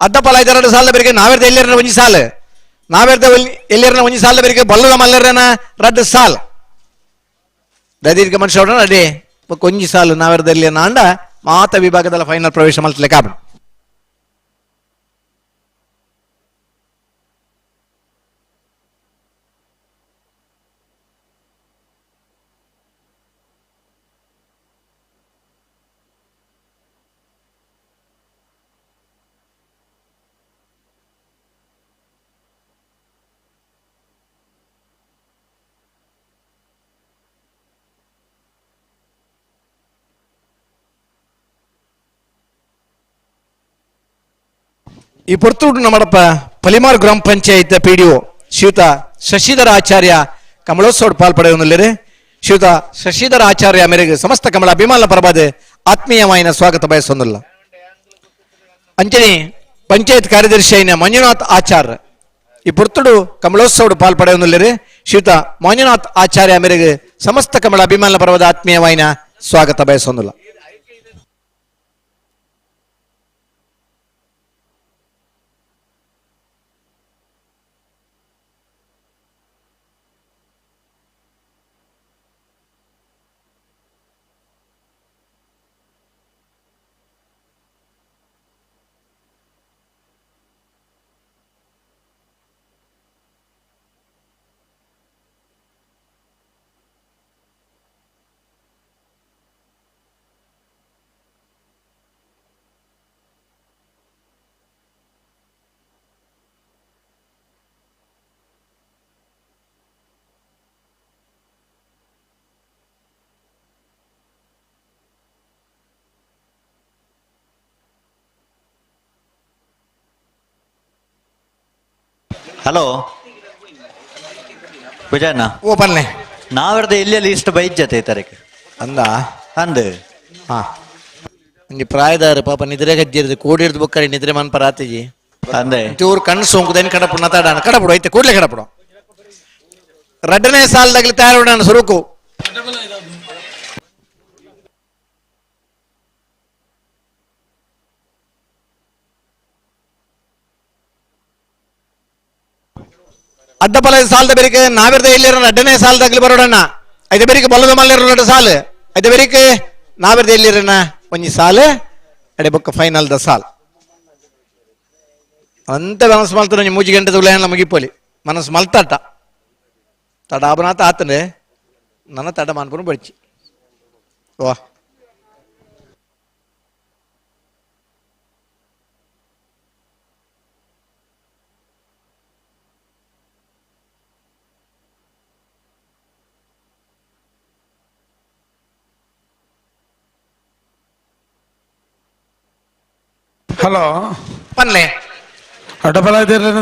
ಅಡ್ಡಪ್ಪಲಾಯ್ದ ಎರಡು ಸಾಲದ ಬೆರಿಗೆ ನಾವೆರ್ದ ಎಲ್ಲಿರ್ನ ಒಂಜಿ ಸಾಲು ನಾವೆರ್ದ ಎಲ್ಲಿರ್ನ ಒಂಜಿ ಸಾಲದ ಬೆರಿಗೆ ಬಲ್ಲುದ ಮಲ್ಲರ್ನ ರಡ್ಡು ಸಾಲ್ ದೀರ್ಘ ಮನುಷ್ಯ ಅದೇ ಒಂಜಿ ಸಾಲು ನಾವೆರ್ದ ಎಲ್ಲಿ ಅಂಡ ಮಾತ ವಿಭಾಗದಲ್ಲಿ ಫೈನಲ್ ಪ್ರವೇಶ ಮಲ್ತಲೆ ಕಾಬ. ಈ ಪೊರ್ತುಡು ನಮ್ಮಡಪ್ಪ ಪಲಿಮಾರ್ ಗ್ರಾಮ ಪಂಚಾಯತ್ ಪಿ ಡಿ ಒ ಶ್ರೀಯುತ ಶಶಿಧರ ಆಚಾರ್ಯ ಕಮಲೋತ್ಸವ ಪಾಲ್ಪಡೆಯೊಂದುಲ್ಲೇರು. ಶ್ರೀಯುತ ಶಶಿಧರ ಆಚಾರ್ಯ ಮೇರೆಗೆ ಸಮಸ್ತ ಕಮಲ ಅಭಿಮಾನ ಪರವಾದ ಆತ್ಮೀಯವಾಯಿನ ಸ್ವಾಗತ ಬಯಸೊಂದಿಲ್ಲ. ಅಂಚನೆ ಪಂಚಾಯತ್ ಕಾರ್ಯದರ್ಶಿ అయిన ಮಂಜುನಾಥ್ ಆಚಾರ್ಯ ಈ ಪೊರ್ತುಡು ಕಮಲೋತ್ಸವ ಪಾಲ್ಪಡೆಯೊಂದುಲ್ಲೇರು. ಶ್ರೀಯುತ ಮಂಜುನಾಥ್ ಆಚಾರ್ಯ ಮೇರೆಗೆ ಸಮಸ್ತ ಕಮಲ ಅಭಿಮಾನ ಪರವಾದ ಆತ್ಮೀಯವಾಯಿನ ಸ್ವಾಗತ ಬಯಸೊಂದಿಲ್ಲ. ಹಲೋ ಪೂಜಾನ ಓ ಪನ್ನೆ ನಾವರ್ದ ಇಲ್ಲಿ ಇಷ್ಟು ಬೈಜ್ಜತೆ ತಾರೀಕು ಅಂದ ಅಂದ್ ಹಾ ಒಂಜಿ ಪ್ರಾಯದಾರ ಪಾಪ ನಿದ್ರೆ ಗಜ್ಜಿರ್ದು ಕೂಡಿರ್ದು ಬೊಕ್ಕರಿ ನಿದ್ರೆ ಮನ್ಪರ ಆತಿಜಿ ಅಂದೆ ಚೂರು ಕಣ್ಣು ಸೋಂಕುದೇನು ಕಡಪು ನತಾಡಾಣ ಕಡಪುಡು ಐತೆ ಕೂಡ್ಲೆ ಕಡಪುಡು ರಡ್ಡನೇ ಸಾಲದಾಗಲಿ ತಯಾರು ಸುರುಕು ಅಡ್ಡಪಲ ಸಾಲದ ಬೆರಿಕೆ ನಾವಿರ್ದ ಎಲ್ಲಿರೋ ರಡ್ಡನೇ ಸಾಲದಾಗಲಿ ಬರೋಡಣ್ಣ ಐತೆ ಬೆರಿಕೆ ಬಲ್ಲದ ಮಲ್ಲಿರೋ ರಡ್ಡ ಸಾಲು ಐತೆ ಬೆರಿಕೆ ನಾವಿರ್ದ ಎಲ್ಲಿರಣ್ಣ ಒಂಜಿ ಸಾಲು ಅಡೆ ಬೊಕ್ಕ ಫೈನಲ್ the ಸಾಲ್ ಅಂತ ಮನಸ್ಸು ಮಲ್ತ ಒಂಜಿ ಮೂಜಿ ಗಂಟೆ ತುಲೆ ಮುಗಿಪೋಲಿ ಮನಸ್ಸು ಮಲ್ತಾಟ ತಡಾಬನಾತ ಆತನೆ ನನ್ನ ತಡ ಮಾನ್ಪುನ ಬಡಿಚಿ ವಾ ಹಲೋ ಪನ್ಲೆ ಅಡ್ಡಪಲ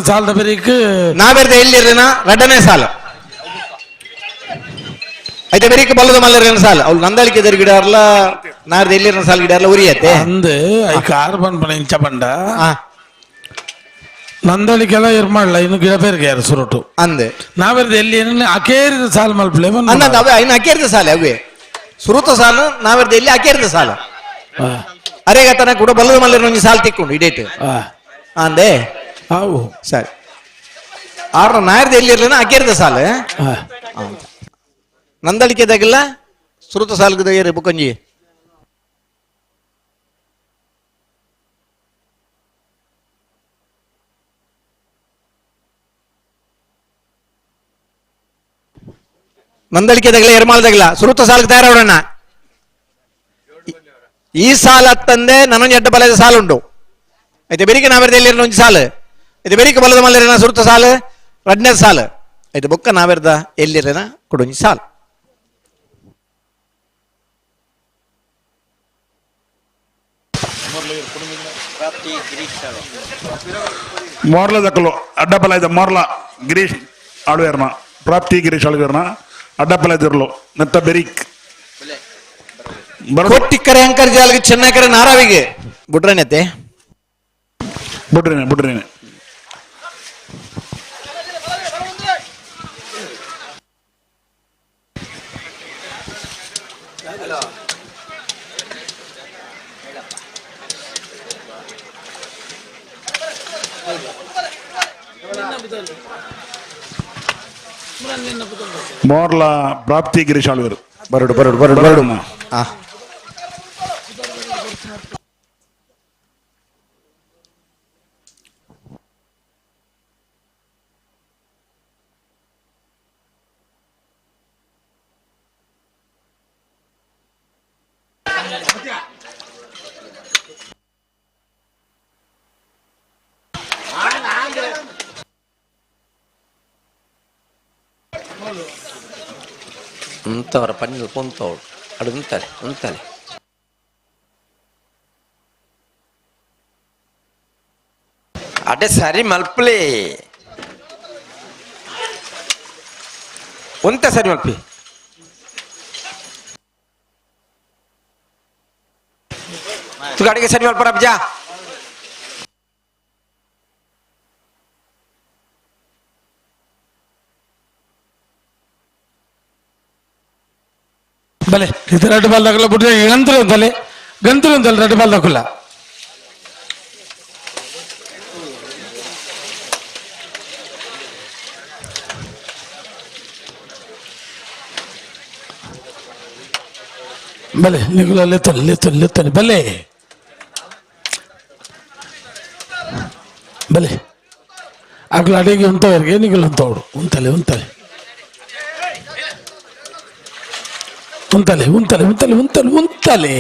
ಸಾಲದ ಬೆರಿಕ್ ನಾವೆರ್ದ ಎಲ್ಲಿರ್ರಿನ ರಡ್ಡನೇ ಸಾಲು ಐತೆ ಬೆರಿಕ್ ಬಲ್ಲದ ಮಲ್ಲರಿನ ಸಾಲು ಅವ್ಳು ನಂದಳಿಕೆ ದರಿ ಗಿಡಾರ್ಲ ನಾರ್ದ ಎಲ್ಲಿರನ ಸಾಲು ಗಿಡಾರ್ಲ ಉರಿಯತ್ತೆ ಅಂದ್ I car ಪನ್ಪಣ ಇಂಚ ಪಂಡ ನಂದಳಿಕೆಲ್ಲ ಇರ್ ಮಾಡ್ಲ ಇನ್ನು ಗಿಡ ಬೇರ್ಗೆ ಯಾರು ಸುರುಟು ಅಂದ್ ನಾವೆರ್ದ ಎಲ್ಲಿ ಅಕೇರಿದ ಸಾಲು ಮಲ್ಪಲೆ ಅಂದ ಅವೇ ಇನ್ನು ಅಕೇರಿದ ಸಾಲೆ ಅವೇ ಸುರುತ ಸಾಲು ನಾವೆರ್ದ ಎಲ್ಲಿ ಅಕೇರಿದ ಸಾಲು ಅರೇಗತನ ಕೂಡ ಬಲ್ಲದ ಮಲ್ಲರಿನ ಒಂಜಿ ಸಾಲು ತಿಕ್ಕೊಂಡು ಇಡೇಟ್ ಅಂದೆ ಅವು ಸರಿ ಆರ್ನ ನಾಯರ್ದ ಎಲ್ಲಿರ್ಲಿನ ಅಕೇರಿದ ಸಾಲು ನಂದಳಿಕೆದಾಗಿಲ್ಲ ಸುರುತ ಸಾಲ್ಗದ ಏರಿ ಬುಕ್ಕಂಜಿ ನಂದಳಿಕೆದಾಗಲ ಎರ್ಮಾಲ್ದಾಗಲ ಸುರುತ ಸಾಲ್ಗೆ ತಯಾರಾವಡಣ್ಣ ಈ ಸಾಲ ತಂದೆ ನನ್ನೊಂದು ಎಡ್ಡ ಬಲದ ಸಾಲುಂಡು ಐತೆ ಬೆರಿಕೆ ನಾವೆರ್ದ ಎಲ್ಲಿರನ ಒಂಜಿ ಸಾಲು ಐತೆ ಬೆರಿಕೆ ಬಲದ ಮಲ್ಲರಿನ ಸುರುತ ಸಾಲು ರಡ್ನೇ ಸಾಲು ಐತೆ ಬೊಕ್ಕ ನಾವೆರ್ದ ಎಲ್ಲಿರನ ಕೊಡೊಂಜಿ ಸಾಲು ಮೋರ್ಲ ದಕ್ಕಲು ಅಡ್ಡಪಲ ಇದೆ ಮೋರ್ಲ ಗಿರೀಶ್ ಆಳ್ವೇರ್ನ ಪ್ರಾಪ್ತಿ ಗಿರೀಶ್ ಆಳ್ವೇರ್ನ ಅಡ್ಡಪಲ ಇದಿರ್ಲು ನೆತ್ತ ಬೆರಿಕ್ ಕೊಟ್ಟಿಕ್ಕರೆ ಅಂಕರ್ ಜಾಲಿಗೆ ಚೆನ್ನಕರೆ ನಾರಾವಿಗೆ ಬುಡ್ರನೆತೆ ಬುಡ್ರೇನೆ ಬುಡ್ರೇನೆ ಮೋರ್ಲ ಪ್ರಾಪ್ತಿ ಗಿರೀಶ್ ಆಳ್ವೇರು ಬರಡು ಬರಡು ಬರಡು ಬರಡು ಆ ಉಂತವರ ಪನ್ನಿಲ್ ಪೊಂತವಳು ಅಡು ಉಂತಲೆ ಉಂತಲೆ ಅಡೆ ಸರಿ ಮಲ್ಪಲಿ ಉಂತ ಸರಿ ಮಲ್ಪಿ ತುಗ ಅಡಿಗೆ ಸರಿ ಮಲ್ಪರ ಅಬ್ಜಾ ಬಲೆ ಇದು ರೆಡ್ ಬಾಲ್ ದಕ್ಕಲ ಬಿಟ್ರೆ ಗಂತಲು ಅಂತಲೆ ಗಂತಲು ಅಂತಲ್ಲ ರೆಡ್ ಬಾಲ್ ದಕ್ಕಲ್ಲ ಬಲೆ ನಿಗುಲ ಲೆತ್ತೊಲಿ ಲೆತ್ತೊಲಿ ಲೆತ್ತೊಲಿ ಬಲೆ ಬಲೆ ಅಗ್ಲ ಅಡಿಗೆ ಉಂತವರಿಗೆ ನಿಗುಲ ಉಂತವಡು ಉಂತಲೆ ಉಂತಲೆ ಉಂತಲೆ ಉಂತಲೆ ಉಂತಲೆ ಉಂತಲೆ ಉಂತಲೆ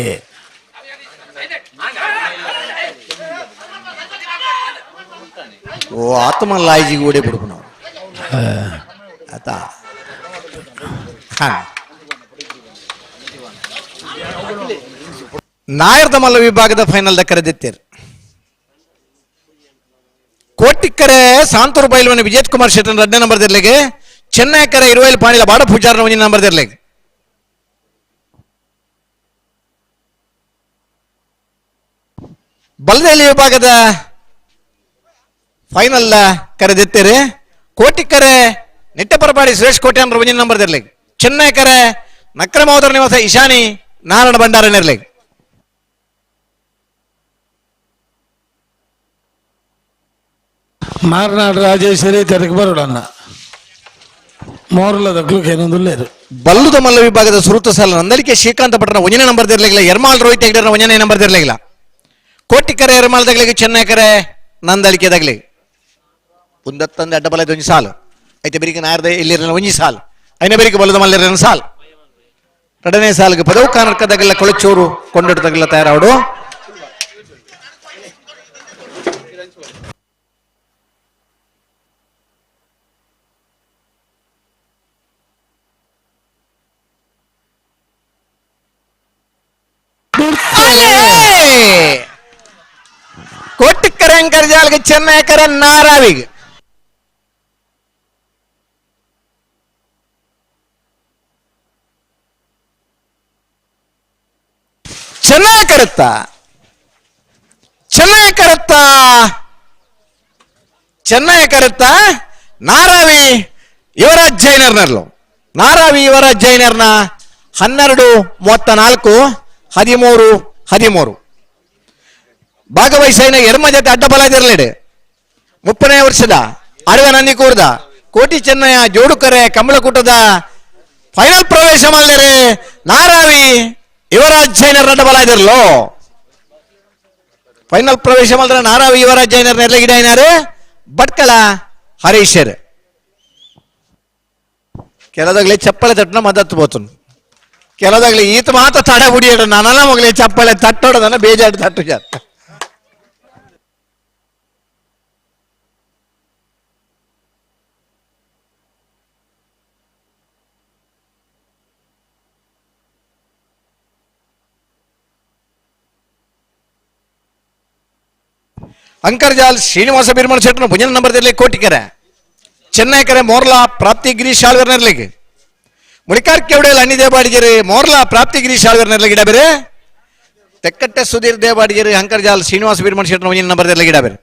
ಓ ಆತ್ಮ ಲಾಯ್ಜಿಗೆ ಓಡಿ ಬಿಡ್ಬು ನಾವು ಆತ ಹಾ ನಾಯರ್ದ ಮಲ್ಲ ವಿಭಾಗದ ಫೈನಲ್ the ಕರೆದಿತ್ತೀರ್. ಕೋಟಿಕ್ಕರೆ ಸಾಂತೂರು ಬೈಲ್ವನ ವಿಜಯ್ ಕುಮಾರ್ ಶೆಟ್ಟನ್ ರಡ್ಡನೇ ನಂಬರ್ ದಿರ್ಲಿಗೆ ಚೆನ್ನೈಕರೆ ಇರುವೈಲ್ ಪಾಣಿಲ ಬಾಡ ಪೂಜಾರನ ಒಂಜಿ ನಂಬರ್ ದಿರ್ಲಿಗೆ. ಬಲದಲ್ಲಿ ವಿಭಾಗದ ಫೈನಲ್ ಕರೆದಿತ್ತೀರಿ. ಕೋಟಿಕ್ಕರೆ ನಿಟ್ಟಪರಪಾಡಿ ಸುರೇಶ್ ಕೋಟೆ ಅಂದ್ರೆ ಒಂಜಿನ ನಂಬರ್ ದಿರ್ಲಿಗೆ. ಚೆನ್ನೈಕರೆ ನಕ್ರಮೋದರ ನಿವಾಸ ಇಶಾನಿ ನಾರಾಯಣ ಭಂಡಾರ ನಿರ್ಲಿಗೆ. ಮಾರ್ನಾಡು ರಾಜೇಶ್ವರಿ ತೆರಕ್ಕೆ ಬರೋಡಣ್ಣ ಮೋರ್ಲದ ಏನೊಂದುಲ್ಲೇರು. ಬಲ್ಲುದ ಮಲ್ಲ ವಿಭಾಗದ ಸುರುತ ಸಾಲ ನಂದಲಿಕೆ ಶ್ರೀಕಾಂತ ಭಟ್ರನ ಒಂಜನೇ ನಂಬರ್ ದಿರ್ಲಿಲ್ಲ. ಎರ್ಮಾಲ್ ರೋಹಿತ್ ಹೆಗ್ಡೆರ ಒಂಜನೇ ನಂಬರ್ ದಿರ್ಲಿಲ್ಲ. ಕೋಟಿಕರೆ ಎರ್ಮಾಲ್ ತಗಲಿಗೆ ಚೆನ್ನೈಕರೆ ನಂದಳಿಕೆ ತಗಲಿ. ಉಂದತ್ತಂದ ಅಡ್ಡಬಲದ ಒಂಜಿ ಸಾಲು ಐತೆ ಬೆರಿಕೆ ನಾರ್ದ ಇಲ್ಲಿರ ಒಂಜಿ ಸಾಲು ಐನ ಬೆರಿಕೆ ಬಲ್ಲದ ಮಲ್ಲಿರ ಸಾಲು. ಎರಡನೇ ಸಾಲಿಗೆ ಪದವು ಕಾನರ್ಕ ತಗಲ ಕೊಳಚೂರು ಕೊಂಡೊಟ್ಟು ತಗಲ ತಯಾರಾವಡು. ಕೋಟಿಕ್ಕರೆ ಅಂಕರ್ಜಾಲ್ಗೆ ಚೆನ್ನೈಕರ ನಾರಾವಿಗೆ. ಚೆನ್ನಾಗಿ ಕರುತ್ತ ಚೆನ್ನಾಗಿ ಕರುತ್ತ ಚೆನ್ನಾಗಿ ಕರುತ್ತ ನಾರಾವಿ ಯುವರಾಜ್ ಜೈನರ್ನರ್ಲು. ನಾರಾವಿ ಯುವರಾಜ್ ಜೈನರ್ನ 12 34 13 13 ಭಾಗವಹಿಸಿನ ಎರ್ಮ ಜೊತೆ ಅಡ್ಡಬಲ ಇರಲಿಡೆ. 30ನೇ ವರ್ಷದ ಅಡವ ನಂದಿಕೂರ್ದ ಕೋಟಿ ಚೆನ್ನಯ್ಯ ಜೋಡುಕರೆ ಕಮಲಕೂಟದ ಫೈನಲ್ ಪ್ರವೇಶ ಮಾಡಲಿರೆ ನಾರಾವಿ ಯುವರಾಜ್ ಜೈನರ್ ಅಡ್ಡಬಲ ಇದಿರ್ಲೋ. ಫೈನಲ್ ಪ್ರವೇಶ ಮಾಡಿದ್ರೆ ನಾರಾವಿ ಯುವರಾಜ್ ಜೈನರ್ ನೆರಳಿಗಿಡ ಏನಾರು ಭಟ್ಕಳ ಹರೀಶರ್. ಕೆಲದಾಗ್ಲಿ ಚಪ್ಪಳೆ ತಟ್ಟನ ಮದತ್ತು ಬೋತನು. ಕೆಲದಾಗ್ಲಿ ಈತ ಮಾತ್ರ ತಡ ಬುಡಿಯಡ ನಾನಲ್ಲ ಮಗಲೇ ಚಪ್ಪಳೆ ತಟ್ಟೋಡದನ್ನ ಬೇಜಾಡು ತಟ್ಟು ಜಾತ. ಅಂಕರ್ಜಾಲ್ ಶ್ರೀನಿವಾಸ ಬೀರ್ಮಣ ಶೆಟ್ಟನ ಭುಜನ ನಂಬರ್ ದಿರಲಿ ಕೋಟಿಕೆರೆ ಚೆನ್ನೈಕರೆ ಮೋರ್ಲಾ ಪ್ರಾಪ್ತಿ ಗಿರೀಶ್ ಆಳ್ವರ್ನರ್ಲಿಗೆ. ಮುಳಿಕಾರ್ ಕೆವಡೆಯಲ್ಲಿ ಅಣ್ಣಿ ದೇವಾಡಿಗೆರೆ ಮೋರ್ಲಾ ಪ್ರಾಪ್ತಿ ಗಿರೀಶ್ ಆಳ್ವರ್ನರ್ಲಿಗೆ ಗಿಡ ಬೇರೆ. ತೆಕ್ಕಟ್ಟೆ ಸುಧೀರ್ ದೇವಾಡಿಗೆರೆ ಅಂಕರ್ಜಾಲ್ ಶ್ರೀನಿವಾಸ ಬೀರ್ಮಣ ಶೆಟ್ಟನ ಭುಜನ ನಂಬರ್ ದಿರಲಿ ಗಿಡ ಬೇರೆ.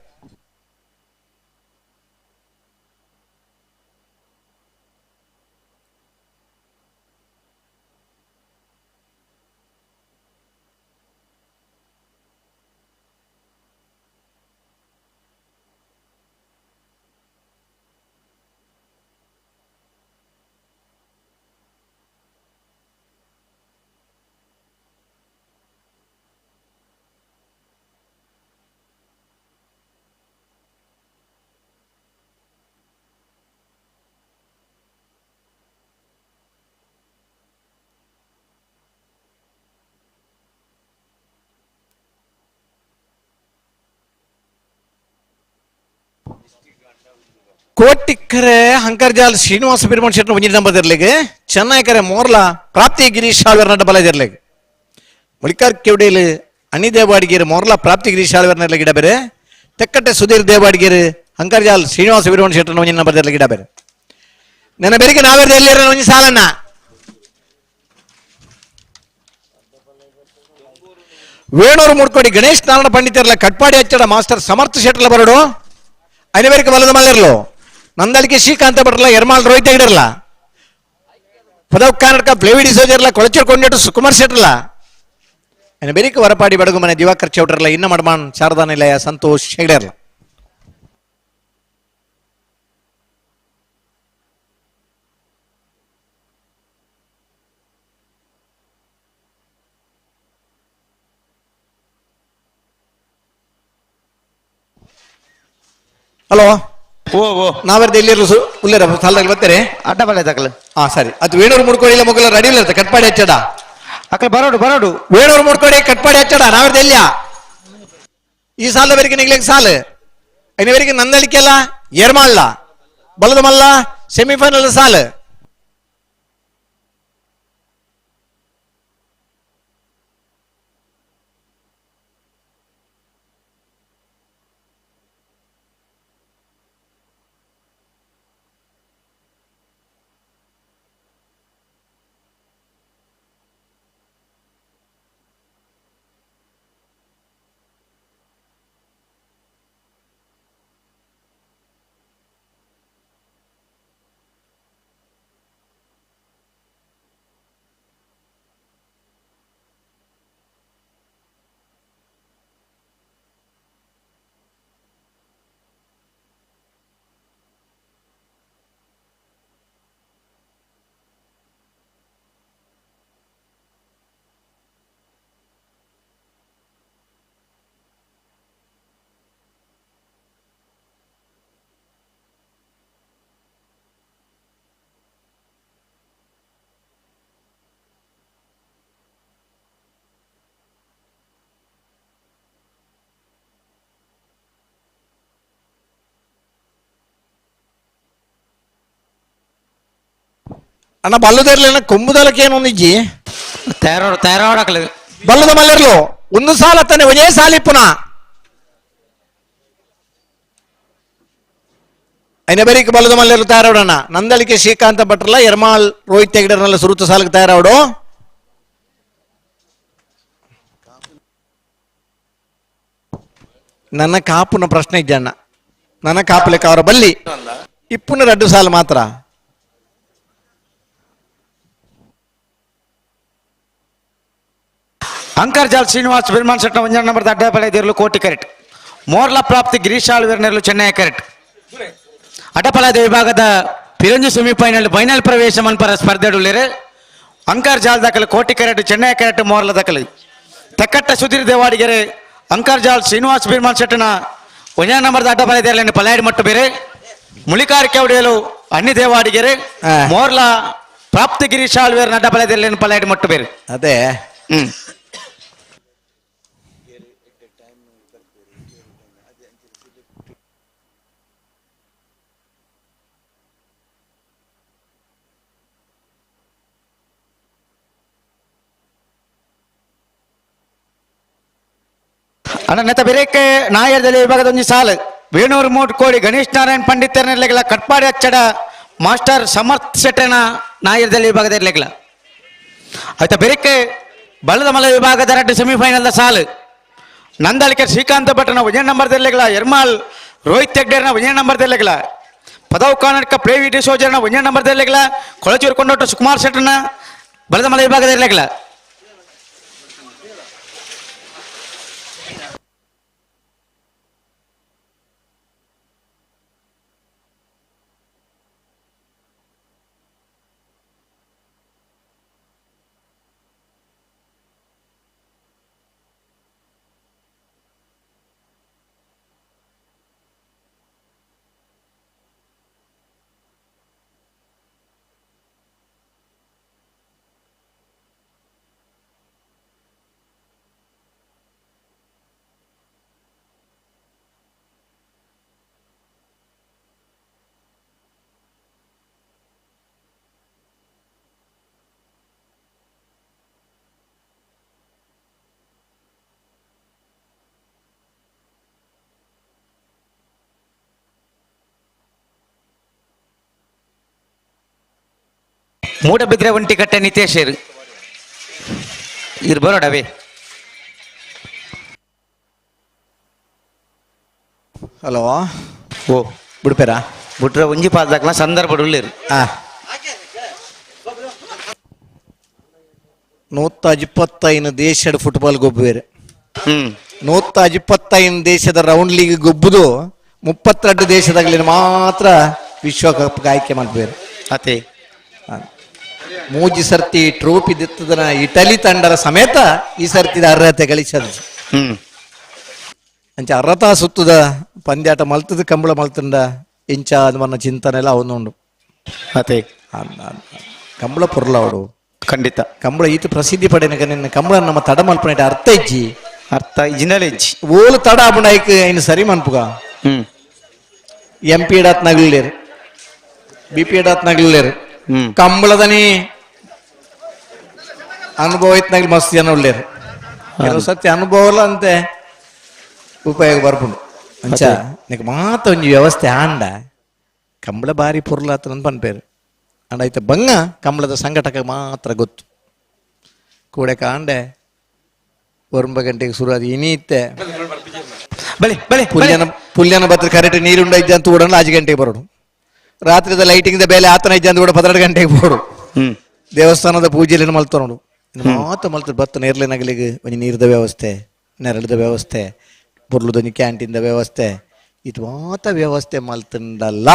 ಕೋಟಿಕ್ಕರೆ ಹಂಕರ್ಜಾಲ್ ಶ್ರೀನಿವಾಸ ಬಿರ್ಮಣ್ ಶೆಟ್ಟನ ಒಂಜಿನ ನಂಬರ್ ಇರ್ಲಿಗೆ. ಚೆನ್ನೈಕರೆ ಮೋರ್ಲಾ ಪ್ರಾಪ್ತಿ ಗಿರೀಶ್ ಆಳ್ವರ್ ನಡ್ಡ ಬಲ ಇರ್ಲಿಗೆ. ಮುಳಿಕಾರ್ ಕೆವಡೇಲಿ ಅಣ್ಣಿ ದೇವಾಡಿಗೇರಿ ಮೋರ್ಲಾ ಪ್ರಾಪ್ತಿ ಗಿರೀಶ್ ಆಳ್ವರ್ ನೆರ್ಲಿಗೆ ಗಿಡ ಬೇರೆ. ತೆಕ್ಕಟ್ಟೆ ಸುಧೀರ್ ದೇವಾಡಿಗೇರಿ ಹಂಕರ್ಜಾಲ್ ಶ್ರೀನಿವಾಸ ಬಿರ್ಮಣ್ ಶೆಟ್ಟನ ಒಂಜಿನ ನಂಬರ್ ಇರ್ಲಿಗೆ ಗಿಡ ಬೇರೆ. ನನ್ನ ಬೆರಿಗೆ ನಾವೇರ್ದ ಎಲ್ಲಿರ ಒಂಜಿ ಸಾಲನ್ನ ವೇಣೂರು ಮೂಡ್ಕೋಡಿ ಗಣೇಶ್ ನಾರಾಯಣ ಪಂಡಿತರ್ಲ ಕಟ್ಪಾಡಿ ಹಚ್ಚಡ ಮಾಸ್ಟರ್ ಸಮರ್ಥ ಶೆಟ್ಟಲ ಬರಡು. ಐನಬೇರಿಗೆ ಬಲದ ಮಲ್ಲಿರ್ಲು ನಂದಳಿಕೆ ಶ್ರೀಕಾಂತ ಭಟ್ರಲ್ಲ ಎರ್ಮಾಲ್ ರೋಹಿತ್ ಹೆಗ್ಡೆರ್ಲ ಪದವ್ ಕರ್ನಾಟಕ ಪ್ಲೇವಿಡಿ ಸೋಜರ್ಲ ಕೊಳಚೂರು ಕೊಂಡಿಟ್ಟು ಸುಕುಮಾರ್ ಶೆಟ್ಟರ್ಲ ಬೆರಿಕೆ ವರಪಾಡಿ ಬಡಗು ಮನೆ ದಿವಾಕರ್ ಚೌಟ್ರಲ್ಲ ಇನ್ನ ಮಡಮಾನ್ ಶಾರದಾ ನಿಲಯ ಸಂತೋಷ್ ಹೆಗ್ಡೆರ್ಲ. ಹಲೋ ಓ ಓ ನಾವರ್ದ ಎಲ್ಲಿರಲು ಉಲ್ಲೇರ ಸಾಲದಲ್ಲಿ ಬರ್ತಾರೆ ಅಡ್ಡ ಬಲ ತಕಲ. ಹಾ ಸರಿ ಅದು ವೇಣೂರು ಮುಡ್ಕೋಡಿ ಇಲ್ಲ ಮೊಗಲ ರೆಡಿ ಇಲ್ಲ ಕಟ್ಪಾಡಿ ಹಚ್ಚಡ ಅಕಲ ಬರೋಡು ಬರೋಡು. ವೇಣೂರು ಮುಡ್ಕೋಡಿ ಕಟ್ಪಾಡಿ ಹಚ್ಚಡ ನಾವರ್ದ ಎಲ್ಲಿಯ ಈ ಸಾಲದ ಬೇರಿಗೆ ನಿಗ್ಲಿಕ್ಕೆ ಸಾಲು ಐನವರಿಗೆ ನಂದಳಿಕೆಲ್ಲ ಏರ್ಮಾಳ್ಲ ಬಲದ ಮಲ್ಲ ಸೆಮಿಫೈನಲ್ ಸಾಲು. ಅಣ್ಣ ಬಲ್ಲದರ್ಲಿನ ಕೊಂಬುದಲಕ್ಕೆ ಒಂದಿಜ್ಜಿ ತಯಾರೋಡು ತಯಾರೋಡಕ್ಲು ಬಲ್ಲದ ಮಲ್ಲರ್ಲು ಒಂದು ಸಾಲ ತಾನೆ ಒಂದೇ ಸಾಲಿ ಪುನಃ ಐನ ಬೇರಿಕ್ ಬಲ್ಲದ ಮಲ್ಲರ್ಲು ತಯಾರೋಡಣ್ಣ. ನಂದಳಿಕೆ ಶ್ರೀಕಾಂತ ಭಟ್ರಲ್ಲ ಎರ್ಮಾಳ್ ರೋಹಿತ್ ಹೆಗ್ಡೆರ್ನೆಲ್ಲ ಸುರುತ ಸಾಲಕ್ಕೆ ತಯಾರಾವಡು. ನನ್ನ ಕಾಪುನ ಪ್ರಶ್ನೆ ಇಜ್ಜಣ್ಣ, ನನ್ನ ಕಾಪುಲೆಕ್ಕ ಅವರ ಬಲ್ಲಿ ಇಪ್ಪುನ ರಡ್ಡು ಸಾಲು ಮಾತ್ರ. ಅಂಕರ್ಜಾಲ್ ಶ್ರೀನಿವಾಸ್ ಬಿರ್ಮಾನ್ ಶೆಟ್ಟ ಒಂಜನ ನಂಬರ್ ಅಡ್ಡಪಲೆ ದೇರ್ಲು ಕೋಟಿ ಕರೆಟ್. ಮೋರ್ಲ ಪ್ರಾಪ್ತಿ ಗಿರೀಶ್ ಆಳ್ವೇರ್ನೆರ್ಲು ಚೆನ್ನೈ ಕರೆಟ್. ಅಡ್ಡಪಲದ ವಿಭಾಗದ ಪಿರಂಜು ಸೆಮಿಫೈನಲ್ ಫೈನಲ್ ಪ್ರವೇಶ ಮನ್ಪರ ಸ್ಪರ್ಧೆಡುಳ್ಳೇರು. ಅಂಕರ್ ಜಾಲ್ ದಾಖಲು ಕೋಟಿ ಕರೆಟ್, ಚೆನ್ನೈ ಕರೆಟ್, ಮೋರ್ಲ ದಾಖಲು. ತೆಕ್ಕಟ್ಟ ಸುಧೀರ್ ದೇವಾಡಿಗೆರೆ ಅಂಕರ್ಜಾಲ್ ಶ್ರೀನಿವಾಸ್ ಬಿರ್ಮಾನ್ ಶೆಟ್ಟನ ಒಂಜನ ನಂಬರ್ ಅಡ್ಡಪಲೆ ದೇರ್ಲೆನ್ನು ಪಲಾಯಡ್ ಮಟ್ಟು ಬೇರೆ. ಮುಳಿಕಾರ್ ಕೆವಡಿಯಲು ಅನ್ನಿ ದೇವಾಡಿಗೆರೆ ಮೋರ್ಲ ಪ್ರಾಪ್ತಿ ಗಿರೀಶ್ ಆಳ್ವೇರ್ ಅಡ್ಡಪಲೆ ದೇರ್ಲೆನ್ನು ಪಲಾಯಡ್ ಮಟ್ಟು ಬೇರೆ. ಅದೇ ಅಣ್ಣ ನೆತ ಬೆರೇಕೆ ನಾಯರ್ದಲ್ಲಿ ವಿಭಾಗದ ಒಂಜಿ ಸಾಲು ವೇಣೂರು ಮೂಟ್ ಕೋಡಿ ಗಣೇಶ್ ನಾರಾಯಣ್ ಪಂಡಿತರನೆರ್ಲೆಗ್ಲ ಕಟ್ಪಾಡಿ ಅಚ್ಚಡ ಮಾಸ್ಟರ್ ಸಮರ್ಥ್ ಶೆಟ್ಟನ ನಾಯರ್ದಲ್ಲಿ ವಿಭಾಗದ ಇರ್ಲೆಗ್ಲ. ಆಯ್ತಾ ಬೆರೇಕೆ ಬಳ್ಳದ ಮಲೆ ವಿಭಾಗದ ರಡ್ಡು ಸೆಮಿಫೈನಲ್ದ ಸಾಲು ನಂದಳಿಕೆ ಶ್ರೀಕಾಂತ ಭಟ್ಟನ ಒಂಜೇ ನಂಬರ್ ದೆರ್ಲೆಗ್ಲ ಎರ್ಮಾಲ್ ರೋಹಿತ್ ಹೆಗ್ಡೇರ್ನ ಒಂಜೇ ನಂಬರ್ ದೆರ್ಲೆಗ್ಲ ಪದವ್ ಕಾನಡ್ಕ ಪ್ರೇವಿ ಡಿಸೋಜರ್ನ ಒಂಜೇ ನಂಬರ್ ದೆರ್ಲೆಗ್ಲ ಕೊಳಚೂರು ಕೊಂಡೋಟ ಸುಕುಮಾರ್ ಶೆಟ್ಟನ ಬಳ್ಳದ ಮಲೆ ವಿಭಾಗದ ಇರ್ಲೆಗ್ಲ. ಮೂಡಬಿದ್ರೆ ಒಂಟಿಕಟ್ಟೆ ನಿತೇಶ್ ಇರ್ ಬರೋಡವೇ. ಹಲೋ ಓ ಬಿಡ್ಪೇರಾ ಬಿಟ್ರೆ ಒಂಜಿ ಪಾಲ್ದಾಕ್ಲ ಸಂದರ್ಭ ಉಳ್ಳೇರು. 125 ದೇಶದ ಫುಟ್ಬಾಲ್ ಗೊಬ್ಬುವೇರು. 125 ದೇಶದ ರೌಂಡ್ ಲೀಗ್ ಗೊಬ್ಬುದು 32 ದೇಶದಾಗಲಿ ಮಾತ್ರ ವಿಶ್ವಕಪ್ ಆಯ್ಕೆ ಮಾಡ್ಬೇರು. ಅದೇ ಮೂಜಿ ಸರ್ತಿ ಟ್ರೋಫಿ ದಿತ್ತದನ ಇಟಲಿ ತಂಡರ ಸಮೇತ ಈ ಸರ್ತಿದ ಅರ್ಹತೆ ಗಳಿಸದು. ಅಂಚ ಅರ್ಹತಾ ಸುತ್ತದ ಪಂದ್ಯಾಟ ಮಲ್ತದ ಕಂಬಳ ಮಲ್ತಂಡ ಇಂಚ ಮನ್ನ ಚಿಂತನೆಲ್ಲ ಅವನುಂಡು. ಅದೇ ಕಂಬಳ ಪೊರ್ಲ ಅವಡು ಖಂಡಿತ ಕಂಬಳ ಈತ ಪ್ರಸಿದ್ಧಿ ಪಡೆಯನಕ ನಿನ್ನ ಕಂಬಳ ನಮ್ಮ ತಡ ಮಲ್ಪನೇಟ ಅರ್ಥ ಇಜ್ಜಿ ಅರ್ಥ ಇಜ್ಜಿನಲೇ ಇಜ್ಜಿ ಓಲು ತಡ ಆಪುಂಡ ಐಕ್ ಐನು ಸರಿ ಮನ್ಪುಗ. ಎಂ ಪಿ ಡಾತ್ ನಗಲೇರು ಬಿ ಪಿ ಡಾತ್ ನಗಲೇರು ಕಂಬಳದನಿ ಅನುಭವ ಇತ್ನಾಗ್ಲಿ ಮಸ್ತ್ ಜನ ಉಳ್ಳೇರು. ಕೆಲವು ಸತ್ಯ ಅನುಭವ ಅಂತೆ ಉಪಯೋಗ ಬರ್ಪುಂಡು. ಅಂಚ ನಿಕ್ ಮಾತ ಒಂಜಿ ವ್ಯವಸ್ಥೆ ಆಂಡ ಕಂಬಳ ಬಾರಿ ಪೊರ್ಲಾತನ ಪನ್ಪೇರು. ಅಂಡ ಐತ ಬಂಗ ಕಂಬಳದ ಸಂಘಟಕ ಮಾತ್ರ ಗೊತ್ತು. ಕೂಡೆ ಕಾಂಡೆ 9 ಗಂಟೆಗೆ ಶುರು ಅದು ಇನಿತ್ತೆ ಬಲೆ ಬಲೆ ಪುಲ್ಯನ ಪುಲ್ಯನ ಬತ್ರ ಕರೆಕ್ಟ್ ನೀರುಂಡ ಇದ್ದೆ ಅಂತ ಕೂಡ 5 ಗಂಟೆಗೆ ಬರೋಡು. ರಾತ್ರಿದ ಲೈಟಿಂಗ್ ಬೇಲೆ ಆತನ ಇದ್ದೆ ಅಂತ ಕೂಡ 12 ಗಂಟೆಗೆ ಬೋಡು. ದೇವಸ್ಥಾನದ ಪೂಜೆಯಲ್ಲಿ ಮಲ್ತ ನೋಡು ಮಾತು ಮಲ್ತ ಬತ್ತ ನೇರ್ಲೆ ನಗಲಿಗೆ ಒಂಜಿ ನೀರ್ದ ವ್ಯವಸ್ಥೆ, ನೆರಳದ ವ್ಯವಸ್ಥೆ, ಪೊರ್ಲುದೊಂಜಿ ಕ್ಯಾಂಟೀನ್ದ ವ್ಯವಸ್ಥೆ, ಇದು ಮಾತ ವ್ಯವಸ್ಥೆ ಮಲ್ತಂಡಲ್ಲ.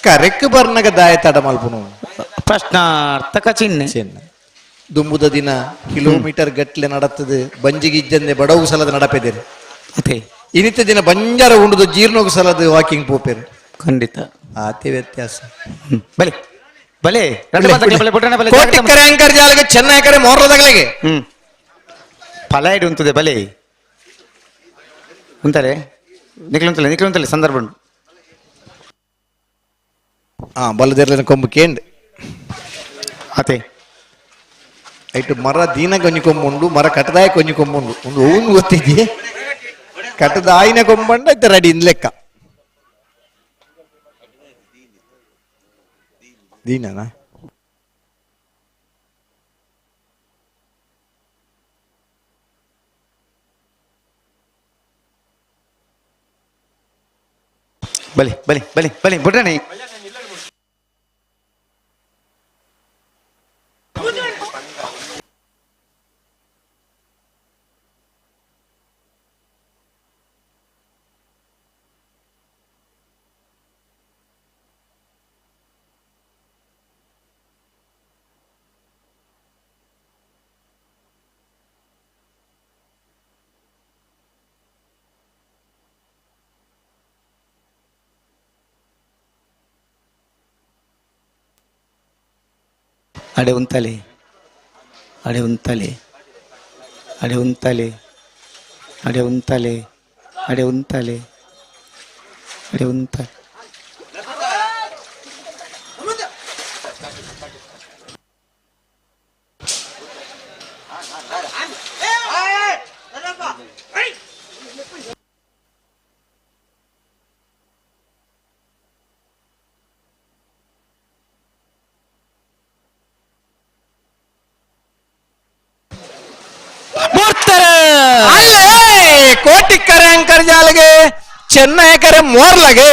ಕರೆಕ್ ಬರ್ನಗ ದಾಯ ತಡ ಮಲ್ಪುನು ಪ್ರಶ್ನಾರ್ಥಕ ಚಿಹ್ನೆ ಚಿಹ್ನೆ. ದುಂಬುದ ದಿನ ಕಿಲೋಮೀಟರ್ ಗಟ್ಲೆ ನಡತ್ತದು ಬಂಜಿಗಿಜ್ಜಂದೆ ಬಡವು ಸಲದ ನಡಪೆದಿರು. ಇನ್ನಿತ ದಿನ ಬಂಜಾರ ಉಂಡುದು ಜೀರ್ಣೋಗು ಸಲದ ವಾಕಿಂಗ್ ಪೋಪೇರು. ಖಂಡಿತ ಆತಿ ವ್ಯತ್ಯಾಸ. ಬಲೆ ಬಲೆ ಕೋಟಿಕ್ಕರೆ ಅಂಕರ್ ಜಾಲಗೆ ಚೆನ್ನೈ ಕರೆ ಮೋರ್ಲದಗಲಿಗೆ ಫಲ ಇಡು ಉಂತದೆ ಬಲೆ ಉಂತಾರೆ ನಿಕ್ಲುಂತಲೆ ನಿಕ್ಲುಂತಲೆ ಸಂದರ್ಭ ಉಂಟು. ಬಲ್ಲದಿರ್ಲಿನ ಕೊಂಬು ಕೇಂಡ್ ಅತೆ ಐಟು ಮರ ದೀನ ಕೊಂಜಿ ಕೊಂಬುಂಡು, ಮರ ಕಟದಾಯ ಕೊಂಜಿ ಕೊಂಬುಂಡು, ಒಂದು ಹೂವು ಗೊತ್ತಿದ್ದಿ ಕಟದಾಯಿನ ಕೊಂಬಂಡ ಐತೆ ರೆಡಿ ಇನ್ ಲೆಕ್ಕ ದೀನನಾ. ಬಲಿ ಬಲಿ ಬಲಿ ಬಲಿ ಬಿಡ್ರಣಿ. ಅಡೆ ಉಂತಲೆ ಅಡೆ ಉಂತಲೆ ಅಡೆ ಉಂತಲೆ ಅಡೆ ಉಂತಲೆ ಅಡೆ ಉಂತಲೆ ಅಡೆ ಉಂತಲೆ. ಕೋಟಿಕ್ಕರೆ ಅಂಕರ್ ಜಾಲಗೆ ಚೆನ್ನೈ ಕರೆ ಮೋರ್ಲಗೆ.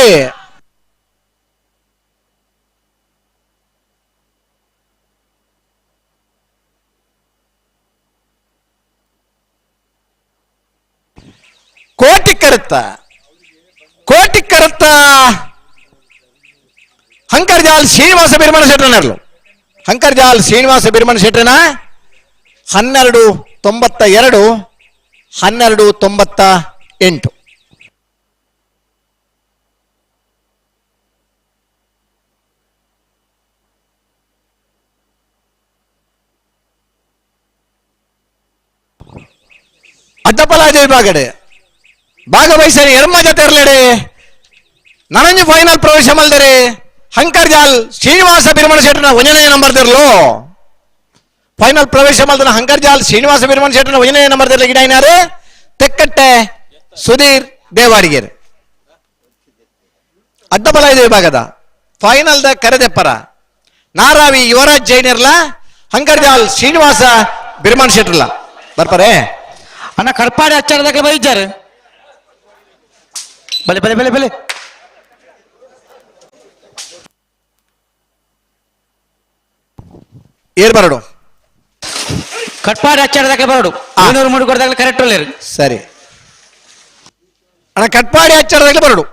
ಕೋಟಿಕ್ಕರತ್ತ ಕೋಟಿಕ್ಕರತ್ತ ಹಂಕರ್ಜಾಲ್ ಶ್ರೀನಿವಾಸ ಬಿರ್ಮಣ ಶೆಟ್ಟನರ್ಲು. ಹಂಕರ್ಜಾಲ್ ಶ್ರೀನಿವಾಸ ಬಿರ್ಮಣ ಶೆಟ್ಟನ 12.92 12.98. ಅಡ್ಡಪಲಾಜ ವಿಭಾಗಡೆ ಭಾಗವಹಿಸಲಿ ಎರ್ಮ ಜೊತೆ ಇರಲೇಡೆ ನನಂಜು ಫೈನಲ್ ಪ್ರವೇಶ ಮಲ್ದರೆ ಹಂಕರ್ಜಾಲ್ ಶ್ರೀನಿವಾಸ ಬಿರ್ಮಣ ಶೆಟ್ಟನ ಒಂದನೇ ನಂಬರ್ ದಿರ್ಲು. ಫೈನಲ್ ಪ್ರವೇಶ ಮಲ್ದನ ಹಂಕರ್ಜಾಲ್ ಶ್ರೀನಿವಾಸ ಬಿರ್ಮಣ ಶೆಟ್ಟನ ಒಂದನೇ ನಂಬರ್ ದಿರ್ಲ ಗಿಡಾಯಿನಾರು ತೆಕ್ಕಟ್ಟೆ ಸುಧೀರ್ ದೇವಾಡಿಗೇರ್. ಅಡ್ಡಬಲ ವಿಭಾಗದ ಫೈನಲ್ the ಕರೆದೆಪ್ಪರ ನಾರಾವಿ ಯುವರಾಜ್ ಜೈನಿರ್ಲ ಹಂಕರ್ಜಾಲ್ ಶ್ರೀನಿವಾಸ ಬಿರ್ಮಣ ಶೆಟ್ಟರ್ಲ ಬರ್ಪಾರೆ. ಅಣ್ಣ ಕಡ್ಪಾಡಿ ಹಚ್ಚಾರದಾಗ ಬೈಜಾರು ಬಲೆ ಬಲೆ ಬಲೆ ಬಲೆ. ಏರ್ ಬರಡು ಕಟ್ಪಾಡಿ ಹಚ್ಚಾರದಾಗ ಬರಡು 203 ಕೊಡ್ದಾಗ ಕರೆಕ್ಟ್ ಒಳ್ಳೆಯರು. ಸರಿ ಅಣ್ಣ, ಕಟ್ಪಾಡಿ ಹಚ್ಚಾರದಾಗ ಬರಡು.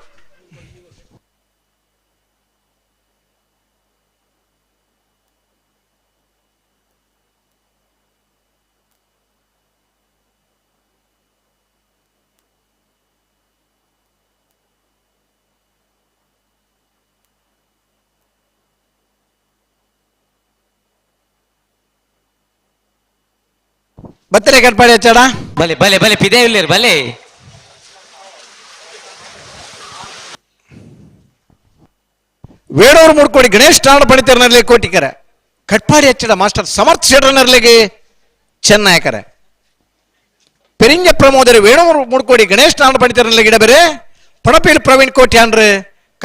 ಬತ್ತರೆ ಕಟ್ಪಾಡಿ ಹಚ್ಚಾಡ ಬಲೆ ಬಲೆ ಬಲೆ ಪಿದೆ ಇಲ್ಲಿರ್ ಬಲೆ. ವೇಣೂರು ಮೂಡ್ಕೋಡಿ ಗಣೇಶ್ ಠಾಣ ಪಣಿತರ್ನಲ್ಲಿ ಕೋಟಿಕರ ಕಟ್ಪಾಡಿ ಹಚ್ಚಡ ಮಾಸ್ಟರ್ ಸಮರ್ಥ ಶೆಟ್ಟರ್ನರ್ಲಿಗೆ ಚೆನ್ನಾಯಕರ ಪೆರಿಂಜ ಪ್ರಮೋದರು ವೇಣೂರು ಮೂಡ್ಕೋಡಿ ಗಣೇಶ್ ಠಾಣ ಪಣಿತರ್ನಲ್ಲಿ ಗಿಡ ಬೇರೆ ಪಣಪೀಲ್ ಪ್ರವೀಣ್ ಕೋಟಿ ಅನ್ರೆ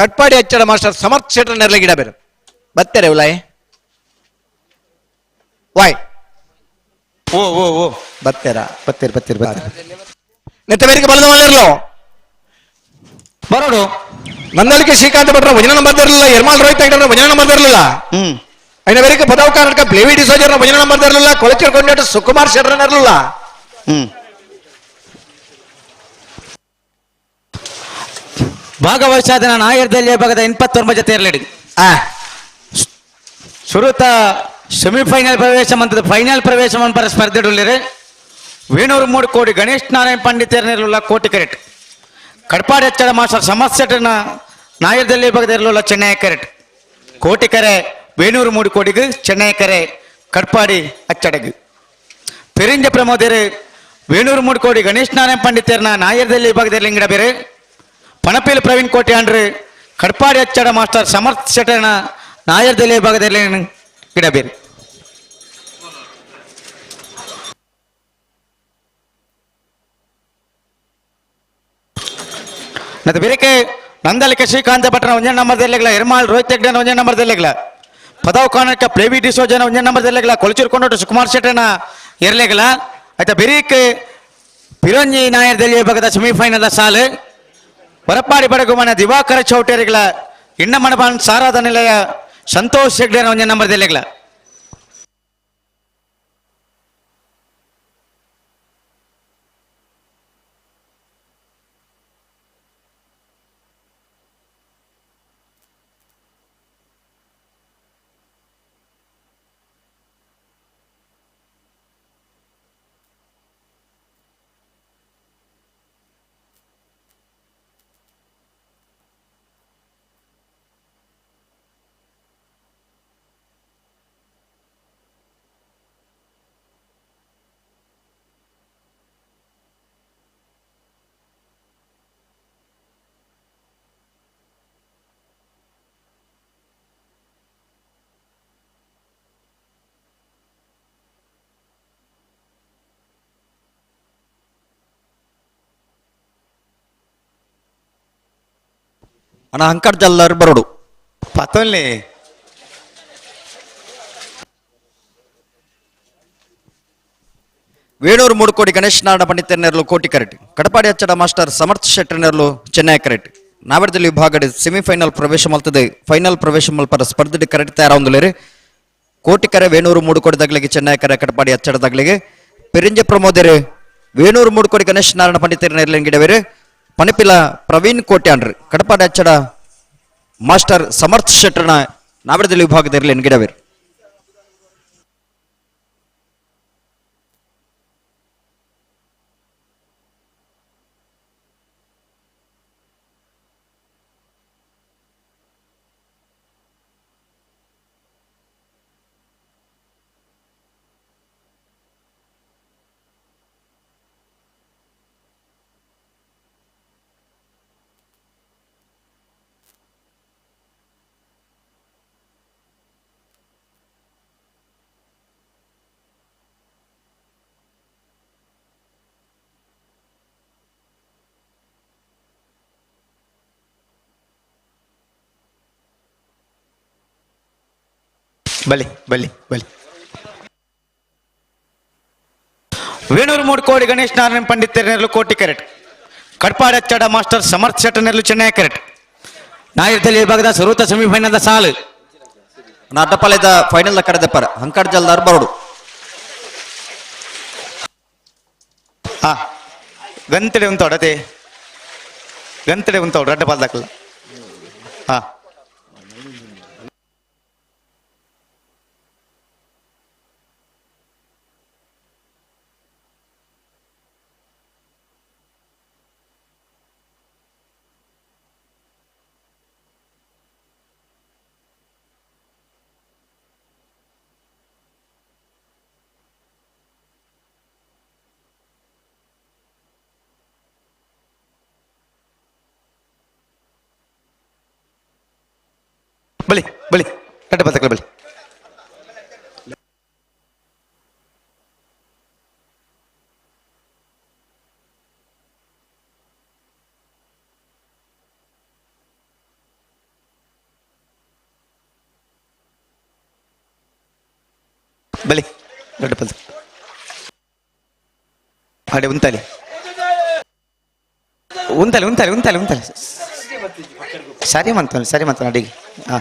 ಕಟ್ಪಾಡಿ ಹಚ್ಚಡ ಮಾಸ್ಟರ್ ಸಮರ್ಥ ಶೆಟ್ಟರ್ನಲ್ಲಿ ಗಿಡ ಬೇರೆ ಬತ್ತಾರೆ ಉಲಾಯ್ ವಾಯ್ ಓ ಓ ಓ ಬತ್ತೇರಾ ಬತ್ತೀರ್ ಬತ್ತೀರ್ ಬತ್ತೀರ್. ನೆತ್ತ ಬೇರಿಗೆ ಬಲದ ಮಲ್ಲಿರ್ಲೋ ಬರೋಡು. ನಂದಳಿಕೆ ಶ್ರೀಕಾಂತ ಭಟ್ರ ಭಜನ ನಂಬರ್ ಇರಲಿಲ್ಲ, ಯರ್ಮಾಲ್ ರೋಹಿತ್ ಹೆಗ್ಡೆ ಭಜನ ನಂಬರ್ ಇರಲಿಲ್ಲ, ಐನ ಬೇರಿಗೆ ಪದವ್ ಕರ್ನಾಟಕ ಬ್ಲೇವಿ ಡಿಸೋಜರ್ ಭಜನ ನಂಬರ್ ಇರಲಿಲ್ಲ, ಕೊಳಚೂರು ಕೊಂಡೇಟ ಸುಕುಮಾರ್ ಶೆಟ್ಟರ್ ಇರಲಿಲ್ಲ. ಭಾಗವಹಿಸಾದ ನಾಯರ್ದಲ್ಲಿ ಭಾಗದ 29 ಜೊತೆ ಇರಲಿ. ಸುರುತ ಸೆಮಿಫೈನಲ್ ಪ್ರವೇಶ ಮಂತ್ರದ ಫೈನಲ್ ಪ್ರವೇಶ ಮನ್ಪರ ಸ್ಪರ್ಧೆಡುಳ್ಳಿರು ವೇಣೂರು 3 ಕೋಡಿ ಗಣೇಶ್ ನಾರಾಯಣ ಪಂಡಿತರನಿರಲಿಲ್ಲ ಕೋಟಿ ಕರೆಟ್ ಕಡ್ಪಾಡಿ ಹೆಚ್ಚಳ ಮಾಸ್ಟರ್ ಸಮಸ್ಯೆಟನ ನಾಯರ್ದಲ್ಲಿ ಭಾಗದ ಇರಲಿಲ್ಲ ಚೆನ್ನೈ ಕರೆಟ್ ಕೋಟಿ ಕರೆ ವೇಣೂರು 3 ಕೋಡಿಗೆ ಚೆನ್ನೈ ಕರೆ ಕಡ್ಪಾಡಿ ಅಚ್ಚಡಗು ಪೆರಿಂಜ ಪ್ರಮೋದರು ವೇಣೂರು 3 ಕೋಡಿ ಗಣೇಶ್ ನಾರಾಯಣ ಪಂಡಿತರನ ನಾಯರ್ದಲ್ಲಿ ಭಾಗದಲ್ಲಿ ಲಿಂಗಡ ಬೇರೆ ಪಣಪೇಲು ಪ್ರವೀಣ್ ಕೋಟಿ ಅಂಡ್ರು ಕಡ್ಪಾಡಿ ಅಚ್ಚಡ ಮಾಸ್ಟರ್ ಸಮರ್ಥ ಶೆಟ್ಟನ ನಾಯರ್ದಲ್ಲಿ ಭಾಗದಲ್ಲಿ ಗಿಡ ಬೇರೆ. ಮತ್ತೆ ಬೇರೆಕೆ ನಂದಲಿಕೆ ಶ್ರೀಕಾಂತ ಭಟ್ರನ ಒಂಜನೇ ನಂಬರ್ ದೆರ್ಲೆಗ್ಲ ಎರ್ಮಾಳ್ ರೋಹಿತ್ ಹೆಗ್ಡೆನ ಒಂಜನೇ ನಂಬರ್ ದೆರ್ಲೆಗ್ಲ ಪದವ್ ಕಾನಕ ಪ್ಲೇವಿ ಡಿಸೋಜನ ಒಂಜನೇ ನಂಬರ್ ದೆರ್ಲೆಗ್ಲ ಕೊಳಚೂರು ಕೊಂಡೋಟು ಸುಕುಮಾರ್ ಶೆಟ್ಟನ ಎರ್ಲೆಗ್ಲ ಆಯ್ತಾ ಬೆರೀಕ್ ಪಿರಂಜಿ ನಾಯರ್ ದೆಲ್ಲಿ ವಿಭಾಗದ ಸೆಮಿಫೈನಲ್ ಸಾಲು ಹೊರಪಾಡಿ ಬಡಗುಮನ ದಿವಾಕರ ಚೌಟೇರಿಗಳ ಇಣ್ಣ ಮಣಬಾನ್ ಸಾರಾದ ನಿಲಯ ಸಂತೋಷ್ ಹೆಗ್ಡೆನ ಒಂಜನೇ ನಂಬರ್ ದೆರ್ಲೆಗ್ಲ. ಅಣ್ಣ ಅಂಕಡ್ ಜಲ್ಲಾರು ಬರೋಡು ಪತ್ತೊಲ್ಲಿ ವೇಣೂರು ಮೂಡುಕೋಡಿ ಗಣೇಶ್ ನಾರಾಯಣ ಪಂಡಿತರ್ನೆರ್ಲು ಕೋಟಿ ಕರೆಟ್ ಕಡಪಾಡಿ ಅಚ್ಚಡ ಮಾಸ್ಟರ್ ಸಮರ್ಥ ಶೆಟ್ಟರ್ನೆರ್ಲು ಚೆನ್ನೈ ಕರೆಟ್ ನಾವರ್ದಲ್ಲಿ ವಿಭಾಗಡ್ ಸೆಮಿಫೈನಲ್ ಪ್ರವೇಶ ಮಲ್ತದೆ ಫೈನಲ್ ಪ್ರವೇಶ ಮಲ್ಪರ ಸ್ಪರ್ಧೆ ಕರೆಟ್ ತಯಾರಾವೊಂದುಲೇರು ಕೋಟಿಕರೆ ವೇಣೂರು ಮೂಡುಕೋಡಿ ದಗ್ಲಿಗೆ ಚೆನ್ನೈ ಕರೆ ಕಡಪಾಡಿ ಅಚ್ಚಡ ದಗ್ಲಿಗೆ ಪೆರಿಂಜ ಪ್ರಮೋದರು ವೇಣೂರು ಮೂಡುಕೋಡಿ ಗಣೇಶ್ ನಾರಾಯಣ ಪಂಡಿತರ್ನೆರ್ಲಿನ ಗಿಡವೇರು ಪಣಪಿಲ ಪ್ರವೀಣ್ ಕೋಟ್ಯಾನ್ರು ಕಡಪಾಡಿ ಅಚ್ಚಡ ಮಾಸ್ಟರ್ ಸಮರ್ಥ ಶೆಟ್ಟರ್ನ ನಾವರ್ದಲ್ಲಿ ವಿಭಾಗದಲ್ಲಿ ಗಿಡವೇರು. ಬಲಿ ಬಲಿ ಬಲಿ. ವೇಣೂರು ಮೂಡ್ಕೋಡಿ ಗಣೇಶ್ ನಾರಾಯಣ ಪಂಡಿತರ್ನೆರ್ಲು ಕೋಟಿ ಕರೆಟ್ ಕಡ್ಪಾಡಿ ಅಚ್ಚಡ ಮಾಸ್ಟರ್ ಸಮರ್ಥ ಶೆಟ್ಟರ್ನೆರ್ಲು ಚೆನ್ನೈ ಕರೆಟ್ ನಾಯರ್ದಲ್ಲಿ ವಿಭಾಗದ ಸುರೂತ ಸೆಮಿಫೈನಲ್ ಸಾಲು ಅಡ್ಡಪಾಳ್ಯದ ಫೈನಲ್ ಕರೆದಪ್ಪರ ಹಂಕಡ್ ಜಲ್ದಾರ್ ಬರೋಡು. ಹಾ ಗಂತಡೆ ಉಂತೋಡು ಅದೇ ಗಂತಡೆ ಉಂತೋಡು ಅಡ್ಡಪಾಲ್ ದಾಕಲ್ಲ. ಹಾ ಬಲಿ ಬಲಿ ಅಡ್ಡಪಾಲ್ ದಾಕಲ್ಲ ಬಲಿ. ಬಲಿ ದೊಡ್ಡ ಪಲ್ಸ ಅಡೆ ಉಂತಾಲಿ ಉಂತಾಲಿ ಉಂತಾಲಿ ಉಂತಾಲಿ ಉಂತಾಲಿ ಸರಿ ಮಂತೋನಿ ಸರಿ ಮಂತೋನಿ ಅಡಿಗೆ. ಹಾ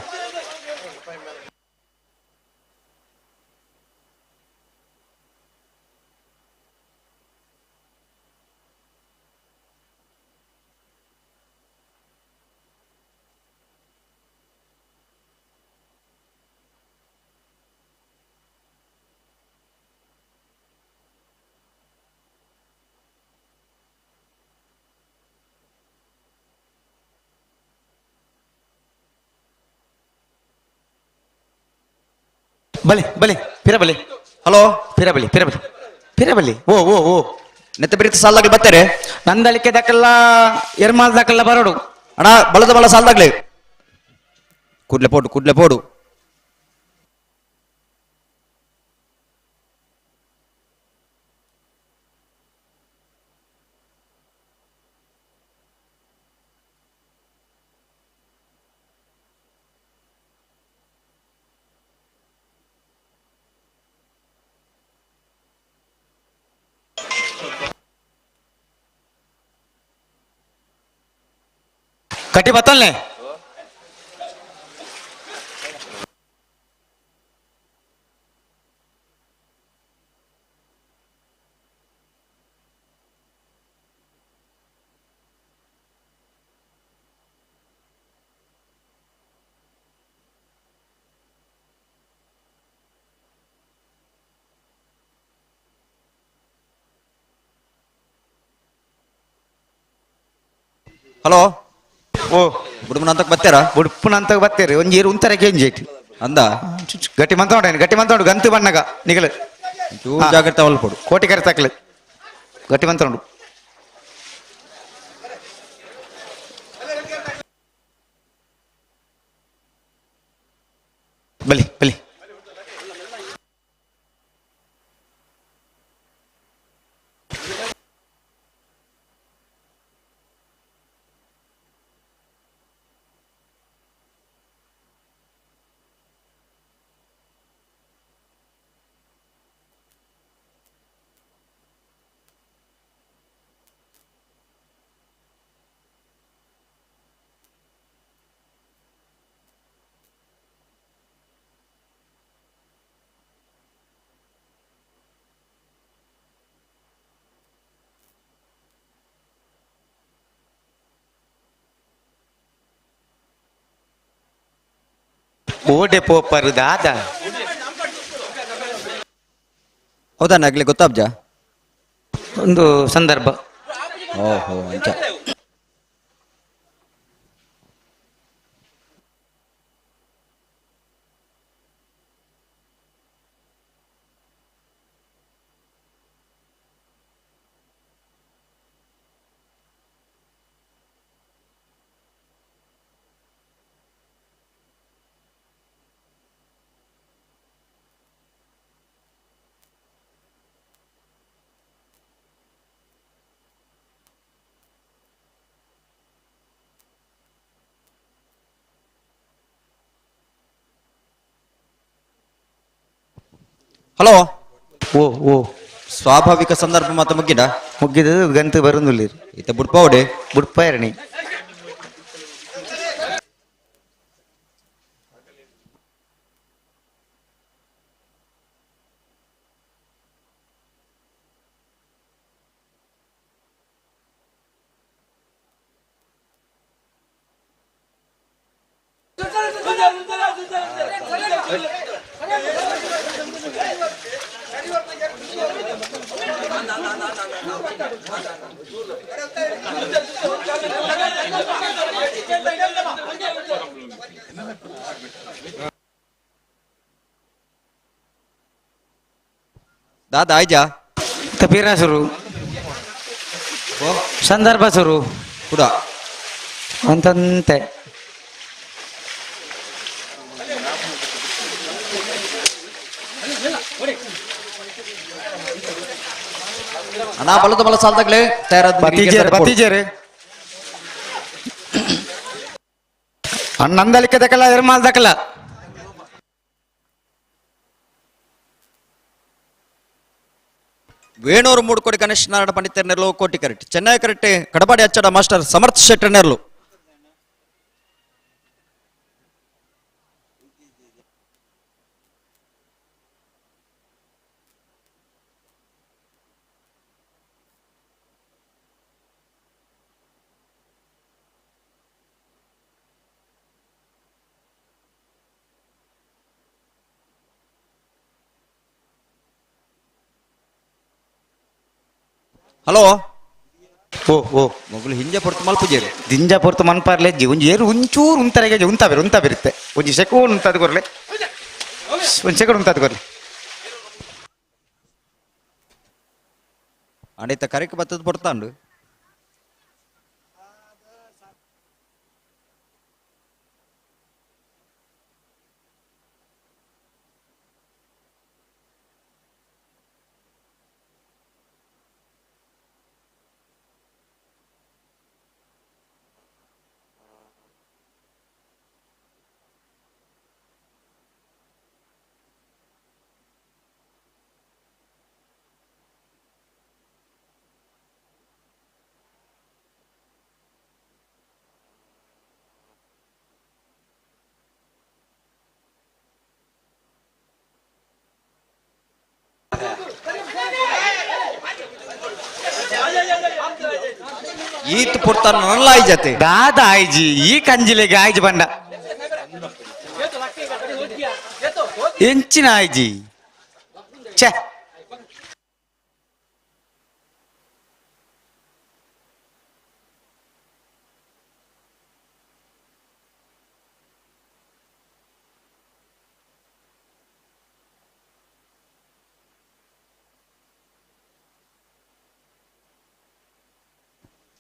ಬಲೆ ಬಲೆ ಪಿರ ಬಲೆ. ಹಲೋ ಪಿರ ಬಲಿ ಪಿರ ಬಲಿ ಪಿರ ಬಲಿ. ಓ ಓ ಓ ನೆತ್ತ ಬಿರಿತ ಸಾಲ್ದಾಗ್ಲಿ ಬರ್ತಾರೆ. ನಂದಳಿಕೆ ದಕ್ಕಲ್ಲ ಎರ್ಮಾಲ್ ದಕ್ಕಲ್ಲ ಬರೋಡು. ಅಣ್ಣ ಬಲದ ಬಲ ಸಾಲ್ದಾಗ್ಲಿ ಕೂಡ್ಲೆ ಪೋಡು ಕೂಡ್ಲೆ ಪೋಡು. ಕಟ್ಟಿ ಬತ್ತಲ್ನೆ ಹಲೋ ಓ ಬುಡುಮನಂತಕ್ ಬತ್ತೀರಾ ಬುಡುಪುನಂತಕ್ ಬತ್ತೀರಿ ಒಂಜಿ ಏರು ಉಂತರ ಕೇಂಜೇಟ್ ಅಂದ ಗಟ್ಟಿ ಮಂತ ಉಂಟು ಗಟ್ಟಿ ಮಂತ ಉಂಟು ಗಂತು ಬಣ್ಣಗ ನಿಗಲು ಚೂರು ಜಾಗ್ರತೆ ಅವಲ್ಪೊಡು ಕೋಟಿ ಕರೆ ತಕ್ಲು ಗಟ್ಟಿ ಮಂತ ಉಂಡು ಬಲಿ ಬಲಿ ಓಡೆ ಪೋಪರು ದಾದ ಹೌದಾ ಆಗ್ಲಿ ಗೊತ್ತಾಬ್ಜಾ ಒಂದು ಸಂದರ್ಭ ಓಹೋ ಅಂಚ ಹಲೋ ಓ ಓ ಸ್ವಾಭಾವಿಕ ಸಂದರ್ಭ ಮಾತ ಮುಗ್ಗಿಡ ಮುಗ್ಗಿದ ಗಂತು ಬರುಂದುಲ್ಲ ಇತ್ತ ಬುಡ್ಪಾವಡೆ ಬುಡ್ಪಾಯರಣಿ ದಾದಾ ಆಯ್ಜಾ ತಪೀರಾ ಸುರು ಸಂದರ್ಭ ಸುರು ಕುಡ ಅಂತಂತೆ ಅಣ್ಣ ಬಲದ ಬಲ ಸಾಲ್ದಾಗ್ಲೇ ತಯಾರಾದ ಬತ್ತೀಜೇರು ಬತ್ತೀಜೇರು ಅಣ್ಣಂದಲಿಕ್ಕೆ ದಕಲ ಎರ್ಮಾಲ್ ದಕಲ ವೇಣೂರು ಮೂಡುಕೋಡಿ ಗಣೇಶ್ ನಾರಾಯಣ ಪಂಡಿತರ್ ನೆರಳು ಕೋಟಿ ಕರೆಕ್ಟ್ ಚೆನ್ನೈ ಕರೆಕ್ಟ್ ಕಡಪಾಡಿ ಅಚ್ಚಡ ಮಾಸ್ಟರ್ ಸಮರ್ಥ ಶೆಟ್ಟರ್ ನೆರಳು ಹಲೋ ಓ ಓ ಮೊಗಲು ಹಿಂಜೆ ಪೊರ್ತು ಮಲ್ಪುಜೇರು ದಿಂಜ ಪೊರ್ತು ಮನ್ಪಾರ್ಲೆ ಜಿ ಒಂಜಿ ಏರು ಒಂಚೂರು ಉಂತರೆಗೆ ಉಂತ ಬೇರು ಉಂತ ಬಿರುತ್ತೆ ಒಂಜಿ ಸೆಕೆಂಡ್ ಉಂತಾದ ಕೊರ್ಲೆ ಒಂದು ಸೆಕೆಂಡ್ ಉಂತಾದ ಕೊರ್ಲೆ ಅಂಡೈತ ಕರೆಕ್ ಬತ್ತದ ಪೊರ್ತಾಂಡು ಈತ್ ಪುರ್ತ ನಲ್ಲ ಆಯ್ಜತೆ ದಾದ ಆಯ್ಜಿ ಈ ಕಂಜಿಲೆಗೆ ಆಯ್ಜಿ ಬಂಡ ಎಂಚಿನ ಆಯ್ಜಿ ಛೇ.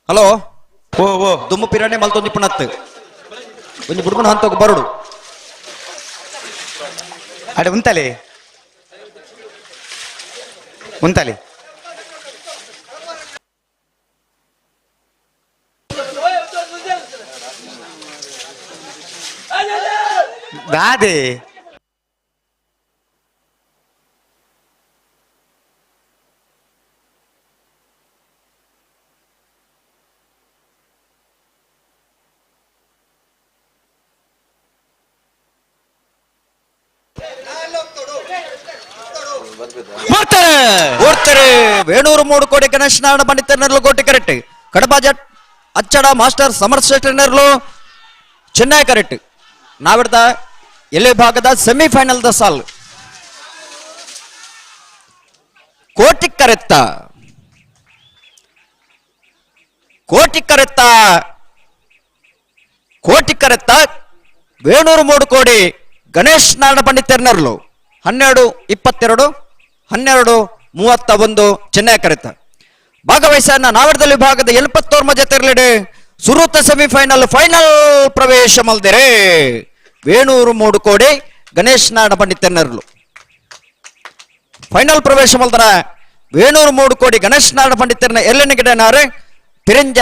ಹಲೋ ಓ ಓ ದುಮ್ಮು ಪಿರಾಣೆ ಮಲ್ತೊಂದು ಪುಣತ್ತು ಒಂಜಿ ಬುಡ್ಗುಣ ಹಂತೋಗ ಬರುಡು. ಅಡೆ ಉಂತಲೆ ಉಂತಲೆ. ದಾದೆ ಓಡ್ತಾರೆ ವೇಣೂರು 3 ಕೋಟಿ ಗಣೇಶ್ ನಾರಾಯಣ ಪಂಡಿತರ್ನರ್ಲು ಕೋಟಿ ಕರೆಕ್ಟ್. ಕಡಬ ಜಟ್ ಅಚ್ಚಡ ಮಾಸ್ಟರ್ ಸಮರ್ ಶೆಟ್ಟರ್ನರ್ಲು ಚೆನ್ನೈ ಕರೆಕ್ಟ್. ನಾವಿಡ್ದ ಎಲ್ಲಿ ಭಾಗದ ಸೆಮಿಫೈನಲ್ the ಸಾಲ್ ಕೋಟಿ ಕರೆತ್ತ ಕೋಟಿ ಕರೆತ್ತ ಕೋಟಿ ಕರೆತ್ತ ವೇಣೂರು 3 ಕೋಟಿ ಗಣೇಶ್ ನಾರಾಯಣ ಪಂಡಿತರ್ನರ್ಲು 12 22 12 31 ಚೆನ್ನೈ ಕರೆತ. ಭಾಗವಹಿಸನ್ನ ನಾವಡದಲ್ಲಿ ವಿಭಾಗದ 79 ಜೊತೆರ್ಲಿಡೆ ಸುರೂತ ಸೆಮಿಫೈನಲ್ ಫೈನಲ್ ಪ್ರವೇಶ ಮಲ್ದಿರೆ ವೇಣೂರು 3 ಕೋಡಿ ಗಣೇಶ್ ನಾರಾಯಣ ಪಂಡಿತರ್ನರ್ಲು ಫೈನಲ್ ಪ್ರವೇಶ ಮಲ್ದರ ವೇಣೂರು 3 ಕೋಡಿ ಗಣೇಶ್ ನಾರಾಯಣ ಪಂಡಿತರ್ನ ಎಲ್ಲೆನ್ನ ಗಿಡನಾರೆ ಪಿರಂಜ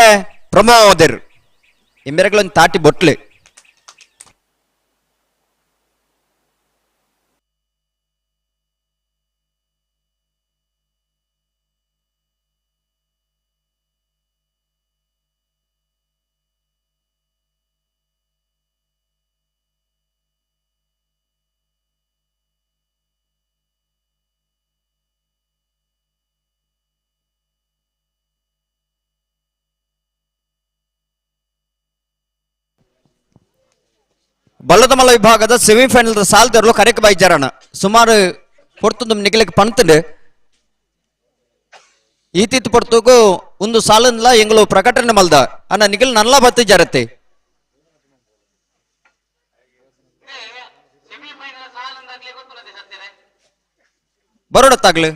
ಪ್ರಮೋದಿರ್ ಇಂಬೆರಗಳೊಂದು ತಾಟಿ ಬೊಟ್ಲು. ಬಲ್ಲದಮಲ್ಲ ವಿಭಾಗದ ಸೆಮಿಫೈನಲ್ ಸಾಲ್ದರ್ಲು ಕರೆಕ್ ಬೈಜಾರಣ ಸುಮಾರು ಪೊರ್ತುಂದು ನಿಗಲಿಗೆ ಪಣ್ತುಂಡು ಈತಿತ್ತು ಪೊರ್ತುಗು ಒಂದು ಸಾಲನ್ಲ ಎಂಗಳು ಪ್ರಕಟಣೆ ಮಲ್ದ ಅನ್ನ ನಿಗಲ್ ನಲ್ಲ ಬತ್ತಿ ಜರತೆ. ಬರೋಡತ್ತಾಗ್ಲು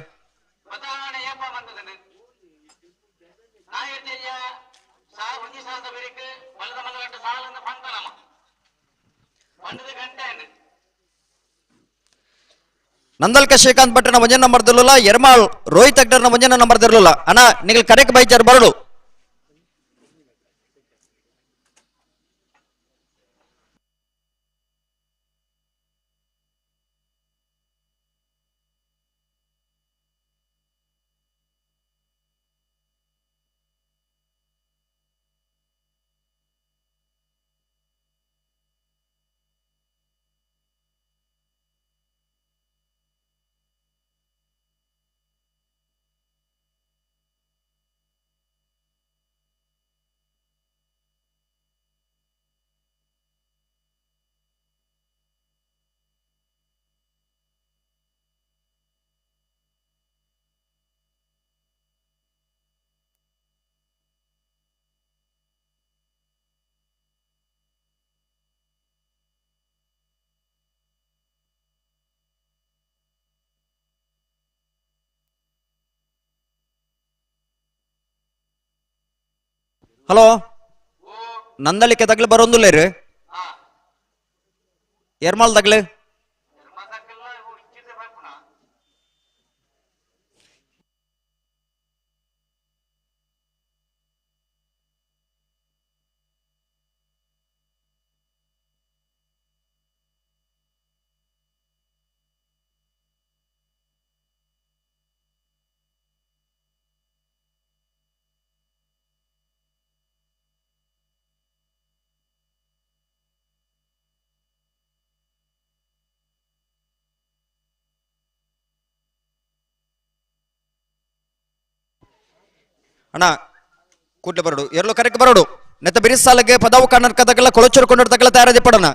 ನಂದಲ್ಕ ಶ್ರೀಕಾಂತ್ ಭಟ್ರನ ಒಂಜನ ನಂಬರ್ ದಿರಲಿಲ್ಲ, ಎರ್ಮಾಳ್ ರೋಹಿತ್ ಅಗ್ಡರ್ನ ಒಂಜನ ನಂಬರ್ ದಿರಲಿಲ್ಲ. ಅಣ್ಣ ನಿಗಲ್ ಕರೆಕ್ ಬೈಜಾರ್ ಬರಡು. ಹಲೋ ನಂದಳಿಕೆ ತಗ್ಲು ಬರೋಂದುಲ್ಲೇರು ಎರ್ಮಾಲ್ ತಗ್ಲು ಅಣ್ಣ ಕೂಡ್ಲೆ ಬರಡು ಎರಲು ಕರೆಕ್ಟ್ ಬರಡು ನೆತ್ತ ಬಿರಿಸಾಲಗೆ ಪದವು ಕನ್ನಡಕದಕ್ಕೆಲ್ಲ ಕೊಳಚೂರು ಕೊಂಡೋಡ್ತಕ್ಕೆಲ್ಲ ತಯಾರಾದಿ ಪಡೋಣ.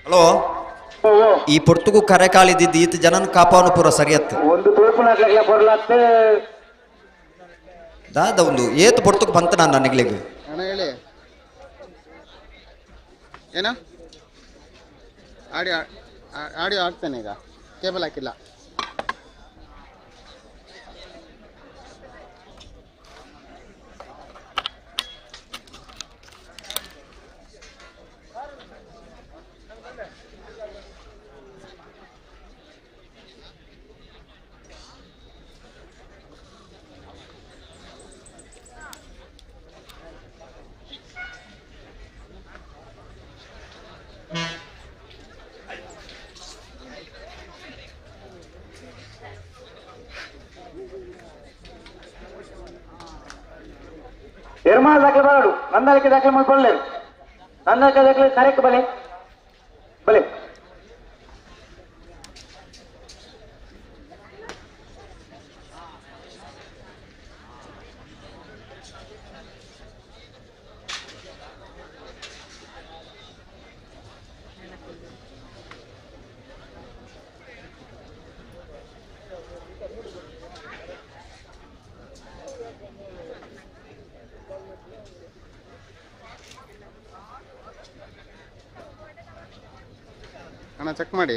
ಹಲೋ, ಈ ಪೊರ್ತುಗು ಕರೆ ಕಾಲಿದ್ದಿದ್ದು ಈತ ಜನನ ಕಾಪಾವನು ಪೂರ ಸರಿಯತ್ತು. ಒಂದು ದಾದ ಒಂದು ಏತು ಪೊರ್ತುಗು ಬಂತ ನಾನು ನನಗ್ಲಿಗ್. ಅಣ್ಣ ಹೇಳಿ ಏನ ಆಡಿಯೋ ಆಡಿಯೋ ಆಗ್ತಾನೆ, ಈಗ ಕೇಬಲ್ ಹಾಕಿಲ್ಲ. ಎರ್ಮಾಲ್ ದಾಖಲೆ ಬರಡು ನಂದಳಿಕೆ ದಾಖಲೆ ಮಾಡ್ಕೊಳ್ಳೇರು ನಂದಳಿಕೆ ದಾಖಲೆ ಕರೆಕ್ಟ್ ಬಲೆ ಬಲೆ. ಅಣ್ಣ ಚೆಕ್ ಮಾಡಿ.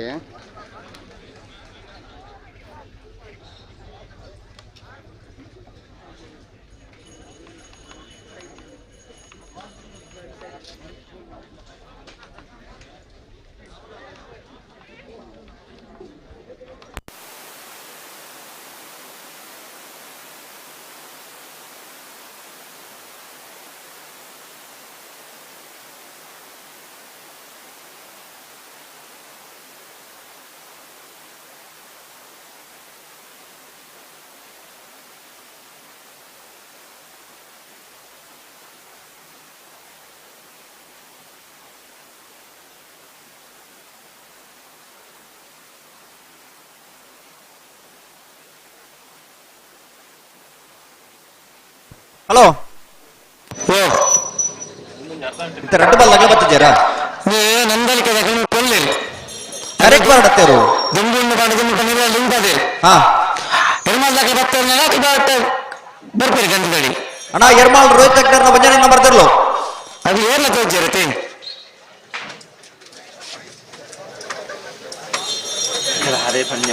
ಹಲೋ, ರಡ್ಡು ಬಲ್ ಅಗಲ ಬತ್ತಿದ್ದೀರಾ? ಕರೆಕ್ಟ್ ಬರಡತ್ತೇರು. ಹಾ ಅಣ್ಣ, ಎರ್ಮಾಲ್ ರೋಹಿತ್ ಅಗ್ನರ್ನ ಭಜನೆ ಬರ್ತಿರ್ಲು. ಅದು ಏರ್ಲ ತೋಜಿರತ್ತೆ. ಅದೇ ಪಂದ್ಯ.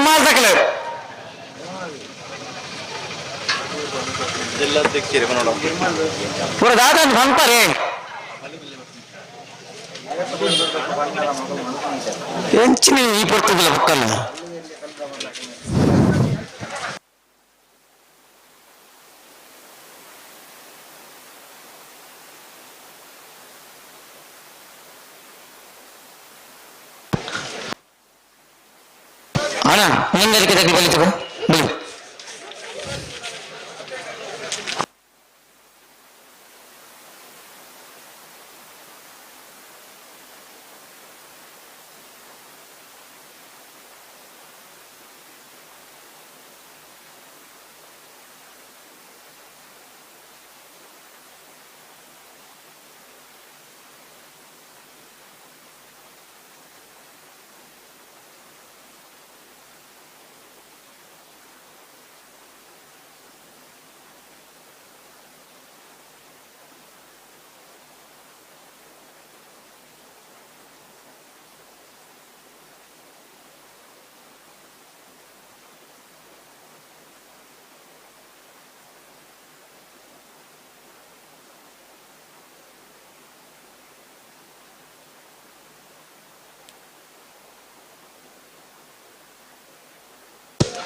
Ermal ತಕಲೆ ಪೂರ ದಾದ ಪನ್ಪರೆ ಎಂಚಿನ ಈ ಪೊರ್ತುಗುಲ ಬುಕ್ಕಲ್ಲ ಅಣ್ಣ ನಿಂದರಿಕೆ ತಗ್ಲಿ ಬಲಿತಗೋ ಬಲಿ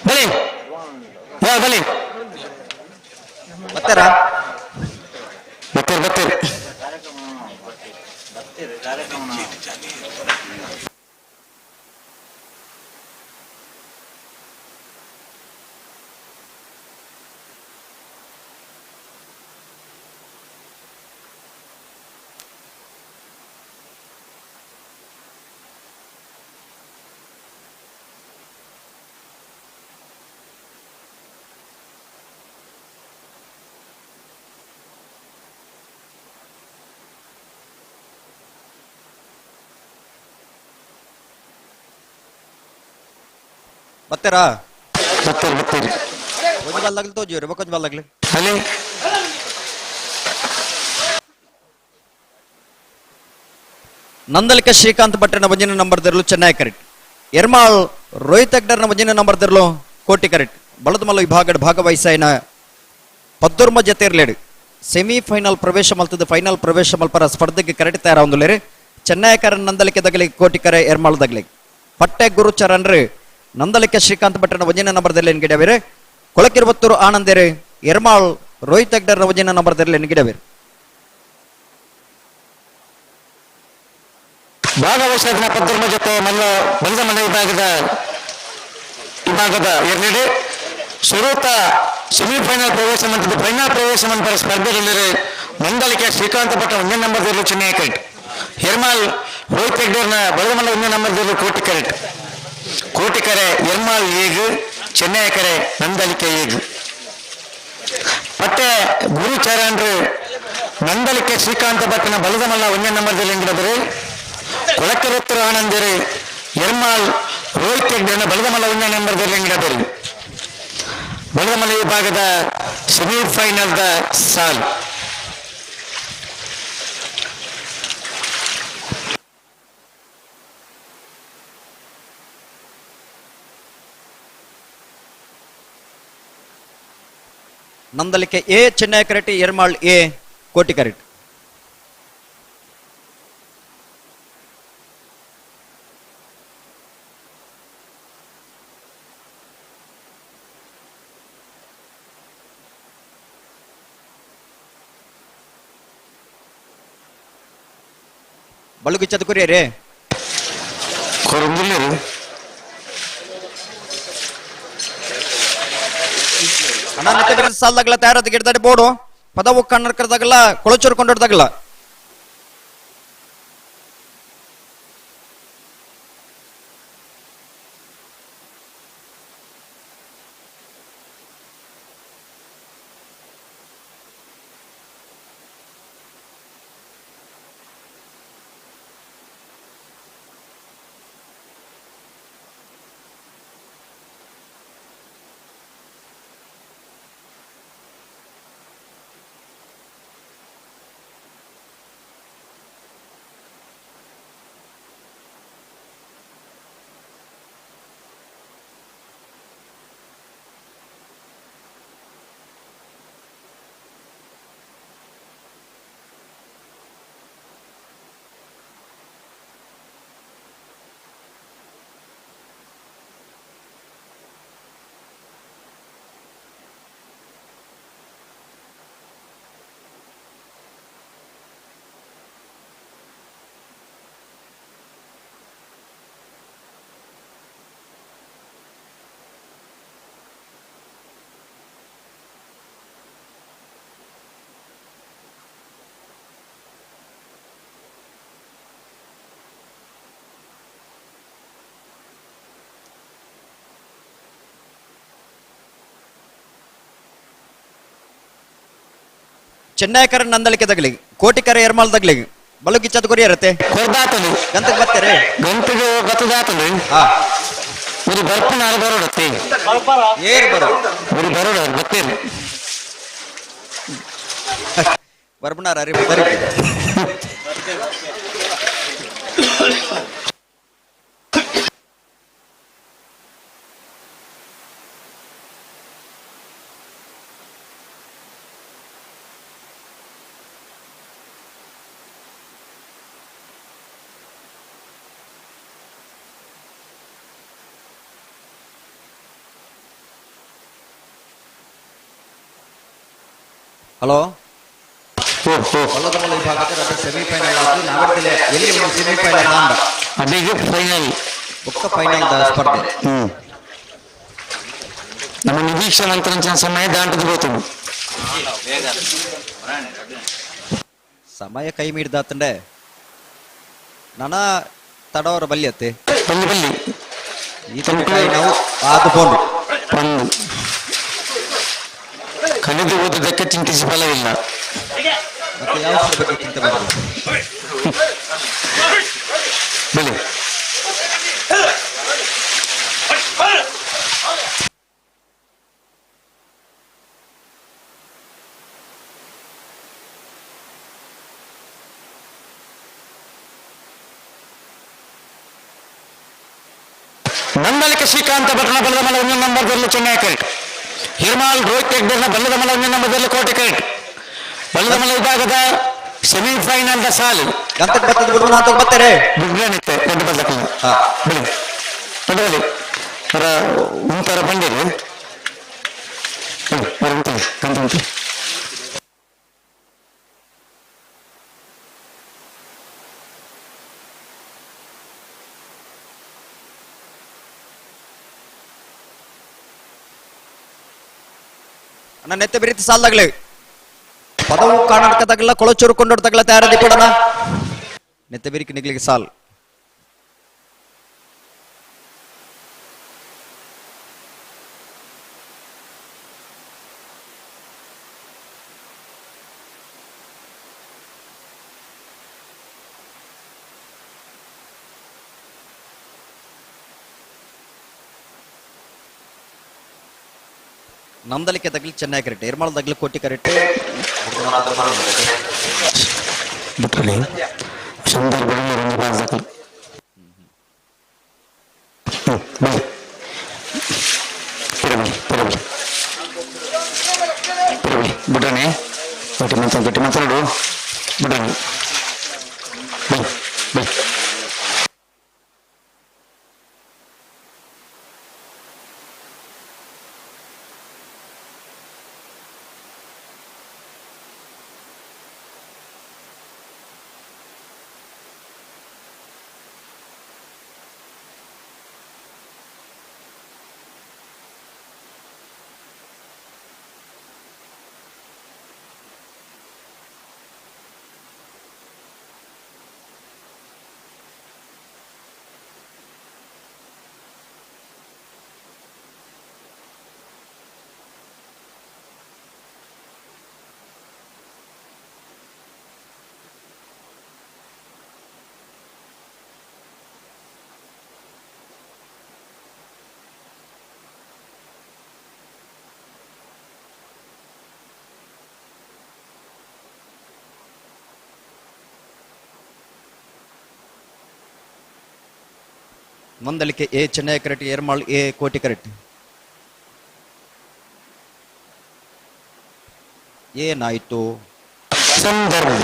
ಬಲಿ ಬಾ ಬಲಿ ಬರ್ತಾರಾ ಬತ್ತೀರಿ ಬತ್ತೀರಿ ಬರ್ತಾರಾ ಬತ್ತೀರಿ ಬತ್ತೀರಿ ಒಂಜಿ ಬಾಲ್ লাগಲಿ ತೋಜಿಯರು ಬೊಕೊಂಜಿ ಬಾಲ್ লাগಲಿ ಬಲಿ ನಂದಲಿಕ ಶ್ರೀಕಾಂತ್ ಭಟ್ರನ ಒಂಜಿನ ನಂಬರ್ ದಿರಲು ಚೆನ್ನೈ ಕರೆಕ್ಟ್ ಎರ್ಮಾಳ್ ರೋಹಿತ್ ಅಗ್ಡರ್ನ ಒಂಜಿನ ನಂಬರ್ ದಿರಲು ಕೋಟಿ ಕರೆಕ್ಟ್ ಬಳದಮಲ್ಲ ವಿಭಾಗಡ್ ಭಾಗವಹಿಸಾಯಿನ ಪದ್ದೊರ್ಮ ಜತೆರ್ಲೇಡು ಸೆಮಿಫೈನಲ್ ಪ್ರವೇಶ ಮಲ್ತದ ಫೈನಲ್ ಪ್ರವೇಶ ಮಲ್ಪರ ಸ್ಪರ್ಧೆಗೆ ಕರೆಕ್ಟ್ ತಯಾರಾವೊಂದುಲೇರು ಚೆನ್ನೈಕರ ನಂದಲಿಕೆ ದಗಲಿ ಕೋಟಿ ಕರೆ ಎರ್ಮಾಳ್ ದಗಲಿ ಪಟ್ಟೆ ಗುರುಚರನ್ರು ನಂದಲಿಕೆ ಶ್ರೀಕಾಂತ್ ಭಟ್ರನ ಒಂಜಿನ ನಂಬರ್ ದಿರಲು ಎನ್ಗಿಡವೇರು ಕೊಳಕಿರುವತ್ತೂರು ಆನಂದೇರು ಎರ್ಮಾಳ್ ರೋಹಿತ್ ಅಗ್ಡರ್ನ ಒಂಜಿನ ನಂಬರ್ ದಿರಲು ಎನ್ಗಿಡವೇರು ಭಾಗವಹಿಸಿದ ಪದ್ದರ್ಮ ಜೊತೆ ಮಲ್ಲ ಬಲಿದ ಮಲ್ಲ ವಿಭಾಗದ ವಿಭಾಗದ ಎರಡೆಡೆ ಸುರೂತ ಸೆಮಿಫೈನಲ್ ಪ್ರವೇಶ ಮಂತ್ರದ ಫೈನಲ್ ಪ್ರವೇಶ ಮಂತ್ರ ಸ್ಪರ್ಧೆಗಳಲ್ಲಿ ನಂದಲಿಕೆ ಶ್ರೀಕಾಂತ ಭಟ್ಟ ಒಂದೇ ನಂಬರ್ ದಿರಲು ಚೆನ್ನೈ ಕರೆಕ್ಟ್ ಎರ್ಮಾಲ್ ರೋಹಿತ್ ಹೆಗ್ಡೇರ್ನ ಬಲದ ಮಲ್ಲ ಒಂದೇ ನಂಬರ್ ದಿರಲು ಕೋಟಿ ಕರೆಕ್ಟ್ ಕೋಟಿ ಕರೆ ಎರ್ಮಾಲ್ ಏಗು ಚೆನ್ನೈ ಕರೆ ನಂದಲಿಕೆ ಏಗು ಪಟ್ಟೆ ಗುರುಚರಣ್ರು ನಂದಲಿಕೆ ಶ್ರೀಕಾಂತ ಭಟ್ಟನ ಬಲದ ಮಲ್ಲ ಒಂದೇ ನಂಬರ್ ದಿರಲು ಕೊಳಕರತ್ರ ಆನಂದರು ಎರ್ಮಾಲ್ ರೋಹಿತ್ ಹೆಗ್ಡೆನ ಬಲದಮಲ್ಲ ಒಂದೇ ನಂಬರ್ದಲ್ಲಿ ಎಂಗಿಡಬರು ಬಲದಮಲ ವಿಭಾಗದ ಸೆಮಿಫೈನಲ್ದ ಸಾಲ್ Nandalike A Chennai correct Ermal A Koti correct ಬಳುಗುಚ್ಚದ ಕುರಿಯರೇ ಕೊರಂದಿಲ್ಲರು ಅಣ್ಣ ನಿತ್ತ ಸಾಲದಾಗಲ ತಯಾರಾದ ಗಿಡದಾಡಿ ಬೋರ್ಡು ಪದವು ಕಣ್ಣರ್ಕರ್ದಾಗಲ್ಲ ಕೊಳಚೂರು ಕೊಂಡೋಡ್ದಾಗಲ್ಲ ಚೆನ್ನೈಕರ ನಂದಳಿಕೆ ತಗಲಿ ಕೋಟಿಕರ ಎರ್ಮಾಲ್ ತಗಲಿ ಬಲು ಗಿಚ್ಚದ ಕೊರಿಯರತ್ತೆ ಗಂತಕ್ಕೆ ಬರ್ತಾರೆ ಗಂತಿಗೆ ಬತ್ತದಾತಲು 우리 ಬರ್ಪುನಾರು ಬರೋಡತ್ತೆ ಏರು ಬರೋ 우리 ಬರೋಡ ಬತ್ತೇನೆ ಬರ್ಪುನಾರ ಅರಿ ಬರಿ ಹಲೋ ಬಲ್ಲದಮಲ್ಲ ವಿಭಾಗದ ಸೆಮಿಫೈನಲ್ ಆದ್ದು ನಾವರ್ದಿಲೆ ಎಲ್ಲಿ ಒಂದು ಸೆಮಿಫೈನಲ್ ಆಂಡ ಅದೀಗ ಫೈನಲ್ ಬೊಕ್ಕ ಫೈನಲ್ the ಸ್ಪರ್ಧೆ. ನಮ್ಮ ನಿರೀಕ್ಷೆ ನಂತರ ಸಮಯ ದಾಟದು ಹೋಗ್ತದೆ. ಸಮಯ ಕೈ ಮೀರಿದಾತಂಡೆ ನನ ತಡವರ ಬಲ್ಯತ್ತೆ ಬಲ್ಲಿ ಬಲ್ಲಿ ಈ ತನಕ ನಾವು ಆದು ಪೋಂಡು ಒಂದು ಕಳೆದು ಹೋದದಕ್ಕೆ ಚಿಂತಿಸಿ ಫಲವಿಲ್ಲ. ಮತ್ತೆ ಯಾವ ಬಗ್ಗೆ ಚಿಂತೆ ಮಾಡೋದು? ಬಲಿ ನಂದಳಿಕೆ ಶ್ರೀಕಾಂತ ಭಟ್ನ ಬಲ್ಲದ ಮಲ ಒಂದು ನಂಬರ್ದಲ್ಲಿ ಚೆನ್ನೈ ಕರೆಕ್ಟ್. ಹಿರ್ಮಾಲ್ ರೋಹಿತ್ ಹೆಗ್ಡೆರ್ನ ಬಲ್ಲದ ಮಲ ಒಂದು ನಂಬರ್ದಲ್ಲಿ ಕೋಟೆ ಕರೆಕ್ಟ್. ಬಲ್ಲದ ಮಲ ವಿಭಾಗದ ಸೆಮಿಫೈನಲ್ the ಸಾಲು. ಗಂತಕ್ಕೆ ಬರ್ತದೆ ಬಿಡು ನಾತಕ್ಕೆ ಬರ್ತಾರೆ. ಬಿಡ್ಲೇನಿತ್ತೆ ದೊಡ್ಡ ಬದಲಕ್ಕಲ್ಲ ಬಲಿ ದೊಡ್ಡ ಬಲಿ ಅವರ ಉಂತರ ಬಂದಿರಿ ಗಂತ ಉಂಟು. ಅಣ್ಣ ನೆತ್ತೆ ಬಿರಿತಿ ಸಾಲ್ದಾಗ್ಲೆ ಪದವು ಕರ್ನಾಟಕದಾಗಲ್ಲ ಕೊಳಚೂರು ಕೊಂಡೋಡ್ದಾಗಲ್ಲ ತಯಾರದಿ ಕೊಡೋಣ ನೆತ್ತೆ ಬಿರಿಕಿ ನಿಗ್ಲಿಗೆ ಸಾಲ್. ನಂದಲಿಕೆ ತಗಲಿ ಚೆನ್ನೈ ಕರೆಕ್ಟ್, ಎರ್ಮಾಳ ತಗಲಿ ಕೋಟಿ ಕರೆಕ್ಟ್. ಬಿಟ್ರಲ್ಲಿ ಸಂದರ್ಭದಲ್ಲಿ ಒಂದು ಬಾಜಕಲ್ ಬನ್ನಿ ತಿರುಗಲಿ ತಿರುಗಲಿ ತಿರುಗಲಿ ಬಿಡ್ರಣೆ ಗಟ್ಟಿ ಮಂಚ ಗಟ್ಟಿ ಮಾತಾಡು ಬಿಡ್ರಣೆ ಬನ್ನಿ ಬನ್ನಿ. Nandalike A Chennai correct, Ermal A Koti correct. ಏನಾಯ್ತು ಸಂದರ್ಭ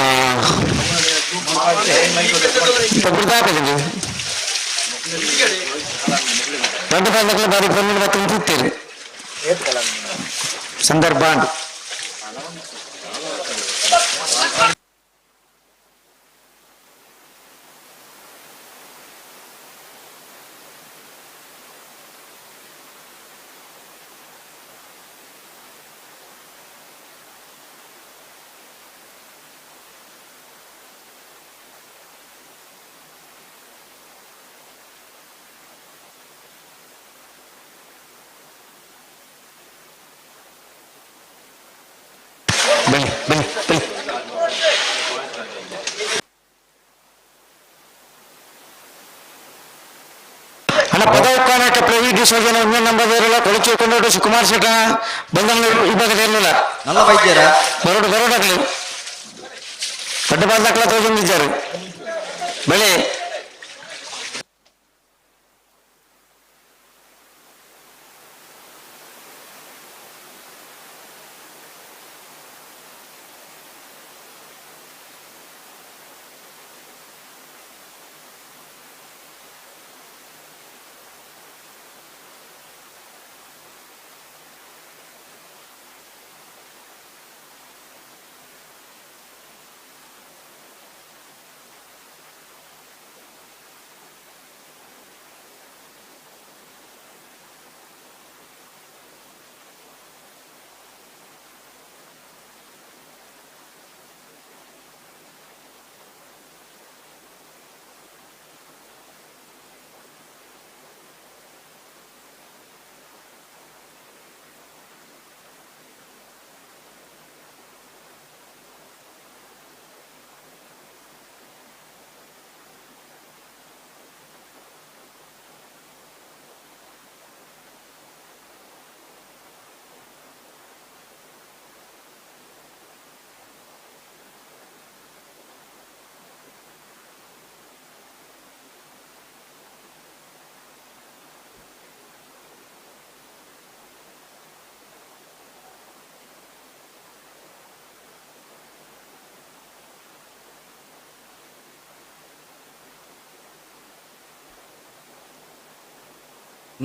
ದೊಡ್ಡ ಕಾಲದಲ್ಲಿ ಬಾರಿ ಬಂದು ತುಂಬಿದ್ದೀರಿ ಸಂದರ್ಭ. ಬನ್ನಿ ಬನ್ನಿ ಬನ್ನಿ. ಅಣ್ಣ ಪದವು ಪ್ರವೀಣ್ ಡಿಸೋಜನ ಒಂದೇ ನಂಬರ್ ಇರಲ್ಲ ಕೊಳಚೆ ಕೊಂಡೋಟು ಸುಕುಮಾರ್ ಶೆಟ್ಟ ಬಂದ ವಿಭಾಗದ ಇರಲಿಲ್ಲ. ನಲ್ಲ ವೈದ್ಯರ ಬರೋಡು ಬರೋಡಾಗಲಿ ದೊಡ್ಡ ಬಾಂಧಕ್ಲ ತಗೊಂಡಿದ್ದಾರೆ ಬೆಳೆ.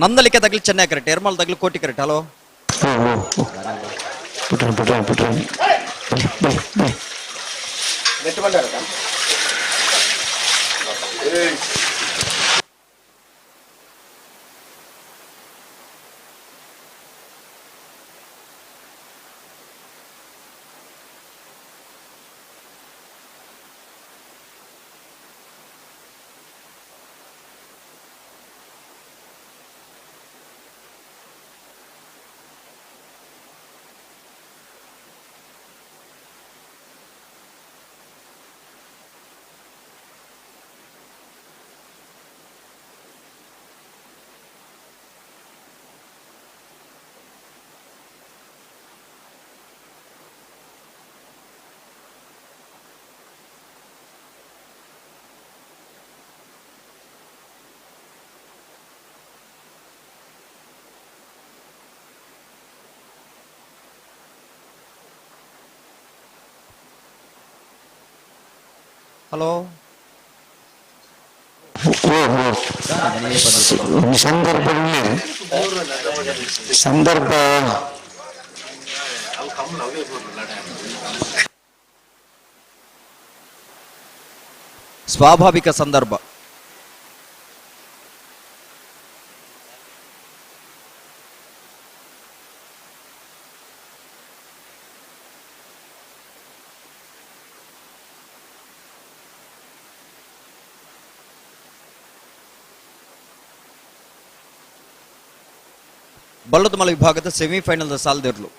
ನಂದಲಿಕೆ ತಗಲಿ ಚೆನ್ನೈ ಕರೆಕ್ಟ್, ಎರ್ಮಾಲ್ ತಗಲಿ ಕೋಟಿ ಕರೆಕ್ಟ್. ಹಲೋ ಪುಟ್ಟ ಪುಟ್ಟ ಪುಟ್ಟ ಬನ್ನಿ ಬನ್ನಿ ಬನ್ನಿ. ಹಲೋ ಸಂದರ್ಭದಲ್ಲಿ ಸಂದರ್ಭ ಸ್ವಾಭಾವಿಕ ಸಂದರ್ಭ. ಬಲ್ಲದಮಲ ವಿಭಾಗದ ಸೆಮಿಫೈನಲ್ ಸಾಲದಿರಲು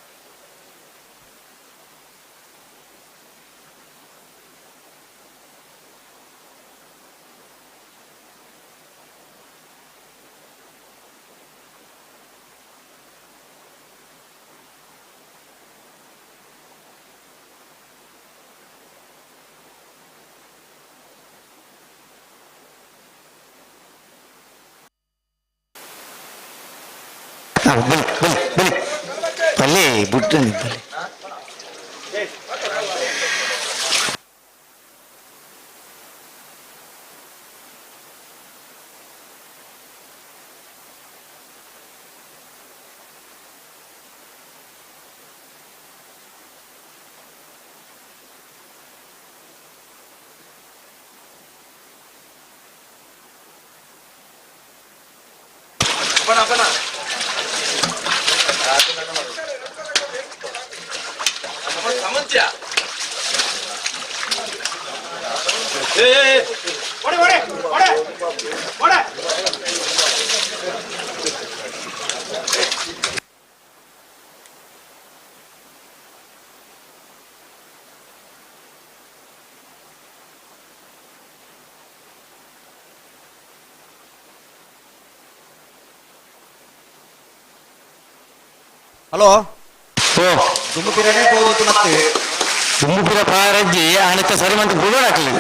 ಬಲಿ ಬಲಿ ಬಲಿ ಬಲಿ ಬುಟ್ಟು ಬಲಿ. Hello ದುಂಬುಪಿರನೇ ಪೋದು ಮತ್ತೆ ದುಂಬುಪಿರ ಪಾರಜ್ಜಿ ಆಣೆತ್ತ ಸರಿ ಮಂತ್ ಬುಡೋಣ ಹಾಕ್ಲಿ.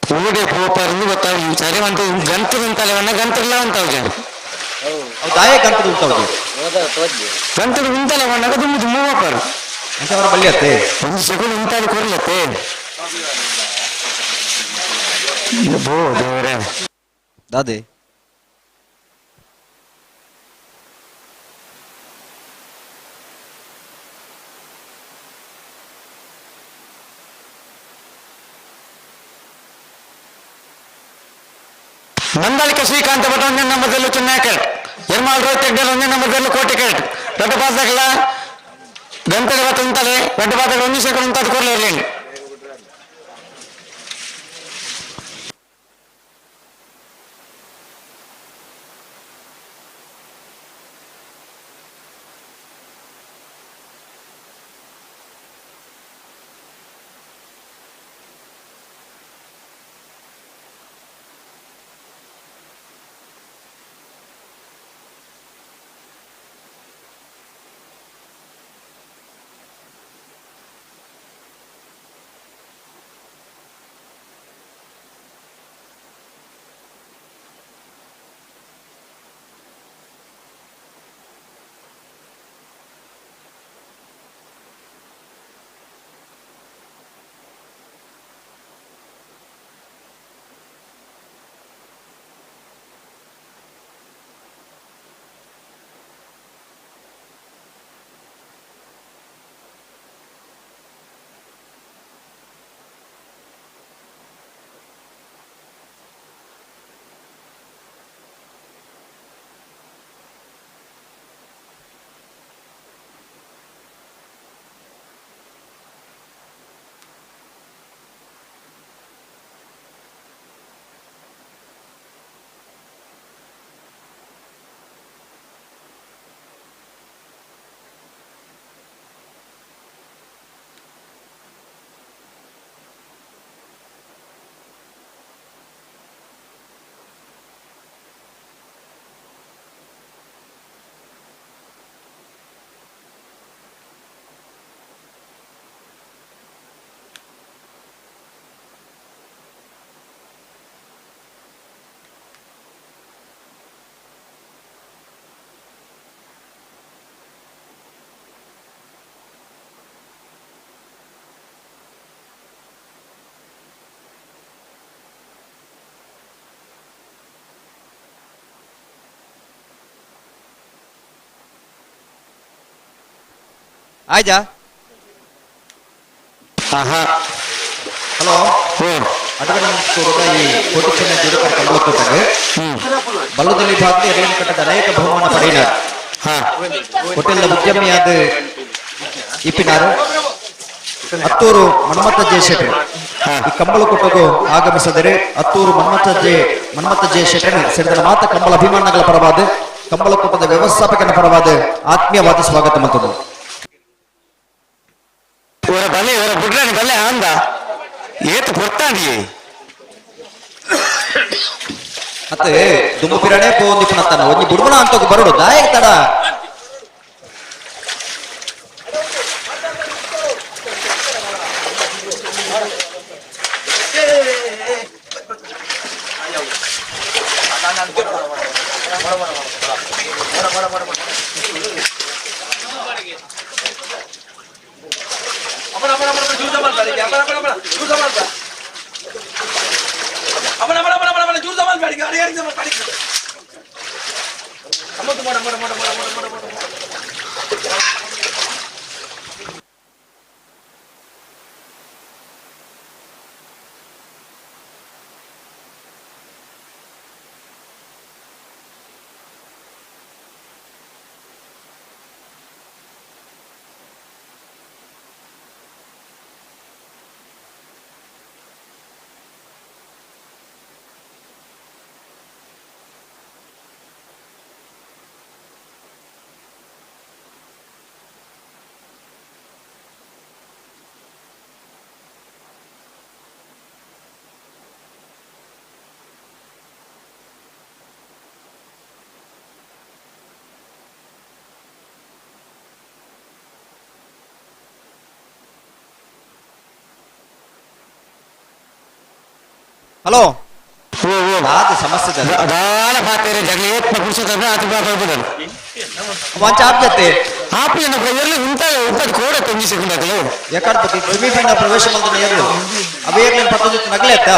ಊಡೆ ಪೋಪರ್ದು ಗೊತ್ತಾಗ ಸರಿ ಮಂತ್ ಗಂತು ಉಂಟಲ್ಲವನ್ನ ಗಂತಿಲ್ಲ ಉಂಟಾವ್ಜೆ. ದಾಯ ಗಂತದ ಉಂಟಾವ್ಜೆ. ಗಂತದ ಉಂಟಲ್ಲವನ್ನಾಗ ದುಂಬು ದುಂಬು ಹೋಪರು. ಅವರ ಬಲ್ಲಿ ಅತ್ತೆ ಒಂದು ಸೆಕೆಂಡ್ ಉಂಟಾದ ಕೊರ್ಲತ್ತೆ. ಬೋ ದೇವರೇ. ದಾದೆ ನಂದಳಿಕೆ ಶ್ರೀಕಾಂತ ಭಟ್ ಒಂದೇ ನಂಬರ್ದಲ್ಲೂ ಚೆನ್ನೈ ಎರ್ಮಾಲ್ ರೋಹಿತ್ ಹೆಗ್ಡೆ ಒಂದೇ ನಂಬರ್ದಲ್ಲೂ ಕೋಟೆ ಕೆಟ್ ದೊಡ್ಡ ಪಾಸಗಳ ಗಂಟೆ ಉಂಟಲೆ ದೊಡ್ಡ ಪಾದಗಳ ಒಂದು ಸೆಕೆಂಡ್ ಉಂಟಾದ ಕೊರ್ಲೆ ಇರಲಿಲ್ಲ. ಆಯ್ತಾ? ಹಲೋ ಬಲ್ಲದಲ್ಲಿ ಭಾಗದ ಎರಡನೇ ಕಟ್ಟದ ಅನೇಕ ಬಹುಮಾನ ಪಡೆಯಿನ ಹೋಟೆಲ್ನ ಉದ್ಯಮಿಯಾದ ಇಪ್ಪಿನಾರು ಅತ್ತೂರು ಮನ್ಮಥ ಜೆ ಶೆಟ್ಟರ್ ಈ ಕಂಬಳ ಕೊಟ್ಟಗೂ ಆಗಮಿಸಿದರೆ ಅತ್ತೂರು ಮನ್ಮಥ ಜೆ ಶೆಟ್ಟರ್ ಸೇರಿದ ಮಾತ ಕಂಬಳ ಅಭಿಮಾನಗಳ ಪರವಾದ ಕಂಬಳಕೂಟದ ವ್ಯವಸ್ಥಾಪಕನ ಪರವಾದ ಆತ್ಮೀಯವಾದ ಸ್ವಾಗತ ಮತ್ತು ಬಲೆ ಇವರ ಬುಡ್ರಾಣಿ ಬಲೆ ಅಂದ ಏತು ಕೊಡ್ತಾನಿ ಮತ್ತೆ ದುಂಬು ಪಿರಾಣೆ ಪೋಂದಿ ಪುನತ್ತಾನ ಒಂಜಿ ಬುಡ್ಬಣ ಅಂತ ಬರೋಡು ದಾಯಕ್ ತಡ ಹಲೋ ಅದು ಸಮಸ್ಯೆ ದಾಲ ಪಾತೇರೆ ಜಗಳ ಏತ್ನ ಪುರುಷ ಆತ ಬಾಬು ಮಂಚ ಆಪ್ಜತೆ ಆಪು ಏನಪ್ಪ ಎಲ್ಲಿ ಉಂಟ ಉಂಟದ ಕೋಡ ತಂಗಿ ಸಿಗುಂಡಾಗಲು ಯಾಕಂತ ಸೆಮಿಫೈನಲ್ ಪ್ರವೇಶ ಮಲ್ದನ ಏರ್ಲು ಅವ ಏರ್ಲಿನ ಪತ್ತ ಜೊತೆ ನಗಲೆ ಅತ್ತ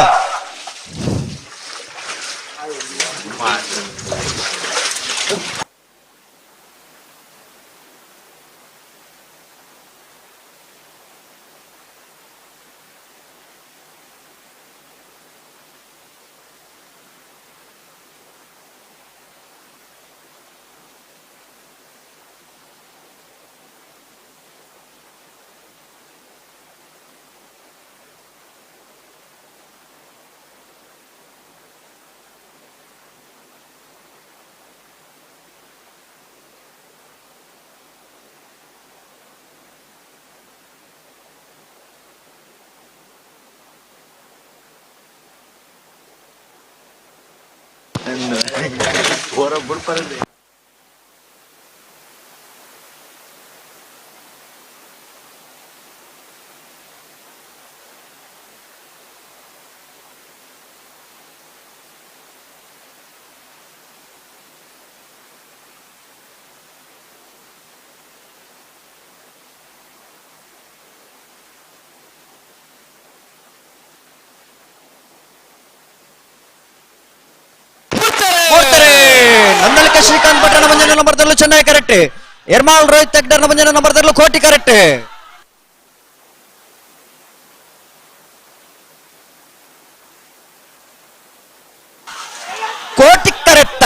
ಮೂರ್ತಾರೆ ನಂದಳಿಕ ಶ್ರೀಕಾಂತ್ ಭಟ್ರನ ಮಂಜನ ನಂಬರ್ ತರಲು ಚೆನ್ನೈ ಕರೆಕ್ಟ್ ಎರ್ಮಾಲ್ ರೋಹಿತ್ ತೆಗ್ಡರ್ನ ಮಂಜನ ನಂಬರ್ ತರಲು ಕೋಟಿ ಕರೆಕ್ಟ್ ಕೋಟಿ ಕರೆಕ್ಟ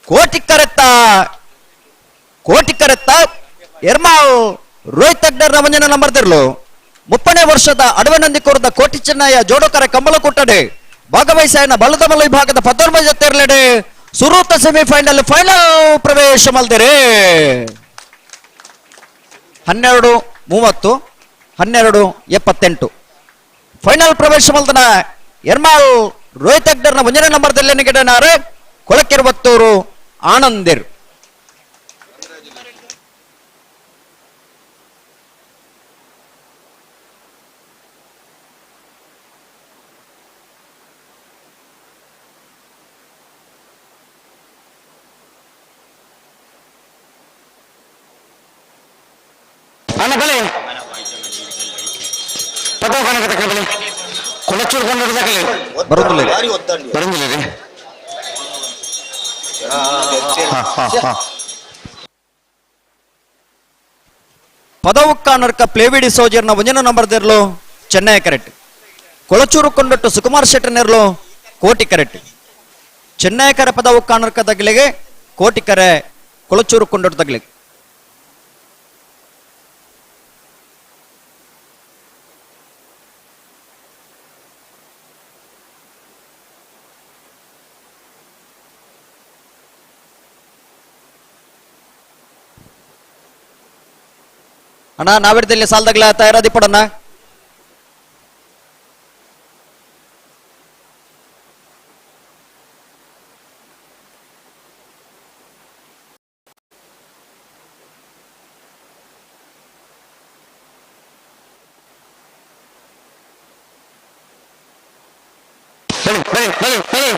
ಕೋಟಿ ಕರೆಕ್ಟ ಕೋಟಿ ಕರೆಕ್ಟ ಎರ್ಮಾಲ್ ರೋಹಿತ್ ತೆಗ್ಡರ್ನ ಮಂಜನ ನಂಬರ್ ತರಲು ಮುಪ್ಪನೇ ವರ್ಷದ ಅಡವನಂದಿಕೋರದ ಕೋಟಿ ಚೆನ್ನಯ್ಯ ಜೋಡೋಕರ ಕಂಬಳ ಕೊಟ್ಟಡೆ ಭಾಗವಹಿಸಾಯನ ಬಲದಮಲ ವಿಭಾಗದ ಪದ್ದೊರ್ಮ ಜೊತೆರ್ಲೆಡೆ ಸುರೂತ ಸೆಮಿಫೈನಲ್ ಫೈನಲ್ ಪ್ರವೇಶ ಮಲ್ದಿರೆ 12:30 12:78 ಫೈನಲ್ ಪ್ರವೇಶ ಮಲ್ದನ ಎರ್ಮಾಲ್ ರೋಹಿತ್ ಅಗ್ಡರ್ನ ಒಂದನೇ ನಂಬರ್ದಲ್ಲಿ ಗಿಡನಾರೆ ಕೊಳಕೆರ್ವತ್ತೂರು ಆನಂದಿರ್. ಅಣ್ಣ ಬಲೆ ಪದವ ಕನಕ ತಕ್ಕ ಬಲೆ ಕೊಳಚೂರು ಕೊಂಡು ತಕಲೆ ಬರೋದಿಲ್ಲ ಬರಂದಿಲ್ಲ ರೀ. ಪದವು ಕಾನರ್ಕ ಪ್ಲೇವಿಡಿ ಸೋಜರ್ನ ಒಂದಿನ ನಂಬರ್ ದಿರ್ಲು ಚೆನ್ನೈ ಕರೆಕ್ಟ್. ಕೊಳಚೂರು ಕೊಂಡೊಟ್ಟು ಸುಕುಮಾರ್ ಶೆಟ್ಟರ್ನೆರ್ಲು ಕೋಟಿ ಕರೆಕ್ಟ್. ಚೆನ್ನೈ ಕರೆ ಪದವು ಕಾನರ್ಕ ತಗಲಿಗೆ ಕೋಟಿ ಕರೆ ಕೊಳಚೂರು ಕೊಂಡೊಟ್ಟು ತಗಲಿಗೆ. ಅಣ್ಣ ನಾವಿಡ್ದಲ್ಲಿ ಸಾಲದಾಗ್ಲ ತಯಾರಾದಿಪ್ಪಡಣ್ಣ. ಬಲೆ ಬಲೆ ಬಲೆ ಬಲೆ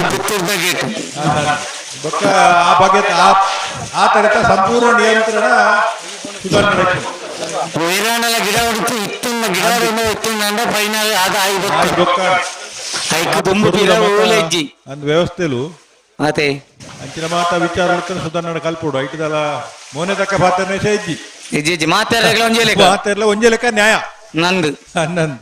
ಪುತ್ತೂರ್ದ ಗೇಟ್ ಬೊಕ್ಕ ಆ ಬಗ್ಗೆ ಆ ತರತ ಸಂಪೂರ್ಣ ನಿಯಂತ್ರಣ ಸುಧಾರಣೆ ವೈರಾಣಲ ಗಿಡ ಹೊಡಿತು ಇತ್ತಿನ ಗಿಡ ಇತ್ತಿನ ಫೈನಲ್ ಅದ ಆಯಿ ಬೊಕ್ಕ ಐಕ್ ದುಂಬು ಪಿರ ಓಲೆಜ್ಜಿ ಅಂದ್ ವ್ಯವಸ್ಥೆಲು ಅತೆ ಅಂಚಿನ ಮಾತ ವಿಚಾರ ಸುಧಾರಣೆ ಕಲ್ಪೋಡು ಐಟದಲ ಮೋನೆ ತಕ್ಕ ಪಾತ್ರನೇ ಸೇಜ್ಜಿ ಇಜ್ಜಿ ಇಜ್ಜಿ ಮಾತೆರ್ಲ ಒಂಜೇ ಲೆಕ್ಕ ಮಾತೆರ್ಲ ಒಂಜೇ ಲೆಕ್ಕ ನ್ಯಾಯ ನಂದು ನಂದು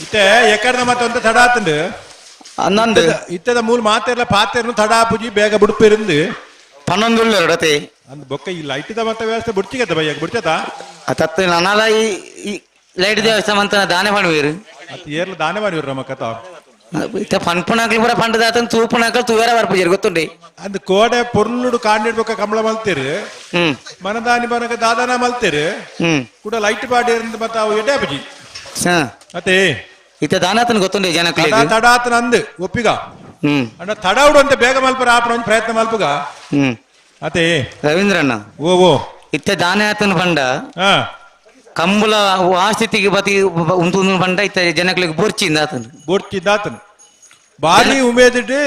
ಇತ್ತೆ ಎಕರ್ನ ಮತ್ತೆ ತಡ ಆತಂಡು ನಂದು ಇತ್ತದ ಮೂಲ ಮಾತೆರ್ಲ ಪಾತೆರ್ನು ತಡ ಆಪುಜಿ ಬೇಗ ಬುಡ್ಪಿರಂದು ಪನ್ನೊಂದು ಅಡತೆ ಅಂದ್ ಬೊಕ್ಕ ಈ ಲೈಟ್ದ ಮತ್ತೆ ವ್ಯವಸ್ಥೆ ಬುಡ್ಚಿಗತ್ತ ಬಯ್ಯ ಬುಡ್ಚತ ತತ್ತು ನನಾಲ ಈ ಲೈಟ್ ದೇವಸ್ಥಾನ ಅಂತ ದಾನೆ பண்ணுவೀರು ಅತ್ ಏರ್ಲ ದಾನೆ ಮಾಡಿವ್ರ ನಮ್ಮ ಕಥ ಇತ್ತ ಪನ್ಪುನಾಕ್ಲು ಪೂರ ಪಂಡದ ಆತನ್ ತೂಪುನಾಕ್ಲು ತೂವೇರ ಬರ್ಪುಜರು ಗೊತ್ತುಂಡೆ ಅಂದ್ ಕೋಡೆ ಪೊರ್ಲುಡು ಕಾಂಡಿಡ್ಬೇಕ ಕಂಬಳ ಮಲ್ತೀರಿ ಮನದಾನಿ ಬನಕ ದಾದಾನ ಮಲ್ತೀರಿ ಕೂಡ ಲೈಟ್ ಬಾಡಿ ಮತ್ತೆ ಅವು ಎಡ್ಡೆ ಆಪುಜಿ ಅತ್ತೆ ಇತ್ತ ದಾನಾತನ್ ಗೊತ್ತುಂಡೆ ಜನಕ್ಕೆ ತಡ ತಡ ಆತನ ಅಂದ್ ಒಪ್ಪಿಗ ಅಣ್ಣ ತಡ ಉಡು ಅಂತ ಬೇಗ ಮಲ್ಪರ ಆಪಣ ಒಂಜಿ ಪ್ರಯತ್ನ ಮಲ್ಪುಗ ಅತ್ತೆ ರವೀಂದ್ರಣ್ಣ ಓ ಓ ಇತ್ತ ದಾನೆ ಆತನ ಪಂಡ ಕಂಬಳ ಆ ಸ್ಥಿತಿಗೆ ಬತಿ ಉಂಟು ಪಂಡ ಇತ್ತ ಜನಗಳಿಗೆ ಬೋರ್ಚಿಂದ ಆತನ ಬೋರ್ಚಿಂದ ಆತನ ಬಾರಿ ಉಮೇದಿಟ್ಟು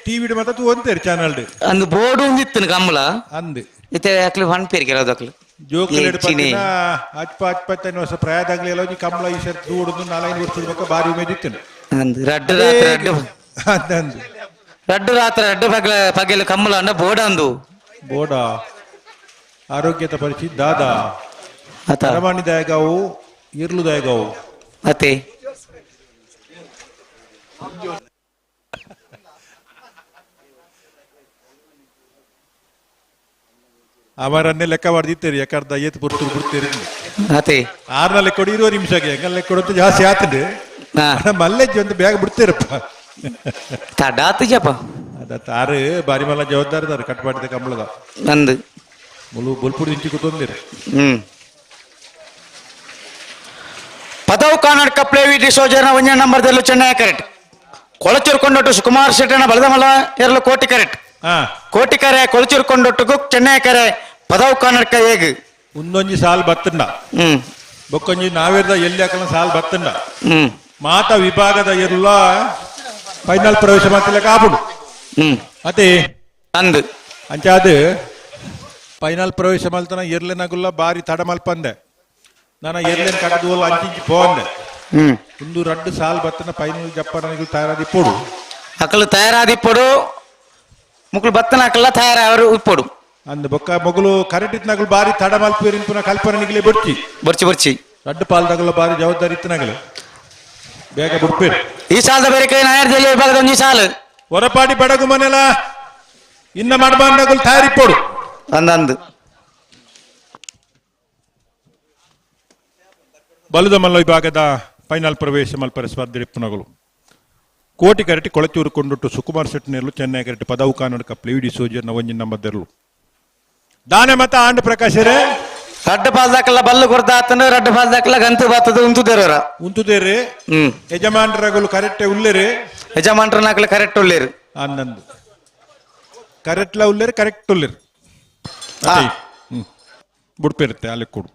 ಟಿವಿ ಮತ್ತೆ ತೂ ಅಂತೀರಿ ಚಾನಲ್ ಅಂದ್ ಬೋರ್ಡ್ ಒಂದಿತ್ತನ ಕಂಬಳ ಅಂದ್ ಇತ್ತ ಯಾಕ್ಲು ಪನ್ಪೇರು ಕೆಲವುದಕ್ಲು ಜೋಕುಲೆಡ್ ಪತ್ತಿನ ಅಚ್ಪ ಅಚ್ಪತ್ತೈದು ವರ್ಷ ಪ್ರಾಯದಾಗ್ಲಿ ಎಲ್ಲ ಒಂಜಿ ಕಂಬಳ ಈ ಸರ್ತಿ ತೂಡುದು ನಾಲ್ಕೈದು ವರ್ಷದ ಬೊಕ್ಕ ಬಾರಿ ಉಮೇದಿತ್ತು ಅಂದ್ ರಡ್ಡು ರಾತ್ರಿ ರಡ್ಡು ಅಂದ್ ರಡ್ಡು ರಾತ್ರಿ ರಡ್ಡು ಪಗಲ ಪಗೆಲ ಕಂಬಳ ಅಂಡ ಬೋರ್ಡ್ ಅಂದು ಬೋಡ ಆರೋಗ್ಯದ ಪರಿಸ್ಥಿತಿ ದಾದಾ ಅರಮಾಣಿ ದಾಯಗಾವು ಇರ್ಲು ದಾಯಗಾವು ಅತ್ತೆ ಅವರನ್ನೇ ಲೆಕ್ಕ ಮಾಡ್ದಿತ್ತೀರಿ ಯಾಕರ್ದ ಏತ್ ಬುರ್ತುರು ಬಿಡ್ತೀರಿ ಅತ್ತೆ ಆರ್ನ ಲೆಕ್ಕ ಕೊಡಿ ಇರುವ ನಿಮಿಷಕ್ಕೆ ಹೆಂಗ ಲೆಕ್ಕ ಕೊಡುತ್ತೆ ಜಾಸ್ತಿ ಆತಂಡು ಮಲ್ಲೆಜ್ಜಿ ಒಂದು ಬ್ಯಾಗ್ ಬಿಡ್ತೀರಪ್ಪ ತಡ ಆತಜಪ್ಪ ಅದ ತಾರು ಬಾರಿ ಮಲ್ಲ ಜವಾಬ್ದಾರಿದಾರ ಕಟ್ ಮಾಡಿದ ಕಂಬಳದ ನಂದು ಮುಲು ಬೊಲ್ಪುಡಿ ಇಂಚಿ ಕೂತೊಂದಿರಿ ಪದವು ಕರ್ನಾಟಕ ಪ್ಲೇವಿ ಡಿಸೋಜರ್ನ ಒಂಜನೇ ನಂಬರ್ದಲ್ಲೂ ಚೆನ್ನೈ ಕರೆಕ್ಟ್ ಕೊಳಚೂರು ಕೊಂಡೊಟ್ಟು ಸುಕುಮಾರ್ ಶೆಟ್ಟನ ಬಲದಮಲ ಎರಲು ಕೋಟಿ ಕರೆಕ್ಟ್ ಕೋಟಿ ಕರೆ ಕೊಳಚೂರು ಕೊಂಡೊಟ್ಟುಗು ಚೆನ್ನೈ ಕರೆ ಪದವು ಕರ್ನಾಟಕ ಹೇಗ್ ಒಂದೊಂಜಿ ಸಾಲ್ ಬತ್ತಂಡ ಬೊಕ್ಕೊಂಜಿ ನಾವೇರ್ದ ಎಲ್ಲಿ ಹಾಕಲ ಸಾಲ್ ಬತ್ತಂಡ ಮಾತ ವಿಭಾಗದ ಎಲ್ಲ ಫೈನಲ್ ಪ್ರವೇಶ ಮಾಡ್ತಿಲ್ಲ ಕಾಪುಡು ಅದೇ ಅಂದು ಅಂಚಾದ ಫೈನಲ್ ಪ್ರವೇಶ ಮಲ್ತನ ಎರ್ಲೆನಗುಲ್ಲ ಬಾರಿ ತಡ ಮಲ್ಪಂದೆ ನಾನು ಎರ್ಲೆನ್ ಕಟ್ಟದು ಅಂಚಿಂಚಿ ಪೋಂದೆ ಒಂದು ರಡ್ಡು ಸಾಲ್ ಬತ್ತನ ಫೈನಲ್ ಜಪ್ಪನ ತಯಾರಾದಿಪ್ಪೋಡು ಅಕಲು ತಯಾರಾದಿಪ್ಪಡು ಮುಕ್ಳು ಬತ್ತನ ಅಕಲ ತಯಾರಾವರು ಇಪ್ಪಡು ಅಂದ್ ಬೊಕ್ಕ ಮೊಗಲು ಕರೆಕ್ಟ್ ಇತ್ನಗಲು ಬಾರಿ ತಡ ಮಲ್ಪೇರಿನ ಕಲ್ಪನೆ ನಿಗಲೆ ಬೊರ್ಚಿ ಬೊರ್ಚಿ ಬೊರ್ಚಿ ರಡ್ಡು ಪಾಲ್ದಾಗಲ ಬಾರಿ ಜವಾಬ್ದಾರಿ ಇತ್ತನಗಲು ಬೇಗ ಬುಡ್ಪೇರು ಈ ಸಾಲದ ಬೇರೆ ಕೈ ನಾಯರ್ ಜಿಲ್ಲೆ ವಿಭಾಗದ ಒಂಜಿ ಸಾಲು ಹೊರಪಾಡಿ ಬಡಗು ಮನೆಲ ಇನ್ನ ಮಾಡಬಾರ್ದಗುಲ್ ತಯಾರಿಪ್ಪೋಡು ಅಂದಂದು ಬಲದ ಮಲ್ಲ ವಿಭಾಗದ ಫೈನಲ್ ಪ್ರವೇಶ ಮಲ್ಪರ ಸ್ಪರ್ಧೆ ಕೋಟಿ ಕರೆಟಿ ಕೊಳಚೂರು ಕೊಂಡುಟ್ಟು ಸುಕುಮಾರ್ ಶೆಟ್ಟಿನೆರ್ಲು ಚೆನ್ನೈ ಕರೆಟಿ ಪದವು ಕಾನಡಕ ಪ್ಲೇಡಿ ಸೋಜರ್ ನವಂಜಿನ ನಂಬದೆರ್ಲು ದಾನೆ ಮತ ಆಂಡ ಪ್ರಕಾಶರೇ ರಡ್ಡು ಪಾಲ್ದಾಕಲ್ಲ ಬಲ್ಲು ಕೊಡ್ತಾ ರಡ್ಡು ಪಾಲ್ದಾಕಲ್ಲ ಗಂತು ಬಾತದ ಉಂತುದೇರ ಉಂತುದೇರು ಯಜಮಾನರಗಳು ಕರೆಕ್ಟ್ ಉಲ್ಲೇರು ಯಜಮಾನ್ರನಾಕಲ ಕರೆಕ್ಟ್ ಉಳ್ಳೇರು ಅನ್ನಂದು ಕರೆಕ್ಟ್ಲ ಉಲ್ಲೇರು ಕರೆಕ್ಟ್ ಉಲ್ಲೇರು ಬುಡ್ಪಿರುತ್ತೆ ಅಲ್ಲಿ ಕೊಡು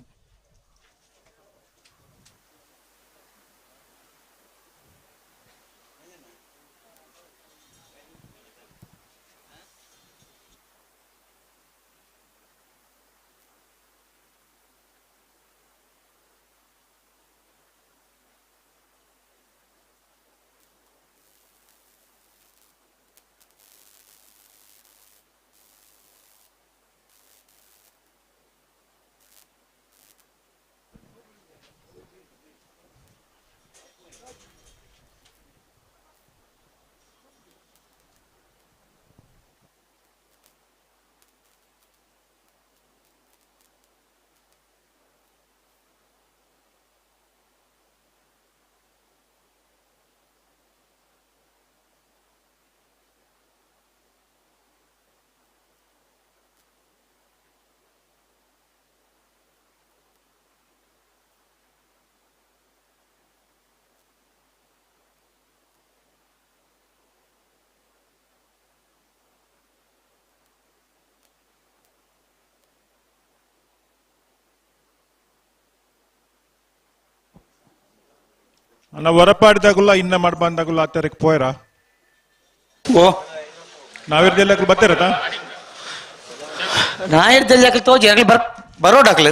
ಅಣ್ಣ ಹೊರಪಾಡಿದಾಗುಲ್ಲ ಇನ್ನ ಮಾಡ್ಬಂದಾಗುಲ್ಲ ಆತರಕ್ಕೆ ಪೋಯರ ಓ ನಾವಿರ್ದೆಲ್ಲ ಬತ್ತಿರತ್ತ ನಾಯಿರ್ದೆಲ್ಲ ತೋಜಿ ಆಗಲಿ ಬರ್ ಬರೋಡಾಕ್ಲು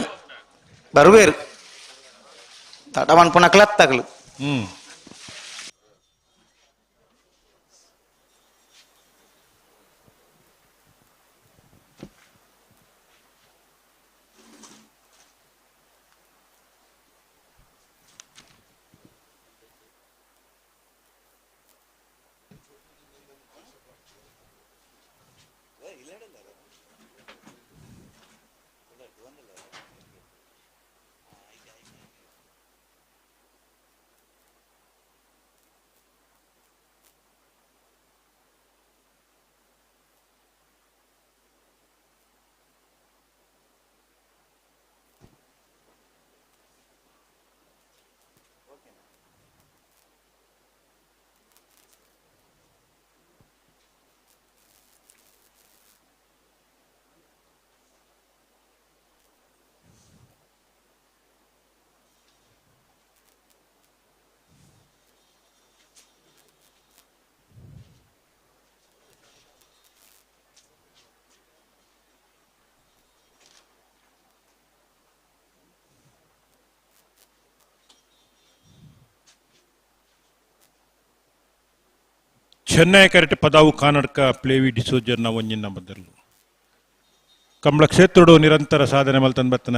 ಬರುವೇರು ತಡ ಮನ್ಪುನಕ್ಲ ಅತ್ತಾಗ್ಲು. ಹ್ಮ್. ಚೆನ್ನೈ ಕರೆಕ್ಟ್ ಪದಾವು ಕಾನಡ್ಕ ಪ್ಲೇವಿ ಡಿಸೋಜರ್ನ ಒಂಜಿನ ಬದಲು ಕಂಬಳ ಕ್ಷೇತ್ರಡು ನಿರಂತರ ಸಾಧನೆ ಮಲ್ತನ್ ಬತ್ತನ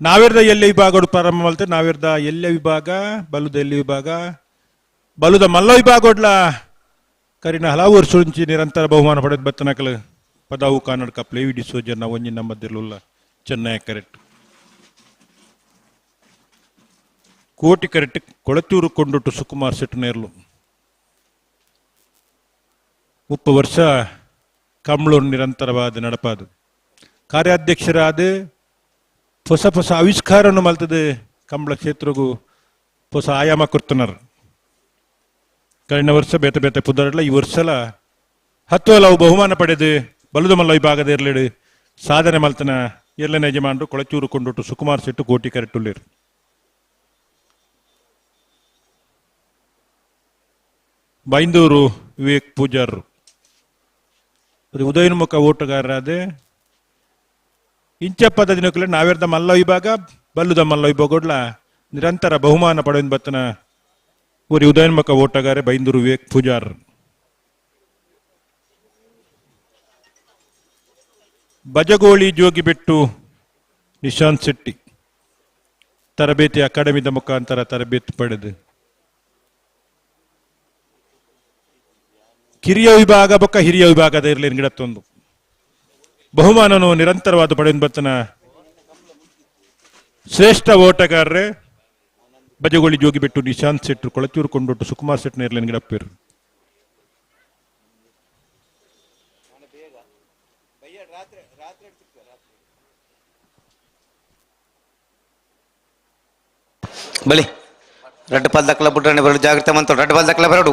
ನಾವಿರ್ದ ಎಲ್ಲಿ ವಿಭಾಗಡು ಪ್ರಾರಂಭ ಮಲ್ತೆ ನಾವಿರ್ದ ಎಲ್ಲೆ ವಿಭಾಗ ಬಲುದ ಎಲ್ಲಿ ವಿಭಾಗ ಬಲುದ ಮಲ್ಲ ವಿಭಾಗೋಡ್ಲ ಕರಿನ ಹಲವು ವರ್ಷ ನಿರಂತರ ಬಹುಮಾನ ಪಡೆದ ಬತ್ತನಕಲು ಪದಾವು ಕಾನಡ್ಕ ಪ್ಲೇವಿ ಡಿಸೋಜರ್ನ ಒಂಜಿನ ಮಧ್ಯಲ್ಲ ಚೆನ್ನೈ ಕರೆಕ್ಟ್ ಕೋಟಿ ಕರೆಕ್ಟ್ ಕೊಳಚೂರು ಕೊಂಡುಟ್ಟು ಸುಕುಮಾರ್ ಸೆಟ್ಟನೇರ್ಲು 30 ವರ್ಷ ಕಂಬಳೂರು ನಿರಂತರವಾದ ನಡಪಾದು ಕಾರ್ಯಾಧ್ಯಕ್ಷರಾದ ಹೊಸ ಹೊಸ ಆವಿಷ್ಕಾರವನ್ನು ಮಲ್ತದೆ ಕಂಬಳ ಕ್ಷೇತ್ರಗೂ ಹೊಸ ಆಯಾಮ ಕೊಡ್ತನಾರ. ಕಳೆದ ವರ್ಷ ಬೇತೆ ಬೇತೆ ಪುದರಲ್ಲ ಈ ವರ್ಷಲ 10 ಹಲವು ಬಹುಮಾನ ಪಡೆದು ಬಲುದ ಮಲ್ಲ ವಿಭಾಗದ ಇರಲಿಡು ಸಾಧನೆ ಮಲ್ತನ ಎರಡನೇ ಯಜಮಾನರು ಕೊಳಚೂರು ಕೊಂಡುಟ್ಟು ಸುಕುಮಾರ್ ಸೆಟ್ಟು ಕೋಟಿ ಕರೆಟುಳ್ಳೇರು. ಬೈಂದೂರು ವಿವೇಕ್ ಪೂಜಾರರು ಉದಯೋನ್ಮುಖ ಓಟುಗಾರರಾದ ಇಂಚಪ್ಪದ ದಿನಕ್ಕೂ ನಾವೇರ್ದ ಮಲ್ಲ ವಿಭಾಗ ಬಲ್ಲುದ ಮಲ್ಲ ವಿಭಾಗೋಡ್ಲ ನಿರಂತರ ಬಹುಮಾನ ಪಡೆದ ಬತ್ತನ ಊರಿ ಉದಯೋನ್ಮುಖ ಓಟಗಾರೆ ಬೈಂದೂರು ವಿವೇಕ್ ಪೂಜಾರ್. ಬಜಗೋಳಿ ಜೋಗಿಬೆಟ್ಟು ನಿಶಾಂತ್ ಶೆಟ್ಟಿ ತರಬೇತಿ ಅಕಾಡೆಮಿದ ಮುಖಾಂತರ ತರಬೇತಿ ಪಡೆದು ಕಿರಿಯ ವಿಭಾಗ ಬೊಕ್ಕ ಹಿರಿಯ ವಿಭಾಗದ ಇರಲಿ ಗಿಡತ್ತೊಂದು ಬಹುಮಾನನು ನಿರಂತರವಾದ ಪಡೆದ ಬತ್ತನ ಶ್ರೇಷ್ಠ ಓಟಗಾರರೇ ಬಜಗೋಳಿ ಜೋಗಿಬೆಟ್ಟು ನಿಶಾಂತ್ ಶೆಟ್ಟರು ಕೊಳಚೂರು ಕೊಂಡೊಟ್ಟು ಸುಕುಮಾರ್ ಶೆಟ್ಟರ್ ಇರಲಿ ಗಿಡಪ್ಪೇರು. ಬಲಿ ರೆಡ್ ಪಾಲ್ ದಕ್ಕಲ ಬುಡ್ರಣೆ ಬರಡು ಜಾಗ್ರತೆ ಮಂತು ರೆಡ್ ಪಾಲ್ ದಕ್ಕಲ ಬರಡು.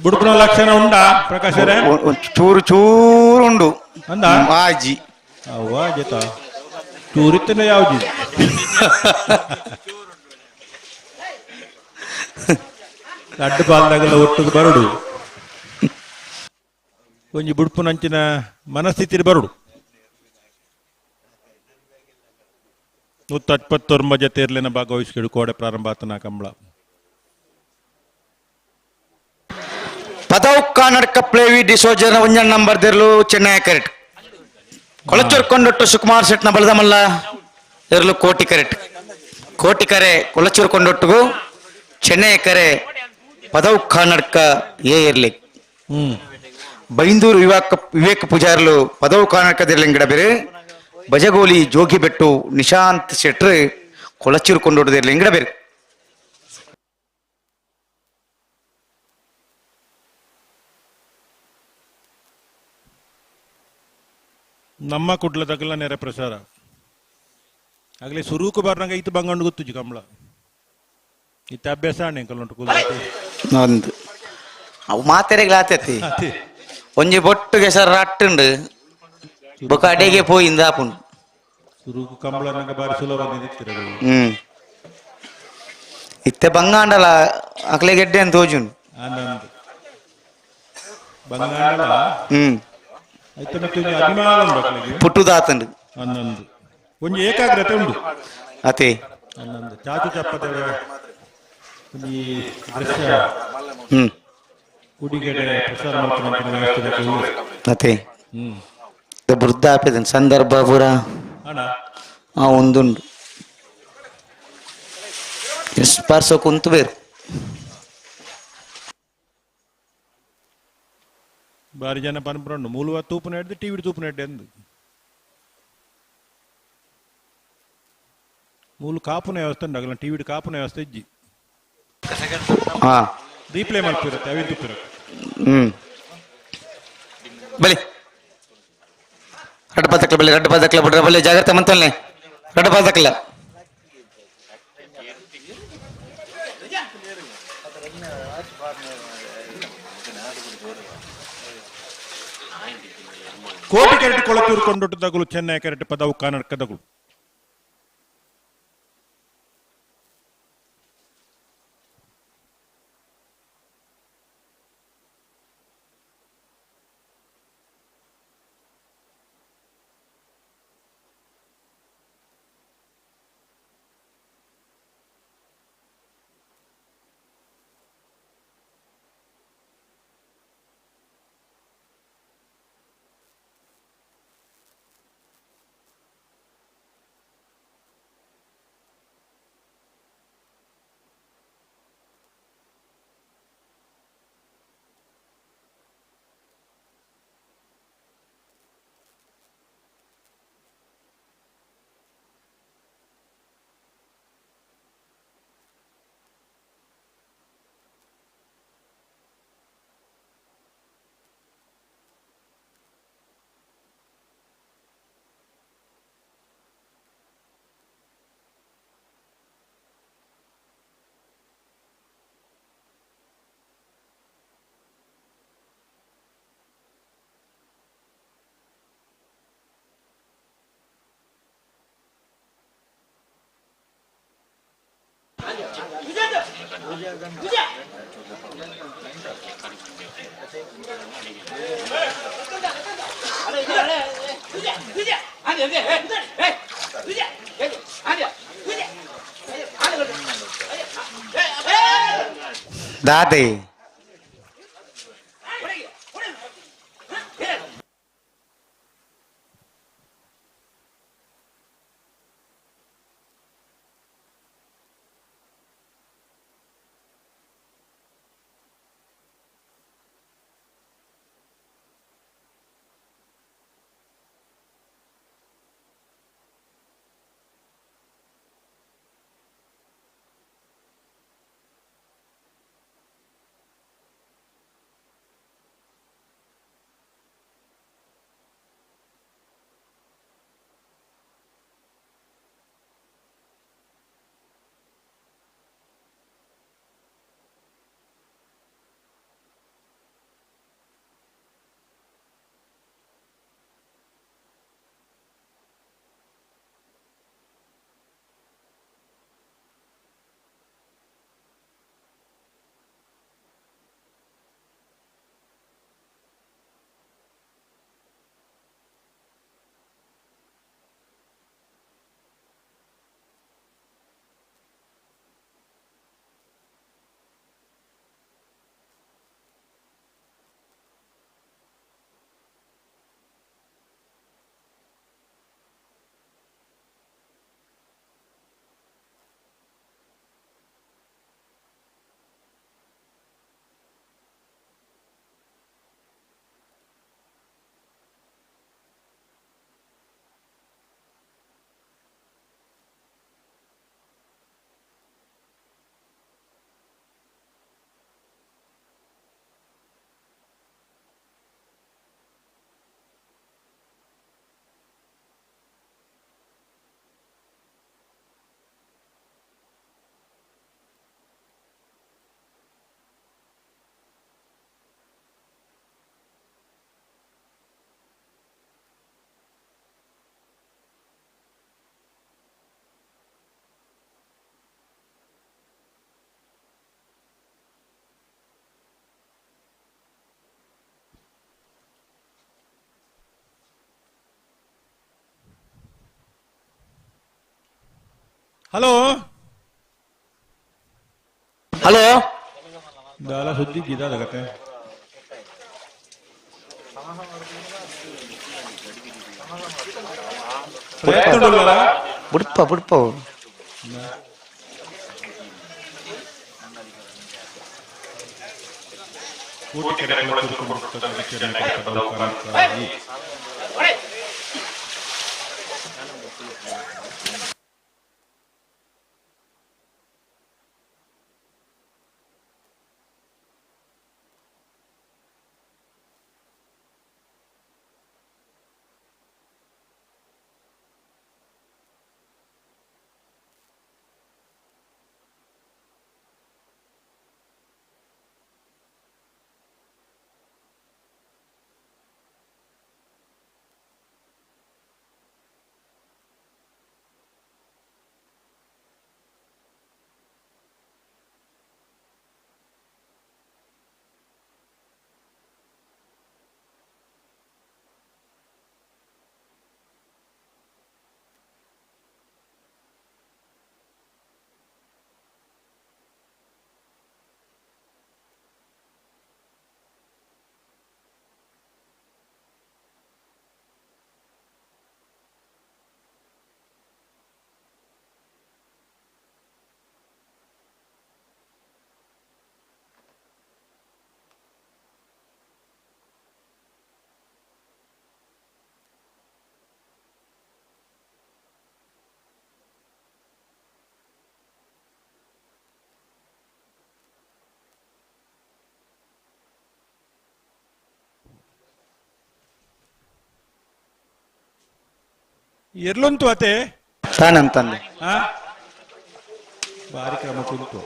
ಬುಡುಪುನ ಲಕ್ಷಣ ಉಂಡಾ ಪ್ರಕಾಶ್ ಅವರೇ? ಚೂರು ಚೂರು ಉಂಡು. ಅಂದ? ಆಜಿ. ಅವ್ವ ಜೊತ ಚೂರಿತ್ತನ ಯಾವ್ದು? ಅಡ್ಡ ಪಾಲ್ದಾಗೆಲ್ಲ ಒಟ್ಟಿಗೆ ಬರಡು, ಒಂಜಿ ಬುಡ್ಪುನಂಚಿನ ಮನಸ್ಥಿತಿ ಬರಡು. 129 ಜೊತೆ ಇರ್ಲಿನ ಭಾಗವಹಿಸಿಕೊಂಡು ಕೋಡೆ ಪ್ರಾರಂಭ ಆತನ ಕಂಬಳ. ಪದವು ಕರ್ನಾಟಕ ಪ್ಲೇವಿ ಡಿಸೋಜರ್ ಒಂಜನ್ ನಂಬರ್ ದಿರ್ಲು ಚೆನ್ನೈ ಕರೆಕ್ಟ್. ಕೊಳಚೂರು ಕೊಂಡೊಟ್ಟು ಸುಕುಮಾರ್ ಶೆಟ್ನ ಬಲದಮಲ್ಲ ಇರಲು ಕೋಟಿ ಕರೆಕ್ಟ್. ಕೋಟಿ ಕರೆ ಕೊಳಚೂರು ಕೊಂಡೊಟ್ಟಿಗೂ ಚೆನ್ನೈ ಕರೆ ಪದವು ಕರ್ನಾಟಕ ಎ ಇರ್ಲಿ. ಬೈಂದೂರು ವಿವೇಕ ಪೂಜಾರ್ಲು ಪದವು ಕರ್ನಾಟಕದಿರ್ಲಿಂಗಡ ಬೇರೆ ಬಜಗೋಲಿ ಜೋಗಿಬೆಟ್ಟು ನಿಶಾಂತ್ ಶೆಟ್ರು ಕೊಳಚೂರು ಕೊಂಡೊಟ್ಟದಿರ್ಲಿಂಗಡ ಬೇರೆ. ನಮ್ಮ ಕುಡ್ಲದಾಗಲ್ಲ ನೇರ ಪ್ರಸಾರ ಆಗಲೇ ಸುರೂಕು ಬಾರ್ನಾಗ ಇತ್ತು ಬಂಗಂಡು ಗೊತ್ತುಜಿ ಕಮಲ ಇತ್ತ ಅಭ್ಯಾಸ ಅಣ್ಣೆ ಕಲ್ಲುಂಟು. ಒಂದು ಅವು ಮಾತೆರೆಗ್ಲ ಆತೈತಿ ಒಂಜಿ ಬೊಟ್ಟುಗೆ ಸರ್ ಅಟ್ಟುಂಡು ಬೊಕ ಅಡಿಗೆ ಪೋಯಿಂದ ಆಪುಂಡು. ಸುರೂಕು ಕಂಬಳ ನಂಗೆ ಬಾರಿ ಸುಲಭ. ಇತ್ತೆ ಬಂಗಾಂಡಲ ಅಕ್ಲೆ ಗೆಡ್ಡೆ ಅಂತ ತೋಜುಂಡು. ಆನಂದ್ ಬಂಗಾಂಡಲ. ಐತೆ ಮತ್ತೆ ಒಂಜಿ ಅಭಿಮಾನ ಉಂಡು ಅಕ್ಲೆಗೆ. ಪುಟ್ಟುದಾತಂಡು. ಆನಂದ್ ಒಂಜಿ ಏಕಾಗ್ರತೆ ಉಂಡು. ಅತೆ. ಆನಂದ್ ಚಾಚು ಚಪ್ಪದ ಒಂಜಿ ದೃಶ್ಯ ಕುಡಿಗೆಡೆ ಪ್ರಸಾರ ಮಾಡ್ತಾರೆ ವ್ಯವಸ್ಥೆ. ಅತೆ. ವೃದ್ಧಾಪ್ಯದ ಸಂದರ್ಭ ಪೂರ ಅಣ್ಣ. ಆ ಒಂದುಂಡು ಸ್ಪರ್ಶ ಕುಂತು ಬೇರು. ಬಾರಿ ಜನ ಪನ್ಪುಂಡು ಮೂಲವ ತೂಪು ನೆಡ್ದು ಟಿವಿ ತೂಪು ನೆಡ್ಡೆ ಅಂದು ಮೂಲು ಕಾಪುನ ವ್ಯವಸ್ಥೆ ಉಂಡು ಅಗಲ ಟಿವಿ ಕಾಪುನ ವ್ಯವಸ್ಥೆ ಇಜ್ಜಿ. ರೀಪ್ಲೇ ಮಾಡ್ತಿರತ್ತೆ ಅವಿ ತೂಪಿರತ್ತೆ. ಬಲಿ ರಡ್ಡ ಪದಕ್ಲ ಬಲಿ ರಡ್ಡ ಪದಕ್ಲ ಬಿಡ್ರ ಬಲಿ ಜಾಗ್ರತೆ ಮಂತಲ್ನೆ ರಡ್ಡ ಪದಕ್ಲ. ಕೋಟಿ ಕರೆಟ್ ಕೊಳಚೂರು ಕೊಂಡೊಟ್ಟದಗಳು ಚೆನ್ನೈ ಕರೆಟ್ ಪದವು ಕರ್ನಾಟಕದಗಳು. ದಾದೆ ಹಲೋ ಹಲೋ ದಾಲ ಸುದ್ದಿ ಗಿದಾಗತ್ತೆ. ಬುಡ್ಪ ಬುಡ್ಪ ಎರ್ಲುಂತು ಅತೆ ತಾನಂತಂದೆ. ಬಾರಿ ಕ್ರಮ ಕುಂತು.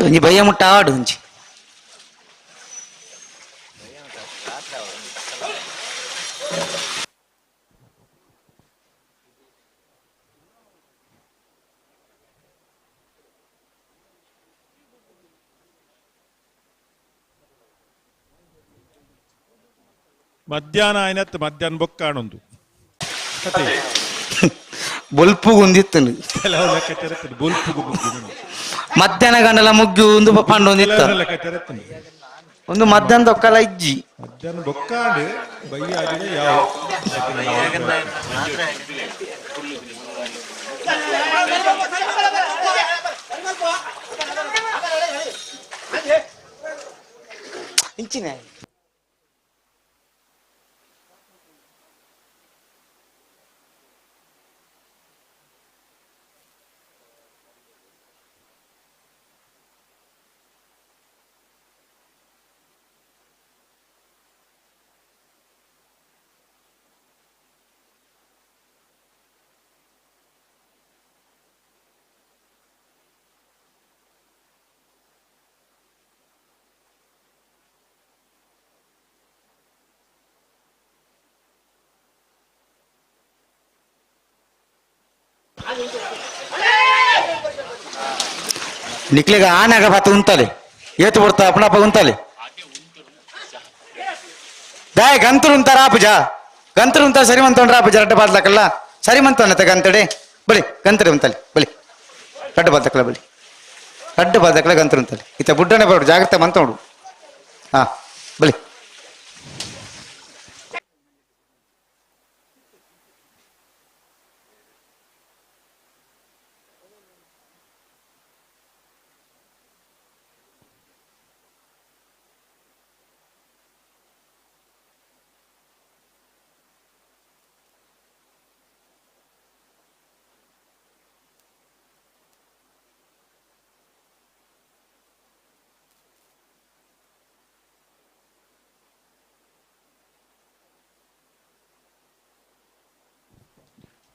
ಒಂಜಿ ಬಯ್ಯ ಮುಟ್ಟ ಆಡು ಒಂಜಿ. ಮಧ್ಯಾಹ್ನ ಆಯ್ನತ್ ಮಧ್ಯಾಹ್ನ ಬೊಕ್ಕಾಣೊಂದು ಬೊಲ್ಪುಗುಂದಿತ್ತು. ಕೆಲವು ಲೆಕ್ಕ ತೆರತ್ತುಂಡು ಬೊಲ್ಪುಗು ಮುಗ್ಗಿ. ಮಧ್ಯಾಹ್ನ ಗಂಡಲ ಮುಗ್ಗಿ ಒಂದು ಪಂಡ ಒಂದಿತ್ತು. ಕೆಲವು ಲೆಕ್ಕ ತೆರತ್ತುಂಡು. ಒಂದು ಮಧ್ಯಾಹ್ನ ದೊಕ್ಕಲ ಇಜ್ಜಿ. ಮಧ್ಯಾಹ್ನ ಬೊಕ್ಕಾಂಡು ಬಯ್ಯ ಆಗಿದೆ ಯಾವ ಇಂಚಿನ ನಿಕ್ಲೆಗ ಆನಾಗ ಬಾತ ಉಂತಾಲೆ ಏತು ಬರ್ತಾ ಅಪ್ಪನಪ್ಪ ಉಂತಾಲೆ ದಾಯ ಗಂತರು ಉಂತಾರ ಆಪುಜ ಗಂತರು ಉಂತ ಸರಿ ಮಂತೊಂಡ್ರ ಆಪುಜ ರಡ್ಡ ಬಾದ್ಲಕಲ್ಲ ಸರಿ ಮಂತವನ್ನತೆ ಗಂತಡೆ ಬಳಿ ಗಂತಡೆ ಉಂತಾಲೆ ಬಳಿ ರಡ್ಡ ಬಾದ್ಲಕಲ್ಲ ಬಳಿ ರಡ್ಡ ಬಾದ್ಲಕಲ್ಲ ಗಂತರು ಉಂತಾಲೆ ಇತ್ತ ಬುಡ್ಡನೆ ಬರೋಡು ಜಾಗ್ರತೆ ಮಂತೋಡು ಹಾ ಬಳಿ.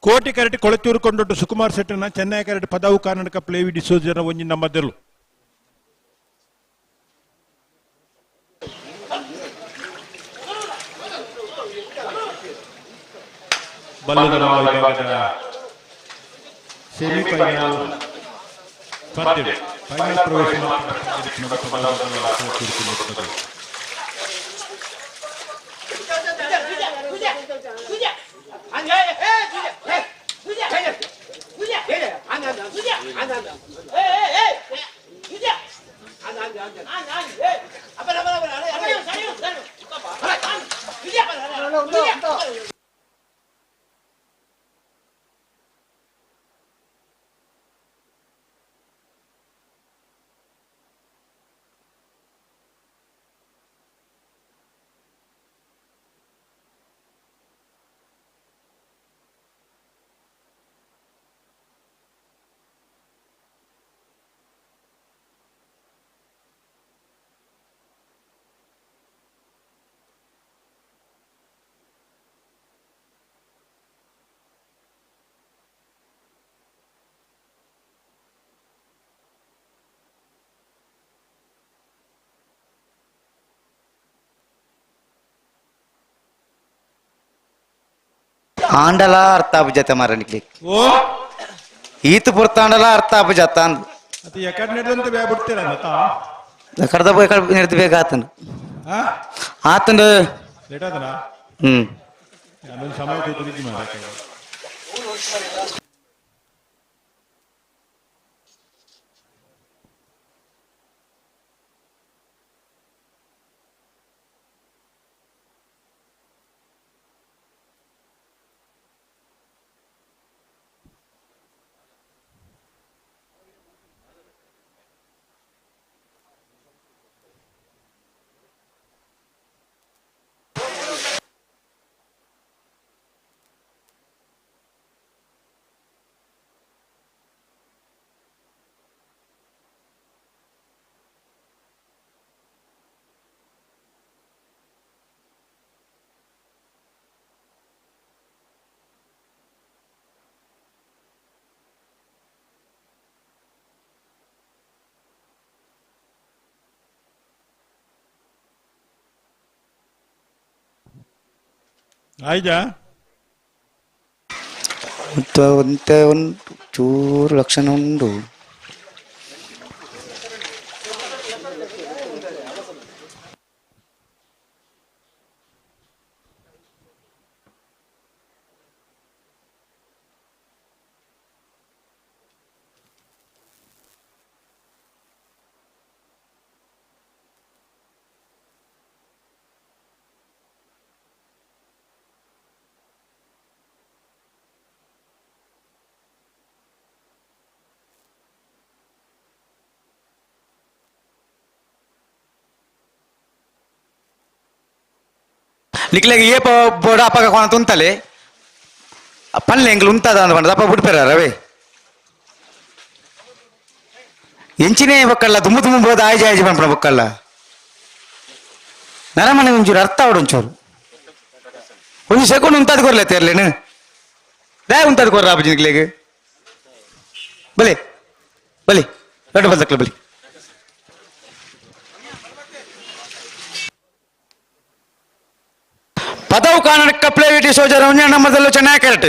ಕೋಟಿ ಕರೆಟ್ ಕೊಳಚೂರು ಕೊಂಡೊಟ್ಟು ಸುಕುಮಾರ್ ಶೆಟ್ಟನ ಚೆನ್ನೈ ಕರೆಟ್ ಪದವು ಕರ್ನಾಟಕ ಪ್ಲೇವಿ ಡಿಸೋಜರ ಒಂಜಿ ನಂಬರ್ ಬಲ್ಲದ ವಿಭಾಗದ ಸೆಮಿಫೈನಲ್ ಪಂದ್ಯ ಫೈನಲ್ ಪ್ರವೇಶ. ಆಂಡಲ ಅರ್ಥ ಆಪುಜಾತ ಮಾರ ನಿಕ್ಲಿ ಓ ಈತ ಪುರ್ತಾಂಡಲ ಅರ್ಥ ಆಪುಜಾತ ಅಂದ್ ಅದು ಎಕಡೆ ನಡೆದಂತ ಬ್ಯಾ ಬಿಡ್ತೀರ ಕಡ್ದ ಬೋಯ್ ಕಡ್ ನಿರ್ದ ಬೇಗ ಆತನ ಆತನ ಲೇಟ್ ಆದನಾ? ಹ್ಮ್ ಅದೊಂದು ಸಮಯ ಕೂತಿದ್ದು ಮಾರ. ಆಯ್ತಾ? ಒಂತೆ ಒಂದು ಚೂರು ಲಕ್ಷಣ ಉಂಡು. ನಿಕ್ಲೆಗ್ ಏಪ ಬೋಡ ಅಪ್ಪಗ ಕೊನ ತುಂತಲೆ ಪನ್ಲೆ ಎಂಗ್ಲು ಉಂತಾದ ಅಂದ್ ಪಂಡದ ಅಪ್ಪ ಬಿಡ್ಪೇರ ರವೆ ಎಂಚಿನೇ ಬೊಕ್ಕಲ್ಲ ದುಮ್ಮು ದುಮ್ಮು ಬೋದ ಆಯ್ಜ ಆಯ್ಜ ಪನ್ಪುನ ಬೊಕ್ಕಲ್ಲ ನರಮನೆ ಒಂಚೂರು ಅರ್ಥ ಆವಡು ಒಂಚೂರು ಒಂಜಿ ಸೆಕೆಂಡ್ ಉಂತಾದ ಕೊರ್ಲೆ ತೇರ್ಲೇನು ದಾಯ ಉಂತಾದ ಕೊರ್ರ ಅಪ್ಪಜಿ ನಿಕ್ಲೆಗ್ ಬಲೆ ಬಲೆ ದೊಡ್ಡ ಬಲ್ದಕ್ಲ ಬಲಿ. ಪದವು ಕಾನಡ ಪ್ಲೇವಿಟಿ ಸೋಜರ ನಮ್ಮದಲ್ಲೂ ಚೆನ್ನಾಗಿ ಕರೆಕ್ಟ್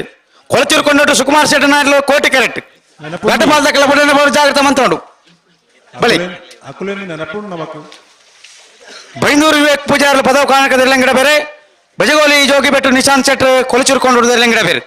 ಕೊಳಚೂರು ಕೊಂಡೋಟು ಸುಕುಮಾರ್ ಶೆಟ್ಟನಾರ್ಲು ಕೋಟಿ ಕರೆಕ್ಟ್ ದೊಡ್ಡ ಬಾಲ್ದಕ್ಲ ಬುಡನೆ ಬರು ಜಾಗ್ರತೆ ಮಂತೋಡು ಬಲಿ. ಅಕುಲೇನು ನೆನಪುಂಡು ನಮಕು. ಬೈಂದೂರು ವಿವೇಕ್ ಪೂಜಾರ್ಲು ಪದವು ಕಾನಕದ ಬೇರೆ ಬಜಗೋಲಿ ಜೋಗಿ ಬೆಟ್ಟು ನಿಶಾಂತ್ ಶೆಟ್ಟರ್ ಕೊಳಚೂರು ಕೊಂಡೋಟು ಬೇರೆ.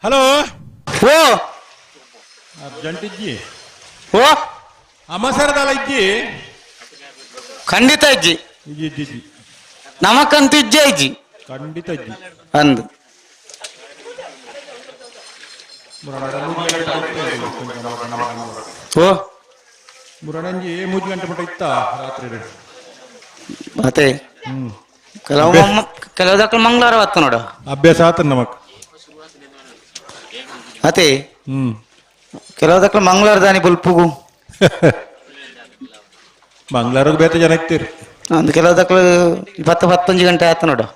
Hello ಓ urgent ಇಜ್ಜಿ ಓ ಅಮಸರದಲ್ಲ ಇಜ್ಜಿ ಖಂಡಿತ ಇಜ್ಜಿ ಇಜ್ಜಿ ಇಜ್ಜಿ ಇಜ್ಜಿ ನಮಕಂತೂ ಇಜ್ಜೆ ಇಜ್ಜಿ ಖಂಡಿತ ಇಜ್ಜಿ ಅಂದು ಓ ಮುರಣಂಜಿ ಮೂರು ಗಂಟೆ ಮಟ್ಟ ಇತ್ತ ರಾತ್ರಿ ಅದೇ ಕೆಲವು ಕೆಲವು ದಾಖಲು ಮಂಗಳವಾರ ಹೊತ್ತು ನೋಡು ಅಭ್ಯಾಸ ಆತ ನಮಕ್ ಅದೇ ಕೆಲವು ದಾಖಲು ಮಂಗಳವಾರ ದಾನಿ ಬುಲ್ಪುಗು ಮಂಗಳವಾರ ಬೇತ ಜನ ಇರ್ತೀರಿ ಒಂದು ಕೆಲವು ದಾಖಲು 10-15 ಗಂಟೆ ಆಯ್ತು ನೋಡು.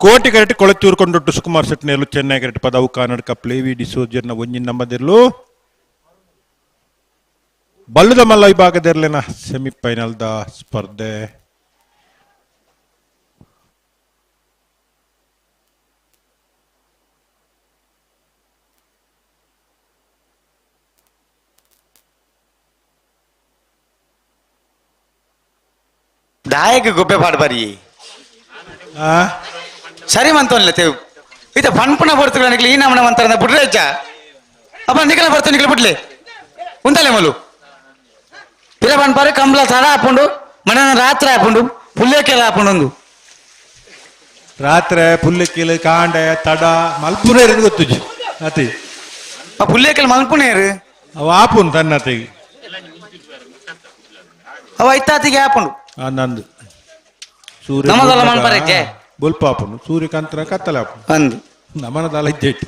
ಕೋಟಿ ಕರೆಟ್ ಕೊಳಚೂರು ಕೊಂಡೊಟ್ಟು ಸುಕುಮಾರ್ ಸೆಟ್ನೇಲು ಚೆನ್ನೈ ಕರೆಟ್ ಪದವು ಕರ್ನಾಟಕ ಪ್ಲೇವಿ ಡಿಸೋಜರ್ನ ಒಂಜಿನ ನಂಬದಿರಲು ಬಲ್ಲದ ಮಲ್ಲ ವಿಭಾಗದಿರಲಿನ ಸೆಮಿಫೈನಲ್ the ಸ್ಪರ್ಧೆ. ದಾಯಕ ಗೊಬ್ಬೆ ಪಾಡ್ಬಾರಿ ಸರಿ ಮಂತವಲ್ಲ ತೇವು ಇತ ಪನ್ಪುಣ ಬರ್ತೀವಿ ನಿಕ್ಲೆ ಈ ನಮನ ಮಂತರ ಬುಡ್ರೆ ಹೆಚ್ಚ ಅಪ್ಪ ನಿಕಲ ಬರ್ತೀವಿ ನಿಕ್ಲೆ ಬಿಡ್ಲೆ ಉಂತಲೆ ಮೊಲು ಪಿರ ಪನ್ಪಾರು ಕಂಬಳ ತಡ ಹಾಕೊಂಡು ಮನೆ ರಾತ್ರಿ ಹಾಕೊಂಡು ಪುಲ್ಲೇಕೆಲ್ಲ ಹಾಕೊಂಡು ಒಂದು ರಾತ್ರಿ ಪುಲ್ಲೆಕ್ಕಿಲು ಕಾಂಡೆ ತಡ ಮಲ್ಪುನೇರು ಗೊತ್ತುಜಿ ಅತಿ ಆ ಪುಲ್ಲೇಕೆಲ್ಲ ಮಲ್ಪುನೇರು ಅವ ಆಪುನ್ ತನ್ನತಿಗೆ ಅವ ಐತಾತಿಗೆ ಆಪುಂಡು ನಂದು ಸೂರ್ಯ ನಮದಲ್ಲ ಮನ್ಪರಕ್ಕೆ? ಬೊಲ್ಪಾಪುನು ಸೂರ್ಯಕಾಂತನ ಕತ್ತಲೆ ಆಪುನು ಅಂದು ನಮನದಲ್ಲ ಇದ್ದೇಟು.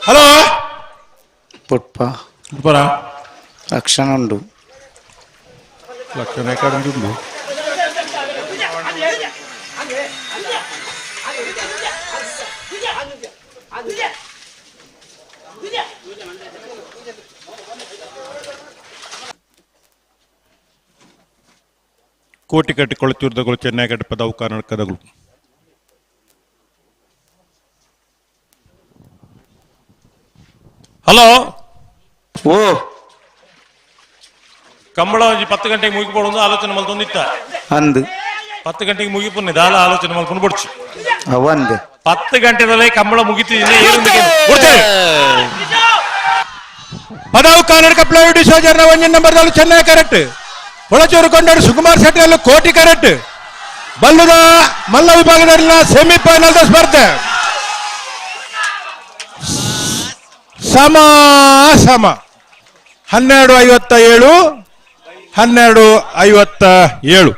ಹಲೋ ಪುಟ್ಪ ಪುಟ್ಪರ ಲಕ್ಷಣ ಉಂಡು ಲಕ್ಷಣ ಉಂಡು. ಕೋಟಿ ಕಟ್ಟಿ ಕೊಳಚೂರ್ದಗಳು ಚೆನ್ನೈ ಕಟ್ಟಿ ಪದವು ಕರ್ನಾಟಕದಗಳು. ಹಲೋ ಓ ಕಂಬಳ ಒಂಜಿ 10 ಗಂಟೆಗೆ ಮುಗಿಪೋಡು ಆಲೋಚನೆ ಮಲ್ತೊಂದಿತ್ತ ಅಂದು 10 ಗಂಟೆಗೆ ಮುಗಿಪುನ್ನೆ ದಾಲ ಆಲೋಚನೆ ಮಲ್ಕೊಂಡು ಬಡ್ಚು ಅವಂದು 10 ಗಂಟೆದಲ್ಲೇ ಕಂಬಳ ಮುಗಿತಿದ್ದೀನಿ. ಪದವು ಕನ್ನಡಕ ಪ್ಲೈವುಡ್ ಸೋಜರ್ನ ಒಂಜಿನ ನಂಬರ್ ಚೆನ್ನೈ ಕರೆಕ್ಟ್. ಹೊಳಚೂರು ಕೊಂಡಾಡು ಸುಕುಮಾರ್ ಶೆಟ್ಟಿಯಲ್ಲಿ ಕೋಟಿ ಕರೆಕ್ಟ್. ಬಲ್ಲುದ ಮಲ್ಲ ವಿಭಾಗದಲ್ಲಿ ಸೆಮಿಫೈನಲ್ ಸ್ಪರ್ಧೆ ಸಮ ಸಮ 12:57 12:57.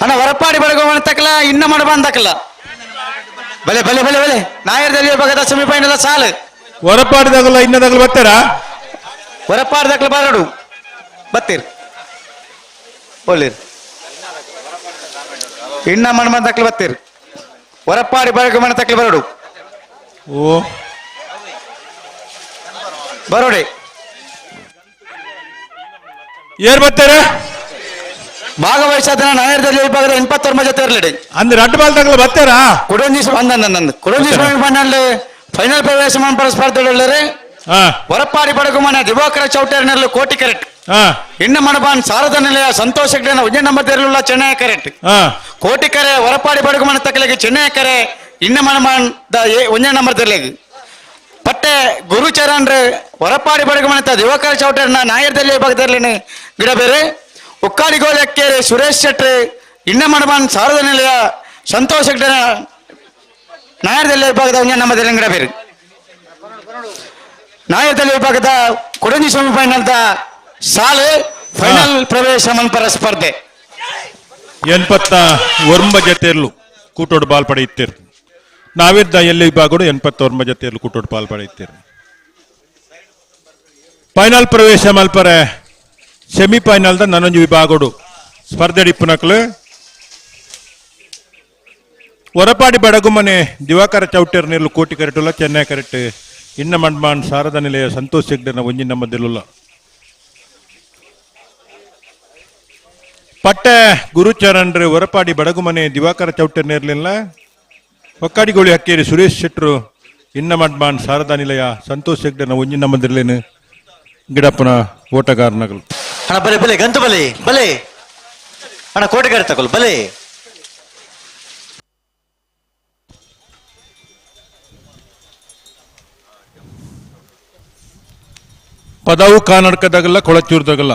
ಅಣ್ಣ ಹೊರಪಾಡಿ ಬಡಗುವ ತಕ್ಕಲ ಇನ್ನ ಮಾಡ ಬಂದಕ್ಕಲ್ಲ. ಬಲೆ ಬಲೆ ಬಲೆ ಬಲೆ ನಾಯರ್ದಲ್ಲಿ ಭಾಗದ ಸೆಮಿಫೈನಲ್ ಸಾಲು ಹೊರಪಾಡಿದಾಗಲ್ಲ ಇನ್ನದಾಗಲು ಬರ್ತಾರಾ? ಹೊರಪಾಡಿದಾಗಲ ಬರಡು ಬತ್ತೀರಿ ಒಳ್ಳಿರಿ ಇನ್ನ ಮಣ ಬಂದಕ್ಲು ಬತ್ತೀರಿ ಹೊರಪಾಡಿ ಬಡಗು ತಕ್ಕಲು ಬರಡು. ಓ ಬರೋಡಿ ಏರ್ ಬರ್ತಾರೆ? ಭಾಗವಹಿಸಾದ ನಾಯರ್ದಲ್ಲಿ ವಿಭಾಗದ 89 ಜೊತೆ ಇರಲಿ ಅಂದ್ರೆ ಅಡ್ಡ ಬಾಲ್ದಾಗಲ ಬರ್ತಾರಾ? ಕುಡೊಂಜಿ ಅಂದ ಕುಡೊಂಜಿ ಫೈನಲ್ ಫೈನಲ್ ಪ್ರವೇಶ ಸ್ಪರ್ಧೆ ಹೊರಪಾಡಿ ಬಡಗುಮನ ದಿವಾಕರ ಚೌಟರ್ನಲ್ಲಿ ಕೋಟಿ ಕರೆಕ್ಟ್. ಇನ್ನು ಮಣಬಾನ್ ಶಾರದಾ ನಿಲಯ ಸಂತೋಷ್ ಹೆಗ್ಡೆ ಒಂದೇ ನಂಬರ್ ತೆರಳುಲ್ಲ ಚೆನ್ನೈ ಕರೆಕ್ಟ್. ಕೋಟಿ ಕರೆ ಹೊರಪಾಡಿ ಬಡಗುಮನ ತಕ್ಕಲಿಗೆ ಚೆನ್ನೈ ಕರೆ ಇನ್ನು ಮಣಬಾನ್ ಒಂದೇ ನಂಬರ್ ತೆರಲಿಗೆ ಪಟ್ಟೆ ಗುರುಚರಣ್ ಹೊರಪಾಡಿ ಬಡಗುಮನ ದಿವಾಕರ ಚೌಟರ್ನ ನಾಯರ್ದಲ್ಲಿ ವಿಭಾಗದಲ್ಲಿ ಗಿಡ ಬೇರೆ ಉಕ್ಕಾಡಿಗೋಲಕ್ಕೇರಿ ಸುರೇಶ್ ಶೆಟ್ಟಿ ಇನ್ನ ಮಣಬಾನ್ ಶಾರದಾ ನಿಲಯ ಸಂತೋಷ್ ಹೆಗ್ಡೆ ನಾಯರ್ದಲ್ಲಿ ವಿಭಾಗದ ಒಂದೇ ನಂಬರ್ ಗಿಡ ಬೇರೆ ನಾಯರ್ದಲ್ಲಿ ವಿಭಾಗದ ಕೊಡಂಜಿ ಸೆಮಿಫೈನಲ್ ಸಾಲು ಫೈನಲ್ ಪ್ರವೇಶ ಮನ್ಪರ ಸ್ಪರ್ಧೆ 89 ಜೊತೆಯಲ್ಲೂ ಕೂಟೋಡು ಬಾಲ್ ಪಡೆಯುತ್ತೀರಿ. ನಾವಿದ್ದ ಎಲ್ಲಿ ವಿಭಾಗಗಳು 89 ಜೊತೆಯಲ್ಲೂ ಕೂಟೋಡು ಬಾಲ್ ಪಡೆಯುತ್ತೀರಿ. ಫೈನಲ್ ಪ್ರವೇಶ ಮಲ್ಪರೆ ಸೆಮಿಫೈನಲ್ದ ನನ್ನೊಂದು ವಿಭಾಗಡು ಸ್ಪರ್ಧೆ ಇಪ್ಪುನಕ್ಲು ಹೊರಪಾಡಿ ಬಡಗುಮನೆ ದಿವಾಕರ ಚೌಟೇರ್ ನೀರ್ಲು ಕೋಟಿ ಕರೆಟುಲ್ಲ ಚೆನ್ನೈ ಕರೆಕ್ಟ್. ಇನ್ನ ಮಂಡ್ಮಾನ್ ಶಾರದಾ ನಿಲಯ ಸಂತೋಷ್ ಹೆಗ್ಡೆನ ಒಂಜಿ ನಮ್ಮದಿಲ್ಲ. ಪಟ್ಟೆ ಗುರುಚರಣ್ರು ಹೊರಪಾಡಿ ಬಡಗುಮನೆ ದಿವಾಕರ ಚೌಟೇರ್ ನೇರ್ಲಿಲ್ಲ. ಹೊಕ್ಕಾಡಿಗೋಳಿ ಹಕ್ಕೇರಿ ಸುರೇಶ್ ಶೆಟ್ರು ಇನ್ನ ಮಂಡ್ಮಾನ್ ಶಾರದಾ ನಿಲಯ ಸಂತೋಷ್ ಹೆಗ್ಡೆನ ಒಂಜಿ ನಮ್ಮದಿರ್ಲೇನು ಗಿಡಪ್ಪನ ಓಟಗಾರನಗಳು. ಅಣ್ಣ ಬಲೆ ಬಲೆ ಗಂತು ಬಲೆ ಬಲೆ ಅಣ್ಣ ಕೋಟೆಗಾರ ತಗೊಳ್ಳು ಬಲೆ. ಪದವು ಕಾನಡ್ಕದಾಗಲ್ಲ ಕೊಳಚೂರ್ದಾಗಲ್ಲ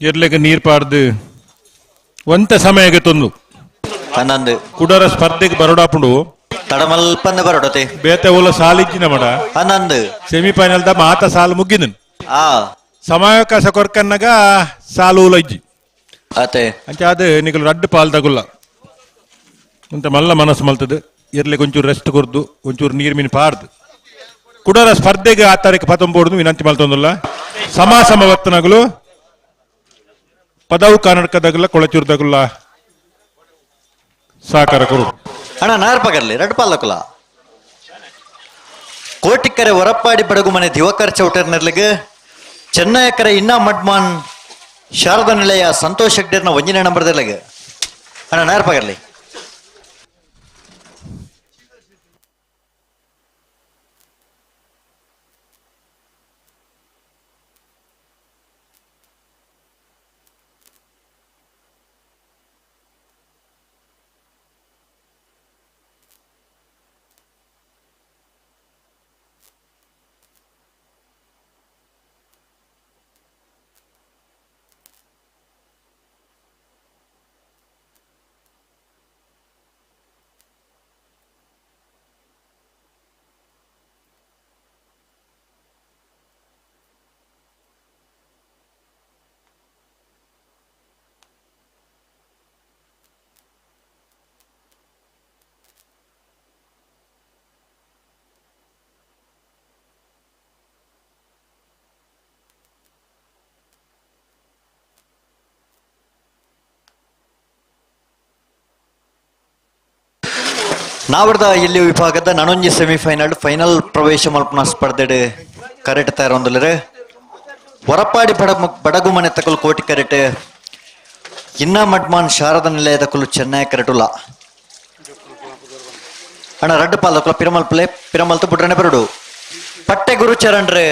ಎರ್ಲೆಗ ನೀರ್ ಪಾರ್ದು ಒಂತ ಸಮಯಕ್ಕೆ ತೊಂದು ಹನ್ನೊಂದು ಕುಡರ ಸ್ಪರ್ಧೆಗೆ ಬರೋಡಾಪುಂಡು ತಡಮಲ್ಪಂದ ಬರೋಡತೆ ಬೇತೆ ಓಲ ಸಾಲಿಜ್ಜಿನ ಮಡ 11 ಸೆಮಿಫೈನಲ್ the ಮಾತ ಸಾಲು ಮುಗ್ಗಿದನ್ ಸಮಯಾವಕಾಶ ಕೊರ್ಕನ್ನಾಗ ಸಾಲು ಉಲ ಇಜ್ಜಿ ಅತೆ ಅಂಚ ಅದು ನಿಗಲು ರಡ್ಡು ಪಾಲ್ ತಗುಲ್ಲ ಅಂತ ಮಲ್ಲ ಮನಸ್ಸು ಮಲ್ತದೆ ಎರ್ಲೆಗೆ ಒಂಚೂರು ರೆಸ್ಟ್ ಕೊರ್ದು ಒಂಚೂರು ನೀರು ಮೀನು ಪಾರ್ದು ಕುಡರ ಸ್ಪರ್ಧೆಗೆ ಆ ತಾರೀಕು 19 ವಿನಂತಿ ಮಲ್ತೊಂದಲ್ಲ. ಸಮ ಸಮವರ್ತನಗಳು ಪದವು ಕನ್ನಡಕದಾಗಲ್ಲ ಕೊಳಚೂರ್ದಾಗಲ್ಲ ಸಹಕಾರ ಕೊರು. ಅಣ್ಣ ನಾರ್ಪಗರ್ಲಿ ರಡ್ಡು ಪಾಲಕುಲ ಕೋಟಿಕ್ಕರೆ ಹೊರಪಾಡಿ ಬಡಗುಮನೆ ದಿವಾಕರ್ ಚೌಟರ್ನರ್ಲಿಗೆ ಚೆನ್ನಯಕರೆ ಇನ್ನ ಮಡ್ಮಾನ್ ಶಾರದಾ ನಿಲಯ ಸಂತೋಷ್ ಹೆಗ್ಡೆರ್ನ ಒಂಜಿನ ನಂಬರ್ದಲ್ಲಿಗೆ ಅಣ್ಣ ನಾರ್ಪಗರ್ಲಿ. ನಾವರ್ದ ಎಲ್ಲಿ ವಿಭಾಗದ ನನೊಂಜಿ ಸೆಮಿಫೈನಲ್ ಫೈನಲ್ ಪ್ರವೇಶ ಮಲ್ಪುನ ಸ್ಪರ್ಧೆಡ್ ಕರೆಟ್ ತಯಾರೊಂದುಲ್ಲೆರ್. ವರಪಾಡಿ ಬಡಗು ಮನೆ ತಕಲು ಕೋಟಿ ಕರೆಟ್ ಇನ್ನ ಮಡ್ಮಾನ್ ಶಾರದ ನಿಲಯದ ಕುಲು ಚೆನ್ನೈ ಕರೆಟುಲ್ಲ. ಅಣ್ಣ ರಡ್ಡು ಪಾಲಕುಲ ಪಿರಮಲ್ಪಲೆ ಪಿರಮಲ್ತು ಬುಡ್ರನೆ ಬರಡು. ಪಟ್ಟೆ ಗುರುಚರಣ್ರೆ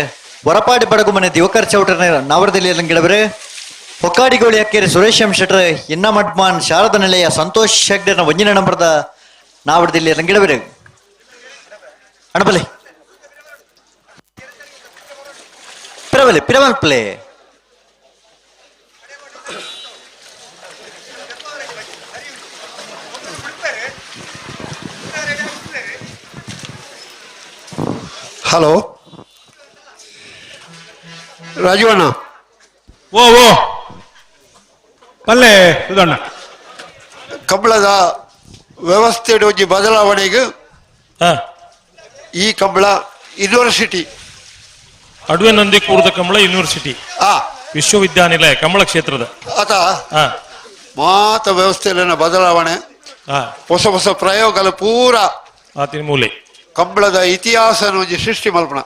ವರಪಾಡಿ ಬಡಗು ಮನೆ ದಿವಕರ್ ಚೌಟರ್ನ ನಾವರದಲ್ಲಿ ಗಿಡಬರೆ ಹೊಕ್ಕಾಡಿಗೋಳಿ ಅಕ್ಕೇರಿ ಸುರೇಶ್ ಎಂ ಶೆಟ್ರೆ ಇನ್ನ ಮಡ್ಮಾನ್ ಶಾರದ ನಿಲಯ ಸಂತೋಷ್ ಹೆಗ್ಡೆನ ಒಂಜಿನ ನಂಬರ್ದ ನಾವರದಲ್ಲಿ ಗಿಡಬರೆ. ಅಣಬಲೆ ಪಿರಬಲೆ ಪಿರಮಲ್ಪಲೆ ಹಲೋ ರಾಜೀವಣ್ಣ. ಓ ಓ ಪಲ್ಲೆ ಸುಧಣ್ಣ. ಕಂಬಳದ ವ್ಯವಸ್ಥೆ ಒಂಜಿ ಬದಲಾವಣೆಗೆ ಈ ಕಂಬಳ ಯೂನಿವರ್ಸಿಟಿ ಅಡುವೆ ನಂದಿ ಕೂರ್ದ ಕಂಬಳ ಯೂನಿವರ್ಸಿಟಿ ವಿಶ್ವವಿದ್ಯಾನಿಲಯ ಕಂಬಳ ಕ್ಷೇತ್ರದ ಆತ ಮಾತ ವ್ಯವಸ್ಥೆಯಲ್ಲಿನ ಬದಲಾವಣೆ ಹೊಸ ಹೊಸ ಪ್ರಯೋಗಗಳು ಪೂರ ಆತಿನ ಮೂಲೆ ಕಂಬಳದ ಇತಿಹಾಸ ಒಂಜಿ ಸೃಷ್ಟಿ ಮಲ್ಪಣ.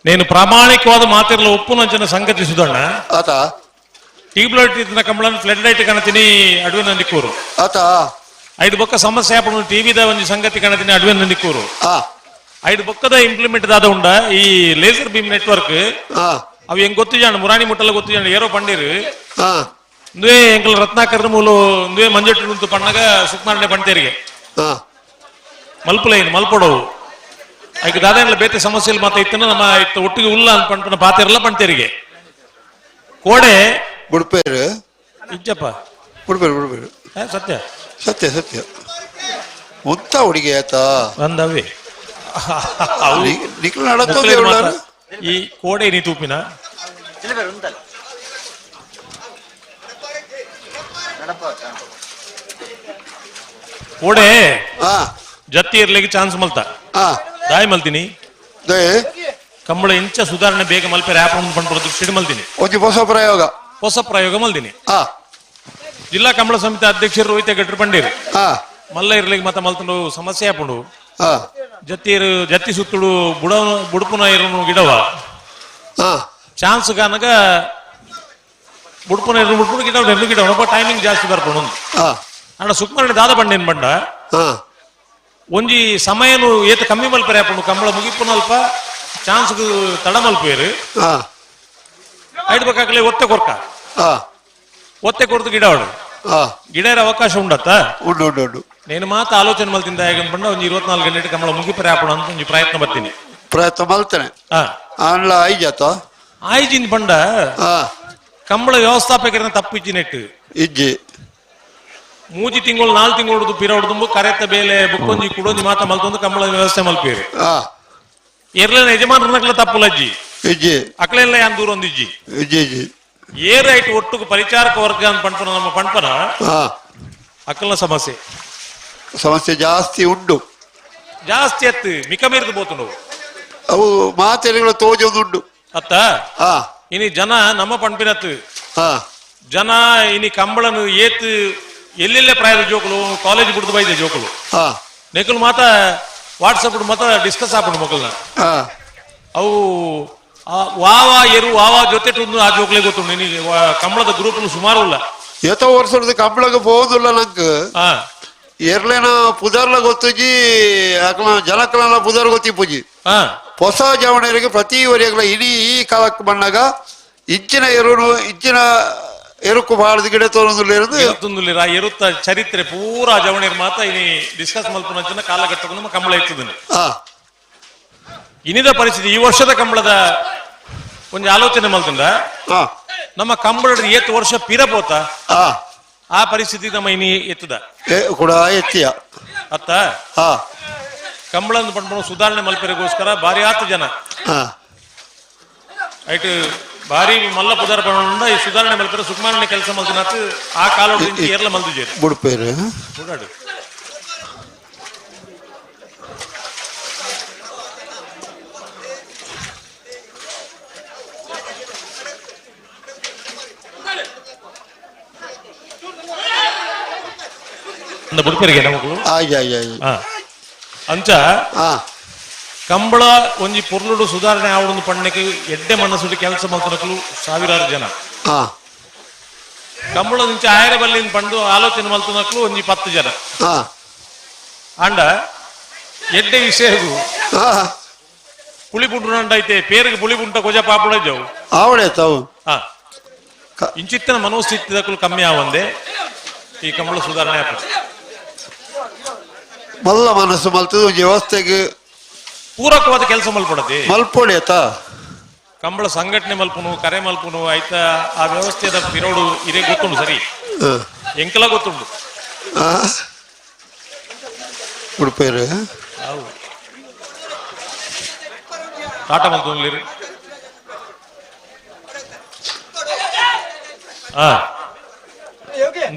నేను ಪ್ರಾಮಾಣಿಕವಾದ ಮಾತಿರಲ ಉಪ್ಪುನಂಚಿನ ಸಂಗತಿ ಸುಧಣ್ಣ. ಆತ ಟ್ಯೂಬ್ ಲೈಟ್ ಇದ್ದ ಕಂಬಳನ ಫ್ಲಡ್ ಲೈಟ್ ಕಾಣತೀನಿ ಅಡುವೆ ನಂದಿಕೂರು. ಆತ ಐದು ಬೊಕ್ಕ ಸಮಸ್ಯೆ ಆಪುಂಡು ಟಿವಿದ ಒಂಜಿ ಸಂಗತಿ ಕಾಣತೀನಿ ಅಡುವೆ ನಂದಿಕೂರು. ಐದು ಬೊಕ್ಕದ ಇಂಪ್ಲಿಮೆಂಟ್ ದಾದ ಉಂಡ ಈ ಲೇಸರ್ ಬೀಮ್ ನೆಟ್ವರ್ಕ್ ಅವು ಹೆಂಗ್ ಗೊತ್ತು ಜಾಣ ಮುರಾಣಿ ಮುಟ್ಟಲ್ಲ ಗೊತ್ತು ಜಾಣ ಏರೋ ಪಂಡೀರು ಇಂದುವೆ ಎಂಕಲ್ ರತ್ನಾಕರ್ ಮೂಲು ಇಂದುವೆ ಮಂಜೆಟ್ಟು ನಿಂತು ಪಣ್ಣಗ ಸುಕ್ಮಾರನೆ ಪಂತೇರಿಗೆ ಮಲ್ಪುಲೈನ್ ಮಲ್ಪೊಡವು ಐಕ್ ದಾದಾನ್ಲ ಬೇತೆ ಸಮಸ್ಯೆలు ಮಾತ ಇತ್ತನ ನಮ್ಮ ಇತ್ತ ಒಟ್ಟಿಗೆ ಉಲ್ಲ ಅಂತ ಪಂಪನ ಪಾತೆರಲ್ಲ ಪಂತೇರಿಗೆ ಕೋಡೆ ಬುಡ್ಪೇರು ಇಜ್ಜಪ್ಪ ಬುಡ್ಪೇರು ಬುಡ್ಪೇರು ಸತ್ಯ ಸತ್ಯ ಸತ್ಯ ಮುತ್ತ ಹುಡುಗಿ ಆಯ್ತಾ ಬಂದವೇ ಈ ಕೋಡೆ ನೀ ತೂಪಿನ ಕೋಡೆ ಜತ್ತಿ ಇರ್ಲಿಕ್ಕೆ ಚಾನ್ಸ್ ಮಲ್ತ ದಾಯಿ ಮಲ್ತೀನಿ ಕಂಬಳ ಇಂಚ ಸುಧಾರಣೆ ಬೇಗ ಮಲ್ಪೆರೆ ಆಪ್ ಪಂಡ್ರ ದೃಷ್ಟಿ ಮಲ್ತೀನಿ ಹೊಸ ಪ್ರಯೋಗ ಹೊಸ ಪ್ರಯೋಗ ಮಲ್ದಿನಿ. ಜಿಲ್ಲಾ ಕಂಬಳ ಸಮಿತಿ ಅಧ್ಯಕ್ಷರು ರೋಹಿತ ಗಟ್ರು ಪಂಡೀರು ಮಲ್ಲ ಇರ್ಲಿಕ್ಕೆ ಮತ್ತೆ ಮಲ್ತಂಡು ಸಮಸ್ಯೆ ಆಪುಂಡು ಜತ್ತಿ ಜತ್ತಿ ಸುತ್ತುಡು ಬುಡ ಬುಡುಪುನ ಇರುನು ಗಿಡವ ಚಾನ್ಸ್ ಕಾನಗ ಬುಡುಪುನ ಇರು ಬುಡುಪುನ ಗಿಡವ ನೆಲ್ಲು ಗಿಡವ ಟೈಮಿಂಗ್ ಜಾಸ್ತಿ ಬರ್ಪುಂಡು. ಅಣ್ಣ ಸುಕ್ಮರಣೆ ದಾದ ಬಂಡೇನ್ ಬಂಡ ಒಂಜಿ ಸಮಯನು ಏತ ಕಮ್ಮಿ ಮಲ್ಪರೆ ಆಪುಂಡು ಕಂಬಳ ಮುಗಿಪುನಲ್ಪ ಚಾನ್ಸ್ ತಡ ಮಲ್ಪೇರು ಐಡ್ಬೇಕಾಗ್ಲೇ ಒತ್ತೆ ಕೊರ್ಕ ಒತ್ತೆ ಕೊರ್ದು ಗಿಡ ಅವಳು ಗಿಡ ಅವಕಾಶ ಉಂಡತ್ತ ಉಂಡು ಉಂಡು ಉಂಡು. నేను ಮಾತ ಆಲೋಚನೆ ಮಲ್ತಿಂದ ಬಂಡ ಒಂಜಿ 24 ಗಂಟೆ ಕಂಬಳ ಮುಗಿಪರೆ ಆಪುಂಡು ಅಂತ ಒಂಜಿ ಪ್ರಯತ್ನ ಬರ್ತೀನಿ ಪ್ರಯತ್ನ ಮಲ್ತೇನೆ. ಆನ್ಲ ಐಜಾತ ಆಯ್ಜಿನ್ ಬಂಡ ಕಂಬಳ ವ್ಯವಸ್ಥಾಪಕರನ್ನ ತಪ್ಪು ಇಜ್ಜಿ ನೆಟ್ಟು ಇಜ್ಜಿ ಮೂಜಿ ತಿಂಗಳು 4 ತಿಂಗಳು ಪಿರವಡ್ದುಂಬು ಕರೆತ ಬೇಲೆ ಬುಕ್ಕೊಂಜಿ ಕುಡೊಂಜಿ ಮಾತ ಮಲ್ತೊಂದು ಕಂಬಳ ವ್ಯವಸ್ಥೆ ಮಲ್ಪೇರು. ಎರ್ಲೆನ ಯಜಮಾನರನ್ನಕ್ಲ ತಪ್ಪು ಲಜ್ಜಿ ಇಜ್ಜಿ ಅಕ್ಲೆಲ್ಲ ಯಾನ್ ದೂರ ಒಂದು ಇಜ್ಜಿ ಇಜ್ಜಿ ಇಜ್ಜಿ ಏರ್ ಐಟ್ ಒಟ್ಟುಗು ಪರಿಚಾರಕ ವರ್ಗ ಅಂತ ಪಣ್ಪನ ನಮ್ಮ ಪಣ್ಪನ ಅಕ್ಕಲ್ನ ಸಮಸ್ಯೆ ಸಮಸ್ಯೆ ಜಾಸ್ತಿ ಉಂಡು ಜಾಸ್ತಿ ಅತ್ತು ಮಿಕ ಮೀರಿದು ಬೋತುಂಡು ಅವು ಮಾತೆರೆಗಳ ತೋಜೊಂದುಂಡು ಅತ್ತ ಇನಿ ಜನ ನಮ್ಮ ಪಣ್ಪಿನತ್ತು ಜನ ಇನಿ ಕಂಬಳನು ಏತ್ ಎಲ್ಲೆಲ್ಲೇ ಪ್ರಾಯದ ಜೋಕುಲು ಕಾಲೇಜ್ ಬಿಡ್ದು ಬೈದೆ ಜೋಕುಲು ನೆಕುಲು ಮಾತ ವಾಟ್ಸಪ್ ಮಾತ ಡಿಸ್ಕಸ್ ಆಪುಂಡು ಮಕ್ಕಳನ್ನ ಅವು ವಾವಾ ಎರು ವಾವಾ ಜೊತೆ ಆ ಜೋಕುಲೆ ಗೊತ್ತುಂಡು ಇನಿ ಕಂಬಳದ ಗ್ರೂಪ್ ಸುಮಾರು ಉಲ್ಲ ಏತೋ ವರ್ಷದ ಕಂಬಳಗ ಹೋಗುದಿಲ್ಲ ನಂಗೆ ಎರ್ಲೇನ ಪುದರ್ಲ ಗೊತ್ತುಜಿ ಅಕ್ಲ ಜನಕ್ಲನ ಪುದರ್ ಗೊತ್ತಿಪ್ಪುಜಿ ಹೊಸ ಜವಣರಿಗೆ ಪ್ರತಿ ವರಿಯಗ್ಲ ಇಡೀ ಈ ಕಾಲಕ್ಕೆ ಬಂದಾಗ ಇಚ್ಚಿನ ಎರುನು ಇಚ್ಚಿನ ಎರುಕು ಬಾಳದ ಗಿಡ ತೋರೊಂದುಲ್ಲ ಎರುತ್ತ ಚರಿತ್ರೆ ಪೂರಾ ಜವಣಿಯರ್ ಮಾತ ಇನಿ ಡಿಸ್ಕಸ್ ಮಲ್ಪುನಂಚಿನ ಕಾಲಘಟ್ಟಕ್ಕೂ ನಮ್ಮ ಕಂಬಳ ಇತ್ತದನ್ನು ಇನಿದ ಪರಿಸ್ಥಿತಿ ಈ ವರ್ಷದ ಕಂಬಳದ ಒಂದು ಆಲೋಚನೆ ಮಲ್ತಂಡ ನಮ್ಮ ಕಂಬಳದ ಏತ್ ವರ್ಷ ಪಿರ ಪೋತ ಆ ಪರಿಸ್ಥಿತಿ ನಮ್ಮ ಇನಿ ಎತ್ತದ ಕೂಡ ಎತ್ತಿಯ ಅತ್ತ ಕಂಬಳ ಪಂಡ್ಪುಣ ಸುಧಾರಣೆ ಮಲ್ಪೆರಿಗೋಸ್ಕರ ಭಾರಿ ಆತು ಜನ ಐಟ್ ಭಾರಿ ಮಲ್ಲ ಪುದಾರ ಪಂಡ ಈ ಸುಧಾರಣೆ ಮಲ್ಪೆರ ಸುಕುಮಾರನೆ ಕೆಲಸ ಮಲ್ತಿನಾತ್ ಆ ಕಾಲ ಏರ್ಲ ಮಲ್ದು ಬುಡ್ಪೇರು ಬುಡಾಡು ಬುಡ್ಪೇರಿಗೆ ನಮಗೂ. ಅಂಚ ಕಂಬಳ ಒಂಜಿ ಪೊರ್ಲುಡು ಸುಧಾರಣೆ ಆವೊಂದು ಪಣ್ಣಕ್ಕೆ ಎಡ್ಡೆ ಮನಸ್ಸುಡು ಕೆಲಸ ಮಲ್ತನಕಲು ಸಾವಿರಾರು ಜನ. ಕಂಬಳ ಇಂಚ ಆಯರ ಬಲ್ಲಿನ ಪಂಡು ಆಲೋಚನೆ ಮಲ್ತನಕಲು ಒಂಜಿ 10 ಜನ. ಅಂಡ ಎಡ್ಡೆ ವಿಷಯಗು ಪುಳಿ ಪುಂಟು ಐತೆ ಪೇರಿಗೆ ಪುಳಿ ಪುಂಟ ಕೊಜ ಪಾಪುಡ ಜವು ಆವಡೆ ತಾವು. ಇಂಚಿತ್ತಿನ ಮನೋಸ್ಥಿತಿ ದಕಲು ಕಮ್ಮಿ ಆವಂದೆ ಈ ಕಂಬಳ ಸುಧಾರಣೆ ಆಪುಂಡು. ಮಲ್ಲ ಮನಸ್ಸು ಮಲ್ತದ ಒಂಜಿ ವ್ಯವಸ್ಥೆಗೆ ಪೂರಕವಾದ ಕೆಲಸ ಮಲ್ಪಡದೆ ಮಲ್ಪೊಡಿ ಆತ. ಕಂಬಳ ಸಂಘಟನೆ ಮಲ್ಪುನು ಕರೆ ಮಲ್ಪುನು ಆಯ್ತಾ ಆ ವ್ಯವಸ್ಥೆದ ಪಿರೋಡು ಇದೇ ಗೊತ್ತುಂಡು ಸರಿ ಎಂಕಲ ಗೊತ್ತುಂಡು. ಉಡುಪೇರು ಟಾಟ ಮಲ್ತೊಂದು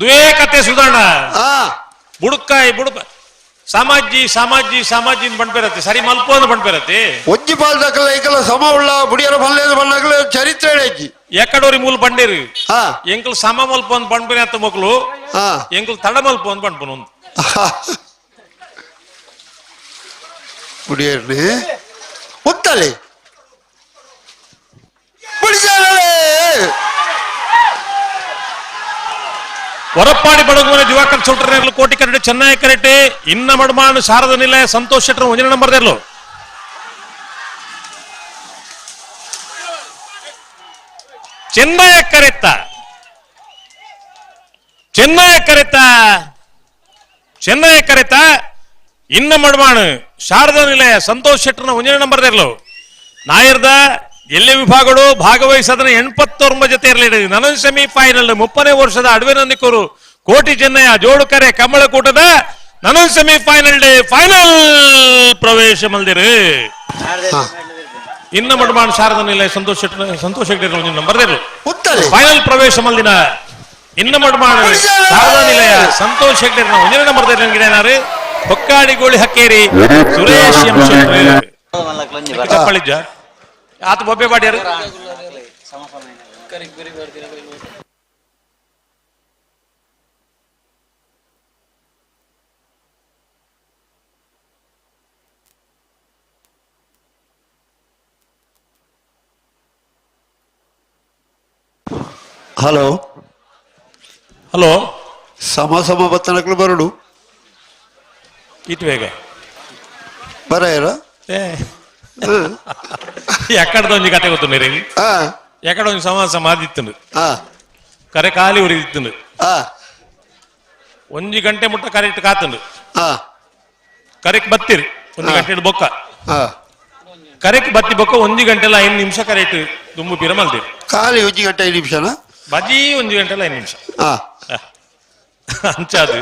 ದುವೇ ಕತೆ ಸುಧಾರಣ ಬುಡುಕಾಯಿ ಬುಡುಕ ಸಾಮಾಜಿ ಸಾಮಾಜಿ ಸಾಮಾಜಿ ಬಂಡ್ಪೇರತ್ತೆ ಸರಿ ಮಲ್ಪೋ ಅಂತ ಬಂಡ್ಪೇರತ್ತೆ. ಒಂಜಿ ಪಾಲ್ದಕಲ ಐಕಲ ಸಮ ಉಳ್ಳ ಬುಡಿಯರ ಬಲ್ಲೇದು ಬಣ್ಣಕಲ ಚರಿತ್ರೆ ಹೇಳಿ ಎಕ್ಕಡೋರಿ ಮೂಲ ಬಂಡೇರಿ ಎಂಕಲ್ ಸಮ ಮಲ್ಪ ಅಂತ ಬಂಡ್ಪೇನೆ ಅತ್ತ ಮಕ್ಕಳು ಎಂಕಲ್ ತಡ ಮಲ್ಪ ಅಂತ ಬಂಡ್ಪನು ಬುಡಿಯರ್ನಿ ಉತ್ತಲಿ ಹೊರಪಾಡಿ ಬಡಗುವನೆ ದಿವಾಕರ್ ಚೌಟ್ರನೇರ್ಲು ಕೋಟಿ ಕರಟೆ ಚೆನ್ನೈ ಕರಟೆ ಇನ್ನ ಮಡ್ಮಾನು ಶಾರದ ನಿಲಯ ಸಂತೋಷ್ ಶೆಟ್ಟರ್ ಒಂಜನೇ ನಂಬರ್ ದೇರ್ಲು. ಚೆನ್ನೈ ಕರೆತ್ತ ಚೆನ್ನೈ ಕರೆತ್ತ ಚೆನ್ನೈ ಕರೆತ್ತ ಇನ್ನ ಮಡ್ಮಾನು ಶಾರದ ನಿಲಯ ಸಂತೋಷ್ ಶೆಟ್ಟರ್ನ ಒಂಜನೇ ನಂಬರ್ ದೇರ್ಲು. ನಾಯರ್ದ ಎಲ್ಲಿ ವಿಭಾಗಗಳು ಭಾಗವಹಿಸದನ 89 ಜೊತೆ ಇರಲಿ. ನನೊಂದು ಸೆಮಿಫೈನಲ್ 30ನೇ ವರ್ಷದ ಅಡವಿನಂದಿಕರು ಕೋಟಿ ಚೆನ್ನಯ್ಯ ಜೋಡುಕರೆ ಕಮಲಕೂಟದ ನನೊಂದು semifinal day final ಪ್ರವೇಶ ಮಲ್ದಿರು. ಇನ್ನ ಮಡ್ಮಾನ್ ಶಾರದ ನಿಲಯ ಸಂತೋಷ್ ಸಂತೋಷ್ ಹೆಗ್ಡೆ ನಂಬರ್ ಫೈನಲ್ ಪ್ರವೇಶ ಮಲ್ದಿನ ಇನ್ನ ಮಡ್ಮಾನ್ ಶಾರದಾ ನಿಲಯ ಸಂತೋಷ್ ಹೆಗ್ಡೆ ಒಂದನೇ ನಂಬರ್ ಗಿಡನಾರು ಹೊಕ್ಕಾಡಿ ಗೋಳಿ ಹಕ್ಕೇರಿ ಸುರೇಶ್ ಎಂ ಶೆಟ್ಟಿ ಚಪ್ಪಳಿಜ್ಜ ಆತ ಬೊಬ್ಬೆ ಬಾಡ್ಯಾರು. ಹಲೋ ಹಲೋ ಸಮ ಸಮ ಬತ್ತನಕ್ಲು ಬರಡು ಇತ್ತು ಬೇಗ ಬರ ಎಕ್ಕಡದ ಒಂಜಿ ಕತೆ ಗೊತ್ತು ನೀರಿ ಎಕ್ಕಡ ಒಂಜಿ ಸಮ ಸಮಾಧಿತ್ತುಂಡು ಕರೆ ಖಾಲಿ ಉರಿದಿತ್ತುಂಡು ಒಂಜಿ ಗಂಟೆ ಮುಟ್ಟ ಕರೆಕ್ಟ್ ಕಾತುಂಡು ಕರೆಕ್ ಬತ್ತಿರಿ ಒಂದು ಗಂಟೆ ಬೊಕ್ಕ ಕರೆಕ್ ಬತ್ತಿ ಬೊಕ್ಕ ಒಂಜಿ ಗಂಟೆಲ್ಲ 5 ನಿಮಿಷ ಕರೆಕ್ಟ್ ದುಂಬು ಪಿರ ಮಲ್ದಿರಿ ಖಾಲಿ ಒಂಜಿ ಗಂಟೆ 5 ನಿಮಿಷನ ಬಜಿ ಒಂಜಿ ಗಂಟೆಲ್ಲ 5 ನಿಮಿಷ ಅಂಚಾದು.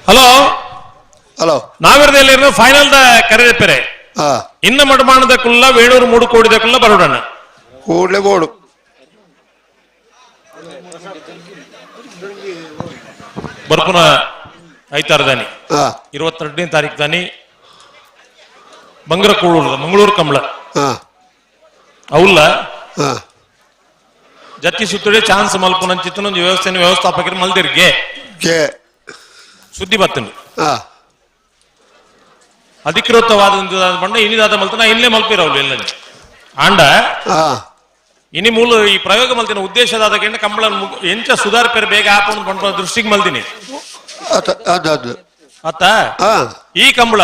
ಹಲೋ ಹಲೋ ನಾವಿರದಲ್ಲಿ ಫೈನಲ್ the ಕರೆದೆಪ್ಪೆರೆ ಇನ್ನ ಮಡಮಾಣದ ಕುಲ್ಲ ವೇಣೂರು 3 ಕೋಡಿದ ಕುಲ್ಲ ಬರೋಡಣ್ಣ ಕೂಡಲೇ ಬೋಡು ಬರ್ಪುನ ಐತಾರ ದಾನಿ 22ನೇ ತಾರೀಕು ದಾನಿ ಬಂಗರ ಕೂಳೂರು ಮಂಗಳೂರು ಕಂಬಳ ಅವಲ್ಲ ಜತ್ತಿ ಸುತ್ತಡೆ ಚಾನ್ಸ್ ಮಲ್ಪುನಂಚಿತ್ತನ ಒಂದು ವ್ಯವಸ್ಥೆಯನ್ನು ವ್ಯವಸ್ಥಾಪಕರು ಮಲ್ದಿರ್ಗೆ ಸುದ್ದಿ ಬತ್ತನು ಅಧಿಕೃತವಾದ ಬಣ್ಣ ಇನಿದಾದ ಮಲ್ತನ ಇಲ್ಲೇ ಮಲ್ಪಿರವ್ಲು ಎಲ್ಲ ಆಂಡ ಇನಿ ಮೂಲ ಈ ಪ್ರಯೋಗ ಮಲ್ತಿನ ಉದ್ದೇಶದಾದ ಕಂಬಳ ಎಂಚ ಸುಧಾರ್ಪೇರ್ ಬೇಗ ಆಪಣ ಪಂಡ ದೃಷ್ಟಿಗೆ ಮಲ್ದಿನಿ ಅತ್ತ ಈ ಕಂಬಳ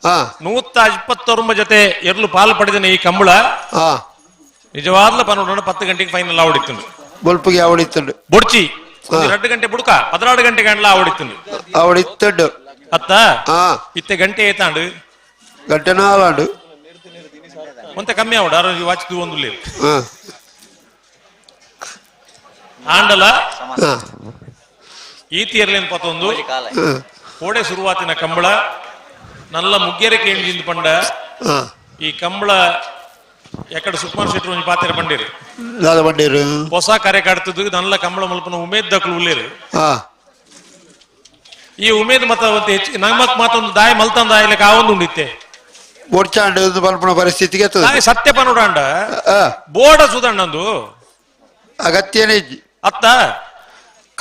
129 ಜೊತೆ ಎರ್ಲು ಪಾಲು ಪಡೆದಿನ ಈ ಕಂಬಳ ನಿಜವಾದ್ಲ ಪನ್ನೊಂಡು 10 ಗಂಟೆಗೆ ಫೈನಲ್ ಆವಡಿತ್ತು ಬೊಲ್ಪುಗೆ ಆವಡಿತ್ತುಂಡು ಬೊಡ್ಚಿ 2 ಗಂಟೆ ಬುಡ್ಕ 16 ಗಂಟೆ ಗಂಟಲ ಆವಡಿತ್ತುಂಡು ಆವಡಿತ್ತುಂಡು ಅತ್ತ ಇತ್ತೆ ಗಂಟೆ ಏತಾಂಡು ಗಂಟೆ ನಾಲಾಂಡು ಒಂತೆ ಕಮ್ಮಿ ಆವಡ ವಾಚ್ ಒಂದು ಆಂಡಲ ಈತಿ ಎರ್ಲೇನ್ ಪತ್ತೊಂದು ಕೋಡೆ ಶುರುವಾತಿನ ಕಂಬಳ ನಲ್ಲ ಮುಗ್ಗೆರೆ ಕೇಂಜಿಂದ ಪಂಡ ಈ ಕಂಬಳ ಎಕಡೆ ಸುಕುಮಾರ್ ಶೆಟ್ಟಿ ಒಂಜಿ ಪಾತ್ರೆ ಬಂಡೇರು ಬಂಡೇರು ಹೊಸ ಕರೆ ಕಡ್ತದ್ದು ನಲ್ಲ ಕಂಬಳ ಮಲ್ಪನ ಉಮೇದ್ ದಕ್ಲು ಉಲ್ಲೇರು. ಈ ಉಮೇದ್ ಮತ ಹೆಚ್ಚು ನಮ್ಮಕ್ ಮಾತೊಂದು ದಾಯ ಮಲ್ತಂದ ದಾಯಲಕ್ಕೆ ಆ ಒಂದು ಉಂಡಿತ್ತೆ ಒಡ್ಚಾಂಡು ಮಲ್ಪನ ಪರಿಸ್ಥಿತಿಗೆ ಸತ್ಯ ಪನುಡಾಂಡ ಬೋಡ ಸುದಣ್ಣಂದು ಅಗತ್ಯನೇ ಅತ್ತ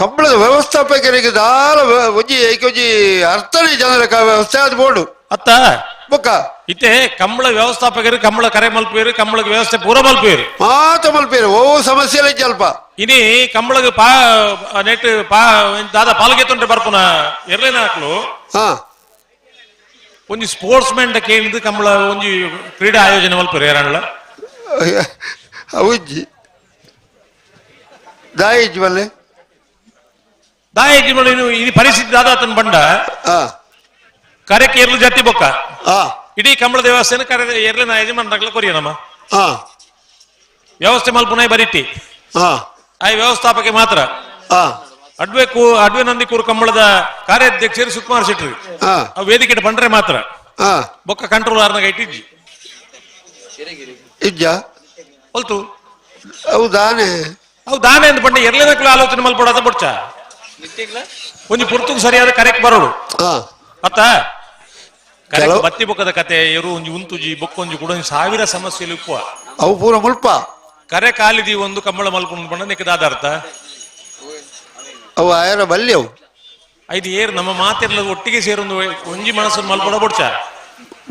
ಕಂಬಳದ ವ್ಯವಸ್ಥಾಪಕರಿಗೆ ದಾಲ ಒಂಜಿ ಒಂಜಿ ಅರ್ಥನೇ ಜನರ ವ್ಯವಸ್ಥೆ ಅದು ಬೋರ್ಡು ಅತ್ತ ಬೊಕ್ಕ ಇತ್ತೆ ಕಂಬಳ ವ್ಯವಸ್ಥಾಪಕರು ಕಂಬಳ ಕರೆ ಮಲ್ಪೇರು ಕಂಬಳಕ್ಕೆ ವ್ಯವಸ್ಥೆ ಪೂರ ಮಲ್ಪೇರು ಮಾತ ಮಲ್ಪೇರು ಓ ಸಮಸ್ಯೆ ಇಲ್ಲ ಅಲ್ಪ ಇನಿ ಕಂಬಳಗ್ ಪಾ ನೆಟ್ ಪಾ ದಾದಾ ಪಾಲ್ಗೆ ತೊಂದ್ರೆ ಬರ್ಪುನ ಎರ್ಲೇನ ಹಾಕ್ಲು ಒಂಜಿ ಸ್ಪೋರ್ಟ್ಸ್ ಮ್ಯಾನ್ ಕೇಳಿದ್ ಕಂಬಳ ಒಂಜಿ ಕ್ರೀಡಾ ಆಯೋಜನೆ ಮಲ್ಪೇರು ಯಾರಣ್ಣ ಅವುಜ್ಜಿ ದಾಯಿಜ್ಜಿ ಬಲ್ಲೆ ದಾಯಿಜ್ಜಿ ಬಲ್ಲೆ ಈ ಪರಿಸ್ಥಿತಿ ದಾದಾ ತನ್ನ ಬಂಡ ಕರೆಕ್ಕೆ ಎರ್ಲು ಜಾತಿ ಬೊಕ್ಕ ಇಡೀ ಕಂಬಳ ದೇವಸ್ಥಾನ ಕರೆ ಎರ್ಲಿನ ಯಜಮಾನ್ರಾಗ್ಲ ಕೊರಿಯ ನಮ್ಮ ವ್ಯವಸ್ಥೆ ಮಲ್ಪುನಾಯ್ ಬರಿಟ್ಟಿ ಆ ವ್ಯವಸ್ಥಾಪಕ ಮಾತ್ರ ಅಡ್ವೆ ಅಡ್ವೆ ನಂದಿಕೂರು ಕಂಬಳದ ಕಾರ್ಯಾಧ್ಯಕ್ಷರು ಸುಕುಮಾರ್ ಶೆಟ್ಟಿ ಆ ವೇದಿಕೆ ಬಂಡ್ರೆ ಮಾತ್ರ ಬೊಕ್ಕ ಕಂಟ್ರೋಲ್ ಆರ್ನಾಗ ಇಟ್ಟಿಜ್ಜಿ ಇಜ್ಜ ಹೊಲ್ತು ಅವು ದಾನೆ ಅವು ದಾನೆ ಅಂತ ಬಂಡೆ ಎರ್ಲಿನ ಆಲೋಚನೆ ಮಲ್ಪಡದ ಬೊಡ್ಚ ಒಂಜಿ ಪುರ್ತುಗ್ ಸರಿಯಾದ ಕರೆಕ್ಟ್ ಬರೋಡು ಅತ್ತ ಕರೆಕ್ಟ್ ಬತ್ತಿ ಬೊಕ್ಕದ ಕತೆ ಎರು ಒಂಜಿ ಉಂತುಜಿ ಬೊಕ್ಕೊಂಜಿ ಕೂಡ ಒಂಜಿ ಸಾವಿರ ಸಮಸ್ಯೆ ಉಪ್ಪುವ ಅವು ಪೂರ ಮುಲ್ಪ ಕರೆ ಕಾಲಿದಿ ಒಂದು ಕಂಬಳ ಮಲ್ಕೊಂಡು ಬಂಡ ನಿಕ್ಕದಾದ ಅರ್ಥ ಅವು ಆಯರ ಬಲ್ಲಿ ಅವು ಐದು ಏರ್ ನಮ್ಮ ಮಾತಿರ್ಲ ಒಟ್ಟಿಗೆ ಸೇರೊಂದು ಒಂಜಿ ಮನಸ್ಸನ್ನು ಮಲ್ಪಡ ಬೊಡ್ಚ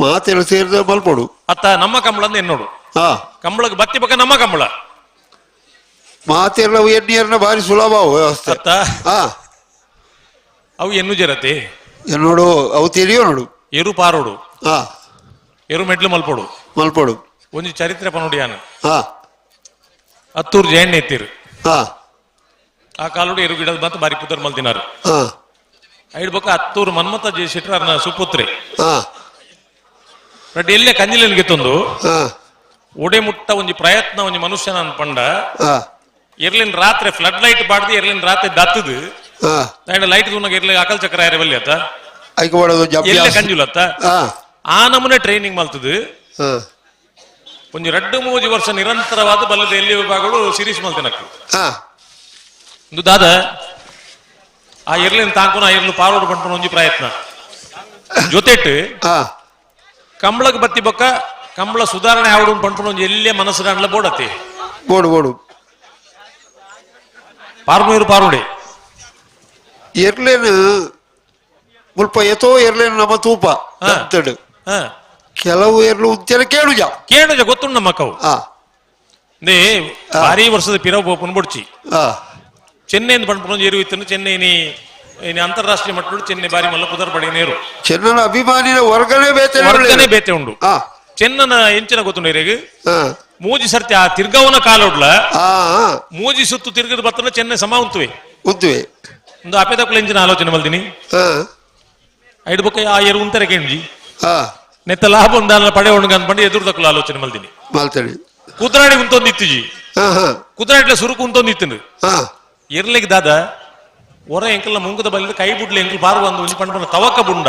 ಮಾತೆಲ್ಲ ಸೇರಿದ ಮಲ್ಪಡು ಅತ್ತ ನಮ್ಮ ಕಂಬಳ ಅಂತ ಎನ್ನೋಡು ಕಂಬಳಕ್ಕೆ ಬತ್ತಿ ಬೊಕ್ಕ ನಮ್ಮ ಕಂಬಳ ಮಾತೆಲ್ಲ ಎಣ್ಣೀರ್ನ ಭಾರಿ ಸುಲಭ ಅವು ವ್ಯವಸ್ಥೆ ಅತ್ತ ಅವು ಎನ್ನು ಜರತೆ ನೋಡು ಅವು ತಿಳಿಯೋ ನೋಡು ಎರು ಪಾರೋಡು ಎರು ಮೆಡ್ಲು ಮಲ್ಪೋಡು ಮಲ್ಪೋಡು ಒಂಜಿ ಚರಿತ್ರೆ ಪನೋಡಿಯಾನ ಅತ್ತೂರು ಜಯಣ್ಣ ಎತ್ತೀರು ಆ ಕಾಲೋಡು ಎರು ಗಿಡದ ಬಂತು ಬಾರಿ ಪುದರ್ ಮಲ್ತಿನಾರು ಐಡ್ ಬೊಕ್ಕ ಅತ್ತೂರು ಮನ್ಮಥ ಜಯಶೆಟ್ರು ಅರ್ನ ಸುಪುತ್ರೆ ಬಟ್ ಎಲ್ಲೇ ಕಂಜಿಲೆನ್ಗೆ ತಂದು ಒಡೆ ಮುಟ್ಟ ಒಂಜಿ ಪ್ರಯತ್ನ ಒಂಜಿ ಮನುಷ್ಯನ ಅನ್ಪಂಡ ಎರ್ಲಿನ ರಾತ್ರಿ ಫ್ಲಡ್ ಲೈಟ್ ಬಾಡ್ದು ಎರ್ಲಿನ ರಾತ್ರಿ ದತ್ತದು ಲೈಟ್ ದೂನಾಗ ಎರ್ಲಿ ಅಕಲ್ ಚಕ್ರ ಯಾರವಲ್ಲಿ ಆತ ಎಲ್ಲ ಕಂಜುಲತ್ತ ಆ ನಮೂನೆ ಟ್ರೈನಿಂಗ್ ಮಲ್ತದು ಒಂಜಿ ರಡ್ಡು ಮೂಜಿ ವರ್ಷ ನಿರಂತರವಾದ ಬಲ್ಲದ ಎಲ್ಲಿ ವಿಭಾಗಗಳು ಸೀರೀಸ್ ಮಲ್ತಿನಕ್ಕು ಒಂದು ದಾದ ಆ ಎರ್ಲಿನ ತಾಂಕುನ ಆ ಎರ್ಲು ಪಾರೋಡು ಪಂಪನ ಒಂಜಿ ಪ್ರಯತ್ನ ಜೊತೆಟ್ಟು ಕಂಬಳಕ್ಕೆ ಬತ್ತಿ ಬೊಕ್ಕ ಕಂಬಳ ಸುಧಾರಣೆ ಆವಡು ಪಂಪನ ಒಂಜಿ ಎಲ್ಲೇ ಮನಸ್ಸು ಕಾಣಲ ಬೋಡತಿ ಬೋಡು ಬೋಡು ಪಾರ್ನೂರು ಪಾರುಡೆ ಎರ್ಲೇನು ಮುಲ್ಪ ಎತೋ ಎರ್ಲೇನು ನಮ್ಮ ತೂಪ ಅಂತಡು ಕೆಲವು ಎರ್ಲು ಉಂತೆಲ್ಲ ಕೇಳುಜ ಕೇಳುಜ ಗೊತ್ತುಂಡು ನಮ್ಮ ಕವು ಭಾರಿ ವರ್ಷದ ಪಿರವು ಪೋಪುನ್ ಬೊಡ್ಚಿ ಚೆನ್ನೈಯಿಂದ ಪಂಪುನ ಎರು ಇತ್ತು ಚೆನ್ನೈ ಅಂತಾರಾಷ್ಟ್ರೀಯ ಮಟ್ಟದ ಚೆನ್ನೈ ಬಾರಿ ಮಲ್ಲ ಪುದರ್ ಪಡಿ ನೇರು ಚೆನ್ನನ ಅಭಿಮಾನಿನ ವರ್ಗನೆ ಬೇತೆ ವರ್ಗನೆ ಬೇತೆ ಉಂಡು ಚೆನ್ನನ ಎಂಚಿನ ಗೊತ್ತುಂಡು ಇರೇಗ್ ಮೂಜಿ ಸರ್ತಿ ಆ ತಿರ್ಗವನ ಕಾಲೋಡ್ಲ ಮೂಜಿ ಸುತ್ತು ತಿರ್ಗದ ಬತ್ತನ ಚೆನ್ನೈ ಸಮ ಉಂತುವೆ ಉಂತುವೆ ಒಂದು ಅಪೇದಕ್ಕುಲ ಎಂಚಿನ ಆಲೋಚನೆ ಮಲ್ದಿನಿ ಐದು ಬೊಕ್ಕ ಆ ಎರು ಉಂತಾರೆ ಕೇಂಜಿ ನೆತ್ತ ಲಾಭ ಉಂದಾನ ಪಡೆ ಉಂಡು ಅನ್ಪಂಡು ಎದುರು ಆಲೋಚನೆ ಮಲ್ದಿನಿ ಮಲ್ತಡಿ ಕುದ್ರಾಡಿ ಉಂತೊಂದು ಇತ್ತುಜಿ ಕುದ್ರಾಡ್ಲ ಸುರುಕು ಉಂತೊಂದು ಇತ್ತು ಎರ್ಲಿಗೆ ದಾದ ಹೊರ ಎಂಕಲ್ನ ಮುಂಗದ ಬಲ್ಲಿ ಕೈ ಬುಡ್ಲಿ ಎಂಕಲ್ ಬಾರು ಒಂದು ಒಂಜಿ ಪಂಡ ತವಕ ಬುಂಡ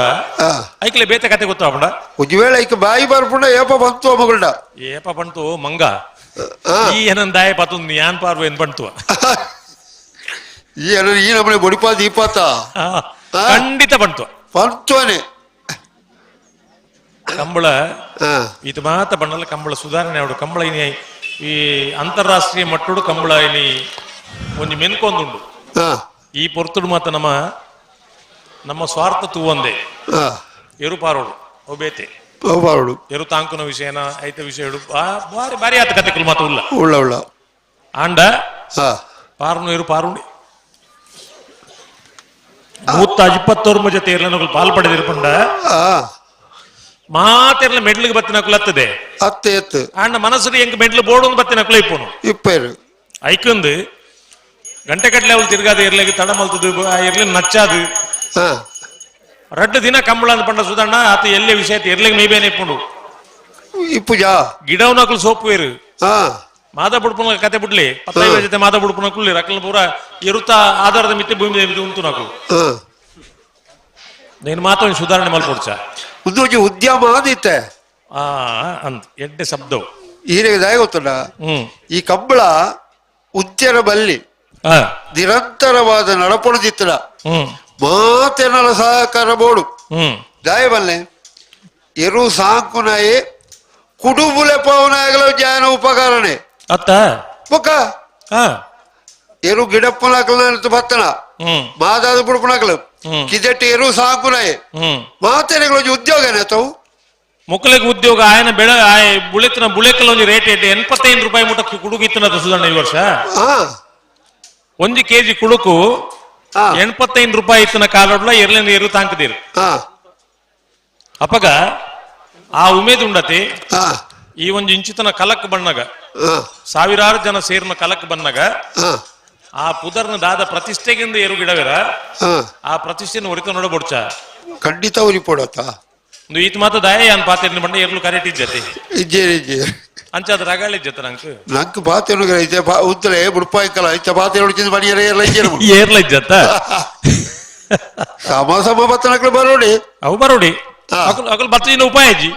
ಐಕ್ಲೆ ಬೇತೆ ಕತೆ ಗೊತ್ತಾಪಂಡ ಒಂಜಿ ವೇಳೆ ಐಕ ಬಾಯಿ ಬರ್ಪುಂಡ ಏಪ ಬಂತು ಮಗುಂಡ ಏಪ ಬಂತು ಮಂಗ ಈ ಏನನ್ ದಾಯ ಪತುಂದು ಯಾನ್ ಪಾರ್ವ ಏನ್ ಬಂತು ಈ ಈ ನಮ್ಮನೆ ಬೊಡಿಪಾ ದೀಪಾತ ಖಂಡಿತ ಬಂತು ಬಂತುವನೆ ಕಂಬಳ ಇದು ಮಾತ ಬಣ್ಣಲ್ಲ ಕಂಬಳ ಸುಧಾರಣೆ ಅವಡು ಕಂಬಳ ಇನಿ ಈ ಅಂತಾರಾಷ್ಟ್ರೀಯ ಮಟ್ಟಡು ಕಂಬಳ ಇನಿ ಒಂಜಿ ಮೆನ್ಕೊಂದುಂಡು ಈ ಪೊರ್ತುಡು ಮಾತ ನಮ್ಮ ನಮ್ಮ ಸ್ವಾರ್ಥ ತೂವಂದೆ ಎರು ಪಾರೋಡು ಒಬೇತೆ ಪಾರೋಡು ಎರು ತಾಂಕುನ ವಿಷಯನ ಐತ ವಿಷಯ ಬಾರಿ ಬಾರಿ ಆತ ಕತೆ ಮಾತು ಉಲ್ಲ ಉಳ್ಳ ಉಳ್ಳ ಆಂಡ ಪಾರುನು ಎರು ಪಾರುಂಡಿ 121 ಜೊತೆ ಎರ್ಲನಗಳು ಪಾಲ್ ಪಡೆದಿರ್ಪಂಡ ಮಾತೆರ್ಲ ಮೆಡ್ಲಿಗೆ ಬತ್ತಿನಕುಲು ಹತ್ತದೆ ಅತ್ತೆ ಎತ್ತು ಆಂಡ ಮನಸ್ಸು ಎಂಕ್ ಮೆಡ್ಲು ಬೋರ್ಡು ಬತ್ತಿನಕುಲು ಇಪ್ಪುನು ಇಪ್ಪೇರು ಐಕಂದು ಗಂಟೆ ಕಟ್ಲೆ ಅವಳು ತಿರ್ಗಾದ ಎರ್ಲೆಗೆ ತಡ ಮಲ್ತದು ಎರ್ಲೆ ನಚ್ಚಾದು ರಡ್ಡು ದಿನ ಕಂಬಳ ಅಂತ ಪಂಡ ಸುಧಣ್ಣ ಆತ ಎಲ್ಲೇ ವಿಷಯ ಎರ್ಲೆಗೆ ಮೈಬೇನೆ ಇಪ್ಪುಂಡು ಇಪ್ಪುಜಾ ಗಿಡವನಕುಲು ಸೋಪು వేరు ಮಾದ ಬುಡ್ಪುನ ಕತೆ ಬಿಡ್ಲಿ ಪತ್ತೈವ ಜೊತೆ ಮಾದ ಬುಡ್ಪುನ ಕುಳ್ಳಿ ರಕಲ್ ಪೂರ ಎರುತ ಆಧಾರದ ಮಿತ್ತೆ ಭೂಮಿ ಉಂಟು ನಾಕು నేను ಮಾತ್ರ ಒಂದು ಸುಧಾರಣೆ ಮಲ್ಪೊಡ್ಚ ಉದ್ಯೋಗಿ ಉದ್ಯಮ ಆದಿತ್ತೆ ಅಂದ್ ಎಡ್ಡೆ ಶಬ್ದವು ಈರೆಗೆ ದಾಯ ಗೊತ್ತುಂಡ ಈ ಕಂಬಳ ಉದ್ಯನ ಬಲ್ಲಿ ನಿರಂತರವಾದ ನಡಪೊಣದಿತ್ತಡ ಮಾತೆನಲ ಸಹಕಾರ ಬೋಡು ದಾಯ ಬಲ್ಲೆ ಎರು ಸಾಂಕುನಾಯೆ ಕುಟುಂಬುಲೆ ಪವನಾಗಲ ಜಾನ ಉಪಕರಣೆ ಅತ್ತ ಬೊಕ್ಕ ಎರು ಗಿಡಪ್ಪನಾಕಲ ಬತ್ತನ ಮಾದಾದ ಬುಡುಪನಾಕಲು ಕಿದೆಟ್ಟು ಎರು ಸಾಕುನಾಯೆ ಮಾತೆರೆಗಳ ಉದ್ಯೋಗ ಏನಾಯ್ತವು ಮುಕ್ಕಲಿಗೆ ಉದ್ಯೋಗ ಆಯನ ಬೆಳೆ ಬುಳೆತನ ಬುಳೆಕಲ್ ಒಂಜಿ ರೇಟ್ ಏಟ್ 85 ರೂಪಾಯಿ ಮುಟ್ಟ ಕುಡುಕು ಇತ್ತನ ಸುಧಣ್ಣ ಈ ವರ್ಷ. 1 ಕೆಜಿ ಕುಡುಕು 85 ರೂಪಾಯಿ ಇತ್ತನ ಕಾಲೊಡ್ಲ ಎರ್ಲಿನ ಎರು ತಾಂಕದಿರು. ಅಪಗ ಆ ಉಮೇದ್ ಉಂಡತಿ ಈ ಒಂದು ಇಂಚಿತನ ಕಲಕ್ ಬಣ್ಣಗ ಸಾವಿರಾರು ಜನ ಸೇರ್ನ ಕಲಕ್ ಬಣ್ಣಗ ಆ ಪುದರ್ನ ದಾದ ಪ್ರತಿಷ್ಠೆಗಿಂದ ಎರು ಗಿಡವಿರ ಆ ಪ್ರತಿಷ್ಠೆನ ಒರಿತ ನೋಡಬೊಡ್ಚ ಖಂಡಿತ ಉರಿಪೊಡತ ಈತ ಮಾತ ದಾಯ ಯಾನ್ ಪಾತಿರ್ನ ಬಂಡ ಎರ್ಲು ಕರೆಟ್ ಇಜ್ಜತಿ ಇಜ್ಜೆ ಇಜ್ಜೆ ಅಂಚಾದ ರಗಾಳಿ ಇಜ್ಜತ ನಂಗೆ ನಂಗೆ ಪಾತಿನ ಇಜ್ಜೆ ಉತ್ತಲೆ ಬುಡ್ಪಾಯ್ಕಲ ಇಚ್ಚ ಪಾತಿ ಹೊಡಿಚಿದ ಬಣಿಯರ ಏರ್ಲ ಇಜ್ಜೆ ಏರ್ಲ ಇಜ್ಜತ್ತ ಸಮ ಸಮ ಬತ್ತನಕ್ಲು ಬರೋಡಿ ಅವು ಬರೋಡಿ ಅಕಲ್ ಬತ್ತಿನ ಉಪಾಯ ಅಜ್ಜಿ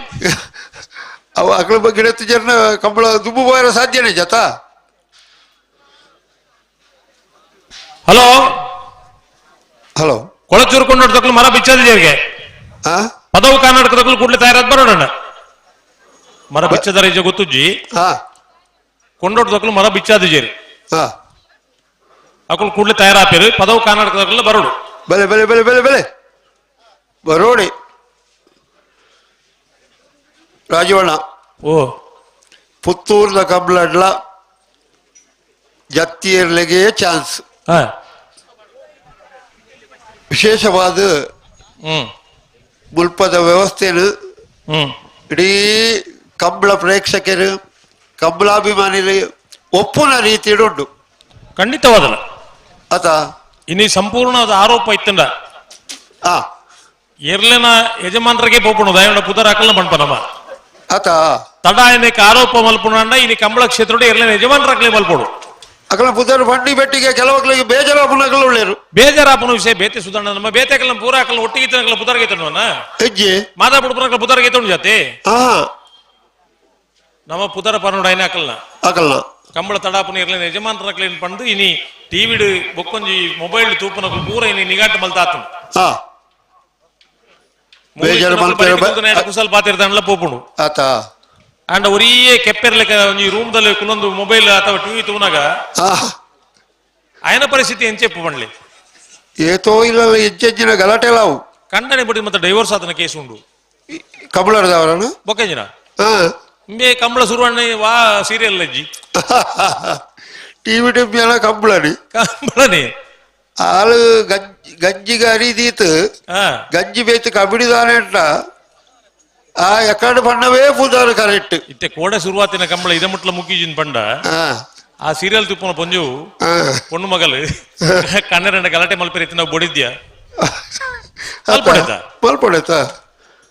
ಅವು ಅಕಲ ಗಿಡತ್ತು ಜನ ಕಂಬಳ ದುಬ್ಬು ಬೋಯರ ಸಾಧ್ಯನೇ ಜತ. ಹಲೋ ಹಲೋ ಕೊಳಚೂರು ಕೊಂಡೋಡ್ದಕ್ಲು ಮರ ಬಿಚ್ಚದಿಗೆ ಪದವು ಕರ್ನಾಟಕದಕ್ಕೂ ಕೂಡಲೇ ತಯಾರಾದ ಬರೋಣ ಮರ ಬಿಚ್ಚದರ ಇಜ ಗೊತ್ತುಜ್ಜಿ ಕೊಂಡೋಡ್ದಕ್ಲು ಮರ ಬಿಚ್ಚಾದಿಜೇರಿ ಅಕಲ್ ಕೂಡಲೇ ತಯಾರಾಪೇರು ಪದವು ಕರ್ನಾಟಕದಕ್ಕೆಲ್ಲ ಬರೋಡು ಬಲೆ ಬಲೆ ಬಲೆ ಬಲೆ ಬಲೆ ಬರೋಡಿ ರಾಜವಣ್ಣ ಓ ಪುತ್ತೂರ್ದ ಕಂಬ್ಲಡ್ಲ ಜತ್ತಿಯರ್ಲಿಗೆ ಚಾನ್ಸ್ ವಿಶೇಷವಾದ ಮುಲ್ಪದ ವ್ಯವಸ್ಥೆನು ಇಡೀ ಕಂಬಳ ಪ್ರೇಕ್ಷಕರು ಕಂಬಳಾಭಿಮಾನಿಗಳು ಒಪ್ಪುನ ರೀತಿ ಉಂಟು ಖಂಡಿತವಾದಲ್ಲ ಆತ ಇನ್ನು ಸಂಪೂರ್ಣವಾದ ಆರೋಪ ಇತ್ತಂಡ ಎರ್ಲೆನ ಯಜಮಾನರಿಗೆ ಪೋಪುಣು ದಯವಂಡ ಪುದರ್ ಹಾಕಲ್ನ ಪಣ್ಪನಮ್ಮ ಆತ ತಡ ಏನಕ್ಕೆ ಆರೋಪ ಮಲ್ಪುಣ ಇನಿ ಕಂಬಳ ಕ್ಷೇತ್ರ ಎರ್ಲೆನ ಯಜಮಾನರಾಗ್ಲೇ ಮಲ್ಪೋಡು ಅಕಲ ಪುದರ್ ಬಂಡಿ ಬೆಟ್ಟಿಗೆ ಕೆಲವಕ್ಲಿಗೆ ಬೇಜಾರಾಪುನಗಳು ಉಳ್ಳೇರು ಬೇಜಾರಾಪುನ ವಿಷಯ ಬೇತೆ ಸುಧಣ್ಣ ನಮ್ಮ ಬೇತೆಕಲ್ನ ಪೂರ ಹಾಕಲ್ ಒಟ್ಟಿಗೆ ಇತ್ತನಕಲ ಪುದರ್ಗೆ ತಣ್ಣವನ್ನ ಹೆಜ್ಜೆ ಮಾತಾ ಬುಡ್ಪುನಕಲ ಪುದರ್ಗೆ ತಣ್ಣು ಜಾತಿ ನಮ್ಮ ಪುದರ ಪನ್ನೋಡ ಐನ ಹಾಕಲ್ನ ಹಾಕಲ್ನ ಕಂಬಳ ತಡಾಪುನ ಇರ್ಲಿನ ಯಜಮಾನರಕ್ಲೇನ್ ಪಂಡು ಇನಿ ಟಿವಿಡು ಬೊಕ್ಕೊಂಜಿ ಮೊಬೈಲ್ ತೂಪನಕಲು ಪೂರ ಇನಿ ನಿಗಾಟ ಮಲ್ತಾತನು ಬೇಜಾರು ಕುಸಲ್ ಪಾತಿರ್ತಾನಲ್ಲ ಪೋಪುಣು ಆತ ಅಂಡ ಒರಿಯೇ ಕೆಪ್ಪೆರ್ಲೆಕ್ಕ ಒಂಜಿ ರೂಮ್ದಲ್ಲಿ ಕುಲೊಂದು ಮೊಬೈಲ್ ಅಥವಾ ಟಿವಿ ತೂನಾಗ ಆಯನ ಪರಿಸ್ಥಿತಿ ಎಂಚೆಪ್ಪು ಪಂಡ್ಲಿ ಏತೋ ಇಲ್ಲ ಹೆಚ್ಚೆಚ್ಚಿನ ಗಲಾಟೆ ಲಾವು ಕಂಡನೆ ಬಡಿ ಮತ್ತೆ ಡೈವೋರ್ಸ್ ಆತನ ಕೇಸ್ ಉಂಡು ಕಂಬಳದವರನ್ನು ಬೊಕ್ಕಂಜಿನ ಇಂಬೆ ಕಂಬಳ ಸುರುವಣ್ಣ ವಾ ಸೀರಿಯಲ್ ಅಜ್ಜಿ ಟಿವಿ ಟಿವಿ ಕಂಬಳನಿ ಕಂಬಳನಿ ಆಳು ಗಂಜಿಗೆ ಅರಿದೀತು ಗಂಜಿ ಬೇತು ಕಬಿಡಿದಾನೆ ಅಂತ ಆ ಎಕಡೆ ಬಣ್ಣವೇ ಪೂಜಾರು ಕರೆಕ್ಟ್ ಇತ್ತೆ ಕೋಡೆ ಶುರುವಾತಿನ ಕಂಬಳ ಇದ ಮುಟ್ಲ ಮುಗಿಜಿನ ಪಂಡ ಆ ಸೀರಿಯಲ್ ತುಪ್ಪನ ಪೊಂಜು ಪೊಣ್ಣು ಮಗಲು ಕಣ್ಣರೆಂಡ ಗಲಾಟೆ ಮಲ್ಪೆರಿತ್ತು ನಾವು ಬೊಡಿದ್ಯಾ ಮಲ್ಪೊಡೆತ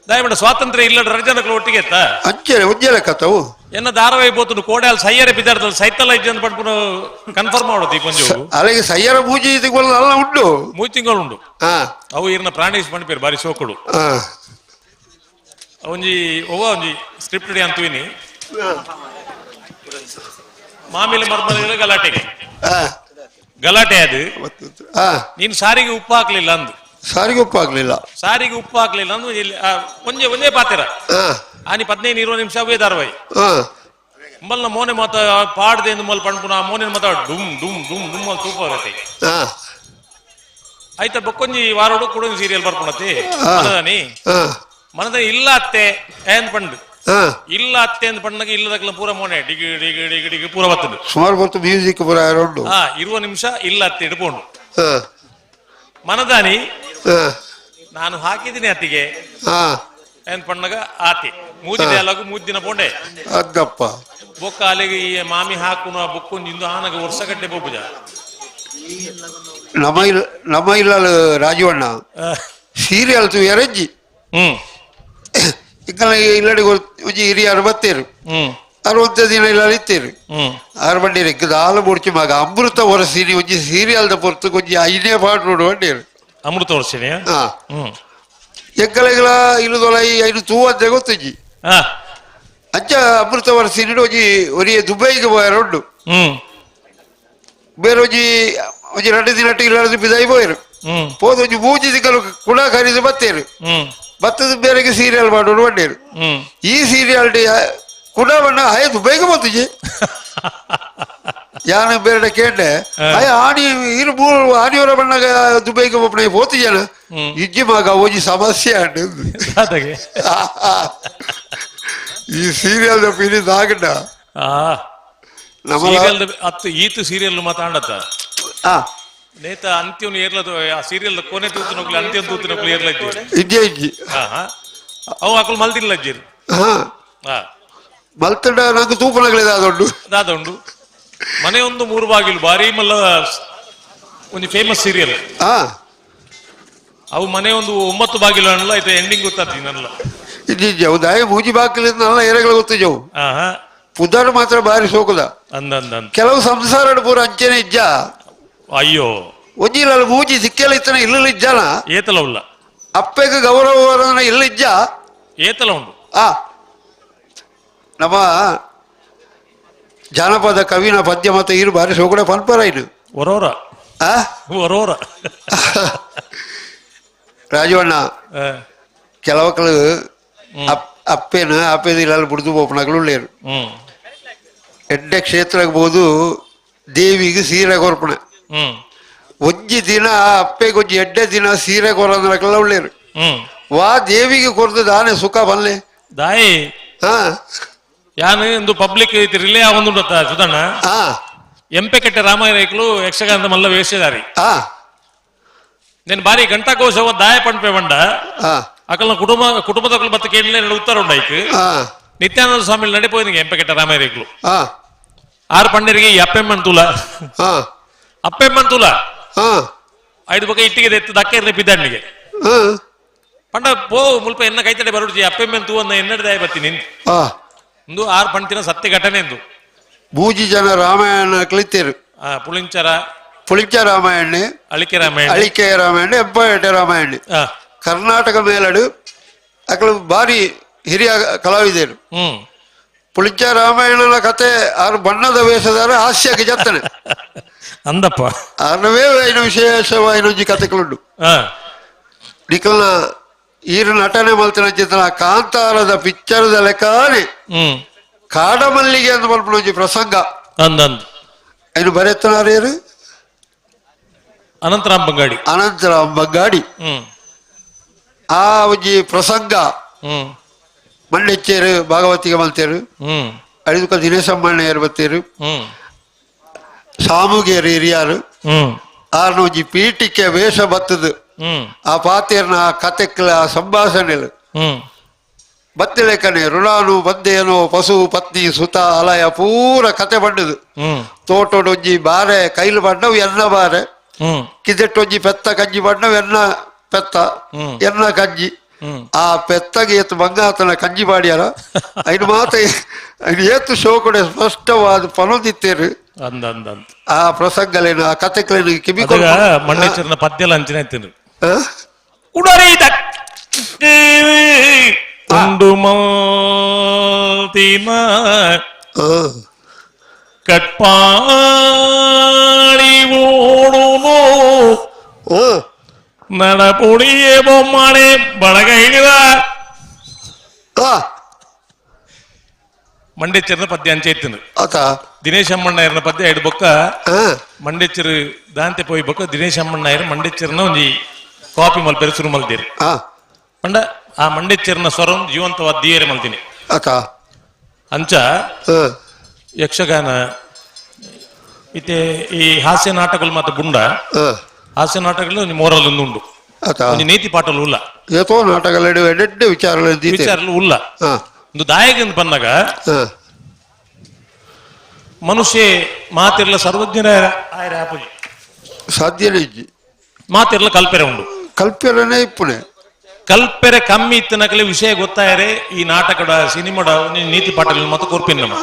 ದಯಮಾಡಿ ಸ್ವಾತಂತ್ರ್ಯ ಇಲ್ಲ ರಜನಕಲು ಒಟ್ಟಿಗೆ ಎತ್ತ ಅಂಚೆ ಒಂಜೆ ಕಥವು ಎನ್ನ ಧಾರಾವಾಹಿ ಬೋತು ಕೋಡೆ ಅಲ್ಲಿ ಸೈಯರೆ ಬಿದ್ದಾಡ್ತಲ್ಲ ಸೈತಲ್ಲ ಇಜ್ಜಂತ ಪಡ್ಪುನ ಕನ್ಫರ್ಮ್ ಮಾಡೋದು ಈ ಪೊಂಜು ಅಲ್ಲಿಗೆ ಸೈಯರ ಮೂಜಿ ತಿಂಗಳು ಅಲ್ಲ ಉಂಟು ಮೂಜಿ ತಿಂಗಳು ಉಂಡು ಅವು ಇರ್ನ ಪ್ರಾಣೇಶ್ ಪಂಡ್ಪೇರು ಬಾರಿ ಸೋಕುಡು ಒಂಜಿ ಒವ್ವ ಒಂಜಿ ಸ್ಕ್ರಿಪ್ಟ್ ಅಂತೀವಿನಿ ಮಾಮಿಲಿ ಮರ್ಮಲಿಗಳ ಗಲಾಟೆಗೆ ಗಲಾಟೆ ಅದು ನೀನು ಸಾರಿಗೆ ಉಪ್ಪು ಹಾಕ್ಲಿಲ್ಲ ಅಂದು ಸಾರಿಗೆ ಉಪ್ಪು ಹಾಕ್ಲಿಲ್ಲ ಸಾರಿಗೆ ಉಪ್ಪು ಹಾಕ್ಲಿಲ್ಲ ಅಂದು ಒಂಜೆ ಒಂದೇ ಪಾತಿರ ಆನಿ 15 20 ನಿಮಿಷ ಅವೇ ಧಾರಾವಾಹಿ ಮಲ್ನ ಮೋನೆ ಮಾತ ಪಾಡ್ದೆ ಎಂದು ಮಲ್ ಪಣ್ಪುನ ಮೋನೆ ಮಾತ ಡುಮ್ ಡುಮ್ ಡುಮ್ ಡುಮ್ ಅಲ್ಲಿ ತೂಪ ಆಗತ್ತೆ ಆಯ್ತಾ ಬೊಕ್ಕೊಂಜಿ ವಾರೋಡು ಕೂಡ ಸೀರಿಯಲ್ ಬರ್ಪುಣತಿ ಮನದಾನಿ ಮನದ ಇಲ್ಲ ಅತ್ತೆ ಏನ್ ಪಂಡು ಇಲ್ಲ ಅತ್ತೆ ಅಂತ ಪಣ್ಣಗೆ ಇಲ್ಲದಕ್ಲ ಪೂರ ಮೋನೆ ಡಿಗಿ ಡಿಗಿ ಡಿಗಿ ಡಿಗಿ ಪೂರ ಬರ್ತದೆ ಸುಮಾರು ಹೊತ್ತು ಮ್ಯೂಸಿಕ್ ಪೂರ ಉಂಟು 20 ನಿಮಿಷ ಇಲ್ಲ ಅತ್ತೆ ಇಡ್ಕೊಂಡು ಮನದಾನಿ ನಾನು ಹಾಕಿದ್ದೀನಿ ಅತ್ತಿಗೆ ಏನ್ ಪಣ್ಣಗ ಆತಿ ಮೂಜಿ ಡೈಲಾಗು 3 ದಿನ ಪೋಂಡೆ ಅದ್ದಪ್ಪ ಬೊಕ್ಕ ಅಲ್ಲಿಗೆ ಈ ಮಾಮಿ ಹಾಕುನ ಬೊಕ್ಕು ಇಂದು ಆನಗ ವರ್ಷಗಟ್ಟೆ ಬೋಪುಜ ನಮ್ಮ ಇಲ್ಲ ರಾಜೀವಣ್ಣ ಸೀರಿಯಲ್ ತು ಎರಜ್ಜಿ ಇಂಕಲ ಇಲ್ಲಡಿ ಒಂಜಿ ಹಿರಿಯ 67 60 ದಿನ ಇಲ್ಲ ಇತ್ತೇರು ಆರು ಬಂಡೀರು ದಾಲ ಮುಡ್ಚಿ ಮಗ ಅಮೃತ ವರ್ಷಿನಿ ಒಂಜಿ ಸೀರಿಯಲ್ದ ಪೊರ್ತು ಒಂಜಿ 5ನೇ ಪಾಟ್ ನೋಡು ಬಂಡೀರು ಅಮೃತ ವರ್ಷಿನಿ ಎಂಕಲೆಗಳ ಇಲ್ಲದೊಲ ಐನು ತೂವಂತೆ ಗೊತ್ತುಂಜಿ ಅಂಚ ಅಮೃತ ವರ್ಷಿನಿ ಒಂಜಿ ಒರಿಯ ದುಬೈಗೆ ಪೋಯರ ಉಂಡು ಬೇರೆ ಒಂಜಿ ಒಂಜಿ 2 ದಿನ ಇಲ್ಲ ಬಿದಾಯಿ ಪೋಯರು ಪೋದು ಒಂಜಿ ಮೂಜಿ ತಿಂಗಳು ಕುಣ ಖರೀದಿ ಬತ್ತೇರು ಬತ್ತದ ಬೇರೆಗೆ ಸೀರಿಯಲ್ ಮಾಡೋಡು ಬಂಡೇರು ಈ ಸೀರಿಯಲ್ ಕುಣ ಬಣ್ಣ ಆಯ್ತು ಬೇಗ ಬಂತುಜಿ ಯಾನ ಬೇರೆ ಕೇಂಡೆ ಅಯ್ಯ ಆಣಿ ಇರು ಮೂರು ಆನಿಯವರ ಬಣ್ಣಗ ದುಬೈಗೆ ಒಬ್ಬನೇ ಪೋತು ಜನ ಇಜ್ಜಿ ಮಗ ಒಂಜಿ ಸಮಸ್ಯೆ ಅಂಡು. ಈ ಸೀರಿಯಲ್ ಪಿರಿ ದಾಗಂಡ ಸೀರಿಯಲ್ ಅತ್ತು ಈತು ಸೀರಿಯಲ್ ಮಾತಾಡತ್ತ ನೇತ ಅಂತ್ಯವನ್ನು ಏರ್ಲದು ಆ ಸೀರಿಯಲ್ ಕೊನೆ ತೂತು ನೊಕ್ಲು ಅಂತ್ಯ ತೂತು ನೊಕ್ಲು ಏರ್ಲಜ್ಜಿ ಇಜ್ಜೆ ಇಜ್ಜಿ. ಅವು ಅಕುಲು ಮಲ್ದಿಲ್ಲ ಅಜ್ಜಿರು. ಮಲ್ತಂಡ ನಂಗೆ ತೂಪನಗಳಿದೆ ಅದೊಂಡು ದಾದೊಂಡು ಮನೆ ಒಂದು ಮೂರು ಬಾಗಿಲು ಬಾರಿ ಮಲ್ಲ ಒಂದು ಫೇಮಸ್ ಸೀರಿಯಲ್. ಅವು ಮನೆ ಒಂದು 9 ಬಾಗಿಲು ಅನ್ನಲ್ಲ ಇದು ಎಂಡಿಂಗ್ ಗೊತ್ತಾಗ್ತೀನಿ ನಲ್ಲ. ಇಜ್ಜಿ ಅವು ದಾಯ ಮೂಜಿ ಬಾಗಿಲಿಂದ ನಲ್ಲ ಏರೆಗಳು ಗೊತ್ತಿಜವು. ಪುದರ್ ಮಾತ್ರ ಬಾರಿ ಸೋಕುದ ಅಂದ ಕೆಲವು ಸಂಸಾರ ಪೂರ ಅಂಚೆನೆ ಇಜ್ಜ. ಅಯ್ಯೋ ಒಂಜಿಲ್ಲ ಮೂಜಿ ಸಿಕ್ಕೆಲ್ಲ ಇತ್ತನ ಇಲ್ಲ ಇಜ್ಜನ ಏತಲ ಉಲ್ಲ ಅಪ್ಪೆಗೆ ಗೌರವ ಇಲ್ಲ ಇಜ್ಜ ಏತಲ ಉಂಡು. ನಮ್ಮ ಜಾನಪದ ಕವಿನ ಪದ್ಯ ಮತ್ತೆ ಇರು ಬಾರಿ ಸೋಕುಡ ಪನ್ಪರ ಇನ್ನು ಒರೋರ ಒರೋರ ರಾಜವಣ್ಣ ಕೆಲವಕ್ಕಳು ಅಪ್ಪೇನ ಅಪ್ಪೇದ ಇಲ್ಲ ಬುಡ್ದು ಬೋಪನಗಳು ಉಳ್ಳೇರು. ಎಡ್ಡೆ ಕ್ಷೇತ್ರಕ್ಕೆ ಬೋದು ದೇವಿಗೆ ಸೀರೆ ಕೊರ್ಪಣೆ ಒಂಜಿ ದಿನ ಅಪ್ಪೆಗೆ ಒಂಜಿ ಎಡ್ಡೆ ದಿನ ಸೀರೆ ಕೊರಂದ್ರಕ್ಕೆಲ್ಲ ಉಳ್ಳೇರು. ವಾ ದೇವಿಗೆ ಕೊರ್ದು ದಾನೆ ಸುಖ ಬಲ್ಲೆ ದಾಯಿ ಯಾನು ಒಂದು ಪಬ್ಲಿಕ್ ರಿಲೇ ಆವೊಂದುಂಡತ್ತ ಸುಧಣ್ಣ. ಎಂಪೆಕಟ್ಟೆ ರಾಮಾಯಣಕ್ಲು ಯಕ್ಷಗಾನದ ಮಲ್ಲ ವೇಷಧಾರಿ. నేను ಬಾರಿ ಘಂಟಾಕೋಶವ ದಾಯ ಪಂಪೆ ಬಂಡ ಅಕಲ್ನ ಕುಟುಂಬ ಕುಟುಂಬದಕಲು ಮತ್ತೆ ಕೇಳಲೆ ಉತ್ತರ ಉಂಡಾಯ್ತು. ನಿತ್ಯಾನಂದ ಸ್ವಾಮಿ ನಡಿಪೋయింది ಎಂಪೆಕಟ್ಟೆ ರಾಮಾಯಣಕ್ಲು. ಆರು ಪಂಡರಿಗೆ ಈ ಅಪ್ಪೆಮ್ಮನ್ ತುಲ ಅಪ್ಪೆಮ್ಮನ್ ತುಲ ಐದು ಬೊಕ ಇಟ್ಟಿಗೆ ಎತ್ತು ದಕ್ಕೆ ಪಿದ್ದಾಡ್ನಿಗೆ ಪಂಡ ಪೋ ಮುಲ್ಪ ಎನ್ನ ಕೈತಡೆ ಬರುಡ್ಜಿ ಅಪ್ಪೆಮ್ಮನ್ ತೂ ಅನ್ನ ಎನ್ನಡೆ ದಾಯ ಬತ್ತೀನಿ ಒಂದು ಆರು ಪಂಟಿನ ಸತ್ಯ ಘಟನೆ ಎಂದು. ಮೂಜಿ ಜನ ರಾಮಾಯಣ ಕಲಿತೇರು. ಪುಳಿಂಚರ ಪುಳಿಂಚ ರಾಮಾಯಣ, ಅಳಿಕೆ ರಾಮಾಯಣ, ಅಳಿಕೆ ರಾಮಾಯಣ, ಹೆಬ್ಬಾಯಟೆ ರಾಮಾಯಣ. ಕರ್ನಾಟಕ ಮೇಲಡು ಅಕಲು ಬಾರಿ ಹಿರಿಯ ಕಲಾವಿದರು. ಪುಳಿಂಚ ರಾಮಾಯಣನ ಕತೆ ಆರು ಬಣ್ಣದ ವೇಷದಾರ ಹಾಸ್ಯಕ್ಕೆ ಜತ್ತನೆ ಅಂದಪ್ಪ ಅರ್ನವೇ ಐನ ವಿಶೇಷವಾಯಿನ ಒಂಜಿ ಕತೆಗಳುಂಡು. ನಿಕಲ್ನ ಈರು ನಟನೆ ಮಲ್ತಿನ ಚಿತ್ರ ಕಾಂತಾರದ ಪಿಕ್ಚರ್ದ ಲೆಕ್ಕಾನೆ ಕಾಡಮಲ್ಲಿಗೆ ಅಂದ್ ಮಲ್ಪುನ ಒಂಜಿ ಪ್ರಸಂಗ ಐನು ಬರೆತ್ತನಾರೇರು ಅನಂತರಾಮ್ ಬಂಗಾಡಿ. ಅನಂತರಾಮ್ ಬಂಗಾಡಿ ಆ ಒಂಜಿ ಪ್ರಸಂಗ ಮಣ್ಣೆಚ್ಚೇರು ಭಾಗವತಿಗೆ ಮಲ್ತೇರು, ಐದುಕ ದಿನೇಶಮ್ಮಣ್ಣಯ್ಯರು ಬತ್ತೇರು, ಸಾಮುಗೇರು ಹಿರಿಯಾರು ಆರ್ನ ಒಂಜಿ ಪೀಠಿಕೆ ವೇಷ ಬತ್ತದು. ಆ ಪಾತೇರ್ನ ಆ ಕತೆಕ್ಲ ಆ ಸಂಭಾಷಣೆಲು ಬತ್ತಿಲೇಕನೆ ಋಣಾನು ಬಂದೇನೋ ಪಶು ಪತ್ನಿ ಸುತ ಅಲಯ ಪೂರ ಕತೆ ಬಂಡದು. ತೋಟೊಡೊಂಜಿ ಬಾರೆ ಕೈಲು ಬಂಡವು ಎನ್ನ ಬಾರೆ, ಕಿದೆಟ್ಟೊಂಜಿ ಪೆತ್ತ ಕಂಜಿ ಬಂಡವು ಎನ್ನ ಪೆತ್ತ ಎನ್ನ ಕಂಜಿ. ಆ ಪೆತ್ತಗೆ ಏತು ಬಂಗಾತನ ಕಂಜಿ ಬಾಡಿಯಾರ ಐನು ಮಾತ ಐನು ಏತು ಶೋಕಡೆ ಸ್ಪಷ್ಟವಾದ ಪನೊಂದಿತ್ತೇರು. ಆ ಪ್ರಸಂಗಲೇನು ಆ ಕತೆಗಳೇನು ಕಿವಿ ಮಣ್ಣೇಶ್ವರನ ಪದ್ಯ ಅಂಚನೆ ಇತ್ತು. ಕಟ್ಪಾಡಿ ಓಡುನು നടപൊടിയെ ബൊമ്മാണെ ಬಳಗ ಹಿಡಿದ ಮಂಡೇಚರ್ನ ಪದ್ಯ ಅಂಚೆ ಇತ್ತು. ದಿನೇಶ್ ಅಮ್ಮಣ್ಣಯ್ಯರ್ನ ಪದ್ಯ ಐದು ಬೊಕ್ಕ ಮಂಡೇಚರು ದಾಂತೆ ಪೋಯಿ ಬೊಕ್ಕ ದಿನೇಶ್ ಅಮ್ಮಣ್ಣಯ್ಯರ್ ಮಂಡೇಚರ್ನ ಒಂಜಿ ಕಾಪಿ ಮಲ್ಪೆರೆ ಶುರು ಮಲ್ತೀರಿ. ಪಂಡ ಆ ಮಂಡೇಚರ್ನ ಸ್ವರಂ ಜೀವಂತವಾದ ದಿಯರೆ ಮಲ್ತೀನಿ. ಅಂಚ ಯಕ್ಷಗಾನ ಇತ್ತೆ ಈ ಹಾಸ್ಯ ನಾಟಕಗಳು ಮಾತ್ರ ಬುಂಡ ಹಾಸ್ಯ ನಾಟಕಗಳು ಒಂಜಿ ಮೋರಲ್ ಉಂಡು, ಒಂಜಿ ನೀತಿ ಪಾಠಲು ಉಲ್ಲ, ಏತೋ ನಾಟಕಗಳು ಎಡೆಡ್ಡೆ ವಿಚಾರಗಳು ವಿಚಾರಲು ಉಲ್ಲ. ಒಂದು ದಾಯಕ ಅಂತ ಬಂದಾಗ ಮನುಷ್ಯ ಮಾತಿರ್ಲ ಸರ್ವಜ್ಞರ ಆಯರ ಆಪುಜಿ ಸಾಧ್ಯನೇ ಇಜ್ಜಿ. ಮಾತಿರ್ಲ ಕಲ್ಪೆರೆ ಉಂಡು, ಕಲ್ಪೆರನೇ ಇಪ್ಪುನೆ ಕಲ್ಪೆರೆ ಕಮ್ಮಿ ಇತ್ತನಕಲೆ ವಿಷಯ ಗೊತ್ತಾಯರೆ ಈ ನಾಟಕದ ಸಿನಿಮಾಡ ನೀತಿ ಪಾಠ ಮತ್ತೆ ಕೊರ್ಪಿನ ನಮ್ಮ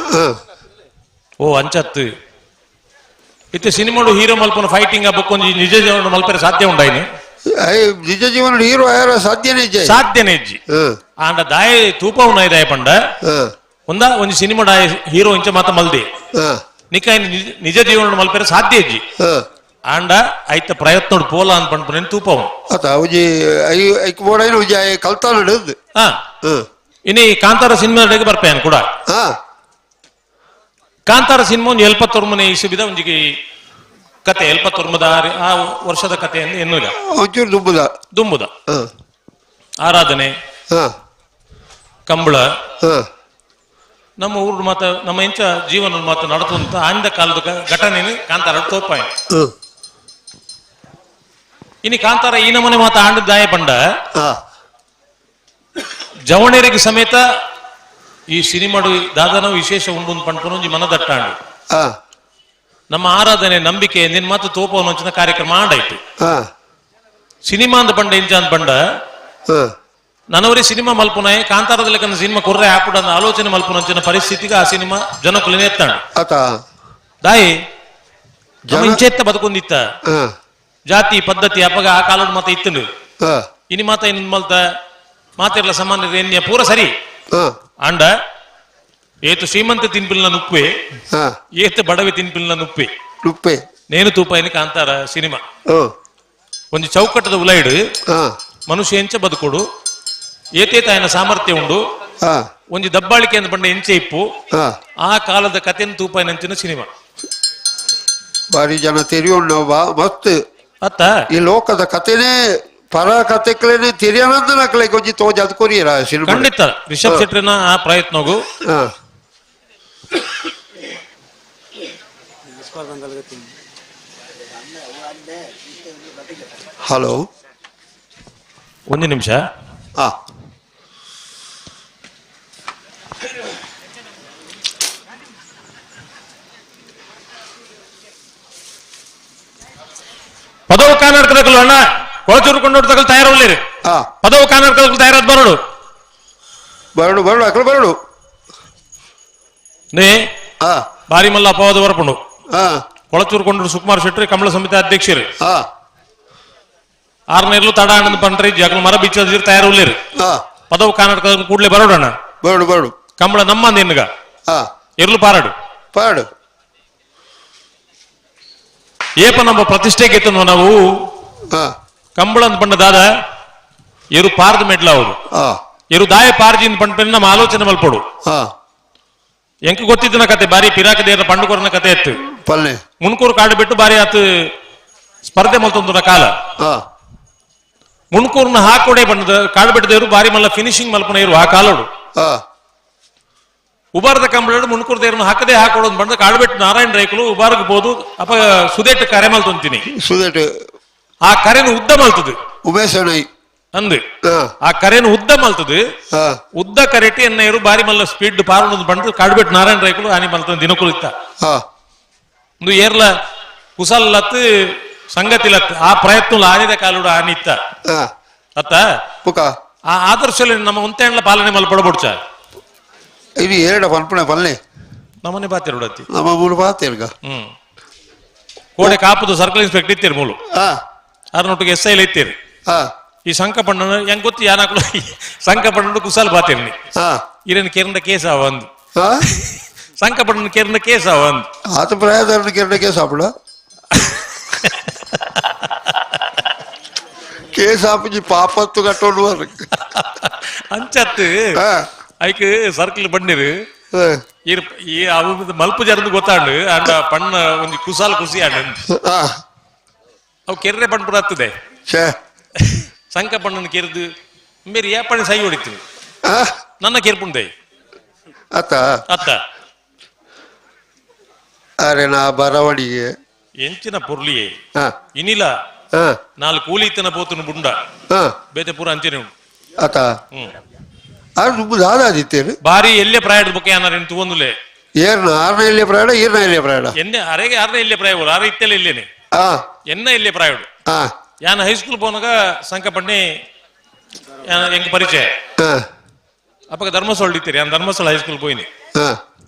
ಓ ಅಂಚತ್ತು ಇತ್ತೆ ಸಿನಿಮಾಡು ಹೀರೋ ಮಲ್ಪನ ಫೈಟಿಂಗ್ ಬೊಕ್ಕೊಂಜಿ ನಿಜ ಜೀವನ ಮಲ್ಪೆರೆ ಸಾಧ್ಯ ಉಂಡಾಯ್ನಿ. ನಿಜ ಜೀವನ ಹೀರೋ ಆಯರ ಸಾಧ್ಯನೇ ಇಜ್ಜಿ, ಸಾಧ್ಯನೇ ಇಜ್ಜಿ. ಆಂಡ ದಾಯ ತೂಪವುನ ದಾಯ ಪಂಡ ಒಂದ ಒಂಜಿ ಸಿನಿಮಾ ಹೀರೋ ಇಂಚ ಮಾತ ಮಲ್ದಿ ನಿಕಾಯ್ ನಿಜ ಜೀವನ ಮಲ್ಪೆರೆ ಸಾಧ್ಯ ಇಜ್ಜಿ. ಆಂಡ ಐತ ಪ್ರಯತ್ನ ಪೋಲ ಅಂತ ಪಂಡ್ಪುನೇನು ತೂಪವು ಇನಿ ಕಾಂತಾರ ಸಿನಿಮಾ ಬರ್ಪೇನು ಕೂಡ. Kantara cinema ಒಂದು ಎಲ್ಪತ್ತೊರ್ಮನೆ ಇಸುಬಿದ ಒಂಜಿಗೆ ಕತೆ ಎಲ್ಪತ್ತೊರ್ಮದ ಆ ವರ್ಷದ ಕಥೆಯನ್ನು ಎನ್ನುಗ ಒಂಚೂರು ದುಂಬುದ ದುಂಬುದ ಆರಾಧನೆ ಕಂಬಳ ನಮ್ಮ ಊರು ಮಾತ ನಮ್ಮ ಇಂಚ ಜೀವನ ಮಾತು ನಡತುಂತ ಆಂದ ಕಾಲದ ಘಟನೆ ಕಾಂತಾರ ತೋಪಾಯ. ಇನಿ ಕಾಂತಾರ ಈ ನಮನೆ ಮಾತ ಆಂಡ ದಾಯ ಪಂಡ ಜವಣೇರಿಗೆ ಸಮೇತ ಈ ಸಿನಿಮಾಡು ದಾದನ ವಿಶೇಷ ಉಂಡು ಪಂಡ್ಪುನ ಒಂಜಿ ಮನದಟ್ಟಾಂಡು. ನಮ್ಮ ಆರಾಧನೆ ನಂಬಿಕೆ ನಿನ್ ಮಾತು ತೋಪವನ ಕಾರ್ಯಕ್ರಮ ಆಂಡಾಯ್ತು. ಸಿನಿಮಾ ಅಂದ ಪಂಡ ಇಂಚ ಅಂದ ಪಂಡ ನನವರಿ ಸಿನಿಮಾ ಮಲ್ಪುನಾಯ ಕಾಂತಾರದಲ್ಲಿ ಕಂದ ಸಿನಿಮಾ ಕೊರ್ರೆ ಆಪುಡ ಅಂದ ಆಲೋಚನೆ ಮಲ್ಪುನಂಚಿನ ಪರಿಸ್ಥಿತಿಗೆ ಆ ಸಿನಿಮಾ ಜನಕುಲನೆ ಎತ್ತಾಂಡು. ದಾಯಿ ಇಂಚೆತ್ತ ಬದುಕೊಂದಿತ್ತ ಜಾತಿ ಪದ್ಧತಿ ಅಪ್ಪಗ ಆ ಕಾಲದ ಮಾತ ಇತ್ತು. ಇನಿ ಮಾತ ಇನ್ ಮಲ್ತ ಮಾತಿರ್ಲ ಸಮಾನ ಎನ್ಯ ಪೂರ ಸರಿ ಅಂಡ ಏತು ಶ್ರೀಮಂತ ತಿನ್ಪಿಲ್ನ ನುಪ್ಪೆ ಏತು ಬಡವೆ ತಿನ್ಪಿಲ್ನ ನುಪ್ಪೆ ನುಪ್ಪೆ ನೇನು ತೂಪಾಯಿನ ಕಾಂತಾರ ಸಿನಿಮಾ ಒಂದು ಚೌಕಟ್ಟದ ಉಲೈಡು ಮನುಷ್ಯ ಎಂಚ ಬದುಕೊಡು ಏತೇತ ఆయన ಸಾಮರ್ಥ್ಯ ಉಂಡು ಒಂಜಿ ದಬ್ಬಾಳಿಕೆ ಅಂತ ಬಂಡ ಎಂಚೆ ಇಪ್ಪು ಆ ಕಾಲದ ಕಥೆಯನ್ನು ತೂಪಾಯಿನಂಚಿನ ಸಿನಿಮಾ. ಬಾರಿ ಜನ ತೆರಿಯೋಣ ಮಸ್ತ್ ಅತ್ತ ಈ ಲೋಕದ ಕಥೆನೇ ಪರ ಕಥೆಕ್ಲೇನೆ ತೆರಿಯನಂದ ನಕ್ಲೆ ಕೊಂಚ ತೋಜ ಅದು ಕೊರಿಯರ ಸಿನಿಮಾ. ಖಂಡಿತ ರಿಷಬ್ ಶೆಟ್ಟರ್ನ ಆ ಪ್ರಯತ್ನಗೂ ಹಲೋ ಒಂದು ನಿಮಿಷ. ಪದವು ಕರ್ನಾಟಕದಕ್ಕಲು ಅಣ್ಣ ಕೊಳಚೂರು ಕೊಂಡೋಟದಲ್ಲಿ ತಯಾರಲ್ಲಿರಿ. ಪದವು ಕರ್ನಾಟಕದಲ್ಲಿ ತಯಾರಾದ ಬರೋಡು ಬರಡು ಬರಡು ಅಕಲು ಬರಡು ನೇ ಬಾರಿ ಮಲ್ಲ ಅಪವಾದ ಬರಪುಂಡು. ಕೊಳಚೂರು ಕೊಂಡೋಡು ಸುಕುಮಾರ್ ಶೆಟ್ಟಿ ಕಮಲ ಸಮಿತಿ ಅಧ್ಯಕ್ಷರು ಆರ್ನೇರ್ಲು ತಡ ಆನಂದ್ ಪಂಡ್ರಿ ಜಗಲ್ ಮರ ಬಿಚ್ಚದಿರ್ ತಯಾರುಲ್ಲಿರಿ. ಪದವು ಕರ್ನಾಟಕದ ಕೂಡಲೇ ಬರೋಡಣ್ಣ ಬರಡು ಬರಡು ಕಮಲ ನಮ್ಮ ನಿನ್ಗ ಎರ್ಲು ಪಾರಡು ಪಾರಡು ಏಪ ನಮ್ಮ ಪ್ರತಿಷ್ಠೆಗೆ ನಾವು ಕಂಬಳ ಅಂತ ಪಂಡ ದಾದ ಎರು ಪಾರ್ದ ಮೆಡ್ಲ ಅವಡು ಎರು ದಾಯ ಪಾರ್ಜಿನ್ ಪಂಡ ನಮ್ಮ ಆಲೋಚನೆ ಮಲ್ಪಡು. ಎಂಕ್ ಗೊತ್ತಿದ್ದನ ಕತೆ ಬಾರಿ ಪಿರಾಕದೇರ ಪಂಡುಕೊರನ ಕತೆ ಎತ್ತು ಮುಣ್ಕೂರು ಕಾಡು ಬಿಟ್ಟು ಬಾರಿ ಆತು ಸ್ಪರ್ಧೆ ಮಲ್ತೊಂದುನ ಕಾಲ ಮುಣ್ಕೂರ್ನ ಹಾಕೊಡೆ ಬಣ್ಣದ ಕಾಡು ಬಿಟ್ಟದೇರು ಬಾರಿ ಮಲ್ಲ ಫಿನಿಶಿಂಗ್ ಮಲ್ಪನ ಇರು ಆ ಕಾಲೋಡು. ಉಬಾರದ ಕಂಬಳ ಮುಣ್ಕೂರ್ ದೇವ್ರನ್ನ ಹಾಕದೆ ಹಾಕೊಡೋದು ಬಂದ ಕಾಡುಬೆಟ್ಟು ನಾರಾಯಣ ರೈಕಲು ಉಬಾರ್ಗ್ ಬೋದು ಅಪ್ಪ ಸುದೇಟ್ ಕರೆ ಮಲ್ತೊಂತೀನಿ ಸುದೇಟ್ ಆ ಕರೆನು ಉದ್ದ ಮಲ್ತದು ಉಮೇಶ್ ಅಂದು ಆ ಕರೆನು ಉದ್ದ ಮಲ್ತದು ಉದ್ದ ಕರೆಟಿ ಎನ್ನ ಇರು ಬಾರಿ ಮಲ್ಲ ಸ್ಪೀಡ್ ಪಾರೋದು ಬಂದು ಕಾಡುಬೆಟ್ಟು ನಾರಾಯಣ ರೈಕಲು ಆನಿ ಮಲ್ತ ದಿನಕುಲು ಇತ್ತ ಒಂದು ಏರ್ಲ ಕುಸಲ್ಲತ್ ಸಂಗತಿಲತ್ ಆ ಪ್ರಯತ್ನ ಆನಿದ ಕಾಲುಡು ಆನಿ ಇತ್ತ ಅತ್ತ ಆ ಆದರ್ಶದಲ್ಲಿ ನಮ್ಮ ಉಂತೆಣ್ಣ ಪಾಲನೆ ಮಲ್ಪಡಬೊಡ್ಚ ಇದು ಏರಡ ಪನ್ಪುಣೆ ಪಲ್ಲೆ ನಮ್ಮನೆ ಬಾತಿರುಡತ್ತಿ ನಮ್ಮ ಮೂರು ಬಾತಿರ್ಗ ಕೋಡೆ ಕಾಪುದು ಸರ್ಕಲ್ ಇನ್ಸ್ಪೆಕ್ಟರ್ ಇತ್ತೀರಿ ಮೂಲು ಆರ್ನೊಟ್ಟಿಗೆ ಎಸ್ I ಇತ್ತೀರಿ. ಈ ಸಂಕ ಪಣ್ಣನ ಹೆಂಗ್ ಗೊತ್ತಿ ಯಾನಾಕುಲು ಸಂಕ ಪಣ್ಣು ಕುಸಾಲ್ ಬಾತಿರ್ನಿ ಇರೇನು ಕೇರಂದ ಕೇಸ್ ಅವ ಅಂದು ಸಂಕ ಪಣ್ಣನ ಕೇರಂದ ಕೇಸ್ ಅವ ಅಂದು ಆತ ಪ್ರಾಯದವ್ರನ್ನ ಕೇರಳ ಕೇಸ್ ಆಪುಡ ಕೇಸ್ ಆಪುಜಿ ಪಾಪತ್ತು ಕಟ್ಟೋಡು ಅಂಚತ್ತು ಐಕ್ ಸರ್ಕಲ್ ಬಣ್ಣಿರು ಈ ಅವು ಮಲ್ಪು ಜರಂದು ಗೊತ್ತಾಂಡು ಅಂಡ ಪಣ್ಣ ಒಂಜಿ ಕುಸಾಲ್ ಕುಸಿ ಆಂಡು ಅವು ಕೆರ್ರೆ ಪಣ್ಪುರ ಹತ್ತದೆ ಸಂಕ ಪಣ್ಣನ ಕೆರೆದು ಮೇರಿ ಏಪಣ್ಣೆ ಸೈ ಹೊಡಿತು ನನ್ನ ಕೆರ್ಪುಂಡೆ ಅತ್ತ ಅತ್ತ ಅರೆ ನಾ ಬರವಣಿಗೆ ಎಂಚಿನ ಪೊರ್ಲಿಯೇ ಇನಿಲ ನಾಲ್ಕು ಕೂಲಿತನ ಪೋತನು ಬುಂಡ ಬೇತೆ ಪೂರ ಅಂಚನೆ ಉಂಟು ಅತ್ತ ದಾದಾದಿತ್ತೇನು ಬಾರಿ ಎಲ್ಲೇ ಪ್ರಾಯದ ಬುಕ್ಕೆ ಅನ್ನಾರೇನು ತೂವೊಂದುಲೆ ಏರ್ನ ಆರ್ನ ಎಲ್ಲಿಯ ಪ್ರಾಯಡ ಈರ್ನ ಎಲ್ಲಿಯ ಪ್ರಾಯಡ ಎನ್ನೆ ಅರೆಗೆ ಆರ್ನ ಎಲ್ಲಿಯ ಪ್ರಾಯ ಆರ ಇತ್ತೆಲ್ಲ ಇಲ್ಲೇನೆ ಎನ್ನ ಎಲ್ಲಿಯ ಪ್ರಾಯಡು ಯಾನ ಹೈಸ್ಕೂಲ್ ಪೋನಾಗ ಸಂಕಪಣ್ಣಿ ಎಂಗ್ ಪರಿಚಯ ಅಪ್ಪಗ ಧರ್ಮಸ್ಥಳ ಇತ್ತೀರಿ ಯಾನ್ ಧರ್ಮಸ್ಥಳ ಹೈಸ್ಕೂಲ್ ಪೋಯಿನಿ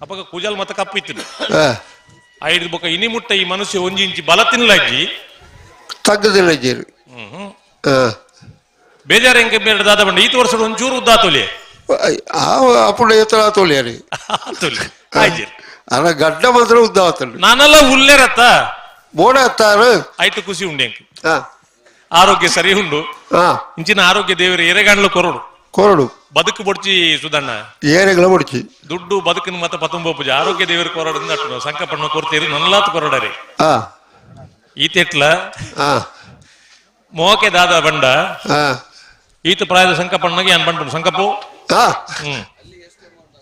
ಅಪ್ಪಗ ಕೂಜಲ್ ಮತ್ತೆ ಕಪ್ಪು ಇತ್ತು ಐದು ಬೊಕ್ಕ ಇನಿ ಮುಟ್ಟ ಈ ಮನುಷ್ಯ ಒಂಜಿ ಇಂಚಿ ಬಲ ತಿನ್ಲಾಗಿ ತಗ್ಗದಿಲ್ಲ ಬೇಜಾರು ಹೆಂಗೆ ಬೇಡ ದಾದ ಬಂಡ ಈತ ವರ್ಷ ಒಂಚೂರು ಉದ್ದ ಆತೋಲಿ ಅప్పుడు ಎತ್ತರ ಆತೋಲಿ ಅರಿ ಅಲ್ಲ ಗಡ್ಡ ಮಾತ್ರ ಉದ್ದ ಆತೋಲಿ ನಾನೆಲ್ಲ ಉಲ್ಲೇರತ್ತ ಬೋಡ ಹತ್ತಾರು ಆಯ್ತು ಖುಷಿ ಉಂಡು ಎಂಕ್ ಆರೋಗ್ಯ ಸರಿ ಉಂಡು ಇಂಚಿನ ಆರೋಗ್ಯ ದೇವರು ಎರೆಗಾಣಲು ಕೊರಡು ಕೊರಡು ಬದುಕು ಬೊಡ್ಚಿ ಸುಧಣ್ಣ ಏರೆಗಳ ಬೊಡ್ಚಿ ದುಡ್ಡು ಬದುಕಿನ ಮತ್ತ ಪತಂಬೋಪುಜ ಆರೋಗ್ಯ ದೇವರ ಕೊರಡ ಅಟ್ಟು ಸಂಕಪಣ್ಣ ಕೊರ್ತೀರಿ ನನ್ಲಾತ್ ಕೊರಡರಿ ಈತೆಟ್ಲ ಮೋಕೆ ದಾದ ಬಂಡ ಈತ ಪ್ರಾಯದ ಸಂಕಪಣ್ಣಗೆ ಏನ್ ಬಂಡು ಸಂಕಪ್ಪು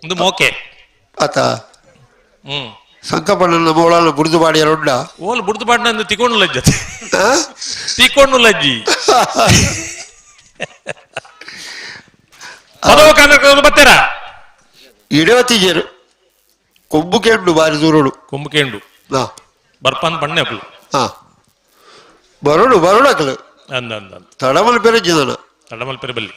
ಒಂದು ಮೋಕೆ ಆತ ಸಂಕಪಣ್ಣ ಮೋಳನ ಬುಡ್ದು ಬಾಡಿಯರುಂಡ ಓಲ್ ಬುಡ್ದು ಬಾಡಿನ ತಿಕೊಂಡು ಲಜ್ಜ ತಿಕೊಂಡು ಲಜ್ಜಿ ಪದವು ಕನ್ನಡ ಬರ್ತೀರಾ ಇಡವತ್ತಿಜರು ಕೊಂಬುಕೆಂಡು ಬಾರಿ ದೂರಡು ಕೊಂಬುಕೆಂಡು ಬರ್ಪಾನ್ ಬಣ್ಣೆ ಅಕ್ಲು ಬರೋಡು ಬರೋಡು ಅಕ್ಲು ಅಂದ ಅಂದ ತಡಮಲ್ ಪೆರೆ ಜಿದನ ತಡಮಲ್ ಪೆರೆ ಬಲ್ಲಿ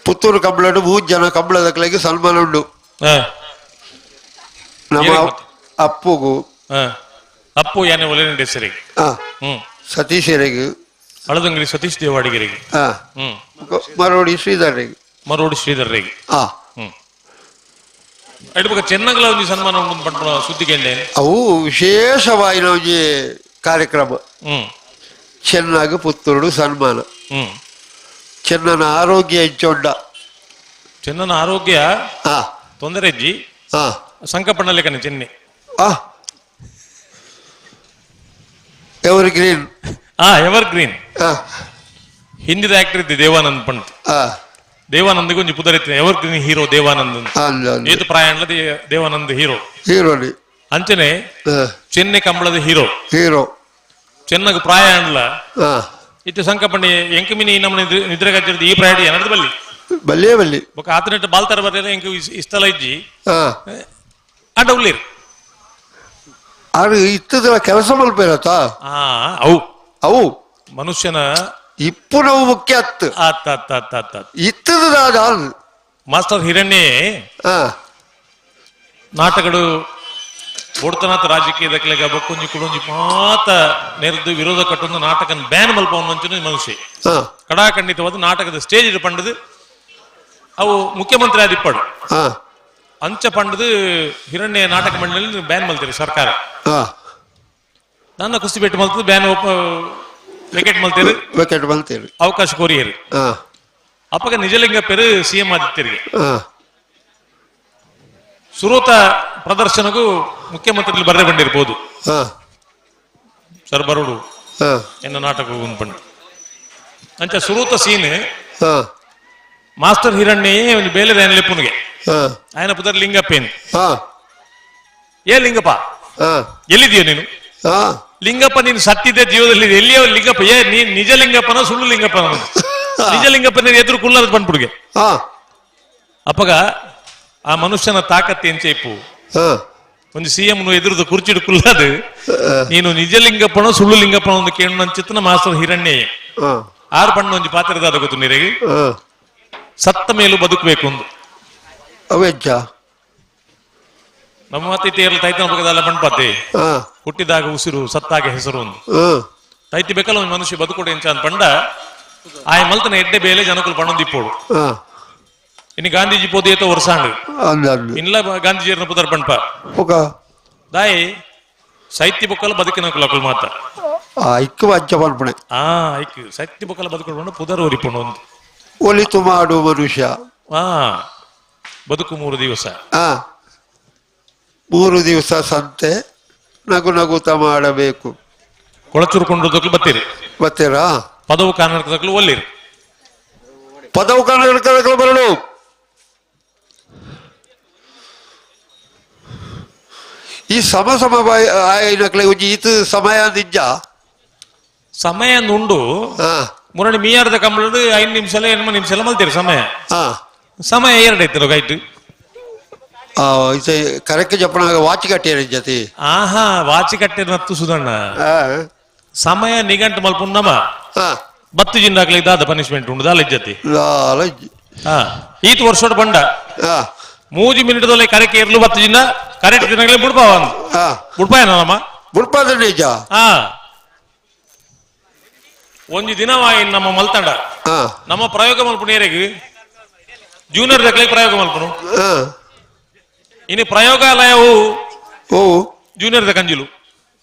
ಪುತ್ತೂರು ಕಂಬಳಡು ಮೂರು ಜನ ಕಂಬಳದಕ್ಲೆಗೆ ಸನ್ಮಾನ ಉಂಡು ನಮ್ಮ ಅಪ್ಪುಗು ಅಪ್ಪು ಯಾನೆ ಒಲೆ ಹೆಸರಿಗೆ ಸತೀಶರಿಗೆ ಅಳದಂಗಡಿ ಸತೀಶ್ ದೇವಾಡಿಗರಿಗೆ ಮರೋಡಿ ಶ್ರೀಧರ್ರಿಗೆ ಮರೋಡಿ ಶ್ರೀಧರ್ರಿಗೆ ಚೆನ್ನಾಗಲ ಒಂದು ಸನ್ಮಾನ ಉಂಡು ಸುದ್ದಿಗೆಂಡೆ ಅವು ವಿಶೇಷವಾಗಿ ಒಂಜಿ ಕಾರ್ಯಕ್ರಮ ಚೆನ್ನಾಗಿ ಪುತ್ತೂರು ಸನ್ಮಾನ ಚೆನ್ನನ ಆರೋಗ್ಯ ಹೆಚ್ಚೊಂಡ ಚೆನ್ನನ ಆರೋಗ್ಯ ತೊಂದರೆ ಅಜ್ಜಿ ಸಂಕಪಣ್ಣ ಲೇಖನ ಚೆನ್ನೆ ever green ever green ಹಿಂದಿದ actor ಇದ್ದೆ ದೇವಾನಂದ್ ಪಂಟ್ ದೇವಾನಂದ್ಗೆ ಒಂಜಿ ಪುದರ್ ಇತ್ತು ever green hero Devanand ಏತು ಪ್ರಾಯ ದೇವಾನಂದ್ ಹೀರೋ ಹೀರೋ ಅಂಚನೆ ಚೆನ್ನೆ ಕಂಬಳದ ಹೀರೋ ಹೀರೋ ಚೆನ್ನಾಗಿ ಪ್ರಾಯ ಅನ್ಲ ಇತ್ತು ಸಂಕಪಣ್ಣಿ ಎಂಕಮಿನಿ ನಮ್ಮ ನಿದ್ರೆ ಕಚ್ಚಿರ್ದು ಈ ಪ್ರಾಯ ಏನದು ಬಲ್ಲಿ ಬಲ್ಲಿಯೇ ಬಲ್ಲಿ ಬೊಕ ಆತನೆಟ್ಟು ಬಾಲ್ತಾರ ಬರ್ಲಿಲ್ಲ ಎಂಕ ಇಷ್ಟಲ ಇಜ್ಜಿ ಅಡ್ಡ ಉಳ್ಳೀರು ಆರು ಇತ್ತದಲ್ಲ ಕೆಲಸ ಮಲ್ಪೇರತ್ತ ಅವು ಅವು ಮನುಷ್ಯನ ಇಪ್ಪು ನಾವು ಮುಖ್ಯ ಅತ್ತು ಇತ್ತದ ಮಾಸ್ಟರ್ ಹಿರಣ್ಯ ನಾಟಕಗಳು ಬೊಡ್ತನಾಥ ರಾಜಕೀಯದ ಕೆಳಗೆ ಬೊಕ್ಕೊಂಜಿ ಕುಡೊಂಜಿ ಮಾತ ನೆರೆದು ವಿರೋಧ ಕಟ್ಟೊಂದು ನಾಟಕ ಬ್ಯಾನ್ ಮಲ್ಪವನ್ನ ಮನುಷ್ಯ ಕಡಾಖಂಡಿತವಾದ ನಾಟಕದ ಸ್ಟೇಜ್ ಪಂಡದು ಅವು ಮುಖ್ಯಮಂತ್ರಿ ಆದಿಪ್ಪಡು ಅಂಚ ಪಂಡದು ಹಿರಣ್ಯ ನಾಟಕ ಮಂಡಳಿ ಬ್ಯಾನ್ ಮಲ್ತೀರಿ ಸರ್ಕಾರ ನನ್ನ ಕುಸ್ತಿ ಪೆಟ್ಟು ಮಲ್ತದ ಬ್ಯಾನ್ ವಿಕೆಟ್ ಮಲ್ತೀರಿ ವಿಕೆಟ್ ಮಲ್ತೀರಿ ಅವಕಾಶ ಕೋರಿಯರು ಅಪ್ಪಗ ನಿಜಲಿಂಗ ಪೇರು ಸಿಎಂ ಆದಿತ್ಯರಿಗೆ ಸುರೋತ ಪ್ರದರ್ಶನಗೂ ಮುಖ್ಯಮಂತ್ರಿ ಬರ್ರೆ ಬಂದಿರ್ಬೋದು ಸರ್ ಬರೋಡು ಎನ್ನ ನಾಟಕ ಬಂಡು ಅಂಚ ಸುರೂತ ಸೀನ್ ಮಾಸ್ಟರ್ ಹಿರಣ್ಯೇ ಒಂದು ಬೇಲೆ ಲೆಪ್ಪುನಿಗೆ ఆయన ಪುದರ್ ಲಿಂಗಪ್ಪೇನು ಏ ಲಿಂಗಪ್ಪ ಎಲ್ಲಿದೆಯೋ ನೀನು ಲಿಂಗಪ್ಪ ನೀನು ಸತ್ತಿದ್ದೆ ಜೀವದಲ್ಲಿ ಎಲ್ಲಿಯೋ ಲಿಂಗಪ್ಪ ಏ ನೀನ್ ನಿಜ ಲಿಂಗಪ್ಪನ ಸುಳ್ಳು ಲಿಂಗಪ್ಪನ ನಿಜ ಲಿಂಗಪ್ಪ ನೀನು ಎದುರು ಕುಲ್ಲದ ಬಂದ್ಬಿಡುಗೆ ಅಪ್ಪಗ ಆ ಮನುಷ್ಯನ ತಾಕತ್ತೆ ಎಂಚೈಪು ಒಂದು ಸಿಎಂ ಎದುರುದು ಕುರ್ಚಿಡು ಕುಲ್ಲದು ನೀನು ನಿಜಲಿಂಗಪ್ಪನ ಸುಳ್ಳು ಲಿಂಗಪ್ಪನ ಒಂದು ಕೇಳು ಅಂಚಿತ್ತನ ಮಾಸ್ಟರ್ ಹಿರಣ್ಯ ಆರು ಬಣ್ಣ ಒಂಜಿ ಪಾತ್ರದ ಗೊತ್ತು ನೀರಿಗೆ ಸತ್ತ ಮೇಲೂ ಬದುಕಬೇಕು ಒಂದು ಅವೆಜ್ಜ ನಮ್ಮ ಮತ್ತೆ ತೇರ್ಲ ತೈತನ ಪಕ್ಕದಲ್ಲ ಬಣ್ಪಾತೆ ಹುಟ್ಟಿದಾಗ ಉಸಿರು ಸತ್ತಾಗ ಹೆಸರು ಒಂದು ತೈತಿ ಬೇಕಲ್ಲ ಒಂದು ಮನುಷ್ಯ ಬದುಕೊಡು ಎಂಚ ಅಂತ ಪಂಡ ಆಯ ಮಲ್ತನ ಎಡ್ಡೆ ಬೇಲೆ ಜನಕುಲು ಪಣ್ಣೊಂದಿಪ್ಪೋಡು ಇನ್ನು ಗಾಂಧೀಜಿ ಪೋದು ಏತೋ ವರ್ಷಾಂಡು ಇನ್ಲ ಗಾಂಧೀಜಿಯರ್ನ ಪುದರ್ ಪಂಪ ದಾಯಿ ಸೈತ್ಯ ಬೊಕ್ಕಲ ಬದುಕಿನ ಕುಲಕುಲ್ ಮಾತ ಐಕ್ಕು ಅಜ್ಜ ಪನ್ಪಣೆ ಐಕ್ಕು ಸೈತ್ಯ ಬೊಕ್ಕಲ ಬದುಕೊಂಡು ಪುದರ್ ಒರಿಪುಣು ಒಂದು ಒಲಿತು ಮಾಡು ಮನುಷ್ಯ ಬದುಕು 3 ದಿವಸ 3 ದಿವಸ ಸಂತೆ ನಗು ನಗುತ ಮಾಡಬೇಕು. ಕೊಳಚೂರು ಕೊಂಡು ಬತ್ತೀರಿ ಬತ್ತೀರಾ? ಪದವು ಕರ್ನಾಟಕದಕ್ಕೂ ಒಲ್ಲಿರಿ ಪದವು ಕರ್ನಾಟಕದಕ್ಕೂ ಬರಲು ಈ ಸಮ ಸಮ ಒಂಜಿ ಈತ ಸಮಯ ನಿಜ ಸಮಯ ಉಂಡು ಮುರಣಿ ಮೀಯಾರ್ದ ಕಂಬಳದು 5 ನಿಮಿಷ 8 ನಿಮಿಷ ಮಲ್ತೀರಿ ಸಮಯ ಸಮಯ ಎರಡೈತಿರೋ ಗೈಟ್ ಕರೆಕ್ಟ್ ಜಪ್ಪಣ ವಾಚ್ ಕಟ್ಟಿರ ಜೊತೆ ಆಹಾ ವಾಚ್ ಕಟ್ಟಿರ ನತ್ತು ಸುಧಣ್ಣ ಸಮಯ ನಿಘಂಟು ಮಲ್ಪುನ್ನಮ ಬತ್ತು ಜಿಂದಾಕ್ಲಿ ಇದಾದ ಪನಿಷ್ಮೆಂಟ್ ಉಂಡು ದಾಲ ಇಜ್ಜತಿ ಈತ ವರ್ಷೋಡ್ ಬಂಡ 3 ಮಿನಿಟ್ ಕರೆಕ್ ಏರ್ಲು ಬತ್ತು ಜಿಂದ ಕರೆಕ್ಟ್ ದಿನಗಳೇ ಬುಡ್ಪಾವ ಬುಡ್ಪಾಯನ ನಮ್ಮ ಬುಡ್ಪಾದ ನಿಜ ಒಂಜಿ ದಿನ ನಮ್ಮ ಮಲ್ತಂಡ ನಮ್ಮ ಪ್ರಯೋಗ ಮಲ್ಪುನೇರೆಗ್ ಜೂನಿಯರ್ ದಕ್ಲೆ ಪ್ರಯೋಗ ಮಲ್ಪುನು ಇನ್ನು ಪ್ರಯೋಗಾಲಯವು ಜೂನಿಯರ್ the ಕಂಜಿಲು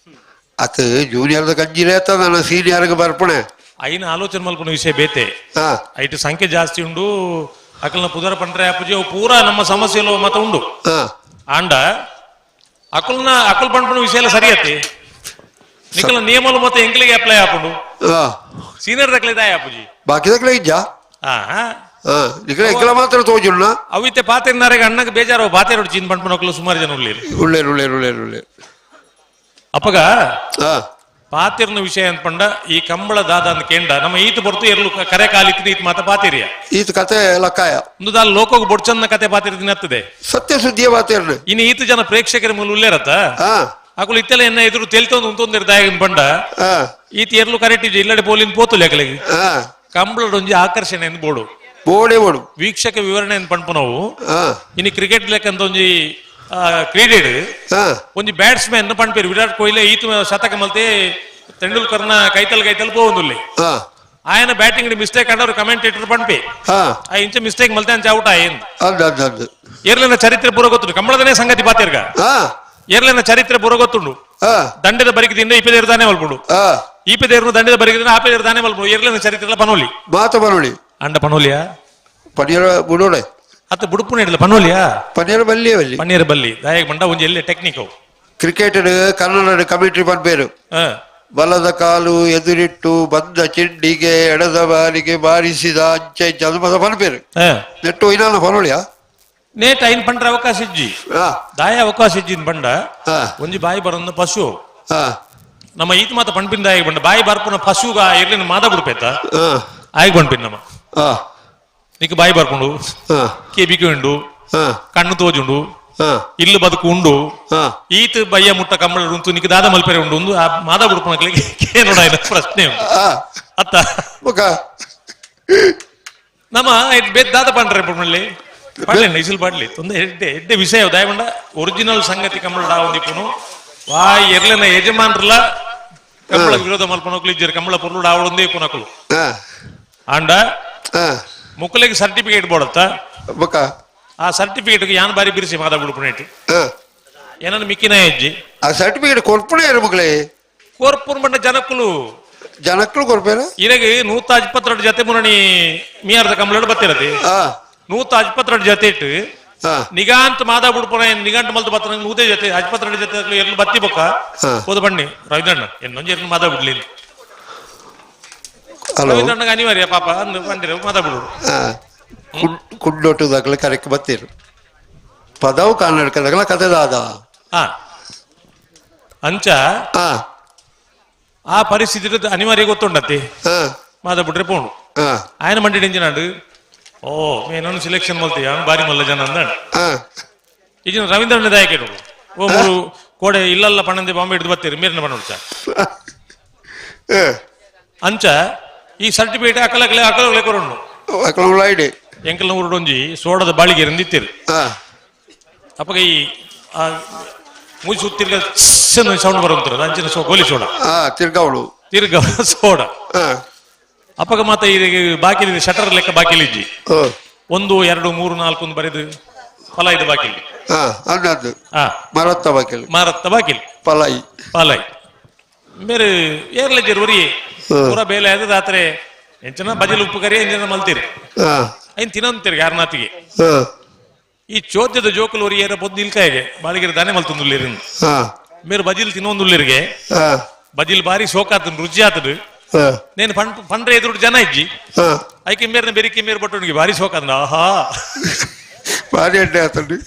ಅತ್ ಜೂನಿಯರ್ the ಕಂಜಿಲೆ ನನ್ನ ಸೀನಿಯರ್ಗೆ ಬರ್ಪಣೆ ಐನ ಆಲೋಚನೆ ಮಲ್ಪುನ ವಿಷಯ ಬೇತೆ. ಐಟು ಸಂಖ್ಯೆ ಜಾಸ್ತಿ ಉಂಡು, ಅಕಲ್ನ ಪುದರ ಪಂಡ್ರೆ ಅಪ್ಪುಜಿ ಅವು ಪೂರಾ ನಮ್ಮ ಸಮಸ್ಯೆಲು ಮತ ಉಂಡು. ಆಂಡ ಅಕಲ್ನ ಅಕಲ್ ಪಂಡ್ಪುನ ವಿಷಯ ಎಲ್ಲ ಸರಿ ಅತ್ತೆ. ನಿಕಲ್ನ ನಿಯಮಲು ಮತ್ತೆ ಎಂಕ್ಲಿಗೆ ಅಪ್ಲೈ ಆಪುಂಡು. ಸೀನಿಯರ್ ದಕ್ಲೆ ದಾಯ ಅಪ್ಪುಜಿ. ಬಾಕಿ ದಕ್ಲೆ ಇಜ್ಜಾ? ನಿಕಲೆ ಎಂಕಲ ಮಾತ್ರ ತೋಜುಣ್ಣ. ಅವಿತ್ತೆ ಪಾತೆರ್ನಾರೆಗೆ ಅಣ್ಣಗೆ ಬೇಜಾರು ಪಾತೆರೋಡು ಚೀನ್ ಪಂಡ್ಪುನ ಸುಮಾರು ಜನ ಉಳ್ಳೇರು ಉಳ್ಳೇರು ಉಳ್ಳೇರು ಉಳ್ಳೇರು ಉಳ್ಳೇರು. ಅಪ್ಪಗ ಪಾತಿರ್ನ ವಿಷಯ ಅನ್ಪಂಡ ಈ ಕಂಬಳ ದಾದ ಅಂತ ಕೇಂಡ ನಮ್ಮ ಈತ ಬರ್ತು ಎರ್ಲು ಕರೆ ಕಾಲಿತ್ತು ಈತ ಮಾತ ಪಾತಿರಿಯ ಈತ ಕತೆ ಲಕ್ಕಾಯ ಒಂದು ದಾಲ್ ಲೋಕೋಗ ಬೊಡ್ಚನ್ನ ಕತೆ ಪಾತಿರ್ದಿನ ಹತ್ತದೆ ಸತ್ಯ ಸುದ್ದಿಯ ಪಾತಿರ್ನ. ಇನ್ನು ಈತ ಜನ ಪ್ರೇಕ್ಷಕರ ಮೂಲ ಉಳ್ಳೇರತ್ತ ಅಕುಲು ಇತ್ತೆಲ್ಲ ಎನ್ನ ಎದುರು ತೆಲ್ತೊಂದು ಉಂತೊಂದಿರ್ ದಾಯ ಬಂಡ ಈತ ಎರ್ಲು ಕರೆಕ್ಟ್ ಇಲ್ಲಡೆ ಪೋಲಿನ ಪೋತು ಲೇಖಲಿಗೆ ಕಂಬಳದೊಂಜಿ ಆಕರ್ಷಣೆ ಎಂದು ಬೋಡು ಬೋಡೆ ಬೋಡು ವೀಕ್ಷಕ ವಿವರಣೆ ಅಂತ ಪಂಪು ನಾವು. ಇನ್ನು ಕ್ರಿಕೆಟ್ ಲೆಕ್ಕ ಅಂತ ಒಂಜಿ ಕ್ರೀಡೆ ಒಂಜಿ ಬ್ಯಾಟ್ಸ್ಮನ್ ಪಂಪೇರು ವಿರಾಟ್ ಕೊಹ್ಲಿ ಈತ ಶತಕ ಮಲ್ತೆ ತೆಂಡೂಲ್ಕರ್ನ ಕೈತಲ್ ಕೈತಲ್ ಪೋವೊಂದುಲ್ಲೆ ఆయన ಬ್ಯಾಟಿಂಗ್ ಮಿಸ್ಟೇಕ್ ಅಂಡವ್ರು ಕಮೆಂಟೇಟರ್ ಪಂಪೆ ಆ ಇಂಚ ಮಿಸ್ಟೇಕ್ ಮಲ್ತೆ ಅಂಚ ಔಟ್ ಆయింದು. ಏರ್ಲಿನ ಚರಿತ್ರೆ ಪೂರ ಗೊತ್ತುಂಡು ಕಂಬಳದನೇ ಸಂಗತಿ ಬಾತಿರ್ಗ. ಏರ್ಲಿನ ಚರಿತ್ರೆ ಪೂರ ಗೊತ್ತುಂಡು. ದಂಡದ ಬರಿಕೆ ತಿಂದ ಇಪ್ಪದೇರು ತಾನೇ ಮಲ್ಪುಂಡು, ಈಪದೇರು ದಂಡದ ಬರಿಕೆ ತಿಂದ ಆಪದೇರು ತಾನೇ ಮಲ್ಪುಂಡು. ಏರ್ಲಿನ ಚರಿತ್ರೆ ಪನೋಲಿ ಮಾತ ಪನೋಲಿ ಅಂಡ ಪನೋಲಿಯಾ ಪನೀರ ಬುಡೋಡೆ ಅತ್ತ ಬುಡುಪುನ ಇಡಲ ಪನೋಲಿಯಾ ಪನೀರ ಬಲ್ಲಿ ಬಲ್ಲಿ ಪನ್ನೀರ ಬಲ್ಲಿ ದಾಯಕ ಬಂಡ ಒಂಜಿ ಎಲ್ಲೆ technique cricket Kannada commentary ಪನ್ಪೇರು ಬಲದ ಕಾಲು ಎದುರಿಟ್ಟು ಬಂದ ಚೆಂಡಿಗೆ ಎಡದ ಬಾಲಿಗೆ ಬಾರಿಸಿದ ಅಂಚೆ ಇಂಚೆ ಅದು ಮತ ಪನ್ಪೇರು ನೆಟ್ಟು ಇನ್ನ ಪನೋಳಿಯಾ ನೇಟ್ ಐನ್ ಪಂಡ್ರ ಅವಕಾಶ ಇಜ್ಜಿ ದಾಯ ಅವಕಾಶ ಇಜ್ಜಿ ಬಂಡ ಒಂಜಿ ಬಾಯಿ ಬರೊಂದು ಪಶು ನಮ್ಮ ಈತ ಮಾತ ಪಂಪಿನ ದಾಯ ಬಂಡ ಬಾಯಿ ಬರ್ಪುನ ಪಶುಗ ಇರ್ಲಿನ ಮಾದ ಬಿಡ್ಪೇತ ಆಯ್ಕೆ ಪಂಪಿನ ನಮ್ಮ ನಿಕ್ ಬಾಯಿ ಬರ್ಪುಂಡು ಕೆಬಿಕೆ ಉಂಡು ಕಣ್ಣು ತೋಜುಂಡು ಇಲ್ಲು ಬದುಕು ಉಂಡು ಈತ ಬಯ್ಯ ಮುಟ್ಟ ಕಂಬಳ ಉಂಟು ನಿಕ್ ದಾದ ಮಲ್ಪೆರೆ ಉಂಡು ಒಂದು ಆ ಮಾದ ಬಿಡ್ಪುನಕ್ಲಿಗೆ ನೋಡ ಪ್ರಶ್ನೆ ಅತ್ತ ನಮ್ಮ ಬೇತ್ ದಾದ ಪಂಡ್ರೆ ಪುಣ್ಣಲ್ಲಿ ಪಾಡ್ಲಿ ಇಸಿಲ್ ಪಾಡ್ಲಿ ತೊಂದರೆ ಎಡ್ಡೆ ಎಡ್ಡೆ ವಿಷಯ ದಯಮಂಡ ಒರಿಜಿನಲ್ ಸಂಗತಿ ಕಂಬಳ ಡಾವಂದಿಪ್ಪುನು ವಾ ಎರ್ಲೆನ ಯಜಮಾನ್ರಲ್ಲ ಕಂಬಳ ವಿರೋಧ ಮಲ್ಪನಕ್ಲು ಇಜ್ಜರು ಕಂಬಳ ಪೊರ್ಲು ಡಾವಳೊಂದೇ ಇಪ್ಪುನಕ್ಲು ಆಂಡ ಮುಕ್ಕಲಿಗೆ ಸರ್ಟಿಫಿಕೇಟ್ ಬೋಡತ್ತ ಆ ಸರ್ಟಿಫಿಕೇಟ್ ಯಾನ್ ಬಾರಿ ಬಿರಿಸಿ ಮಾದ ಬಿಡುಪುನೇಟು ಏನನ್ನ ಮಿಕ್ಕಿನ ಹೆಜ್ಜಿ ಆ ಸರ್ಟಿಫಿಕೇಟ್ ಕೊರ್ಪುಣೆ ಮಗಳೇ ಕೊರ್ಪುರ್ ಬಂಡ ಜನಕ್ಕಲು ಜನಕ್ಕಲು ಕೊರ್ಪೇರ ಇರಗೆ 122 ಜತೆ ಮುರಣಿ ಮೀಯಾರ್ದ ಕಂಬಳಡು ಬತ್ತಿರತ್ತೆ 122 ಜತೆ ಇಟ್ಟು ನಿಗಾಂತ ಮಾದ ಬಿಡ್ಪುರ ನಿಗಾಂತ ಮಲ್ತು ಬತ್ತ ನೂತೆ ಜೊತೆ 22 ಜೊತೆ ಎರ್ಲು ಬತ್ತಿ ಬೊಕ್ಕ ಹೋದ ಬಣ್ಣಿ ರವಿದಣ್ಣ ಎನ್ನೊಂಜಿ ಎರ್ಲು ಮಾದ ಬಿಡ್ಲಿ ರವಿದಣ್ಣಗೆ ಅನಿವಾರ್ಯ ಪಾಪ ಅಂದು ಬಂದಿರ ಮಾದ ಬಿಡು ಕುಡ್ಡೊಟ್ಟು ದಾಖಲೆ ಕರೆಕ್ಟ್ ಬತ್ತೀರು ಪದವು ಕನ್ನಡಕ ದಾಖಲೆ ಕತೆ ದಾದ ಅಂಚ ಆ ಪರಿಸ್ಥಿತಿ ಅನಿವಾರ್ಯ ಗೊತ್ತುಂಡತ್ತಿ ಮಾದ ಬಿಟ್ರೆ ಪೋಣು ఆయన ಮಂಡಿ ಇಂಜಿನಾಡು ಓ నేను ಸಿಲೆಕ್ಷನ್ ಮಲ್ತಿ ಅವನು ಬಾರಿ ಮಲ್ಲ ಜನ ಅಂದಾಣ ಈಗಿನ ರವೀಂದ್ರಣ್ಣ ದಾಯಕರು ಓ ಮೂರು ಕೋಡೆ ಇಲ್ಲಲ್ಲ ಪಣ್ಣಂದೆ ಬಾಂಬೆ ಹಿಡಿದು ಬರ್ತೀರಿ ಮೇರಿನ ಪಣ್ಣ ಅಂಚ ಈ ಸರ್ಟಿಫಿಕೇಟ್ ಅಕಲಕಲೆ ಅಕಲಕಲೆ ಕೊರೊಂಡು ಎಂಕಲ್ನ ಊರುಡೊಂಜಿ ಸೋಡದ ಬಾಳಿಗೆ ಎಂದಿತ್ತೀರಿ ಅಪ್ಪಗ ಈ ಮೂಜಿ ಸುತ್ತಿರ್ಗ ಸೌಂಡ್ ಬರುವಂತಿರೋದು ಅಂಚಿನ ಸೋ ಗೋಲಿ ಸೋಡ ತಿರ್ಗಾವಳು ತಿರ್ಗ ಸೋಡ ಅಪ್ಪಗ ಮಾತ ಈ ಬಾಕಿ ಶಟರ್ ಲೆಕ್ಕ ಬಾಕಿಲಿ ಇಜ್ಜಿ 1 2 3 4 ಒಂದು ಬರೆದು ಫಲ ಇದು ಬಾಕಿಲಿ ಮರತ್ತ ಬಾಕಿಲಿ ಮರತ್ತ ಬಾಕಿಲಿ ಪಲಾಯಿ ಪಲಾಯಿ ಬೇರೆ ಏರ್ಲೆ ಜರುವರಿ ಪೂರ ಬೇಲೆ ಆದ ರಾತ್ರಿ ಎಂಚನ ಬಜಲ್ ಉಪ್ಪು ಕರಿ ಎಂಚನ ಮಲ್ತೀರಿ ಐನ್ ತಿನ್ನಂತೀರಿ ಯಾರನಾತಿಗೆ ಈ ಚೋದ್ಯದ ಜೋಕುಲೂರಿ ಏರ ಪೊದ್ದು ಇಲ್ಕಾಯಿಗೆ ಬಾಳಿಗೆರೆ ದಾನೆ ಮಲ್ತೊಂದುಲ್ಲೇರಿ ಮೇರು ಬಜಿಲ್ ತಿನ್ನೊಂದುಲ್ಲೇರಿಗೆ ಬಜಿಲ್ ಬಾರಿ ಸೋಕಾತನು ರುಚಿ ಆತದು నేను పండ్ర ಎದುರು ಜನ ಇಜ್ಜಿ ಐಕೆ ಮೇರ್ನ ಬೆರಿಕೆ ಮೇರು ಬಟ್ಟುನಿಗೆ ಭಾರಿ ಸೋಕಾದ ಆಹಾ ಭಾರಿ ಅಡ್ಡೆ ಆತಂడి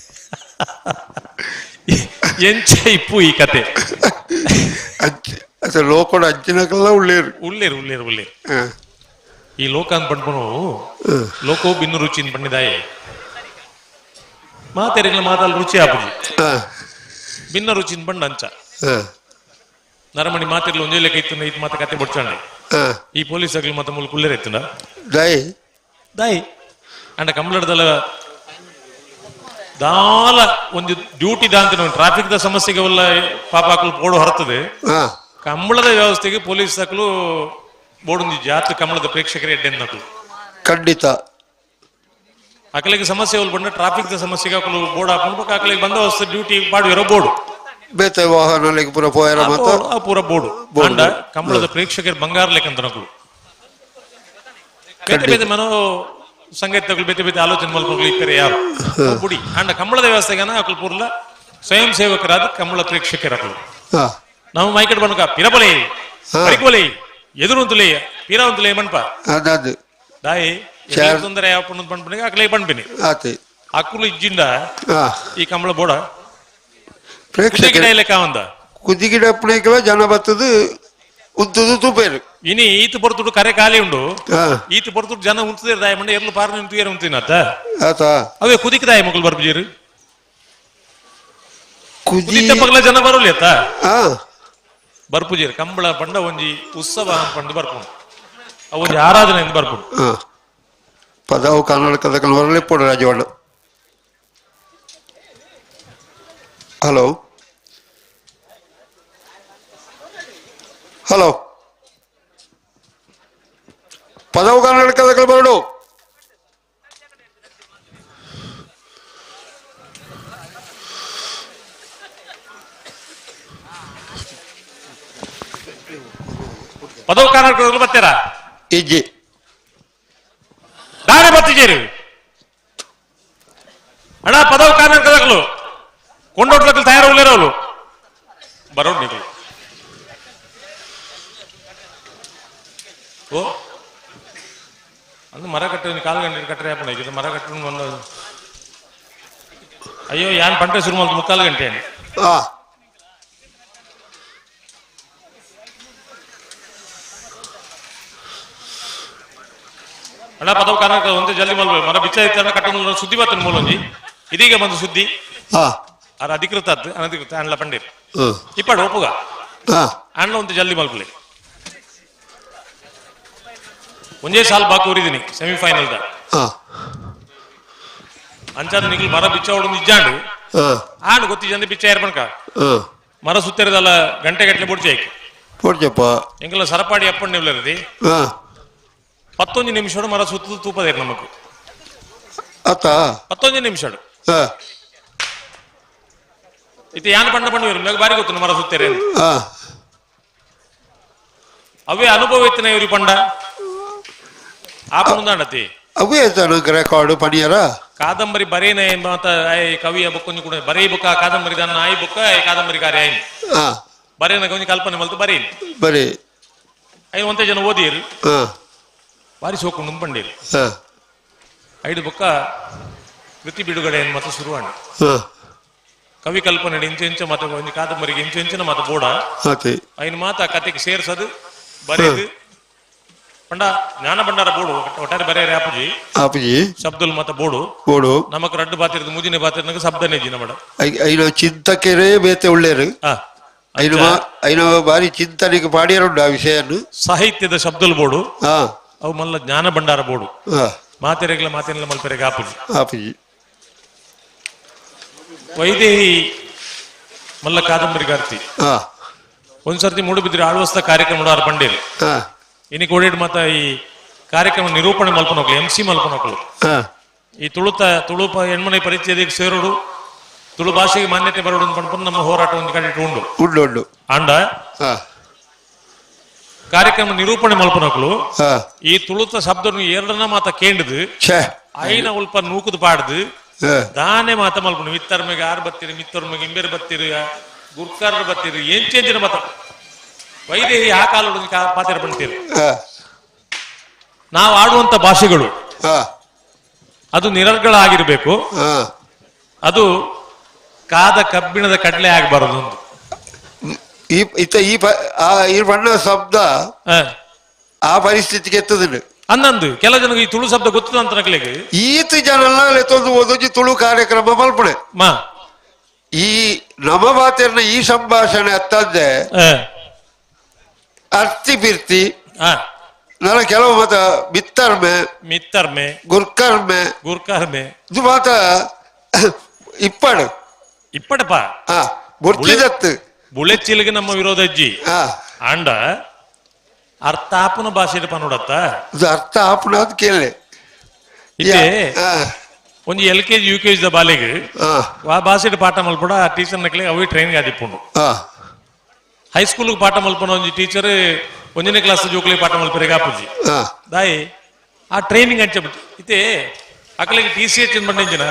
ಎಂಚ ಇಪ್ಪು ಈ ಕತೆ ಅಸಲು ಲೋಕಡ ಅಂಚಿನಕಲ್ಲ ಉಳ್ಳೇರು ಉಳ್ಳೇರು ಉಳ್ಳೇರು ಉಳ್ಳೇರು ಈ ಲೋಕ ಅಂತ ಪಂಡ್ಪುನು ಲೋಕೋ ಬಿನ್ನು ರುಚಿ ಪಂಡಿದಾಯೆ ಮಾತೆರೆಗಳ ಮಾತಲ್ಲಿ ರುಚಿ ಆಪುಜಿ ಭಿನ್ನ ರುಚಿನ ಪಂಡ ಅಂಚ ನರಮಣಿ ಮಾತಿರ್ಲು ಒಂಜೇ ಲೆಕ್ಕ ಇತ್ತು ಇದು ಮಾತ ಕತೆ ಬೊಡ್ಚಂಡೆ ಈ ಪೊಲೀಸ್ ಅಗ್ಲು ಮಾತ ಮೂಲ ಕುಲ್ಲೇರ್ ಇತ್ತುಂಡ ದಾಯಿ ದಾಯಿ ಅಂಡ ಕಂಬಳದಲ್ಲ ದಾಲ ಒಂದು ಡ್ಯೂಟಿ ದಾಂತ ಟ್ರಾಫಿಕ್ the ಸಮಸ್ಯೆಗೆ ಒಲ್ಲ ಪಾಪ ಹಾಕಲು ಬೋರ್ಡ್ ಹೊರತದೆ ಕಂಬಳದ ವ್ಯವಸ್ಥೆಗೆ ಪೊಲೀಸ್ ಹಾಕಲು ಬೋರ್ಡ್ ಜಾತ್ ಕಂಬಳದ ಪ್ರೇಕ್ಷಕರೇ ಎಡ್ಡೆ ಖಂಡಿತ ಅಕಲಿಗೆ ಸಮಸ್ಯೆ ಬಂದ ಟ್ರಾಫಿಕ್ the ಸಮಸ್ಯೆಗೆ ಹಾಕಲು ಬೋರ್ಡ್ ಹಾಕೊಂಡು ಅಕಲಿಗೆ ಬಂದೋಬಸ್ತ್ ಡ್ಯೂಟಿ ಮಾಡುವಿರೋ ಬೋರ್ಡ್ ಬೇತೆ ವಾಹನ ಪೂರ ಪೋಯರ ಮಾತ ಪೂರ ಬೋರ್ಡು ಅಂಡ ಕಂಬಳದ ಪ್ರೇಕ್ಷಕರು ಬಂಗಾರ ಲೆಕ್ಕಂತ ನಕಲು ಬೇತೆ ಬೇತೆ ಮನೋ ಸಂಗೀತಗಳು ಬೇತೆ ಬೇತೆ ಆಲೋಚನೆ ಮಲ್ಪಗಳು ಇಪ್ಪರೆ ಯಾರು ಬುಡಿ ಅಂಡ ಕಂಬಳದ ವ್ಯವಸ್ಥೆಗಾನ ಅಕಲ್ ಪೂರ್ಲ ಸ್ವಯಂ ಸೇವಕರಾದ ಕಂಬಳ ಪ್ರೇಕ್ಷಕರಕಲು ನಾವು ಮೈಕಡ್ ಬನ್ಕ ಪಿರಬಲೆ ಪರಿಕೋಲೆ ಎದುರುಂತುಲೆ ಪಿರ ಉಂತುಲೆ ಮಣ್ಪ ದಾಯಿ ತೊಂದರೆ ಯಾವ ಪಣ್ಣು ಪಣ್ಪನಿಗೆ ಅಕಲೆ ಪಣ್ಪಿನಿ ಅಕುಲು ಇಜ್ಜಿಂದ ಈ ಕಂಬಳ ಬೋಡ ಪ್ರೇಕ್ಷಕ ಲೆಕ್ಕ ಅಂದ ಕುದಿಗಿಡ ಪುಣೆಕಲ ಜನ ಬತ್ತದು ಉಂತುದು ತೂಪೇರು ಇನಿ ಈತ ಬರ್ತುಡು ಕರೆ ಖಾಲಿ ಉಂಡು ಈತ ಬರ್ತುಡು ಜನ ಉಂತುದೇರು ದಾಯ ಮಂಡ ಎರ್ಲು ಪಾರ ನಿಂತುಗೇರು ಉಂತಿನತ್ತ ಅವೇ ಕುದಿಕದಾಯ ಮಕ್ಕಳು ಬರ್ಬುಜೀರು ಕುದಿತ ಪಗಲ ಜನ ಬರೋಲಿ ಅತ್ತ ಬರ್ಪುಜೀರು ಕಂಬಳ ಪಂಡ ಒಂಜಿ ಉತ್ಸವ ಪಂಡು ಬರ್ಪುಂಡು ಅವು ಒಂಜಿ ಆರಾಧನೆ ಎಂದು ಬರ್ಪುಂಡು ಪದವು ಕರ್ನಾಟಕದ ಹೊರಲಿಪ್ಪುಡು ರಾಜವಣ್ಣ. ಹಲೋ ಹಲೋ ಪದವು ಕರ್ನಾಟಕದ ಬರಡು. ಪದವು ಕರ್ನಾಟಕದಲ್ಲಿ ಬರ್ತೀರಾ? ಇಜ್ಜಿ ದಾರೆ ಬತ್ತಿಜೇರಿ ಅಣ್ಣ. ಪದವು ಕರ್ನಾಟಕದಾಗಲು ಕೊಂಡೋಟ್ಲಕ್ಕಲು ತಯಾರು ಬರೋಡು ನೀವು. ಓ ಅಂದು ಮರ ಕಟ್ಟೆ ಕಾಲು ಗಂಟೆ ಕಟ್ಟರೆ ಅಪ್ಪಣ ಇದು ಮರ ಕಟ್ಟು ಒಂದು ಅಯ್ಯೋ ಯಾನ್ ಪಂಟೆ ಶುರು ಮಾಡ್ತು ಮುಕ್ಕಾಲು ಗಂಟೆ. ಅಣ್ಣ ಪದವು ಕರ್ನಾಟಕ ಒಂದೇ ಜಲ್ದಿ ಮಲ್ಬೇಕು ಮರ ಬಿಚ್ಚ ಇತ್ತ ಕಟ್ಟೊಂದು ಸುದ್ದಿ ಬರ್ತದೆ ಮೂಲೊಂಜಿ ಇದೀಗ ಬಂದು ಸುದ್ದಿ ಅರ ಅಧಿಕೃತ ಅನಧಿಕೃತ ಅಣ್ಣ ಪಂಡೀರ್ ಇಪ್ಪಾಡು ಒಪ್ಪುಗ ಅಣ್ಣ ಒಂದು ಜಲ್ದಿ ಮಲ್ಪಲಿ ಒಂದೇ ಸಾಲ್ ಬಾಕಿ ಊರಿದ್ದೀನಿ ಸೆಮಿಫೈನಲ್ the ಅಂಚಾದ ನಿಗ್ಲು ಮರ ಬಿಚ್ಚ ಹೊಡೆದು ನಿಜಾಂಡು ಆಂಡು ಗೊತ್ತಿ ಜನ ಬಿಚ್ಚ ಏರ್ಪಣಕ ಮರ ಸುತ್ತಿರದಲ್ಲ ಗಂಟೆ ಗಟ್ಟಲೆ ಬುಡ್ಚೆ ಪೊಡ್ಚಪ್ಪ ಎಂಗಲ ಸರಪಾಡಿ ಅಪ್ಪಣ್ಣ ನಿವ್ಲರದಿ 11 ನಿಮಿಷಡು ಮರ ಸುತ್ತದ ತೂಪದೇರು ನಮಕ್ 11 ನಿಮಿಷಡು ಇದು ಯಾನ್ ಪಂಡ ಪಂಡ ಬಾರಿ ಗೊತ್ತು ಮರ ಸುತ್ತೇರೆ ಅವೇ ಅನುಭವ ಇತ್ತನ ಇವ್ರಿ ಪಂಡ ಆ ಪಂಡತಿ ಅವೇ ರೆಕಾರ್ಡ್ ಪಣಿಯರ ಕಾದಂಬರಿ ಬರೇನೆ ಮಾತ ಕವಿಯ ಬುಕ್ ಕೂಡ ಬರೀ ಬುಕ್ಕ ಕಾದಂಬರಿ ದಾನ ಆಯಿ ಬುಕ್ಕ ಕಾದಂಬರಿ ಕಾರ್ಯ ಆಯ್ತು ಬರೇನ ಕೊಂಚ ಕಲ್ಪನೆ ಮಲ್ತು ಬರೀನ್ ಬರೀ I ಒಂತೆ ಜನ ಓದಿರು ಬಾರಿ ಸೋಕು ಪಂಡೀರು ಐದು ಬುಕ್ಕ ಕೃತಿ ಬಿಡುಗಡೆ ಮಾತ್ರ ಶುರುವಾಣ ಕವಿ ಕಲ್ಪನೆ ಇಂಚು ಇಂಚ ಮಾತ ಒಂಜಿ ಕಾದಂಬರಿಗೆ ಇಂಚು ಇಂಚಿನ ಮಾತ ಬೋಡ ಐನ್ ಮಾತ ಕತೆಗೆ ಸೇರ್ಸದು ಬರೆದು ಪಂಡ ಜ್ಞಾನ ಭಂಡಾರ ಬೋಡು ಒಟ್ಟಾರೆ ಬರೆಯರೆ ಆಪುಜಿ ಆಪುಜಿ ಶಬ್ದಲ್ ಮಾತ ಬೋಡು ಬೋಡು ನಮಕ್ ರಡ್ಡು ಬಾತಿರ್ದು ಮುಜಿನ ಬಾತಿರ್ನಗ ಶಬ್ದನೇ ಜಿ ನಮಡ ಐನ ಚಿಂತಕೆರೇ ಬೇತೆ ಉಳ್ಳೇರು ಐನ ಐನ ಬಾರಿ ಚಿಂತನೆಗೆ ಪಾಡಿಯರುಂಡು ಆ ವಿಷಯನ್ನು ಸಾಹಿತ್ಯದ ಶಬ್ದಲ್ ಬೋಡು ಅವು ಮಲ್ಲ ಜ್ಞಾನ ಭಂಡಾರ ಬೋಡು ಮಾತೆರೆಗ್ಲ ಮಾತಿನ ಮಲ್ಪೆರೆಗೆ ಆಪುಜಿ ಆಪುಜಿ ವೈದೇಹಿ ಮಲ್ಲ ಕಾದಂಬರಿಗಾರ್ತಿ ಒಂದ್ಸರ್ತಿ ಮೂಡುಬಿದ್ರೆ ಆಳ್ವಸ್ತ ಕಾರ್ಯಕ್ರಮ ಆರು ಪಂಡೇರು ಇನಿ ಕೋಡೇಡ್ ಮಾತ ಈ ಕಾರ್ಯಕ್ರಮ ನಿರೂಪಣೆ ಮಲ್ಪನೋಕ್ಲು ಎಂ ಸಿ ಮಲ್ಪನೋಕ್ಲು ಈ ತುಳುತ ತುಳು ಹೆಣ್ಮನೆ ಪರಿಚಯದಿಗೆ ಸೇರೋಡು ತುಳು ಭಾಷೆಗೆ ಮಾನ್ಯತೆ ಬರೋಡು ಪಣ್ಪುನ ನಮ್ಮ ಹೋರಾಟ ಒಂದು ಕಡೆ ಉಂಡು ಉಂಡು ಉಂಡು ಅಂಡ ಕಾರ್ಯಕ್ರಮ ನಿರೂಪಣೆ ಮಲ್ಪನೋಕ್ಲು ಈ ತುಳುತ ಶಬ್ದನು ಎರಡನ ಮಾತ ಕೇಂಡದು ಐನ ಉಲ್ಪ ನೂಕುದು ಪಾಡ್ದು ದಾನೆ ಮಾತ ಮಲ್ಪನು ಮಿತ್ತರ್ಮೆಗೆ ಆರು ಬತ್ತೀರಿ ಮಿತ್ತರ್ಮೆಗೆ ಇಂಬೇರು ಬತ್ತೀರಿ ಗುರ್ಕಾರರು ಬತ್ತೀರಿ ಎಂಚೆಂಚಿನ ಮಾತ ವೈದೇಹಿ ಆ ಕಾಲ ಪಾತ್ರ ಪಣ್ತೀರಿ. ನಾವು ಆಡುವಂತ ಭಾಷೆಗಳು ಅದು ನಿರರ್ಗಳ ಆಗಿರ್ಬೇಕು, ಅದು ಕಾದ ಕಬ್ಬಿಣದ ಕಡಲೆ ಆಗಬಾರದು. ಈ ಬಣ್ಣ ಶಬ್ದ ಆ ಪರಿಸ್ಥಿತಿಗೆ ಎತ್ತದಿಲ್ಲ ಅನ್ನಂದು ಕೆಲ ಜನ ಈ ತುಳು ಶಬ್ದ ಗೊತ್ತದ ಅಂತ ನಕಲಿಗೆ ಈತ ಜನ ಎತ್ತೊಂದು ತುಳು ಕಾರ್ಯಕ್ರಮ ಮಲ್ಪಣೆ ಈ ನಮ್ಮ ಮಾತಿನ ಈ ಸಂಭಾಷಣೆ ಅತ್ತಂದೆ ಅರ್ತಿ ಬಿರ್ತಿ ನನ್ನ ಕೆಲವು ಮತ ಮಿತ್ತರ್ಮೆ ಮಿತ್ತರ್ಮೆ ಗುರ್ಕರ್ಮೆ ಗುರ್ಕರ್ಮೆ ಇದು ಮಾತ ಇಪ್ಪಡು ಇಪ್ಪಡಪ್ಪ ಬುರ್ಚಿದತ್ತು ಬುಳೆಚಿಲಿಗೆ ನಮ್ಮ ವಿರೋಧ ಅಜ್ಜಿ ಆಂಡ ಅರ್ಥ ಆಪುನ ಭಾಷೆ ಪನ್ನೋಡತ್ತ ಅರ್ಥ ಆಪುನ ಅದು ಕೇಳಿ ಇತ್ತೆ ಒಂಜಿ L K G U K G the ಬಾಲೆಗ್ ಆ ಭಾಷೆ ಪಾಠ ಮಲ್ಪಡ ಆ ಟೀಚರ್ ನಕ್ಲೆ ಅವಿ ಟ್ರೈನಿಂಗ್ ಆದಿಪ್ಪುಂಡು. ಹೈಸ್ಕೂಲ್ ಪಾಠ ಮಲ್ಪನ ಒಂಜಿ ಟೀಚರ್ ಒಂಜನೇ ಕ್ಲಾಸ್ ಜೋಕುಲಿ ಪಾಠ ಮಲ್ಪರೆಗೆ ಆಪುಜಿ ದಾಯಿ ಆ ಟ್ರೈನಿಂಗ್ ಅಂಚೆ ಇತ್ತೆ ಅಕಲಿಗೆ T C H ಬಂಡಿಂಚಿನ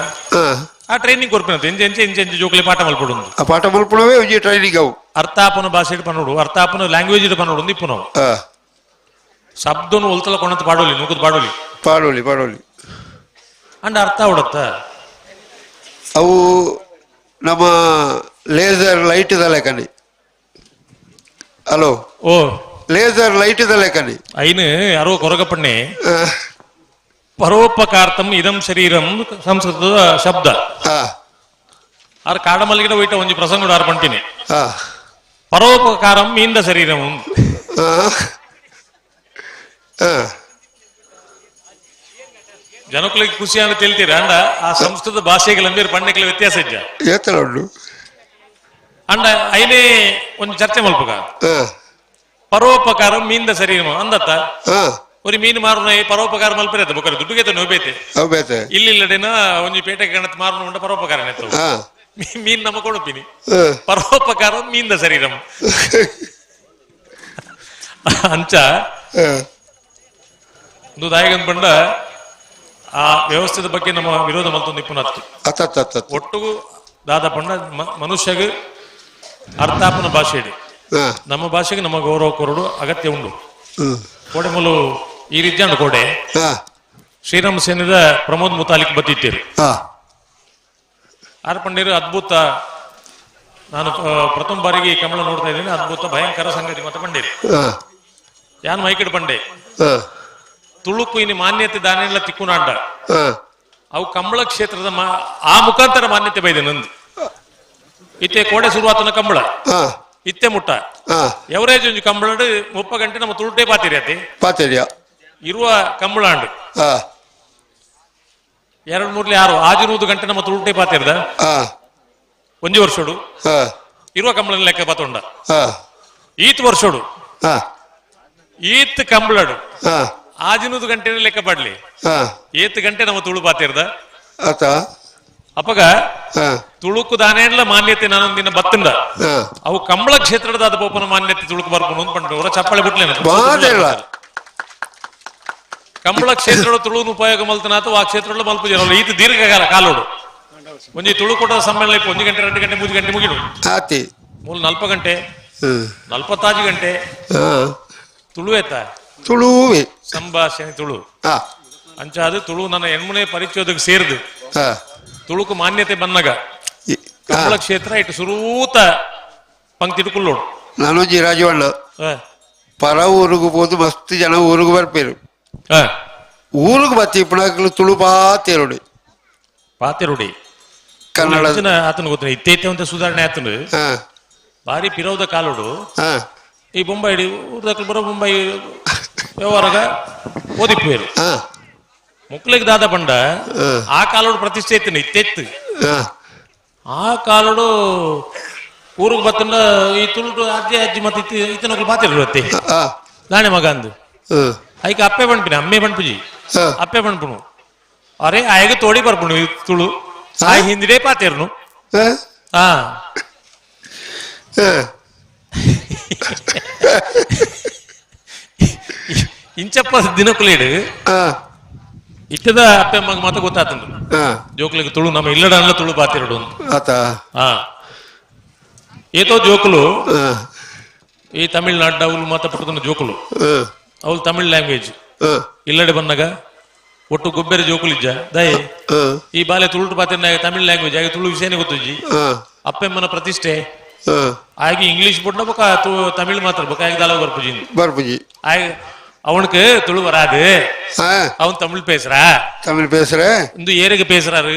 ಆ ಟ್ರೈನಿಂಗ್ ಕೊರ್ಪಿನ ಎಂಚ ಎಂಚ ಎಂಚ ಎಂಚ ಜೋಕುಲೆ ಪಾಠ ಮಲ್ಪಡು ಆ ಪಾಠ ಮಲ್ಪುಣವೇ ಒಂಜಿ ಟ್ರೈನಿಂಗ್ ಅವು. ಅರ್ಥಾಪನ ಭಾಷೆ ಪನ್ನೋಡು, ಅರ್ಥಾಪನ ಲ್ಯಾಂಗ್ವೇಜ್ ಪನ್ನೋಡು ಒಂದು ಇಪ್ಪು ನಾವು. ಶಬ್ದನು ಒಲ್ತಲ ಕೊಣತ್ ಪಾಡೋಲಿ, ನೂಕುದು ಪಾಡೋಲಿ. ಪಾಡೋಲಿ ಪಾಡೋಲಿ. ಅಂಡ ಅರ್ಥ ಅವಡತ್ತ ಅವು ನಮ್ಮ ಲೇಸರ್ ಲೈಟ್ ಲೆಕ್ಕನೆ. ಹಲೋ, ಓ ಲೇಸರ್ ಲೈಟ್ ಲೆಕ್ಕನೆ. ಐನು ಯಾರೋ ಕೊರಗಪ್ಪಣ್ಣೆ ಪರೋಪಕಾರ್ಥಂ ಇದಂ ಶರೀರಂ ಸಂಸ್ಕೃತದ ಶಬ್ದ. ಆರ್ ಕಾಡಮಲ್ಲಿಗಿಡ ಹೋಯ್ಟ ಒಂಜಿ ಪ್ರಸಂಗ ಆರ್ ಪಂಟಿನಿ ಪರೋಪಕಾರಂ ಮೀಂದ ಶರೀರಂ. ಜನಕುಲಿಗೆ ಖುಷಿ ಅಂತ ತಿಳಿತೀರ ಅಂಡ ಆ ಸಂಸ್ಕೃತ ಭಾಷೆಗಳ ಪಣ್ಣೆಗಳ ವ್ಯತ್ಯಾಸ ಇಜ್ಜ ಅಂಡ ಐನೇ ಒಂದು ಚರ್ಚೆ ಮಲ್ಪುಗ ಪರೋಪಕಾರ ಮೀಂದ ಶರೀರಂ ಅಂದತ್ತ ಒಂದು ಮೀನು ಮಾರುನ ಪರೋಪಕಾರ ಮಲ್ಪರೆ ಬೊಕರೆ ದುಡ್ಡುಗೆ ನೋಬೇತೆ ಇಲ್ಲಿಲ್ಲಡೇನ ಒಂಜಿ ಪೇಟೆ ಗಣತ್ ಮಾರುನ ಉಂಡ ಪರೋಪಕಾರ ಮೀನ್ ನಮ್ಮ ಕೊಡುತ್ತೀನಿ ಪರೋಪಕಾರ ಮೀಂದ ಶರೀರಂ ಅಂಚ ದಾಯಗನ್ ಬಂಡ ಆ ವ್ಯವಸ್ಥೆದ ಬಗ್ಗೆ ನಮ್ಮ ವಿರೋಧ ಮಲ್ತೊಂದು ನಿಪುಣತ್ವ ಒಟ್ಟಿಗೂ ದಾದ ಪಂಡ ಮನುಷ್ಯಗೆ ಅರ್ಥಾಪನ ಭಾಷೆ ಇಡಿ ನಮ್ಮ ಭಾಷೆಗೆ ನಮ್ಮ ಗೌರವ ಕೊರಡು ಅಗತ್ಯ ಉಂಡು. ಕೋಡೆ ಮೂಲು ಈ ರೀತಿ ಕೋಡೆ ಶ್ರೀರಾಮ ಸೇನದ ಪ್ರಮೋದ್ ಮುತಾಲಿಕ್ ಬತ್ತಿತ್ತೀರಿ ಆರ್ ಪಂಡೀರು ಅದ್ಭುತ. ನಾನು ಪ್ರಥಮ ಬಾರಿಗೆ ಈ ಕಮಲ ನೋಡ್ತಾ ಇದ್ದೀನಿ, ಅದ್ಭುತ ಭಯಂಕರ ಸಂಗತಿ ಮತ್ತೆ ಪಂಡೀರಿ ಯಾನ್ ಮೈಕಿಡ್ ಪಂಡೆ ತುಳುಕು ಇನ್ನು ಮಾನ್ಯತೆ ದಾನೆಲ್ಲ ತಿಕ್ಕುನಾಂಡ ಅವು ಕಂಬಳ ಕ್ಷೇತ್ರದ ಆ ಮುಖಾಂತರ ಮಾನ್ಯತೆ ಬೈದೆ ನಂದು. ಇತ್ತೆ ಕೋಡೆ ಶುರುವಾತನ ಕಂಬಳ ಇತ್ತೆ ಮುಟ್ಟ ಎವರೇಜ್ ಒಂಜಿ ಕಂಬಳ 30 ಗಂಟೆ ನಮ್ಮ ತುಳುಟೇ ಪಾತಿರಿ ಅತಿ ಪಾತಿರಿಯ ಇರುವ ಕಂಬಳಾಂಡು 2 3 6 600 ಗಂಟೆ ನಮ್ಮ ತುಳುಟೇ ಪಾತಿರ್ದ ಒಂಜಿ ವರ್ಷೋಡು ಇರುವ ಕಂಬಳ ಲೆಕ್ಕ ಪಾತೊಂಡ. ಈತ್ ವರ್ಷೋಡು ಈತ್ ಕಂಬಳಡು 600 ಗಂಟೆ ಲೆಕ್ಕ ಪಡ್ಲಿ 8 ಗಂಟೆ ನಮ್ಮ ತುಳು ಪಾತಿರ್ದ. ಅಪ್ಪಗ ತುಳುಕು ದಾನೇನ್ಲ ಮಾನ್ಯತೆ ನಾನೊಂದಿನ ಬತ್ತಂದ ಅವು ಕಂಬಳ ಕ್ಷೇತ್ರದ ಅದ ಪೋಪನ ಮಾನ್ಯತೆ ತುಳುಕು ಬರ್ಕೊಂಡು ಪಂಡ ಚಪ್ಪಾಳೆ ಬಿಟ್ಲೇನ ಕಂಬಳ ಕ್ಷೇತ್ರದ ತುಳುನು ಉಪಯೋಗ ಮಲ್ತನಾತು ಆ ಕ್ಷೇತ್ರದ ಮಲ್ಪ ಜನ ಈತ ದೀರ್ಘಕಾಲ ಕಾಲೋಡು ಒಂಜಿ ತುಳುಕೂಟದ ಸಮ್ಮೇಳನ 1 ಗಂಟೆ 2 ಗಂಟೆ 3 ಗಂಟೆ ಮುಗಿಡು ಮೂಲ 40 ಗಂಟೆ 45 ಗಂಟೆ ತುಳುವೇತ ತುಳುವೆ ಸಂಭಾಷಣೆ ತುಳು ಅಂಚಾದ ತುಳು ನನ್ನ ಎಣ್ಮನೆ ಪರಿಚಯದಕ್ಕೆ ಸೇರಿದು ತುಳುಕು ಮಾನ್ಯತೆ ಬಂದಾಗ ಕಂಬಳ ಕ್ಷೇತ್ರ ಇಟ್ಟು ಸುರೂತ ಪಂಕ್ತಿ ಇಟ್ಕೊಳ್ಳೋಡು. ನಾನೊಂಜಿ ರಾಜವಣ್ಣ ಪರ ಊರಿಗೆ ಹೋದು ಮಸ್ತ್ ಜನ ಊರಿಗೆ ಬರ್ಪೇರು ಊರಿಗೆ ಬತ್ತಿ ಇಪ್ಪಣಾಕ್ಲು ತುಳು ಪಾತೇರುಡಿ ಪಾತೇರುಡಿ ಕನ್ನಡ ಆತನ ಗೊತ್ತಿಲ್ಲ ಇತ್ತೈತೆ ಅಂತ ಸುಧಾರಣೆ ಆತನು ಭಾರಿ ಪಿರೋದ ಕಾಲೋಡು. ಈ ಬೊಂಬೈ ಊರ್ದಕ್ಲು ಬರೋ ಬೊಂಬೈ ವ್ಯವಹಾರಗ ಓದಿಪ್ಪೇರು ಮುಕ್ಲಿಗೆ ದಾದ ಪಂಡ ಆ ಕಾಲೋಡು ಪ್ರತಿಷ್ಠೆ ಇತ್ತು ಇತ್ತೆತ್ತು ಆ ಕಾಲೋಡು ಊರಿಗೆ ಬತ್ತಂಡ ಈ ತುಳುಟು ಅಜ್ಜಿ ಅಜ್ಜಿ ಮತ್ತೆ ಇತ್ತನೊಕ್ಲು ಬಾತಿರುತ್ತೆ ದಾಣೆ ಮಗ ಅಂದು ಐಕ ಅಪ್ಪೆ ಬಣ್ಪಿನ ಅಮ್ಮೆ ಬಣ್ಪುಜಿ ಅಪ್ಪೆ ಬಣ್ಪುನು ಅರೆ ಆಯಗ ತೋಡಿ ಬರ್ಪುಣು ತುಳು ಆ ಹಿಂದಿಡೇ ಪಾತೇರ್ನು. ಹಾ ಇಂಚಪ್ಪ ದಿನಕುಲೇಡು ಇತ್ತದ ಅಪ್ಪೆ ಅಮ್ಮಗ ಮಾತ್ರ ಗೊತ್ತಾತಂದು ಜೋಕ್ಲಿಗೆ ತುಳು ನಮ್ಮ ಇಲ್ಲಡ ತುಳು ಬಾತಿರಡು ಅಂತ. ಏತೋ ಜೋಕುಲು ಈ ತಮಿಳ್ನಾಡು ಅವಳು ಮಾತ್ರ ಪಟ್ಟದನ್ನ ಜೋಕುಲು ಅವಳು ತಮಿಳ್ ಲ್ಯಾಂಗ್ವೇಜ್ ಇಲ್ಲಡೆ ಬಂದಾಗ ಒಟ್ಟು ಗೊಬ್ಬರ ಜೋಕುಲಿಜ್ಜ ದಯೆ ಈ ಬಾಲೆ ತುಳುಟು ಪಾತಿನ ತಮಿಳ್ ಲ್ಯಾಂಗ್ವೇಜ್ ಆಗಿ ತುಳು ವಿಷಯನೇ ಗೊತ್ತುಜ್ಜಿ ಅಪ್ಪೆಮ್ಮನ ಪ್ರತಿಷ್ಠೆ ಆಗಿ ಇಂಗ್ಲಿಷ್ ಬೊಟ್ನ ಬೊಕ ತಮಿಳ್ ಮಾತ್ರ ಬೊಕ ಆಗಿ ದಾಲ ಬರ್ಪುಜಿ ಬರ್ಪುಜಿ அவனுக்கு துளு வராது அவன் தமிழ் பேசுறா தமிழ் பேசுற இந்த ஏருக்கு பேசுறாரு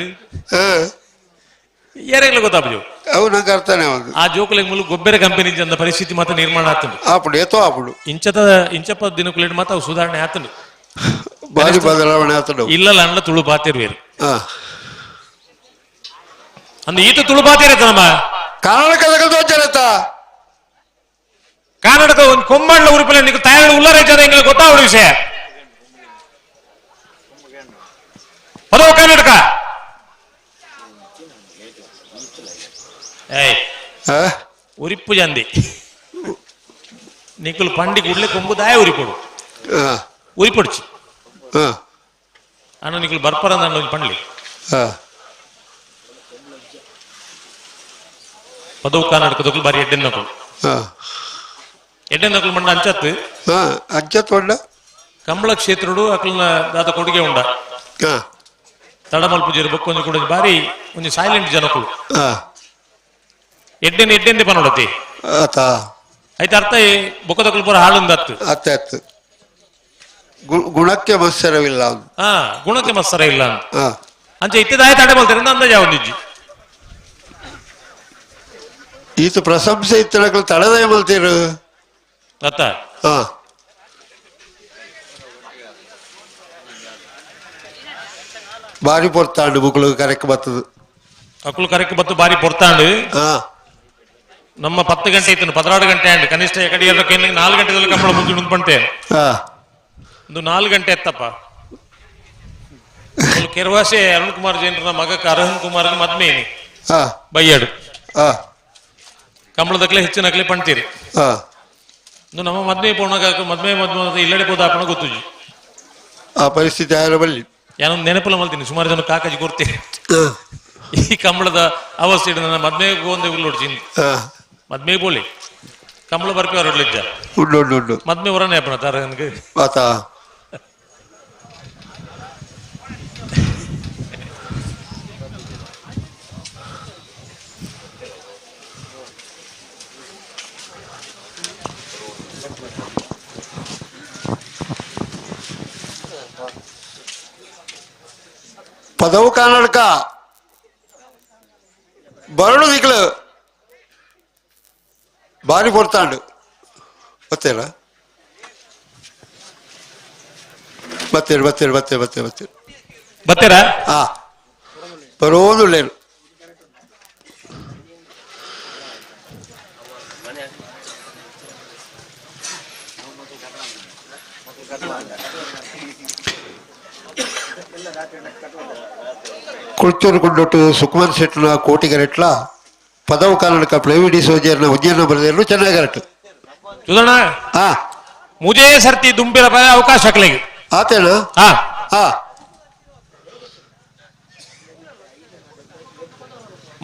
ಏರೆಗ್ಲ ಗೊತ್ತಾಪು ಅವು ನಂಗೆ ಅರ್ಥನೇ ಒಂದು ಆ ಜೋಕುಲೆಗ್ ಮುಲು ಗೊಬ್ಬರ ಕಂಪನಿ ಅಂದ ಪರಿಸ್ಥಿತಿ ಮಾತ್ರ ನಿರ್ಮಾಣ ಆತಂಡು ಅప్పుడు ಏತೋ ಅప్పుడు ಇಂಚದ ಇಂಚಪ್ಪ ದಿನಕುಲೇಟ್ ಮಾತ್ರ ಅವು ಸುಧಾರಣೆ ಆತಂಡು ಭಾರಿ ಬದಲಾವಣೆ ಆತಂಡು ಇಲ್ಲ ಅಣ್ಣ ತುಳು ಬಾತಿರ್ವೇರು ಅಂದ್ ಈತ ತುಳು ಬಾತಿರತ್ತ ನಮ್ಮ ಕರ್ನಾಟಕದ ದೋಚರತ್ತ ಕರ್ನಾಟಕ ಒಂದು ಕೊಂಬಣ್ಣ ಉರುಪಿಲ್ಲ ನೀವು ತಯಾರು ಉಳ್ಳಾರೆ ಜನ ಎಂಗ್ಲಿಗೆ ಗೊತ್ತಾವಡು ವಿಷಯ ಪದೋ ಕರ್ನಾಟಕ ಏಯ್ ಉರಿಪ್ಪು ಜಂದಿ ನಿಕ್ಕಲು ಪಂಡಿ ಕೂಡಲೇ ಕೊಂಬು ದಾಯ ಉರಿಪೊಡು ಉರಿಪೊಡ್ಚಿ ಅಣ್ಣ ನಿಕುಲು ಬರ್ಪರ ಅಂದ್ ಒಂಜಿ ಪಂಡ್ಲಿ. ಪದವು ಕರ್ನಾಟಕದಕುಲು ಬಾರಿ ಎಡ್ಡೆನ್ನಕುಲು. ಎಡ್ಡೆನ್ನಕುಲು ಮಂಡ ಅಂಚತ್ತು. ಅಂಚತ್ತು ಉಂಡ. ಕಂಬಳ ಕ್ಷೇತ್ರಡು ಅಕಲ್ನ ದಾದ ಕೊಡುಗೆ ಉಂಡ. ತಡಮಲ್ಪು ಬೊಕ್ಕ ಒಂಜಿ ಕೂಡ ಬಾರಿ ಒಂಜಿ ಸೈಲೆಂಟ್ ಜನಕುಲು. ಎಡ್ಡೆನ್ ಎಡ್ಡೆಂದೆ ಪನೊಡತಿ. ಆಯ್ತು ಅರ್ಥ ಬೊಕ್ಕದಕುಲು ಪೂರ ಹಾಳುಂದತ್ತು. ಅತ್ತ ಗುಣಕ್ಕೆ ಮತ್ಸರವಿಲ್ಲ. ಹಾ, ಗುಣಕ್ಕೆ ಮತ್ಸರ ಇಲ್ಲ ಅಂತ. ಅಂಚೆ ಇತ್ತದಾಯ ತಡೆ ಬಲ್ತಾರೆ ಅಂದಾಜ ಒಂದಿಜ್ಜಿ. ಈತ ಪ್ರಶಂಸೆ ಇತ್ತನಕಲು ತಡದಯ ಮಲ್ತೀರು. ಅತ್ತ ಬಾರಿ ಪೊರ್ತಾಂಡು ಬುಕ್ಳು ಕರೆಕ್ ಬತ್ತದು. ಅಕುಲು ಕರೆಕ್ ಬತ್ತು ಬಾರಿ ಪೊರ್ತಾಂಡು. ನಮ್ಮ 10 ಗಂಟೆ ಇತ್ತು, 16 ಗಂಟೆ ಆಂಡ್ ಕನಿಷ್ಠ ಎಕಡೆ 4 ಗಂಟೆದಲ್ಲಿ ಕಂಬಳ ಮುಂಚೆ ಪಂಟೆ. ಒಂದು 4 ಗಂಟೆ ಎತ್ತಪ್ಪ. ಕೆರವಾಸೆ ಅರುಣ್ ಕುಮಾರ್ ಜೈನರ ಮಗ ಅರುಣ್ ಕುಮಾರ್ ಮದ್ಮೇನಿ ಬಯ್ಯಾಡು ಕಂಬಳದಕ್ಲೆ ಹೆಚ್ಚಿನಕ್ಲೆ ಪಣ್ತೀರಿ. ನಮ್ಮ ಮದ್ಮೆ ಪೋಣಗ ಮದ್ಮೆ ಮದ್ಮೆ ಇಲ್ಲಡೆ ಹೋದ ಗೊತ್ತುಜಿ ಆ ಪರಿಸ್ಥಿತಿ ಆಯರ ಬಲ್ಲಿ. ಯಾನೊಂದು ನೆನಪುಲ ಮಲ್ತೀನಿ, ಸುಮಾರು ಜನ ಕಾಕಾಜಿ ಕೊಡ್ತೀರಿ. ಈ ಕಂಬಳದ ಅವಸ್ಥೆ ನನ್ನ ಮದ್ಮೆ ಒಂದು ಉಳ್ಳೋಡ್ಚಿನ್ ಮದ್ಮೆ ಬೋಲಿ ಕಂಬಳ ಬರ್ಪಿ ಅವರೊಡ್ಲಿಜ್ಜ ಉಂಡು ಉಂಡು ಉಂಡು ಮದ್ಮೆ ಹೊರನೆ ಅಪ್ಪನ ತಾರ ನನಗೆ ಆತಾ. ಪದವು ಕರ್ನಾಟಕ ಬರಡು ದಿಕ್ಲು ಬಾರಿ ಪೊರ್ತಾಂಡು ಬತ್ತೇರ ಬತ್ತೇರು ಬತ್ತೇರು ಬತ್ತೇರು ಬತ್ತೇರು ಬತ್ತೇರು ಬತ್ತೇರ ಹಾ ಬರೋದು ಲೇರು. ಕುಳ್ತೂರು ಗುಂಡೊಟ್ಟು ಸುಕುಮಾರ್ ಶೆಟ್ಟನ ಕೋಟಿಗರೆಟ್ಲ ಪದವು ಕರ್ನಾಟಕ ಪ್ಲೇವಿಡಿ ಸೋಜರ್ನ ಉಜ್ಜಯನ ಬರೆದಿರಲು ಚೆನ್ನಾಗರಟ್ಟು. ಸುಧಣ್ಣ ಮುಜೇ ಸರ್ತಿ ದುಂಬಿರ ಅವಕಾಶ ಹಾಕ್ಲಿಗೆ ಆತೇನು. ಹಾ ಹಾ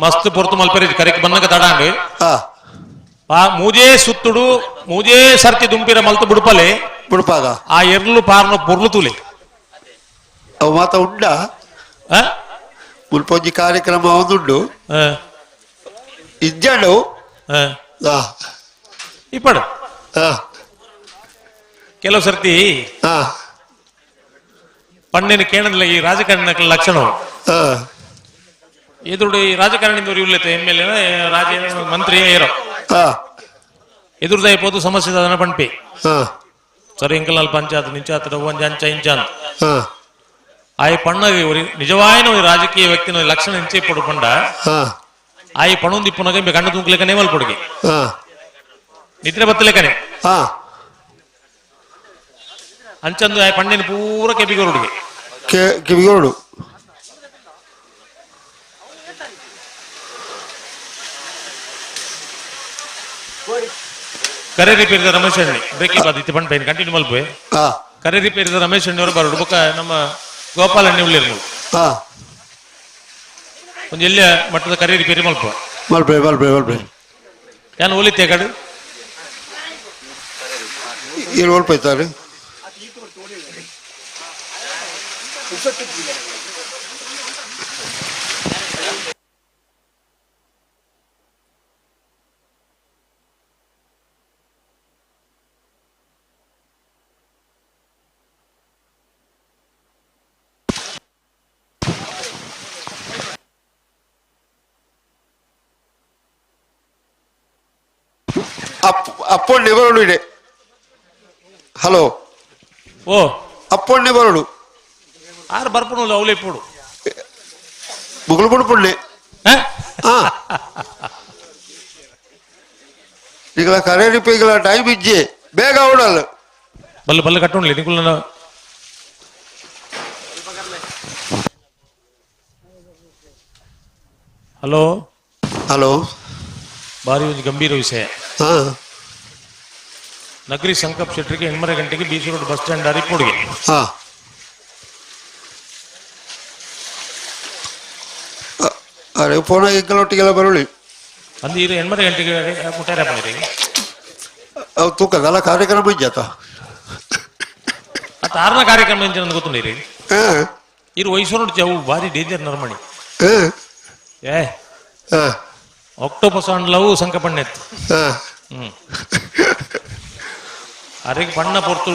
ಮಸ್ತ್ ಪೊರ್ತು ಮಲ್ಪರಿ ಕರೆಕ್ ಬನ್ನಗ ತಡಾಂಡ್. ಮೂಜೇ ಸುತ್ತುಡು ಮೂಜೇ ಸರ್ತಿ ದುಂಪಿರ ಮಲ್ತು ಬುಡುಪಲೆ ಬುಡುಪಾಗ ಆ ಎರ್ಲು ಪಾರ್ನ ಪೊರ್ಲು ತೂಲೆ ಅವು ಮಾತ ಉಂಡ ಮುಲ್ಪೊಂಜಿ ಕಾರ್ಯಕ್ರಮ ಒಂದುಂಡು ಇಜ್ಜಾಂಡು ಇಪ್ಪಡು. ಕೆಲವು ಸರ್ತಿ ಪಣ್ಣಿನ ಕೇಣದಿಲ್ಲ ಈ ರಾಜಕಾರಣ ಲಕ್ಷಣ. ಎದುರು ಈ ರಾಜಕಾರಣಿದವರು ಇವ್ಲೈತೆ M L A ರಾಜ ಮಂತ್ರಿ ಏರೋ ಎದುರ್ದ ಪೋದು ಸಮಸ್ಯೆ ಅದನ್ನ ಪಣ್ಪಿ ಸರಿ ಇಂಕಲ್ ಪಂಚಾಯತ್ ನಿಂಚಾತ್ ಒಂಜಿ ಅಂಚ ಇಂಚ ಅಂತ ಆಯ್ ಪಣ್ಣಗೆ ನಿಜವಾಯಿನ ರಾಜಕೀಯ ವ್ಯಕ್ತಿನ ಲಕ್ಷಣ ಇಂಚೆ ಪಡು ಪಂಡ ಆಯ್ ಪಣೊಂದು ಇಪ್ಪುನಗ ಕಣ್ಣು ತೂಂಕ್ಲೆಕನೆ ಮಲ್ಪೊಡುಗೆ ನಿದ್ರೆ ಬತ್ತಲೆಕನೆ ಅಂಚಂದು ಆಯ್ ಪಣ್ಣಿನ ಪೂರ ಕೆಬಿಗೋರುಡುಗೆ ಕೆಬಿಗೋರುಡು. ಕರೆ ರಿಪೇರಿದ ರಮೇಶ್ ಅಣ್ಣಿ ಬ್ರೇಕಿಂಗ್ ಬಾದ್ ಇತ್ತು ಪಣ್ ಪೈನ್ ಕಂಟಿನ್ಯೂ ಮಲ್ಪೆ. ಕರೆ ರಿಪೇರಿದ ರಮೇಶ್ ಅಣ್ಣಿ ಅವರು ಬರೋಡು ಬೊಕ್ಕ ನಮ್ಮ ಗೋಪಾಲ್ ಅಣ್ಣಿ ಉಳ್ಳಿರ್ನು ಒಂದು ಎಲ್ಲಿಯ ಮಟ್ಟದ ಕರೆ ರಿಪೇರಿ ಮಲ್ಪ ಮಲ್ಪೆ ಮಲ್ಪೆ ಮಲ್ಪೆ ಯಾನು ಓಲಿತ್ತೆ ಕಡೆ ಏನು ಓಲ್ಪೈತಾರೆ. ಅಪ್ಪೊಣ್ಣೆ ಬರೋಡು ಇದೆ. ಹಲೋ ಓ ಅಪ್ಪೊಣ್ಣೆ ಬರೋಡು ಆರು ಬರ್ಪುಣಲ್ಲ ಅವಲೇ ಪೋಡು ಮುಗುಳು ಪುಣ್ಣೆ. ಈಗಲ ಕರೆ ಈಗಲ ಟೈಮ್ ಇಜ್ಜೆ ಬೇಗ ಅವಡಲ್ಲ ಬಲ್ಲ ಬಲ್ಲ ಕಟ್ಟೋಣ್ಲಿ ನಿಕುಲ. ಹಲೋ ಹಲೋ ಭಾರಿ ಒಂದು ಗಂಭೀರ ವಿಷಯ. ನಗರಿ ಸಂಕಪ್ ಶೆಟ್ಟರಿಗೆ 8:30 ಗಂಟೆಗೆ B C road bus stand ಅರಿಪೋಡಿಗೆ. ಅರೆ ಫೋನ್ ಎಂಕಲೊಟ್ಟಿಗೆಲ್ಲ ಬರೋಳಿ. ಅಂದು ಇದು 8 ಗಂಟೆಗೆ ಮುಟ್ಟಾರ ಪಂಡಿರಿ. ಅವು ತೂಕದಲ್ಲ ಕಾರ್ಯಕ್ರಮ ಇಜ್ಜಾತ. ಅತ್ತ ಆರನ ಕಾರ್ಯಕ್ರಮ ಎಂಚ ನಂದು ಗೊತ್ತುಂಡಿರಿ. ಇರು ವಯಸ್ಸು ಅವು ಭಾರಿ ಡೇಂಜರ್ ನರಮಣಿ. ಏ ಆಕ್ಟೋಪಸ್ ಅಂಡ್ಲವು ಸಂಕ ಪಣ್ಣೆತ್ತು. ಅರೆಗೆ ಬಣ್ಣ ಪೊರ್ತು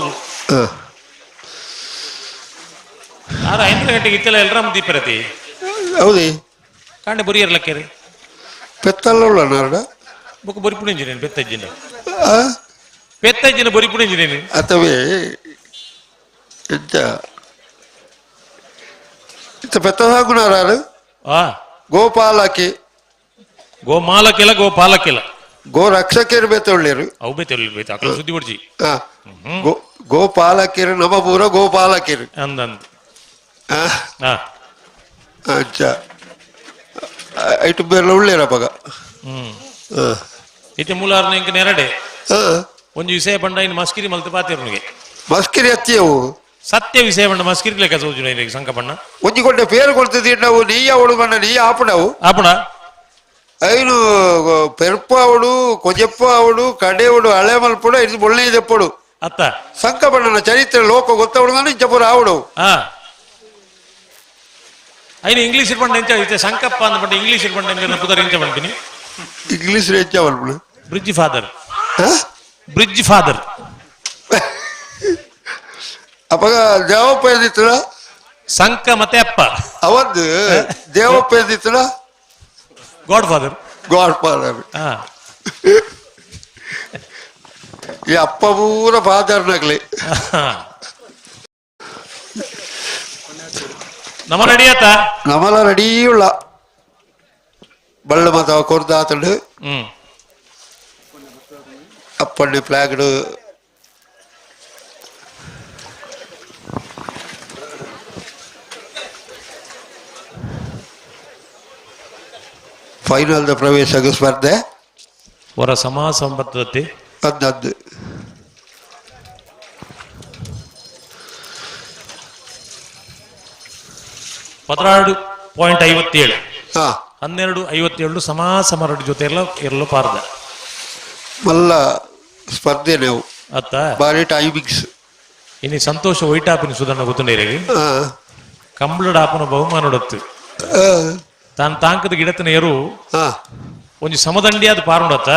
ಆರು 5 ಗಂಟೆಗೆ ಇತ್ತೆಲ್ಲ ಎಲ್ಲರಮ್ಮ ದೀಪರತಿ. ಹೌದಿ ಕಾಂಡೆ ಬೊರಿಯರ್ಲಕ್ಕೇರಿ ಪೆತ್ತಲ್ಲ ಉಳ್ಳ ನಾರಡ ಬೊಕ್ಕ ಬೊರಿಪುಡಿ ಪೆತ್ತಜ್ಜಿನ ಪೆತ್ತಜ್ಜಿನ ಬೊರಿಪುಡಿ ಇಂಜಿನೇನು ಅಥವಾ ಎಂತ ಇತ್ತ ಪೆತ್ತ ಸಾಕುನಾರು ಗೋಪಾಲಕಿ ಗೋಮಾಲಕಿಲ್ಲ ಗೋಪಾಲಕಿಲ್ಲ ಗೋ ರಕ್ಷಕಿಯರು ಬೇತೊಳ್ಳಿರು ಅವು ಬೇತೆ ಬೇತೆ ಅಕಲ ಸುದ್ದಿ ಬಿಡ್ಜಿ ಗೋಪಾಲಕಿರು ನಮ್ಮ ಪೂರ ಗೋಪಾಲಕಿರು ಅಂದಂದು ಅಚ್ಚ ಐಟು ಬೇರೆ ಉಳ್ಳೇರ ಪಗ. ಇತ್ತೆ ಮೂಲಾರ್ನ ಇಂಕ ನೆರಡೆ ಒಂಜಿ ವಿಷಯ ಬಂಡ ಇನ್ನು ಮಸ್ಕಿರಿ ಮಲ್ತು ಪಾತಿರ್ನಿಗೆ ಮಸ್ಕಿರಿ ಅತ್ತಿಯವು ಸತ್ಯ ವಿಷಯ ಬಂಡ ಮಸ್ಕಿರಿ ಲೆಕ್ಕ ಸೋಜುನ ಇರಿಗೆ ಸಂಕ ಬಣ್ಣ ಒಂಜಿ ಕೊಂಡೆ ಪೇರು ಕೊಡ್ತಿದ್ದೀರಿ ನಾವು ನೀಯ ಅವಳು ಬಣ್ಣ ನೀ ಆಪಣವು ಆಪಣ ಐನು ಪೆರ್ಪ ಅವಳು ಕೊಜಪ್ಪ ಅವಳು ಕಡೆಯವಳು ಹಳೆ ಮಲ್ಪಡು ಇದು ಬೊಳ್ಳೆ ದೆಪ್ಪಡು ಅತ್ತ ಸಂಕ ಬಣ್ಣನ ಚರಿತ್ರೆ ಲೋಕ ಗೊತ್ತವಳು ನಾನು ಇಂಚಪುರ ಆವಡು. ಐನು ಇಂಗ್ಲೀಷ್ ಬಂಡ ಎಂಚ ಇತ್ತೆ ಸಂಕಪ್ಪ ಅಂದ ಬಂಡ ಇಂಗ್ಲೀಷ್ ಬಂಡ ಎಂಚ ಪುದರ್ ಎಂಚ ಬಂತೀನಿ ಇಂಗ್ಲೀಷ್ ಎಂಚ ಬಂದ್ಬಿಡು ಬ್ರಿಡ್ಜ್ ಫಾದರ್ ಬ್ರಿಡ್ಜ್ ಫಾದರ್ ಅಪ್ಪಗ ದೇವಪ್ಪ ಎಂದಿತ್ತಲ್ಲ ಸಂಕ ಮತ್ತೆ ಅಪ್ಪ ಅವದ್ದು ದೇವಪ್ಪ ಎಂದಿತ್ತಲ್ಲ ಗಾಡ್ ಫಾದರ್ ಗಾಡ್ ಫಾದರ್ ಈ ಅಪ್ಪ ಪೂರ ಫಾದರ್ನಾಗ್ಲಿ. ನಮ್ಮ ರೆಡಿ ಆತ ನಮ್ಮಲ್ಲ ರೆಡಿಯುಳ್ಳ ಬಳ್ಳ ಮಾತ ಕೊರ್ದಾತಂಡು ಅಪ್ಪಣ್ಣೆ ಫ್ಲಾಗ್ಡು ಫೈನಲ್ the ಪ್ರವೇಶ ಸ್ಪರ್ಧೆ ವರ ಸಮ ಸಂಬದ್ಧತೆ ಅಂದದ್ದು ಪದ್ನಾಡು ಪಾಯಿಂಟ್ ಐವತ್ತೇಳು 12.57 ಸಮ ಸಮರಡು ಜೊತೆ ಎಲ್ಲ ಇರಲು ಪಾರ್ದ ಮಲ್ಲ ಸ್ಪರ್ಧೆ ನಾವು ಅತ್ತ ಬಾರಿ ಟೈಮಿಂಗ್ಸ್. ಇನ್ನು ಸಂತೋಷ ಒಯ್ಟಾಪಿನ ಸುಧನ್ನ ಗೊತ್ತುಂಡೇರಿ ಕಂಬಳಡ ಆಪನ ಬಹುಮಾನೊಡತ್ತು ತಾನು ತಾಂಕದ ಗಿಡತನ ಏರು ಒಂಜಿ ಸಮದಂಡಿಯಾದ ಪಾರುಂಡತ್ತ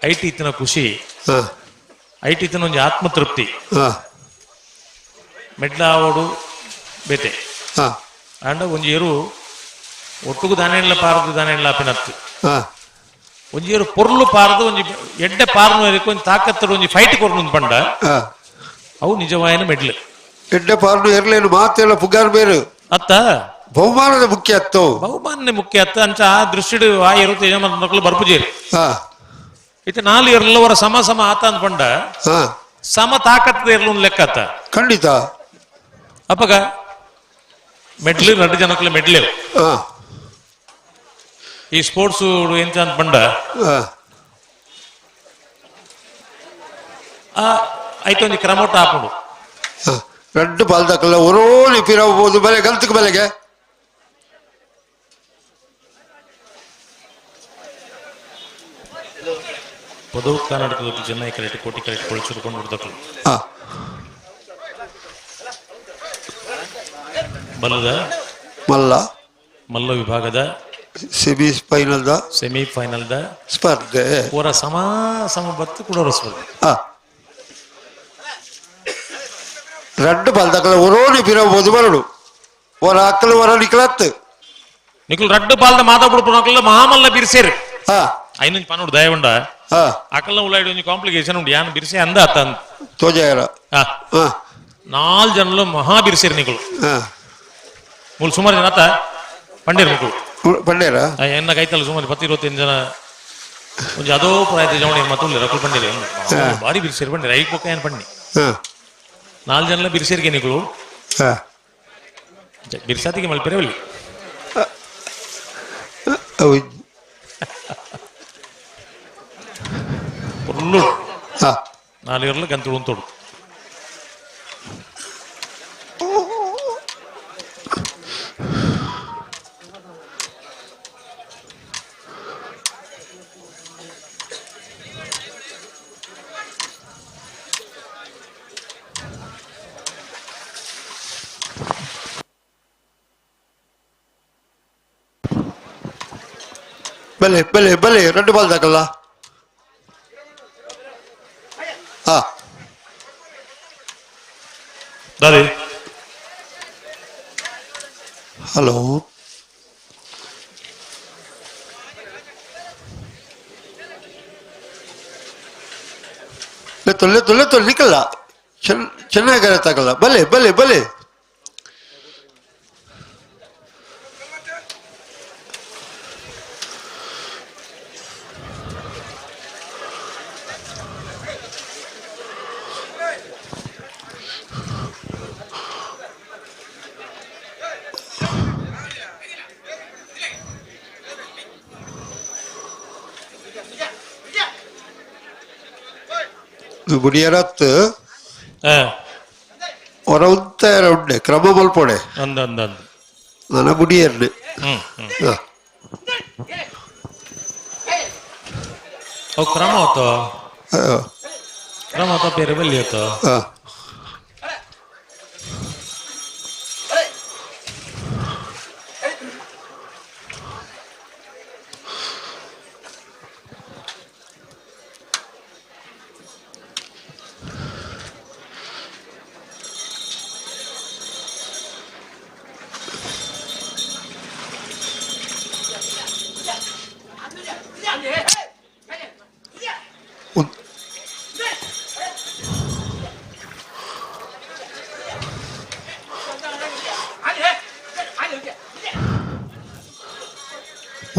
IT ಇತ್ತಿನ ಖುಷಿ IT ಇತ್ತಿನ ಒಂಜಿ ಆತ್ಮತೃಪ್ತಿ ಮೆಡ್ಲಾವಡು ಬೇತೆ ಅಂಡ ಒಂಜಿ ಏರು ಒಟ್ಟುಗು ದಾನೆಲ್ಲ ಪಾರದು ದಾನೆಲ್ಲ ಆಪಿನತ್ತು ಒಂಜಿ ಏರು ಪೊರ್ಲು ಪಾರದು ಒಂಜಿ ಎಡ್ಡೆ ಪಾರನು ಒಂಜಿ ತಾಕತ್ತಡು ಒಂಜಿ ಫೈಟ್ ಕೊರ್ನು ಪಂಡ ಅವು ನಿಜವಾಯನ ಮೆಡ್ಲು ಎಡ್ಡೆ ಪಾರನು ಇರ್ಲೇನು ಮಾತೆಲ್ಲ ಪುಗಾರ್ ಬೇರು ಅತ್ತ ಬಹುಮಾನದ ಮುಖ್ಯ ಅತ್ತು ಬಹುಮಾನನೇ ಮುಖ್ಯ ಅತ್ತ ಅಂಚ ಆ ದೃಷ್ಟಿಡು ಆ ಇರುತ್ತೆ ಯಜಮಾನ ಮಕ್ಕಳು ಬರ್ಪುಜೇರಿ ಇತ್ತೆ ನಾಲ್ ಇರ್ಲವರ ಸಮ ಸಮ ಆತ ಅಂದ್ಕೊಂಡ ಸಮ ತಾಕತ್ತದ ಇರ್ಲು ಲೆಕ್ಕ ಅತ್ತ ಖಂಡಿತ ಅಪ್ಪಗ ಮೆಡ್ಲು ಎರಡು ಜನಕ್ಕೂ ಮೆಡ್ಲೇವು ಈ ಸ್ಪೋರ್ಟ್ಸ್ ಎಂತ ಅಂತ ಬಂಡ ಆಯ್ತು ಒಂಜಿ ಕ್ರಮೋಟ ಆಪುಂಡು ರಡ್ಡು ಪಾಲ್ದಕ್ಕಲ್ಲ ಒರೋಲಿ ಪಿರಬಹುದು ಬೆಲೆ ಗಲ್ತಕ್ಕೆ ಬೆಲೆಗೆ ಪದವು ಕರ್ನಾಟಕದ ಚೆನ್ನೈ ಕರೆಕ್ಟ್ ಕೋಟಿ ಕರೆಕ್ಟ್ ಕೊಳಚಿರುಕೊಂಡು ಬಿಡ್ದಕ್ಕಲು ಬಲ್ಲದ ಮಲ್ಲ ಮಲ್ಲ ವಿಭಾಗದ semi final semi final the ಸ್ಪರ್ಧೆ ಪೂರ ಸಮ ಸಮ ಬತ್ತು ಕೂಡ ಸ್ಪರ್ಧೆ. ರಡ್ಡು ಪಾಲ್ದಕ್ಕಲ್ಲ ಒರೋಲಿ ಪಿರಬಹುದು ಬರಡು ಒರ ಅಕ್ಕಲು ಒರ ನಿಕ್ಲತ್ತು ನಿಕ್ಲು ರಡ್ಡು ಪಾಲ್ದ ಮಾತಾಡ್ಬಿಡ್ಪುನಕಲ್ಲ ಮಹಾಮಲ್ಲ ಬಿರ್ಸೇರು ಐನಂಜ್ ಪನ್ನೋಡು ದಯವುಂಡ ಅಕಲ್ನ ಉಳ್ಳಾಡಿ ಒಂಜಿ ಕಾಂಪ್ಲಿಕೇಶನ್ ಉಂಡು ಯಾನ್ ಬಿರ್ಸೆ ಅಂದ ಅತ್ತ ತೋಜಾಯರ ನಾಲ್ ಜನಲು ಮಹಾ ಬಿರ್ಸೇರು ನಿಕ್ಲು ಮೂಲು ಸುಮಾರು ಜನ ಆತ ಪಂಡೇರು ಮಕ್ಕಳು ಪಂಡೇರ ಎನ್ನ ಕೈತಲ್ಲ ಸುಮಾರು 10 25 ಜನ ಒಂಜಿ ಅದೋ ಪ್ರಾಯದ ಜವಣಿ ಮತ್ತು ರಕುಲ್ ಪಂಡೇರಿ ಭಾರಿ ಬಿರ್ಸೇರು ಪಂಡೇರು ಐಕ್ ಪೊಕ್ಕ ಏನ್ ಪಣ್ಣಿ ನಾಲ್ ಜನಲ ಬಿರ್ಸೇರಿಗೆ ನಿಕ್ಲು ಬಿರ್ಸಾತಿಗೆ ಮಲ್ಪೆರೆ ಒಲ್ಲಿ ಪೊರ್ಲು ನಾಲ್ ಇರ್ಲು ಗಂತುಡು ಉಂತೋಡು ಬಲೆ ಬಲೆ ಬಲೆ 2 ಬಾಲ್ ದಾಕಲ್ಲ ಹಾ ದಾದಿ ಹಲೋ ಲೆತ್ತೊ ಲೆತ್ತೊ ಲೆತ್ತೊ ನಿಕ್ಕಲ್ಲ ಚೆನ್ನಾಗಿ ತಾಕಲ್ಲ ಬಲೆ ಬಲೆ ಬಲೆ ಬುಡಿಯರತ್ ಹೊರ ಉಂಡೆ ಕ್ರಮ ಮಲ್ಪೊಡೆ ಅಂದ ಅಂದ ಅಂದ ನನ್ನ ಬುಡಿಯರ್ನೆ ಅವು ಕ್ರಮ ಆತ ಕ್ರಮ ಆತ ಬೇರೆ ಬಲ್ಲಿ ಆತ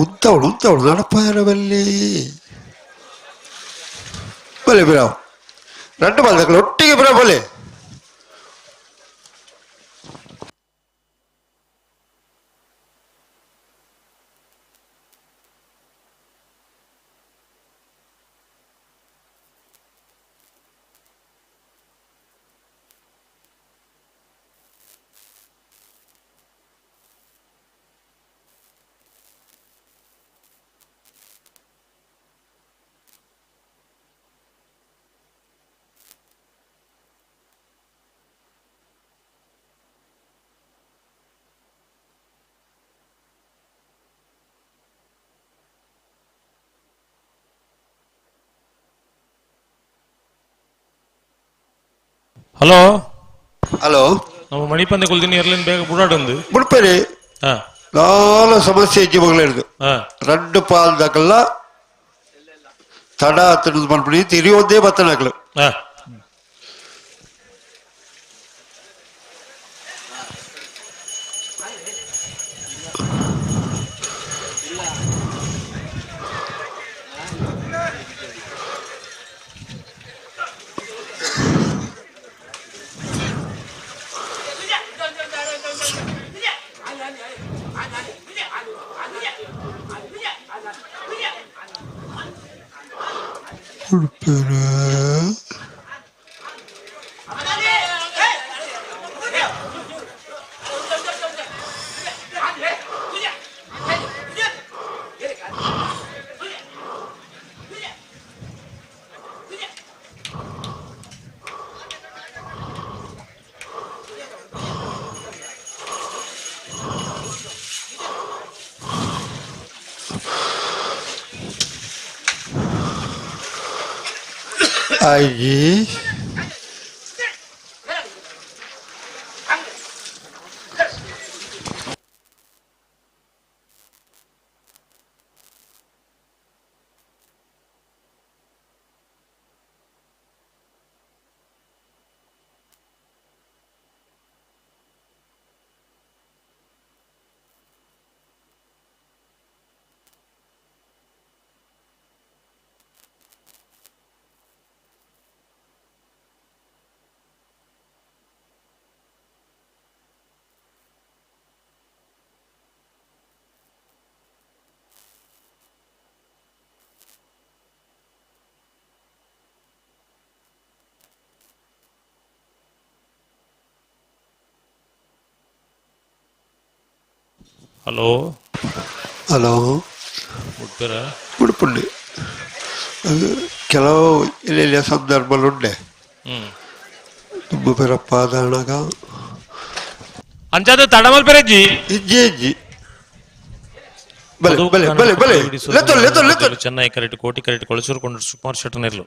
ಉಂತವಳು ಉಂತವಳು ನಡಪಾಯರವಲ್ಲಿ ಬಲೆ ಬಿರಾವ್ 2 ಬಾಲ್ ದಾಖಲೆ ಒಟ್ಟಿಗೆ ಬಿರಾವ್ ಬಲೆ ಹಲೋ ಹಲೋ ನಮ್ಮ ಮಣಿಪಂದೆ ಕುಲ್ದಿನಿ ಎರ್ಲಿನ್ ಬೇಗ ಬುಡಾಡೊಂದು ಬುಡ್ಪೇರಿ ನಾಲ ಸಮಸ್ಯೆ ಇಜ್ಜಿ ಮಗಳಿರ್ದು 2 ಪಾಲ್ ದಾಕಲ್ಲ ತಡ ತಿನ್ನೋದು ಮನ್ಪುಣಿ ತಿರಿಯೋದೇ ಬತ್ತನಾಕ್ಲು Aí. Hello hello ಉಡ್ಪೇರಾ ಉಡುಪುಂಡು ಕೆಲವು ಎಲ್ಲೆಲ್ಲ ಸಂದರ್ಭಗಳು ತುಂಬ ಪೇರಪ್ಪ ದಾಣಗ ಅಂಚಾದ ತಡಮಲ್ ಪೆರೆಜ್ಜಿ ಇಜ್ಜಿ ಇಜ್ಜಿ. ಬಲೆ ಬಲೆ ಬಲೆ ಬಲೆ ಲೆತ್ತೊಲ್ ಲೆತ್ತೊಲ್ ಲೆತ್ತೊಲ್. ಚೆನ್ನೈ ಕರೆಟ್ ಕೋಟಿ ಕರೆಟ್ ಕೊಳಚೂರು ಸುಕುಮಾರ್ ಶೆಟ್ಟರ್ ನೆರ್ಲು.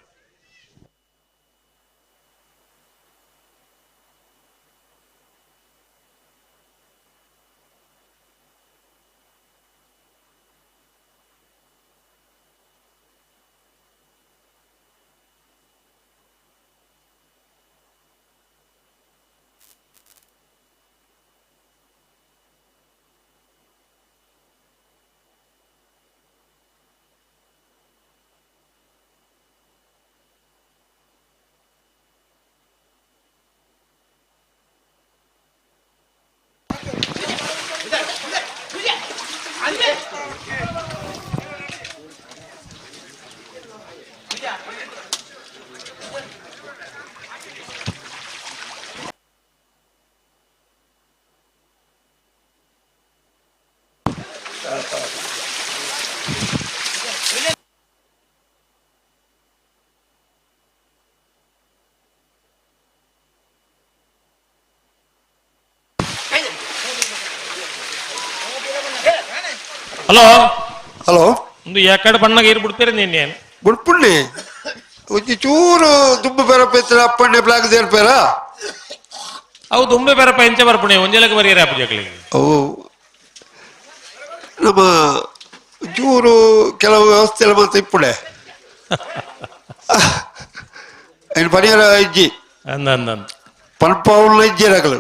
ಹಲೋ ಹಲೋ ಒಂದು ಯಾಕಡೆ ಬಣ್ಣಗೆ ಏರ್ ಬಿಡ್ತೀರ ನೀನು ಬುಡ್ಪುಣ್ಣಿ ಒಂಜಿ ಚೂರು ದುಂಬು ಬೇರಪ್ಪ ಅಪ್ಪಣ್ಣೆ ಬ್ಲಾಕ್ ದೇರ್ಪೇರ ಅವು ದುಂಬೆ ಬೇರಪ್ಪ ಎಂಚ ಬರ್ಪುಣೆ ಒಂಜೆಲಕ್ಕೆ ಬರಿಯರ ಅಪ್ಪಜಗಳಿಗೆ. ಅವು ನಮ್ಮ ಚೂರು ಕೆಲವು ವ್ಯವಸ್ಥೆ ಎಲ್ಲ ಮಾತ್ರ ಇಪ್ಪುಡೆ ಏನು ಪರಿಹಾರ ಇಜ್ಜಿ ಅಂದ ಅಂದ ಅಂದ ಪನ್ಪೌನ ಇಜ್ಜಿ ರಗಲು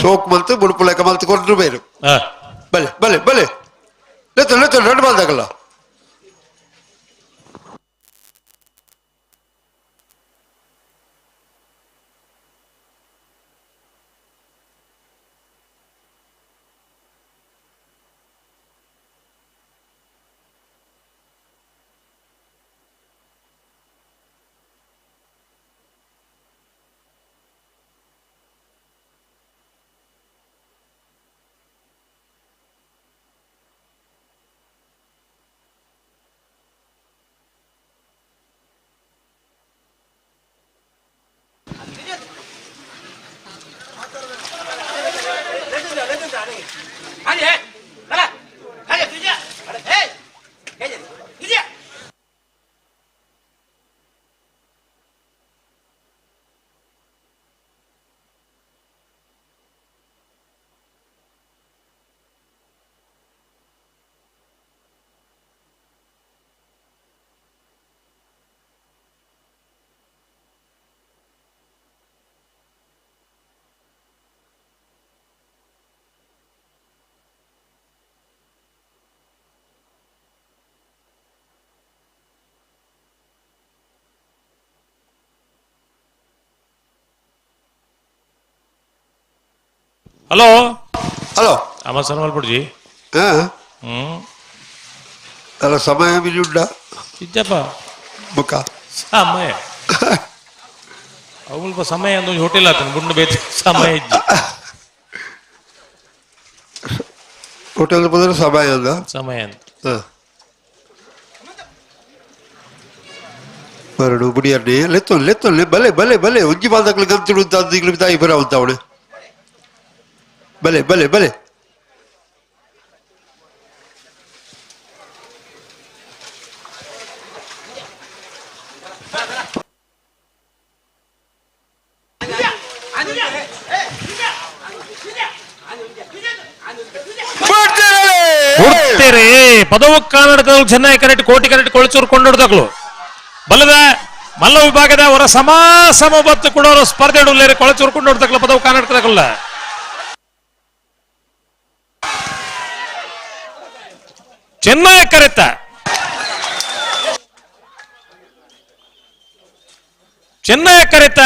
ಸೋಕ್ ಮಲ್ತು ಬುಡುಪು ಲೆಕ್ಕ ಮಲ್ತು ಕೊಟ್ಟರು ಬೇರು. ಬಲೆ ಬಲೆ ಬಲೆ ಲೆತ್ತು ಲೆತ್ತು ರೆಡ್ ಬಾಲ್ದಾಗಲ್ಲ. ಹಲೋ ಹಲೋ ಅಮ್ಮ ಸರ್ ಮಲ್ಪುಡ್ಜಿ. ಅಲ್ಲ ಸಮಯ ಮಿನಿ ಉಂಡ ಇಜ್ಜಪ್ಪ ಬುಕ್ಕ ಸಮಯ ಅವು ಸಮಯ ಅಂದು ಹೋಟೆಲ್ ಆತನ ಗುಂಡು ಬೇತ ಸಮಯ ಇಜ್ಜಿ ಹೋಟೆಲ್ ಬಂದ್ರೆ ಸಮಯ ಅಂದ ಸಮಯ ಅಂತ ಬರಡು ಬುಡಿಯರ್ನಿ ಲೆತ್ತೊನ್ ಲೆತ್ತೊನ್ ಬಲೆ ಬಲೆ ಬಲೆ ಒಂಜಿ ಬಾಲ್ದಕ್ಲು ಗಂತಿಡು ಅಂತ ಈಗಲೂ ತಾಯಿ ಬರ ಅಂತ ಅವಳು ಬಲೆ ಬಲೆ ಬಲೆ ಹುಡ್ತೀರಿ ಪದವು ಕರ್ನಾಟಕದಲ್ಲಿ ಚೆನ್ನೈ ಕರೆಕ್ಟ್ ಕೋಟಿ ಕರೆಕ್ಟ್ ಕೊಳಚೂರು ಕೊಂಡೊಡ್ದಕ್ಲು ಬಲದ ಮಲ್ಲ ವಿಭಾಗದ ಅವರ ಸಮ ಸಮ ಬತ್ತು ಕೊಡೋರು ಸ್ಪರ್ಧೆ ಇಡಲೇರಿ ಕೊಳಚೂರು ಕೊಂಡೊಡ್ದಕ್ಲು ಪದವು ಕರ್ನಾಟಕದಲ್ಲ. ಚೆನ್ನೈ ಕರೆತ ಚೆನ್ನೈ ಕರೆತ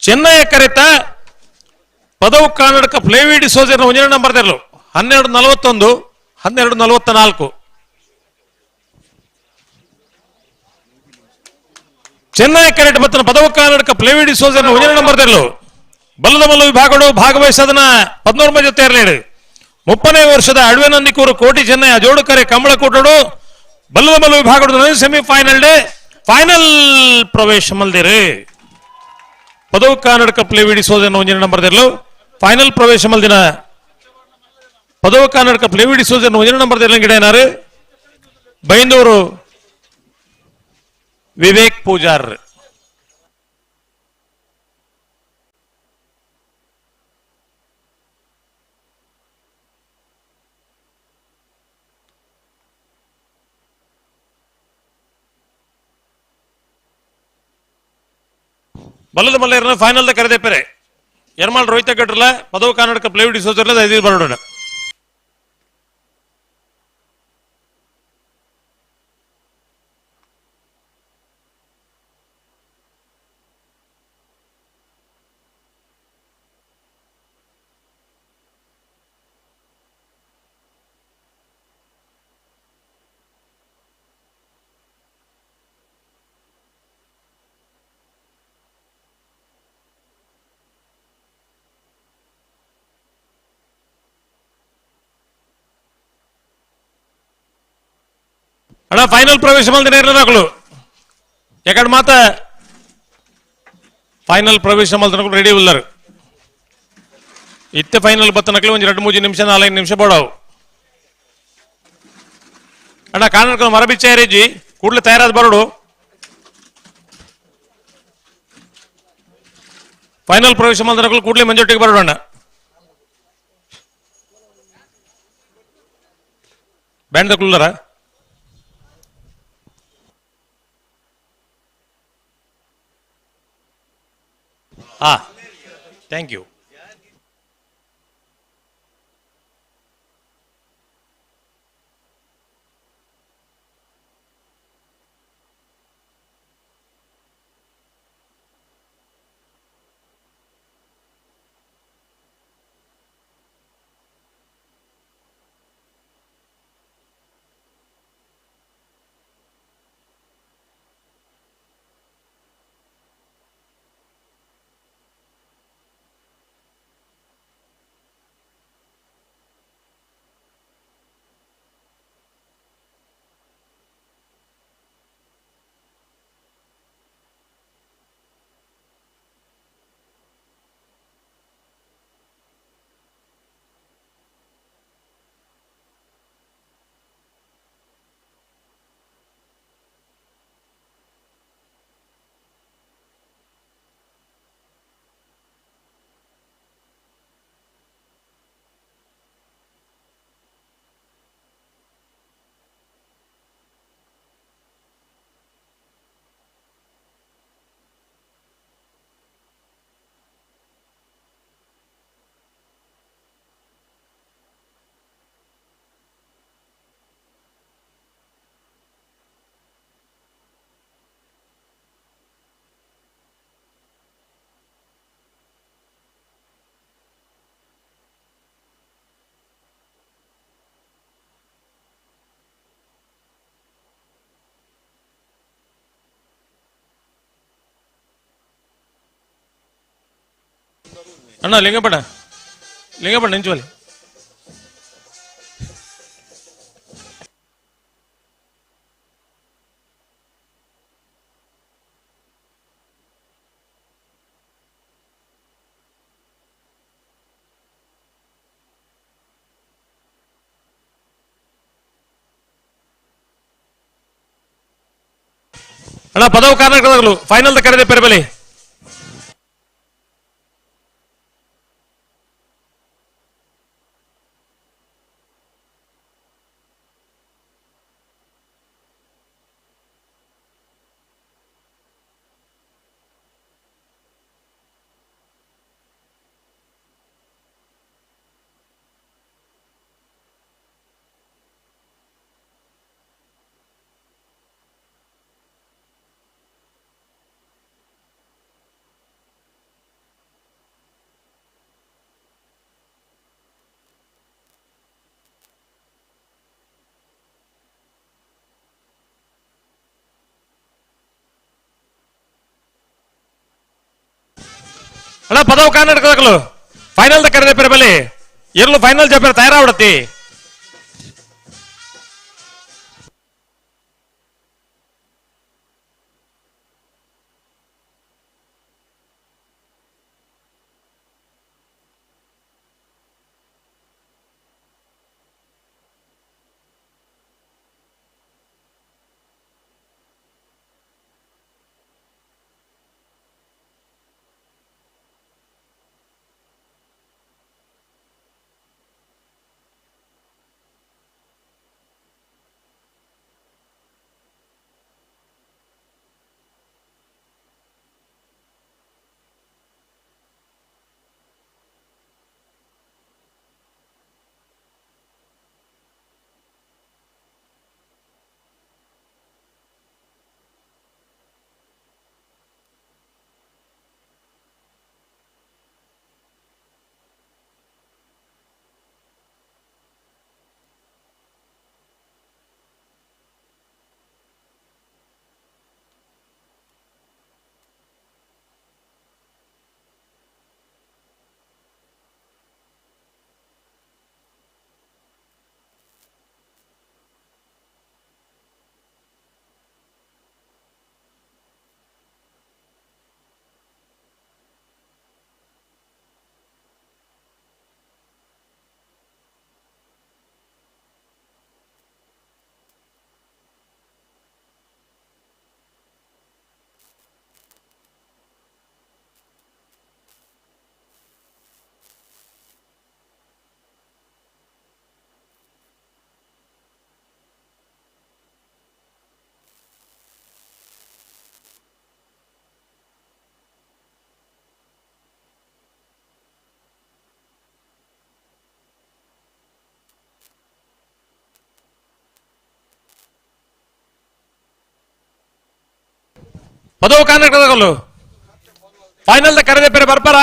ಚೆನ್ನೈ ಕರೆತ ಪದವು ಕರ್ನಾಟಕ ಫ್ಲೇವಿ ಡಿಸೋಜರ್ ಒಂಜನೇ ನಂಬರ್ ತೆರಲು 12:41 12:44. ಚೆನ್ನೈ ಕರೆಟ್ ಬತ್ತನ ಪದವು ಕರ್ನಾಟಕ ಫ್ಲೇವಿ ಡಿಸೋಜರ್ ಒಂಜನೇ ನಂಬರ್ ತೆರಲು ಬಲ್ಲದ ಮಲ್ಲ ವಿಭಾಗಗಳು ಭಾಗವಹಿಸದನ 13 ಜೊತೆ ಇರಲೇಡು 30ನೇ ವರ್ಷದ ಅಡ್ವೆ ನಂದಿಕೂರು ಕೋಟಿ ಚೆನ್ನೈ ಜೋಡುಕರೆ ಕಮಲಕೋಟೋಡು ಬಲ್ಲದ ಮಲ್ಲ ವಿಭಾಗಗಳು semifinal day final ಪ್ರವೇಶ ಮಲ್ದಿರಿ. ಪದವು ಕರ್ನಾಟಕ ಪ್ಲೇವಿ ಡಿಸೋಜರ್ ಒಂಜನೇ ನಂಬರ್ ತೆರಲು ಫೈನಲ್ ಪ್ರವೇಶ ಮಲ್ದಿನ ಪದವ ಕರ್ನಾಟಕ ಪ್ಲೇವಿ ಡಿಸೋಜರ್ ಒಂಜನೇ ನಂಬರ್ ಗಿಡನಾರು ಬೈಂದೂರು ವಿವೇಕ್ ಪೂಜಾರ್. ಬಲ್ಲದ ಮಲ್ಲೇರನ ಫೈನಲ್ the ಕರೆದೆ ಪೆರೆ ಎರ್ಮಾಲ್ ರೋಹಿತ ಗಡ್ರಲ ಪದವ ಕರ್ನಾಟಕ ಪ್ಲೇವಿ ಡಿಸೋಜರ್ಲ ಐದು ಬರೋಣ. ಅಣ್ಣ ಫೈನಲ್ ಪ್ರವೇಶ ಮಲ್ದಿನ ಇರಲಾಕಲು ಎಕಡೆ ಮಾತ ಫೈನಲ್ ಪ್ರವೇಶ ಮಲ್ದನಕಲು ರೆಡಿ ಉಲ್ಲರು. ಇತ್ತೆ ಫೈನಲ್ ಬತ್ತನಕಲು ಒಂದು 2 3 ನಿಮಿಷ 4 5 ನಿಮಿಷ ಬೋಡವು. ಅಣ್ಣ ಕಾರಣಕ್ಕೆ ಮರಬಿಚ್ಚಾರೇಜಿ ಕೂಡಲೇ ತಯಾರಾದ ಬರೋಡು. ಫೈನಲ್ ಪ್ರವೇಶ ಮಲ್ದನಕಲು ಕೂಡಲೇ ಮಂಜೊಟ್ಟಿಗೆ ಬರೋಣ. ಬ್ಯಾಂಡ್ ದಕ್ಕುಲ್ಲರ thank you. ಅಣ್ಣ ಲಿಂಗಪ್ಪಣ್ಣ ಲಿಂಗಪ್ಪಣ್ಣ ನಿಂಚುವಲ್ಲಿ. ಅಣ್ಣ ಪದವು ಕರ್ನಾಟಕದಾಗಲು ಫೈನಲ್ ಕರೆದೆ ಪೆರಬಲಿ. ಅಣ್ಣ ಪದವು ಕರ್ನಾಟಕದಾಗಲು ಫೈನಲ್ the ಕರೆದೆ ಪೆರಬಲಿ ಇರ್ಲು ಫೈನಲ್ ಜಪೇರ್ ತಯಾರಾಗ್ಬಿಡತ್ತಿ. ಪದವು ಕರ್ನಾಟಕದಲ್ಲೂ ಫೈನಲ್ the ಕರೆದೆ ಬೇರೆ ಬರ್ಪಾರ.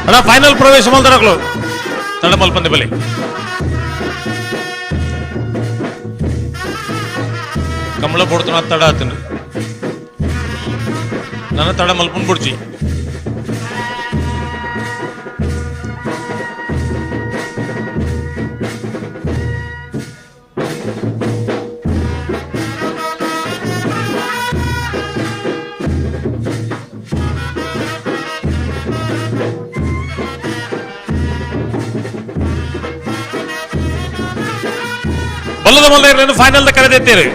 ಅಣ್ಣ ಫೈನಲ್ ಪ್ರವೇಶ ಮಲ್ದರಗಳು ತಡ ಮಲ್ಪಂದೆ ಬಲಿ ಕಮಲ ಪೊಡ್ತನ ತಡ ಆತನು ನನ್ನ ತಡ ಮಲ್ಪನ್ ಬಿಡ್ಚಿ. ಬಲ್ಲದ ಮಲ್ಲ ಫೈನಲ್ ಕರೆದಿದ್ದೀರಿ.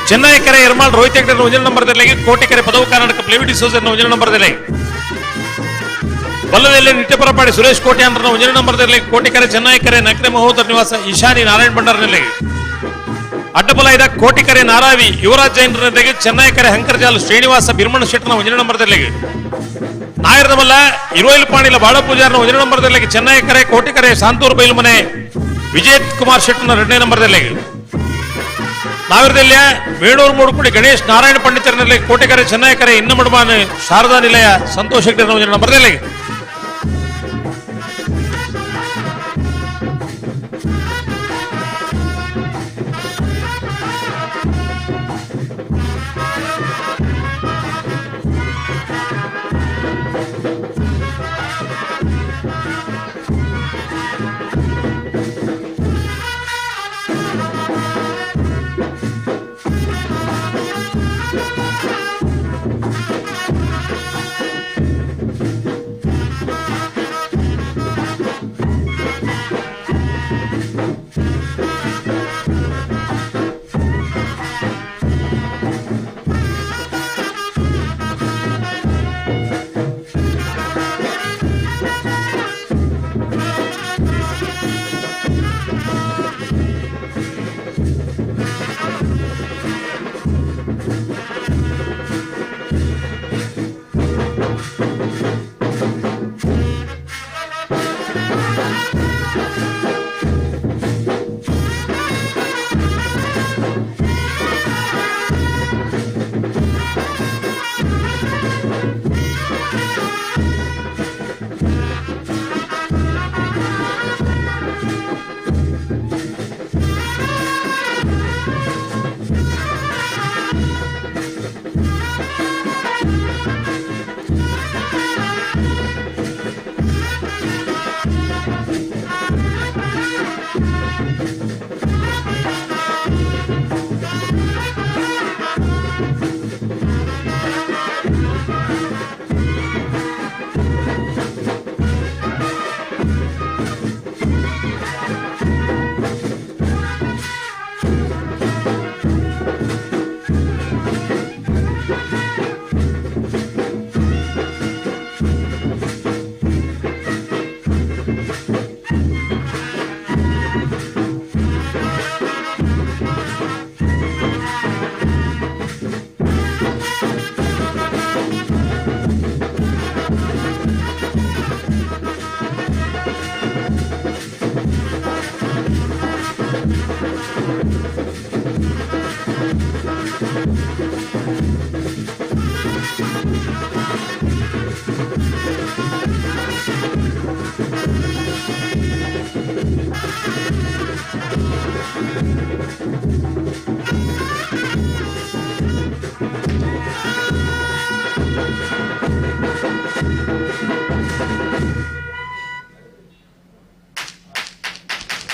ಚೆನ್ನೈ ಕೆರೆ ಎರ್ಮಾಳ್ ರೋಹಿತ್ ಹೆಗ್ಡೆ ಒಂಜನ ನಂಬರ್ ದಲ್ಲಿ, ಕೋಟೆ ಕೆರೆ ಪದವು ಕರ್ನಾಟಕ ಪ್ಲೇವಿ ಡಿಸೋಜರ್ ಒಂಜನ ನಂಬರ್ ದಲ್ಲಿ, ಬಲ್ಲದಲ್ಲಿ ನಿಟ್ಟೆಪರಪಾಡಿ ಸುರೇಶ್ ಕೋಟೆ ಅಂದ್ರೆ ಒಂಜನ ನಂಬರ್ ದಲ್ಲಿ, ಕೋಟೆ ಕೆರೆ ಚೆನ್ನೈ ಕೆರೆ ನಕ್ರೆ ಮಹೋದರ ನಿವಾಸ ಈಶಾನಿ ನಾರಾಯಣ ಭಂಡಾರನಲ್ಲಿ, ಅಡ್ಡಬಲ ಇದ ಕೋಟಿಕೆರೆ ನಾರಾವಿ ಯುವರಾಜ್ ಜೈನರೊಂದಿಗೆ ಚೆನ್ನೈ ಕೆರೆ ಹಂಕರ್ಜಾಲ್ ಶ್ರೀನಿವಾಸ ಬಿರ್ಮಣ ಶೆಟ್ಟನ ಒಂಜನ ನಂಬರ್ ದಲ್ಲಿ, ನಾಯರ್ನಮಲ್ಲ ಇರೋಯಿಲ್ ಪಾಣಿಲ ಬಾಳ ಪೂಜಾರನ ಒಂಜನ ನಂಬರ್ ದಲ್ಲಿ, ಚೆನ್ನೈ ಕೆರೆ ಕೋಟಿಕೆರೆ ಶಾಂತೂರು ಬೈಲುಮನೆ ವಿಜಯ್ ಕುಮಾರ್ ಶೆಟ್ಟನ ಎರಡನೇ ನಂಬರ್ ದಲ್ಲಿ, ನಾವಿರದಲ್ಲಿಯ ವೇಣೂರು ಮೂಡುಕುಡಿ ಗಣೇಶ್ ನಾರಾಯಣ ಪಂಡಿತರನಲ್ಲಿ ಕೋಟೆಕೆರೆ ಚೆನ್ನೈಕೆರೆ ಇನ್ನಮಡುಮಾನ ಶಾರದಾ ನಿಲಯ ಸಂತೋಷ್ ಹೆಗ್ಡೆ ನಂಬರ್ ದಲ್ಲಿ.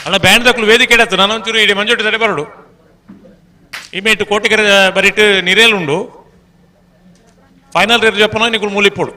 ಅಣ್ಣ ಬ್ಯಾಂಡ್ ದಕ್ಕಲು ವೇದಿಕೆ ಇಡತ್ತು ನಾನು ಒಂಚೂರು ಇಡೀ ಮಂಜೋಟಿ ತಡೆ ಬರಡು. ಇಮೇಟ್ ಕೋಟಿಕೆರೆ ಬರಿಟ್ ನಿರೇಲ್ ಉಂಡು. ಫೈನಲ್ ರೇರ್ ಜಪ್ಪನ ನಿಕುಲು ಮೂಲಿಪ್ಪೋಡು.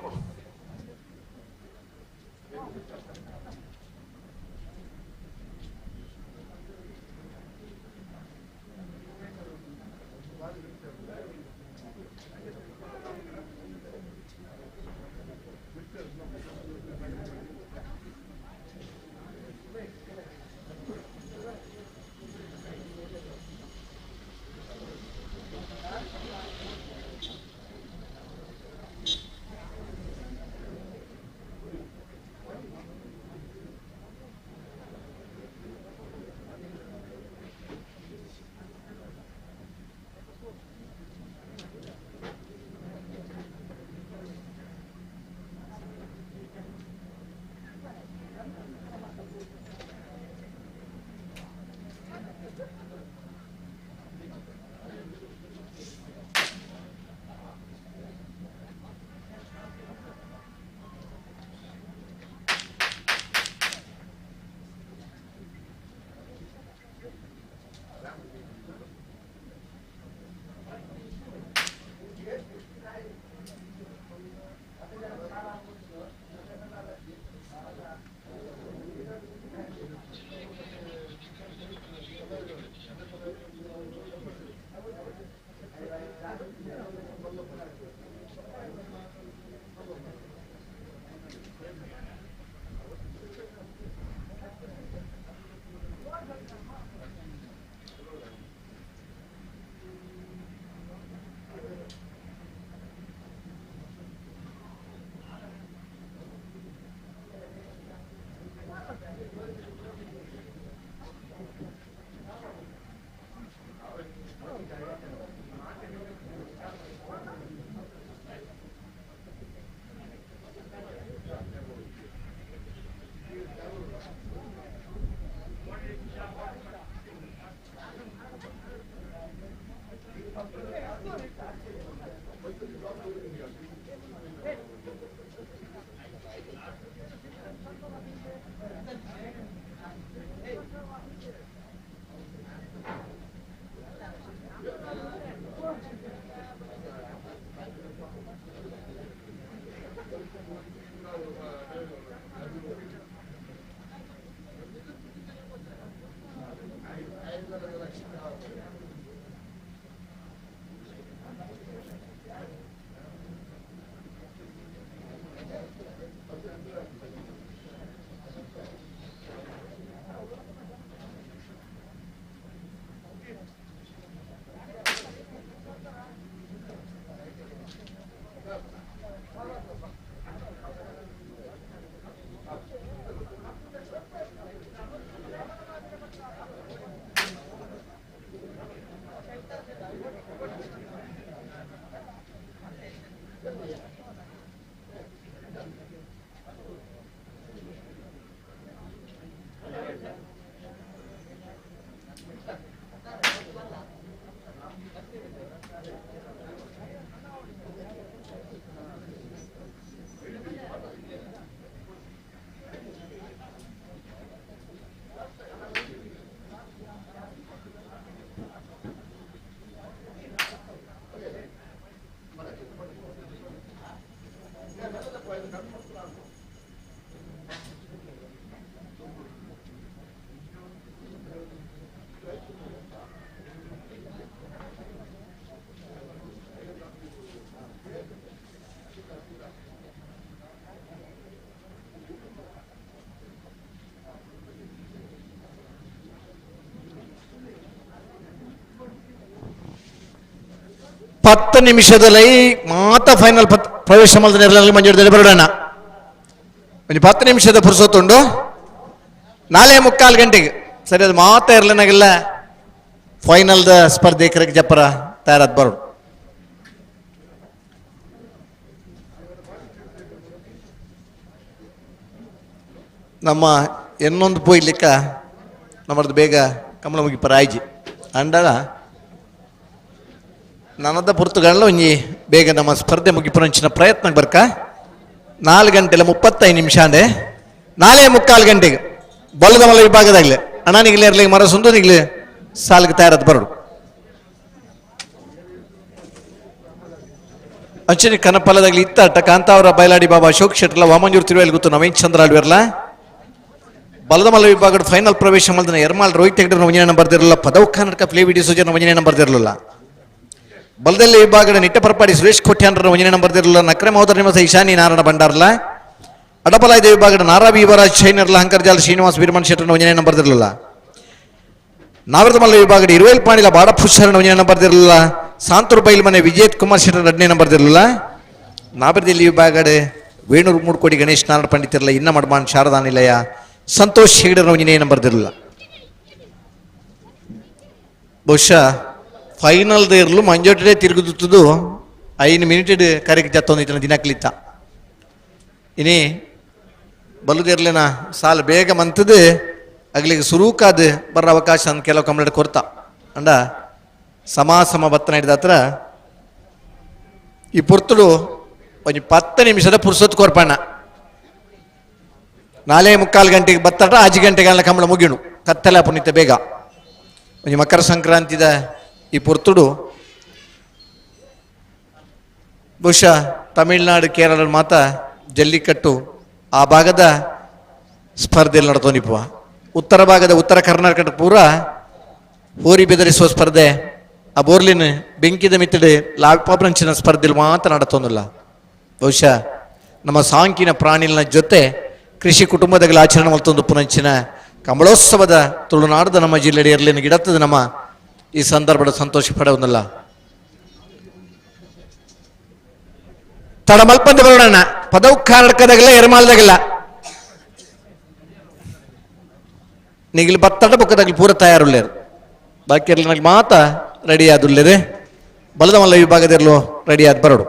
10 ನಿಮಿಷದಲ್ಲಿ ಮಾತ ಫೈನಲ್ ಪ್ರವೇಶ ಮಾಡಿದ ಮಂಜೂರು ಬರೋಣ. ಒಂದು 10 ನಿಮಿಷದ ಪುರುಸೊತ್ತುಂಡು. 4:45 ಗಂಟೆಗೆ ಸರಿ ಅದು ಮಾತ ಇರಲಿನಾಗೆಲ್ಲ ಫೈನಲ್ದ ಸ್ಪರ್ಧೆ ಕರೆಕ್ ಜಪ್ಪರ ತಯಾರಾದ ಬರೋಣ. ನಮ್ಮ ಇನ್ನೊಂದು ಪೋಯ್ಲಿಕ್ಕ ನಮ್ಮದು ಬೇಗ ಕಮಲ ಮುಗಿಪರ ಆಯ್ಜಿ ಅಂಡಳ ನನ್ನದ ಪುರ್ತುಗಳನ್ನ ಒಂಜಿ ಬೇಗ ನಮ್ಮ ಸ್ಪರ್ಧೆ ಮುಗಿಪುರಂಚಿನ ಪ್ರಯತ್ನ ಬರ್ಕ. 4:35 ಅಂದೆ 4:45 ಗಂಟೆಗೆ ಬೊಲ್ಲದಮಲ ವಿಭಾಗದಾಗಲೇ ಅಣ್ಣನಿಗ್ಲೆ ಇರ್ಲಿ ಮರ ಸುಂದನಿಗ್ಲೆ ಸಾಲ್ಗೆ ತಯಾರದ್ ಬರಡು. ಅಂಚನೆ ಕನಪಲದಾಗ್ಲಿ ಇತ್ತ ಕಾಂತಾವರ ಬಯಲಾಡಿ ಬಾಬಾ ಅಶೋಕ್ ಶೆಟ್ಟರ್ಲ ವಾಮಂಜೂರು ತಿರುವೇಲ್ ಗೊತ್ತು ನವೀನ್ ಚಂದ್ರ ಆಳ್ವಿರ್ಲ. ಬಲದಮಲ್ಲ ವಿಭಾಗದ ಫೈನಲ್ ಪ್ರವೇಶ ಮಲ್ದನ ಎರ್ಮಾಲ್ ರೋಹಿತ್ ಹೆಗ್ಡೆ ಒಂಜನೇ ಬರ್ದಿರಲಿಲ್ಲ. ಪದವು ಕರ್ನಾಟಕ ಪ್ಲೇ ವಿಡಿಯೋ ಸೂಚನೆ ಒಂಜನೇ ಬರ್ದಿರಲಿಲ್ಲ. ಬಲದಲ್ಲಿ ವಿಭಾಗದ ನಿಟ್ಟ ಪರಪಾಡಿ ಸುರೇಶ್ ಕೋಟ್ಯಾನ್ರ ಒಂಜನೇ ಬರ್ದಿರಲಿಲ್ಲ. ನಕ್ರೆ ಮಹೋದರ ನಿವಾಸ ಈಶಾನಿ ನಾರಾಯಣ ಭಂಡಾರ್ಲ. ಅಡಪಲಾಯ್ದ ವಿಭಾಗದ ನಾರಾವಿ ಯುವರಾಜ್ ಶೈನರ್ಲ ಹಂಕರ್ಜಾಲ್ ಶ್ರೀನಿವಾಸ್ ವೀರಮನ್ ಶೆಟ್ಟರ್ನ ಒಂಜನೇ ಬರ್ದಿರಲಿಲ್ಲ. ನಾವರದಮಲ್ಲ ವಿಭಾಗದ ಇರುವೇಲ್ ಪಾಣಿಲ ಬಾಡಪುಷರಣ ಒಂಜನೇ ಬರ್ದಿರಲಿಲ್ಲ. ಸಾಂತೂರು ಬೈಲ್ ಮನೆ ವಿಜಯ್ ಕುಮಾರ್ ಶೆಟ್ಟರ್ ಎರಡನೇ ಬರ್ದಿರಲಿಲ್ಲ. ನಾಬರದಲ್ಲಿ ವಿಭಾಗದ ವೇಣೂರು ಮೂಡ್ಕೋಡಿ ಗಣೇಶ್ ನಾರಾಯಣ ಪಂಡಿತಿರಲ್ಲ ಇನ್ನ ಮಡ್ಮಾನ್ ಶಾರದಾ ನಿಲಯ ಸಂತೋಷ್ ಹೆಗಡೆರ ಒಂಜನೇ ಬರ್ದಿರಲಿಲ್ಲ. ಬಹುಶಃ ಫೈನಲ್ ಇರಲು ಮಂಜೋಟೆ ತಿರುಗುದುತ್ತದು 5 ಮಿನಿಟ್ ಕರೆಗೆ ಜತ್ತೊಂದಿತ್ತು ದಿನಕ್ಲಿತ್ತ. ಇನಿ ಬಲುದಿರ್ಲಿನ ಸಾಲ ಬೇಗ ಮಂತದ್ದು ಅಗ್ಲಿಗೆ ಸುರೂಕಾದ ಬರೋ ಅವಕಾಶ ಅಂತ ಕೆಲವು ಕಂಪ್ಲೇಂಟ್ ಕೊರ್ತ ಅಂಡ ಸಮ ಸಮ ಬತ್ತನ ಹಿಡಿದ ಹತ್ರ ಈ ಪುರ್ತುಡು ಒಂದು 10 ನಿಮಿಷದ ಪುರ್ಸೊತ್ತು ಕೊರ್ಪಣ್ಣ. 4:45 ಗಂಟೆಗೆ ಬತ್ತಾಟ 5 ಗಂಟೆಗೆ ಅಲ್ಲ ಕಂಬಳ ಮುಗಿಣು ಕತ್ತಲೆ ಪುನೀತ ಬೇಗ. ಒಂದು ಮಕರ ಸಂಕ್ರಾಂತಿದ ಈ ಪುರ್ತುಡು ಬಹುಶಃ ತಮಿಳ್ನಾಡು ಕೇರಳ ಮಾತ ಜಲ್ಲಿಕಟ್ಟು ಆ ಭಾಗದ ಸ್ಪರ್ಧೆಯಲ್ಲಿ ನಡ್ತೋನಿಪ್ಪುವ. ಉತ್ತರ ಭಾಗದ ಉತ್ತರ ಕರ್ನಾಟಕ ಪೂರ ಹೋರಿ ಬೆದರಿಸುವ ಸ್ಪರ್ಧೆ, ಆ ಬೋರ್ಲಿನ ಬೆಂಕಿದ ಮಿತ್ತಡೆ ಲಾಪಾಬ್ರಂಚಿನ ಸ್ಪರ್ಧೆಯಲ್ಲಿ ಮಾತ್ರ ನಡತೊಂದಿಲ್ಲ. ಬಹುಶಃ ನಮ್ಮ ಸಾಂಕಿನ ಪ್ರಾಣಿನ ಜೊತೆ ಕೃಷಿ ಕುಟುಂಬದ ಆಚರಣೆ ಮಲ್ತೊಂದು ಪುನಂಚಿನ ಕಂಬಳೋತ್ಸವದ ತುಳುನಾಡದ ನಮ್ಮ ಜಿಲ್ಲೆಡೆ ಇರಲಿನ ಗಿಡತ್ತದ ನಮ್ಮ ಈ ಸಂದರ್ಭದ ಸಂತೋಷ ಪಡೆಯೋದಿಲ್ಲ. ತಡಮಲ್ಪಂದ ಬರೋಣ ಪದವು ಕಾರಡ್ಕದಾಗಲ್ಲ ಎರ್ಮಾಲ್ದಾಗಲ್ಲ ನಿಗಿಲ್ ಬತ್ತಡ ಬೊಕ್ಕದಾಗಲಿ ಪೂರ ತಯಾರುಳ್ಳೇರು ಬಾಕಿ ಇರಲಿ ಮಾತ ರೆಡಿ ಆದುಲ್ಲೇರೆ. ಬಲದ ಮಲ್ಲ ವಿಭಾಗದಿರಲು ರೆಡಿ ಆದ ಬರೋಡು.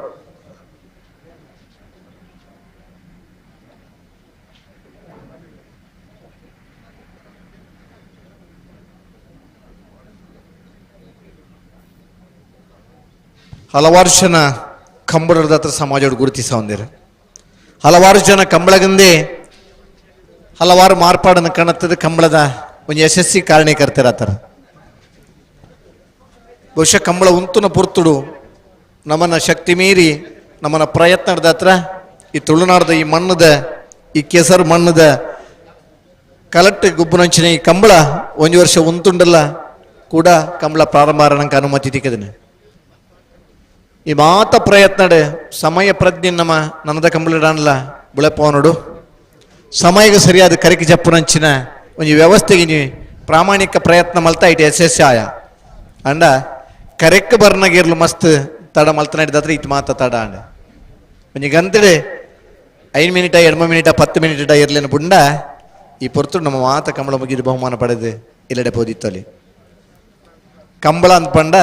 ಹಲವಾರು ಜನ ಕಂಬಳದ ಹತ್ರ ಸಮಾಜ ಗುರುತಿಸ ಹೊಂದಿರ. ಹಲವಾರು ಜನ ಕಂಬಳಗಂದೇ ಹಲವಾರು ಮಾರ್ಪಾಡನ್ನು ಕಾಣುತ್ತದೆ. ಕಂಬಳದ ಒಂದು ಯಶಸ್ವಿ ಕಾರಣೀಕರ್ತರಾತಾರೆ. ಬಹುಶಃ ಕಂಬಳ ಉಂತುನ ಪುರ್ತುಡು ನಮ್ಮನ್ನ ಶಕ್ತಿ ಮೀರಿ ನಮ್ಮನ್ನ ಪ್ರಯತ್ನದ ಹತ್ರ ಈ ತುಳುನಾಡದ ಈ ಮಣ್ಣದ ಈ ಕೆಸರು ಮಣ್ಣದ ಕಲಟ್ಟು ಗುಬ್ಬುನಂಚಿನ ಈ ಕಂಬಳ ಒಂದು ವರ್ಷ ಉಂತುಂಡಲ್ಲ ಕೂಡ ಕಂಬಳ ಪ್ರಾರಂಭ ನಂಗೆ ಅನುಮತಿ ತಿಕ್ಕದನೆ. ಈ ಮಾತ ಪ್ರಯತ್ನಡೆ ಸಮಯ ಪ್ರಜ್ಞೆ ನಮ್ಮ ನನ್ನದ ಕಂಬಳ ಬುಳೆಪವನುಡು ಸಮಯಕ್ಕೆ ಸರಿಯಾದ ಕರಿಕೆ ಜಪ್ಪುನಂಚಿನ ಒಂದು ವ್ಯವಸ್ಥೆಗೆ ನೀವು ಪ್ರಾಮಾಣಿಕ ಪ್ರಯತ್ನ ಮಲ್ತಾ it ಯಶಸ್ವಿ ಆಯ ಅಂಡ ಕರೆಕ್ ಬರ್ನಾಗಿರ್ಲು ಮಸ್ತ್ ತಡ ಮಲ್ತ ಹಿಡಿದಾದ್ರೆ ಇತ್ತು ಮಾತ ತಡ ಅಂಡ ಒಂಜಿ ಗಂತಡೆ 5 minute 2 minute 10 minute ಇರ್ಲಿನ ಬುಂಡ ಈ ಪೊರ್ತು ನಮ್ಮ ಮಾತ ಕಂಬಳ ಮುಗಿದು ಬಹುಮಾನ ಪಡೆದು ಇಲ್ಲಡೆ ಪೋದಿತ್ತಲ್ಲಿ. ಕಂಬಳ ಅಂತ ಪಂಡ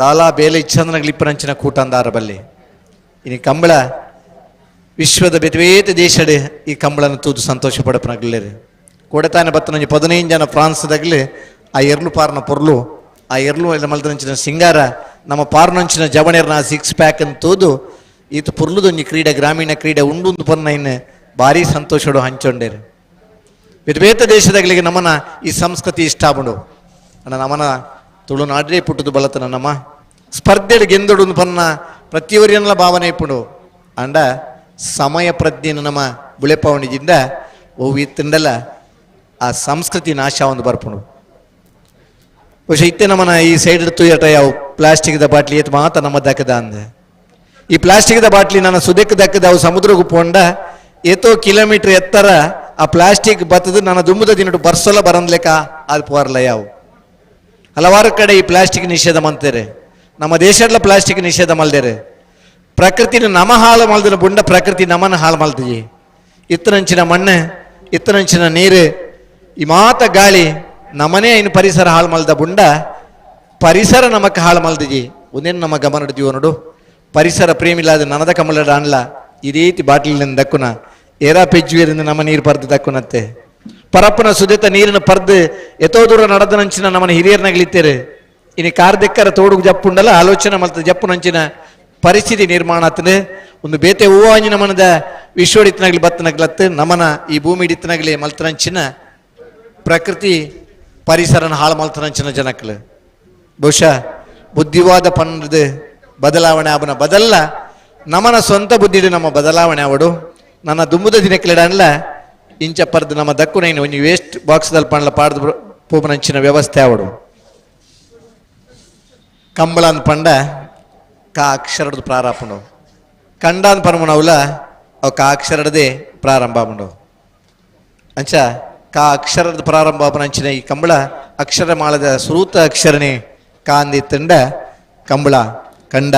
ದಾಲಾ ಬೇಲೆ ಇಚ್ಛಂದನಗಳಿಪ್ಪರಂಚಿನ ಕೂಟ ಅಂದಾರ ಬಲ್ಲಿ. ಇನ್ನು ಕಂಬಳ ವಿಶ್ವದ ಬೇತೆ ಬೇತೆ ದೇಶಡೆ ಈ ಕಂಬಳನ ತೂದು ಸಂತೋಷ ಪಡಪನಗ್ಲೇರು. ಕೊಡತಾನೆ ಬತ್ತನಂಜಿ 15 ಜನ ಫ್ರಾನ್ಸ್ದಾಗಲಿ ಆ ಎರ್ಲು ಪಾರ್ನ ಪೊರ್ಲು ಆ ಎರ್ಲು ಎಲ್ಲ ಮಲ್ದನಂಚಿನ ಸಿಂಗಾರ ನಮ್ಮ ಪಾರ್ನಂಚಿನ ಜವಣೆರ್ನ 6 ಪ್ಯಾಕ್ ಅಂತ ತೂದು ಈತ ಪೊರ್ಲುದೊಂಜಿ ಕ್ರೀಡೆ ಗ್ರಾಮೀಣ ಕ್ರೀಡೆ ಉಂಡುಂದು ಪೊನ್ನ ಇನ್ನು ಭಾರಿ ಸಂತೋಷಡು ಹಂಚೊಂಡೇರು. ಬೇತೆ ಬೇತೆ ದೇಶದಾಗಲಿಗೆ ನಮ್ಮನ ಈ ಸಂಸ್ಕೃತಿ ಇಷ್ಟ ಆಬುಂಡು ಅಣ್ಣ. ನಮ್ಮನ ತುಳುನಾಡ್ರೇ ಪುಟ್ಟುದು ಬಲತನ ನಮ್ಮ ಸ್ಪರ್ಧೆಡು ಗೆಂದೊಡು ಪನ್ನ ಪ್ರತಿಯೊರಿಯನ್ಲ ಭಾವನೆ ಇಪ್ಪುಂಡು ಅಂಡ ಸಮಯ ಪ್ರಜ್ಞೆನ ನಮ್ಮ ಬುಳೆಪವಣಿಜಿಂದ ಓ ಇತ್ತಂಡಲ್ಲ ಆ ಸಂಸ್ಕೃತಿ ನಾಶ ಒಂದು ಬರ್ಪುಂಡು. ಬಹುಶಃ ಇತ್ತೆ ನಮ್ಮನ ಈ ಸೈಡ್ ತುಯಟ ಯಾವ ಪ್ಲಾಸ್ಟಿಕ್ದ ಬಾಟ್ಲಿ ಏತ್ ಮಾತ ನಮ್ಮ ದಕ್ಕದ ಅಂದೆ. ಈ ಪ್ಲಾಸ್ಟಿಕ್ದ ಬಾಟ್ಲಿ ನನ್ನ ಸುದಕ್ಕೆ ದಕ್ಕದ ಅವು ಸಮುದ್ರಕ್ಕೆ ಪೋಂಡ ಏತೋ ಕಿಲೋಮೀಟರ್ ಎತ್ತರ ಆ ಪ್ಲಾಸ್ಟಿಕ್ ಬತ್ತದ ನನ್ನ ದುಂಬದ ದಿನಟು ಬರ್ಸೋಲ್ಲ ಬರಂದ್ಲೆಕ್ಕ ಅದು ಪೋರ್ಲ ಯಾವು. ಹಲವಾರು ಕಡೆ ಈ ಪ್ಲಾಸ್ಟಿಕ್ ನಿಷೇಧ ಮಾಡ್ತಾರೆ. ನಮ್ಮ ದೇಶದ ಪ್ಲಾಸ್ಟಿಕ್ ನಿಷೇಧ ಮಲ್ದೇರೆ. ಪ್ರಕೃತಿನ ನಮ ಹಾಳು ಮಲ್ದಿನ ಬುಂಡ ಪ್ರಕೃತಿ ನಮನ ಹಾಳು ಮಲ್ತೀವಿ. ಇತ್ತನಂಚಿನ ಮಣ್ಣು ಇತ್ತನಂಚಿನ ನೀರು ಈ ಮಾತ ಗಾಳಿ ನಮನೇ ಇನ್ನು ಪರಿಸರ ಹಾಳು ಮಲ್ದ ಬುಂಡ ಪರಿಸರ ನಮಕ್ ಹಾಳು ಮಲ್ದಿಜಿ. ಒಂದೇನು ನಮ್ಮ ಗಮನ ಹಿಡಿದೀವೋ ನೋಡು. ಪರಿಸರ ಪ್ರೇಮಿಲಾದ ನನದ ಕಮಲಡ ಅನ್ಲ ಈ ರೀತಿ ಬಾಟ್ಲಿನ ದಕ್ಕುನ ಏರಾ ಪೆಜ್ಜುವಿರಿಂದ ನಮ್ಮ ನೀರು ಪರ್ದು ದಕ್ಕುನತ್ತೆ. ಪರಪ್ಪನ ಸುದೇತ ನೀರಿನ ಪರ್ದು ಎತೋ ದೂರ ನಡೆದನಂಚಿನ ನಮ್ಮನ ಹಿರಿಯರ್ನಾಗ್ಲಿತ್ತೇರೆ. ಇನ್ನು ಕಾರ್ದೆಕ್ಕರ ತೋಡುಗು ಜಪ್ಪುಂಡಲ್ಲ ಆಲೋಚನೆ ಮಲ್ತ ಜಪ್ಪುನಂಚಿನ ಪರಿಸ್ಥಿತಿ ನಿರ್ಮಾಣ ಆತನೆ. ಒಂದು ಬೇತೆ ಹೂವಾಂಜಿನ ಮನದ ವಿಶ್ವಡಿತ್ತನಾಗ್ಲಿ ಬತ್ತನಾಗ್ಲತ್ತು ನಮನ ಈ ಭೂಮಿ ಹಿಡಿತನಾಗ್ಲಿ ಮಲ್ತನಂಚಿನ ಪ್ರಕೃತಿ ಪರಿಸರನ ಹಾಳು ಮಲ್ತನಂಚಿನ ಜನಕ್ಲು ಬಹುಶಃ ಬುದ್ಧಿವಾದ ಪಂಡದ ಬದಲಾವಣೆ ಅವನ ಬದಲ್ಲ ನಮನ ಸ್ವಂತ ಬುದ್ಧಿಡು ನಮ್ಮ ಬದಲಾವಣೆ ಅವಡು ನನ್ನ ದುಂಬುದ ದಿನಕ್ಕಿಡನ್ಲ ಇಂಚ ಪರ್ದು ನಮ್ಮ ದಕ್ಕುನೈನು ಒಂಜಿ ವೇಸ್ಟ್ ಬಾಕ್ಸ್ದಲ್ಲಿ ಪಂಡ್ಲ ಪಾಡ್ದು ಪೂಪನಂಚಿನ ವ್ಯವಸ್ಥೆ ಅವಡು. ಕಂಬಳ ಅಂದ್ ಪಂಡ ಕಾ ಅಕ್ಷರದ ಪ್ರಾರಂಭ ಕಂಡಾನ್ ಪರಮನವುಲ ಅವು ಕಾ ಅಕ್ಷರದೇ ಪ್ರಾರಂಭ ಆಪುಂಡು. ಅಂಚ ಕಾ ಅಕ್ಷರದ ಪ್ರಾರಂಭ ಆಪುನಂಚಿನ ಈ ಕಂಬಳ ಅಕ್ಷರ ಮಾಳದ ಸುರೂತ ಅಕ್ಷರನೇ ಕಾಂದಿ ತಂಡ ಕಂಬಳ ಕಂಡ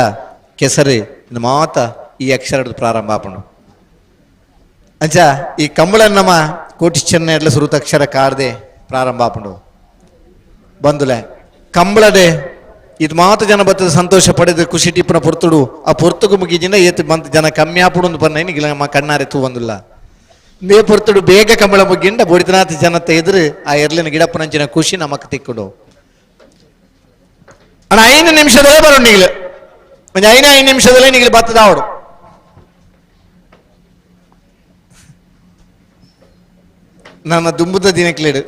ಕೆಸರು ಇದು ಮಾತ ಈ ಅಕ್ಷರದ ಪ್ರಾರಂಭ ಆಪುಂಡು. ಅಂಚ ಈ ಕಂಬಳ ನಮ್ಮ ಕೋಟಿ ಚೆನ್ನ ಸುರೂತ ಅಕ್ಷರ ಕಾಡ್ದೆ ಪ್ರಾರಂಭ ಆಪುಂಡು. ಬಂದುಲೆ ಕಂಬಳದೆ ಇದು ಮಾತು ಜನ ಬತ್ತದ ಸಂತೋಷ ಪಡೆದು ಖುಷಿ ಟಿಪ್ಪನ ಪೊರ್ತುಡು ಆ ಪೊರ್ತುಗು ಮುಗಿಜಿಂದ ಏತು ಬಂತ ಜನ ಕಮ್ಮಿ ಆಪುಡು ಬನ್ನ ನಮ್ಮ ಕಣ್ಣಾರೆ ತೂ ಬಂದಿಲ್ಲ ನೇ ಪೊರ್ತುಡು ಬೇಗ ಕಂಬಳ ಮುಗ್ಗಿಂಡ ಬೊಡಿತನಾಥ ಜನತೆ ಎದುರು ಆ ಎರ್ಲಿನ ಗಿಡಪ್ಪನಂಚಿನ ಖುಷಿ ನಮಕ್ ತಿಕ್ಕುಡು. ಅಣ್ಣ 5 ನಿಮಿಷದಲ್ಲೇ ಬರೋಣ ನೀಗ್ಲು ಒಂದು 5 ನಿಮಿಷದಲ್ಲೇ ನೀಗ್ಲು ಬತ್ತದ ಅವಡು. ನನ್ನ ದುಂಬುದ ದಿನಕ್ಲೇಡು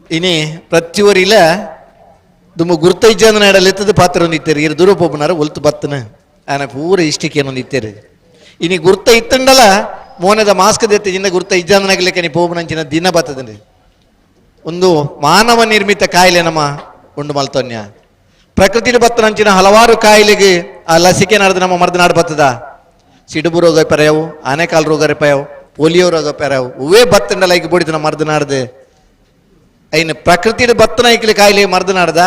ಇನಿ ಪ್ರತಿಯೊರಿಲ ದುಮ್ಮ ಗುರ್ತೈಜನ ನಡಲೆತ್ತದ ಪಾತ್ರ ಒಂದಿತ್ತೇರು ಇರು ದೂರ ಪೋಪುನಾರ ಒಲ್ತು ಬತ್ತನ ಆನ ಪೂರ ಇಷ್ಟಕ್ಕೆ ಏನೊಂದಿತ್ತೇರು ಇನಿ ಗುರ್ತ ಇತ್ತಂಡಲ ಮೋನದ ಮಾಸ್ಕ್ ದೆತ್ತ ಗುರ್ತ ಇಜ್ಜಾಂದನಾಗಲಿಕ್ಕೆ ನೀ ಪೋಪುನಂಚಿನ ದಿನ ಬತ್ತದಂడి. ಒಂದು ಮಾನವ ನಿರ್ಮಿತ ಕಾಯಿಲೆ ನಮ್ಮ ಉಂಡು ಮಲ್ತೊನ್ಯ ಪ್ರಕೃತಿಲಿ ಬತ್ತನಂಚಿನ ಹಲವಾರು ಕಾಯಿಲೆಗೆ ಆ ಲಸಿಕೆ ನಡೆದು ನಮ್ಮ ಮರ್ದ ನಾಡು ಬತ್ತದ. ಸಿಡುಬು ರೋಗ ಪರ್ಯಾವು, ಆನೆಕಾಲು ರೋಗ ಪರ್ಯಾವು, ಪೋಲಿಯೋ ರೋಗ ಪರ್ಯಾವು, ಹೂವೇ ಬತ್ತಂಡಲ ಈಗ ಬೋಡಿತು ನಮ್ಮ ಮರ್ದ ನಾಡ್ದು. ಐನ ಪ್ರಕೃತಿಯ ಬತ್ತನ ಐಕ್ಲಿ ಕಾಯಿಲೆ ಮರ್ದ ನಾಡ್ದ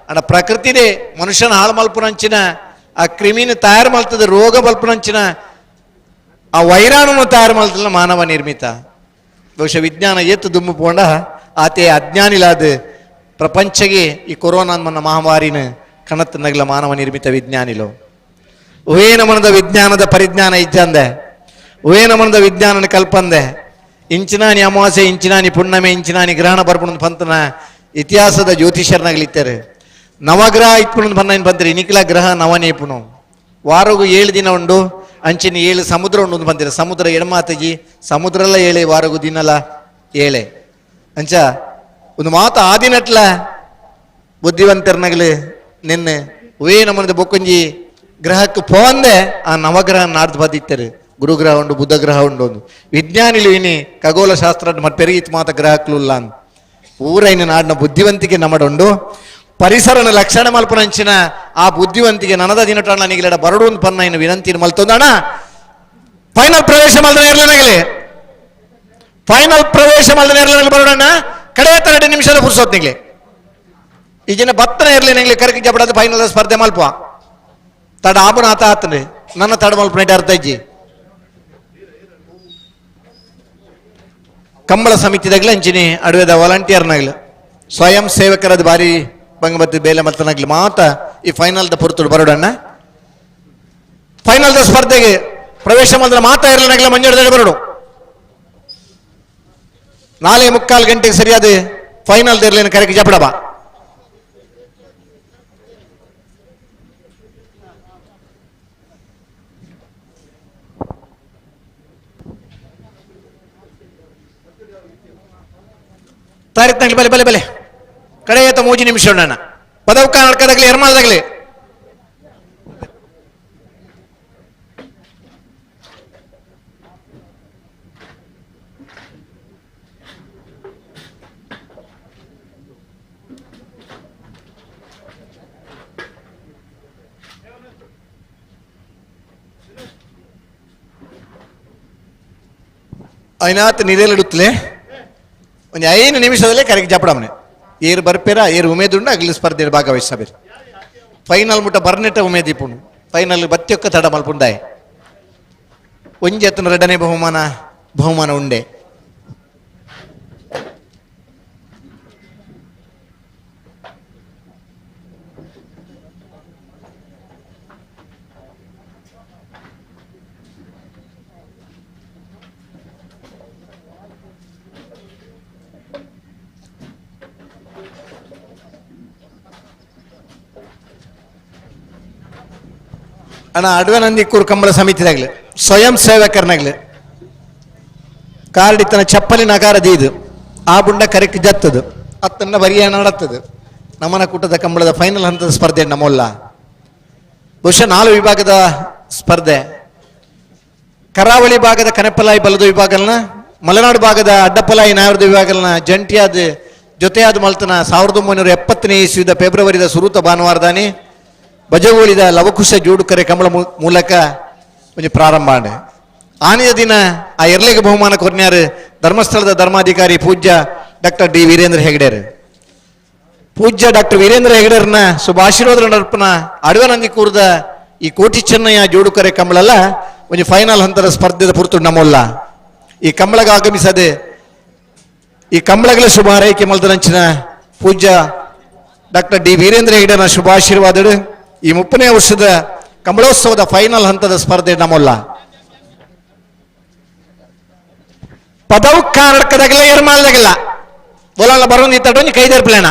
ಅಣ್ಣ ಪ್ರಕೃತಿನೇ ಮನುಷ್ಯನ ಹಾಳು ಮಲ್ಪುನಂಚಿನ ಆ ಕ್ರಿಮಿನ ತಯಾರು ಮಲ್ತದ ರೋಗ ಮಲ್ಪುನಂಚಿನ ಆ ವೈರಾಣುನು ತಯಾರು ಮಲ್ತದ ಮಾನವ ನಿರ್ಮಿತ. ಬಹುಶಃ ವಿಜ್ಞಾನ ಏತು ದುಮ್ಮು ಪೋಂಡ ಆತೆ ಅಜ್ಞಾನಿಲಾದ ಪ್ರಪಂಚಗೆ ಈ ಕೊರೋನಾ ಮನ್ನ ಮಹಾಮಾರಿನ ಕಣತ್ತನಗಲ ಮಾನವ ನಿರ್ಮಿತ ವಿಜ್ಞಾನಿಲು. ಉವೇ ನಮನದ ವಿಜ್ಞಾನದ ಪರಿಜ್ಞಾನ ಇಜ್ಜಂದೆ, ಉವೇ ನಮನದ ವಿಜ್ಞಾನನ ಕಲ್ಪಂದೆ ಇಂಚಿನಾನಿ ಅಮಾವಾಸ್ಯೆ, ಇಂಚಿನಾನಿ ಪುಣ್ಣಮೆ, ಇಂಚಿನಾನಿ ಗ್ರಹಣ ಬರ್ಪುಣ ಪಂತನ ಇತಿಹಾಸದ ಜ್ಯೋತಿಷರ್ನಾಗಲಿತ್ತಾರೆ. ನವಗ್ರಹ ಇತ್ಪುಣ ಪನ್ನ ಬಂತಾರೆ ಇನಿಕ್ಲ ಗ್ರಹ ನವನೇಪುಣು ವಾರಗು 7 ದಿನ ಉಂಡು ಅಂಚಿನ 7 ಸಮುದ್ರ ಉಂಡು ಬಂದಿರ ಸಮುದ್ರ ಎಡಮಾತಗಿ ಸಮುದ್ರಲ್ಲ 7 ವಾರಗು ದಿನಲ 7 ಅಂಚ ಒಂದು ಮಾತು ಆದಿನಟ್ಲ ಬುದ್ಧಿವಂತರ್ನಗಲು ನಿನ್ನೆ ಉವೇ ನಮ್ಮನದ ಬೊಕ್ಕೊಂಜಿ ಗ್ರಹಕ್ಕೆ ಪೋಂದೆ ಆ ನವಗ್ರಹ ನಾಡ್ದು ಬದಿತ್ತಾರೆ. ಗುರುಗ್ರಹ ಉಂಡು, ಬುಧ ಗ್ರಹ ಉಂಡು. ಒಂದು ವಿಜ್ಞಾನಿಲು ಇನಿ ಖಗೋಳ ಶಾಸ್ತ್ರ ಮತ್ತೆ ಪೆರಿಗಿತ್ ಮಾತ ಗ್ರಹಕ್ಲು ಇಲ್ಲ ಪೂರ ಇನ್ನು ನಾಡಿನ ಬುದ್ಧಿವಂತಿಕೆ ನಮ್ಮಡುಂಡು. ಪರಿಸರನ ಲಕ್ಷಣ ಮಲ್ಪನಂಚಿನ ಆ ಬುದ್ಧಿವಂತಿಕೆ ನನದ ದಿನಟಣ್ಣ ನಿಗಲೆಡ ಬರಡು ಒಂದು ಪನ್ನ ಇನ್ನು ವಿನಂತಿ ಮಲ್ತೊಂದಣ. ಫೈನಲ್ ಪ್ರವೇಶ ಮಲ್ದನ ಇರ್ಲನಾಗಲಿ ಫೈನಲ್ ಪ್ರವೇಶ ಮಲ್ದನ ಇರ್ಲನಾಗಲಿ ಬರೋಣ ಕಡೆ 2 ನಿಮಿಷದ ಪುರ್ಸೋತ್ ನಿಗ್ಲಿ ಈ ಜನ ಬತ್ತನ ಇರ್ಲಿ ನಿಗ್ಲಿ ಕರಕಿ ಜಬಡದ ಫೈನಲ್ ಸ್ಪರ್ಧೆ ಮಲ್ಪ ತಡ ಆಬನ ಆತ ಆತನೆ ನನ್ನ ತಡ ಮಲ್ಪನೇಟ ಅರ್ಥ ಇಜ್ಜಿ. ಕಂಬಳ ಸಮಿತಿದಾಗಲಿ ಅಂಚಿನಿ ಅಡುವೆದ ವಾಲಂಟಿಯರ್ನಾಗಲಿ ಸ್ವಯಂ ಸೇವಕರದ ಬಾರಿ ಬಂಗಬತ್ತಿ ಬೇಲೆ ಮತ್ತನಾಗ್ಲಿ ಮಾತ ಈ ಫೈನಲ್ದ ಪುರ್ತುಡು ಬರೋಡಣ್ಣ. ಫೈನಲ್ದ ಸ್ಪರ್ಧೆಗೆ ಪ್ರವೇಶ ಮಾಡಿದ್ರೆ ಮಾತಾ ಇರಲಿನಾಗಲ ಮಂಜಾಡದಲ್ಲಿ ಬರೋಡು. 4:45 ಗಂಟೆಗೆ ಸರಿಯಾದ ಫೈನಲ್ ಇರಲಿನ ಕರೆಗೆ ಜಪಡಬ. ತಾರೀಖ್ ಬಲೆ ಬಲೆ ಬಲೆ ಕಡೆಯತ 3 ನಿಮಿಷ ಉಂಡಣ್ಣ. ಪದವಕ ನಡ್ಕದಾಗ್ಲಿ ಎರ್ಮಾಲ್ದಾಗ್ಲಿ ಐನಾತ್ ನಿರೇಲಿಡುತ್ತಲೇ ಒಂದು 5 ನಿಮಿಷದಲ್ಲೇ ಕರೆಗೆ ಜಪಡಮನೆ ಏರು ಬರ್ಪೇರ ಏರು ಉಮೇದುಂಡು ಅಗಲಿ ಸ್ಪರ್ಧೆ ಭಾಗವಹಿಸಬೇರು. ಫೈನಲ್ ಮುಟ್ಟ ಬರ್ನೆಟ್ಟ ಉಮೇದಿಪುಂಡು ಫೈನಲ್ ಬತ್ತಿಯೊಕ್ಕ ತಡ ಮಲ್ಪುಂಡಾಯ್ ಒಂಜಿ ಎತ್ತನ 2ನೇ ಬಹುಮಾನ ಉಂಡೆ. ಅಣ್ಣ ಅಡ್ವನಂದಿ ಕೂರು ಕಂಬಳ ಸಮಿತಿದಾಗಲಿ ಸ್ವಯಂ ಸೇವಕರನಾಗಲಿ ಕಾರ್ಡಿತ್ತನ ಚಪ್ಪಲಿ ನಗಾರದಿ ಇದು ಆ ಬುಂಡ ಕರೆಕ್ಟ್ ಜತ್ತದು ಅತ್ತನ್ನ ಬರಿಯ ನಡತ್ತದು ನಮನ ಕೂಟದ ಕಂಬಳದ ಫೈನಲ್ ಹಂತದ ಸ್ಪರ್ಧೆ ನಮ್ಮಲ್ಲ. ಬಹುಶಃ 4 ವಿಭಾಗದ ಸ್ಪರ್ಧೆ. ಕರಾವಳಿ ಭಾಗದ ಕನೆಪಲಾಯಿ ಬಲದ ವಿಭಾಗಲ್ನ, ಮಲೆನಾಡು ಭಾಗದ ಅಡ್ಡಪಲಾಯಿ ನಾಯರದ ವಿಭಾಗಲ್ನ ಜಂಟಿಯಾದ ಜೊತೆಯಾದ ಮಲ್ತನ 1970ನೇ ಇಸ್ವಿದ ಫೆಬ್ರವರಿದ ಸುರೂತ ಭಾನುವಾರದಾನಿ ಬಜಗೋಳಿದ ಲವಕುಶ ಜೋಡುಕರೆ ಕಂಬಳ ಮೂಲಕ ಒಂಜಿ ಪ್ರಾರಂಭ ಆಂಡ್. ಆನೆಯ ದಿನ ಆ ಎರ್ಲೆಗೆ ಬಹುಮಾನ ಕೊರ್ನ್ಯಾರು ಧರ್ಮಸ್ಥಳದ ಧರ್ಮಾಧಿಕಾರಿ ಪೂಜ್ಯ ಡಾಕ್ಟರ್ ಡಿ ವೀರೇಂದ್ರ ಹೆಗಡೆರು. ಪೂಜ್ಯ ಡಾಕ್ಟರ್ ವೀರೇಂದ್ರ ಹೆಗಡೆರ್ನ ಶುಭಾಶೀರ್ವಾದ ನರ್ಪನ ಅಡವನಂದಿ ಕೂರ್ದ ಈ ಕೋಟಿ ಚೆನ್ನಯ್ಯ ಜೋಡುಕರೆ ಕಂಬಳಲ್ಲ ಒಂಜಿ ಫೈನಲ್ ಹಂತದ ಸ್ಪರ್ಧೆದ ಪುರ್ತು ನಮ್ಮಲ್ಲ. ಈ ಕಂಬಳಗ ಆಗಮಿಸದೆ ಈ ಕಂಬಳಗಳ ಶುಭ ಹಾರೈಕೆ ಮಲ್ತನಂಚಿನ ಪೂಜ್ಯ ಡಾಕ್ಟರ್ ಡಿ ವೀರೇಂದ್ರ ಹೆಗಡೆನ ಶುಭಾಶೀರ್ವಾದಡು ಈ 30ನೇ ವರ್ಷದ ಕಂಬಳೋತ್ಸವದ ಫೈನಲ್ ಹಂತದ ಸ್ಪರ್ಧೆ ನಮ್ಮಲ್ಲ. ಪದವು ಕಾರಡ್ಕದಾಗಲ್ಲ ಎರ್ಮಾಲ್ದಾಗಲ್ಲ ಬೋಲಲ್ಲ ಬರೋದು ಈ ತಡೊಂದು ಕೈದೇರ್ಪ್ಲೇಣ.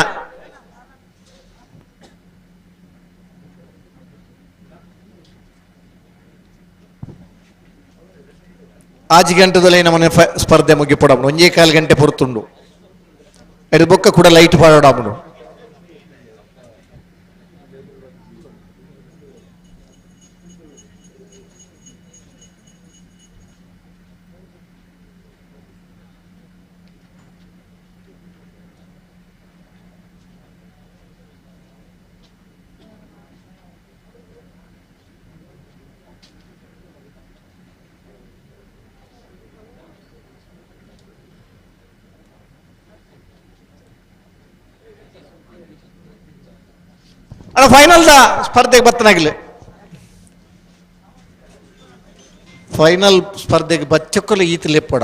ಆಜಿ ಗಂಟೆದಲ್ಲಿ ನಮ್ಮನೆ ಸ್ಪರ್ಧೆ ಮುಗಿಪಡಮನು ಒಂಜೇ ಕಾಲು ಗಂಟೆ ಪೊರ್ತುಂಡು ಎಡು ಬೊಕ್ಕ ಕೂಡ ಲೈಟ್ ಪಾಡೋಡಮನು. ಅಲ್ಲ ಫೈನಲ್ the ಸ್ಪರ್ಧೆಗೆ ಬತ್ತನಾಗಲಿ ಫೈನಲ್ ಸ್ಪರ್ಧೆಗೆ ಬಚ್ಚಕ್ಕಲು ಈತ ಲೆಪ್ಪಡ.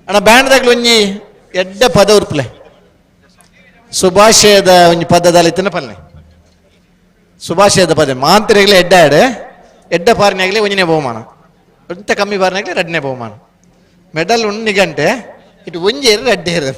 ಅಣ್ಣ ಬ್ಯಾಂಡ್ದಾಗ್ಲ ಒಂಜಿ ಎಡ್ಡೆ ಪದ ಉರ್ಪ್ಲೆ ಸುಭಾಷಯದ ಒಂಜಿ ಪದದಲ್ಲಿ ತಿನ್ನ ಪಲ್ಲೆ ಸುಭಾಷಯದ ಪದ ಮಾಂತ್ರಿಗಲೇ ಎಡ್ಡ ಎಡೆ ಎಡ್ಡ ಪಾರನಾಗಲಿ ಒಂಜನೇ ಬಹುಮಾನ, ಎಂತ ಕಮ್ಮಿ ಪಾರನಾಗಲಿ ಎರಡನೇ ಬಹುಮಾನ. ಮೆಡಲ್ ಉಣ್ಣಿ ಗಂಟೆ ಇಟ್ಟು ಒಂಜಿ ಏರು ಎಡ್ಡೆ ಏರು.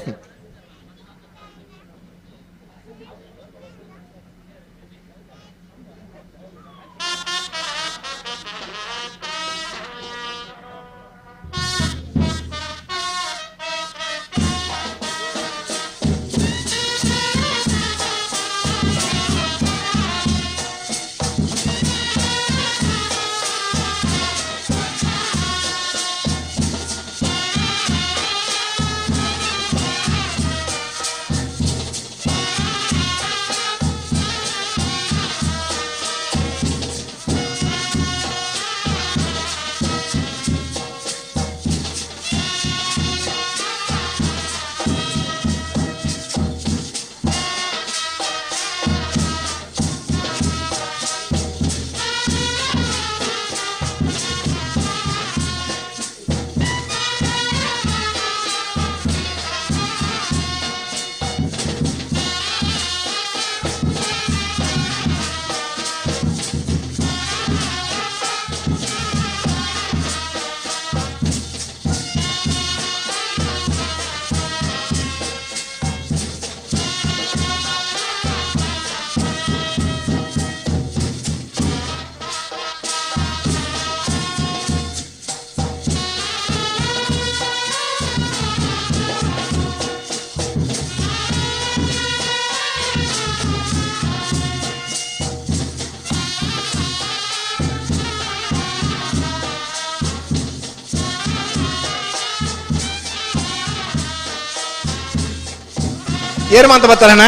ಏರು ಅಂತ ಬರ್ತಾರಣ್ಣ?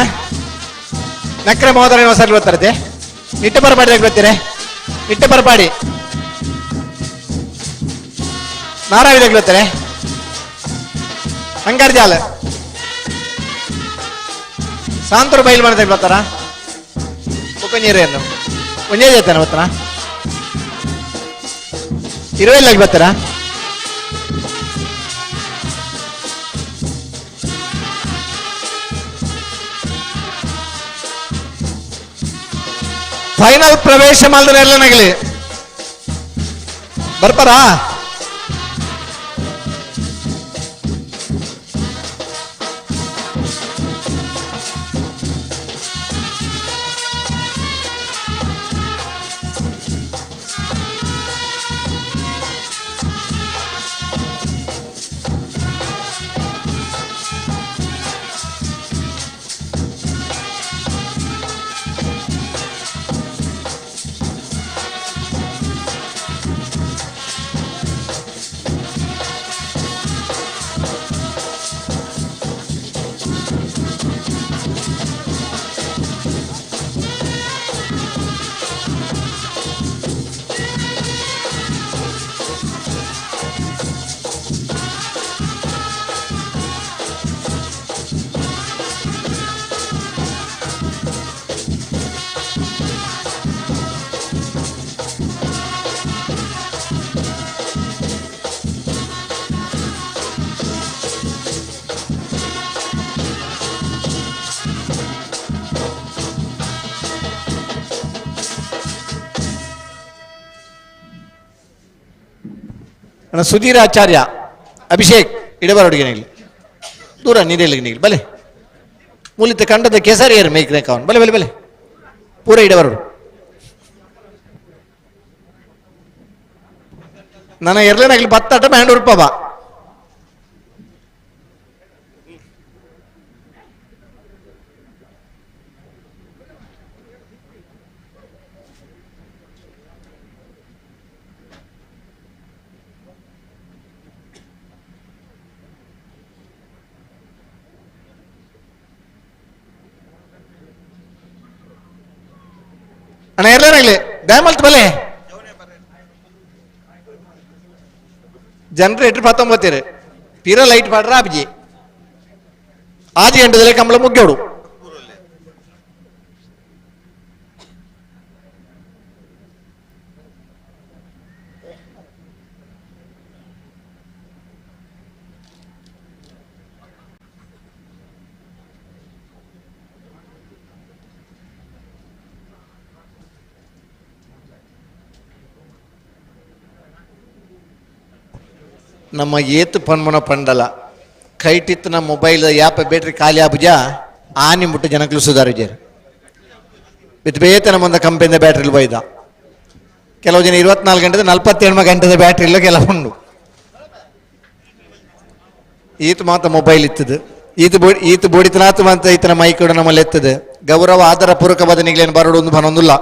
ನಕ್ರೆ ಮಹೋದರ ಸರ್ ಬರ್ತಾರೆ. ನಿಟ್ಟೆ ಬರಪಾಡಿ ಬರ್ತೀರೆ? ನಿಟ್ಟೆ ಬರಪಾಡಿ ನಾರಾಯಣ ಬರ್ತಾರೆ. ಅಂಗಾರ್ಜಾಲ ಸಾಂತರು ಬೈಲ್ ಮಾಡ್ತಾ ಬರ್ತಾರ ಒಕ್ಕಂಜೇರು ಒಂದೇ ಜೊತೆನ ಬರ್ತಾರ ಇರುವೆಲ್ಲಾಗಿ ಬರ್ತಾರಾ? ಫೈನಲ್ ಪ್ರವೇಶ ಮಾಡಿದ್ರೆ ಎಲ್ಲ ನಗಲಿ ಬರ್ತಾರಾ? ಸುಧೀರ್ ಆಚಾರ್ಯ ಅಭಿಷೇಕ್ ಇಡಬಾರೊಡಿಗೆ ನೀಲಿ ದೂರ ನೀರೆಲ್ಲಿಗೆ ನೀಲಿ ಬಲೆ ಮೂಲಿತ ಕಂಡದ ಕೆಸರಿಯರು ಮೇಕ್ರೆ ಕಾವನ್ ಬಲೆ ಬಲೆ ಬಲೆ ಪೂರ ಇಡಬಾರಡು ನನ್ನ ಎರಲೇನಾಗಲಿ ಬತ್ತಾಟ ಬ್ಯಾಂಡ್ ರೂಪಾಯಿ ಬಾ ಅಣ್ಣ ಎರಲೇನಾಗಲಿ ಡ್ಯಾಮಲ್ತ್ ಬಲೆ ಜನರೇಟರ್ ಪತ್ತೊಂಬತ್ತೀರು ಪಿರ ಲೈಟ್ ಪಾಡ್ರ ಆಬ್ಜಿ ಆಜಿ ಗಂಟೆದಲ್ಲೇ ಕಂಬಳ ಮುಗ್ಯೋಡು ನಮ್ಮ ಏತು ಪನ್ಮನ ಪಂಡಲ ಕೈಟಿತ್ತು ನಮ್ಮ mobile app battery ಖಾಲಿ ಆಬುಜ ಆನಿ ಮುಟ್ಟು ಜನಕ್ಲು ಸುಧಾರಿಜರು ವಿತ್ ಬೇತನ ಮುಂದೆ ಕಂಪನಿಯಿಂದ ಬ್ಯಾಟ್ರಿಲಿ ಬೈದ ಕೆಲವು ಜನ 24 ಗಂಟೆದ 47 ಗಂಟೆದ ಬ್ಯಾಟ್ರಿ ಇಲ್ಲ ಕೆಲವು ಉಂಡು ಈತ ಮಾತ್ರ ಮೊಬೈಲ್ ಇತ್ತದು ಈತ ಬೋಡಿ ಈತ ಬೋಡಿತನಾತು ಅಂತ ಈತನ ಮೈ ಕೂಡ ನಮ್ಮಲ್ಲಿ ಎತ್ತದೆ ಗೌರವ ಆದರ ಪೂರಕವಾದ ನಿಗ್ಲೇನು ಬರೋಡು ಒಂದು ಬನೊಂದಿಲ್ಲ.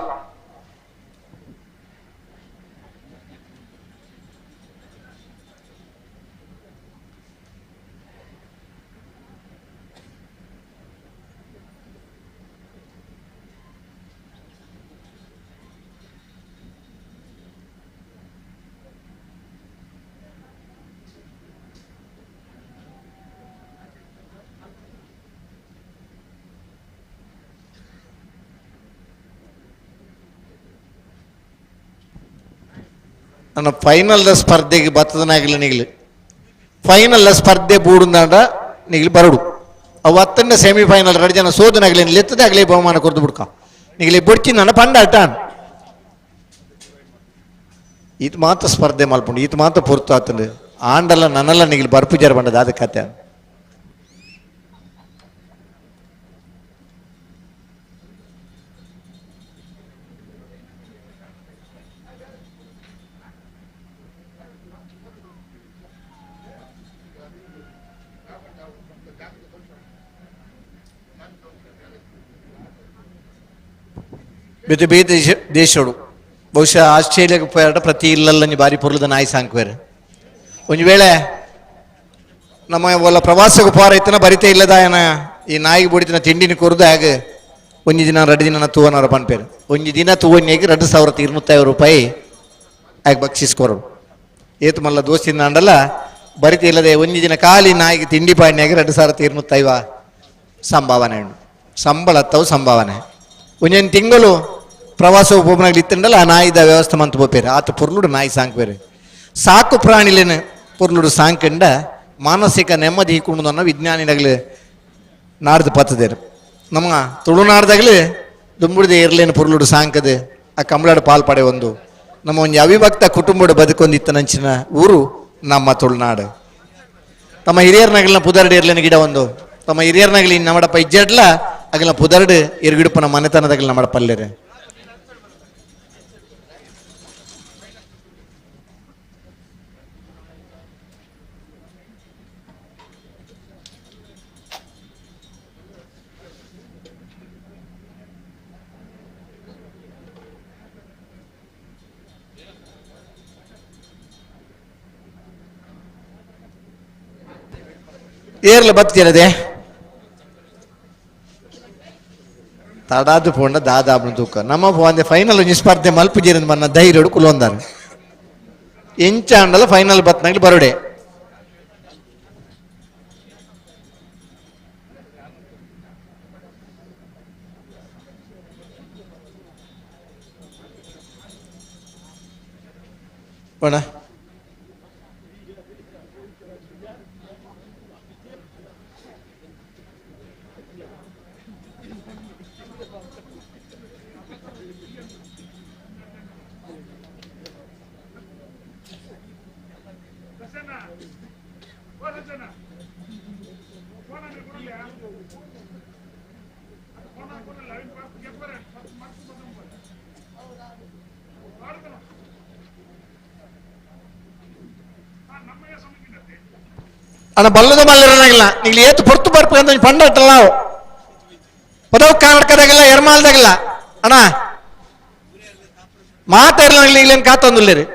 ನನ್ನ ಫೈನಲ್ದ ಸ್ಪರ್ಧೆಗೆ ಬತ್ತದನಾಗಲಿ ನಿಗಲಿ ಫೈನಲ್ ಸ್ಪರ್ಧೆ ಬೂಡುಂದಾಂಡ ನಿಗಲಿ ಬರಡು ಅವು ಹತ್ತನ್ನ ಸೆಮಿಫೈನಲ್ ಎರಡು ಜನ ಸೋದನಾಗಲಿ ಲೆತ್ತದಾಗಲಿ ಬಹುಮಾನ ಕೊಡ್ದು ಬಿಡ್ಕ ನಿಗಲಿ ಬುಡ್ಚಿ ನನ್ನ ಪಂಡ ಆಟ ಈತ ಮಾತ್ರ ಸ್ಪರ್ಧೆ ಮಲ್ಪುಂಡು ಈತ ಮಾತ್ರ ಪೊರ್ತು ಆತಂದು ಆಂಡಲ್ಲ ನನ್ನಲ್ಲ ನಿಗಲಿ ಬರ್ಪುಜಾರ ಬಂಡದ ಅದ ಕತೆ. ಬೇತೆ ಬೇತೆ ದೇಶಡು ಬಹುಶಃ ಆಸ್ಟ್ರೇಲಿಯಾಗೆ ಪೋಯಾಟ ಪ್ರತಿ ಇಲ್ಲಲ್ಲ ಬಾರಿ ಪೊರ್ಲದ ನಾಯಿ ಸಾಂಕ್ವೇರು ಒಂದು ವೇಳೆ ನಮ್ಮ ಒಲ್ಲ ಪ್ರವಾಸಕ್ಕೆ ಪೋರ ಬರಿತೇ ಇಲ್ಲದಾಯನ ಈ ನಾಯಿಗೆ ಬುಡಿತಿನ ತಿಂಡಿನ ಕೊರದು ಆಗ ಒಂದು ದಿನ 2 ದಿನ ತೂವನಾರ ಪನ್ಪೇರು ಒಂದು ದಿನ ತೂವನ್ಯಾಗಿ 2250 ರೂಪಾಯಿ ಆಗ ಬಕ್ಷಿಸ್ ಕೊರಡು ಏತು ಮಲ್ಲ ದೋಸ್ತಿನ ಅಂಡಲ್ಲ ಬರಿತೇ ಇಲ್ಲದೆ ಒಂದು ದಿನ ಖಾಲಿ ನಾಯಿಗೆ ತಿಂಡಿ ಪಾಣಿಯಾಗಿ 2250 ಸಂಭಾವನೆ ಉಂಡು. ಸಂಬಳತ್ತವು ಸಂಭಾವನೆ. ಒಂಜೊಂದು ತಿಂಗಳು ಪ್ರವಾಸ ಉಪನಾಗ್ಲಿ ಇತ್ತಂಡಲ್ಲ ಆ ನಾಯಿದ ವ್ಯವಸ್ಥೆ ಮಂತ್ ಪೋಪೇರು ಆತ ಪೊರ್ಲುಡು ನಾಯಿ ಸಾಂಕ್ಬೇರು. ಸಾಕು ಪ್ರಾಣಿಲೇನು ಪೊರ್ಲುಡು ಸಾಂಕಂಡ ಮಾನಸಿಕ ನೆಮ್ಮದಿ ಹಿಕ್ಕೊಂಡು ವಿಜ್ಞಾನಿನಾಗಲಿ ನಾಡ್ದು ಪತ್ತದೇರು. ನಮ್ಮ ತುಳುನಾಡ್ದಾಗಲಿ ದುಂಬುಡಿದ ಇರ್ಲೇನು ಪೊರ್ಲುಡು ಸಾಂಕದು ಆ ಕಂಬಳಾಡು ಪಾಲ್ ಪಡೆ ಒಂದು ನಮ್ಮ ಒಂದು ಅವಿಭಕ್ತ ಕುಟುಂಬದ ಬದುಕೊಂದಿತ್ತನಂಚಿನ ಊರು ನಮ್ಮ ತುಳುನಾಡು. ತಮ್ಮ ಹಿರಿಯರ್ನಾಗಲಿನ ಪುದರ್ಡು ಇರ್ಲೇನು ಗಿಡ ಒಂದು ತಮ್ಮ ಹಿರಿಯರ್ನಾಗಲಿ ನಮ್ಮಡಪ್ಪ ಇಜ್ಜಡ್ಲ ಅಗಲ ಪುದರ್ಡು ಇರ್ಗಿಡಪ್ಪನ ಮನೆತನದಾಗಲಿ ನಮ್ಮಡಪ್ಪ ಅಲ್ಲೇರೆ. ಏರ್ಲ ಬತ್ತಿರದೆ ತಡಾದು ಪೋಂಡ ದಾದಾಬ್ನ ತೂಕ ನಮ್ಮ ಒಂದೇ ಫೈನಲ್ ಒಂಜಿ ಸ್ಪರ್ಧೆ ಮಲ್ಪು ಜೀರಂದು ಬನ್ನ ಧೈರ್ಯಡು ಕುಲೊಂದಾರ ಎಂಚ ಅಂಡಲ ಫೈನಲ್ ಬತ್ನಾಗ್ಲಿ ಬರೋಡೆ. ಪಣ ಅಣ್ಣ ಬಲ್ಲದ ಮಲ್ಲರನಾಗಿಲ್ಲ ನೀವು ಏತು ಪೊರ್ತು ಬರ್ಪು ಅಂತ ಪಂಡಟ್ಟಲ್ಲ ನಾವು ಪದವು ಕರ್ನಾಟಕದಾಗಿಲ್ಲ ಎರ್ಮಾಲ್ದಾಗಿಲ್ಲ ಅಣ್ಣ ಮಾತಾಡಲಿಲ್ಲ ಇಲ್ಲೇನು ಕಾತೊಂದಿಲ್ಲ ರೀ.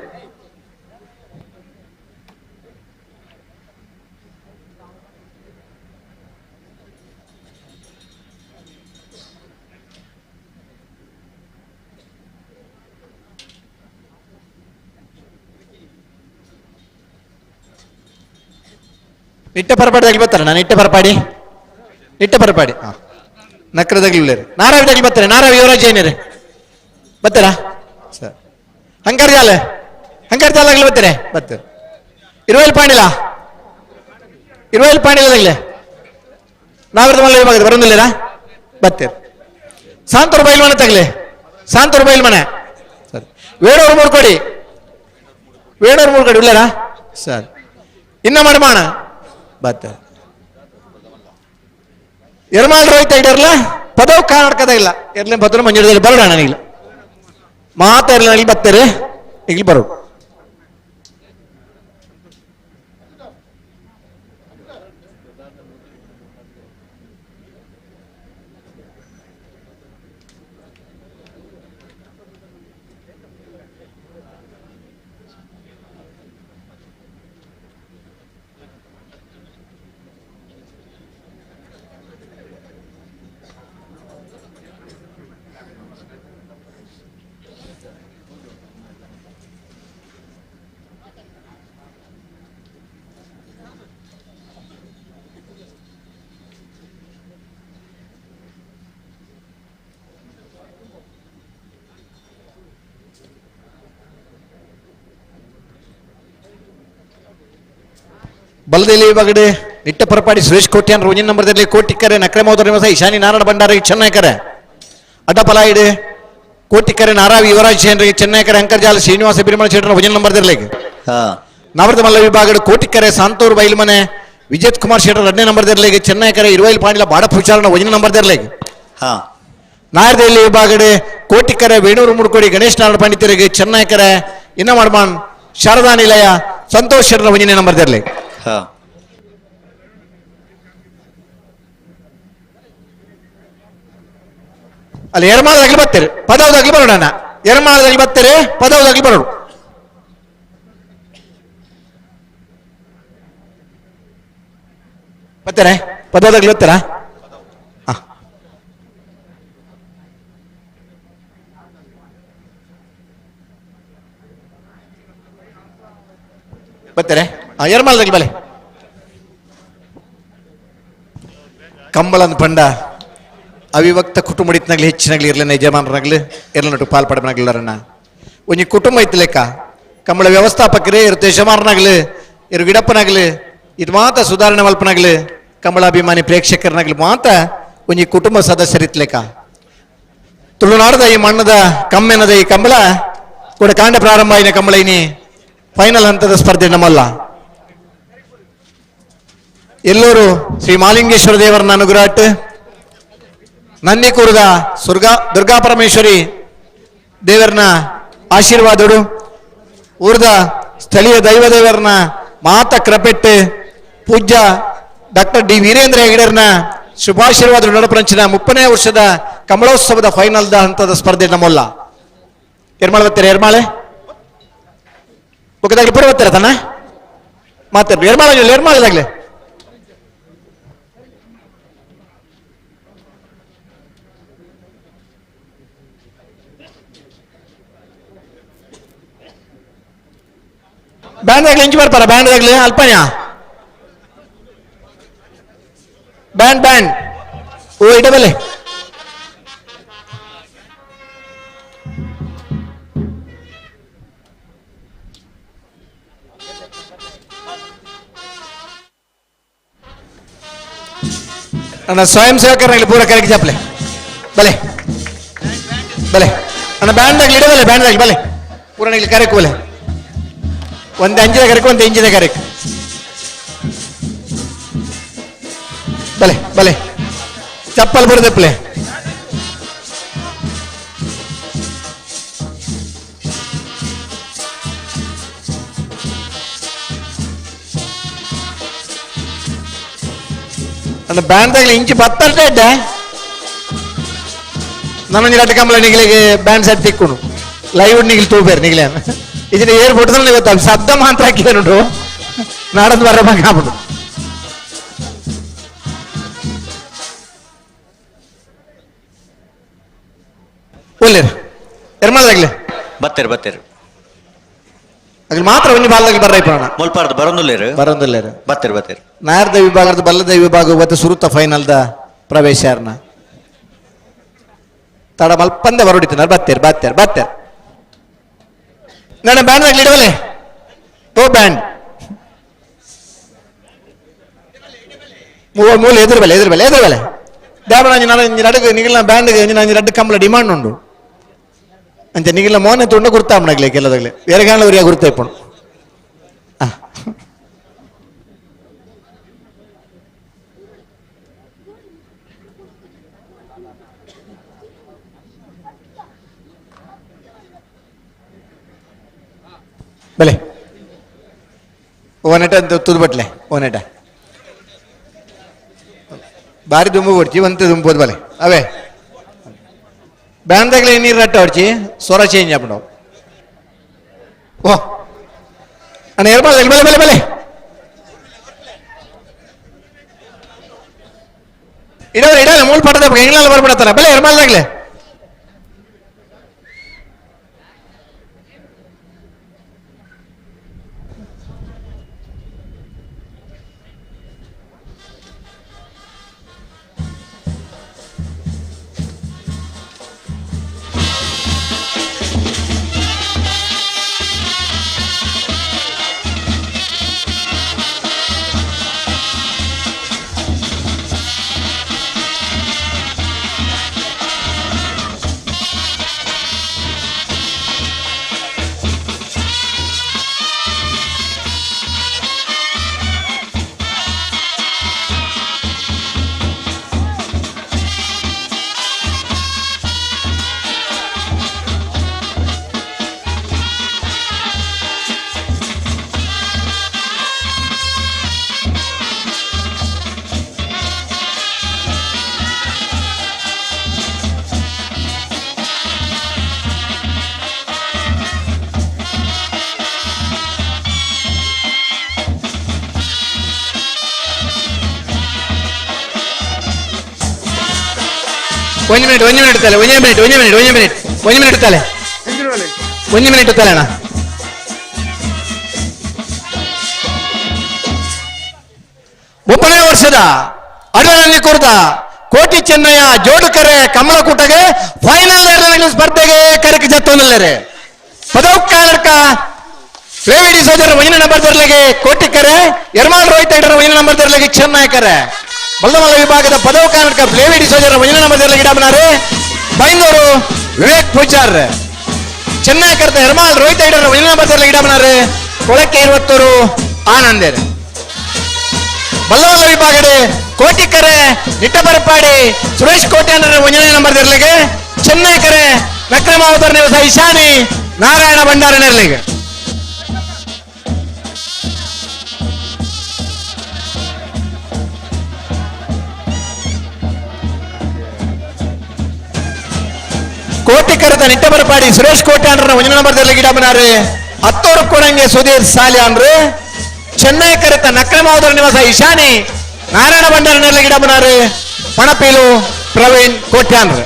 ನಿಟ್ಟೆ ಪರಪಾಡಿ ಬರ್ತಾರೆ ನಾನು ನಿಟ್ಟೆ ಪರಪಾಡಿ ನಿಟ್ಟೆ ಪರಪಾಡಿ ಹಾಂ ನಕ್ರದಾಗ್ಲಿ ನಾರಾವಿ ಬರ್ತಾರೆ ನಾರಾವಿ ಯುವರಾಜ್ ಏನಿರಿ ಬರ್ತಾರಾ ಸರ್. ಹಂಗಾರ ಜಾಲ ಹಂಗಾರ ಜಾಲ ಆಗ್ಲಿ ಬರ್ತಾರೆ ಬರ್ತಾರೆ. ಇರುವಲ್ಲಿ ಪಾಂಡಿಲ ಇರುವಲ್ಲಿ ಪಾಂಡಿಲದಾಗ್ಲೆ ನಾವಿರದ ಮಲ್ಲ ವಿಭಾಗದ ಬರೋದಿಲ್ಲ ಬರ್ತೀರಿ. ಸಾಂತೂರು ಬೈಲ್ ಮನೆ ತಗಲಿ ಸಾಂತೂರು ಬೈಲ್ ಮನೆ ಸರಿ. ವೇಡೂರು ಮೂರು ಕೊಡಿ ವೇಡೂರು ಮೂರು ಕೊಡಿ ಇಲ್ಲರಾ ಸರ್. ಇನ್ನ ಮಾಡಿ ಬರ್ತಾರೆ. ಎರ್ಮಾಲ್ ರೋಹಿತ ಇಡರ್ಲ ಪದವು ಕರ್ನಾಟಕದ ಇಲ್ಲ ಎರ್ಲೆ ಬದ್ರ ಮಂಜೂರದಲ್ಲಿ ಬರೋಣ ನನಗಿಲ್ಲ ಮಾತಾಡಲ್ಲ ಇಲ್ಲಿ ಬರ್ತಾರೆ ಇಲ್ಲಿ ಬರೋ. ಬಲದಲ್ಲಿ ಬಗಡೆ ನಿಟ್ಟ ಪರಪಾಡಿ ಸುರೇಶ್ ಕೋಟ್ಯಾನ್ ರೋಜಿನ ನಂಬರ್ದಲ್ಲಿ ಕೋಟಿಕ್ಕರೆ ನಕ್ರೆ ಮೋದರ ನಿವಾಸ ಈಶಾನಿ ನಾರಾಯಣ ಭಂಡಾರಿ ಚೆನ್ನೈಕರೆ ಅಡ್ಡಪಲಾಯಿಡೆ ಕೋಟಿಕ್ಕರೆ ನಾರಾವಿ ಯುವರಾಜ್ ಶೇನ್ರಿಗೆ ಚೆನ್ನೈಕರೆ ಅಂಕರ್ಜಾಲ ಶ್ರೀನಿವಾಸ ಬಿರಿಮಳ ಶೆಟ್ಟರ ಭಜನ್ ನಂಬರ್ದಿರ್ಲಿಕ್ಕೆ ನವರದ ಮಲ್ಲ ವಿಭಾಗದ ಕೋಟಿಕ್ಕರೆ ಸಾಂತೂರು ಬೈಲ್ಮನೆ ವಿಜಯ್ ಕುಮಾರ್ ಶೆಟ್ಟರ್ ಎರಡನೇ ನಂಬರ್ದಿರ್ಲಿಕ್ಕೆ ಚೆನ್ನೈಕರೆ ಇರುವೈಲ್ ಪಾಂಡಿಲ ಬಾಡಪೂಚಾರಣ ವಜನ ನಂಬರ್ದಿರ್ಲಿಕ್ಕೆ ನಾಯರ್ದೆಯಲ್ಲಿ ವಿಭಾಗಡೆ ಕೋಟಿಕ್ಕರೆ ವೇಣೂರು ಮುಡ್ಕೋಡಿ ಗಣೇಶ್ ನಾರಾಯಣ ಪಂಡಿತರಿಗೆ ಚೆನ್ನೈಕರೆ ಇನ್ನ ಮಾಡ್ಮಾನ್ ಶಾರದಾ ನಿಲಯ ಸಂತೋಷ್ ಶೆಟ್ಟರ ವಜನೆ ನಂಬರ್ದಿರ್ಲಿ. ಅಲ್ಲಿ ಎರ್ಮಾಲದಾಗಲಿ ಬರ್ತೀರಿ ಪದವದಾಗಲಿ ಬರೋಣ ಎರ್ಮಾಲದಾಗಲಿ ಬರ್ತೀರಿ ಪದವದಾಗಲಿ ಬರೋಣ. ಬರ್ತಾರೆ ಪದವದಾಗಲಿ ಬರ್ತಾರಾ? ಬರ್ತಾರೆ ಎರ್ಮಾಲದಾಗಲಿ ಬಲೆ ಕಂಬಳನ್ ಪಂಡ ಅವಿಭಕ್ತ ಕುಟುಂಬ ಇತ್ತನಾಗ್ಲಿ ಹೆಚ್ಚಿನಾಗ್ಲಿ ಇರ್ಲಿನ ಯಜಮಾನರಾಗ್ಲಿ ಇರ್ಲನಟ್ಟು ಪಾಲ್ಪಡನಾಗ್ಲಿಲ್ಲರಣ್ಣ. ಒಂಜಿ ಕುಟುಂಬ ಇತ್ತು ಲೆಕ್ಕ ಕಂಬಳ ವ್ಯವಸ್ಥಾಪಕರೇ ಇರುತ್ತೆ ಯಜಮಾನನಾಗ್ಲಿ ಇರು ಗಿಡಪ್ಪನಾಗ್ಲಿ ಇದು ಮಾತ ಸುಧಾರಣೆ ಮಲ್ಪನಾಗ್ಲಿ ಕಂಬಳಾಭಿಮಾನಿ ಪ್ರೇಕ್ಷಕರನಾಗ್ಲಿ ಮಾತ ಒಂಜಿ ಕುಟುಂಬ ಸದಸ್ಯರಿತ್ಲೆಕ್ಕ. ತುಳುನಾಡದ ಈ ಮಣ್ಣದ ಕಮ್ಮೆನದ ಈ ಕಂಬಳ ಕೂಡ ಕಾಂಡ ಪ್ರಾರಂಭ ಆಯ್ನ ಕಂಬಳ ಇನಿ ಫೈನಲ್ ಹಂತದ ಸ್ಪರ್ಧೆ ನಮ್ಮಲ್ಲ. ಎಲ್ಲರೂ ಶ್ರೀ ಮಾಲಿಂಗೇಶ್ವರ ದೇವರನ್ನ ಅನುಗ್ರಹ ನಂದಿಕೂರದ ದುರ್ಗಾ ಪರಮೇಶ್ವರಿ ದೇವರನ್ನ ಆಶೀರ್ವಾದಡು ಊರ್ದ ಸ್ಥಳೀಯ ದೈವ ದೇವರನ್ನ ಮಾತ ಕೃಪೆಟ್ಟು ಪೂಜ್ಯ ಡಾಕ್ಟರ್ ಡಿ ವೀರೇಂದ್ರ ಹೆಗಡೆಯರ್ನ ಶುಭಾಶೀರ್ವಾದ ನಡಪರಂಚಿನ 30ನೇ ವರ್ಷದ ಕಮಲೋತ್ಸವದ ಫೈನಲ್ದ ಹಂತದ ಸ್ಪರ್ಧೆ ನಮ್ಮಲ್ಲ. ಎರ್ಮಾಳೆ ಬರ್ತಾರೆ, ಎರ್ಮಾಳೆ ಒಕ್ಕದಾಗ್ಲಿ ಪೂರ ಬರ್ತಾರ ತನ್ನ ಮಾತಾಡ್ರಿ. ಎರ್ಮಾಳೆ ಎರ್ಮಾಳೆದಾಗ್ಲಿ ಬ್ಯಾಂಡ್ ಇಂಚು ಬರ್ತಾರ, ಬ್ಯಾಂಡ್ ಆಗ್ಲಿ ಅಲ್ಪನ್ಯ ಬ್ಯಾಂಡ್ ಬ್ಯಾಂಡ್ ಓ ಇಡಬಲೆ ನನ್ನ ಸ್ವಯಂ ಸೇವಕರಾಗಲಿ ಪೂರ ಕರೆಗೆ ಚಪ್ಪಲೆ ಬಲೆ ಬಲೆ ನನ್ನ ಬ್ಯಾಂಡ್ ಆಗಲಿ ಇಡಬಲೆ ಬ್ಯಾಂಡ್ ಆಗಲಿ ಬಲೆ ಪೂರನಾಗ್ಲಿ ಕರೆಕ್ ಬಲೆ ಒಂದು ಅಂಜಿನ ಕರೆಕ್ ಒಂದು ಇಂಜಿನ ಕರೆಕ್ ಬಲೆ ಬಲೆ ಚಪ್ಪಲ್ ಬರದಪ್ಪಲೆ ನನ್ನ ಬ್ಯಾಂಡ್ ಇಂಚಿ ಬತ್ತರ್ಟೆ ಇದ್ದೆ ನನ್ನ ರಡ್ಡು ಕಂಬಳ ನಿಗಲಿಗೆ ಬ್ಯಾಂಡ್ ಸೆಟ್ ತಿಕ್ಕೊಂಡು ಲೈವ್ ನಿಗಿಲ್ ತೂಬೇರು ನಿಗಲೆ ಇದನ್ನ ಏರ್ ಫೋಟೋದಲ್ಲಿ ಗೊತ್ತ ಶಬ್ದ ಮಾತ್ರ ಹಾಕಿದನುಂಟು ನಾಡದ್ ಬರ ಆಗ್ಬಿಡು. ಒಲ್ಲೇರು ಎರ್ಮಾಳದಾಗ್ಲಿ ಬತ್ತೇರು ಬತ್ತೇರು ಅಗ್ಲಿ ಮಾತ್ರ ಒಂಜಿ ಬಾಲ್ದಾಗ್ಲಿ ಬರ್ರ ಇಪ್ಪಣ ಮುಲ್ಪಾರ್ದು ಬರೋಂದುಲ್ಲೇರು ಬರೋಂದುಲ್ಲೇರು ಬತ್ತೇರು ಬತ್ತೇರು ನಾರ್ದ ವಿಭಾಗದ ಬಲ್ಲದ ವಿಭಾಗ ಮತ್ತು ಸುರುತ ಫೈನಲ್ದ ಪ್ರವೇಶ ಯಾರನ್ನ ತಡ ಮಲ್ಪಂದೆ ಬರೋಡಿತಿನಾರ ಬತ್ತೇರು ಬತ್ತೇರು ಬತ್ತೇರು ನನ್ನ ಬ್ಯಾಂಡ್ ಆಗ್ಲಿ ಇಡವಲೆ ತೋ ಬ್ಯಾಂಡ್ ಮೂಲ ಎದುರು ಬೆಲೆ ಎದುರು ಬೆಲೆ ಎದುರು ಬೆಲೆ ದ್ಯಾಬಣ ನಡುಗು ನಿಗಿಲ್ನ ಬ್ಯಾಂಡ್ ರಡ್ಡು ಕಂಬಳ ಡಿಮಾಂಡ್ ಉಂಡು ಅಂಚೆ ನಿಗಿಲ್ನ ಮೋನೆ ತುಂಡ ಗುರ್ತಾಮಣಗ್ಲೆ ಕೆಲದಾಗ್ಲೆ ಬೇರೆ ಗಾಣವರಿಯ ಗುರ್ತಾಯ್ಪಣು. ಬಲೆ ಓನೆಟ ಅಂತ ತುದು ಬಟ್ಲೆ ಓನೆಟ ಬಾರಿ ದುಂಬು ಕೊಡ್ಚಿ ಒಂತೆ ದುಂಬೋದು ಬಲೆ ಅವೇ ಬ್ಯಾಂದಾಗ್ಲೆ ನೀರು ರಟ್ಟ ಹೊಡ್ಚಿ ಸ್ವರ ಚೇಂಜ್ ಆಪುಂಡು. ಓ ಅಣ್ಣ ಏರ್ಬಾರ್ದು ಬಲೆ ಬಲೆ ಬಲೆ ಇಡೋರು ಇಡಲ್ಲ ಮೂಲ ಪಟ್ಟದ ಹೆಂಗ್ಲೆಲ್ಲ ಬರ್ಬಿಡತ್ತಾರ ಬಲೆ ಎರ್ಮಾಲ್ದಾಗ್ಲೆ ಒಂದು ಮಿನಿಟ್ ಒಂದು ಮಿನಿಟ್ ತಲೆ ಒಂದು ಮಿನಿಟ್ ಒಂದು ಮಿನಿಟ್ ಒಂದು ಮಿನಿಟ್ ಒಂದು ಮಿನಿಟ್ ತಲೆ ಒಂದು ಮಿನಿಟ್ ತಲೆ ಅಣ್ಣ. 30ನೇ ವರ್ಷದ ಅಡಲಲ್ಲಿ ಕೊರತ ಕೋಟಿ ಚೆನ್ನಯ್ಯ ಜೋಡುಕರೆ ಕಮಲಕೂಟಗೆ ಫೈನಲ್ ಸ್ಪರ್ಧೆಗೆ ಕರಕ ಜತ್ತೊಂದಲ್ಲೇರೆ. ಪದೌಕಾಲರ್ಕ ಫ್ಲೇವಿಡಿ ಸೋದರ ಒಂದನೇ ನಂಬರ್ ದರ್ಲೆಗೆ ಕೋಟಿಕರೆ, ಯರ್ಮಾಲ್ ರೋಹಿತ್ ಹೆಗ್ಡೆರ ಒಂದನೇ ನಂಬರ್ ದರ್ಲೆಗೆ ಚೆನ್ನೈಕರೆ. ಬಲ್ಲಮಲ್ಲ ವಿಭಾಗದ ಪದೌಕಾಲರ್ಕ ಫ್ಲೇವಿಡಿ ಸೋದರ ಒಂದನೇ ನಂಬರ್ ದರ್ಲೆಗೆ ಇಡಬನಾರೆ ಬೈಂದೂರು ವಿವೇಕ್ ಪೂಜಾರ್. ಚೆನ್ನೈ ಕರ್ತ ಹೆರ್ಮಾಲ್ ರೋಹಿತ್ ಹೆಗ್ಡೆರ ಒಂದನೇ ನಂಬರ್ ದರ್ಲೆಗೆ ಇಡಬನಾರೆ ಕೊಳಕ್ಕೆ ಇರುವತ್ತೂರು ಆನಂದೇರೆ. ಬಲ್ಲವಲ್ಲ ವಿಭಾಗದ ಕೋಟಿಕರೆ ನಿಟ್ಟಬರಪಾಡಿ ಸುರೇಶ್ ಕೋಟೆ ಅಂದ್ರೆ ಒಂದನೇ ನಂಬರ್ ದರ್ಲೆಗೆ ಚೆನ್ನೈ ಕರೆ ನಕ್ರಮಾವತಾರ ನಿವಾಸ ಇಶಾನಿ ನಾರಾಯಣ ಭಂಡಾರ ನೆರಳಿಗೆ. ಕೋಟಿಕರದ ನಿಟ್ಟಬರಪಾಡಿ ಸುರೇಶ್ ಕೋಟೆ ಅಂದ್ರೆ ಒಂದನೇ ನಂಬರ್ ದರ್ಲೆಗೆ ಇಡಬನಾರೆ ಹತ್ತೋರು ಕೊಡಂಗೆ ಸುಧೀರ್ ಸಾಲಿಯಾನ್ರು. ಚೆನ್ನೈ ಕರೆತ ನಕ್ರಮಾವತಾರ ನಿವಾಸ ಇಶಾನಿ ನಾರಾಯಣ ಭಂಡಾರ ನೆರಳಿಗೆ ಇಡಬನಾರೆ ಪಣಪೀಲು ಪ್ರವೀಣ್ ಕೋಟ್ಯಾನ್ರು.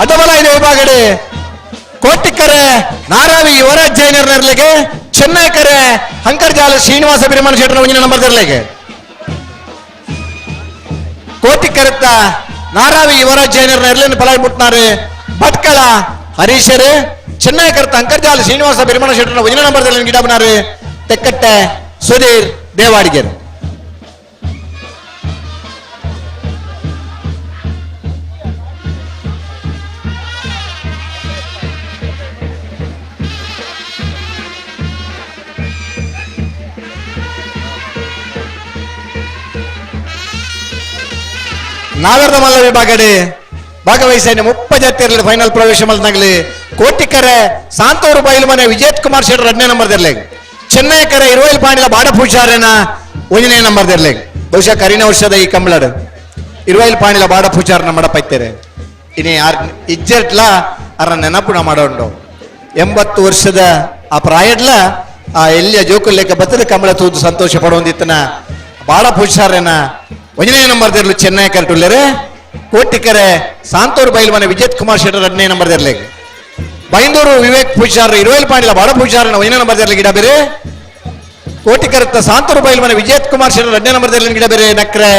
ಅದಬಲ ಇದೆ ವಿಭಾಗಡೆ ಕೋಟಿಕರೆ ನಾರಾವಿ ಯುವರಾಜ್ ಜೈನರ್ ನೆರಳಿಗೆ, ಚೆನ್ನೈ ಕರೆ ಹಂಕರ್ಜಾಲ ಶ್ರೀನಿವಾಸ ಬಿರಿಮಾನ ಶೆಟ್ಟರ ಒಂದಿನ ನಂಬರ್ ನೆರಳಿಗೆ. ಕೋಟಿಕರೆತ್ತ ನಾರಾವಿ ಯುವರಾಜ್ ಜೈನರ್ ನೆರಳಿನ ಫಲ ಬಿಟ್ನಾರೆ ಭಟ್ಕಳ ಹರೀಶರು. ಚೆನ್ನೈ ಕರೆತ ಅಂಕರ್ಜಾಲ ಶ್ರೀನಿವಾಸ ಬಿರಿಮಾನ ಶೆಟ್ಟರ ಒಂದಿನ ನಂಬರ್ ನೆರಳಿನ ಗಿಡಬನಾರೆ ತೆಕ್ಕಟ್ಟೆ ಸುಧೀರ್ ದೇವಾಡಿಗೆರ್. ನಾಗರದ ಮಲ್ಲ ವಿಭಾಗಡೆ ಭಾಗವಹಿಸಿ ಮುಪ್ಪ ಜಾತಿಯಲ್ಲಿ ಫೈನಲ್ ಪ್ರವೇಶ ಮಲ್ನಾಗಲಿ ಕೋಟಿಕರೆ ಸಾಂತೂರು ಬೈಲು ಮನೆ ವಿಜಯ್ ಕುಮಾರ್ ಶೆಟ್ಟರ್ ಎರಡನೇ ನಂಬರ್ ದರ್ಲೆ, ಚೆನ್ನೈ ಕರೆ ಇರುವೈಲ್ ಪಾಂಡಿಲ ಬಾಡ ಪೂಜಾರನ ಒಂದನೇ ನಂಬರ್ ದರ್ಲೆ. ಬಹುಶಃ ಕರಿನ ವರ್ಷದ ಈ ಕಂಬಳಡು ಇರುವೈಲ್ ಪಾಂಡಿಲ ಬಾಡ ಪೂಜಾರನ ಮಡಪೈತೇರೆ ಇನಿ ಆರ್ ಇಜ್ಜೆಟ್ಲ ಅರ ನೆನಪುಣ ಮಾಡೋಂಡು. 80 ವರ್ಷದ ಆ ಪ್ರಾಯಡ್ಲ ಆ ಎಲ್ಲಿಯ ಜೋಕುಲ್ ಲೆಕ್ಕ ಬತ್ತದ ಕಂಬಳ ತೂದು ಸಂತೋಷ ಪಡುವಂದಿತ್ತನ ಬಾಳ ಪೂಜಾರನ ಒಂದನೇ ನಂಬರ್ ದಿರ್ಲು ಚೆನ್ನೈ ಕರೆಟುಲ್ಲೇರೆ. ಕೋಟಿಕರೆ ಸಾಂತೂರು ಬೈಲ್ಮನೆ ವಿಜಯ್ ಕುಮಾರ್ ಶೆಟ್ಟರ್ ಎರಡನೇ ನಂಬರ್ ದಿರ್ಲೆ. ಬೈಂದೂರು ವಿವೇಕ್ ಪೂಜಾರ್ ಇರುವೈಲ್ ಪಾಂಡಿಲ ಬಾಡ ಪೂಜಾರನ ಒಂದನೇ ನಂಬರ್ ದಿರ್ಲೆ ಗಿಡ ಬೇರೆ. ಕೋಟಿಕರತ್ತ ಸಾಂತೂರು ಬೈಲ್ಮನೆ ವಿಜಯ್ ಕುಮಾರ್ ಶೆಟ್ಟರ್ ಎರಡನೇ ನಂಬರ್ ದಿರ್ಲೆ ಗಿಡ ಬೇರೆ ನಕ್ರೆ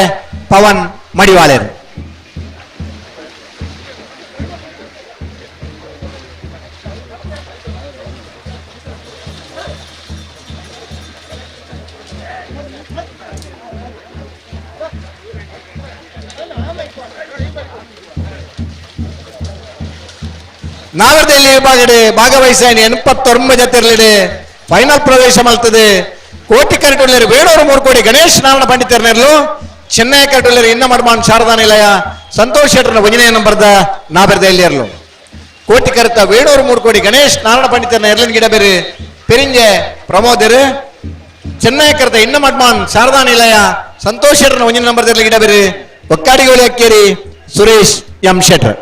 ಪವನ್ ಮಡಿವಾಳೇರು. ನಾಗರದಲ್ಲಿ ವಿಭಾಗಡೆ ಭಾಗವಹಿಸಿ 89 ಜೊತೆರ್ಲಿಡೆ ಫೈನಲ್ ಪ್ರವೇಶ ಮಲ್ತದೆ. ಕೋಟಿ ಕರೆಟುಳ್ಳೇರು ವೇಣೂರು 3 ಕೋಟಿ ಗಣೇಶ್ ನಾರಾಯಣ ಪಂಡಿತರ್ನೆರ್ಲು. ಚೆನ್ನೈ ಕರೆಟುಳ್ಳೇರು ಇನ್ನ ಮಡ್ಮಾನ್ ಶಾರದಾ ನಿಲಯ ಸಂತೋಷ್ ಶೆಟ್ಟರ್ನ ಒಂದನೇ ನಂಬರ್ದ ನಾಬೆರ್ದೆಲ್ಲಿಯರ್ಲು. ಕೋಟಿ ಕರೆತ ವೇಣೂರು 3 ಕೋಟಿ ಗಣೇಶ್ ನಾರಾಯಣ ಪಂಡಿತರ್ನ ಎರ್ಲಿನ ಗಿಡ ಬೇರೆ ಪೆರಿಂಜೆ ಪ್ರಮೋದರು. ಚೆನ್ನೈ ಕರೆತ ಇನ್ನ ಮಡ್ಮಾನ್ ಶಾರದಾ ನಿಲಯ ಸಂತೋಷ್ ಶೆಟ್ಟರ್ನ ಒಂದನೇ ನಂಬರ್ದ ಗಿಡ ಬೇರೆ ಒಕ್ಕಾಡಿಗೋಳಿ ಅಕ್ಕೇರಿ ಸುರೇಶ್ ಎಂ ಶೆಟ್ಟರ್.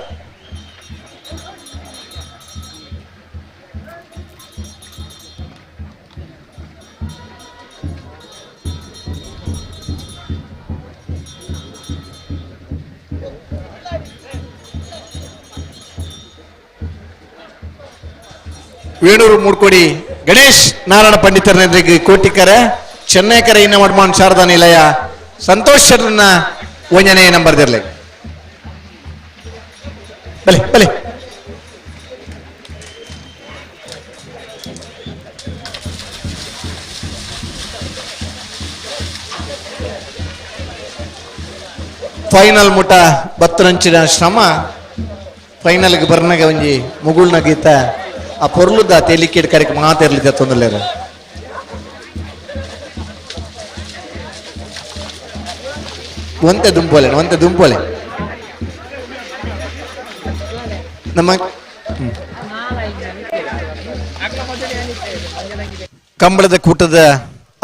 ವೇಣೂರು 3 ಕೋಟಿ ಗಣೇಶ್ ನಾರಾಯಣ ಪಂಡಿತರನೆದುರಿಗೆ ಕೋಟಿಕರೆ ಚೆನ್ನೈಕರೆ ಇನ್ನ ಮಡ್ಮಾನ್ ಶಾರದಾ ನಿಲಯ ಸಂತೋಷ್ ಶೆಟ್ಟರ್ನ ಒಂದನೇ ನಂಬರ್ ದಿರ್ಲೆ. ಬಲೆ ಬಲೆ ಫೈನಲ್ ಮುಟ ಬತ್ತರಂಚಿನ ಶ್ರಮ ಫೈನಲ್ಗೆ ಬರ್ನಾಗ ಒಂಜಿ ಮುಗುಳ್ನ ಗೀತ ಆ ಪೊರ್ಲುದ ತೇಲಿಕೇಡ್ ಕರೆಕ್ ಮಾತಿರ್ಲಿದ್ದ ತೊಂದಲೇರ. ಒಂತೆ ದುಂಪೋಲೆ ಒಂತೆ ದುಂಪೋಲೆ ನಮ್ಮ ಕಂಬಳದ ಕೂಟದ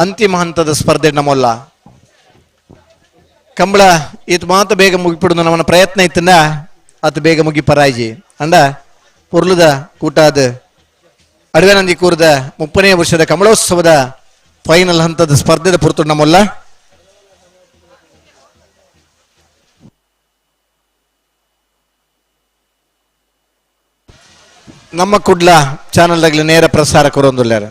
ಅಂತಿಮ ಹಂತದ ಸ್ಪರ್ಧೆ ನಮ್ಮಲ್ಲ ಕಂಬಳ ಈತ ಮಾತು ಬೇಗ ಮುಗಿಪಿಡುದು ನಮ್ಮನ್ನ ಪ್ರಯತ್ನ ಇತ್ತಂದ ಆತ ಬೇಗ ಮುಗಿ ಪರಾಜಿ. ಅಂಡ ಪೊರ್ಲುದ ಕೂಟಾದ ಅಡವೆನಂದಿ ಕೂರದ 30ನೇ ವರ್ಷದ ಕಮಲೋತ್ಸವದ ಫೈನಲ್ ಹಂತದ ಸ್ಪರ್ಧೆದ ಪುರತು ನಮ್ಮಲ್ಲ. ನಮ್ಮ ಕುಡ್ಲ ಚಾನಲ್ದಾಗಲಿ ನೇರ ಪ್ರಸಾರ ಕೊರೊಂದುಲ್ಲಾರ.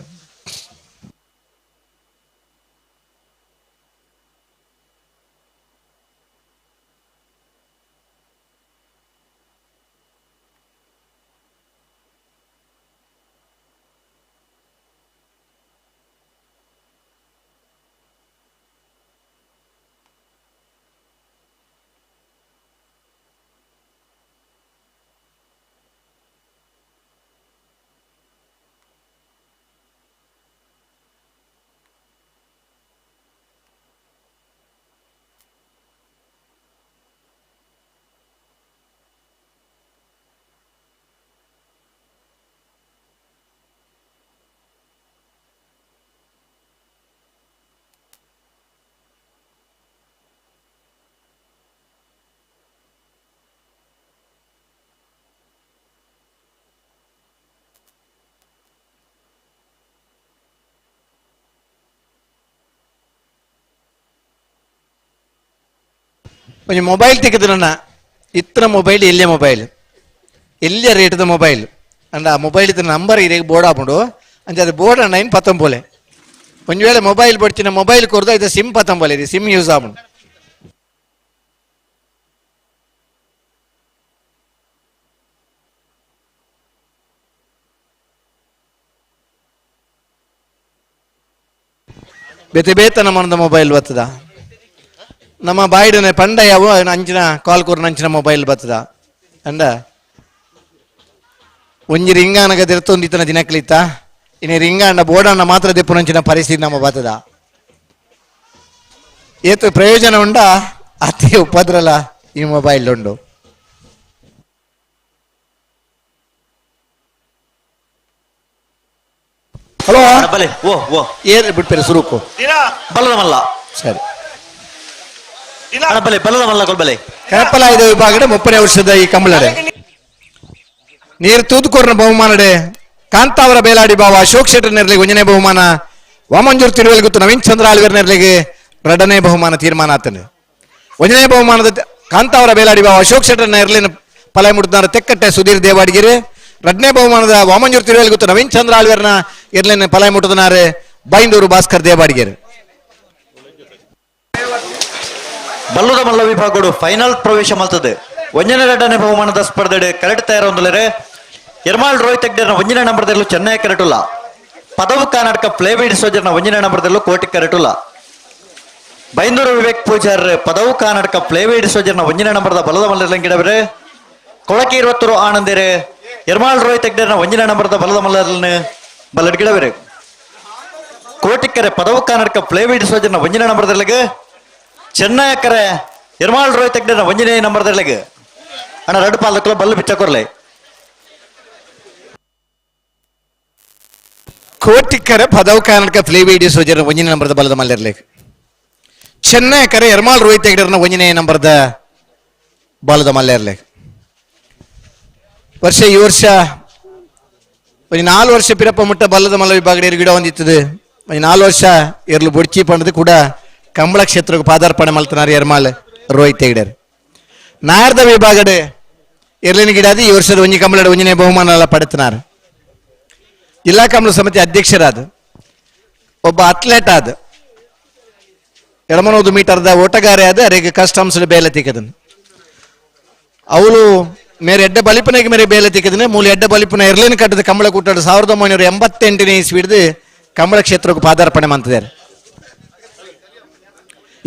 ಒಂಜಿ ಮೊಬೈಲ್ ತೆಗೆದು ಇತ್ತಿನ ಮೊಬೈಲ್ ಎಲ್ಲೇ ಮೊಬೈಲ್ ಎಲ್ಲೇ ರೇಟ್ದ ಮೊಬೈಲ್ ಅಂಡ ಆ ಮೊಬೈಲ್ ಇತ್ತಿನ ನಂಬರ್ ಇದೇ ಬೋರ್ಡ್ ಆಪುಂಡು ಅಂಚ ಅದು ಬೋರ್ಡ್ ಅಂಡ ಐನ್ ಪತ್ತೊಂಬೋಲೆ. ಒಂಜಿ ವೇಳೆ ಮೊಬೈಲ್ ಬಡ್ಚಿನ ಮೊಬೈಲ್ ಕೊರ್ದು ಇದು ಸಿಮ್ ಪತ್ತೊಂಬೋಲೆ, ಇದು ಸಿಮ್ ಯೂಸ್ ಆಪುಂಡು. ಬೇತೆ ಬೇತೆ ನಮ್ಮನದ ಮೊಬೈಲ್ ಬರ್ತದ, ನಮ್ಮ ಬಾಯಿಡನೆ ಪಂಡ ಯಾವ ಅಂಚಿನ ಕಾಲ್ ಕೊರ್ನ ಅಂಚಿನ ಮೊಬೈಲ್ ಬರ್ತದ. ಅಂಡ ಒಂಜಿ ರಿಂಗಾನಗ ದಿರ್ತೊಂದಿತ್ತನ ದಿನಕ್ಲಿತ್ತ ಇನ್ನು ರಿಂಗಾಂಡ ಬೋಡಣ್ಣ ಮಾತ್ರ ದೆಪ್ಪುನಂಚಿನ ಪರಿಸ್ಥಿತಿ ನಮ್ಮ ಬರ್ತದ. ಏತು ಪ್ರಯೋಜನ ಉಂಡ ಅತಿ ಉಪದ್ರಲ ಈ ಮೊಬೈಲ್ ಉಂಡು. ಹಲೋ ಬಲೆ ಓ ಓ ಏರ್ ಬಿಟ್ಪೇರೆ ಸುರುಕು ಬಲ್ಲದ ಮಲ್ಲ ಸರಿ ಬಲೆ ಬಲ್ಲದ ಮಲ್ಲ ಕೊಲ್ಬಲೆ ಕರಪಲಾಯದ ವಿಭಾಗದ 30ನೇ ವರ್ಷದ ಈ ಕಂಬಳಡೆ ನೀರು ತೂದುಕೋರ್ನ ಬಹುಮಾನಡೆ ಕಾಂತಾವರ ಬೇಲಾಡಿ ಬಾವ ಅಶೋಕ್ ಶೆಟ್ಟರ್ ನೆರಳಿಗೆ 1ನೇ ಬಹುಮಾನ, ವಾಮಂಜೂರ್ ತಿರುವೆಲ್ ಗುತ್ತು ನವೀನ್ ಚಂದ್ರ ಆಳ್ವೇರ್ ನೆರಳಿಗೆ 2ನೇ ಬಹುಮಾನ ತೀರ್ಮಾನ ಆತನು. 1ನೇ ಬಹುಮಾನದ ಕಾಂತಾವರ ಬೇಲಾಡಿ ಬಾವ ಅಶೋಕ್ ಶೆಟ್ಟರ್ ನೆರಳಿನ ಫಲ ಮುಡ್ದಾರ ತೆಕ್ಕಟ್ಟೆ ಸುಧೀರ್ ದೇವಾಡಿಗೆರೆ, 2ನೇ ಬಹುಮಾನದ ವಾಮಂಜೂರ್ ತಿರುವೆಲ್ ಗುತ್ತು ನವೀನ್ ಚಂದ್ರ ಆಳ್ವೇರ್ನ ಎರ್ಲಿನ ಫಲ ಮುಟ್ಟದನಾರೆ ಬೈಂದೂರು ಭಾಸ್ಕರ್ ದೇವಾಡಿಗೆರೆ. ಬಲ್ಲದ ಮಲ್ಲ ವಿಭಾಗಗಳು ಫೈನಲ್ ಪ್ರವೇಶ ಮಲ್ತದೆ. 1ನೇ 2ನೇ ಬಹುಮಾನದ ಸ್ಪರ್ಧೆ ಕರೆಕ್ಟ್ ತಯಾರೊಂದುಲರೆ ಎರ್ಮಾಳ್ ರೋಹಿತ್ ಹೆಗ್ಡೆನ 1ನೇ ನಂಬರ್ದಲ್ಲೂ ಚೆನ್ನೈ ಕರೆಟುಲ್ಲ, ಪದವು ಕರ್ನಾಟಕ ಪ್ಲೇವಿಡ್ ಸೋಜರ್ನ 1ನೇ ನಂಬರ್ದಲ್ಲೂ ಕೋಟಿ ಕರೆಟುಲ್ಲ, ಬೈಂದೂರು ವಿವೇಕ್ ಪೂಜಾರ್ ಪದವು ಕರ್ನಾಟಕ ಪ್ಲೇವಿಡ್ ಸೋಜರ್ನ 1ನೇ ನಂಬರ್ದ ಬಲದ ಮಲ್ಲರಂಗಿಡವರೆ, ಕೊಳಕಿ ಇರುವತ್ತರು ಆನಂದಿರೆ ಎರ್ಮಾಳ್ ರೋಹಿತ್ ಹೆಗ್ಡೆನ 1ನೇ ನಂಬರ್ದ ಬಲದ ಮಲ್ಲರನ್ನು ಬಲ್ಲಡ್ಗಿಡವರೆ, ಕೋಟಿಕ್ಕರೆ ಪದವು ಕರ್ನಾಟಕ ಪ್ಲೇವಿಡ್ ಸೋಜರ್ನ 1ನೇ ನಂಬರ್ದಲ್ಲಿಗೆ ಚೆನ್ನೈ ಕರೆ ಎರ್ಮಾಳ್ ರೋಹಿತ್ ಹೆಗ್ಡೆನ 1ನೇ ನಂಬರ್ದಲ್ಲಿಗೆ ಅಣ್ಣ ಎರಡು ಪಾಲಕಲು ಬಲ್ಲು ಬಿಚ್ಚಕೊರ್ಲೆ. ಕೋಟಿಕ್ಕರೆ ಪದವು ಕರ್ನಾಟಕ ಪ್ಲೇವಿಡಿ ಸೋಜರ್ನ 1ನೇ ನಂಬರ್ದ ಬಲದ ಮಲ್ಲರ್ಲೇಕ್, ಚೆನ್ನೈ ಕರೆ ಎರ್ಮಾಳ್ ರೋಹಿತ್ ಹೆಗ್ಡೆನ 1ನೇ ನಂಬರ್ದ ಬಲದ ಮಲ್ಲರ್ಲೇಕ್. ವರ್ಷ ಈ ವರ್ಷ ಒಂಜಿ 4 ವರ್ಷ ಪಿರಪ್ಪ ಮುಟ್ಟ ಬಲ್ಲದ ಮಲ್ಲ ವಿಭಾಗದ ಗಿಡ ಹೊಂದಿತ್ತದೆ. ಒಂಜಿ 4 ವರ್ಷ ಎರ್ಲು ಬೊಡ್ಚಿ ಪಂಡದು ಕೂಡ ಕಂಬಳ ಕ್ಷೇತ್ರಕ್ಕೆ ಪಾದಾರ್ಪಣೆ ಮಲ್ತನಾರು ಎರ್ಮಾಳ್ ರೋಹಿತ್ ಹೆಗ್ಡೆರ್. ನಾಯರ್ದ ವಿಭಾಗಡೆ ಎರ್ಲಿನ ಗಿಡಾದಿ ಈ ವರ್ಷದ ಒಂಜಿ ಕಂಬಳದ 1ನೇ ಬಹುಮಾನ ಪಡೆತನಾರು. ಜಿಲ್ಲಾ ಕಂಬಳ ಸಮಿತಿ ಅಧ್ಯಕ್ಷರಾದ ಒಬ್ಬ ಅಥ್ಲೆಟ್ ಆದ 200 ಮೀಟರ್ದ ಓಟಗಾರೆ ಆದ ಅರೆಗೆ ಕಸ್ಟಮ್ಸ್ ಬೇಲೆ ತಿಕ್ಕದನು. ಅವಳು ಮೇರೆ ಎಡ್ಡ ಬಲಿಪನೆಗೆ ಮೇರೆ ಬೇಲೆ ತಿಕ್ಕದನೆ ಮೂಲ ಎಡ್ಡ ಬಲಿಪನ ಎರ್ಲಿನ ಕಟ್ಟದ ಕಂಬಳ ಕೂಟಾಡ 1988ನೇ ಇಸ್ವಿಡ್ದು ಕಂಬಳ ಕ್ಷೇತ್ರಕ್ಕೆ ಪಾದಾರ್ಪಣೆ ಮಾಡ್ತಿದ್ದಾರೆ.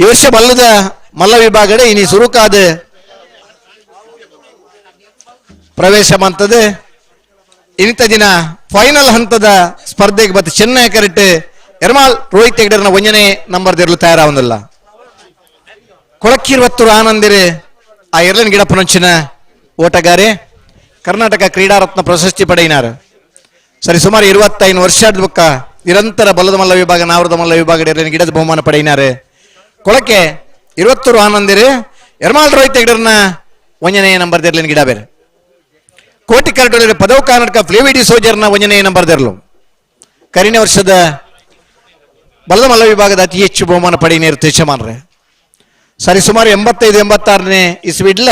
ಈ ವರ್ಷ ಬಲ್ಲದ ಮಲ್ಲ ವಿಭಾಗಡೆ ಇನಿ ಸುರುಕಾದ ಪ್ರವೇಶ ಮಾಡ್ತದೆ. ಇನ್ನಿತ ದಿನ ಫೈನಲ್ ಹಂತದ ಸ್ಪರ್ಧೆಗೆ ಬತ್ತ ಚೆನ್ನೈ ಕರೆಕ್ಟ್ ಎರ್ಮಾಳ್ ರೋಹಿತ್ ಹೆಗ್ಡೆರ್ನ 1ನೇ ನಂಬರ್ದಿರಲು ತಯಾರಾವೊಂದಿಲ್ಲ. ಕೊಳಕ್ಕಿರುವತ್ತೂರು ಆನಂದಿರೆ ಆ ಎರ್ಲಿನ ಗಿಡಪ್ಪನಂಚಿನ ಓಟಗಾರೆ ಕರ್ನಾಟಕ ಕ್ರೀಡಾರತ್ನ ಪ್ರಶಸ್ತಿ ಪಡೆಯಿನಾರು. ಸರಿ ಸುಮಾರು 25 ವರ್ಷದ ಬುಕ್ಕ ನಿರಂತರ ಬಲದ ಮಲ್ಲ ವಿಭಾಗ ನಾವರದ ಮಲ್ಲ ವಿಭಾಗ ಎರ್ಲಿನ ಗಿಡದ ಬಹುಮಾನ ಪಡೆಯಿನಾರೆ. ಕೊಳಕೆ 20 ಆನಂದಿರೆ ಎರ್ಮಾಳ್ ರೋಹಿತ್ ಹೆಗ್ಡೆರ್ನ 1ನೇ ನಂಬರ್ದಿರ್ಲಿನ ಗಿಡ ಬೇರೆ. ಕೋಟಿ ಕರಟುಳ್ಳೇರು ಪದವು ಕರ್ನಾಟಕ ಫ್ಲೇವಿಡಿ ಸೋಜರ್ನ ಒಂಜನೇ ನಂಬರ್ ದೆರ್ಲು. ಕರಿನ ವರ್ಷದ ಬಲ್ಲಮಲ್ಲ ವಿಭಾಗದ ಅತಿ ಹೆಚ್ಚು ಬಹುಮಾನ ಪಡೆಯನೇರು ಯಜಮಾನ್ರೆ. ಸರಿ ಸುಮಾರು 85-86ನೇ ಇಸ್ವಿಡ್ಲ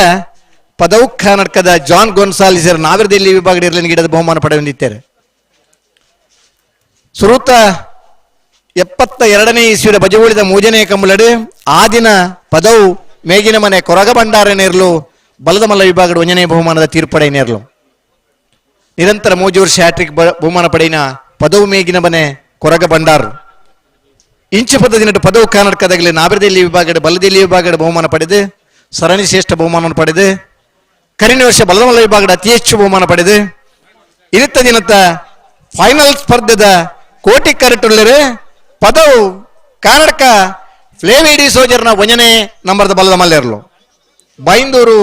ಪದವು ಕರ್ನಾಟಕದ ಜಾನ್ ಗೊನ್ಸಾಲಿಸರ್ ನಾವಿರದಲ್ಲಿ ವಿಭಾಗದ ಇರಲಿನ ಗಿಡದ ಬಹುಮಾನ ಪಡೆಯುತ್ತಿದ್ದಾರೆ. ಸುರೂತ 72ನೇ ಇಸ್ವಿಯ ಬಜಗುಳಿದ ಮೂಜನೇ ಕಂಬಳಡು ಆ ದಿನ ಪದವು ಮೇಗಿನ ಮನೆ ಕೊರಗ ಭಂಡಾರನೇರ್ಲು ಬಲದ ಮಲ್ಲ ವಿಭಾಗದ ಒಂಜನೇ ಬಹುಮಾನದ ತೀರ್ಪಡೆಯನೇರ್ಲು. ನಿರಂತರ 3 ವರ್ಷ ಹ್ಯಾಟ್ರಿಕ್ ಬಹುಮಾನ ಪಡೆಯಿನ ಪದವು ಮೇಗಿನ ಮನೆ ಕೊರಗ ಭಂಡಾರು ಇಂಚು ಪದದಿನಟ್ಟು ಪದವು ಕರ್ನಾಟಕದಾಗಲಿ ನಾಬಿರದಲ್ಲಿ ವಿಭಾಗದ ಬಲದಲ್ಲಿ ವಿಭಾಗದ ಬಹುಮಾನ ಪಡೆದು ಸರಣಿ ಶ್ರೇಷ್ಠ ಬಹುಮಾನವನ್ನು ಪಡೆದು ಕರಿನ ವರ್ಷ ಬಲದಮಲ್ಲ ವಿಭಾಗದ ಅತಿ ಹೆಚ್ಚು ಬಹುಮಾನ ಪಡೆದು ಇರಿತ್ತ ದಿನದ ಫೈನಲ್ ಸ್ಪರ್ಧೆದ ಕೋಟಿ ಕರಟುಳ್ಳರು ಪದವು ಕರ್ನಾಟಕ ಫ್ಲೇವಿಡಿ ಸೋಜರ್ನ ಒಂಜನೇ ನಂಬರ್ದ ಬಲದ ಮಲ್ಲೇರ್ಲು. ಬೈಂದೂರು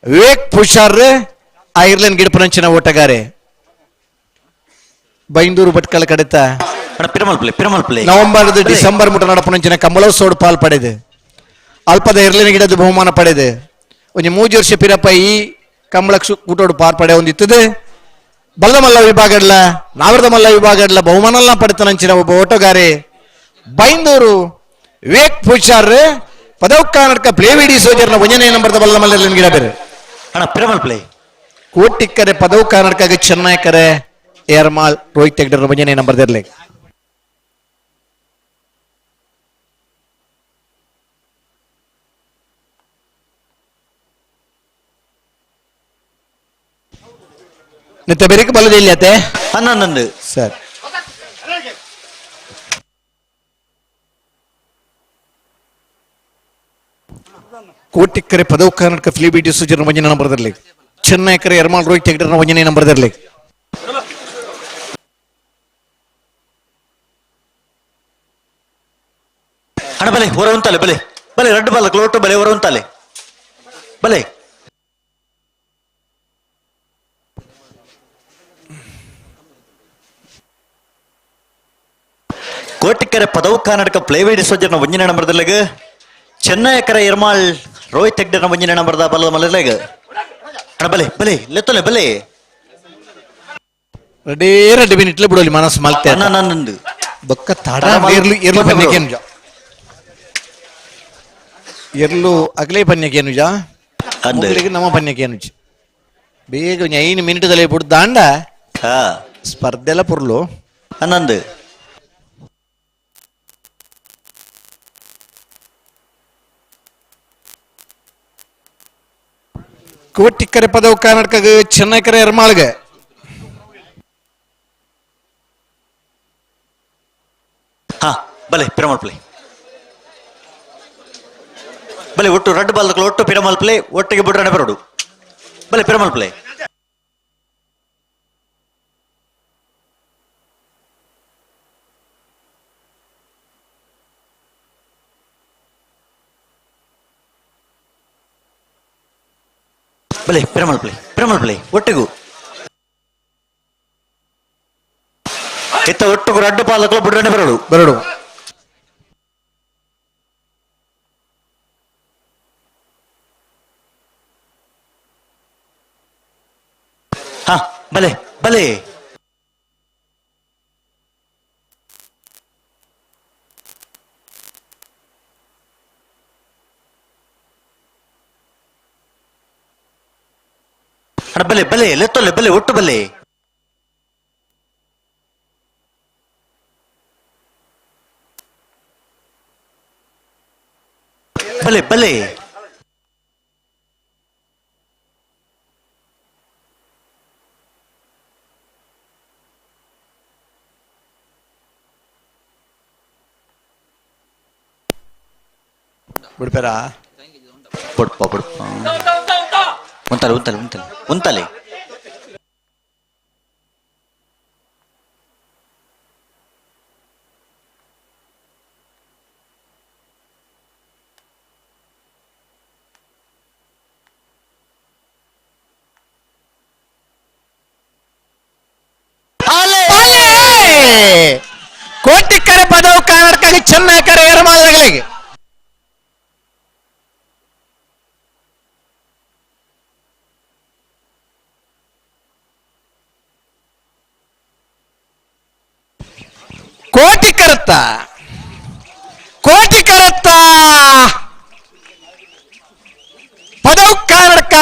ವಿವೇಕ್ ಪುಷಾರ್ ಐರ್ಲೆಂಡ್ ಗಿಡಪನಂಚಿನ ಓಟಗಾರೆ. ಬೈಂದೂರು ಭಟ್ಕಳ ಕಡಿತ ನವೆಂಬರ್ ಡಿಸೆಂಬರ್ ಮುಟ ನಡಪನಂಚಿನ ಕಂಬಳೋತ್ಸವ ಪಾಲ್ ಪಡೆದು ಅಲ್ಪದ ಇರ್ಲಿನ ಗಿಡದ ಬಹುಮಾನ ಪಡೆದು ಒಂಜಿ 3 ವರ್ಷ ಪಿರಪ್ಪ ಈ ಕಂಬಳ ಕೂಟೋಡು ಪಾಲ್ ಪಡೆ ಹೊಂದಿತ್ತದೆ. ಬಲ್ಲಮಲ್ಲ ವಿಭಾಗಡ್ಲ ನಾವರದ ಮಲ್ಲ ವಿಭಾಗಡ್ಲ ಬಹುಮಾನಲ್ಲ ಪಡೆತನಂಚಿನ ಒಬ್ಬ ಓಟಗಾರೆ ಬೈಂದೂರು ವಿವೇಕ್ ಪೂಜಾರ್ ಪದವು ಕರ್ನಾಟಕ ಪ್ಲೇವಿಡಿ ಸೋಜರ್ನ ಒಂಜನೇ ನಂಬರ್ದ ಬಲ್ಲಮಲ್ಲ ಗಿಡ ಬೇರೆ ಕೋಟಿಕ್ಕರೆ ಪದವು ಕರ್ನಾಟಕ ಚೆನ್ನೈಕರೆ ಏರ್ಮಾಲ್ ರೋಹಿತ್ ಹೆಗ್ಡರ್ ಒಂಜನೇ ನಂಬರ್ದಿರ್ಲಿ. ನಿತ್ತ ಬೆರಿಕೆ ಬಲ್ಲದೆ ಇಲ್ಲಿ ಅತ್ತೆ 11 ಸರ್. ಕೋಟಿಕ್ಕರೆ ಪದವು ಕರ್ನಾಟಕ ಫ್ಲಿಬಿಟಿ ಸುಜರ್ ಒಂಜನೇ ನಂಬರ್ದಿರ್ಲಿ. ಚೆನ್ನೈಕರೆ ಎರ್ಮಾಲ್ ರೋಹಿತ್ ಹೆಗ್ಡರ್ನ ಒಂಜನೇ ನಂಬರ್ದಿರ್ಲಿ. ಅಣ್ಣ ಬಲೆ ಹೊರ ಉಂತಾಲೆ ಬಲೆ ಬಲೆ ರಡ್ಡು ಬಲ್ಲ ಕ್ಲೋಟು ಬಲೆ ಹೊರ ಉಂತಾಲೆ ಬಲೆ. ಕೋಟಿಕ್ಕರೆ ಪದವು ಕರ್ನಾಟಕ ಪ್ಲೇವೇಡಿ ಸೋಜರ್ನ ಒಂಜನೇ ನಂಬರ್ದಲ್ಲೆಗ್ ಚೆನ್ನೈಕರ ಎರ್ಮಾಳ್ ರೋಹಿತ್ ಹೆಗ್ಡರ್ನ ಒಂಜನೇ ನಂಬರ್ದ ಬಲದ ಮಲ್ಲಲೆಗ್. ಅಣ್ಣ ಬಲೆ ಬಲೆ ಲೆತ್ತೊಲೆ ಬಲೆ ರೆಡೇ ರೆಡ್ಡಿ ಮಿನಿಟ್ಲೆ ಬಿಡೋಲಿ ಮನಸ್ಸು ಮಲ್ತೆ ನಂದು ಬೊಕ್ಕ ತಾಡ ಎರ್ಲು ಎರ್ಲು ಪನ್ಯಕೇನುಜ ಎರ್ಲು ಅಗಲೇ ಪನ್ಯಕೇನುಜ ಅಂದ್ರಿಗೆ ನಮ್ಮ ಪನ್ಯಕೇನುಜ ಬೇಗ 5 ಮಿನಿಟ್ದಲ್ಲಿ ಬಿಡು ದಾಂಡ ಸ್ಪರ್ಧೆಲ್ಲ ಪುರ್ಲು 11 ಕೋಟಿಕ್ಕರೆ ಪದವು ಕರ್ನಾಟಕ ಚೆನ್ನೈಕರೆ ಎರ್ಮಾಳ್ಗೆ. ಹಾ ಬಲೆ ಪಿರಮಲ್ ಪ್ಲೇ ಬಲೆ ಒಟ್ಟು ರಡ್ಡು ಬಾಲ್ ಒಟ್ಟು ಪಿರಮಲ್ ಪ್ಲೇ ಒಟ್ಟಿಗೆ ಬಿಡ್ರನೆ ಬರೋಡು ಬಲೆ ಪಿರಮಲ್ ಪ್ಲೇ. ಬಲೆ ಪಿರಮಲ್ ಪ್ಲೇ ಪಿರಮಲ್ ಪ್ಲೇ ಒಟ್ಟಿಗೂ ಇತ್ತ ಒಟ್ಟಿಗೂ ರಡ್ಡು ಪಾಲಕಲು ಬಿಡ್ರನೆ ಬರೋಡು ಬರೋಡು. ಹಾ ಬಲೆ ಬಲೆ ಬಲೆ ಬಲೆ ಲೆತ್ತೊಲೆ ಬಲೆ ಒಟ್ಟು ಬಲೆ. ಬಲೆ ಬಲೆ ಬಿಡ್ಪೇರಾ ಬುಡ್ಪ ಬುಡ್ಪ ಉಂತಲೆ ಉಂತಲೆ ಉಂತಲೆ ಉಂತಲೆ. ಕೋಟಿಕ್ಕರೆ ಪದವು ಕರ್ನಾಟಕ ಚೆನ್ನೈಕರೆ ಎರ್ಮಾಲ್ಗಳಿಗೆ. ಕೋಟಿ ಕರತ್ತ ಕೋಟಿ ಕರತ್ತ ಪದವು ಕಾರಡ್ಕ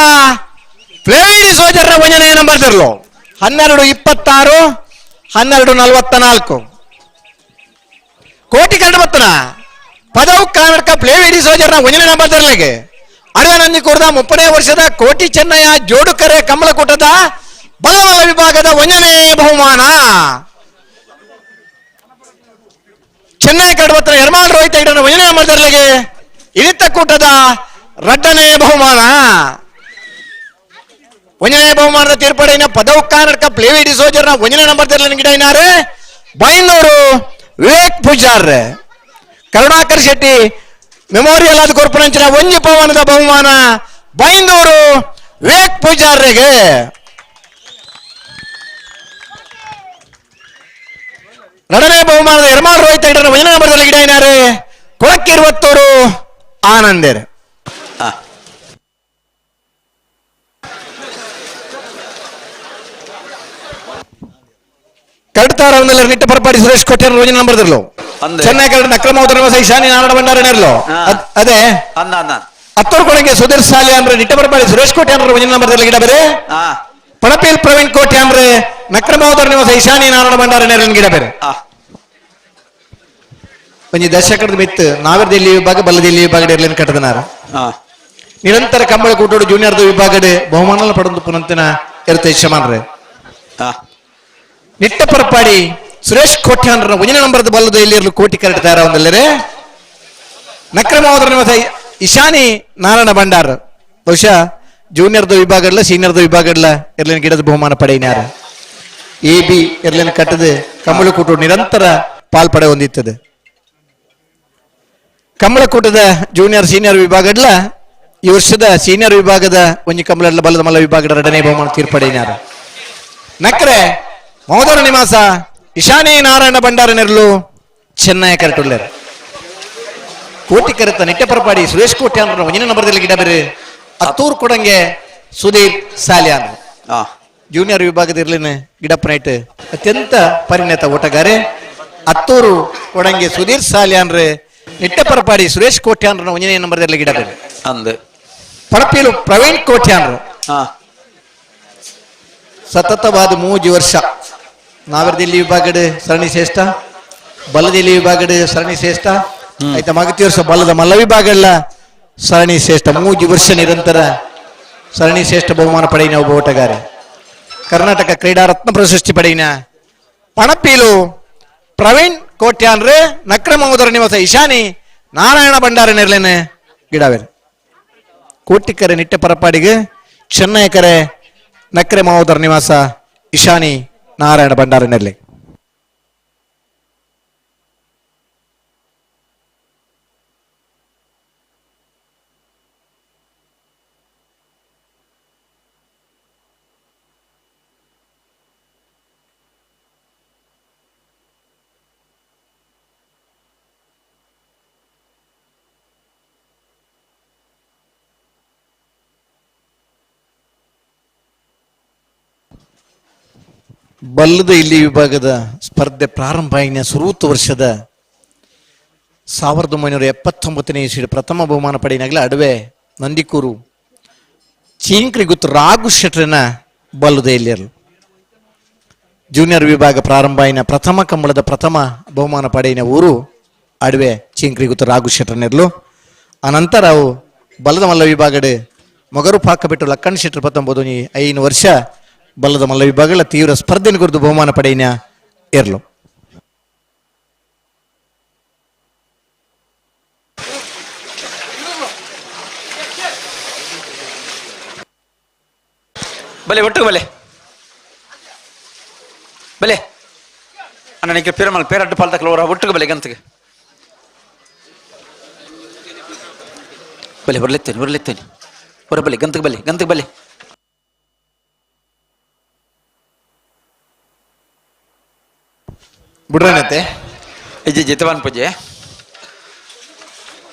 ಪ್ಲೇಡಿ ಸೋಜರ್ನ ಒಂಜನೇ ನಂಬರ್ ತಿರ್ಲು 12:26 12:44 ಕೋಟಿ ಕರಡು ಬತ್ತನ ಪದವು ಕಾರಡ್ಕ ಪ್ಲೇವಿಡಿ ಸೋಜರ್ನ ಒಂಜನೇ ನಂಬರ್ ತಿರ್ಲಿಗೆ ಅಡವೆ ಕೂರ್ದ 30ನೇ ವರ್ಷದ ಕೋಟಿ ಚೆನ್ನಯ್ಯ ಜೋಡುಕರೆ ಕಮಲಕೂಟದ ಬಲಮಲ ವಿಭಾಗದ ಒಂಜನೇ ಬಹುಮಾನ. ಚೆನ್ನೈ ಕಡಬತ್ರ ಯರ್ಮಾಲ್ ರೋಹಿತ್ ಹೆಗ್ಡೆ ಒಂಜನೇ ನಂಬರ್ ತಿರ್ಲಿಗೆ ಇಳಿತ ಕೂಟದ ರಡ್ಡನೇ ಬಹುಮಾನ. ಒಂಜನೇ ಬಹುಮಾನದ ತೀರ್ಪಡೆಯ ಪದವು ಕಾನಡ್ಕ ಪ್ಲೇವಿಡಿ ಸೋಜರ್ನ ಒಂಜನೇ ನಂಬರ್ ತಿರ್ಲಿನ ಗಿಡ ಇನಾರೆ ಬೈಂದೂರು ವಿವೇಕ್ ಪೂಜಾರ್ ಕರುಣಾಕರ್ ಶೆಟ್ಟಿ ಮೆಮೋರಿಯಲ್ ಆದ ಕೊರ್ಪುನಂಚಿನ ಒಂಜಿ ಪವನದ ಬಹುಮಾನ ಬೈಂದೂರು ವಿವೇಕ್ ಪೂಜಾರ್ರಿಗೆ. ಎರಡನೇ ಬಹುಮಾನದ ಯರ್ಮಾಲ್ ರೋಹಿತ್ ಹೆಗ್ಡೆ ಒಂಜನೇ ನಂಬರ್ ಗಿಡ ಇನಾರೆ ಕೊಳಕ್ಕಿರುವತ್ತೂರು ಆನಂದೇರ್. ಕರಡ್ತಾರ ನಿಟ್ಟ ಪರಪಾಡಿ ಸುರೇಶ್ ಕೊಟ್ಟೆ ರೋಜಿನ ನಂಬರ್ ಇರ್ಲು ಚೆನ್ನೈ ಕರಡ್ ಅಕ್ರಮ ಈಶಾನಿ ನಾರಾಯಣ ಭಂಡಾರ ಇರ್ಲು ಅದೇ ಹತ್ತೂರು ಕೊಳಗೆ ಸುಧೀರ್ ಸಾಲಿ ಅಂದ್ರೆ ನಿಟ್ಟ ಪರಪಾಡಿ ಸುರೇಶ್ ಕೋಟೆ ಅಂದ್ರೆ ಒಂಜಿನ ನಂಬರ್ ಗಿಡ ಬೇರೆ ಪಣಪೇಲ್ ಪ್ರವೀಣ್ ಕೋಟೆ ಅಂದ್ರೆ ನಕ್ರಮೋದರ ನಿವಾಸ ಈಶಾನಿ ನಾರಾಯಣ ಭಂಡಾರ ನೇರನ ಗಿಡ ಬೇರೆ. ಒಂಜಿ ದಶಕದ ಮಿತ್ತು ನಾವಿರ್ದಲ್ಲಿ ವಿಭಾಗ ಬಲ್ಲದಲ್ಲಿ ವಿಭಾಗ ಇರ್ಲಿನ ಕಟ್ಟದನಾರ ನಿರಂತರ ಕಂಬಳ ಕೂಟೋಡು ಜೂನಿಯರ್ದ ವಿಭಾಗಡೆ ಬಹುಮಾನ ಪಡೆದು ಪುನಂತಿನ ಇರುತ್ತೆ ಯಜಮಾನ್ರೆ. ನಿಟ್ಟ ಪರಪಾಡಿ ಸುರೇಶ್ ಕೋಟ್ಯಾನ್ರ ಒಂದನೇ ನಂಬರ್ದ ಬಲ್ಲದ ಎಲ್ಲಿರಲು ಕೋಟಿ ಕರೆಕ್ಟ್ ತಯಾರ ಒಂದಲ್ಲರೆ ನಕ್ರಮೋದರ ನಿವಾಸ ಇಶಾನಿ ನಾರಾಯಣ ಭಂಡಾರ್ ಬಹುಶಃ ಜೂನಿಯರ್ದ ವಿಭಾಗಡ್ಲ ಸೀನಿಯರ್ದ ವಿಭಾಗಡ್ಲ ಎರ್ಲಿನ ಗಿಡದ ಬಹುಮಾನ ಪಡೆಯಿನಾರ ಎ ಬಿ ಎರ್ಲಿನ ಕಟ್ಟದ ಕಮಲಕೂಟ ನಿರಂತರ ಪಾಲ್ಪಡೆ ಹೊಂದಿತ್ತದೆ. ಕಮಲಕೂಟದ ಜೂನಿಯರ್ ಸೀನಿಯರ್ ವಿಭಾಗಡ್ಲ ಈ ವರ್ಷದ ಸೀನಿಯರ್ ವಿಭಾಗದ ಒಂಜಿ ಕಮಲಡ್ಲ ಬಲ್ಲದ ಮಲ್ಲ ವಿಭಾಗದ ಎರಡನೇ ಬಹುಮಾನ ತೀರ್ಪಡೆಯಿನಾರ ನಕ್ರೆ ಮಹೋದರ ನಿವಾಸ ಇಶಾನಿ ನಾರಾಯಣ ಭಂಡಾರ ನೆರಳು ಚೆನ್ನೈ ಕರೆಟುಳ್ಳರು ಕೋಟಿ ಕರೆತ ನಿಟ್ಟೆ ಪರಪಾಡಿ ಸುರೇಶ್ ಕೋಟಿ ಅಂದ್ರೆ ಒಂದಿನ ನಂಬರ್ದಲ್ಲಿ ಗಿಡ ಬೇರೆ ಹತ್ತೂರು ಕೊಡಂಗೆ ಸುಧೀರ್ ಸಾಲಿಯಾನ್ ಜೂನಿಯರ್ ವಿಭಾಗದ ಇರ್ಲಿನ ಗಿಡಪ್ಪ ನೈಟ್ ಅತ್ಯಂತ ಪರಿಣತ ಓಟಗಾರೆ ಹತ್ತೂರು ಕೊಡಂಗೆ ಸುಧೀರ್ ಸಾಲಿಯಾನ್ರೆ ನಿಟ್ಟೆ ಪರಪಾಡಿ ಸುರೇಶ್ ಕೋಟ್ಯಾನ್ರ ಒಂದನೇ ನಂಬರ್ದಲ್ಲಿ ಗಿಡ ಬೇರೆ ಅಂದು ಪಡಪೀಲು ಪ್ರವೀಣ್ ಕೋಟ್ಯಾನ್ರು ಸತತವಾದ 3 ವರ್ಷ ನಾವರದಿಲ್ಲಿ ವಿಭಾಗದ ಸರಣಿ ಶ್ರೇಷ್ಠ ಬಲದಿಲ್ಲಿ ವಿಭಾಗದ ಸರಣಿ ಶ್ರೇಷ್ಠ ಆಯ್ತಾ ಮಗತಿ ವರ್ಷ ಬಲದ ಮಲ್ಲ ವಿಭಾಗ ಸರಣಿ ಶ್ರೇಷ್ಠ 3 ವರ್ಷ ನಿರಂತರ ಸರಣಿ ಶ್ರೇಷ್ಠ ಬಹುಮಾನ ಪಡೆಯಿನ ಒಬ್ಬ ಓಟಗಾರ ಕರ್ನಾಟಕ ಕ್ರೀಡಾ ರತ್ನ ಪ್ರಶಸ್ತಿ ಪಡೆಯಿನ ಪಣಪೀಲು ಪ್ರವೀಣ್ ಕೋಟ್ಯಾನ್ರೆ ನಕ್ರಮೋದರ ನಿವಾಸ ಇಶಾನಿ ನಾರಾಯಣ ಭಂಡಾರ ನೆರ್ಲೇನೆ ಗಿಡವೇರೆ ಕೋಟಿಕರೆ ನಿಟ್ಟೆ ಪರಪಾಡಿಗೆ ಚೆನ್ನೈಕರೆ ನಕ್ರೆ ಮಹೋದರ ನಿವಾಸ ಇಶಾನಿ ನಾರಾಯಣ ಭಂಡಾರ ನೆರ್ಲೆ. ಬಲ್ಲದ ಇಲ್ಲಿ ವಿಭಾಗದ ಸ್ಪರ್ಧೆ ಪ್ರಾರಂಭ ಆಗಿನ ಸುರೂತ ವರ್ಷದ 1979ನೇ ಇಸ್ವಿ ಪ್ರಥಮ ಬಹುಮಾನ ಪಡೆಯಿನಾಗಲೇ ಅಡವೆ ನಂದಿಕೂರು ಚೀಂಕ್ರಿ ಗುತ್ತು ರಾಘು ಶೆಟ್ರನ ಬಲ್ಲದ ಇಲ್ಲಿರಲು ಜೂನಿಯರ್ ವಿಭಾಗ ಪ್ರಾರಂಭ ಆಗಿನ ಪ್ರಥಮ ಕಂಬಳದ ಪ್ರಥಮ ಬಹುಮಾನ ಪಡೆಯಿನ ಊರು ಅಡವೆ ಚೀಂಕ್ರಿ ಗುತ್ತು ರಾಘು ಶೆಟ್ರನಿರಲು. ಅನಂತರ ಅವು ಬಲ್ಲದ ಮಲ್ಲ ವಿಭಾಗಡೆ ಮೊಗರು ಪಾಕ ಬಿಟ್ಟು ಲಕ್ಕಣ್ ಶೆಟ್ರು 19 5 ವರ್ಷ ಬಲ್ಲದ ಮಲ್ಲ ವಿಭಾಗಗಳ ತೀವ್ರ ಸ್ಪರ್ಧೆಯನ್ನು ಕುರಿತು ಬಹುಮಾನ ಪಡೆಯಿನ ಇರಲು. ಬಲೆ ಒಟ್ಟು ಬಲೆ ಬಲೆ ಅಣ್ಣ ಪೇರಮಲ್ ಪೇರಡ್ಡು ಪಾಲ್ತಕ್ಕಲ್ಲ ಒಟ್ಟಿಗೆ ಬಲೆ ಗಂತಿಗೆ ಬಲೆ ಬರ್ಲೆತ್ತೇನೆ ಬರ್ಲೆತ್ತೇನೆ ಹೊರ ಬಲೆ ಗಂತಿಗೆ ಬಲೆ ಗಂತಿಗೆ ಬಲೆ ಬಿಡ್ರನತ್ತೆ ಇಜ್ಜಿ ಜಿತವಾನ್ ಪೂಜೆ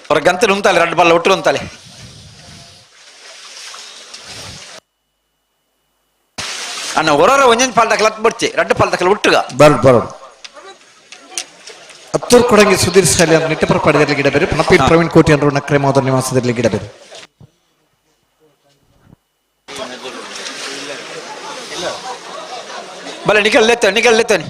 ಹೊರ ಗಂತಲು ಉಂತಾಲೆ ರಡ್ಡು ಬಲ್ಲ ಒಟ್ಟು ಉಂತಾಲೆ ಅಣ್ಣ ಹೊರರ ಒಂಜೊಂದು ಪಾಲ್ ತಕಲ ಬಿಡ್ಚಿ ರಡ್ಡು ಪಾಲ್ ತಕಲ ಒಟ್ಟುಗ ಬರೋಡು ಬರೋಡು ಪತ್ತೂರು ಕೊಡಂಗಿ ಸುಧೀರ್ ಸಾಲಿ ಅಂತ ನಿಟ್ಟಪರ ಪಡೆದಿರಲಿ ಗಿಡ ಬೇರೆ ಪಣಪೀರ್ ಪ್ರವೀಣ್ ಕೋಟಿ ಅನ್ನರು ನಕ್ರೆ ಮಹೋದರ ನಿವಾಸದಲ್ಲಿ ಗಿಡ ಬೇರೆ. ಬಲೆ ನಿಖಲ್ ಲೆತ್ತೇನೆ, ನಿಖಲ್ ಲೆತ್ತೇನೆ.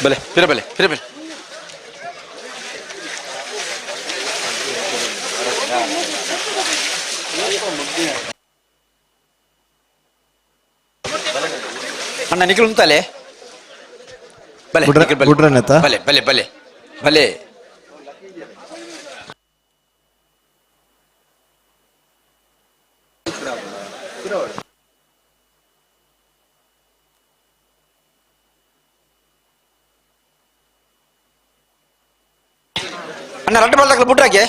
ಬಲೆ ಪಿರ, ಬಲೆ ಪಿರ, ಬಲೆ. ಅಣ್ಣ ನಿಖಲ್ ಉಂತಲೆ ಬಲೆ ನಿಖಲ್ ಬಲೆ. ಗುಡ್ರನೇತ? ಬಲೆ ಬಲೆ ಬಲೆ ಬಲೆ. ಅಣ್ಣ ರಡ್ಡು ಬಾಲ್ ಬುಡ್ರಾಗೆ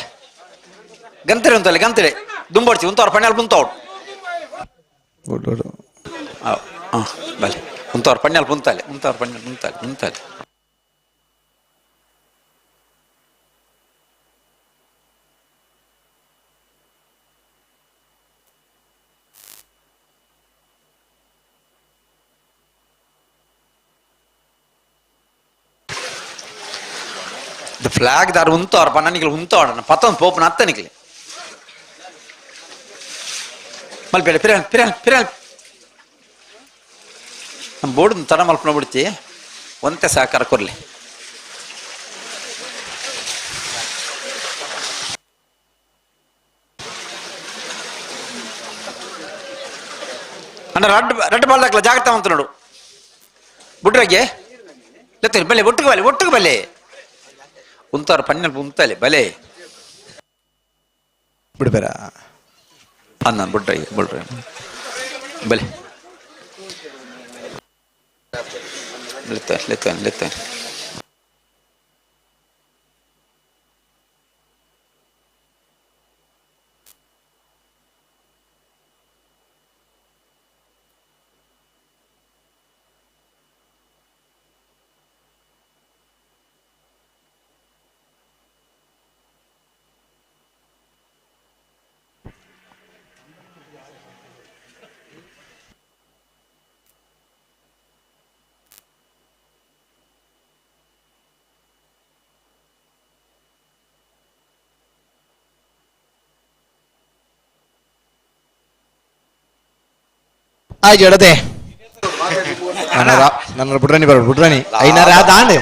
ಗಂತರೆ ಉಂತಲೆ ಗಂತರೆ ದುಂಬಡ್ಚಿ ಉಂತವ್ರ ಪಣ್ಯಾಲ್ ಪುಂತವ್ರು. ಹಾಂ ಬಲೆ ಉಂತವ್ರ ಪಣ್ಯಾಲ್ ಪುಂತಾಲೆ, ಉಂತವ್ರ ಪಣ್ಯಾಲ್ ಪುಂತಾಲೆ ಪುಂತಾಲೆ. The flag ದಾರು ಉಂತವ್ರ ಪಣ್ಣ ನಿಖಲ್ ಉಂತವಡ ಪತ್ತೊಂದು ಪೋಪನ ಅತ್ತ ನಿಖಲಿ ಮಲ್ಪೇಡ ಪಿರ ಪಿರ ಪಿರ. ನಮ್ಮ ಬೋರ್ಡ್ ತಡ ಮಲ್ಪನ ಬಿಡ್ತಿ ಒಂತೆ ಸಹಕಾರ ಕೊರ್ಲಿ. ಅಣ್ಣ ರಡ್ಡು ರಡ್ಡು ಬಾಲ್ ಹಾಕ್ಲ ಜಾಗ್ರತೆ ಅಂತ ನೋಡು. ಬುಡ್ರಾಗೆ ಲೆತ್ತೇನೆ ಬಲೆ ಒಟ್ಟಿಗೆ ಬಲೆ ಒಟ್ಟಿಗೆ ಬಲೆ ಉಂತಾರ ಪಣ್ಣಲ್ ಉಂತಲೆ ಬಲೆ ಬಿಡ್ಬೇರ ಅನ್ನ ಬುಡ್ರಾಗೆ ಬುಡ್ರ ಬಲೆ ಲೆತ್ತೇನೆ ಲೆತ್ತೇನೆ ಲೆತ್ತೇನೆ. ಆಯ್ತು ಎಡದೆ ನನ್ನ ಬುಡ್ರಾಣಿ ಬರ ಬುಡ್ರಾಣಿ ಐನಾರ ಆದಾಂಡ್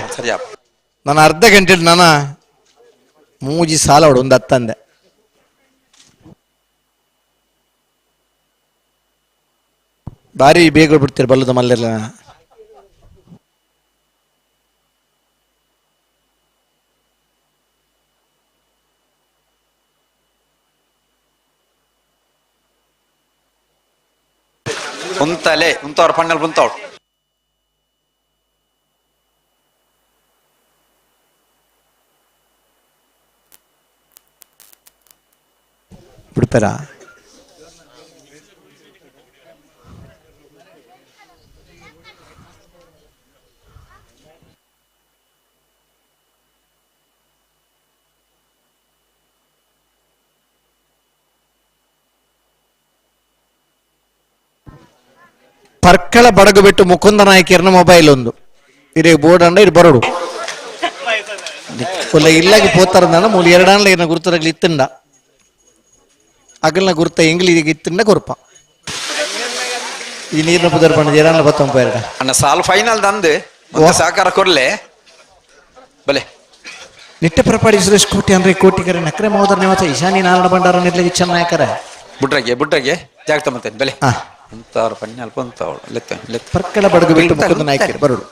ನಾನು ಅರ್ಧ ಗಂಟೆ ನಾನು ಮೂಜಿ ಸಾಲ ಅವಡು ಒಂದು ಹತ್ತಂದೆ. ಬಾರಿ ಬೇಗ ಬಿಡ್ತೀರಿ ಬಲ್ಲದ ಮಲ್ಲೆಲ್ಲ. ಉಂತಲೆ ಉಂತವ್ರ ಪಣ್ಣಲ್ ಉಂತವ್ರು. ಬಿಡ್ತಾರ ಪರ್ಕಳ ಬಡಗು ಬಿಟ್ಟು ಮುಕುಂದ ನಾಯಕಿಯರ್ನ ಮೊಬೈಲ್ ಒಂದು ಇರೇ ಬೋರ್ಡ್ ಅಂಡ ಇದು ಬರೋಡು ಒಲ್ಲ ಇಲ್ಲಾಗಿ ಪೋತಾರಂದ ಮೂಲ ಎರಡಾನ್ಲ ಏನ ಗುರುತರಗ್ಲಿ ಇತ್ತಂಡ ಅಗಲ್ನ ಗುರುತ ಎಂಗ್ಲಿ ಇತ್ತಂಡ ಕೊರ್ಪ ಈ ನೀರಿನ ಪುದರ್ ಬಣ್ಣ ಎರಡಾನ್ಲ ಬತ್ತೊಂಬ ಎರಡ ಅಣ್ಣ ಸಾಲು ಫೈನಲ್ ದಂದು ಸಹಕಾರ ಕೊರ್ಲೆ ಬಲೆ. ನಿಟ್ಟೆ ಪ್ರಪಾಡಿ ಸುರೇಶ್ ಕೋಟಿ ಅಂದ್ರೆ ಕೋಟಿಗರ ನಕ್ರೆ ಮಹೋದರ ನಿವಾಸ ಈಶಾನಿ ನಾರಾಯಣ ಭಂಡಾರ ನಿರ್ಲಗಿ ಚೆನ್ನಾಯಕರ. ಬುಡ್ರಾಗೆ ಬುಡ್ರಾಗೆ ಜಾಗ್ರತೆ ಮತ್ತೆ ಬಲೆ ಉಂತವ್ರ ಪಣ್ಯ ಅಲ್ಪ ಉಂತವಳು ಲೆತ್ತ ಲೆತ್ತ. ಪರ್ಕಳ ಬಡಗು ಬಿಟ್ಟು ಮುಕುಂದ ನಾಯಕರು ಬರೋಡು.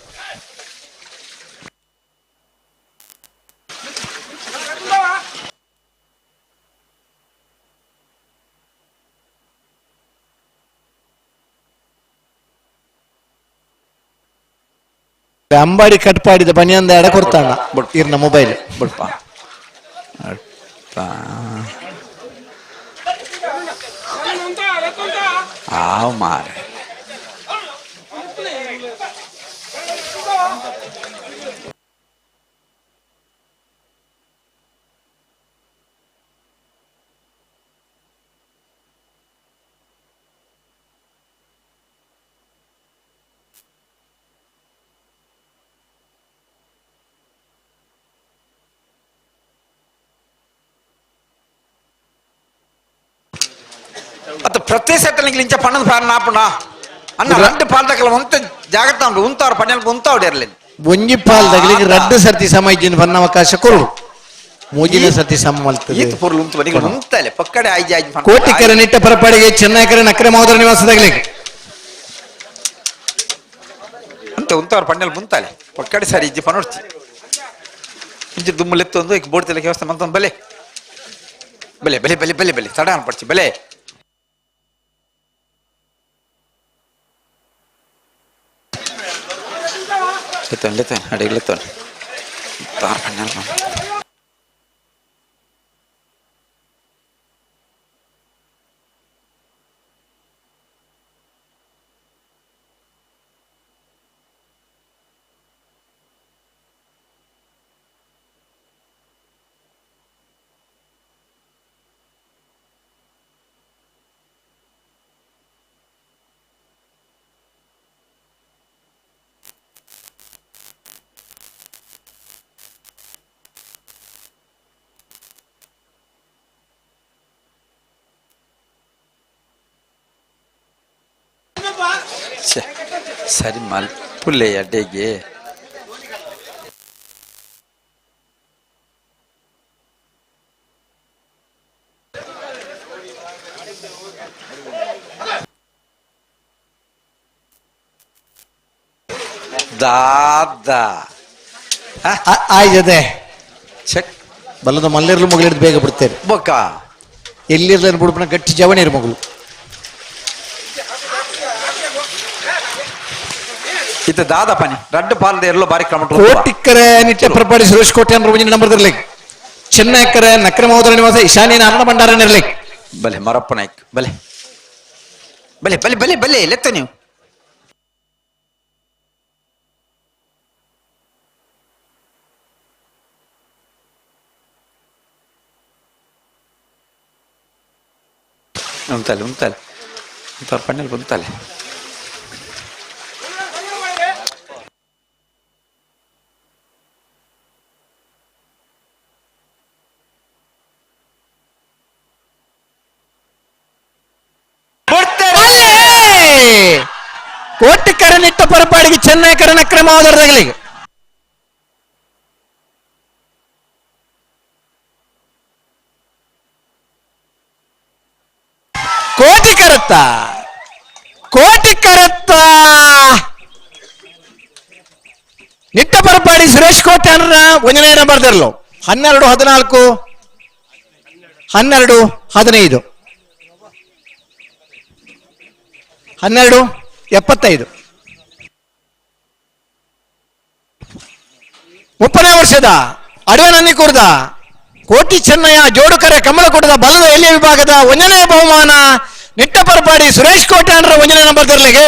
ಅಂಬಾಡಿ ಕಟ್ಪಾಡಿದ ಬನಿಯಂದ ಎಡ ಕೊಡ್ತಾಣ ಇರ್ನ ಮೊಬೈಲ್ ಬುಡ್ಪ ಆವ್ ಮಾರೆ. ಅತ್ತ ಪ್ರತಿ ಸೆಟ್ ಇಂಚ ಪಣ್ಣದ ಪಾಲ್ ನಾಪುಣ ಅಣ್ಣ రెండు ಪಾಲ್ದಕಲ ಒಂತ ಜಾಗ್ರತೆ ಉಂಟು ಉಂತಾವ್ರು ಪಣ್ಣೆಲ್ ಉಂತಾವ್ಡು ಇರಲಿ ಒಂಜಿ ಪಾಲ್ ದಗಲಿಗೆ ರಡ್ಡು ಸರ್ತಿ ಸಮ ಇಜ್ಜಿನ ಬನ್ನ ಅವಕಾಶ ಕೊರು ಮೂಜಿನ ಸರ್ತಿ ಸಮ ಮಲ್ತದೆ ಈತ್ ಪೊರ್ಲು ಉಂತು ಬನ್ನಿ ಉಂತಲೆ ಪಕ್ಕಡೆ ಆಯ್ಜಿ ಆಯ್ಜಿ ಪಣ್ಣ. ಕೋಟಿಕರ ನಿಟ್ಟ ಪರಪಾಡಿಗೆ ಚೆನ್ನೈಕರ ನಕ್ರೆ ಮಹೋದರ ನಿವಾಸದಾಗಲಿಗೆ ಅಂತ ಉಂತಾವ್ರು ಪಣ್ಣೆಲ್ ಮುಂತಾಲೆ ಪಕ್ಕಡೆ ಸರಿ ಇಜ್ಜಿ ಪನೋಡ್ಚಿ ಇಂಚಿ ದುಮ್ಮಲೆತ್ತೊಂದು ಈಗ ಬೋರ್ಡ್ ವ್ಯವಸ್ಥೆ ಮಂತೊಂದು ಬಲೆ ಬಲೆ ಬಲೆ ಬಲೆ ಬಲೆ ಬಲೆ ತಡ ಅನ್ಪಡ್ಚಿ ಬಲೆ ಲೆತ್ತೋನ್ ಲೆತ್ತೋನ್ ಅಡಿಗೆ ಲೆತ್ತೋನ್ ತಾರ್ ಪಣ್ಣೆಲ್ ಛೆ, ಸರಿ ಮಲ್ಪುಲ್ಲೆ ಅಡ್ಡೆಗೆ ದಾದಾ ಆಯ್ತದೆ ಚೆಕ್ ಬಲ್ಲದ ಮಲ್ಲೆರ್ಲು ಮಗಳಿರ್ದು ಬೇಗ ಬಿಡ್ತೇವೆ ಬೊಕ್ಕ ಎಲ್ಲಿರ್ಲ ಬಿಡ್ಪನ ಗಟ್ಟಿ ಜವಣಿರು ಮಗಳು ಇತ್ತ ದಾದ ಪನಿ ರಡ್ಡು ಪಾಲ್ದ ಎಲ್ಲೋ ಬಾರಿ ಕ್ರಮ ಕೋಟಿಕ್ಕರೆ ನಿಟ್ಟ ಪ್ರಪಾಡಿ ಸುರೇಶ್ ಕೋಟೆ ಅಂದ್ರೆ ಒಂಜಿನ ನಂಬರ್ ಇರ್ಲಿಕ್ಕೆ ಚೆನ್ನೈಕರೆ ನಕ್ರೆ ಮಹೋದರ ನಿವಾಸ ಈಶಾನ್ಯ ನಾರಾಯಣ ಭಂಡಾರ ಇರ್ಲಿಕ್ಕೆ ಬಲೆ ಮರಪ್ಪ ನಾಯ್ಕ್ ಬಲೆ ಬಲೆ ಬಲೆ ಬಲೆ ಬಲೆ ಲೆತ್ತ ನೀವು ಉಂತಲೆ ಉಂತಲೆ ಉಂತಾರ ಪಣ್ಣಲ್ಲಿ ಉಂತಲೆ ಕೋಟಿಕರ ನಿಟ್ಟ ಪರಪಾಡಿಗೆ ಚೆನ್ನೈಕರ ನಕ್ರೆ ಮಹೋದರದಾಗಲಿಗೆ ಕೋಟಿ ಕರತ್ತ ಕೋಟಿ ಕರತ್ತ ನಿಟ್ಟ ಪರಪಾಡಿ ಸುರೇಶ್ ಕೋಟೆ ಅಂದ್ರೆ ಒಂದನೇ ನಂಬರ್ ಬರ್ದಿರಲು 12 14 12 15 12 75 ಮುಪ್ಪನೇ ವರ್ಷದ ಅಡವನನ್ನಿ ಕೂರ್ದ ಕೋಟಿ ಚೆನ್ನಯ್ಯ ಜೋಡುಕರೆ ಕಮಲಕೂಟದ ಬಲದ ಎಲೆ ವಿಭಾಗದ ಒಂದನೇ ಬಹುಮಾನ ನಿಟ್ಟ ಪರಪಾಡಿ ಸುರೇಶ್ ಕೋಟೆ ಅಂದ್ರೆ ಒಂದನೇ ನಂಬರ್ ತರಲಿಗೆ.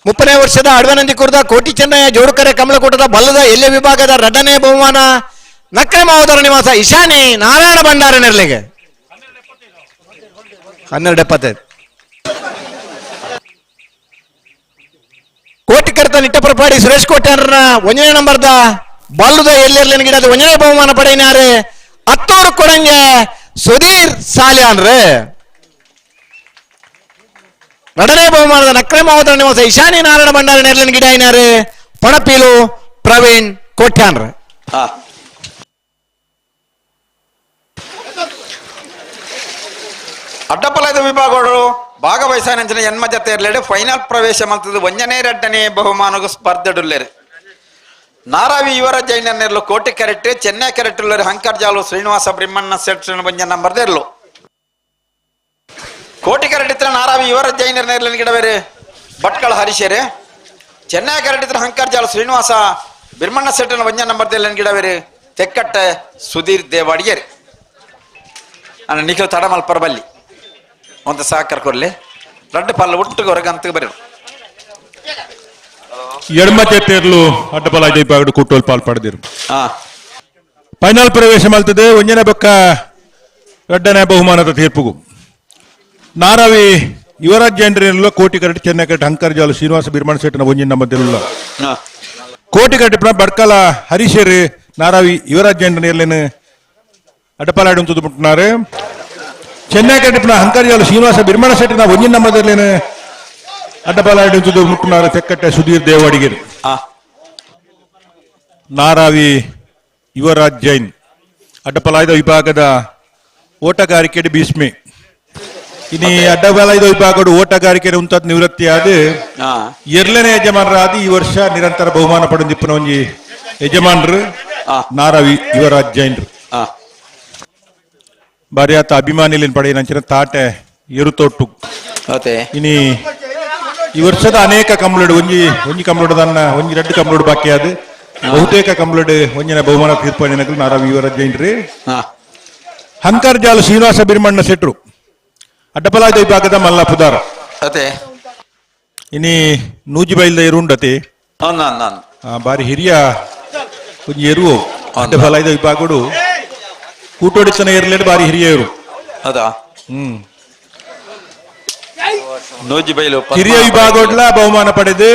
ಮುಪ್ಪನೇ ವರ್ಷದ ಅಡವನಂದಿ ಕೂರ್ದ ಕೋಟಿ ಚೆನ್ನಯ್ಯ ಜೋಡುಕರೆ ಕಮಲಕೂಟದ ಬಲದ ಎಲೆ ವಿಭಾಗದ ಎರಡನೇ ಬಹುಮಾನ ನಕ್ರೆ ಮಹೋದರ ನಿವಾಸ ಇಶಾನಿ ನಾರಾಯಣ ಭಂಡಾರ ನೆರಳಿಗೆ 12 75. ಕೋಟಿ ಕರೆತ ನಿಟ್ಟಪರಪಾಡಿ ಸುರೇಶ್ ಕೋಟೆ ಅನ್ನ ಒಂದನೇ ನಂಬರ್ದ ಬಲ್ಲದ ಎಲ್ಲಿರ್ಲಿನ ಗಿಡದ ಒಂದನೇ ಬಹುಮಾನ ಪಡೆಯಿನಾರೆ ಅತ್ತೂರು ಕೊಡಂಗೆ ಸುಧೀರ್ ಸಾಲ್ಯಾನ್ರೆ. ಎರಡನೇ ಬಹುಮಾನದ ನಕ್ರೆ ಮಹೋದರ ನಿವಾಸ ಇಶಾನಿ ನಾರಾಯಣ ಭಂಡಾರ ನೆರಳಿನ ಗಿಡ ಐನಾರೆ ಪಣಪೀಲು ಪ್ರವೀಣ್ ಕೋಟ್ಯಾನ್ರೆ. ಅಡ್ಡಪಲದ ವಿಭಾಗಗಳು ಭಾಗವಹಿಸಾನಂಚಿನ ಎನ್ಮ ಜತೆ ಇರಲೇಡು ಫೈನಲ್ ಪ್ರವೇಶ ಮಂತದ್ದು ಒಂಜನೇ ಎರಡನೇ ಬಹುಮಾನಗೂ ಸ್ಪರ್ಧೆಡುಲ್ಲೇರು. ನಾರಾವಿ ಯುವರಾಜ್ ಜೈನನ್ನೆರ್ಲು ಕೋಟಿ ಕರೆಕ್ಟ್ ಚೆನ್ನೈ ಕರೆಕ್ಟ್ ಉಳ್ಳರು ಹಂಕರ್ ಜಾಲು ಶ್ರೀನಿವಾಸ ಬ್ರಿಹ್ಮಣ್ಣ ಸೆಟ್ ಬಂಜ ನಂಬರ್ದ ಇರ್ಲು ಕೋಟಿ ಕರೆಕ್ಟ್ ಇತ್ರ ನಾರಾವಿ ಯುವರಾಜ್ ಜೈನರ್ ನೇರ್ಲಿನ ಗಿಡವೇರು ಭಟ್ಕಳ ಹರೀಶರು. ಚೆನ್ನೈ ಕರೆಕ್ಟ್ ಇತ್ರ ಹಂಕರ್ ಜಾಲು ಶ್ರೀನಿವಾಸ ಬಿರ್ಮಣ್ಣ ಸೆಟ್ಟನ ಬಂಜ ನಂಬರ್ದ ಗಿಡವೇರು ತೆಕ್ಕಟ್ಟೆ ಸುಧೀರ್ ದೇವಾಡಿಯರು. ಅಣ್ಣ ನಿಖಿಲ್ ತಡಮಲ್ಪರ ಬಲ್ಲಿ ಒಂದು ಸಹಕಾರ ಕೊರ್ಲಿ ರಡ್ಡು ಪಲ್ಲ ಒಟ್ಟು ಹೊರಗಂತ ಬರೀ ಎಡಮ ತೇರ್ಲು ಅಡ್ಡಬಲ ವಿಭಾಗದ ಕೂಟೋಲ್ ಪಾಲ್ ಪಡೆದಿರು. ಫೈನಲ್ ಪ್ರವೇಶ ಮಲ್ತದೆ ಒಂಜನೇ ಬೊಕ್ಕ ಎರಡನೇ ಬಹುಮಾನದ ತೀರ್ಪುಗು ನಾರಾವಿ ಯುವರಾಜ್ ಜೈನರಿಲ್ಲ ಕೋಟಿ ಕರಟಿ ಚೆನ್ನೈ ಕರಟಿ ಹಂಕರ್ ಜಾಲು ಶ್ರೀನಿವಾಸ ಬಿರ್ಮಾಣ ಶೆಟ್ಟನ ಒಂಜಿನ ಮಧ್ಯಲ್ಲ ಕೋಟಿ ಕರಟಿ ಬಡ್ಕಲ ಹರೀಶರು ನಾರಾವಿ ಯುವರಾಜ್ ಜೈನರಿಲ್ಲೇನು ಅಡ್ಡಪಾಲಾಡಿ ತುದುಮುಟ್ಟುನಾರು ಚೆನ್ನೈ ಕಟ್ಟಿಪ್ಪುನ ಹಂಕರ್ಜಾಲು ಶ್ರೀನಿವಾಸ ಬಿರ್ಮಣ ಶೆಟ್ಟಿನ ಒಂಜಿನ ನಂಬರ್ದರ್ಲೇನು ಅಡ್ಡಪಾಲಾಡಿ ತುದುಮುಟ್ಟುನಾರು ತೆಕ್ಕಟ್ಟೆ ಸುಧೀರ್ ದೇವಾಡಿಗರು. ನಾರಾವಿ ಯುವರಾಜ್ ಜೈನ್ ಅಡ್ಡಪಲಾಯ್ದ ವಿಭಾಗದ ಓಟಗಾರಿಕೆ ಭೀಷ್ಮೆ. ಇನಿ ಅಡ್ಡಪಲಾಯ್ದ ವಿಭಾಗದ ಓಟಗಾರಿಕೆ ಉಂಟದ್ ನಿವೃತ್ತಿಯಾದ ಎರಡನೇ ಯಜಮಾನರಾದ ಈ ವರ್ಷ ನಿರಂತರ ಬಹುಮಾನ ಪಡೆದಿಪ್ಪನ ಒಂಜಿ ಯಜಮಾನರು ನಾರಾವಿ ಯುವರಾಜ್ ಜೈನ್ರು. ಬಾರಿಯಾತ ಅಭಿಮಾನಿಲಿನ ಪಡೆಯಿನಂಚಿನ ತಾಟೆ ಎರುತೊಟ್ಟು. ಇನಿ ಈ ವರ್ಷದ ಅನೇಕ ಕಂಬಳಡು ಒಂಜಿ ಒಂಜಿ ಕಂಬಳದನ್ನ ಒಂಜಿ ರಡ್ಡು ಕಂಬಳಡು ಬಾಕಿ ಅದು ಬಹುತೇಕ ಕಂಬಳಡು ಒಂಜಿನ ಬಹುಮಾನ ತೀರ್ಪು ನಾರಾವಿ ಯುವರಾಜ್ ಜೈನ್ರಿ. ಹಂಕರ್ ಜಾಲು ಶ್ರೀನಿವಾಸ ಬಿರ್ಮಣ್ಣ ಶೆಟ್ರು ಅಡ್ಡಪಲಾದ ವಿಭಾಗದ ಮಲ್ಲ ಪುದಾರ. ಇನಿ ನೂಜಿಬೈಲ್ದ ಎರುಂಡತಿ ಬಾರಿ ಹಿರಿಯ ಒಂಜಿ ಎರುವು ಅಡ್ಡಪಲಾಯ್ದ ವಿಭಾಗಡು ಕೂಟೋಡಿತನ ಎರ್ಲೇಡು ಬಾರಿ ಹಿರಿಯ ಎರು. ಹಿರಿಯ ವಿಭಾಗಡ್ಲ ಬಹುಮಾನ ಪಡೆದು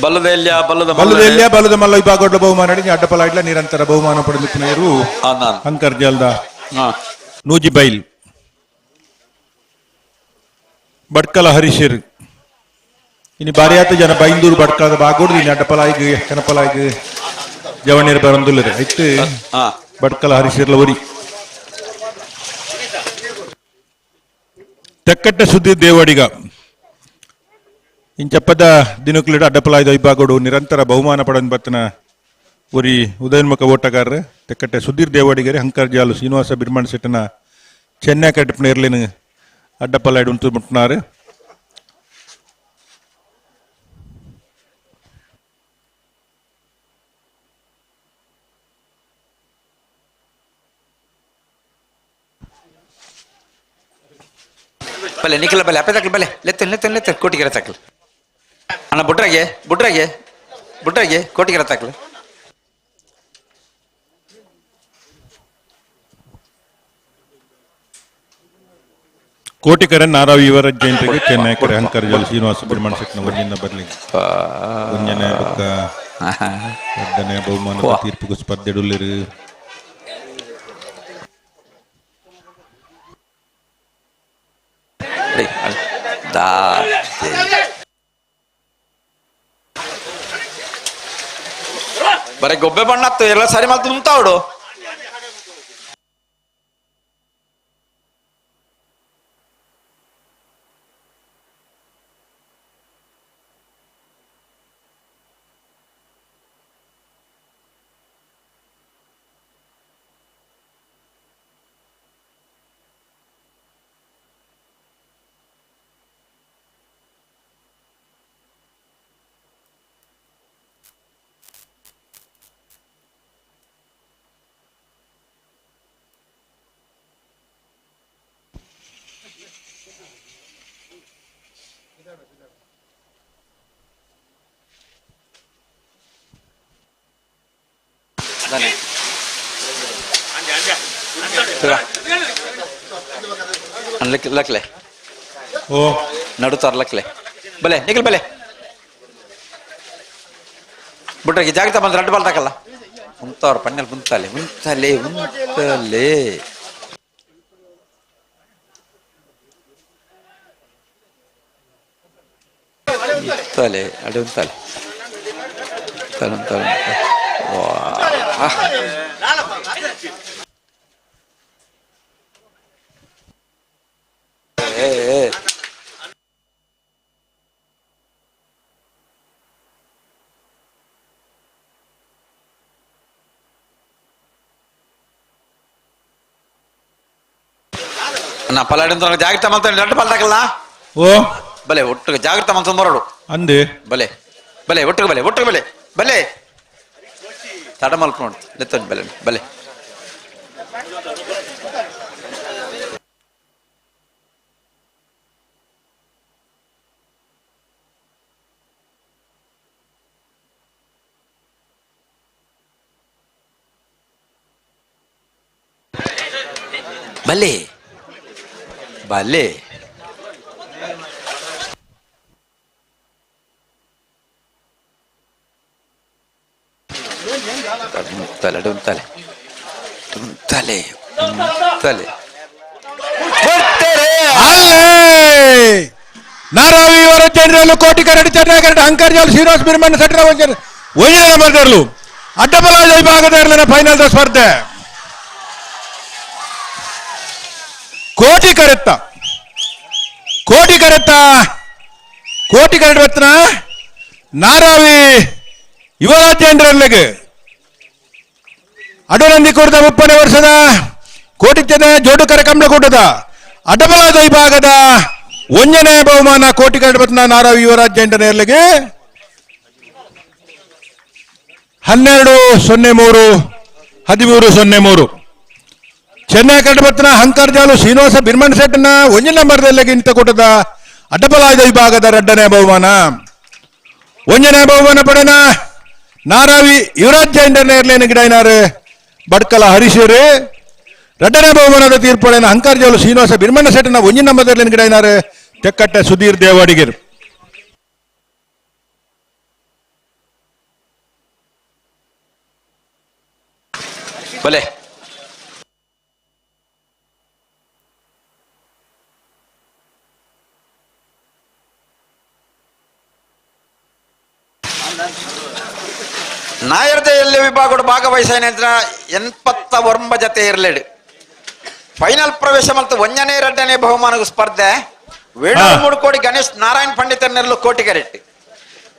ಬಲ್ಲದೆಲ್ಯ ಬಲ್ಲದ ಬಲ್ಲದೆಲ್ಯ ಬಲ್ಲದ ಮಲ್ಲ ವಿಭಾಗಡ್ಲ ಬಹುಮಾನ ಅಡ್ಡಪಲಾಯ್ಡ್ಲ ನಿರಂತರ ಬಹುಮಾನ ಪಡೆದು ಹಂಕರ್ ಜಾಲ್ದ ನೂಜಿಬೈಲ್. ಬಡ್ಕಲ ಹರೀಶರ್ ಇನ್ನು ಬಾರಿಯಾತ ಜನ ಬೈಂದೂರು ಬಡ್ಕಲದ ಬಾಗೋಡು ಇನ್ನು ಅಡ್ಡಪಲಾಯಿಗ್ ಕನಪಲಾಯಿಗ್ ಜವಣೀರ್ ಬರಂದುಲ್ಲರೆ ಐತ್ ಬಡ್ಕಲ ಹರೀಶರ್ಲ ಒರಿ. ತೆಕ್ಕಟ್ಟೆ ಸುದ್ದಿ ದೇವಡಿಗ ಇಂಚಪ್ಪದ ದಿನಕ್ಲಿಡ ಅಡ್ಡಪಲಾಯ್ದ ವಿಭಾಗಡು ನಿರಂತರ ಬಹುಮಾನ ಪಡೆದ ಬತ್ತನ ಒರಿ ಉದಯೋನ್ಮುಖ ಓಟಗಾರರು ತೆಕ್ಕಟ್ಟೆ ಸುಧೀರ್ ದೇವಡಿಗರೆ ಹಂಕರ್ ಜಾಲು ಶ್ರೀನಿವಾಸ ಬಿರ್ಮಣ್ ಶೆಟ್ಟನ ಚೆನ್ನೈ ಕಟ್ಟಪನೇರ್ಲಿನ ಅಡ್ಡಪಲಾಯ್ಡು ಉಂಟು ಮುಟ್ಟುನಾರು. ಬಲೆ ನಿಖಿಲ ಬಲೆ ಅಪ್ಪೆ ತಕ್ಕಲು ಬಲೆ ಲೆತ್ತ ಲೆತ್ತ ಲೆತ್ತ ಕೋಟಿಗೆರೆ ತಕ್ಕಲು ಅಣ್ಣ ಬುಟ್ರಾಗೆ ಬುಟ್ರಾಗೆ ಬುಟ್ರಾಗೆ ಕೋಟಿಗೆರೆ ತಕ್ಕಲು. ಕೋಟಿಕರ ನಾರಾವಿ ಯುವರಾಜ್ ಜೈನ್ರಿಗೆ ಚೆನ್ನೈ ಕರೆ ಹಂಕರ್ ಜಾಲು ಶ್ರೀನಿವಾಸ ಬಿರ್ಮಣ ಶೆಟ್ಟಿನ ಒಂಜಿನ ಬರ್ಲಿ ಒಂಜನೆ ಬೊಕ್ಕ ಎರಡನೇ ಬಹುಮಾನದ ತೀರ್ಪುಗು ಸ್ಪರ್ಧೆಡುಲ್ಲಿರು. ಬರೀ ಗೊಬ್ಬೆ ಬಣ್ಣ ಎಲ್ಲ ಸರಿ ಮಾಲ್ ತುಂಬ್ತಾವಡು. ಲಕ್ಲೆ ಓ ನಡುತ್ತಾರ ಲಕ್ಲೆ ಬಲೆ ನಿಖಿಲ್ ಬಲೆ ಬಿಟ್ರೆ ಜಾಗ್ರತೆ ಬಂದ್ರೆ ಅಡ್ಡ ಬಾಲ್ ತಾಕಲ್ಲ ಉಂತವ್ರ ಪಣ್ಣಲ್ಲಿ ಮುಂತಾಲೆ ಮುಂತಾಲೆ ಮುಂತಾಲೆ ಮುಂತಾಲೆ ಅಡೆ ಉಂತಾಲೆ ಉಂತಾಲೆ ಉಂತಾಲೆ. ವಾ ನಾ ಪಲಾಡಿ ಜಾಗ್ರತೆ ಮಾಡ್ತಾನೆ ಎರಡು ಬಾಲ್ ತಾಕಲ್ಲ. ಓ ಬಲೆ ಒಟ್ಟಿಗೆ ಜಾಗ್ರತೆ ಮಾಡ್ಕೊಂಡು ಬರೋಡು ಅಂದೆ ಬಲೆ ಬಲೆ ಒಟ್ಟಿಗೆ ಬಲೆ ಒಟ್ಟಿಗೆ ಬಲೆ ಬಲೆ ತಡ ಮಲ್ಕೊಂಡು ಲೆತ್ತೊಂದು ಬಲೆ ಬಲೆ ಬಲೆ ಬಲೆ ತಲೆ ತಲೆ. ತಲೆ ಅಲ್ಲೇ ನಾರಾವಿ ಇವರ ಜನರಲ್ಲೂ ಕೋಟಿ ಕರಡಿ ಚೆನ್ನಾಗಿ ಕರಡಿ ಅಂಕರ್ ಜಾಲ್ ಶ್ರೀನಿವಾಸ ಬಿರ್ಮಣ್ಣ ಸಟ್ರ ಒಂಜಿನ ನಂಬರ್ದರ್ಲು ಅಡ್ಡಬಲ ವಿಭಾಗದ ಇರಲಿನ ಫೈನಲ್ the ಸ್ಪರ್ಧೆ ಕೋಟಿ ಕರೆತ್ತ ಕೋಟಿ ಕರೆತ್ತ ಕೋಟಿ ಕರಡಿ ಬತ್ತನ ನಾರಾವಿ ಯುವರಾಜೇಂದ್ರಲ್ಲಿಗೆ ಅಡೋನಂದಿ ಕೂಡದ 30ನೇ ವರ್ಷದ ಕೋಟಿ ಜನ ಜೋಡುಕರ ಕಂಬಳ ಕೂಟದ ಅಡ್ಡಬಲಾದ ವಿಭಾಗದ ಒಂದನೇ ಬಹುಮಾನ ಕೋಟಿ ಕರಡಿ ನಾರಾವಿ ಯುವರಾಜೇಂದ್ರನಿಗೆ 12-03 13-03 ಚೆನ್ನೈ ಕರಡಬತ್ತನ ಹಂಕರ್ ಜಾಲು ಶ್ರೀನಿವಾಸ ಬಿರ್ಮಣ್ ಸೆಟ್ನ ಒಂದನೇ ನಂಬರ್ದಲ್ಲಿಗೆ ಇಂತ ಕೂಟದ ಅಡ್ಡಬಲಾದ ವಿಭಾಗದ ಎರಡನೇ ಬಹುಮಾನ ಒಂದನೇ ಬಹುಮಾನ ಪಡೆನ ನಾರಾವಿ ಯುವರಾಜ್ ಜೈಂಡರ್ ಗಿಡೈನಾರು ಬಡ್ಕಲ ಹರೀಶರು ಎರಡನೇ ಬಹುಮಾನದ ತೀರ್ಪಡೆನ ಹಂಕರ್ ಜಾಲು ಶ್ರೀನಿವಾಸ ಬಿರ್ಮಣ್ಣ ಸೆಟ್ನ ಒಂದನೇ ನಂಬರ್ದಲ್ಲಿ ಗಿಡೈನಾರು ತೆಕ್ಕಟ್ಟೆ ಸುಧೀರ್ ದೇವಾಡಿಗರು. ಬಲೆ ನಾಯರ್ದೆ ಎಲ್ಲಿ ವಿಭಾಗದ ಭಾಗವಹಿಸ 89 ಜತೆ ಇರಲೇಡು ಫೈನಲ್ ಪ್ರವೇಶ ಮತ್ತು ಒಂದನೇ ಎರಡನೇ ಬಹುಮಾನ ಸ್ಪರ್ಧೆ ವೇಣೂರು ಮೂಡುಕೋಡಿ ಗಣೇಶ್ ನಾರಾಯಣ್ ಪಂಡಿತನೆರಲು ಕೋಟಿಗರೆಟ್ಟಿ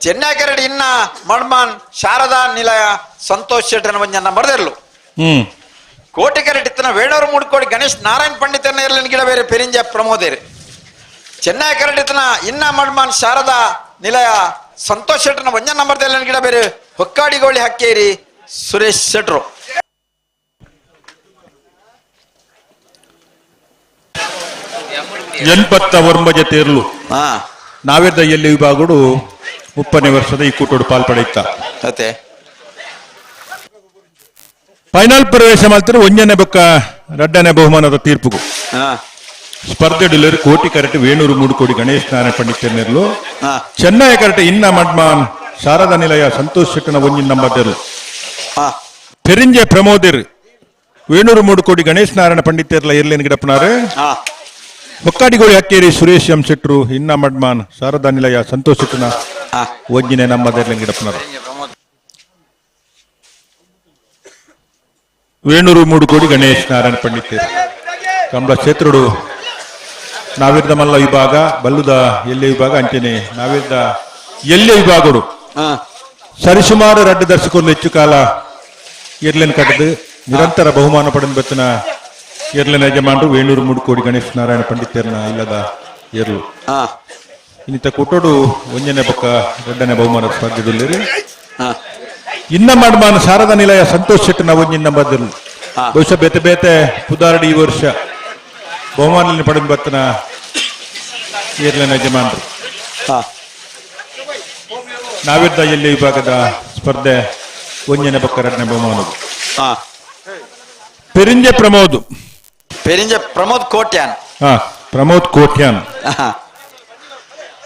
ಚೆನ್ನೈ ಕರಡಿ ಇನ್ನ ಮಡ್ಮಾನ್ ಶಾರದಾ ನಿಲಯ ಸಂತೋಷ್ ಶೆಟ್ಟನ ಒಂಜನ್ನ ಬರೆದಿರಲು ಕೋಟಿಗರೆಟ್ಟಿತ್ತನ ವೇಣೂರು ಮೂಡುಕೋಡಿ ಗಣೇಶ್ ನಾರಾಯಣ್ ಪಂಡಿತನ ಇರಲಿನ ಗಿಡ ಬೇರೆ ಪೆರಿಂಜ ಪ್ರಮೋದೇರಿ ಚೆನ್ನೈ ಕರಡಿತನ ಇನ್ನ ಮಡ್ಮಾನ್ ಶಾರದಾ ನಿಲಯ ಸಂತೋಷ್ ಶೆಟ್ಟನ ಒಂಜನ ನಂಬರ್ದಲ್ಲಿ ಗಿಡ ಬೇರೆ ಹೊಕ್ಕಾಡಿಗೋಳಿ ಹಕ್ಕೇರಿ ಸುರೇಶ್ ಶೆಟ್ರು. 89 ಜತೆ ಇರಲು ನಾವೇದ ಎಲ್ಲಿ ವಿಭಾಗಡು 30ನೇ ವರ್ಷದ ಈ ಕೂಟೋಡು ಪಾಲ್ಪಡೆಯುತ್ತ ಫೈನಲ್ ಪ್ರವೇಶ ಮಾಡ್ತಾರೆ ಒಂದನೇ ಬೊಕ್ಕ ಎರಡನೇ ಬಹುಮಾನದ ತೀರ್ಪುಗು ಸ್ಪರ್ಧೆ ಡಿಲ್ಲರ್ ಕೋಟಿ ಕರಟೆ ವೇಣೂರು ಮೂಡುಕೋಡಿ ಗಣೇಶ್ ನಾರಾಯಣ ಪಂಡಿತನೆರಲು ಚೆನ್ನೈ ಕರಟೆ ಇನ್ನ ಮಡ್ಮಾನ್ ಶಾರದಾ ನಿಲಯ ಸಂತೋಷ್ ಶೆಟ್ಟನ ಒಂಜಿನ ನಂಬರ್ದೆರ್ಲು ಪೆರಿಂಜೆ ಪ್ರಮೋದಿರ್ ವೇಣೂರು ಮೂಡುಕೋಡಿ ಗಣೇಶ್ ನಾರಾಯಣ ಪಂಡಿತರ್ಲ ಇರ್ಲೇನ್ ಗಿಡಪ್ಪನಾರು ಹೊಕ್ಕಾಡಿಗೋಳಿ ಹಕ್ಕೇರಿ ಸುರೇಶ್ ಎಂ ಶೆಟ್ರು ಇನ್ನ ಮಡ್ಮಾನ್ ಶಾರದಾ ನಿಲಯ ಸಂತೋಷ್ ಶೆಟ್ಟನ ಒಂಜಿನ ನಂಬರ್ದೆರ್ಲೇನ್ ಗಿಡಪ್ಪನಾರು ವೇಣೂರು ಮೂಡುಕೋಡಿ ಗಣೇಶ್ ನಾರಾಯಣ ಪಂಡಿತರು ಕಮಲ ಕ್ಷೇತ್ರಡು ನಾವಿರ್ದ ಮಲ್ಲ ವಿಭಾಗ ಬಲ್ಲುದ ಎಲ್ಲೆ ವಿಭಾಗ ಅಂಚನೆ ನಾವಿರ್ದ ಎಲ್ಲೆ ವಿಭಾಗಡು ಸರಿಸುಮಾರು ರಡ್ಡು ದರ್ಶಕರು ಹೆಚ್ಚು ಕಾಲ ಎರ್ಲೆನ್ ಕಟ್ಟದು ನಿರಂತರ ಬಹುಮಾನ ಪಡೆದ ಬತ್ತಿನ ಎರ್ಲೆನ ಯಜಮಾನರು ವೇಣೂರು ಮೂಡುಕೋಡಿ ಗಣೇಶ್ ನಾರಾಯಣ ಪಂಡಿತರ್ನ ಇಲ್ಲದ ಎರ್ಲು ಇನ್ನಿತ ಕುಟೋಡು ಒಂಜನೆ ಪಕ್ಕ ಎರಡನೇ ಬಹುಮಾನ ಸ್ಪರ್ಧೆದಲ್ಲಿ ಇನ್ನ ಮಾಡ್ಮಾನ ಶಾರದಾ ನಿಲಯ ಸಂತೋಷ್ ಶೆಟ್ಟನ ಒಂಜಿನ ಬದಲು ಬಹುಶಃ ಬೇತೆ ಬೇತೆ ಪುದಾರಡಿ ಈ ವರ್ಷ ಬಹುಮಾನ ಪಡೆದ ಬತ್ತನ ಏರ್ಲೆನ ಯಜಮಾನರು ನಾವಿದ್ದ ಎಲ್ಲಿ ವಿಭಾಗದ ಸ್ಪರ್ಧೆ ಒಂಜನೆ ಪಕ್ಕ ಎರಡನೇ ಬಹುಮಾನ ಪೆರಿಂಜೆ ಪ್ರಮೋದ್ ಪೆರಿಂಜೆ ಪ್ರಮೋದ್ ಕೋಟ್ಯಾನ್ ಪ್ರಮೋದ್ ಕೋಟ್ಯಾನ್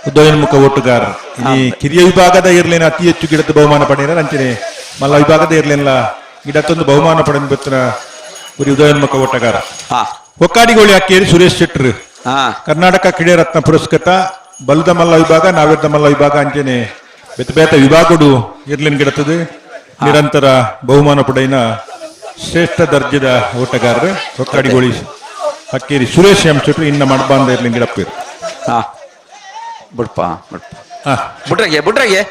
ಉದಯೋನ್ಮುಖ ಓಟುಗಾರ ಈ ಕಿರಿಯ ವಿಭಾಗದ ಇರ್ಲೇನ ಅತಿ ಹೆಚ್ಚು ಗಿಡದ ಬಹುಮಾನ ಪಡೆಯರ ಅಂಚನೆ ಮಲ್ಲ ವಿಭಾಗದ ಇರ್ಲೇನಲ್ಲ ಗಿಡತ್ತೊಂದು ಬಹುಮಾನ ಪಡೆದ ಬತ್ತಿನ ಉರಿ ಉದಯೋನ್ಮುಖ ಓಟಗಾರ ಹೊಕ್ಕಾಡಿಗೋಳಿ ಅಕ್ಕೇರಿ ಸುರೇಶ್ ಶೆಟ್ಟರ್ ಕರ್ನಾಟಕ ಕ್ರೀಡಾರತ್ನ ಪುರಸ್ಕೃತ ಬಲದ ಮಲ್ಲ ವಿಭಾಗ ನಾವಿರ್ದ ಮಲ್ಲ ವಿಭಾಗ ಅಂಚನೆ ಬೇತೆ ಬೇತೆ ವಿಭಾಗಡು ಇರ್ಲೇನ್ ಗಿಡತದೆ ನಿರಂತರ ಬಹುಮಾನ ಪಡೆಯಿನ ಶ್ರೇಷ್ಠ ದರ್ಜದ ಓಟಗಾರರು ಹೊಕ್ಕಾಡಿಗೋಳಿ ಅಕ್ಕೇರಿ ಸುರೇಶ್ ಎಂ ಶೆಟ್ಟರ್ ಇನ್ನ ಮಡ್ಬಾಂದ ಇರ್ಲಿನ್ ಗಿಡಪ್ಪೇರು ಬಿಡ್ಪ ಬಿಡ್ಪ ಬಿಟ್ರಾಗೆ ಬಿಟ್ರಾಗೆ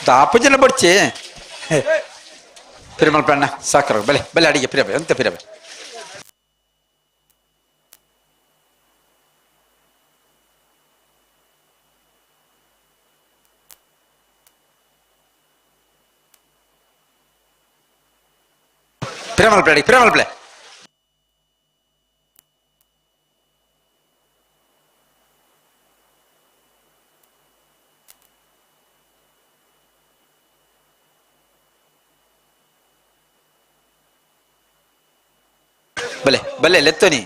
ದಾಪು ಜನ ಬಡ್ಚಿ ಪಿರಿಮಲ್ ಪಣ್ಣ ಸಾಕರ ಬಲೆ ಬಲೆ ಅಡಿಗೆ ಪಿರಬೆ ಅಂತ ಪಿರಬೆ ಪಿರಮಲ್ ಪ್ಲೇ ಪಿರಮಲ್ ಪ್ಲೇ ಬಲೆ ಬಲೆ ಲೆತ್ತೋನಿ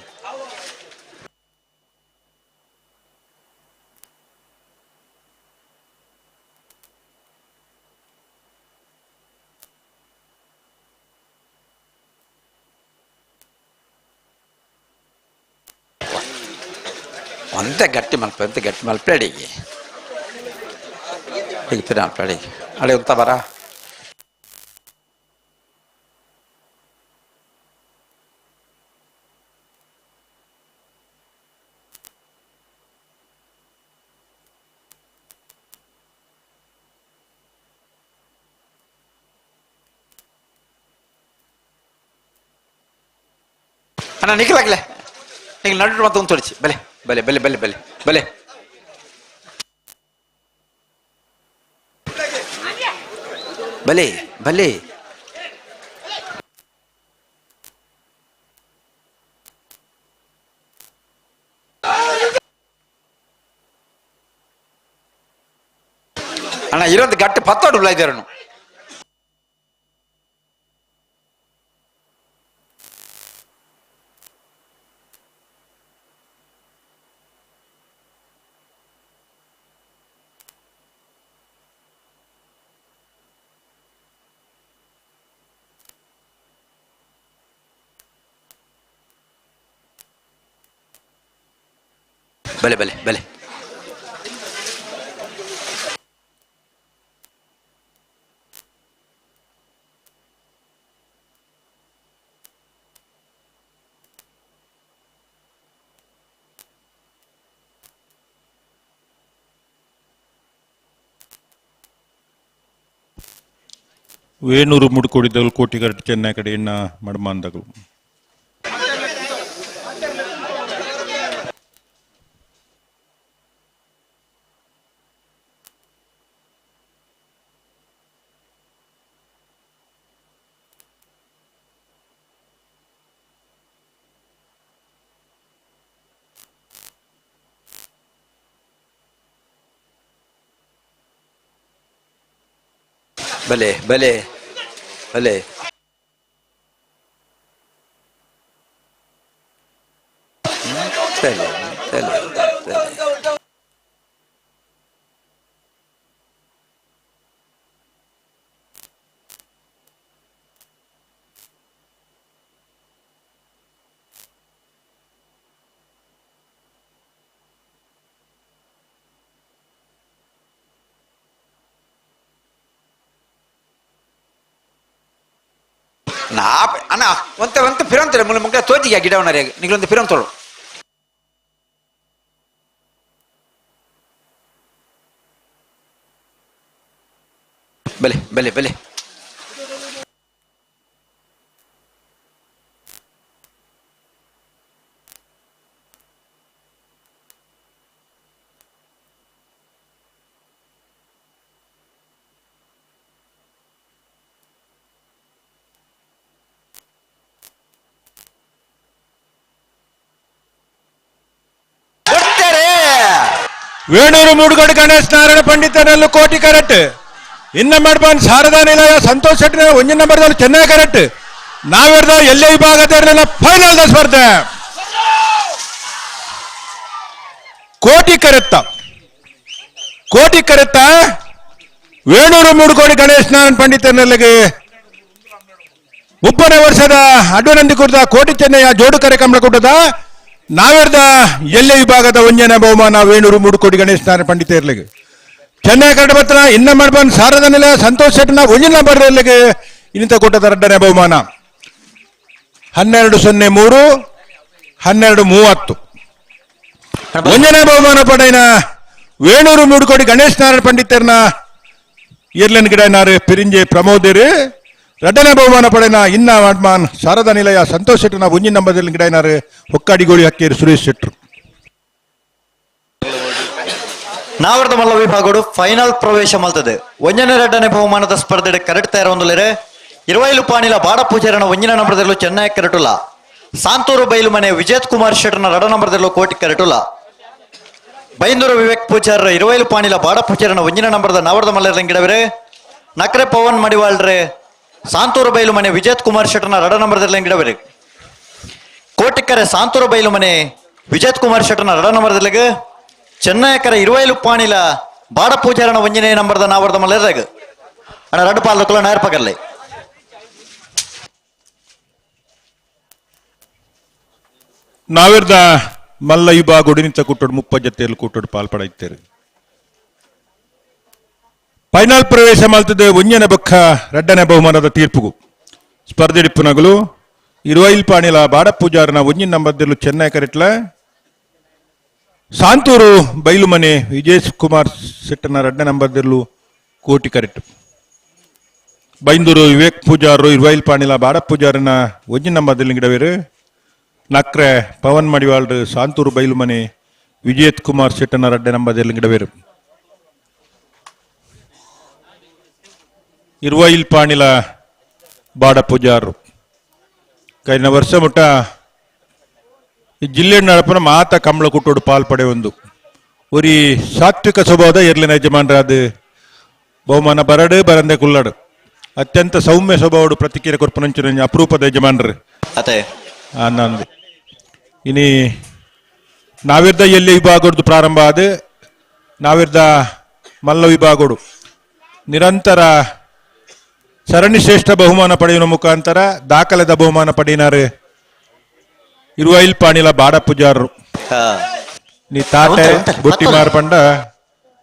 ಒಂದೇ ಗಟ್ಟಿ ಮಲ್ಪ ಅಂತ ಗಟ್ಟಿ ಮಲ್ಪೇಡಿಗೆ ಈಗ ಮಲ್ಪೇಡಿಗೆ ಅಳೆ ಉಂತ ಬರ ಅಣ್ಣ ನಿಖಲಾಗ್ಲೆ ನಿಂಗೆ ನಡು ಮತ್ತೆ ಒಂದು ತೋರಿಸಿ ಬಲೆ ಬಲೆ ಬಲೆ ಬಲೆ ಬಲೆ ಬಲೆ ಬಲೆ ಬಲೆ ಅಣ್ಣ ಇರೋದು ಗಟ್ಟಿ ಪತ್ತೋಡು ಇದ್ದಾರನು. ಬಲೆ ಬಲೆ ಬಲೆ ವೇಣೂರು ಮುಡ್ಕೋಡಿದ್ದಗಳು ಕೋಟಿಗರಟ್ ಚೆನ್ನೈ ಕಡೆ ಎಣ್ಣ ಮಡ್ಮಾಂದಗಳು. ಬಲೆ ಬಲೆ ಬಲೆ ತಲೆ ತಲೆ ತಲೆ ನಾ ಅಣ್ಣ ಒಂತೆ ಒಂತೆ ಫಿರಂತಾರೆ ಮುಲ್ಲ ಮುಗ್ಗ ತೋಜಿಗೆ ಗಿಡವನರೇ ನಿಗ್ಲೊಂದು ಫಿರಂತೋಳು. ಬಲೆ ಬಲೆ ಬಲೆ ವೇಣೂರು ಮೂಡುಗಡೆ ಗಣೇಶ್ ನಾರಾಯಣ ಪಂಡಿತನಲ್ಲೂ ಕೋಟಿ ಕರೆಕ್ಟ್. ಇನ್ನ ಮಾಡ್ಬಾನ್ ಶಾರದಾ ನಿಲಯ ಸಂತೋಷ್ ಶೆಟ್ಟಿ ಒಂಜಿನ ನಂಬರ್ದಲ್ಲಿ ಚೆನ್ನೈ ಕರೆಕ್ಟ್. ನಾವೆರ್ದ ಎಲ್ಲೇ ವಿಭಾಗದ ಫೈನಲ್ the ಸ್ಪರ್ಧೆ ಕೋಟಿ ಕರೆತ್ತ ಕೋಟಿ ಕರೆತ್ತ ವೇಣೂರು ಮೂಡುಗೋಡಿ ಗಣೇಶ್ ನಾರಾಯಣ ಪಂಡಿತನಲ್ಲಿಗೆ 30ನೇ ವರ್ಷದ ಅಡ್ವನಂದಿ ಕುರಿತ ಕೋಟಿ ಚೆನ್ನೈಯ ಜೋಡು ಕರೆ ಕಮಲ ಕೂಟದ ನಾವೆರ್ದ ಎಲ್ಲೆ ವಿಭಾಗದ ಒಂಜನ ಬಹುಮಾನ ವೇಣೂರು ಮೂಡುಕೋಡಿ ಗಣೇಶ್ ನಾರಾಯಣ ಪಂಡಿತ ಇರ್ಲಿಗೆ ಚೆನ್ನೈ ಕರಡು ಪತ್ರ ಇನ್ನ ಮಾಡ್ಬಾನ್ ಶಾರದಾ ನಿಲಯ ಸಂತೋಷ್ ಶೆಟ್ಟಿನ ಒಂಜಿನ ನಂಬರ್ ಇರ್ಲಿಗೆ ಇನ್ನಿತ ಕೂಟದ ಎರಡನೇ ಬಹುಮಾನ 12:03 12:30 ಒಂಜನೇ ಬಹುಮಾನ ಪಡೆಯನ ವೇಣೂರು ಮೂಡುಕೋಡಿ ಗಣೇಶ್ ನಾರಾಯಣ ಪಂಡಿತರ್ನ ಇರ್ಲನ್ ಗಿಡನಾರು ಪಿರಿಂಜೆ ಪ್ರಮೋದಿರು. ಎರಡನೇ ಬಹುಮಾನ ಪಡೆಯನ ಇನ್ನ ಮಾಡ್ಮಾನ್ ಶಾರದಾ ನಿಲಯ ಸಂತೋಷ್ ಶೆಟ್ಟಿನ ಒಂಜಿನ ನಂಬರ್ ಗಿಡನಾರು ಹೊಕ್ಕಾಡಿಗೋಳಿ ಹಕ್ಕೇರಿ ಸುರೇಶ್ ಶೆಟ್ಟರು. ನಾವರ್ದ ಮಲ್ಲ ವಿಭಾಗಡು ಫೈನಲ್ ಪ್ರವೇಶ ಮಲ್ತದೆ. ಒಂಜನೇ ಎರಡನೇ ಬಹುಮಾನದ ಸ್ಪರ್ಧೆ ಕರೆಕ್ಟ್ ತಯಾರೊಂದುಲೇರೆ ಇರುವೈಲು ಪಾಣಿಲ ಬಾಡ ಪೂಜಾರನ ಒಂಜಿನ ನಂಬರ್ದಲ್ಲೂ ಚೆನ್ನೈ ಕರೆಟುಲ ಸಾಂತೂರು ಬೈಲು ಮನೆ ವಿಜೇತ್ ಕುಮಾರ್ ಶೆಟ್ಟರ್ನ ರಡ ನಂಬರ್ದಲ್ಲೂ ಕೋಟಿ ಕರೆಟುಲ ಬೈಂದೂರು ವಿವೇಕ್ ಪೂಜಾರ ಇರುವೈಲು ಪಾಣಿಲ ಬಾಡ ಪೂಜಾರನ ಒಂಜಿನ ನಂಬರ್ದ ನಾವರ್ದ ಮಲ್ಲರಂಗಿಡವರೆ ನಕ್ರೆ ಪವನ್ ಮಡಿವಾಳ್ರೆ ಸಾಂತೂರು ಬೈಲು ಮನೆ ವಿಜೇತ್ ಕುಮಾರ್ ಶೆಟ್ಟರ್ನ ರಡ ನಂಬರ್ದಲ್ಲಂಗಿಡವರೆ ಕೋಟಿಕ್ಕರೆ ಸಾಂತೂರು ಬೈಲು ಮನೆ ವಿಜಯ್ ಕುಮಾರ್ ಶೆಟ್ಟನ ರಡ ನಂಬರ್ದಲ್ಲಿಗ ಚೆನ್ನಯಕರ ಇರುವೈಲು ಪಾಣಿಲ ಬಾಡ ಪೂಜಾರನ ಒಂಜನೇ ನಂಬರ್ದ ನಾವರ್ದ ಮಲ್ಲೆರ್ದಾಗ ಅಣ್ಣ ರಡ್ಡು ಪಾಲ್ದಕ್ಕುಲ ನಾಯರ್ಪಕರ್ಲೆ. ನಾವಿರ್ದ ಮಲ್ಲ ವಿಭಾಗ ನಿಂತ ಕೂಟೋಡು 30 ಜೊತೆಯಲ್ಲಿ ಕೂಟೋಡು ಪಾಲ್ಪಡ ಇತ್ತೇರು. ಫೈನಲ್ ಪ್ರವೇಶ ಮಲ್ತದೆ ಒಂಜನೆ ಬೊಕ್ಕ ರಡ್ಡನೆ ಬಹುಮಾನದ ತೀರ್ಪುಗು ಸ್ಪರ್ಧೆಡಿಪ್ಪುನಗಲು ಇರುವೈಲ್ ಪಾಣಿಲ ಬಾಡ ಪೂಜಾರನ ಒಂಜಿನ ನಂಬರ್ದಲ್ಲೂ ಚೆನ್ನೈ ಕರೆಟ್ಲ ಸಾಂತೂರು ಬೈಲುಮನೆ ವಿಜಯ್ ಕುಮಾರ್ ಶೆಟ್ಟನ ರಡ್ಡ ನಂಬರ್ದಲ್ಲೂ ಕೋಟಿ ಕರೆಟ್ ಬೈಂದೂರು ವಿವೇಕ್ ಪೂಜಾರು ಇರುವೈಲ್ ಪಾಣಿಲ ಬಾಡ ಪೂಜಾರನ ಒಂಜಿನ ನಂಬರ್ದಲ್ಲಿ ಗಿಡವೇರು ನಕ್ರೆ ಪವನ್ ಮಡಿವಾಳ್ರು ಸಾಂತೂರು ಬೈಲುಮನೆ ವಿಜಯ್ ಕುಮಾರ್ ಶೆಟ್ಟನ ರಡ್ಡೆ ನಂಬರ್ದಲ್ಲಿ ಗಿಡವೇರು ಇರುವೈಲ್ ಪಾಣಿಲ ಬಾಡ ಪೂಜಾರು ಕೈನ ವರ್ಷ ಮುಟ್ಟ ಈ ಜಿಲ್ಲೆ ನಡಪನ ಮಾತ ಕಮಲ ಕುಟ್ಟೋಡು ಪಾಲ್ ಪಡೆಯೊಂದು ಒರಿ ಸಾತ್ವಿಕ ಸ್ವಭಾವದ ಎರ್ಲಿನ ಯಜಮಾನರಾದ ಬಹುಮಾನ ಬರಡು ಬರಂದೆ ಕುಲ್ಲಡು ಅತ್ಯಂತ ಸೌಮ್ಯ ಸ್ವಭಾವಡು ಪ್ರತಿಕ್ರಿಯೆ ಕೊರ್ಪನಂಚಿನ ಅಪರೂಪದ ಯಜಮಾನರು ಅತೆ ಆನಂದ್. ಇನಿ ನಾವಿರ್ದ ಎಲ್ಲಿ ವಿಭಾಗದ್ದು ಪ್ರಾರಂಭ ಆದ ನಾವಿರ್ದ ಮಲ್ಲ ವಿಭಾಗಡು ನಿರಂತರ ಸರಣಿ ಶ್ರೇಷ್ಠ ಬಹುಮಾನ ಪಡೆಯುವ ಮುಖಾಂತರ ದಾಖಲೆದ ಬಹುಮಾನ ಪಡೆಯಿನಾರು ಇರುವೈಲ್ ಪಾಣಿಲ ಬಾಡ ಪೂಜಾರರು. ನೀ ತಾಟೆ ಬುಟ್ಟಿ ಮಾರ್ಪಂಡ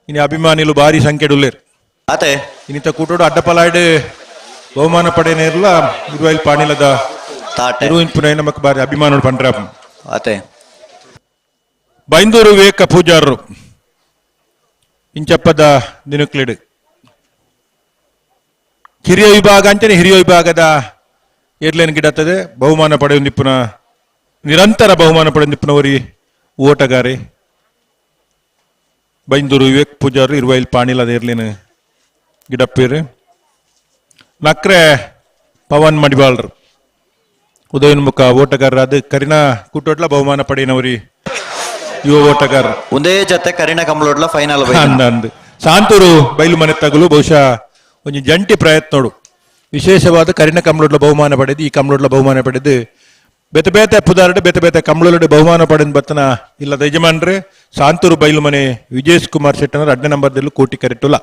ಇನಿ ಅಭಿಮಾನಿಲು ಭಾರಿ ಸಂಖ್ಯೆಡುಲ್ಲೇರು. ಅತೆ ಇನ್ನಿತ ಕೂಟೋಡು ಅಡ್ಡಪಲಾಯ್ಡು ಬಹುಮಾನ ಪಡೆಯನೇರ್ಲ ಇರುವೈಲ್ ಪಾಣಿಲದ ತಾಟೆ ಇರುವಿನ ನಮಕ್ ಬಾರಿ ಅಭಿಮಾನಗಳು ಪಂಡ್ರ. ಅತೆ ಬೈಂದೂರು ವಿವೇಕ ಪೂಜಾರರು ಇಂಚಪ್ಪದ ದಿನಕ್ಲಿಡು ಕಿರಿಯ ವಿಭಾಗ ಅಂಚನೆ ಹಿರಿಯ ವಿಭಾಗದ ಏರ್ಲೈನ್ ಗಿಡತ್ತದೆ ಬಹುಮಾನ ಪಡೆಯುವ ನಿಪುಣ ನಿರಂತರ ಬಹುಮಾನ ಪಡೆಯುವ ನಿಪುಣವರಿ ಓಟಗಾರಿ ಬೈಂದೂರು ವಿವೇಕ್ ಪೂಜಾರು ಇರುವೈಲ್ ಪಾಣಿಲದ ಏರ್ಲೈನ್ ಗಿಡಪ್ಪೀರು. ನಕ್ರೆ ಪವನ್ ಮಡಿವಾಳ್ರು ಉದಯೋನ್ಮುಖ ಓಟಗಾರರಾದ ಕರಿನಾ ಕೂಟೋಟ್ಲ ಬಹುಮಾನ ಪಡೆಯಿನವರಿ ಯುವ ಓಟಗಾರ. ಒಂದೇ ಜೊತೆ ಕರಿನಾ ಕಮಲೋಡ್ಲ ಫೈನಲ್ ಅಂದ ಸಾಂತೂರು ಬೈಲು ಮನೆ ತಗಲು ಬಹುಶಃ ಒಂದು ಜಂಟಿ ಪ್ರಯತ್ನೋಡು ವಿಶೇಷವಾದ ಕರಿನ ಕಮಲೋಡ್ಲ ಬಹುಮಾನ ಪಡೆದು ಈ ಕಮಲೋಡ್ಲ ಬಹುಮಾನ ಪಡೆದು ಬೇತೆ ಬೇತೆ ಪುದಾರಡು ಬೇತೆ ಬೇತೆ ಕಮಲೋಡ್ ಬಹುಮಾನ ಪಡೆದು ಬತ್ತನ ಇಲ್ಲದ ಯಜಮಾನ್ರೆ ಸಾಂತೂರು ಬೈಲು ಮನೆ ವಿಜಯ್ ಕುಮಾರ್ ಶೆಟ್ಟನವರು 2 ನಂಬರ್ದಲ್ಲೂ ಕೋಟಿ ಕರೆಟುಲ.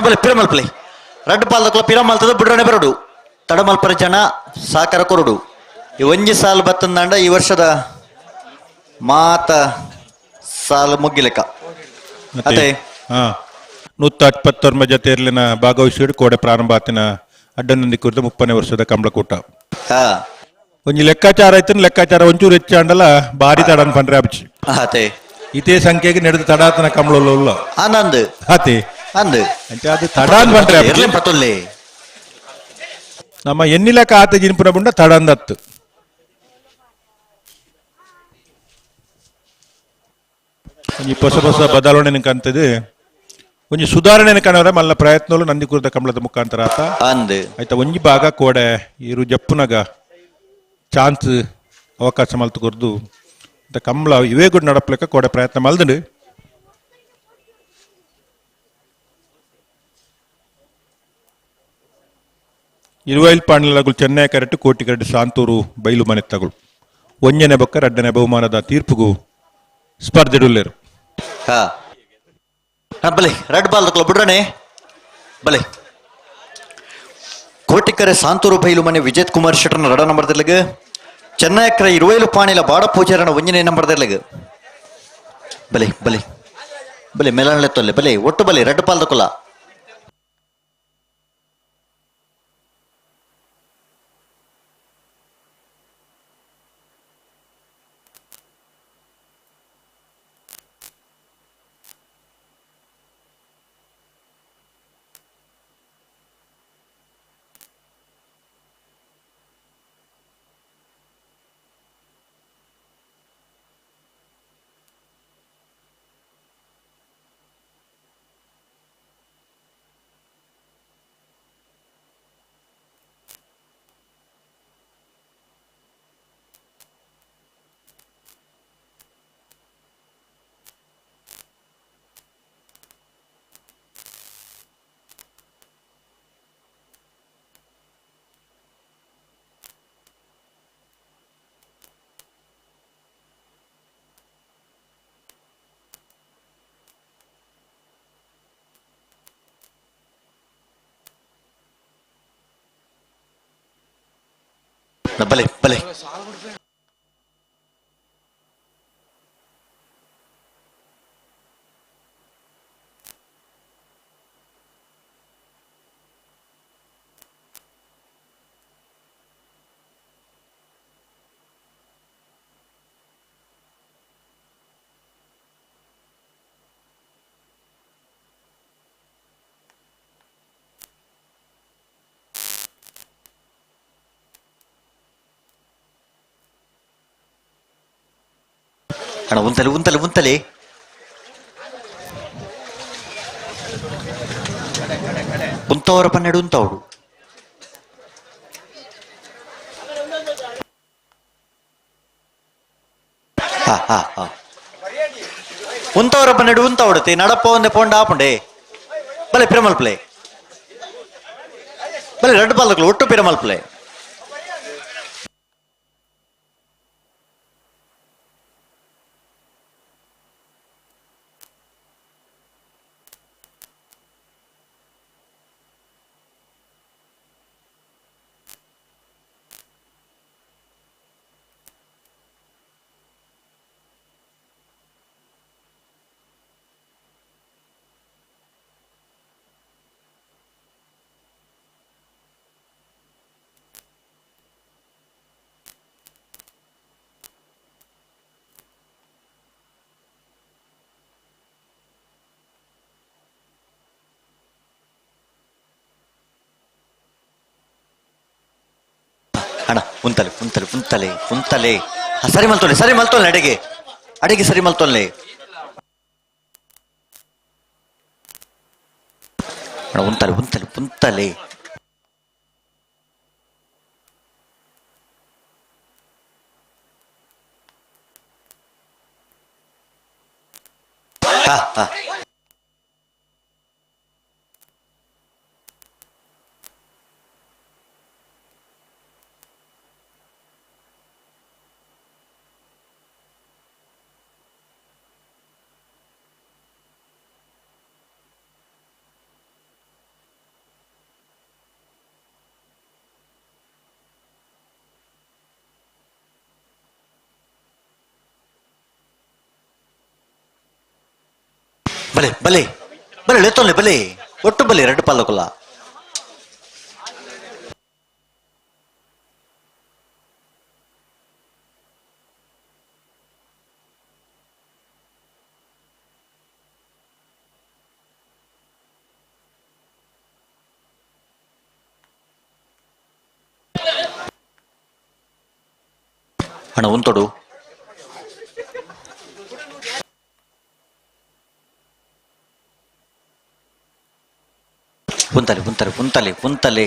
ಬಲೆ ಪಿರಮಲ್ಪಲೆ ರಡ್ಡು ಪಾಲ್ದಕ್ಲ ಪಿರಮಲ್ತದ ಬುಡ್ರನೆ ಬರಡು ತಡಮಲ್ಪರ ಜನ ಸಾಕರ ಕೊರಡು ಈ ಒಂಜಿ ಸಾಲು ಬತ್ತಂದಾಂಡ ಈ ವರ್ಷದ ಮಾತ ಸಾಲು ಮುಗ್ಗಿಲೆಕ್ಕ. ಅದೇ 129 ಜೊತೆಯಲ್ಲಿನ ಭಾಗವಹಿಸಿ ಕೋಡೆ ಪ್ರಾರಂಭ ಆತಿನ ಅಡ್ಡನಂದಿ ಕುರಿತ 30ನೇ ವರ್ಷದ ಕಂಬಳಕೂಟ. ಒಂಜಿ ಲೆಕ್ಕಾಚಾರ ಆಯ್ತು ಲೆಕ್ಕಾಚಾರ ಒಂಚೂರು ಹೆಚ್ಚಾಂಡಲ ಬಾರಿ ತಡನ್ ಪಂಡ್ರೆ ಅಬ್ಚಿ. ಅದೇ ಇದೇ ಸಂಖ್ಯೆಗೆ ನಡೆದ ತಡಾತನ ಕಂಬಳ ಆನಂದ್ ಅದೇ ಅಂದ್ ಅದು ತಡಾನ್ ಪಂಡ್ರೆ ಪತ್ತೊಲ್ಲೆ ನಮ್ಮ ಎನ್ನಿಲಕ ಆತ ಜಿನ್ಪುನ ಬುಂಡ ತಡಂದತ್ತು. ಒಂಜಿ ಹೊಸ ಹೊಸ ಬದಲಾವಣೆ ಕಂತದೆ ಒಂಜಿ ಸುಧಾರಣೆ ಕಾಣವರ ಮಲ್ಲ ಪ್ರಯತ್ನಗಳು ನಂದಿ ಕುರಿತ ಕಮಲದ ಮುಖಾಂತರ ಆತ ಅಂದ್ ಆಯ್ತಾ ಒಂಜಿ ಭಾಗ ಕೋಡೆ ಇರು ಜಪ್ಪುನಗ ಚಾನ್ಸ್ ಅವಕಾಶ ಮಲ್ತು ಕೊರ್ದು ಕಮಲ ಇವೇ ಗುಡ್ ನಡಪ್ಲೆಕ್ಕ ಕೋಡೆ ಪ್ರಯತ್ನ ಮಲ್ದಂಡು. ಇರುವೈಲ್ ಪಾಣಿಲಗಳು ಚೆನ್ನೈ ಕರೆಟ್ಟು ಕೋಟಿ ಕರೆಟ್ಟು ಸಾಂತೂರು ಬೈಲು ಮನೆ ತಗಳು ಒಂಜನೆ ಬೊಕ್ಕ ರಡ್ಡನೆ ಬಹುಮಾನದ ತೀರ್ಪುಗೂ ಸ್ಪರ್ಧೆಡುಲ್ಲೇರು. ಬಲೆ ರೆಡ್ ಬಾಲ್ ಬಿಡ್ರನೆ ಬಲೆ ಕೋಟಿಕರೆ ಸಾಂತೂರು ಬೈಲು ಮನೆ ವಿಜಯ್ ಕುಮಾರ್ ಶೆಟ್ಟರ್ನ ರಡ ನಂಬರ್ ದರ್ಲಗ ಚೆನ್ನೈಕರ ಇರುವೈಲು ಪಾಣಿಲ ಬಾಡ ಪೂಜಾರನ ಒಂಜನೇ ನಂಬರ್ ದರ್ಲಗ ಬಲೆ ಬಲೆ ಬಲೆ ಮೇಲನ್ಲೆ ತೊಲ್ಲೆ ಬಲೆ ಒಟ್ಟು ಬಲೆ ರೆಡ್ ಬಾಲ್ ದಕೊಲ್ಲ. ಬಲೆ ಬಲೆ ಅಣ್ಣ ಉಂತಲೆ ಉಂತಲೆ ಉಂತಲೆ ಉಂತವರ ಪನ್ನೆರಡು ಉಂತವಡು ಹಾ ಹಾ ಹಾ ಉಂತವರ ಪನ್ನೆರಡು ಉಂತವಡುತ್ತೆ ನಡಪ್ಪ ಒಂದೆ ಪೋಂಡ ಆಪುಂಡೆ ಬಲೆ ಪಿರಮಲ್ ಪ್ಲೇ ಬಲೆ ರೆಡ್ ಬಾಲ್ ಒಟ್ಟು ಪಿರಮಲ್ ಪ್ಲೇ ಅಣ್ಣ ಉಂತಲೆ ಉಂತಲೆ ಉಂತಲೆ ಉಂತಲೆ ಸರಿ ಮಲ್ತೊಲೆ ಸರಿ ಮಲ್ತೊಲೆ ಅಡಿಗೆ ಅಡಿಗೆ ಸರಿ ಮಲ್ತೊಲೆ ಅಣ್ಣ ಉಂತಲೆ ಉಂತಲೆ ಉಂತಲೆ ಹಾ ಹಾ ಬಲೆ ಬಲೆ ಬಲೆ ಲೆತ್ತೊಲ್ಲೆ ಬಲೆ ಒಟ್ಟು ಬಲೆ ರೆಡ್ ಪಲ್ಲಕುಲ ಅಣ್ಣ ಉಂತೊಡು ಉಂತಲೆ ಉಂತಲೆ ಉಂತಲೆ ಉಂತಲೆ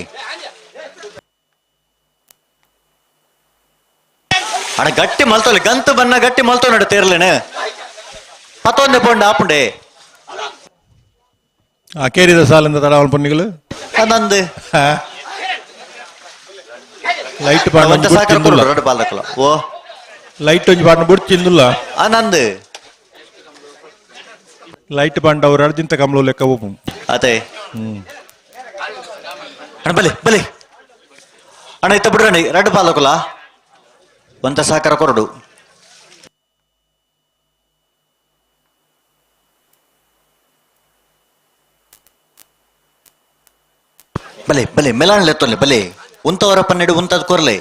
ಅಣ್ಣ ಗಟ್ಟಿ ಮಲ್ತೋಲೆ ಗಂತು ಬನ್ನ ಗಟ್ಟಿ ಮಲ್ತೋ ನಡು ತೇರ್ಲೇನೆ ಪತ್ತೊಂದೆ ಪೋಂಡ ಆಪುಂಡೆ ಅಕೇರಿದ ಸಾಲಿಂದ ತಡವಲ್ ಪೊನ್ನಿಗಳು ನಂದು ಲೈಟ್ ಪಾಂಡ ರೆಡ್ ಬಾಲ್ ಓ ಲೈಟ್ ಒಂಜಿ ಪಾಂಡ ಬುಡ್ಚಿಂದುಲ್ಲ ನಂದು ಲೈಟ್ ಪಾಂಡ ಅವ್ರು ಅರ್ಜಿಂತ ಕಮಲು ಲೆಕ್ಕ ಹೋಗು ಅದೇ ಅಣ್ಣ ಬಲೆ ಬಲೆ ಅಣ್ಣ ಇತ್ತ ಬಿಡ್ರಣ್ಣ ರೆಡ್ ಬಾಲಕುಲ ಒಂತ ಸಹಕಾರ ಕೊರಡು ಬಲೆ ಬಲೆ ಮೆಲಾನ್ ಲೆತ್ತೊಲ್ಲೆ ಬಲೆ ಉಂತವರ ಪನ್ನೆಡು ಉಂತದ್ ಕೊರ್ಲೆ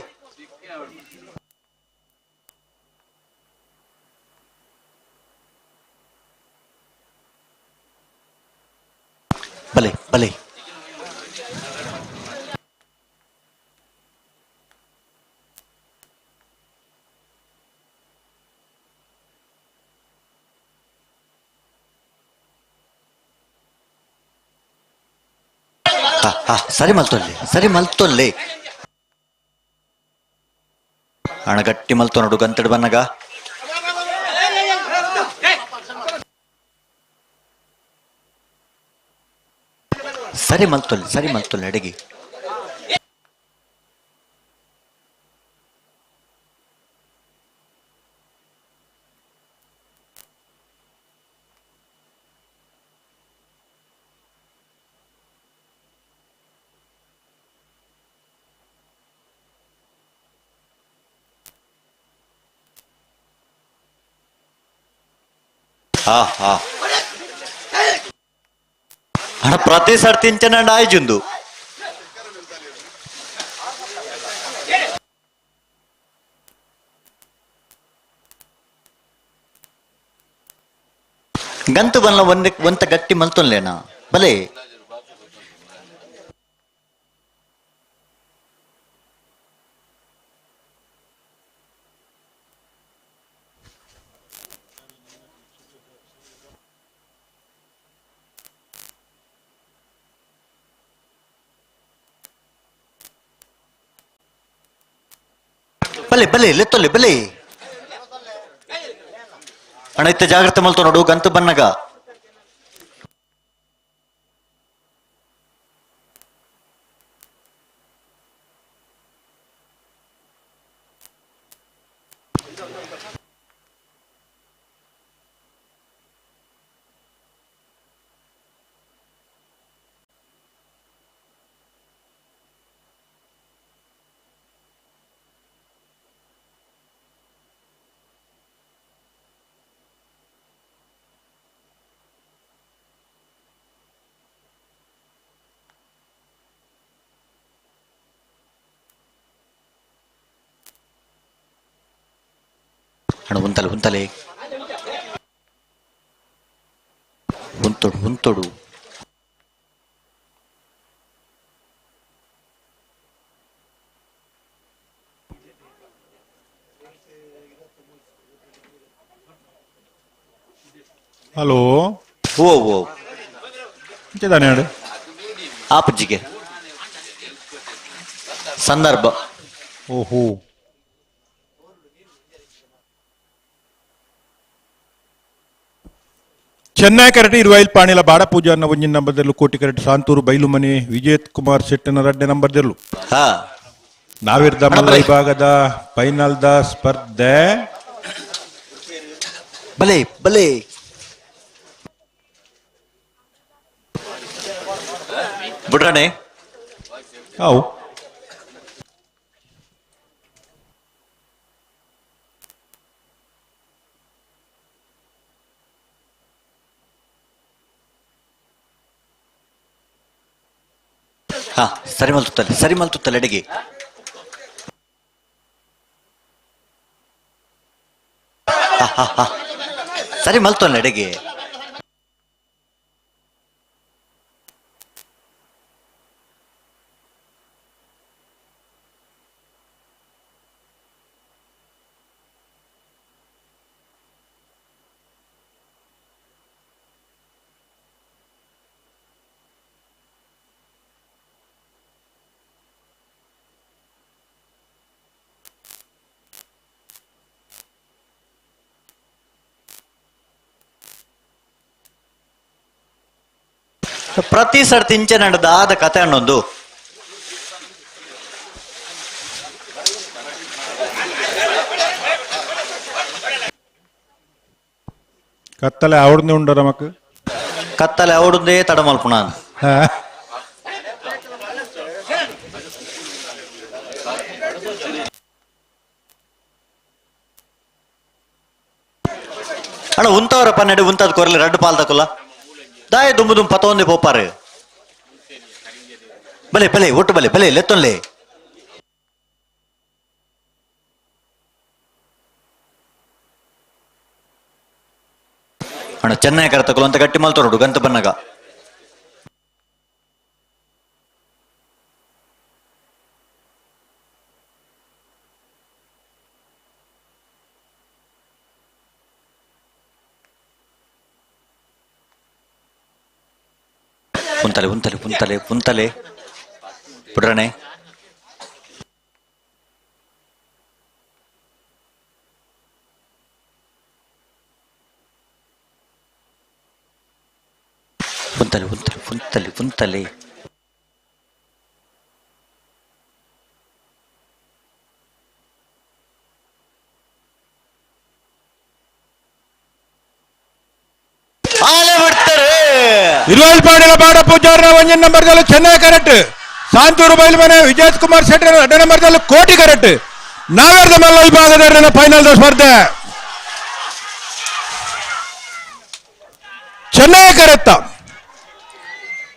ಬಲೆ ಬಲೆ ಹಾ ಹಾ ಸರಿ ಮಲ್ತೊಲ್ಲೆ ಸರಿ ಮಲ್ತೊಲ್ಲೆ ಅಣ್ಣ ಗಟ್ಟಿ ಮಲ್ತೊ ನೋಡು ಗಂತಡು ಬನ್ನಗ ಸರಿ ಮಲ್ತೊಲ್ಲೆ ಸರಿ ಮಲ್ತೊಲ್ಲೆ ಅಡಿಗೆ ಹಾ ಹಾ ಅಣ್ಣ ಪ್ರತಿ ಸರ್ತಿ ಇಂಚನ ಆಯ್ಜುಂದು ಗಂತು ಬಲ್ಲ ಒಂದ್ ಒಂತ ಗಟ್ಟಿ ಮಲ್ತೊನ್ಲೇನಾ ಬಲೆ ಬಲೆ ಬಲೆ ಲೆತ್ತೊಲ್ಲೆ ಬಲೆ ಅಣ್ಣ ಇತ್ತ ಜಾಗ್ರತೆ ಮಲ್ತೊ ನೋಡು ಗಂತು ಬನ್ನಗ ಅಣ್ಣ ಉಂತಲೆ ಉಂತಲೆ ಉಂತೊಡು ಉಂತೊಡು ಹಲೋ ಓ ಓ ಇಂಚದಾನೆ ಆಡು ಆಪುಜ್ಜಿಗೆ ಸಂದರ್ಭ ಓಹೋ ಚೆನ್ನೈ ಕರೆಟ್ ಇರುವೈಲ್ ಪಾಣಿಲ ಬಾಡ ಪೂಜಾರ್ನ ಒಂಜಿನ ನಂಬರ್ದಲ್ಲೂ ಕೋಟಿ ಕರೆಟ್ ಸಾಂತೂರು ಬೈಲುಮನೆ ವಿಜಯ್ ಕುಮಾರ್ ಶೆಟ್ಟನ ರಡ್ಡೆ ನಂಬರ್ದಲ್ಲೂ ಹಾ ನಾವಿರ್ದ ಮಲ್ಲ ವಿಭಾಗದ ಫೈನಲ್ the ಸ್ಪರ್ಧೆ ಬಲೆ ಬಲೆ ಬಿಡ್ರಣೆ ಅವು ಹಾ ಸರಿ ಮಲ್ತುತ್ತಲೆ ಸರಿ ಮಲ್ತುತ್ತಲೆ ಅಡಿಗೆ ಹಾ ಹಾ ಹಾ ಸರಿ ಮಲ್ತೊಲ್ಲ ಅಡಿಗೆ ಪ್ರತಿ ಸರ್ತಿ ಇಂಚೆ ನಡೆದ ಆದ ಕತೆ ಅನ್ನೊಂದು ಕತ್ತಲೆ ಅವಡ್ನೆ ಉಂಡ ನಮಕ್ ಕತ್ತಲೆ ಅವಡುಂದೇ ತಡ ಮಲ್ಪುಣ ಅಣ್ಣ ಉಂತವರ ಪನ್ನೆಡು ಉಂತದ ಕೊರಲಿ ರಡ್ಡು ಪಾಲ್ ತಕೊಲ್ಲ ದಾಯ ದುಂಬು ದುಂಬು ಪತೊಂದೆ ಪೋಪಾರು ಬಲೆ ಬಲೆ ಒಟ್ಟು ಬಲೆ ಬಲೆ ಲೆತ್ತೊನ್ಲೆ ಅಣ್ಣ ಚೆನ್ನೈ ಕರ ತಕೊಲ್ಲ ಅಂತ ಗಟ್ಟಿ ಮಲ್ತೊರಡು ಗಂತ ಬನ್ನಗ ಉಂತಲೆ ಉಂತಲೆ ಉಂತಲೆ ಉಂತಲೆ ಬಿಡ್ರಣೆ ಉಂತಲೆ ಉಂತಲೆ ಉಂತಲೆ ಉಂತಲೆ ಆಲೆ ಬಿಡ್ತಾರೆ ಇರುವೈಲ್ ಪಾಣಿಲ ಬಾಡ ಪೂಜಾರ್ನ ಒಂಜಿನ ನಂಬರ್ದಲ್ಲೂ ಚೆನ್ನೈ ಕರೆಕ್ಟ್ ಸಾಂತೂರು ಬೈಲ್ಮನೆ ವಿಜಯ್ ಕುಮಾರ್ ಶೆಟ್ಟರ್ ಎರಡನೇ ನಂಬರ್ದಲ್ಲೂ ಕೋಟಿ ಕರೆಕ್ಟ್ ನಾವೇರ್ದ ಮಲ್ಲ ವಿಭಾಗದ ಫೈನಲ್ ಸ್ಪರ್ಧೆ. ಚೆನ್ನೈ ಕರೆತ್ತ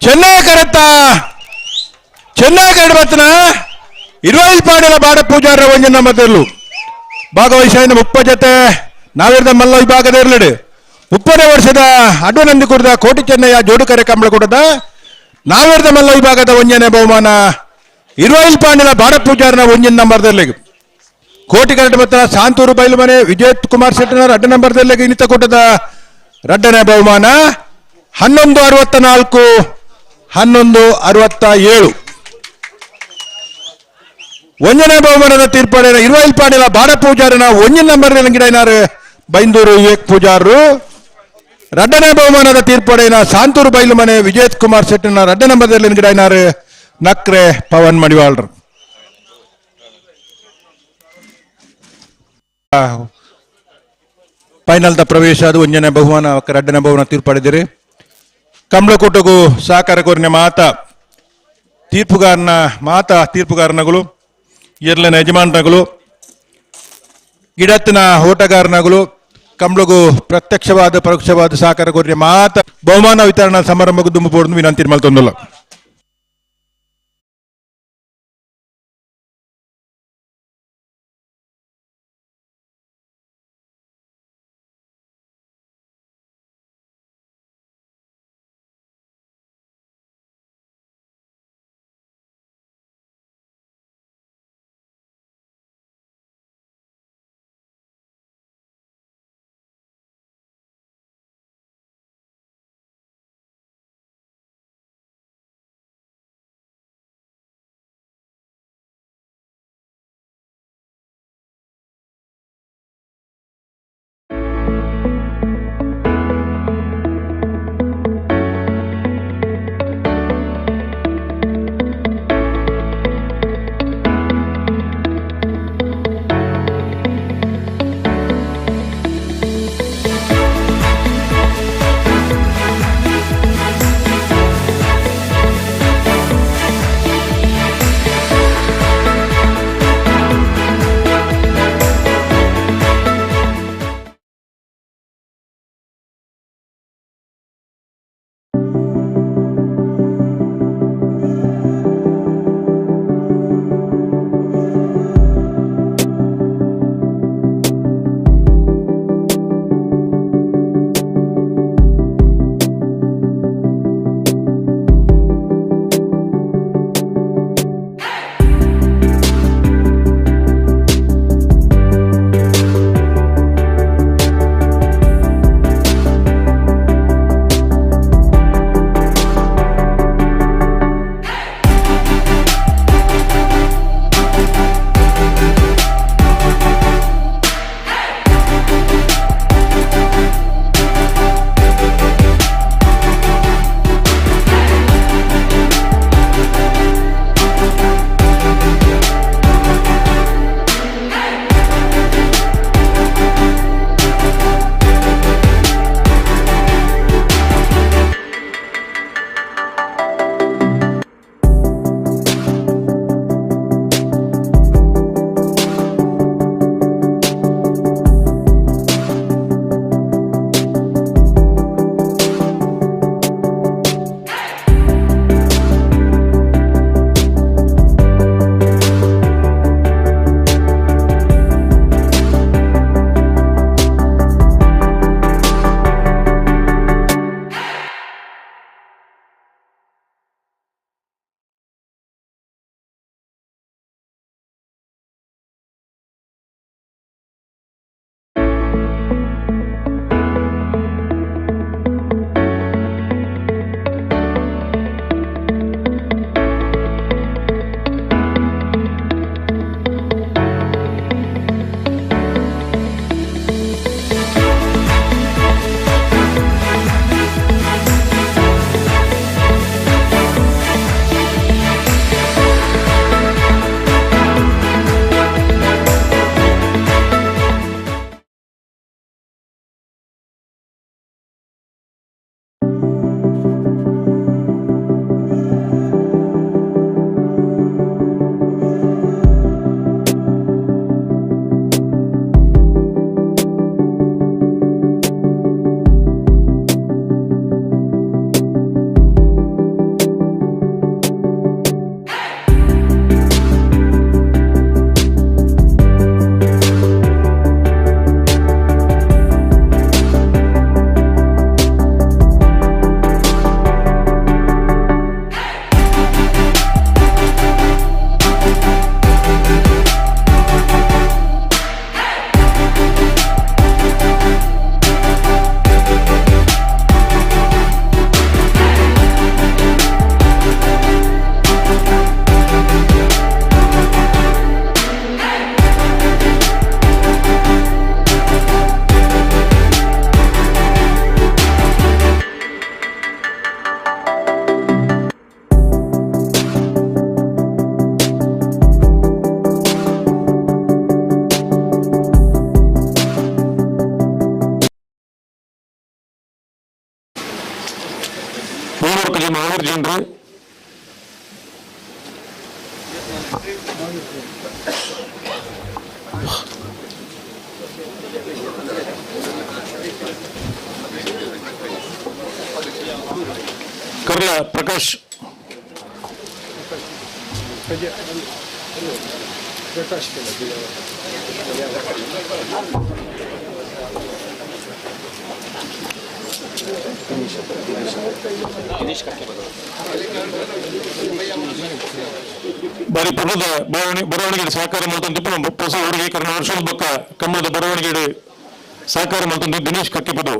ಚೆನ್ನೈ ಕರೆತ್ತ ಚೆನ್ನೈ ಕರಡು ಬತ್ತನ ಇರುವೈಲ್ ಪಾಡಿಲ ಬಾಡ ಪೂಜಾರ ಒಂಜಿ ನಂಬರ್ ಭಾಗವಹಿಸಿದ ಮುಪ್ಪ ಜೊತೆ ನಾವಿರ್ದ ಮಲ್ಲ ವಿಭಾಗದ ಇರಲಿಡು 30ನೇ ವರ್ಷದ ಅಡ್ವನಂದಿ ಕುಡಿದ ಕೋಟಿ ಚೆನ್ನಯ್ಯ ಜೋಡುಕರೆ ಕಂಬಳ ಕೂಡದ ನಾವಿರ್ದ ಮಲ್ಲ ವಿಭಾಗದ ಒಂಜನೇ ಬಹುಮಾನ ಇರುವೈಲ್ ಪಾಂಡಿಲ ಬಾಡ ಪೂಜಾರನ ಒಂಜಿನ ನಂಬರ್ದಲ್ಲಿ ಕೋಟಿ ಕರಡು ಮತ್ತು ಸಾಂತೂರು ಬೈಲುಮನೆ ವಿಜಯ್ ಕುಮಾರ್ ಶೆಟ್ಟನವರ ಅಡ್ಡ ನಂಬರ್ದಲ್ಲಿ ಇನ್ನಿತ ಕೂಟದ ರಡ್ಡನೇ ಬಹುಮಾನ 11.64 11.67. ಒಂಜನೇ ಬಹುಮಾನದ ತೀರ್ಪಡೆಯ ಇರುವೈಲ್ ಪಾಡಿಲ ಬಾಡ ಪೂಜಾರನ ಒಂಜಿನ ನಂಬರ್ ಗಿಡೈನಾರು ಬೈಂದೂರು ವಿವೇಕ್ ಪೂಜಾರರು. ರಡ್ಡನೇ ಬಹುಮಾನದ ತೀರ್ಪಡೆಯ ಸಾಂತೂರು ಬೈಲುಮನೆ ವಿಜಯ್ ಕುಮಾರ್ ಶೆಟ್ಟನ ರಡ್ಡ ನಂಬರ್ದಲ್ಲಿ ಗಿಡೈನಾರು ನಕ್ರೆ ಪವನ್ ಮಡಿವಾಳ್ರು. ಫೈನಲ್ the ಪ್ರವೇಶ ಅದು ಒಂಜನೇ ಬಹುಮಾನ ರಡ್ಡನೇ ಬಹುಮಾನ ತೀರ್ಪಡಿದಿರಿ. ಕಂಬಳಕೂಟಗೂ ಸಹಕಾರ ಕೋರಿನ ಮಾತಾ ತೀರ್ಪುಗಾರನ ಮಾತಾ ತೀರ್ಪುಗಾರನಗಳು ಎರ್ಲನ ಯಜಮಾನರುಗಳು ಗಿಡತ್ತಿನ ಓಟಗಾರನಗಳು ಕಂಬಳಗೂ ಪ್ರತ್ಯಕ್ಷವಾದ ಪರೋಕ್ಷವಾದ ಸಹಕಾರ ಕೋರಿನ ಮಾತಾ ಬಹುಮಾನ ವಿತರಣಾ ಸಮಾರಂಭಕ್ಕೂ ದುಂಬು ವಿನಂತಿ ಮಲ್ತೊಂದುಲ್ಲ. ಪಡೆಯನ್ರಿ. ಕರ್ಲ ಪ್ರಕಾಶ್. ಬಾರಿ ಪುರದ ಬರವಣಿಗೆ ಸಹಕಾರ ಮಲ್ತೊಂದು ಹೊಸ ಹುಡುಗಿ ಕರ್ನ ವರ್ಷದ ಬೊಕ್ಕ ಕಮ್ಮದ ಬರವಣಿಗೆ ಸಹಕಾರ ಮಲ್ತೊಂದು ದಿನೇಶ್ ಕಕ್ಕಿಪದು.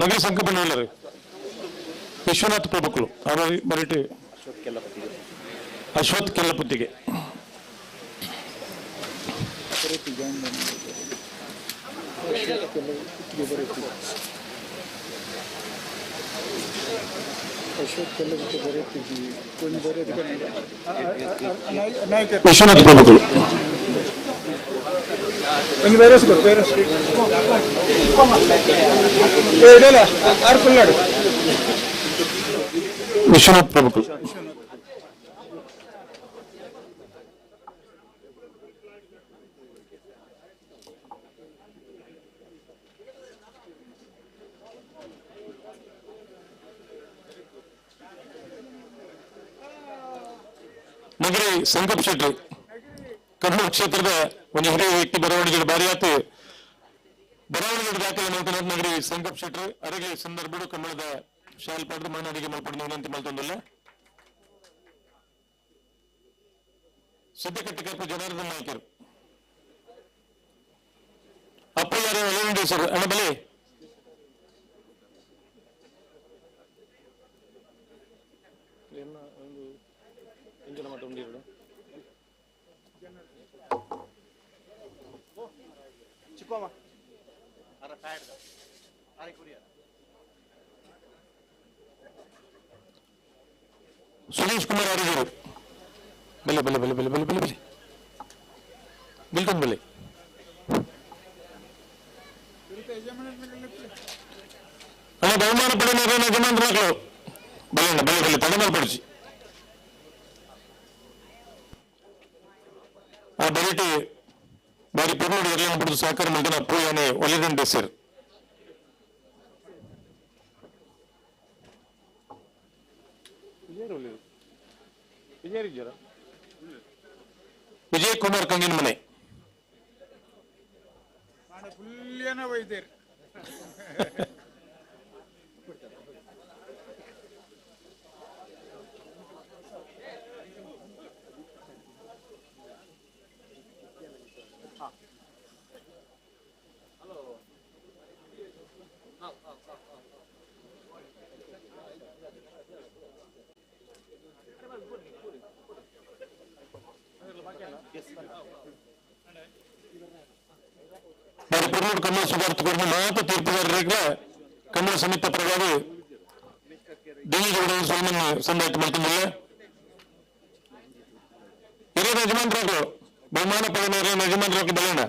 ನಗರ ಸಂಕಪಣ್ಣವಲ್ಲರು ವಿಶ್ವನಾಥ್ ಪ್ರಭುಕುಲು ಬರಿಟಿ ಅಶ್ವಥ್ ಕೆಲ್ಲಪುತ್ತಿಗೆ. ವಿಶ್ವನಾಥ್ ಪ್ರಭುಕುಲು. ವಿಶ್ವನಾಥ್ ಪ್ರಭುಕುಲು. ನಗರಿ ಸಂಕಪ್ ಶೆಟ್ಟಿ ಕಣ್ಣೂರು ಕ್ಷೇತ್ರದ ಒಂದು ಹಿರಿಯ ವ್ಯಕ್ತಿ ಬರವಣಿಗೆ ಬಾರಿಯಾತು ಬರವಣಿಗೆ ದಾಖಲೆ ಮಾಡ್ತಾರೆ ನಗರಿ ಸಂಕಪ್ ಶೆಟ್ಟಿ ಅರಗೆ ಸಂದರ್ಭಡು ಕನ್ನಡದ ಶಾಲ್ ಪಡೆದು ಮಾನವರಿಗೆ ಮಲ್ಪಡಿನ ವಿನಂತಿ ಮಲ್ತೊಂದಿಲ್ಲ. ಸಿದ್ದಕಟ್ಟೆ ಜನಾರ್ದನ್ ನಾಯ್ಕರು ಅಪ್ಪಯ್ಯಾರ ಸರ್ ಅಣ್ಣ ಬಲಿ. ಸುರೇಶ್ ಕುಮಾರ್ ಅರಿಗರು ಬಲೆ ಬಲೆ ಬಲೆ ಬಲೆ ಬಲೆ ಬಲೆ ಬಲೆ ಬಿಲ್ಟನ್ ಬಲೆ. ಅಣ್ಣ ಬಹುಮಾನ ಪಡೆದ ಯಜಮಾನ್ರು ಬಲೆ ಅಣ್ಣ ಬಲೆ ಬಲೆ ತಡೆ ಮಲ್ಪಡಿಸಿ ಆ ಬರೀಟಿ ಬಾರಿ ಪೊರ್ಲುಡು ಎರ್ಲೆನ್ ಪಡೆದು ಸಹಕಾರ ಮಲ್ತಿನ ಪೂಯಾನೆ ಒಲಿದಂಡೆ ಸರ್. ವಿಜಯ್ ಕುಮಾರ್ ಕಂಗಿನ ಮನೆ. ಬಾರಿ ಪೊರ್ಲುಡು ಕನ್ನಡ ಸುಧಾರಿಸಿಕೊಂಡು ಮಾತ ತೀರ್ಪುಗಾರರಿಗೆ ಕನ್ನಡ ಸಮಿತಿ ಪರವಾಗಿ ದಿನೇಶ್ ಸನ್ಮಾನ ಸಂದಾಯ್ತು ಮಲ್ತೊಂದುಲ್ಲ. ಹಿರಿಯ ಯಜಮಾನ್ರಾಗು ಬಹುಮಾನ ಪಡೆದ ಯಜಮಾನ್ರಾಗು ಬಲಣ್ಣ.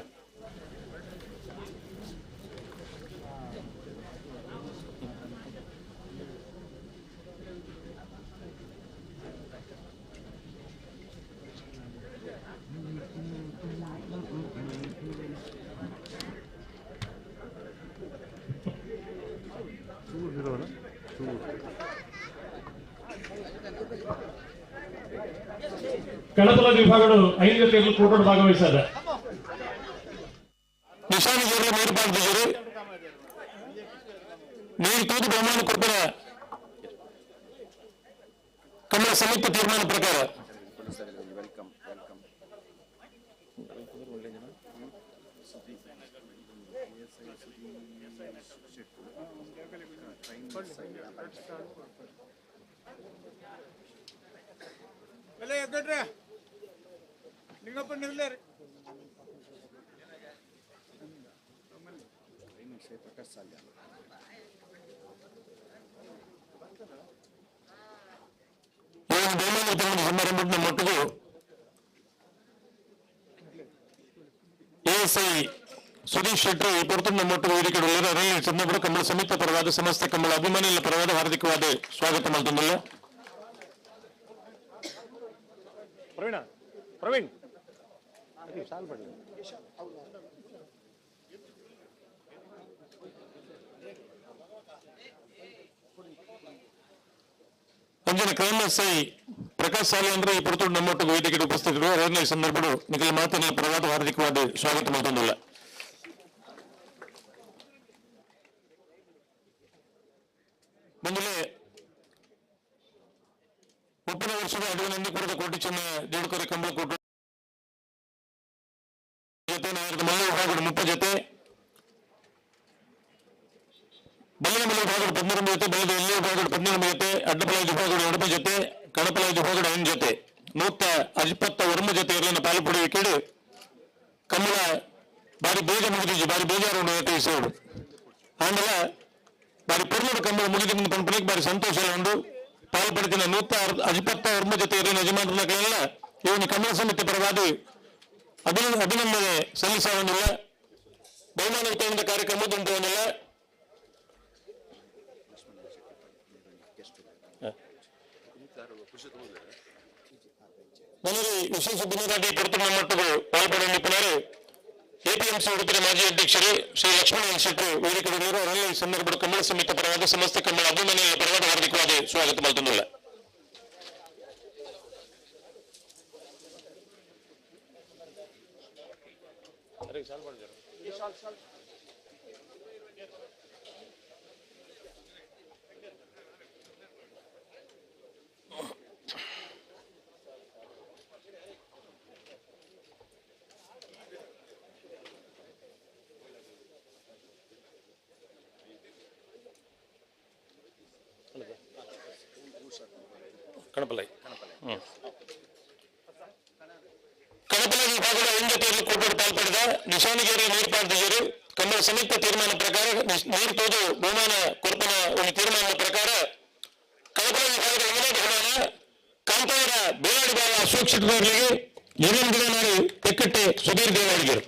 ಕಣತಲ ವಿಭಾಗಗಳು 5 ಜೊತೆಯಲ್ಲಿ ಕೂಟೋಡು ಭಾಗವಹಿಸದ ನಿಶಾನಿಗೆ ನೀರು ಪಾಡ್ದಿದ್ದೀರಿ. ನೀರು ತೂದು ಬಹುಮಾನ ಕೊಡ್ತಾರೆ ಕನ್ನಡ ಸಮಿತಿ ತೀರ್ಮಾನ ಪ್ರಕಾರ. ಸಮಾರಂಭದ ಮಟ್ಟಿಗೆ ಎಎಸ್ಐ ಸುದೀಶ್ ಶೆಟ್ಟರು ಈ ಪೊರ್ತು ನಮ್ಮೊಟ್ಟು ವೇದಿಕೆ ಉಳ್ಳರು. ಅದರಲ್ಲಿ ಸಂದರ್ಭ ಕಂಬಳ ಸಮಿತಿ ಪರವಾದ ಸಮಸ್ತ ಕಂಬಳ ಅಭಿಮಾನಿಗಳ ಪರವಾದ ಹಾರ್ದಿಕವಾದ ಸ್ವಾಗತ ಮಾಡ್ತೊಂದಿಲ್ಲ. ಪ್ರವೀಣ ಪ್ರವೀಣ್ ಅಂಜನ ಕ್ರೈಮ್ ಎಸ್ಐ ಪ್ರಕಾಶ್ ಸಾಲಿ ಅಂದ್ರೆ ಈ ಪೊರ್ತು ನಮ್ಮೊಟ್ಟು ವೇದಿಕೆ ಉಪಸ್ಥಿತರು. ಅದರಲ್ಲಿ ಸಂದರ್ಭ ನಿಖಿಲ ಮಾತಿನ ಪರವಾದ ಹಾರ್ದಿಕವಾದ ಸ್ವಾಗತ ಮಾಡ್ತೊಂದಿಲ್ಲ. ಬಂದಲೇ ಮುಪ್ಪನ ವರ್ಷದ ಅಡುವಿನ ಕೋಟಿ ಚೆನ್ನ ದೇಡುಕರೆ ಕಂಬಳ ಕೋಟು ಜೊತೆ ನಾಯಕದ ಮಲ್ಲ ವಿಭಾಗದ 30 ಜೊತೆ, ಬಲ್ಲದ ಮಲ್ಲ ವಿಭಾಗದ 13 ಜೊತೆ, ಬಲ್ಲದ ಎಲ್ಲಿ ವಿಭಾಗದ 13 ಜೊತೆ, ಅಡ್ಡಬಲ ವಿಭಾಗದ 2 ಜೊತೆ, ಕಣಪಲ ವಿಭಾಗದ 5 ಜೊತೆ, 129 ಜೊತೆ ಇರಲಿನ ಪಾಲು ಪಡೆಯುವ ಕಂಬಳ ಬಾರಿ ಬೇಗ ಮುಗಿದಿದ್ದು, ಬಾರಿ ಬೇಜಾರು ಉಂಡು. ಆಮೇಲೆ ಬಾರಿ ಪೊರ್ಲುಡು ಕಂಬಳ ಮುಗಿದ ಪನ್ಪನಿಗೆ ಬಾರಿ ಸಂತೋಷ ಉಂಡು. ಪಾಲು ಪಡೆದಿನ 129 ಜೊತೆ ಇರಲಿನ ಯಜಮಾನರನ್ನ ಕೈಯಲ್ಲ ಇವನು ಕಮಲ ಸಮಿತಿ ಪರವಾಗಿ ಅಭಿನಂದನೆ ಸಲ್ಲಿಸವೊಂದಿಲ್ಲ. ಬಹುಮಾನ ವಿತರಣೆ ಕಾರ್ಯಕ್ರಮ ಉಂಟು ಒಂದಿಲ್ಲ. ನನಗೆ ವಿಶೇಷ ದಿನದಾಟಿ ಪೊರ್ತುಗಳ ಮಟ್ಟಗಳು ಪಾಲ್ಪಡೆಯ ನಿಪುಣರು ಎಪಿಎಂಸಿ ಉಡುಪಿನ ಮಾಜಿ ಅಧ್ಯಕ್ಷರು ಶ್ರೀ ಲಕ್ಷ್ಮಣ ಶೆಟ್ಟರು ವೇದಿಕೆ ಅವರಲ್ಲಿ ಈ ಸಂದರ್ಭದ ಕಮಲ ಸಮಿತಿ ಪರವಾದ ಸಮಸ್ತ ಕಮಲ ಅಭಿಮಾನಿಗಳ ಪರವಾದ ಹಾರ್ದಿಕವಾದ ಸ್ವಾಗತ ಮಾಡ್ತೊಂದಿಲ್ಲ. ಕಣಪಲೈ ಕಣಪಲೈ ವಿಭಾಗದ ಐದು ಜೊತೆಯಲ್ಲಿ ಕೂಟರು ಪಾಲ್ಪಡೆದ ನಿಶಾನಿಗೇರಿ ನೀರ್ಪಾರ್ದಿಜರು ಕಮ್ಮಳ ಸಂಯುಕ್ತ ತೀರ್ಮಾನ ಪ್ರಕಾರ ನೀರು ತೋದು ಬಹುಮಾನ ಕೊರ್ಪನ ಒಂದು ತೀರ್ಮಾನದ ಪ್ರಕಾರ ಕಣಪಲೈ ವಿಭಾಗದ ಒಂದನೇ ಬಹುಮಾನ ಕಾಂತಾವರ ಬೇಲಾಡಿ ಬಾವ ಅಶೋಕ್ ಶೆಟ್ಟರ್ವರಿಗೆ, ಏನೇನು ಗಿಡನಾರು ತೆಕ್ಕಟ್ಟೆ ಸುಧೀರ್ ದೇವಾಡಿಗರು.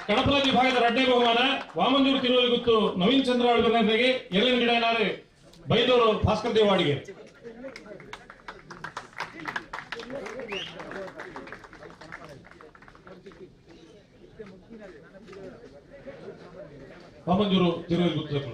ಕಣಪಲ ವಿಭಾಗದ ರಡ್ಡೆ ಬಹುಮಾನ ವಾಮಂಜೂರು ತಿರುವಲಿಗುತ್ತು ನವೀನ್ ಚಂದ್ರ ಅಳ್ಬರ್ನವರಿಗೆ, ಎರಡನೇ ಗಿಡನಾರು ಬೈದೂರು ಭಾಸ್ಕರ್ ದೇವಾಡಿಗೆ. ವಾಮಂಜೂರು ತಿರುವಲಿಗುತ್ತು.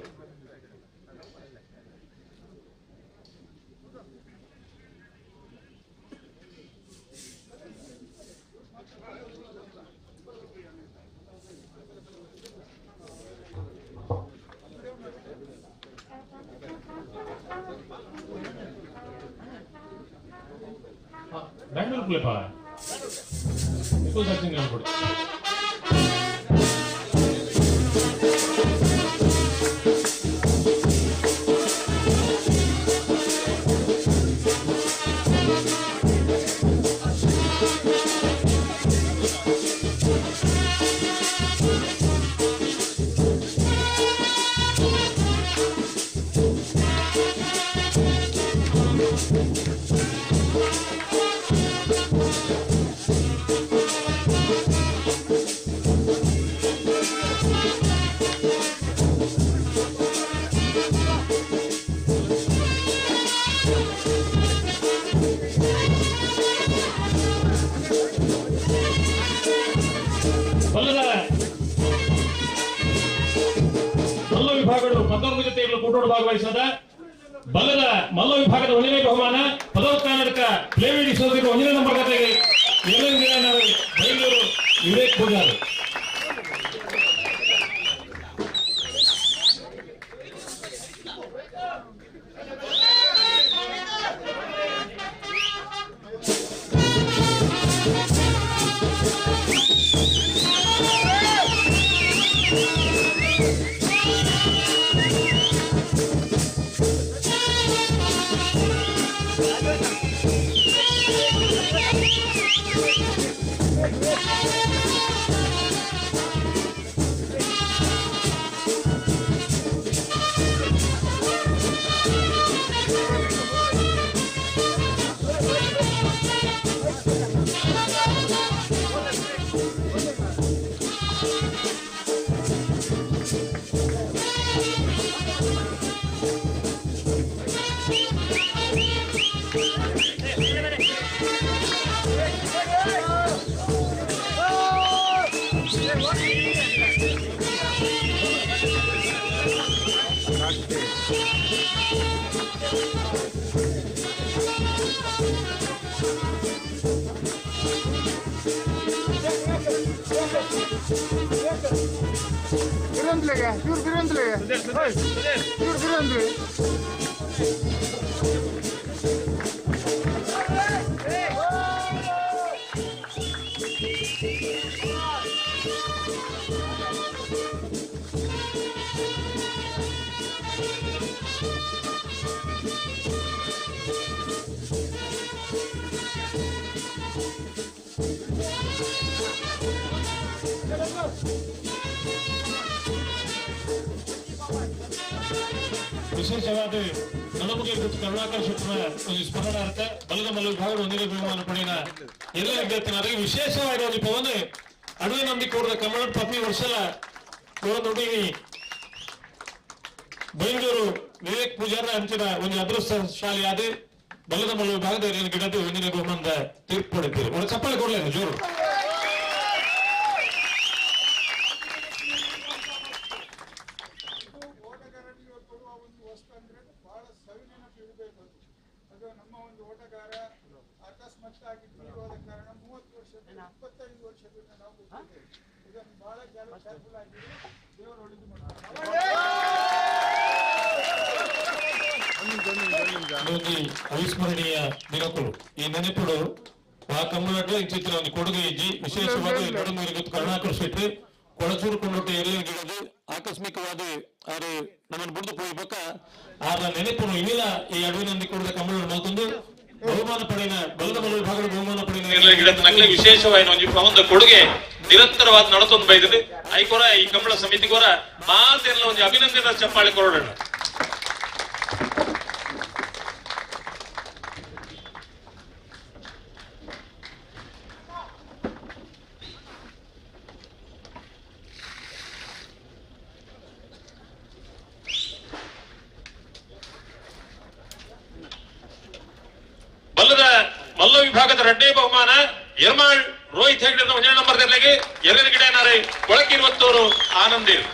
ಬೆಂಗಳೂರು ಕುಲೆಪ ಕೊಡಿ. ಕೂಟೋಡು ಭಾಗವಹಿಸದ ಬಲದ ಮಲ್ಲ ವಿಭಾಗದ ಒಂದನೇ ಬಹುಮಾನ ಪದವ ಕರ್ನಾಟಕ ಪ್ಲೇವಿಡಿ ಸೋದರಿ ಒಂದನೇ ನಂಬರ್ ಕತೆಗೆ ಬೆಂಗಳೂರು ವಿವೇಕ್ ಪೂಜಾರಿ. ವಿಶೇಷವಾದ ನಲಮುಗೆ ಕರುಣಾಕರ್ ಶೆಟ್ಟರ ಒಂದು ಸ್ಮರಣಾರ್ಥ ಬಲದ ಮಲ್ಲ ವಿಭಾಗದ ಒಂದನೇ ಬಹುಮಾನ ಪಡೆಯನ ಎಲ್ಲ ವಿದ್ಯಾರ್ಥಿಗಳಿಗೆ ವಿಶೇಷವಾಗಿ ಒಂದು ಪವನ್ ಅಡುಗೆ ನಂಬಿ ಕೊಡದ ಕಮಲ ಪ್ರತಿ ವರ್ಷಲ ನೋಡಿ ಬೆಂಗಳೂರು ವಿವೇಕ್ ಪೂಜಾರ ಅಂಚಿನ ಒಂದು ಅದೃಷ್ಟಶಾಲಿ ಆದ ಬಲದ ಮಲ್ಲ ವಿಭಾಗದ ಗಿಡದ ಒಂದನೇ ಬಹುಮಾನದ ತೀರ್ಪು ಪಡೆದಿದ್ದಾರೆ. ಒಂದು ಚಪ್ಪಾಳೆ ಕೊಡಲಿ ಜೋರು. ಅವಿಸ್ಮರಣೀಯ ದಿನಕುಲು ಈ ನೆನಪುಡು ಆ ಕಮ್ಮಳಡ್ಲ ಇಂಚಿತ್ತಿನ ಒಂದು ಕೊಡುಗೆ ಇಜ್ಜಿ ವಿಶೇಷವಾಗಿ ನಡುಮೂರಿಗೆ ಕರುಣಾಕರ್ ಶೆಟ್ಟಿ ಕೊಳಚೂರು ಕೊಂಡೊಟ್ಟ ಎಲ್ಲಿ ಗಿಡದು ಆಕಸ್ಮಿಕವಾದ ಆರು ನಮ್ಮನ್ನು ಬುಡ್ದು ಪೋಯ್ಬೇಕ ಆರ ನೆನಪುನು ಇನ್ನಿಲ್ಲ ಈ ಅಡುವಿನಂದಿ ಕೊಡದ ಕಮ್ಮಳ ಮತ್ತೊಂದು ಬಹುಮಾನ ಪಡೆಯ ಬಲದ ಮಲ್ಲ ವಿಭಾಗದ ಬಹುಮಾನ ಪಡೆಯ ಗಿಡದ ನಕಲಿ ವಿಶೇಷವಾಗಿ ಒಂದು ಒಂದು ಕೊಡುಗೆ ನಿರಂತರವಾದ ನಡತೊಂದು ಬೈದಿದೆ. ಐಕೋರ ಈ ಕಂಬಳ ಸಮಿತಿಗೋರ ಮಾತೆಲ್ಲ ಒಂದು ಅಭಿನಂದನೆ ಚಪ್ಪಾಳೆ ಕೊಡೋಣ. ಬಲ್ಲದ ಮಲ್ಲ ವಿಭಾಗದ ಎರಡನೇ ಬಹುಮಾನ ಎರ್ಮಾಳ್ ರೋಹಿತ್ ಹೆಗ್ಡೆ ಒಂದೇ ನಂಬರ್ ದರ್ಲೆಗೆ ಎರಡನೇ ಗಿಡ ಏನಾರೆ ಕೊಳಕಿರುವತ್ತೋರು ಆನಂದಿರು.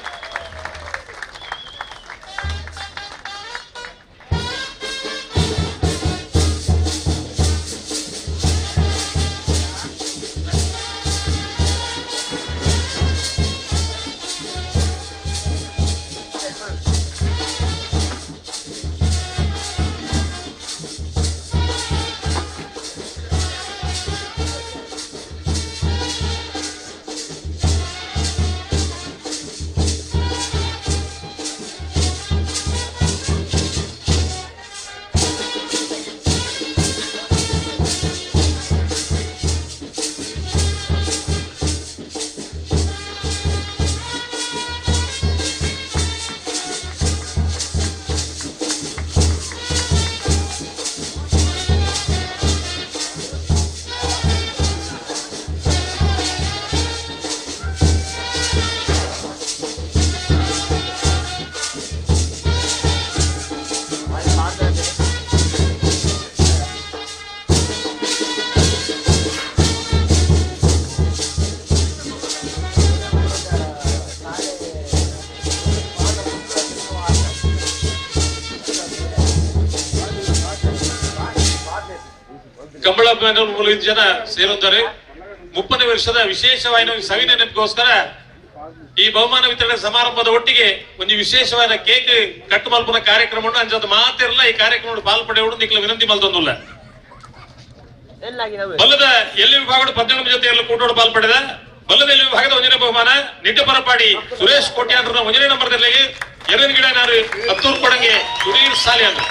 ಕಂಬಳ ಅಭಿಮಾನಿಗಳು ಜನ ಸೇರೊಂದರೆ 30ನೇ ವರ್ಷದ ವಿಶೇಷವಾದ ಸವಿ ನೆನಪಿಗೋಸ್ಕರ ಈ ಬಹುಮಾನ ವಿತರಣೆ ಸಮಾರಂಭದ ಒಟ್ಟಿಗೆ ಒಂದು ವಿಶೇಷವಾದ ಕೇಕ್ ಕಟ್ ಮಲ್ಪುನ ಕಾರ್ಯಕ್ರಮವನ್ನು ಅಂಜದ ಮಾತಿರಲ್ಲ. ಈ ಕಾರ್ಯಕ್ರಮ ಪಾಲ್ಪಡೆಯೋಡು ನಿಕ್ಲ ವಿನಂತಿ ಮಲ್ತೊಂದುಲ್ಲ. ಬಲ್ಲದ ಎಲ್ಲಿ ವಿಭಾಗದ 18 ಜೊತೆಯಲ್ಲಿ ಕೂಟೋಡು ಪಾಲ್ಪಡೆದ ಬಲ್ಲದ ಎಲ್ಲಿ ವಿಭಾಗದ ಒಂದನೇ ಬಹುಮಾನ ನಿಟ್ಟಪರಪಾಡಿ ಸುರೇಶ್ ಕೋಟ್ಯಾನ್ರ ಒಂದನೇ ನಂಬರ್ದಲ್ಲಿ ಎರಡನೇ ಗಿಡ ನಾರು ಹತ್ತೂರು ಕೊಡಂಗೆ ಸುಧೀರ್ ಸಾಲಿ ಅಂದ್ರು.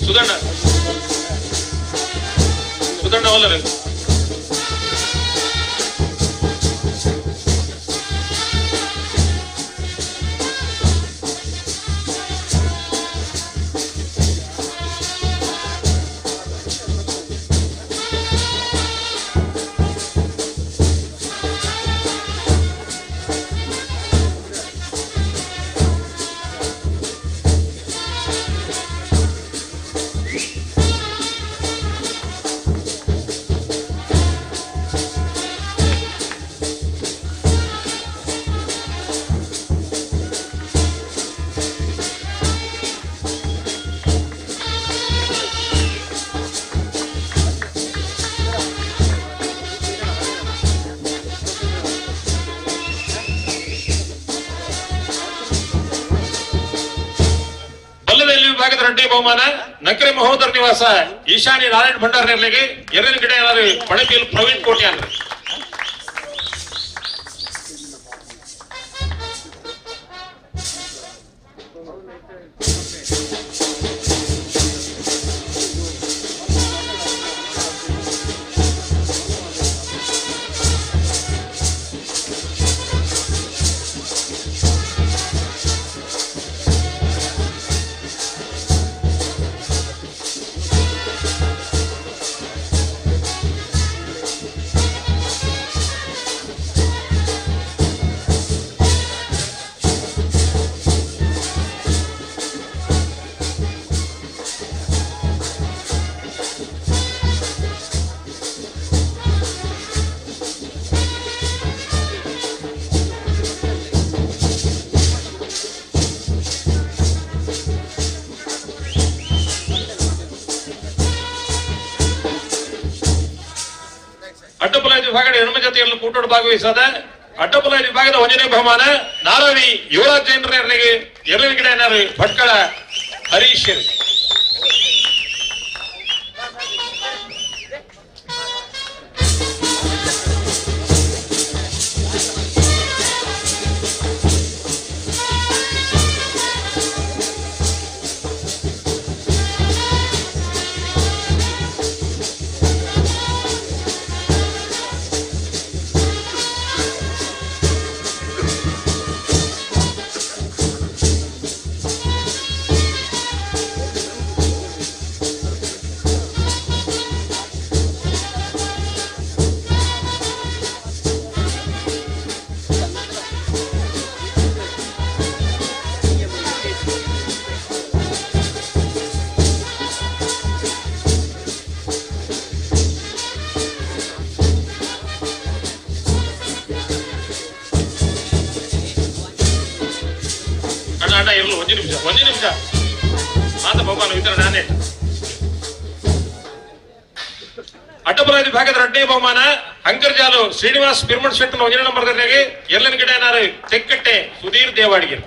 ಸುಧಣ್ಣ ಸುಧಣ್ಣ ಹೋಲರು. ವಿಭಾಗದ ರಡ್ಡಿ ಬಹುಮಾನ ನಕರೆ ಮಹೋದರ ನಿವಾಸ ಈಶಾನಿ ನಾರಾಯಣ ಭಂಡಾರ್ ನೆರಳಿಗೆ ಎರಡನೇ ಗಿಡ ಪಣಪಿಲ್ ಪ್ರವೀಣ್ ಕೋಟ್ಯಾನ್. ಅಡ್ಡಪುಲಾಯ ವಿಭಾಗದ ಹೆಣ್ಮ ಜೊತೆಯಲ್ಲಿ ಕೂಟೋಡು ಭಾಗವಹಿಸದ ಅಡ್ಡಪುಲಾಯ ವಿಭಾಗದ ಒಂದನೇ ಬಹುಮಾನ ನಾರವಿ ಯುವರಾಜ್ ಜೈನರಿಗೆ ಎರಡನೇ ಗಿಡ ಏನಾರು ಭಟ್ಕಳ ಹರೀಶ್. ಅಣ್ಣ ಇರಲು ಒಂದು ನಿಮಿಷ ಒಂದು ನಿಮಿಷ ಮಾತ ಬಹುಮಾನ ವಿತರಣೆ ನಾನೇ. ಅಡ್ಡಪುರ ವಿಭಾಗದ ರಡ್ಡೇ ಬಹುಮಾನ ಅಂಕರ್ಜಾಲು ಶ್ರೀನಿವಾಸ್ ಬಿರ್ಮಣ್ ಶೆಟ್ಟನ ಒಂದನೇ ನಂಬರ್ ಎರಡನೇ ಗಿಡ ಏನಾರು ತೆಕ್ಕಟ್ಟೆ ಸುಧೀರ್ ದೇವಾಡಿಗೆ.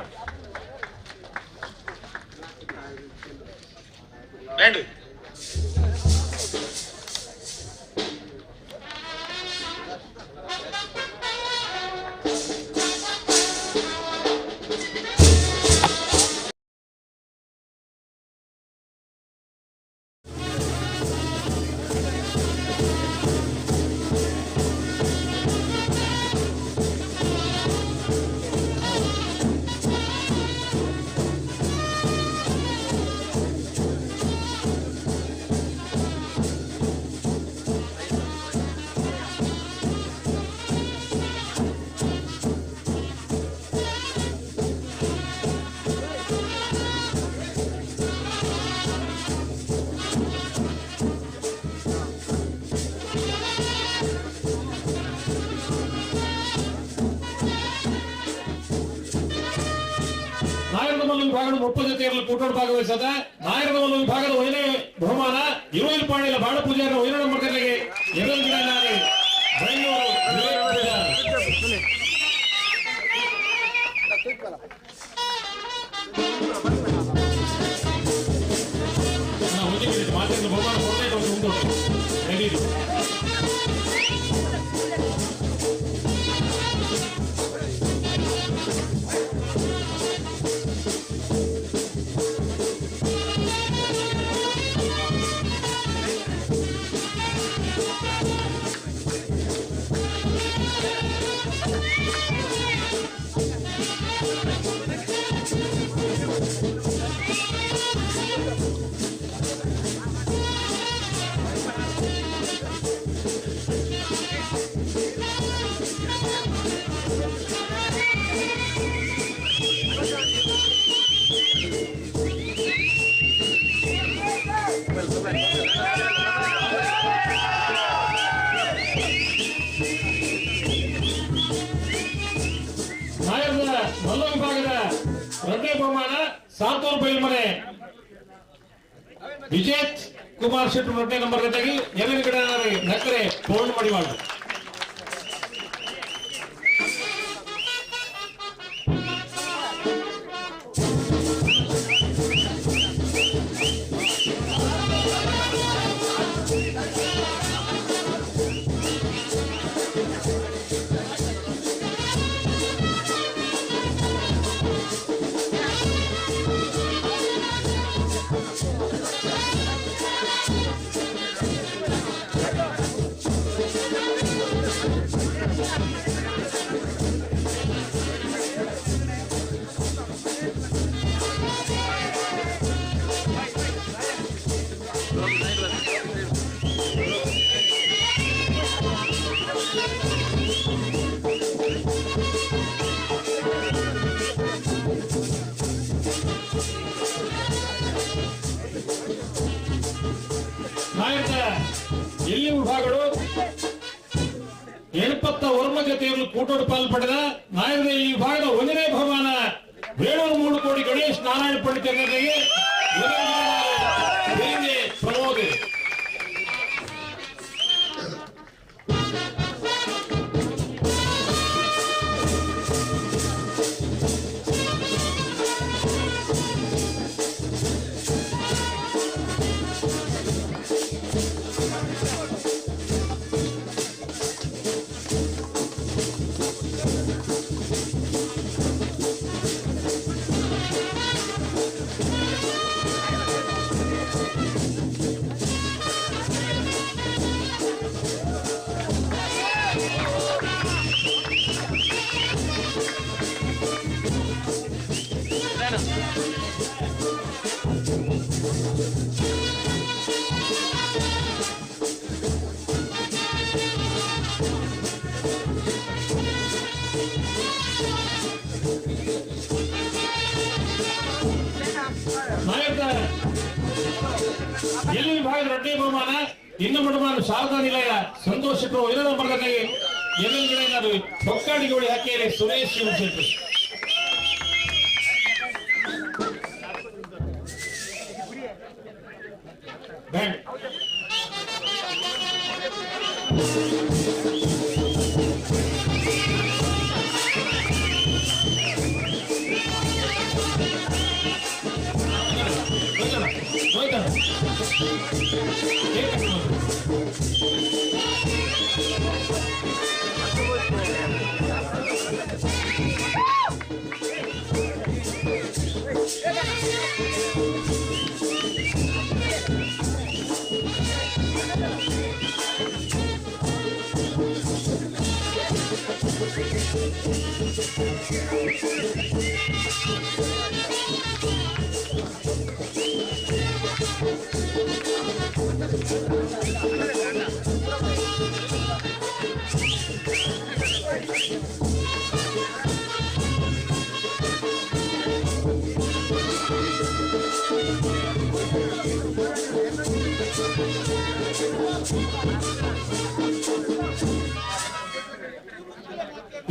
ಮಲ್ಲ ವಿಭಾಗದ 30 ಜೊತೆಯಲ್ಲಿ ಕೂಟೋಡ್ ಭಾಗವಹಿಸದ. ನಾಯರದ ಮಲ್ಲ ವಿಭಾಗದ ಒಂದನೇ ಬಹುಮಾನ ಇರುವಲ್ ಪಾಣಿಲ ಬಾಣ ಪೂಜಾರಿ ಒಂದನೇ ನಂಬರ್ ತೆರಳಿಗೆ ಎರಡು ಗಿಡ ನಾರಿ ಬೆಂಗಳೂರು ವಿವೇಕ್ ಪೂಜಾರಿ. ಮಾತಾಡಿದ ಬಹುಮಾನ ಕೊಡ್ತಾ ಉಂಟು ನಡೀರಿ. ನಾಯಕರ ಮಲ್ಲ ವಿಭಾಗದ ಎರಡನೇ ಬಹುಮಾನ ಸಾತೂರು ಬೈಲ್ಮನೆ ವಿಜೇತ್ ಕುಮಾರ್ ಶೆಟ್ಟಿ ಎರಡನೇ ನಂಬರ್ ಜೊತೆಗೆ ಎರಡು ಗಿಡ ನಕರೆ ಪೋಲ್ಡ್ ಮಡಿವಾಳ. ನಾಯಕ ಎಲ್ಲಿ ವಿಭಾಗಗಳು 79 ಜೊತೆಯಲ್ಲಿ ಕೂಟೋಡು ಪಾಲು ಪಡೆದ ನಾಯಕರ ಈ ವಿಭಾಗದ ಒಂದನೇ ಬಹುಮಾನ ವೇಣೂರು 3 ಕೋಟಿ ಗಣೇಶ್ ನಾರಾಯಣ ಪಂಡಿತರಿಗೆ ಪ್ರಮೋದ್. ನಾಯಕ ಎಲ್ಲಿ ವಿಭಾಗದ ಎರಡನೇ ಬಹುಮಾನ ಇನ್ನು ಮಡಮಾನ ಶಾರದಾ ನಿಲಯ ಸಂತೋಷ್ ಶೆಟ್ಟರು ಐದನೇ ನಂಬರ್ ಜೊತೆಗೆ ಎರಡನೇ ಹೊಕ್ಕಾಡಿಗೋಳಿ ಹಾಕಿ ಸುರೇಶ್ ಶೆಟ್ಟರು. ಬ್ಯಾಂಡ್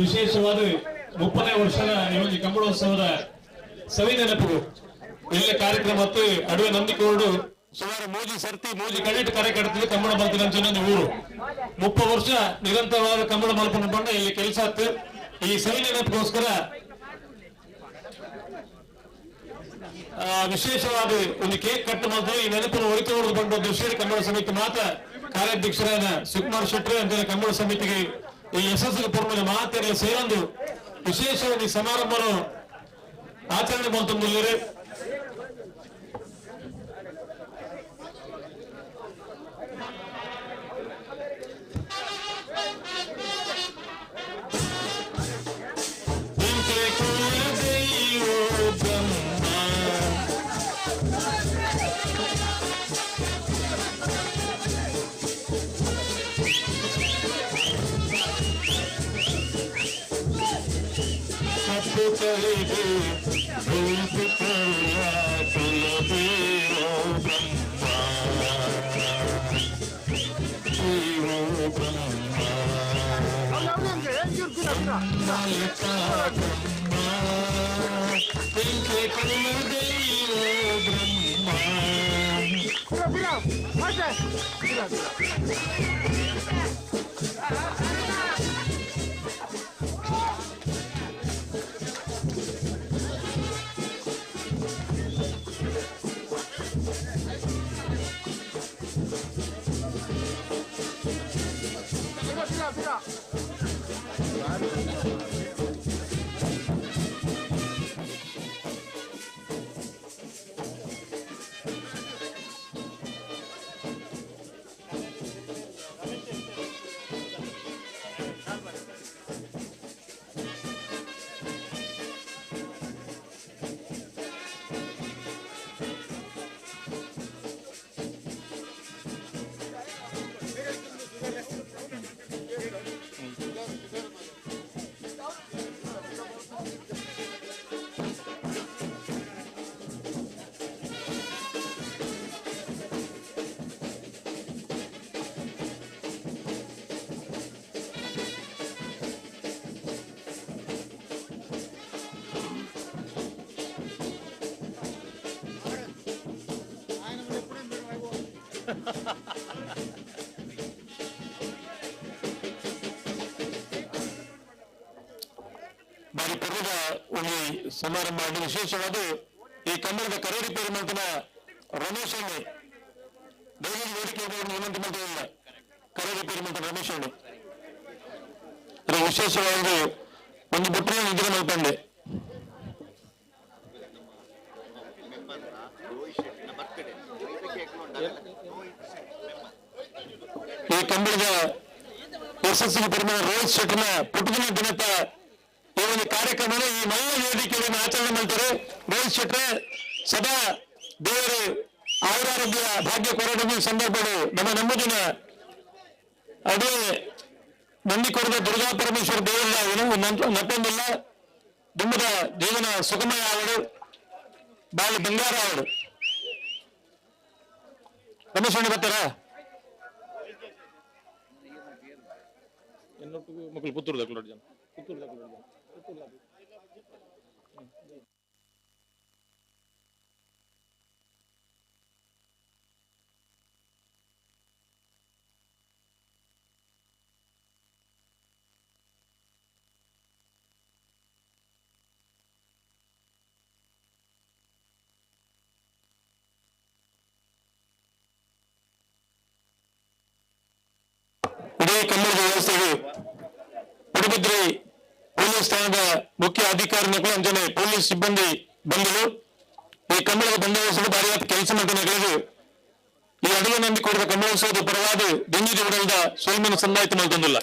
ವಿಶೇಷವಾದ 30ನೇ ವರ್ಷದ ಈ ಒಂದು ಕಂಬಳೋತ್ಸವದ ಸವಿ ನೆನಪುಗು ಇಲ್ಲಿ ಕಾರ್ಯಕ್ರಮ ಮತ್ತು ಅಡುವೆ ನಂಬಿಕೋಡು ಸುಮಾರು ಮೂಜಿ ಸರ್ತಿ ಮೂಜಿ ಕಡಿಟ್ ಕರೆ ಕಟ್ತಿದೆ ಕಂಬಳ ಮಲ್ತಿನಂಚಿನ ಊರು 30 ವರ್ಷ ನಿರಂತರವಾದ ಕಂಬಳ ಮಲ್ಪನ ಬಂಡ ಇಲ್ಲಿ ಕೆಲಸ ಆಯ್ತು. ಈ ಸವಿ ನೆನಪಿಗೋಸ್ಕರ ವಿಶೇಷವಾದ ಒಂದು ಕೇಕ್ ಕಟ್ ಮಾಡಿದ್ರು. ಈ ನೆನಪನ್ನು ಒಳಿತು ಬಂದ ದೃಶ್ಯ ಕಂಬಳ ಸಮಿತಿ ಮಾತ್ರ ಕಾರ್ಯಾಧ್ಯಕ್ಷರಾದ ಸುಕುಮಾರ್ ಶೆಟ್ಟಿ ಅಂತ ಕಂಬಳ ಸಮಿತಿಗೆ ಈ ಯಶಸ್ಸಿಗೆ ಪೂರ್ಣ ಮಾತೆಲ್ಲ ಸೇರೊಂದು ವಿಶೇಷವಾದ ಈ ಸಮಾರಂಭವನ್ನು ಆಚರಣೆ ಮಾಡ್ತಂದಿದ್ದಾರೆ. ಬಾರಿ ಪರ್ವದ ಒಂದು ಸಮಾರಂಭ ವಿಶೇಷವಾದ ಈ ಕನ್ನಡದ ಕರೇರಿ ಪೇರುಮಂತನ ರಮೇಶ್ ಅಣ್ಣೆ ದಯವಿಟ್ಟು ವೇದಿಕೆ ವಿನಂತಿ ಮಾಡ್ತಾ ಕರೇರಿ ಪೇರುಮಂತನ ರಮೇಶ್ ಅಣ್ಣೆ ಅದು ವಿಶೇಷವಾಗಿ ಒಂದು ಬುಟ್ಟಿನ ನಿದ್ರೆ ಮಾಡ್ಕೊಂಡೆ. ಈ ಕಂಬಳದ ಯಶಸ್ಸಿಗೆ ಪರಿಮಾಣ ರೋಹಿತ್ ಶೆಟ್ಟಿನ ಪುಟ್ಟದಿನ ದಿನದ ಈ ಒಂದು ಕಾರ್ಯಕ್ರಮ ಈ ಮಲ್ಲ ವೇದಿಕೆಯನ್ನು ಆಚರಣೆ ಮಾಡ್ತಾರೆ. ರೋಹಿತ್ ಶೆಟ್ಟರೆ ಸದಾ ದೇವರು ಆಯುರಾರೋಗ್ಯ ಭಾಗ್ಯ ಕೊರಡನ್ನು ಸಂದರ್ಭಗಳು ನಮ್ಮ ನಮ್ಮದಿನ ಅದೇ ನಂದಿಕೊರದ ದುರ್ಗಾ ಪರಮೇಶ್ವರ ದೇವರ ನಟ್ಟೊಂದಿಲ್ಲ ದುಮ್ಮದ ಜೀವನ ಸುಖಮಯ ಅವಳು ಬಾಳಿ ಬಂಗಾರ ಅವಳು. ರಮೇಶ್ ಅಣ್ಣ ಬರ್ತಾರಾ? ಮಕ್ಕಳು ಪುತ್ತೂರು ಜನ ಪುತ್ತೂರು. ಇಡೀ ಕನ್ನಡದ ವ್ಯವಸ್ಥೆಗೆ ಪಡುಬಿದ್ರಿ ಪೊಲೀಸ್ ಠಾಣದ ಮುಖ್ಯ ಅಧಿಕಾರಿಗಳು ಅಂಜನೆ ಪೊಲೀಸ್ ಸಿಬ್ಬಂದಿ ಬಂದರು. ಈ ಕನ್ನಡದ ಬಂದೋಬಸ್ತ್ ಭಾರಿಯಾದ ಕೆಲಸ ಮಾಡಿದ ಈ ಅಡುಗೆ ನಂಬಿಕೊಡುವ ಕನ್ನಡೋತ್ಸವದ ಪರವಾಗಿ ದಿಂಗಿದ ಉಡಲ್ದ ಸೋಲ್ಮಿನ ಸಂದಾಯಿತು ಮಾಡ್ತಂದಿಲ್ಲ.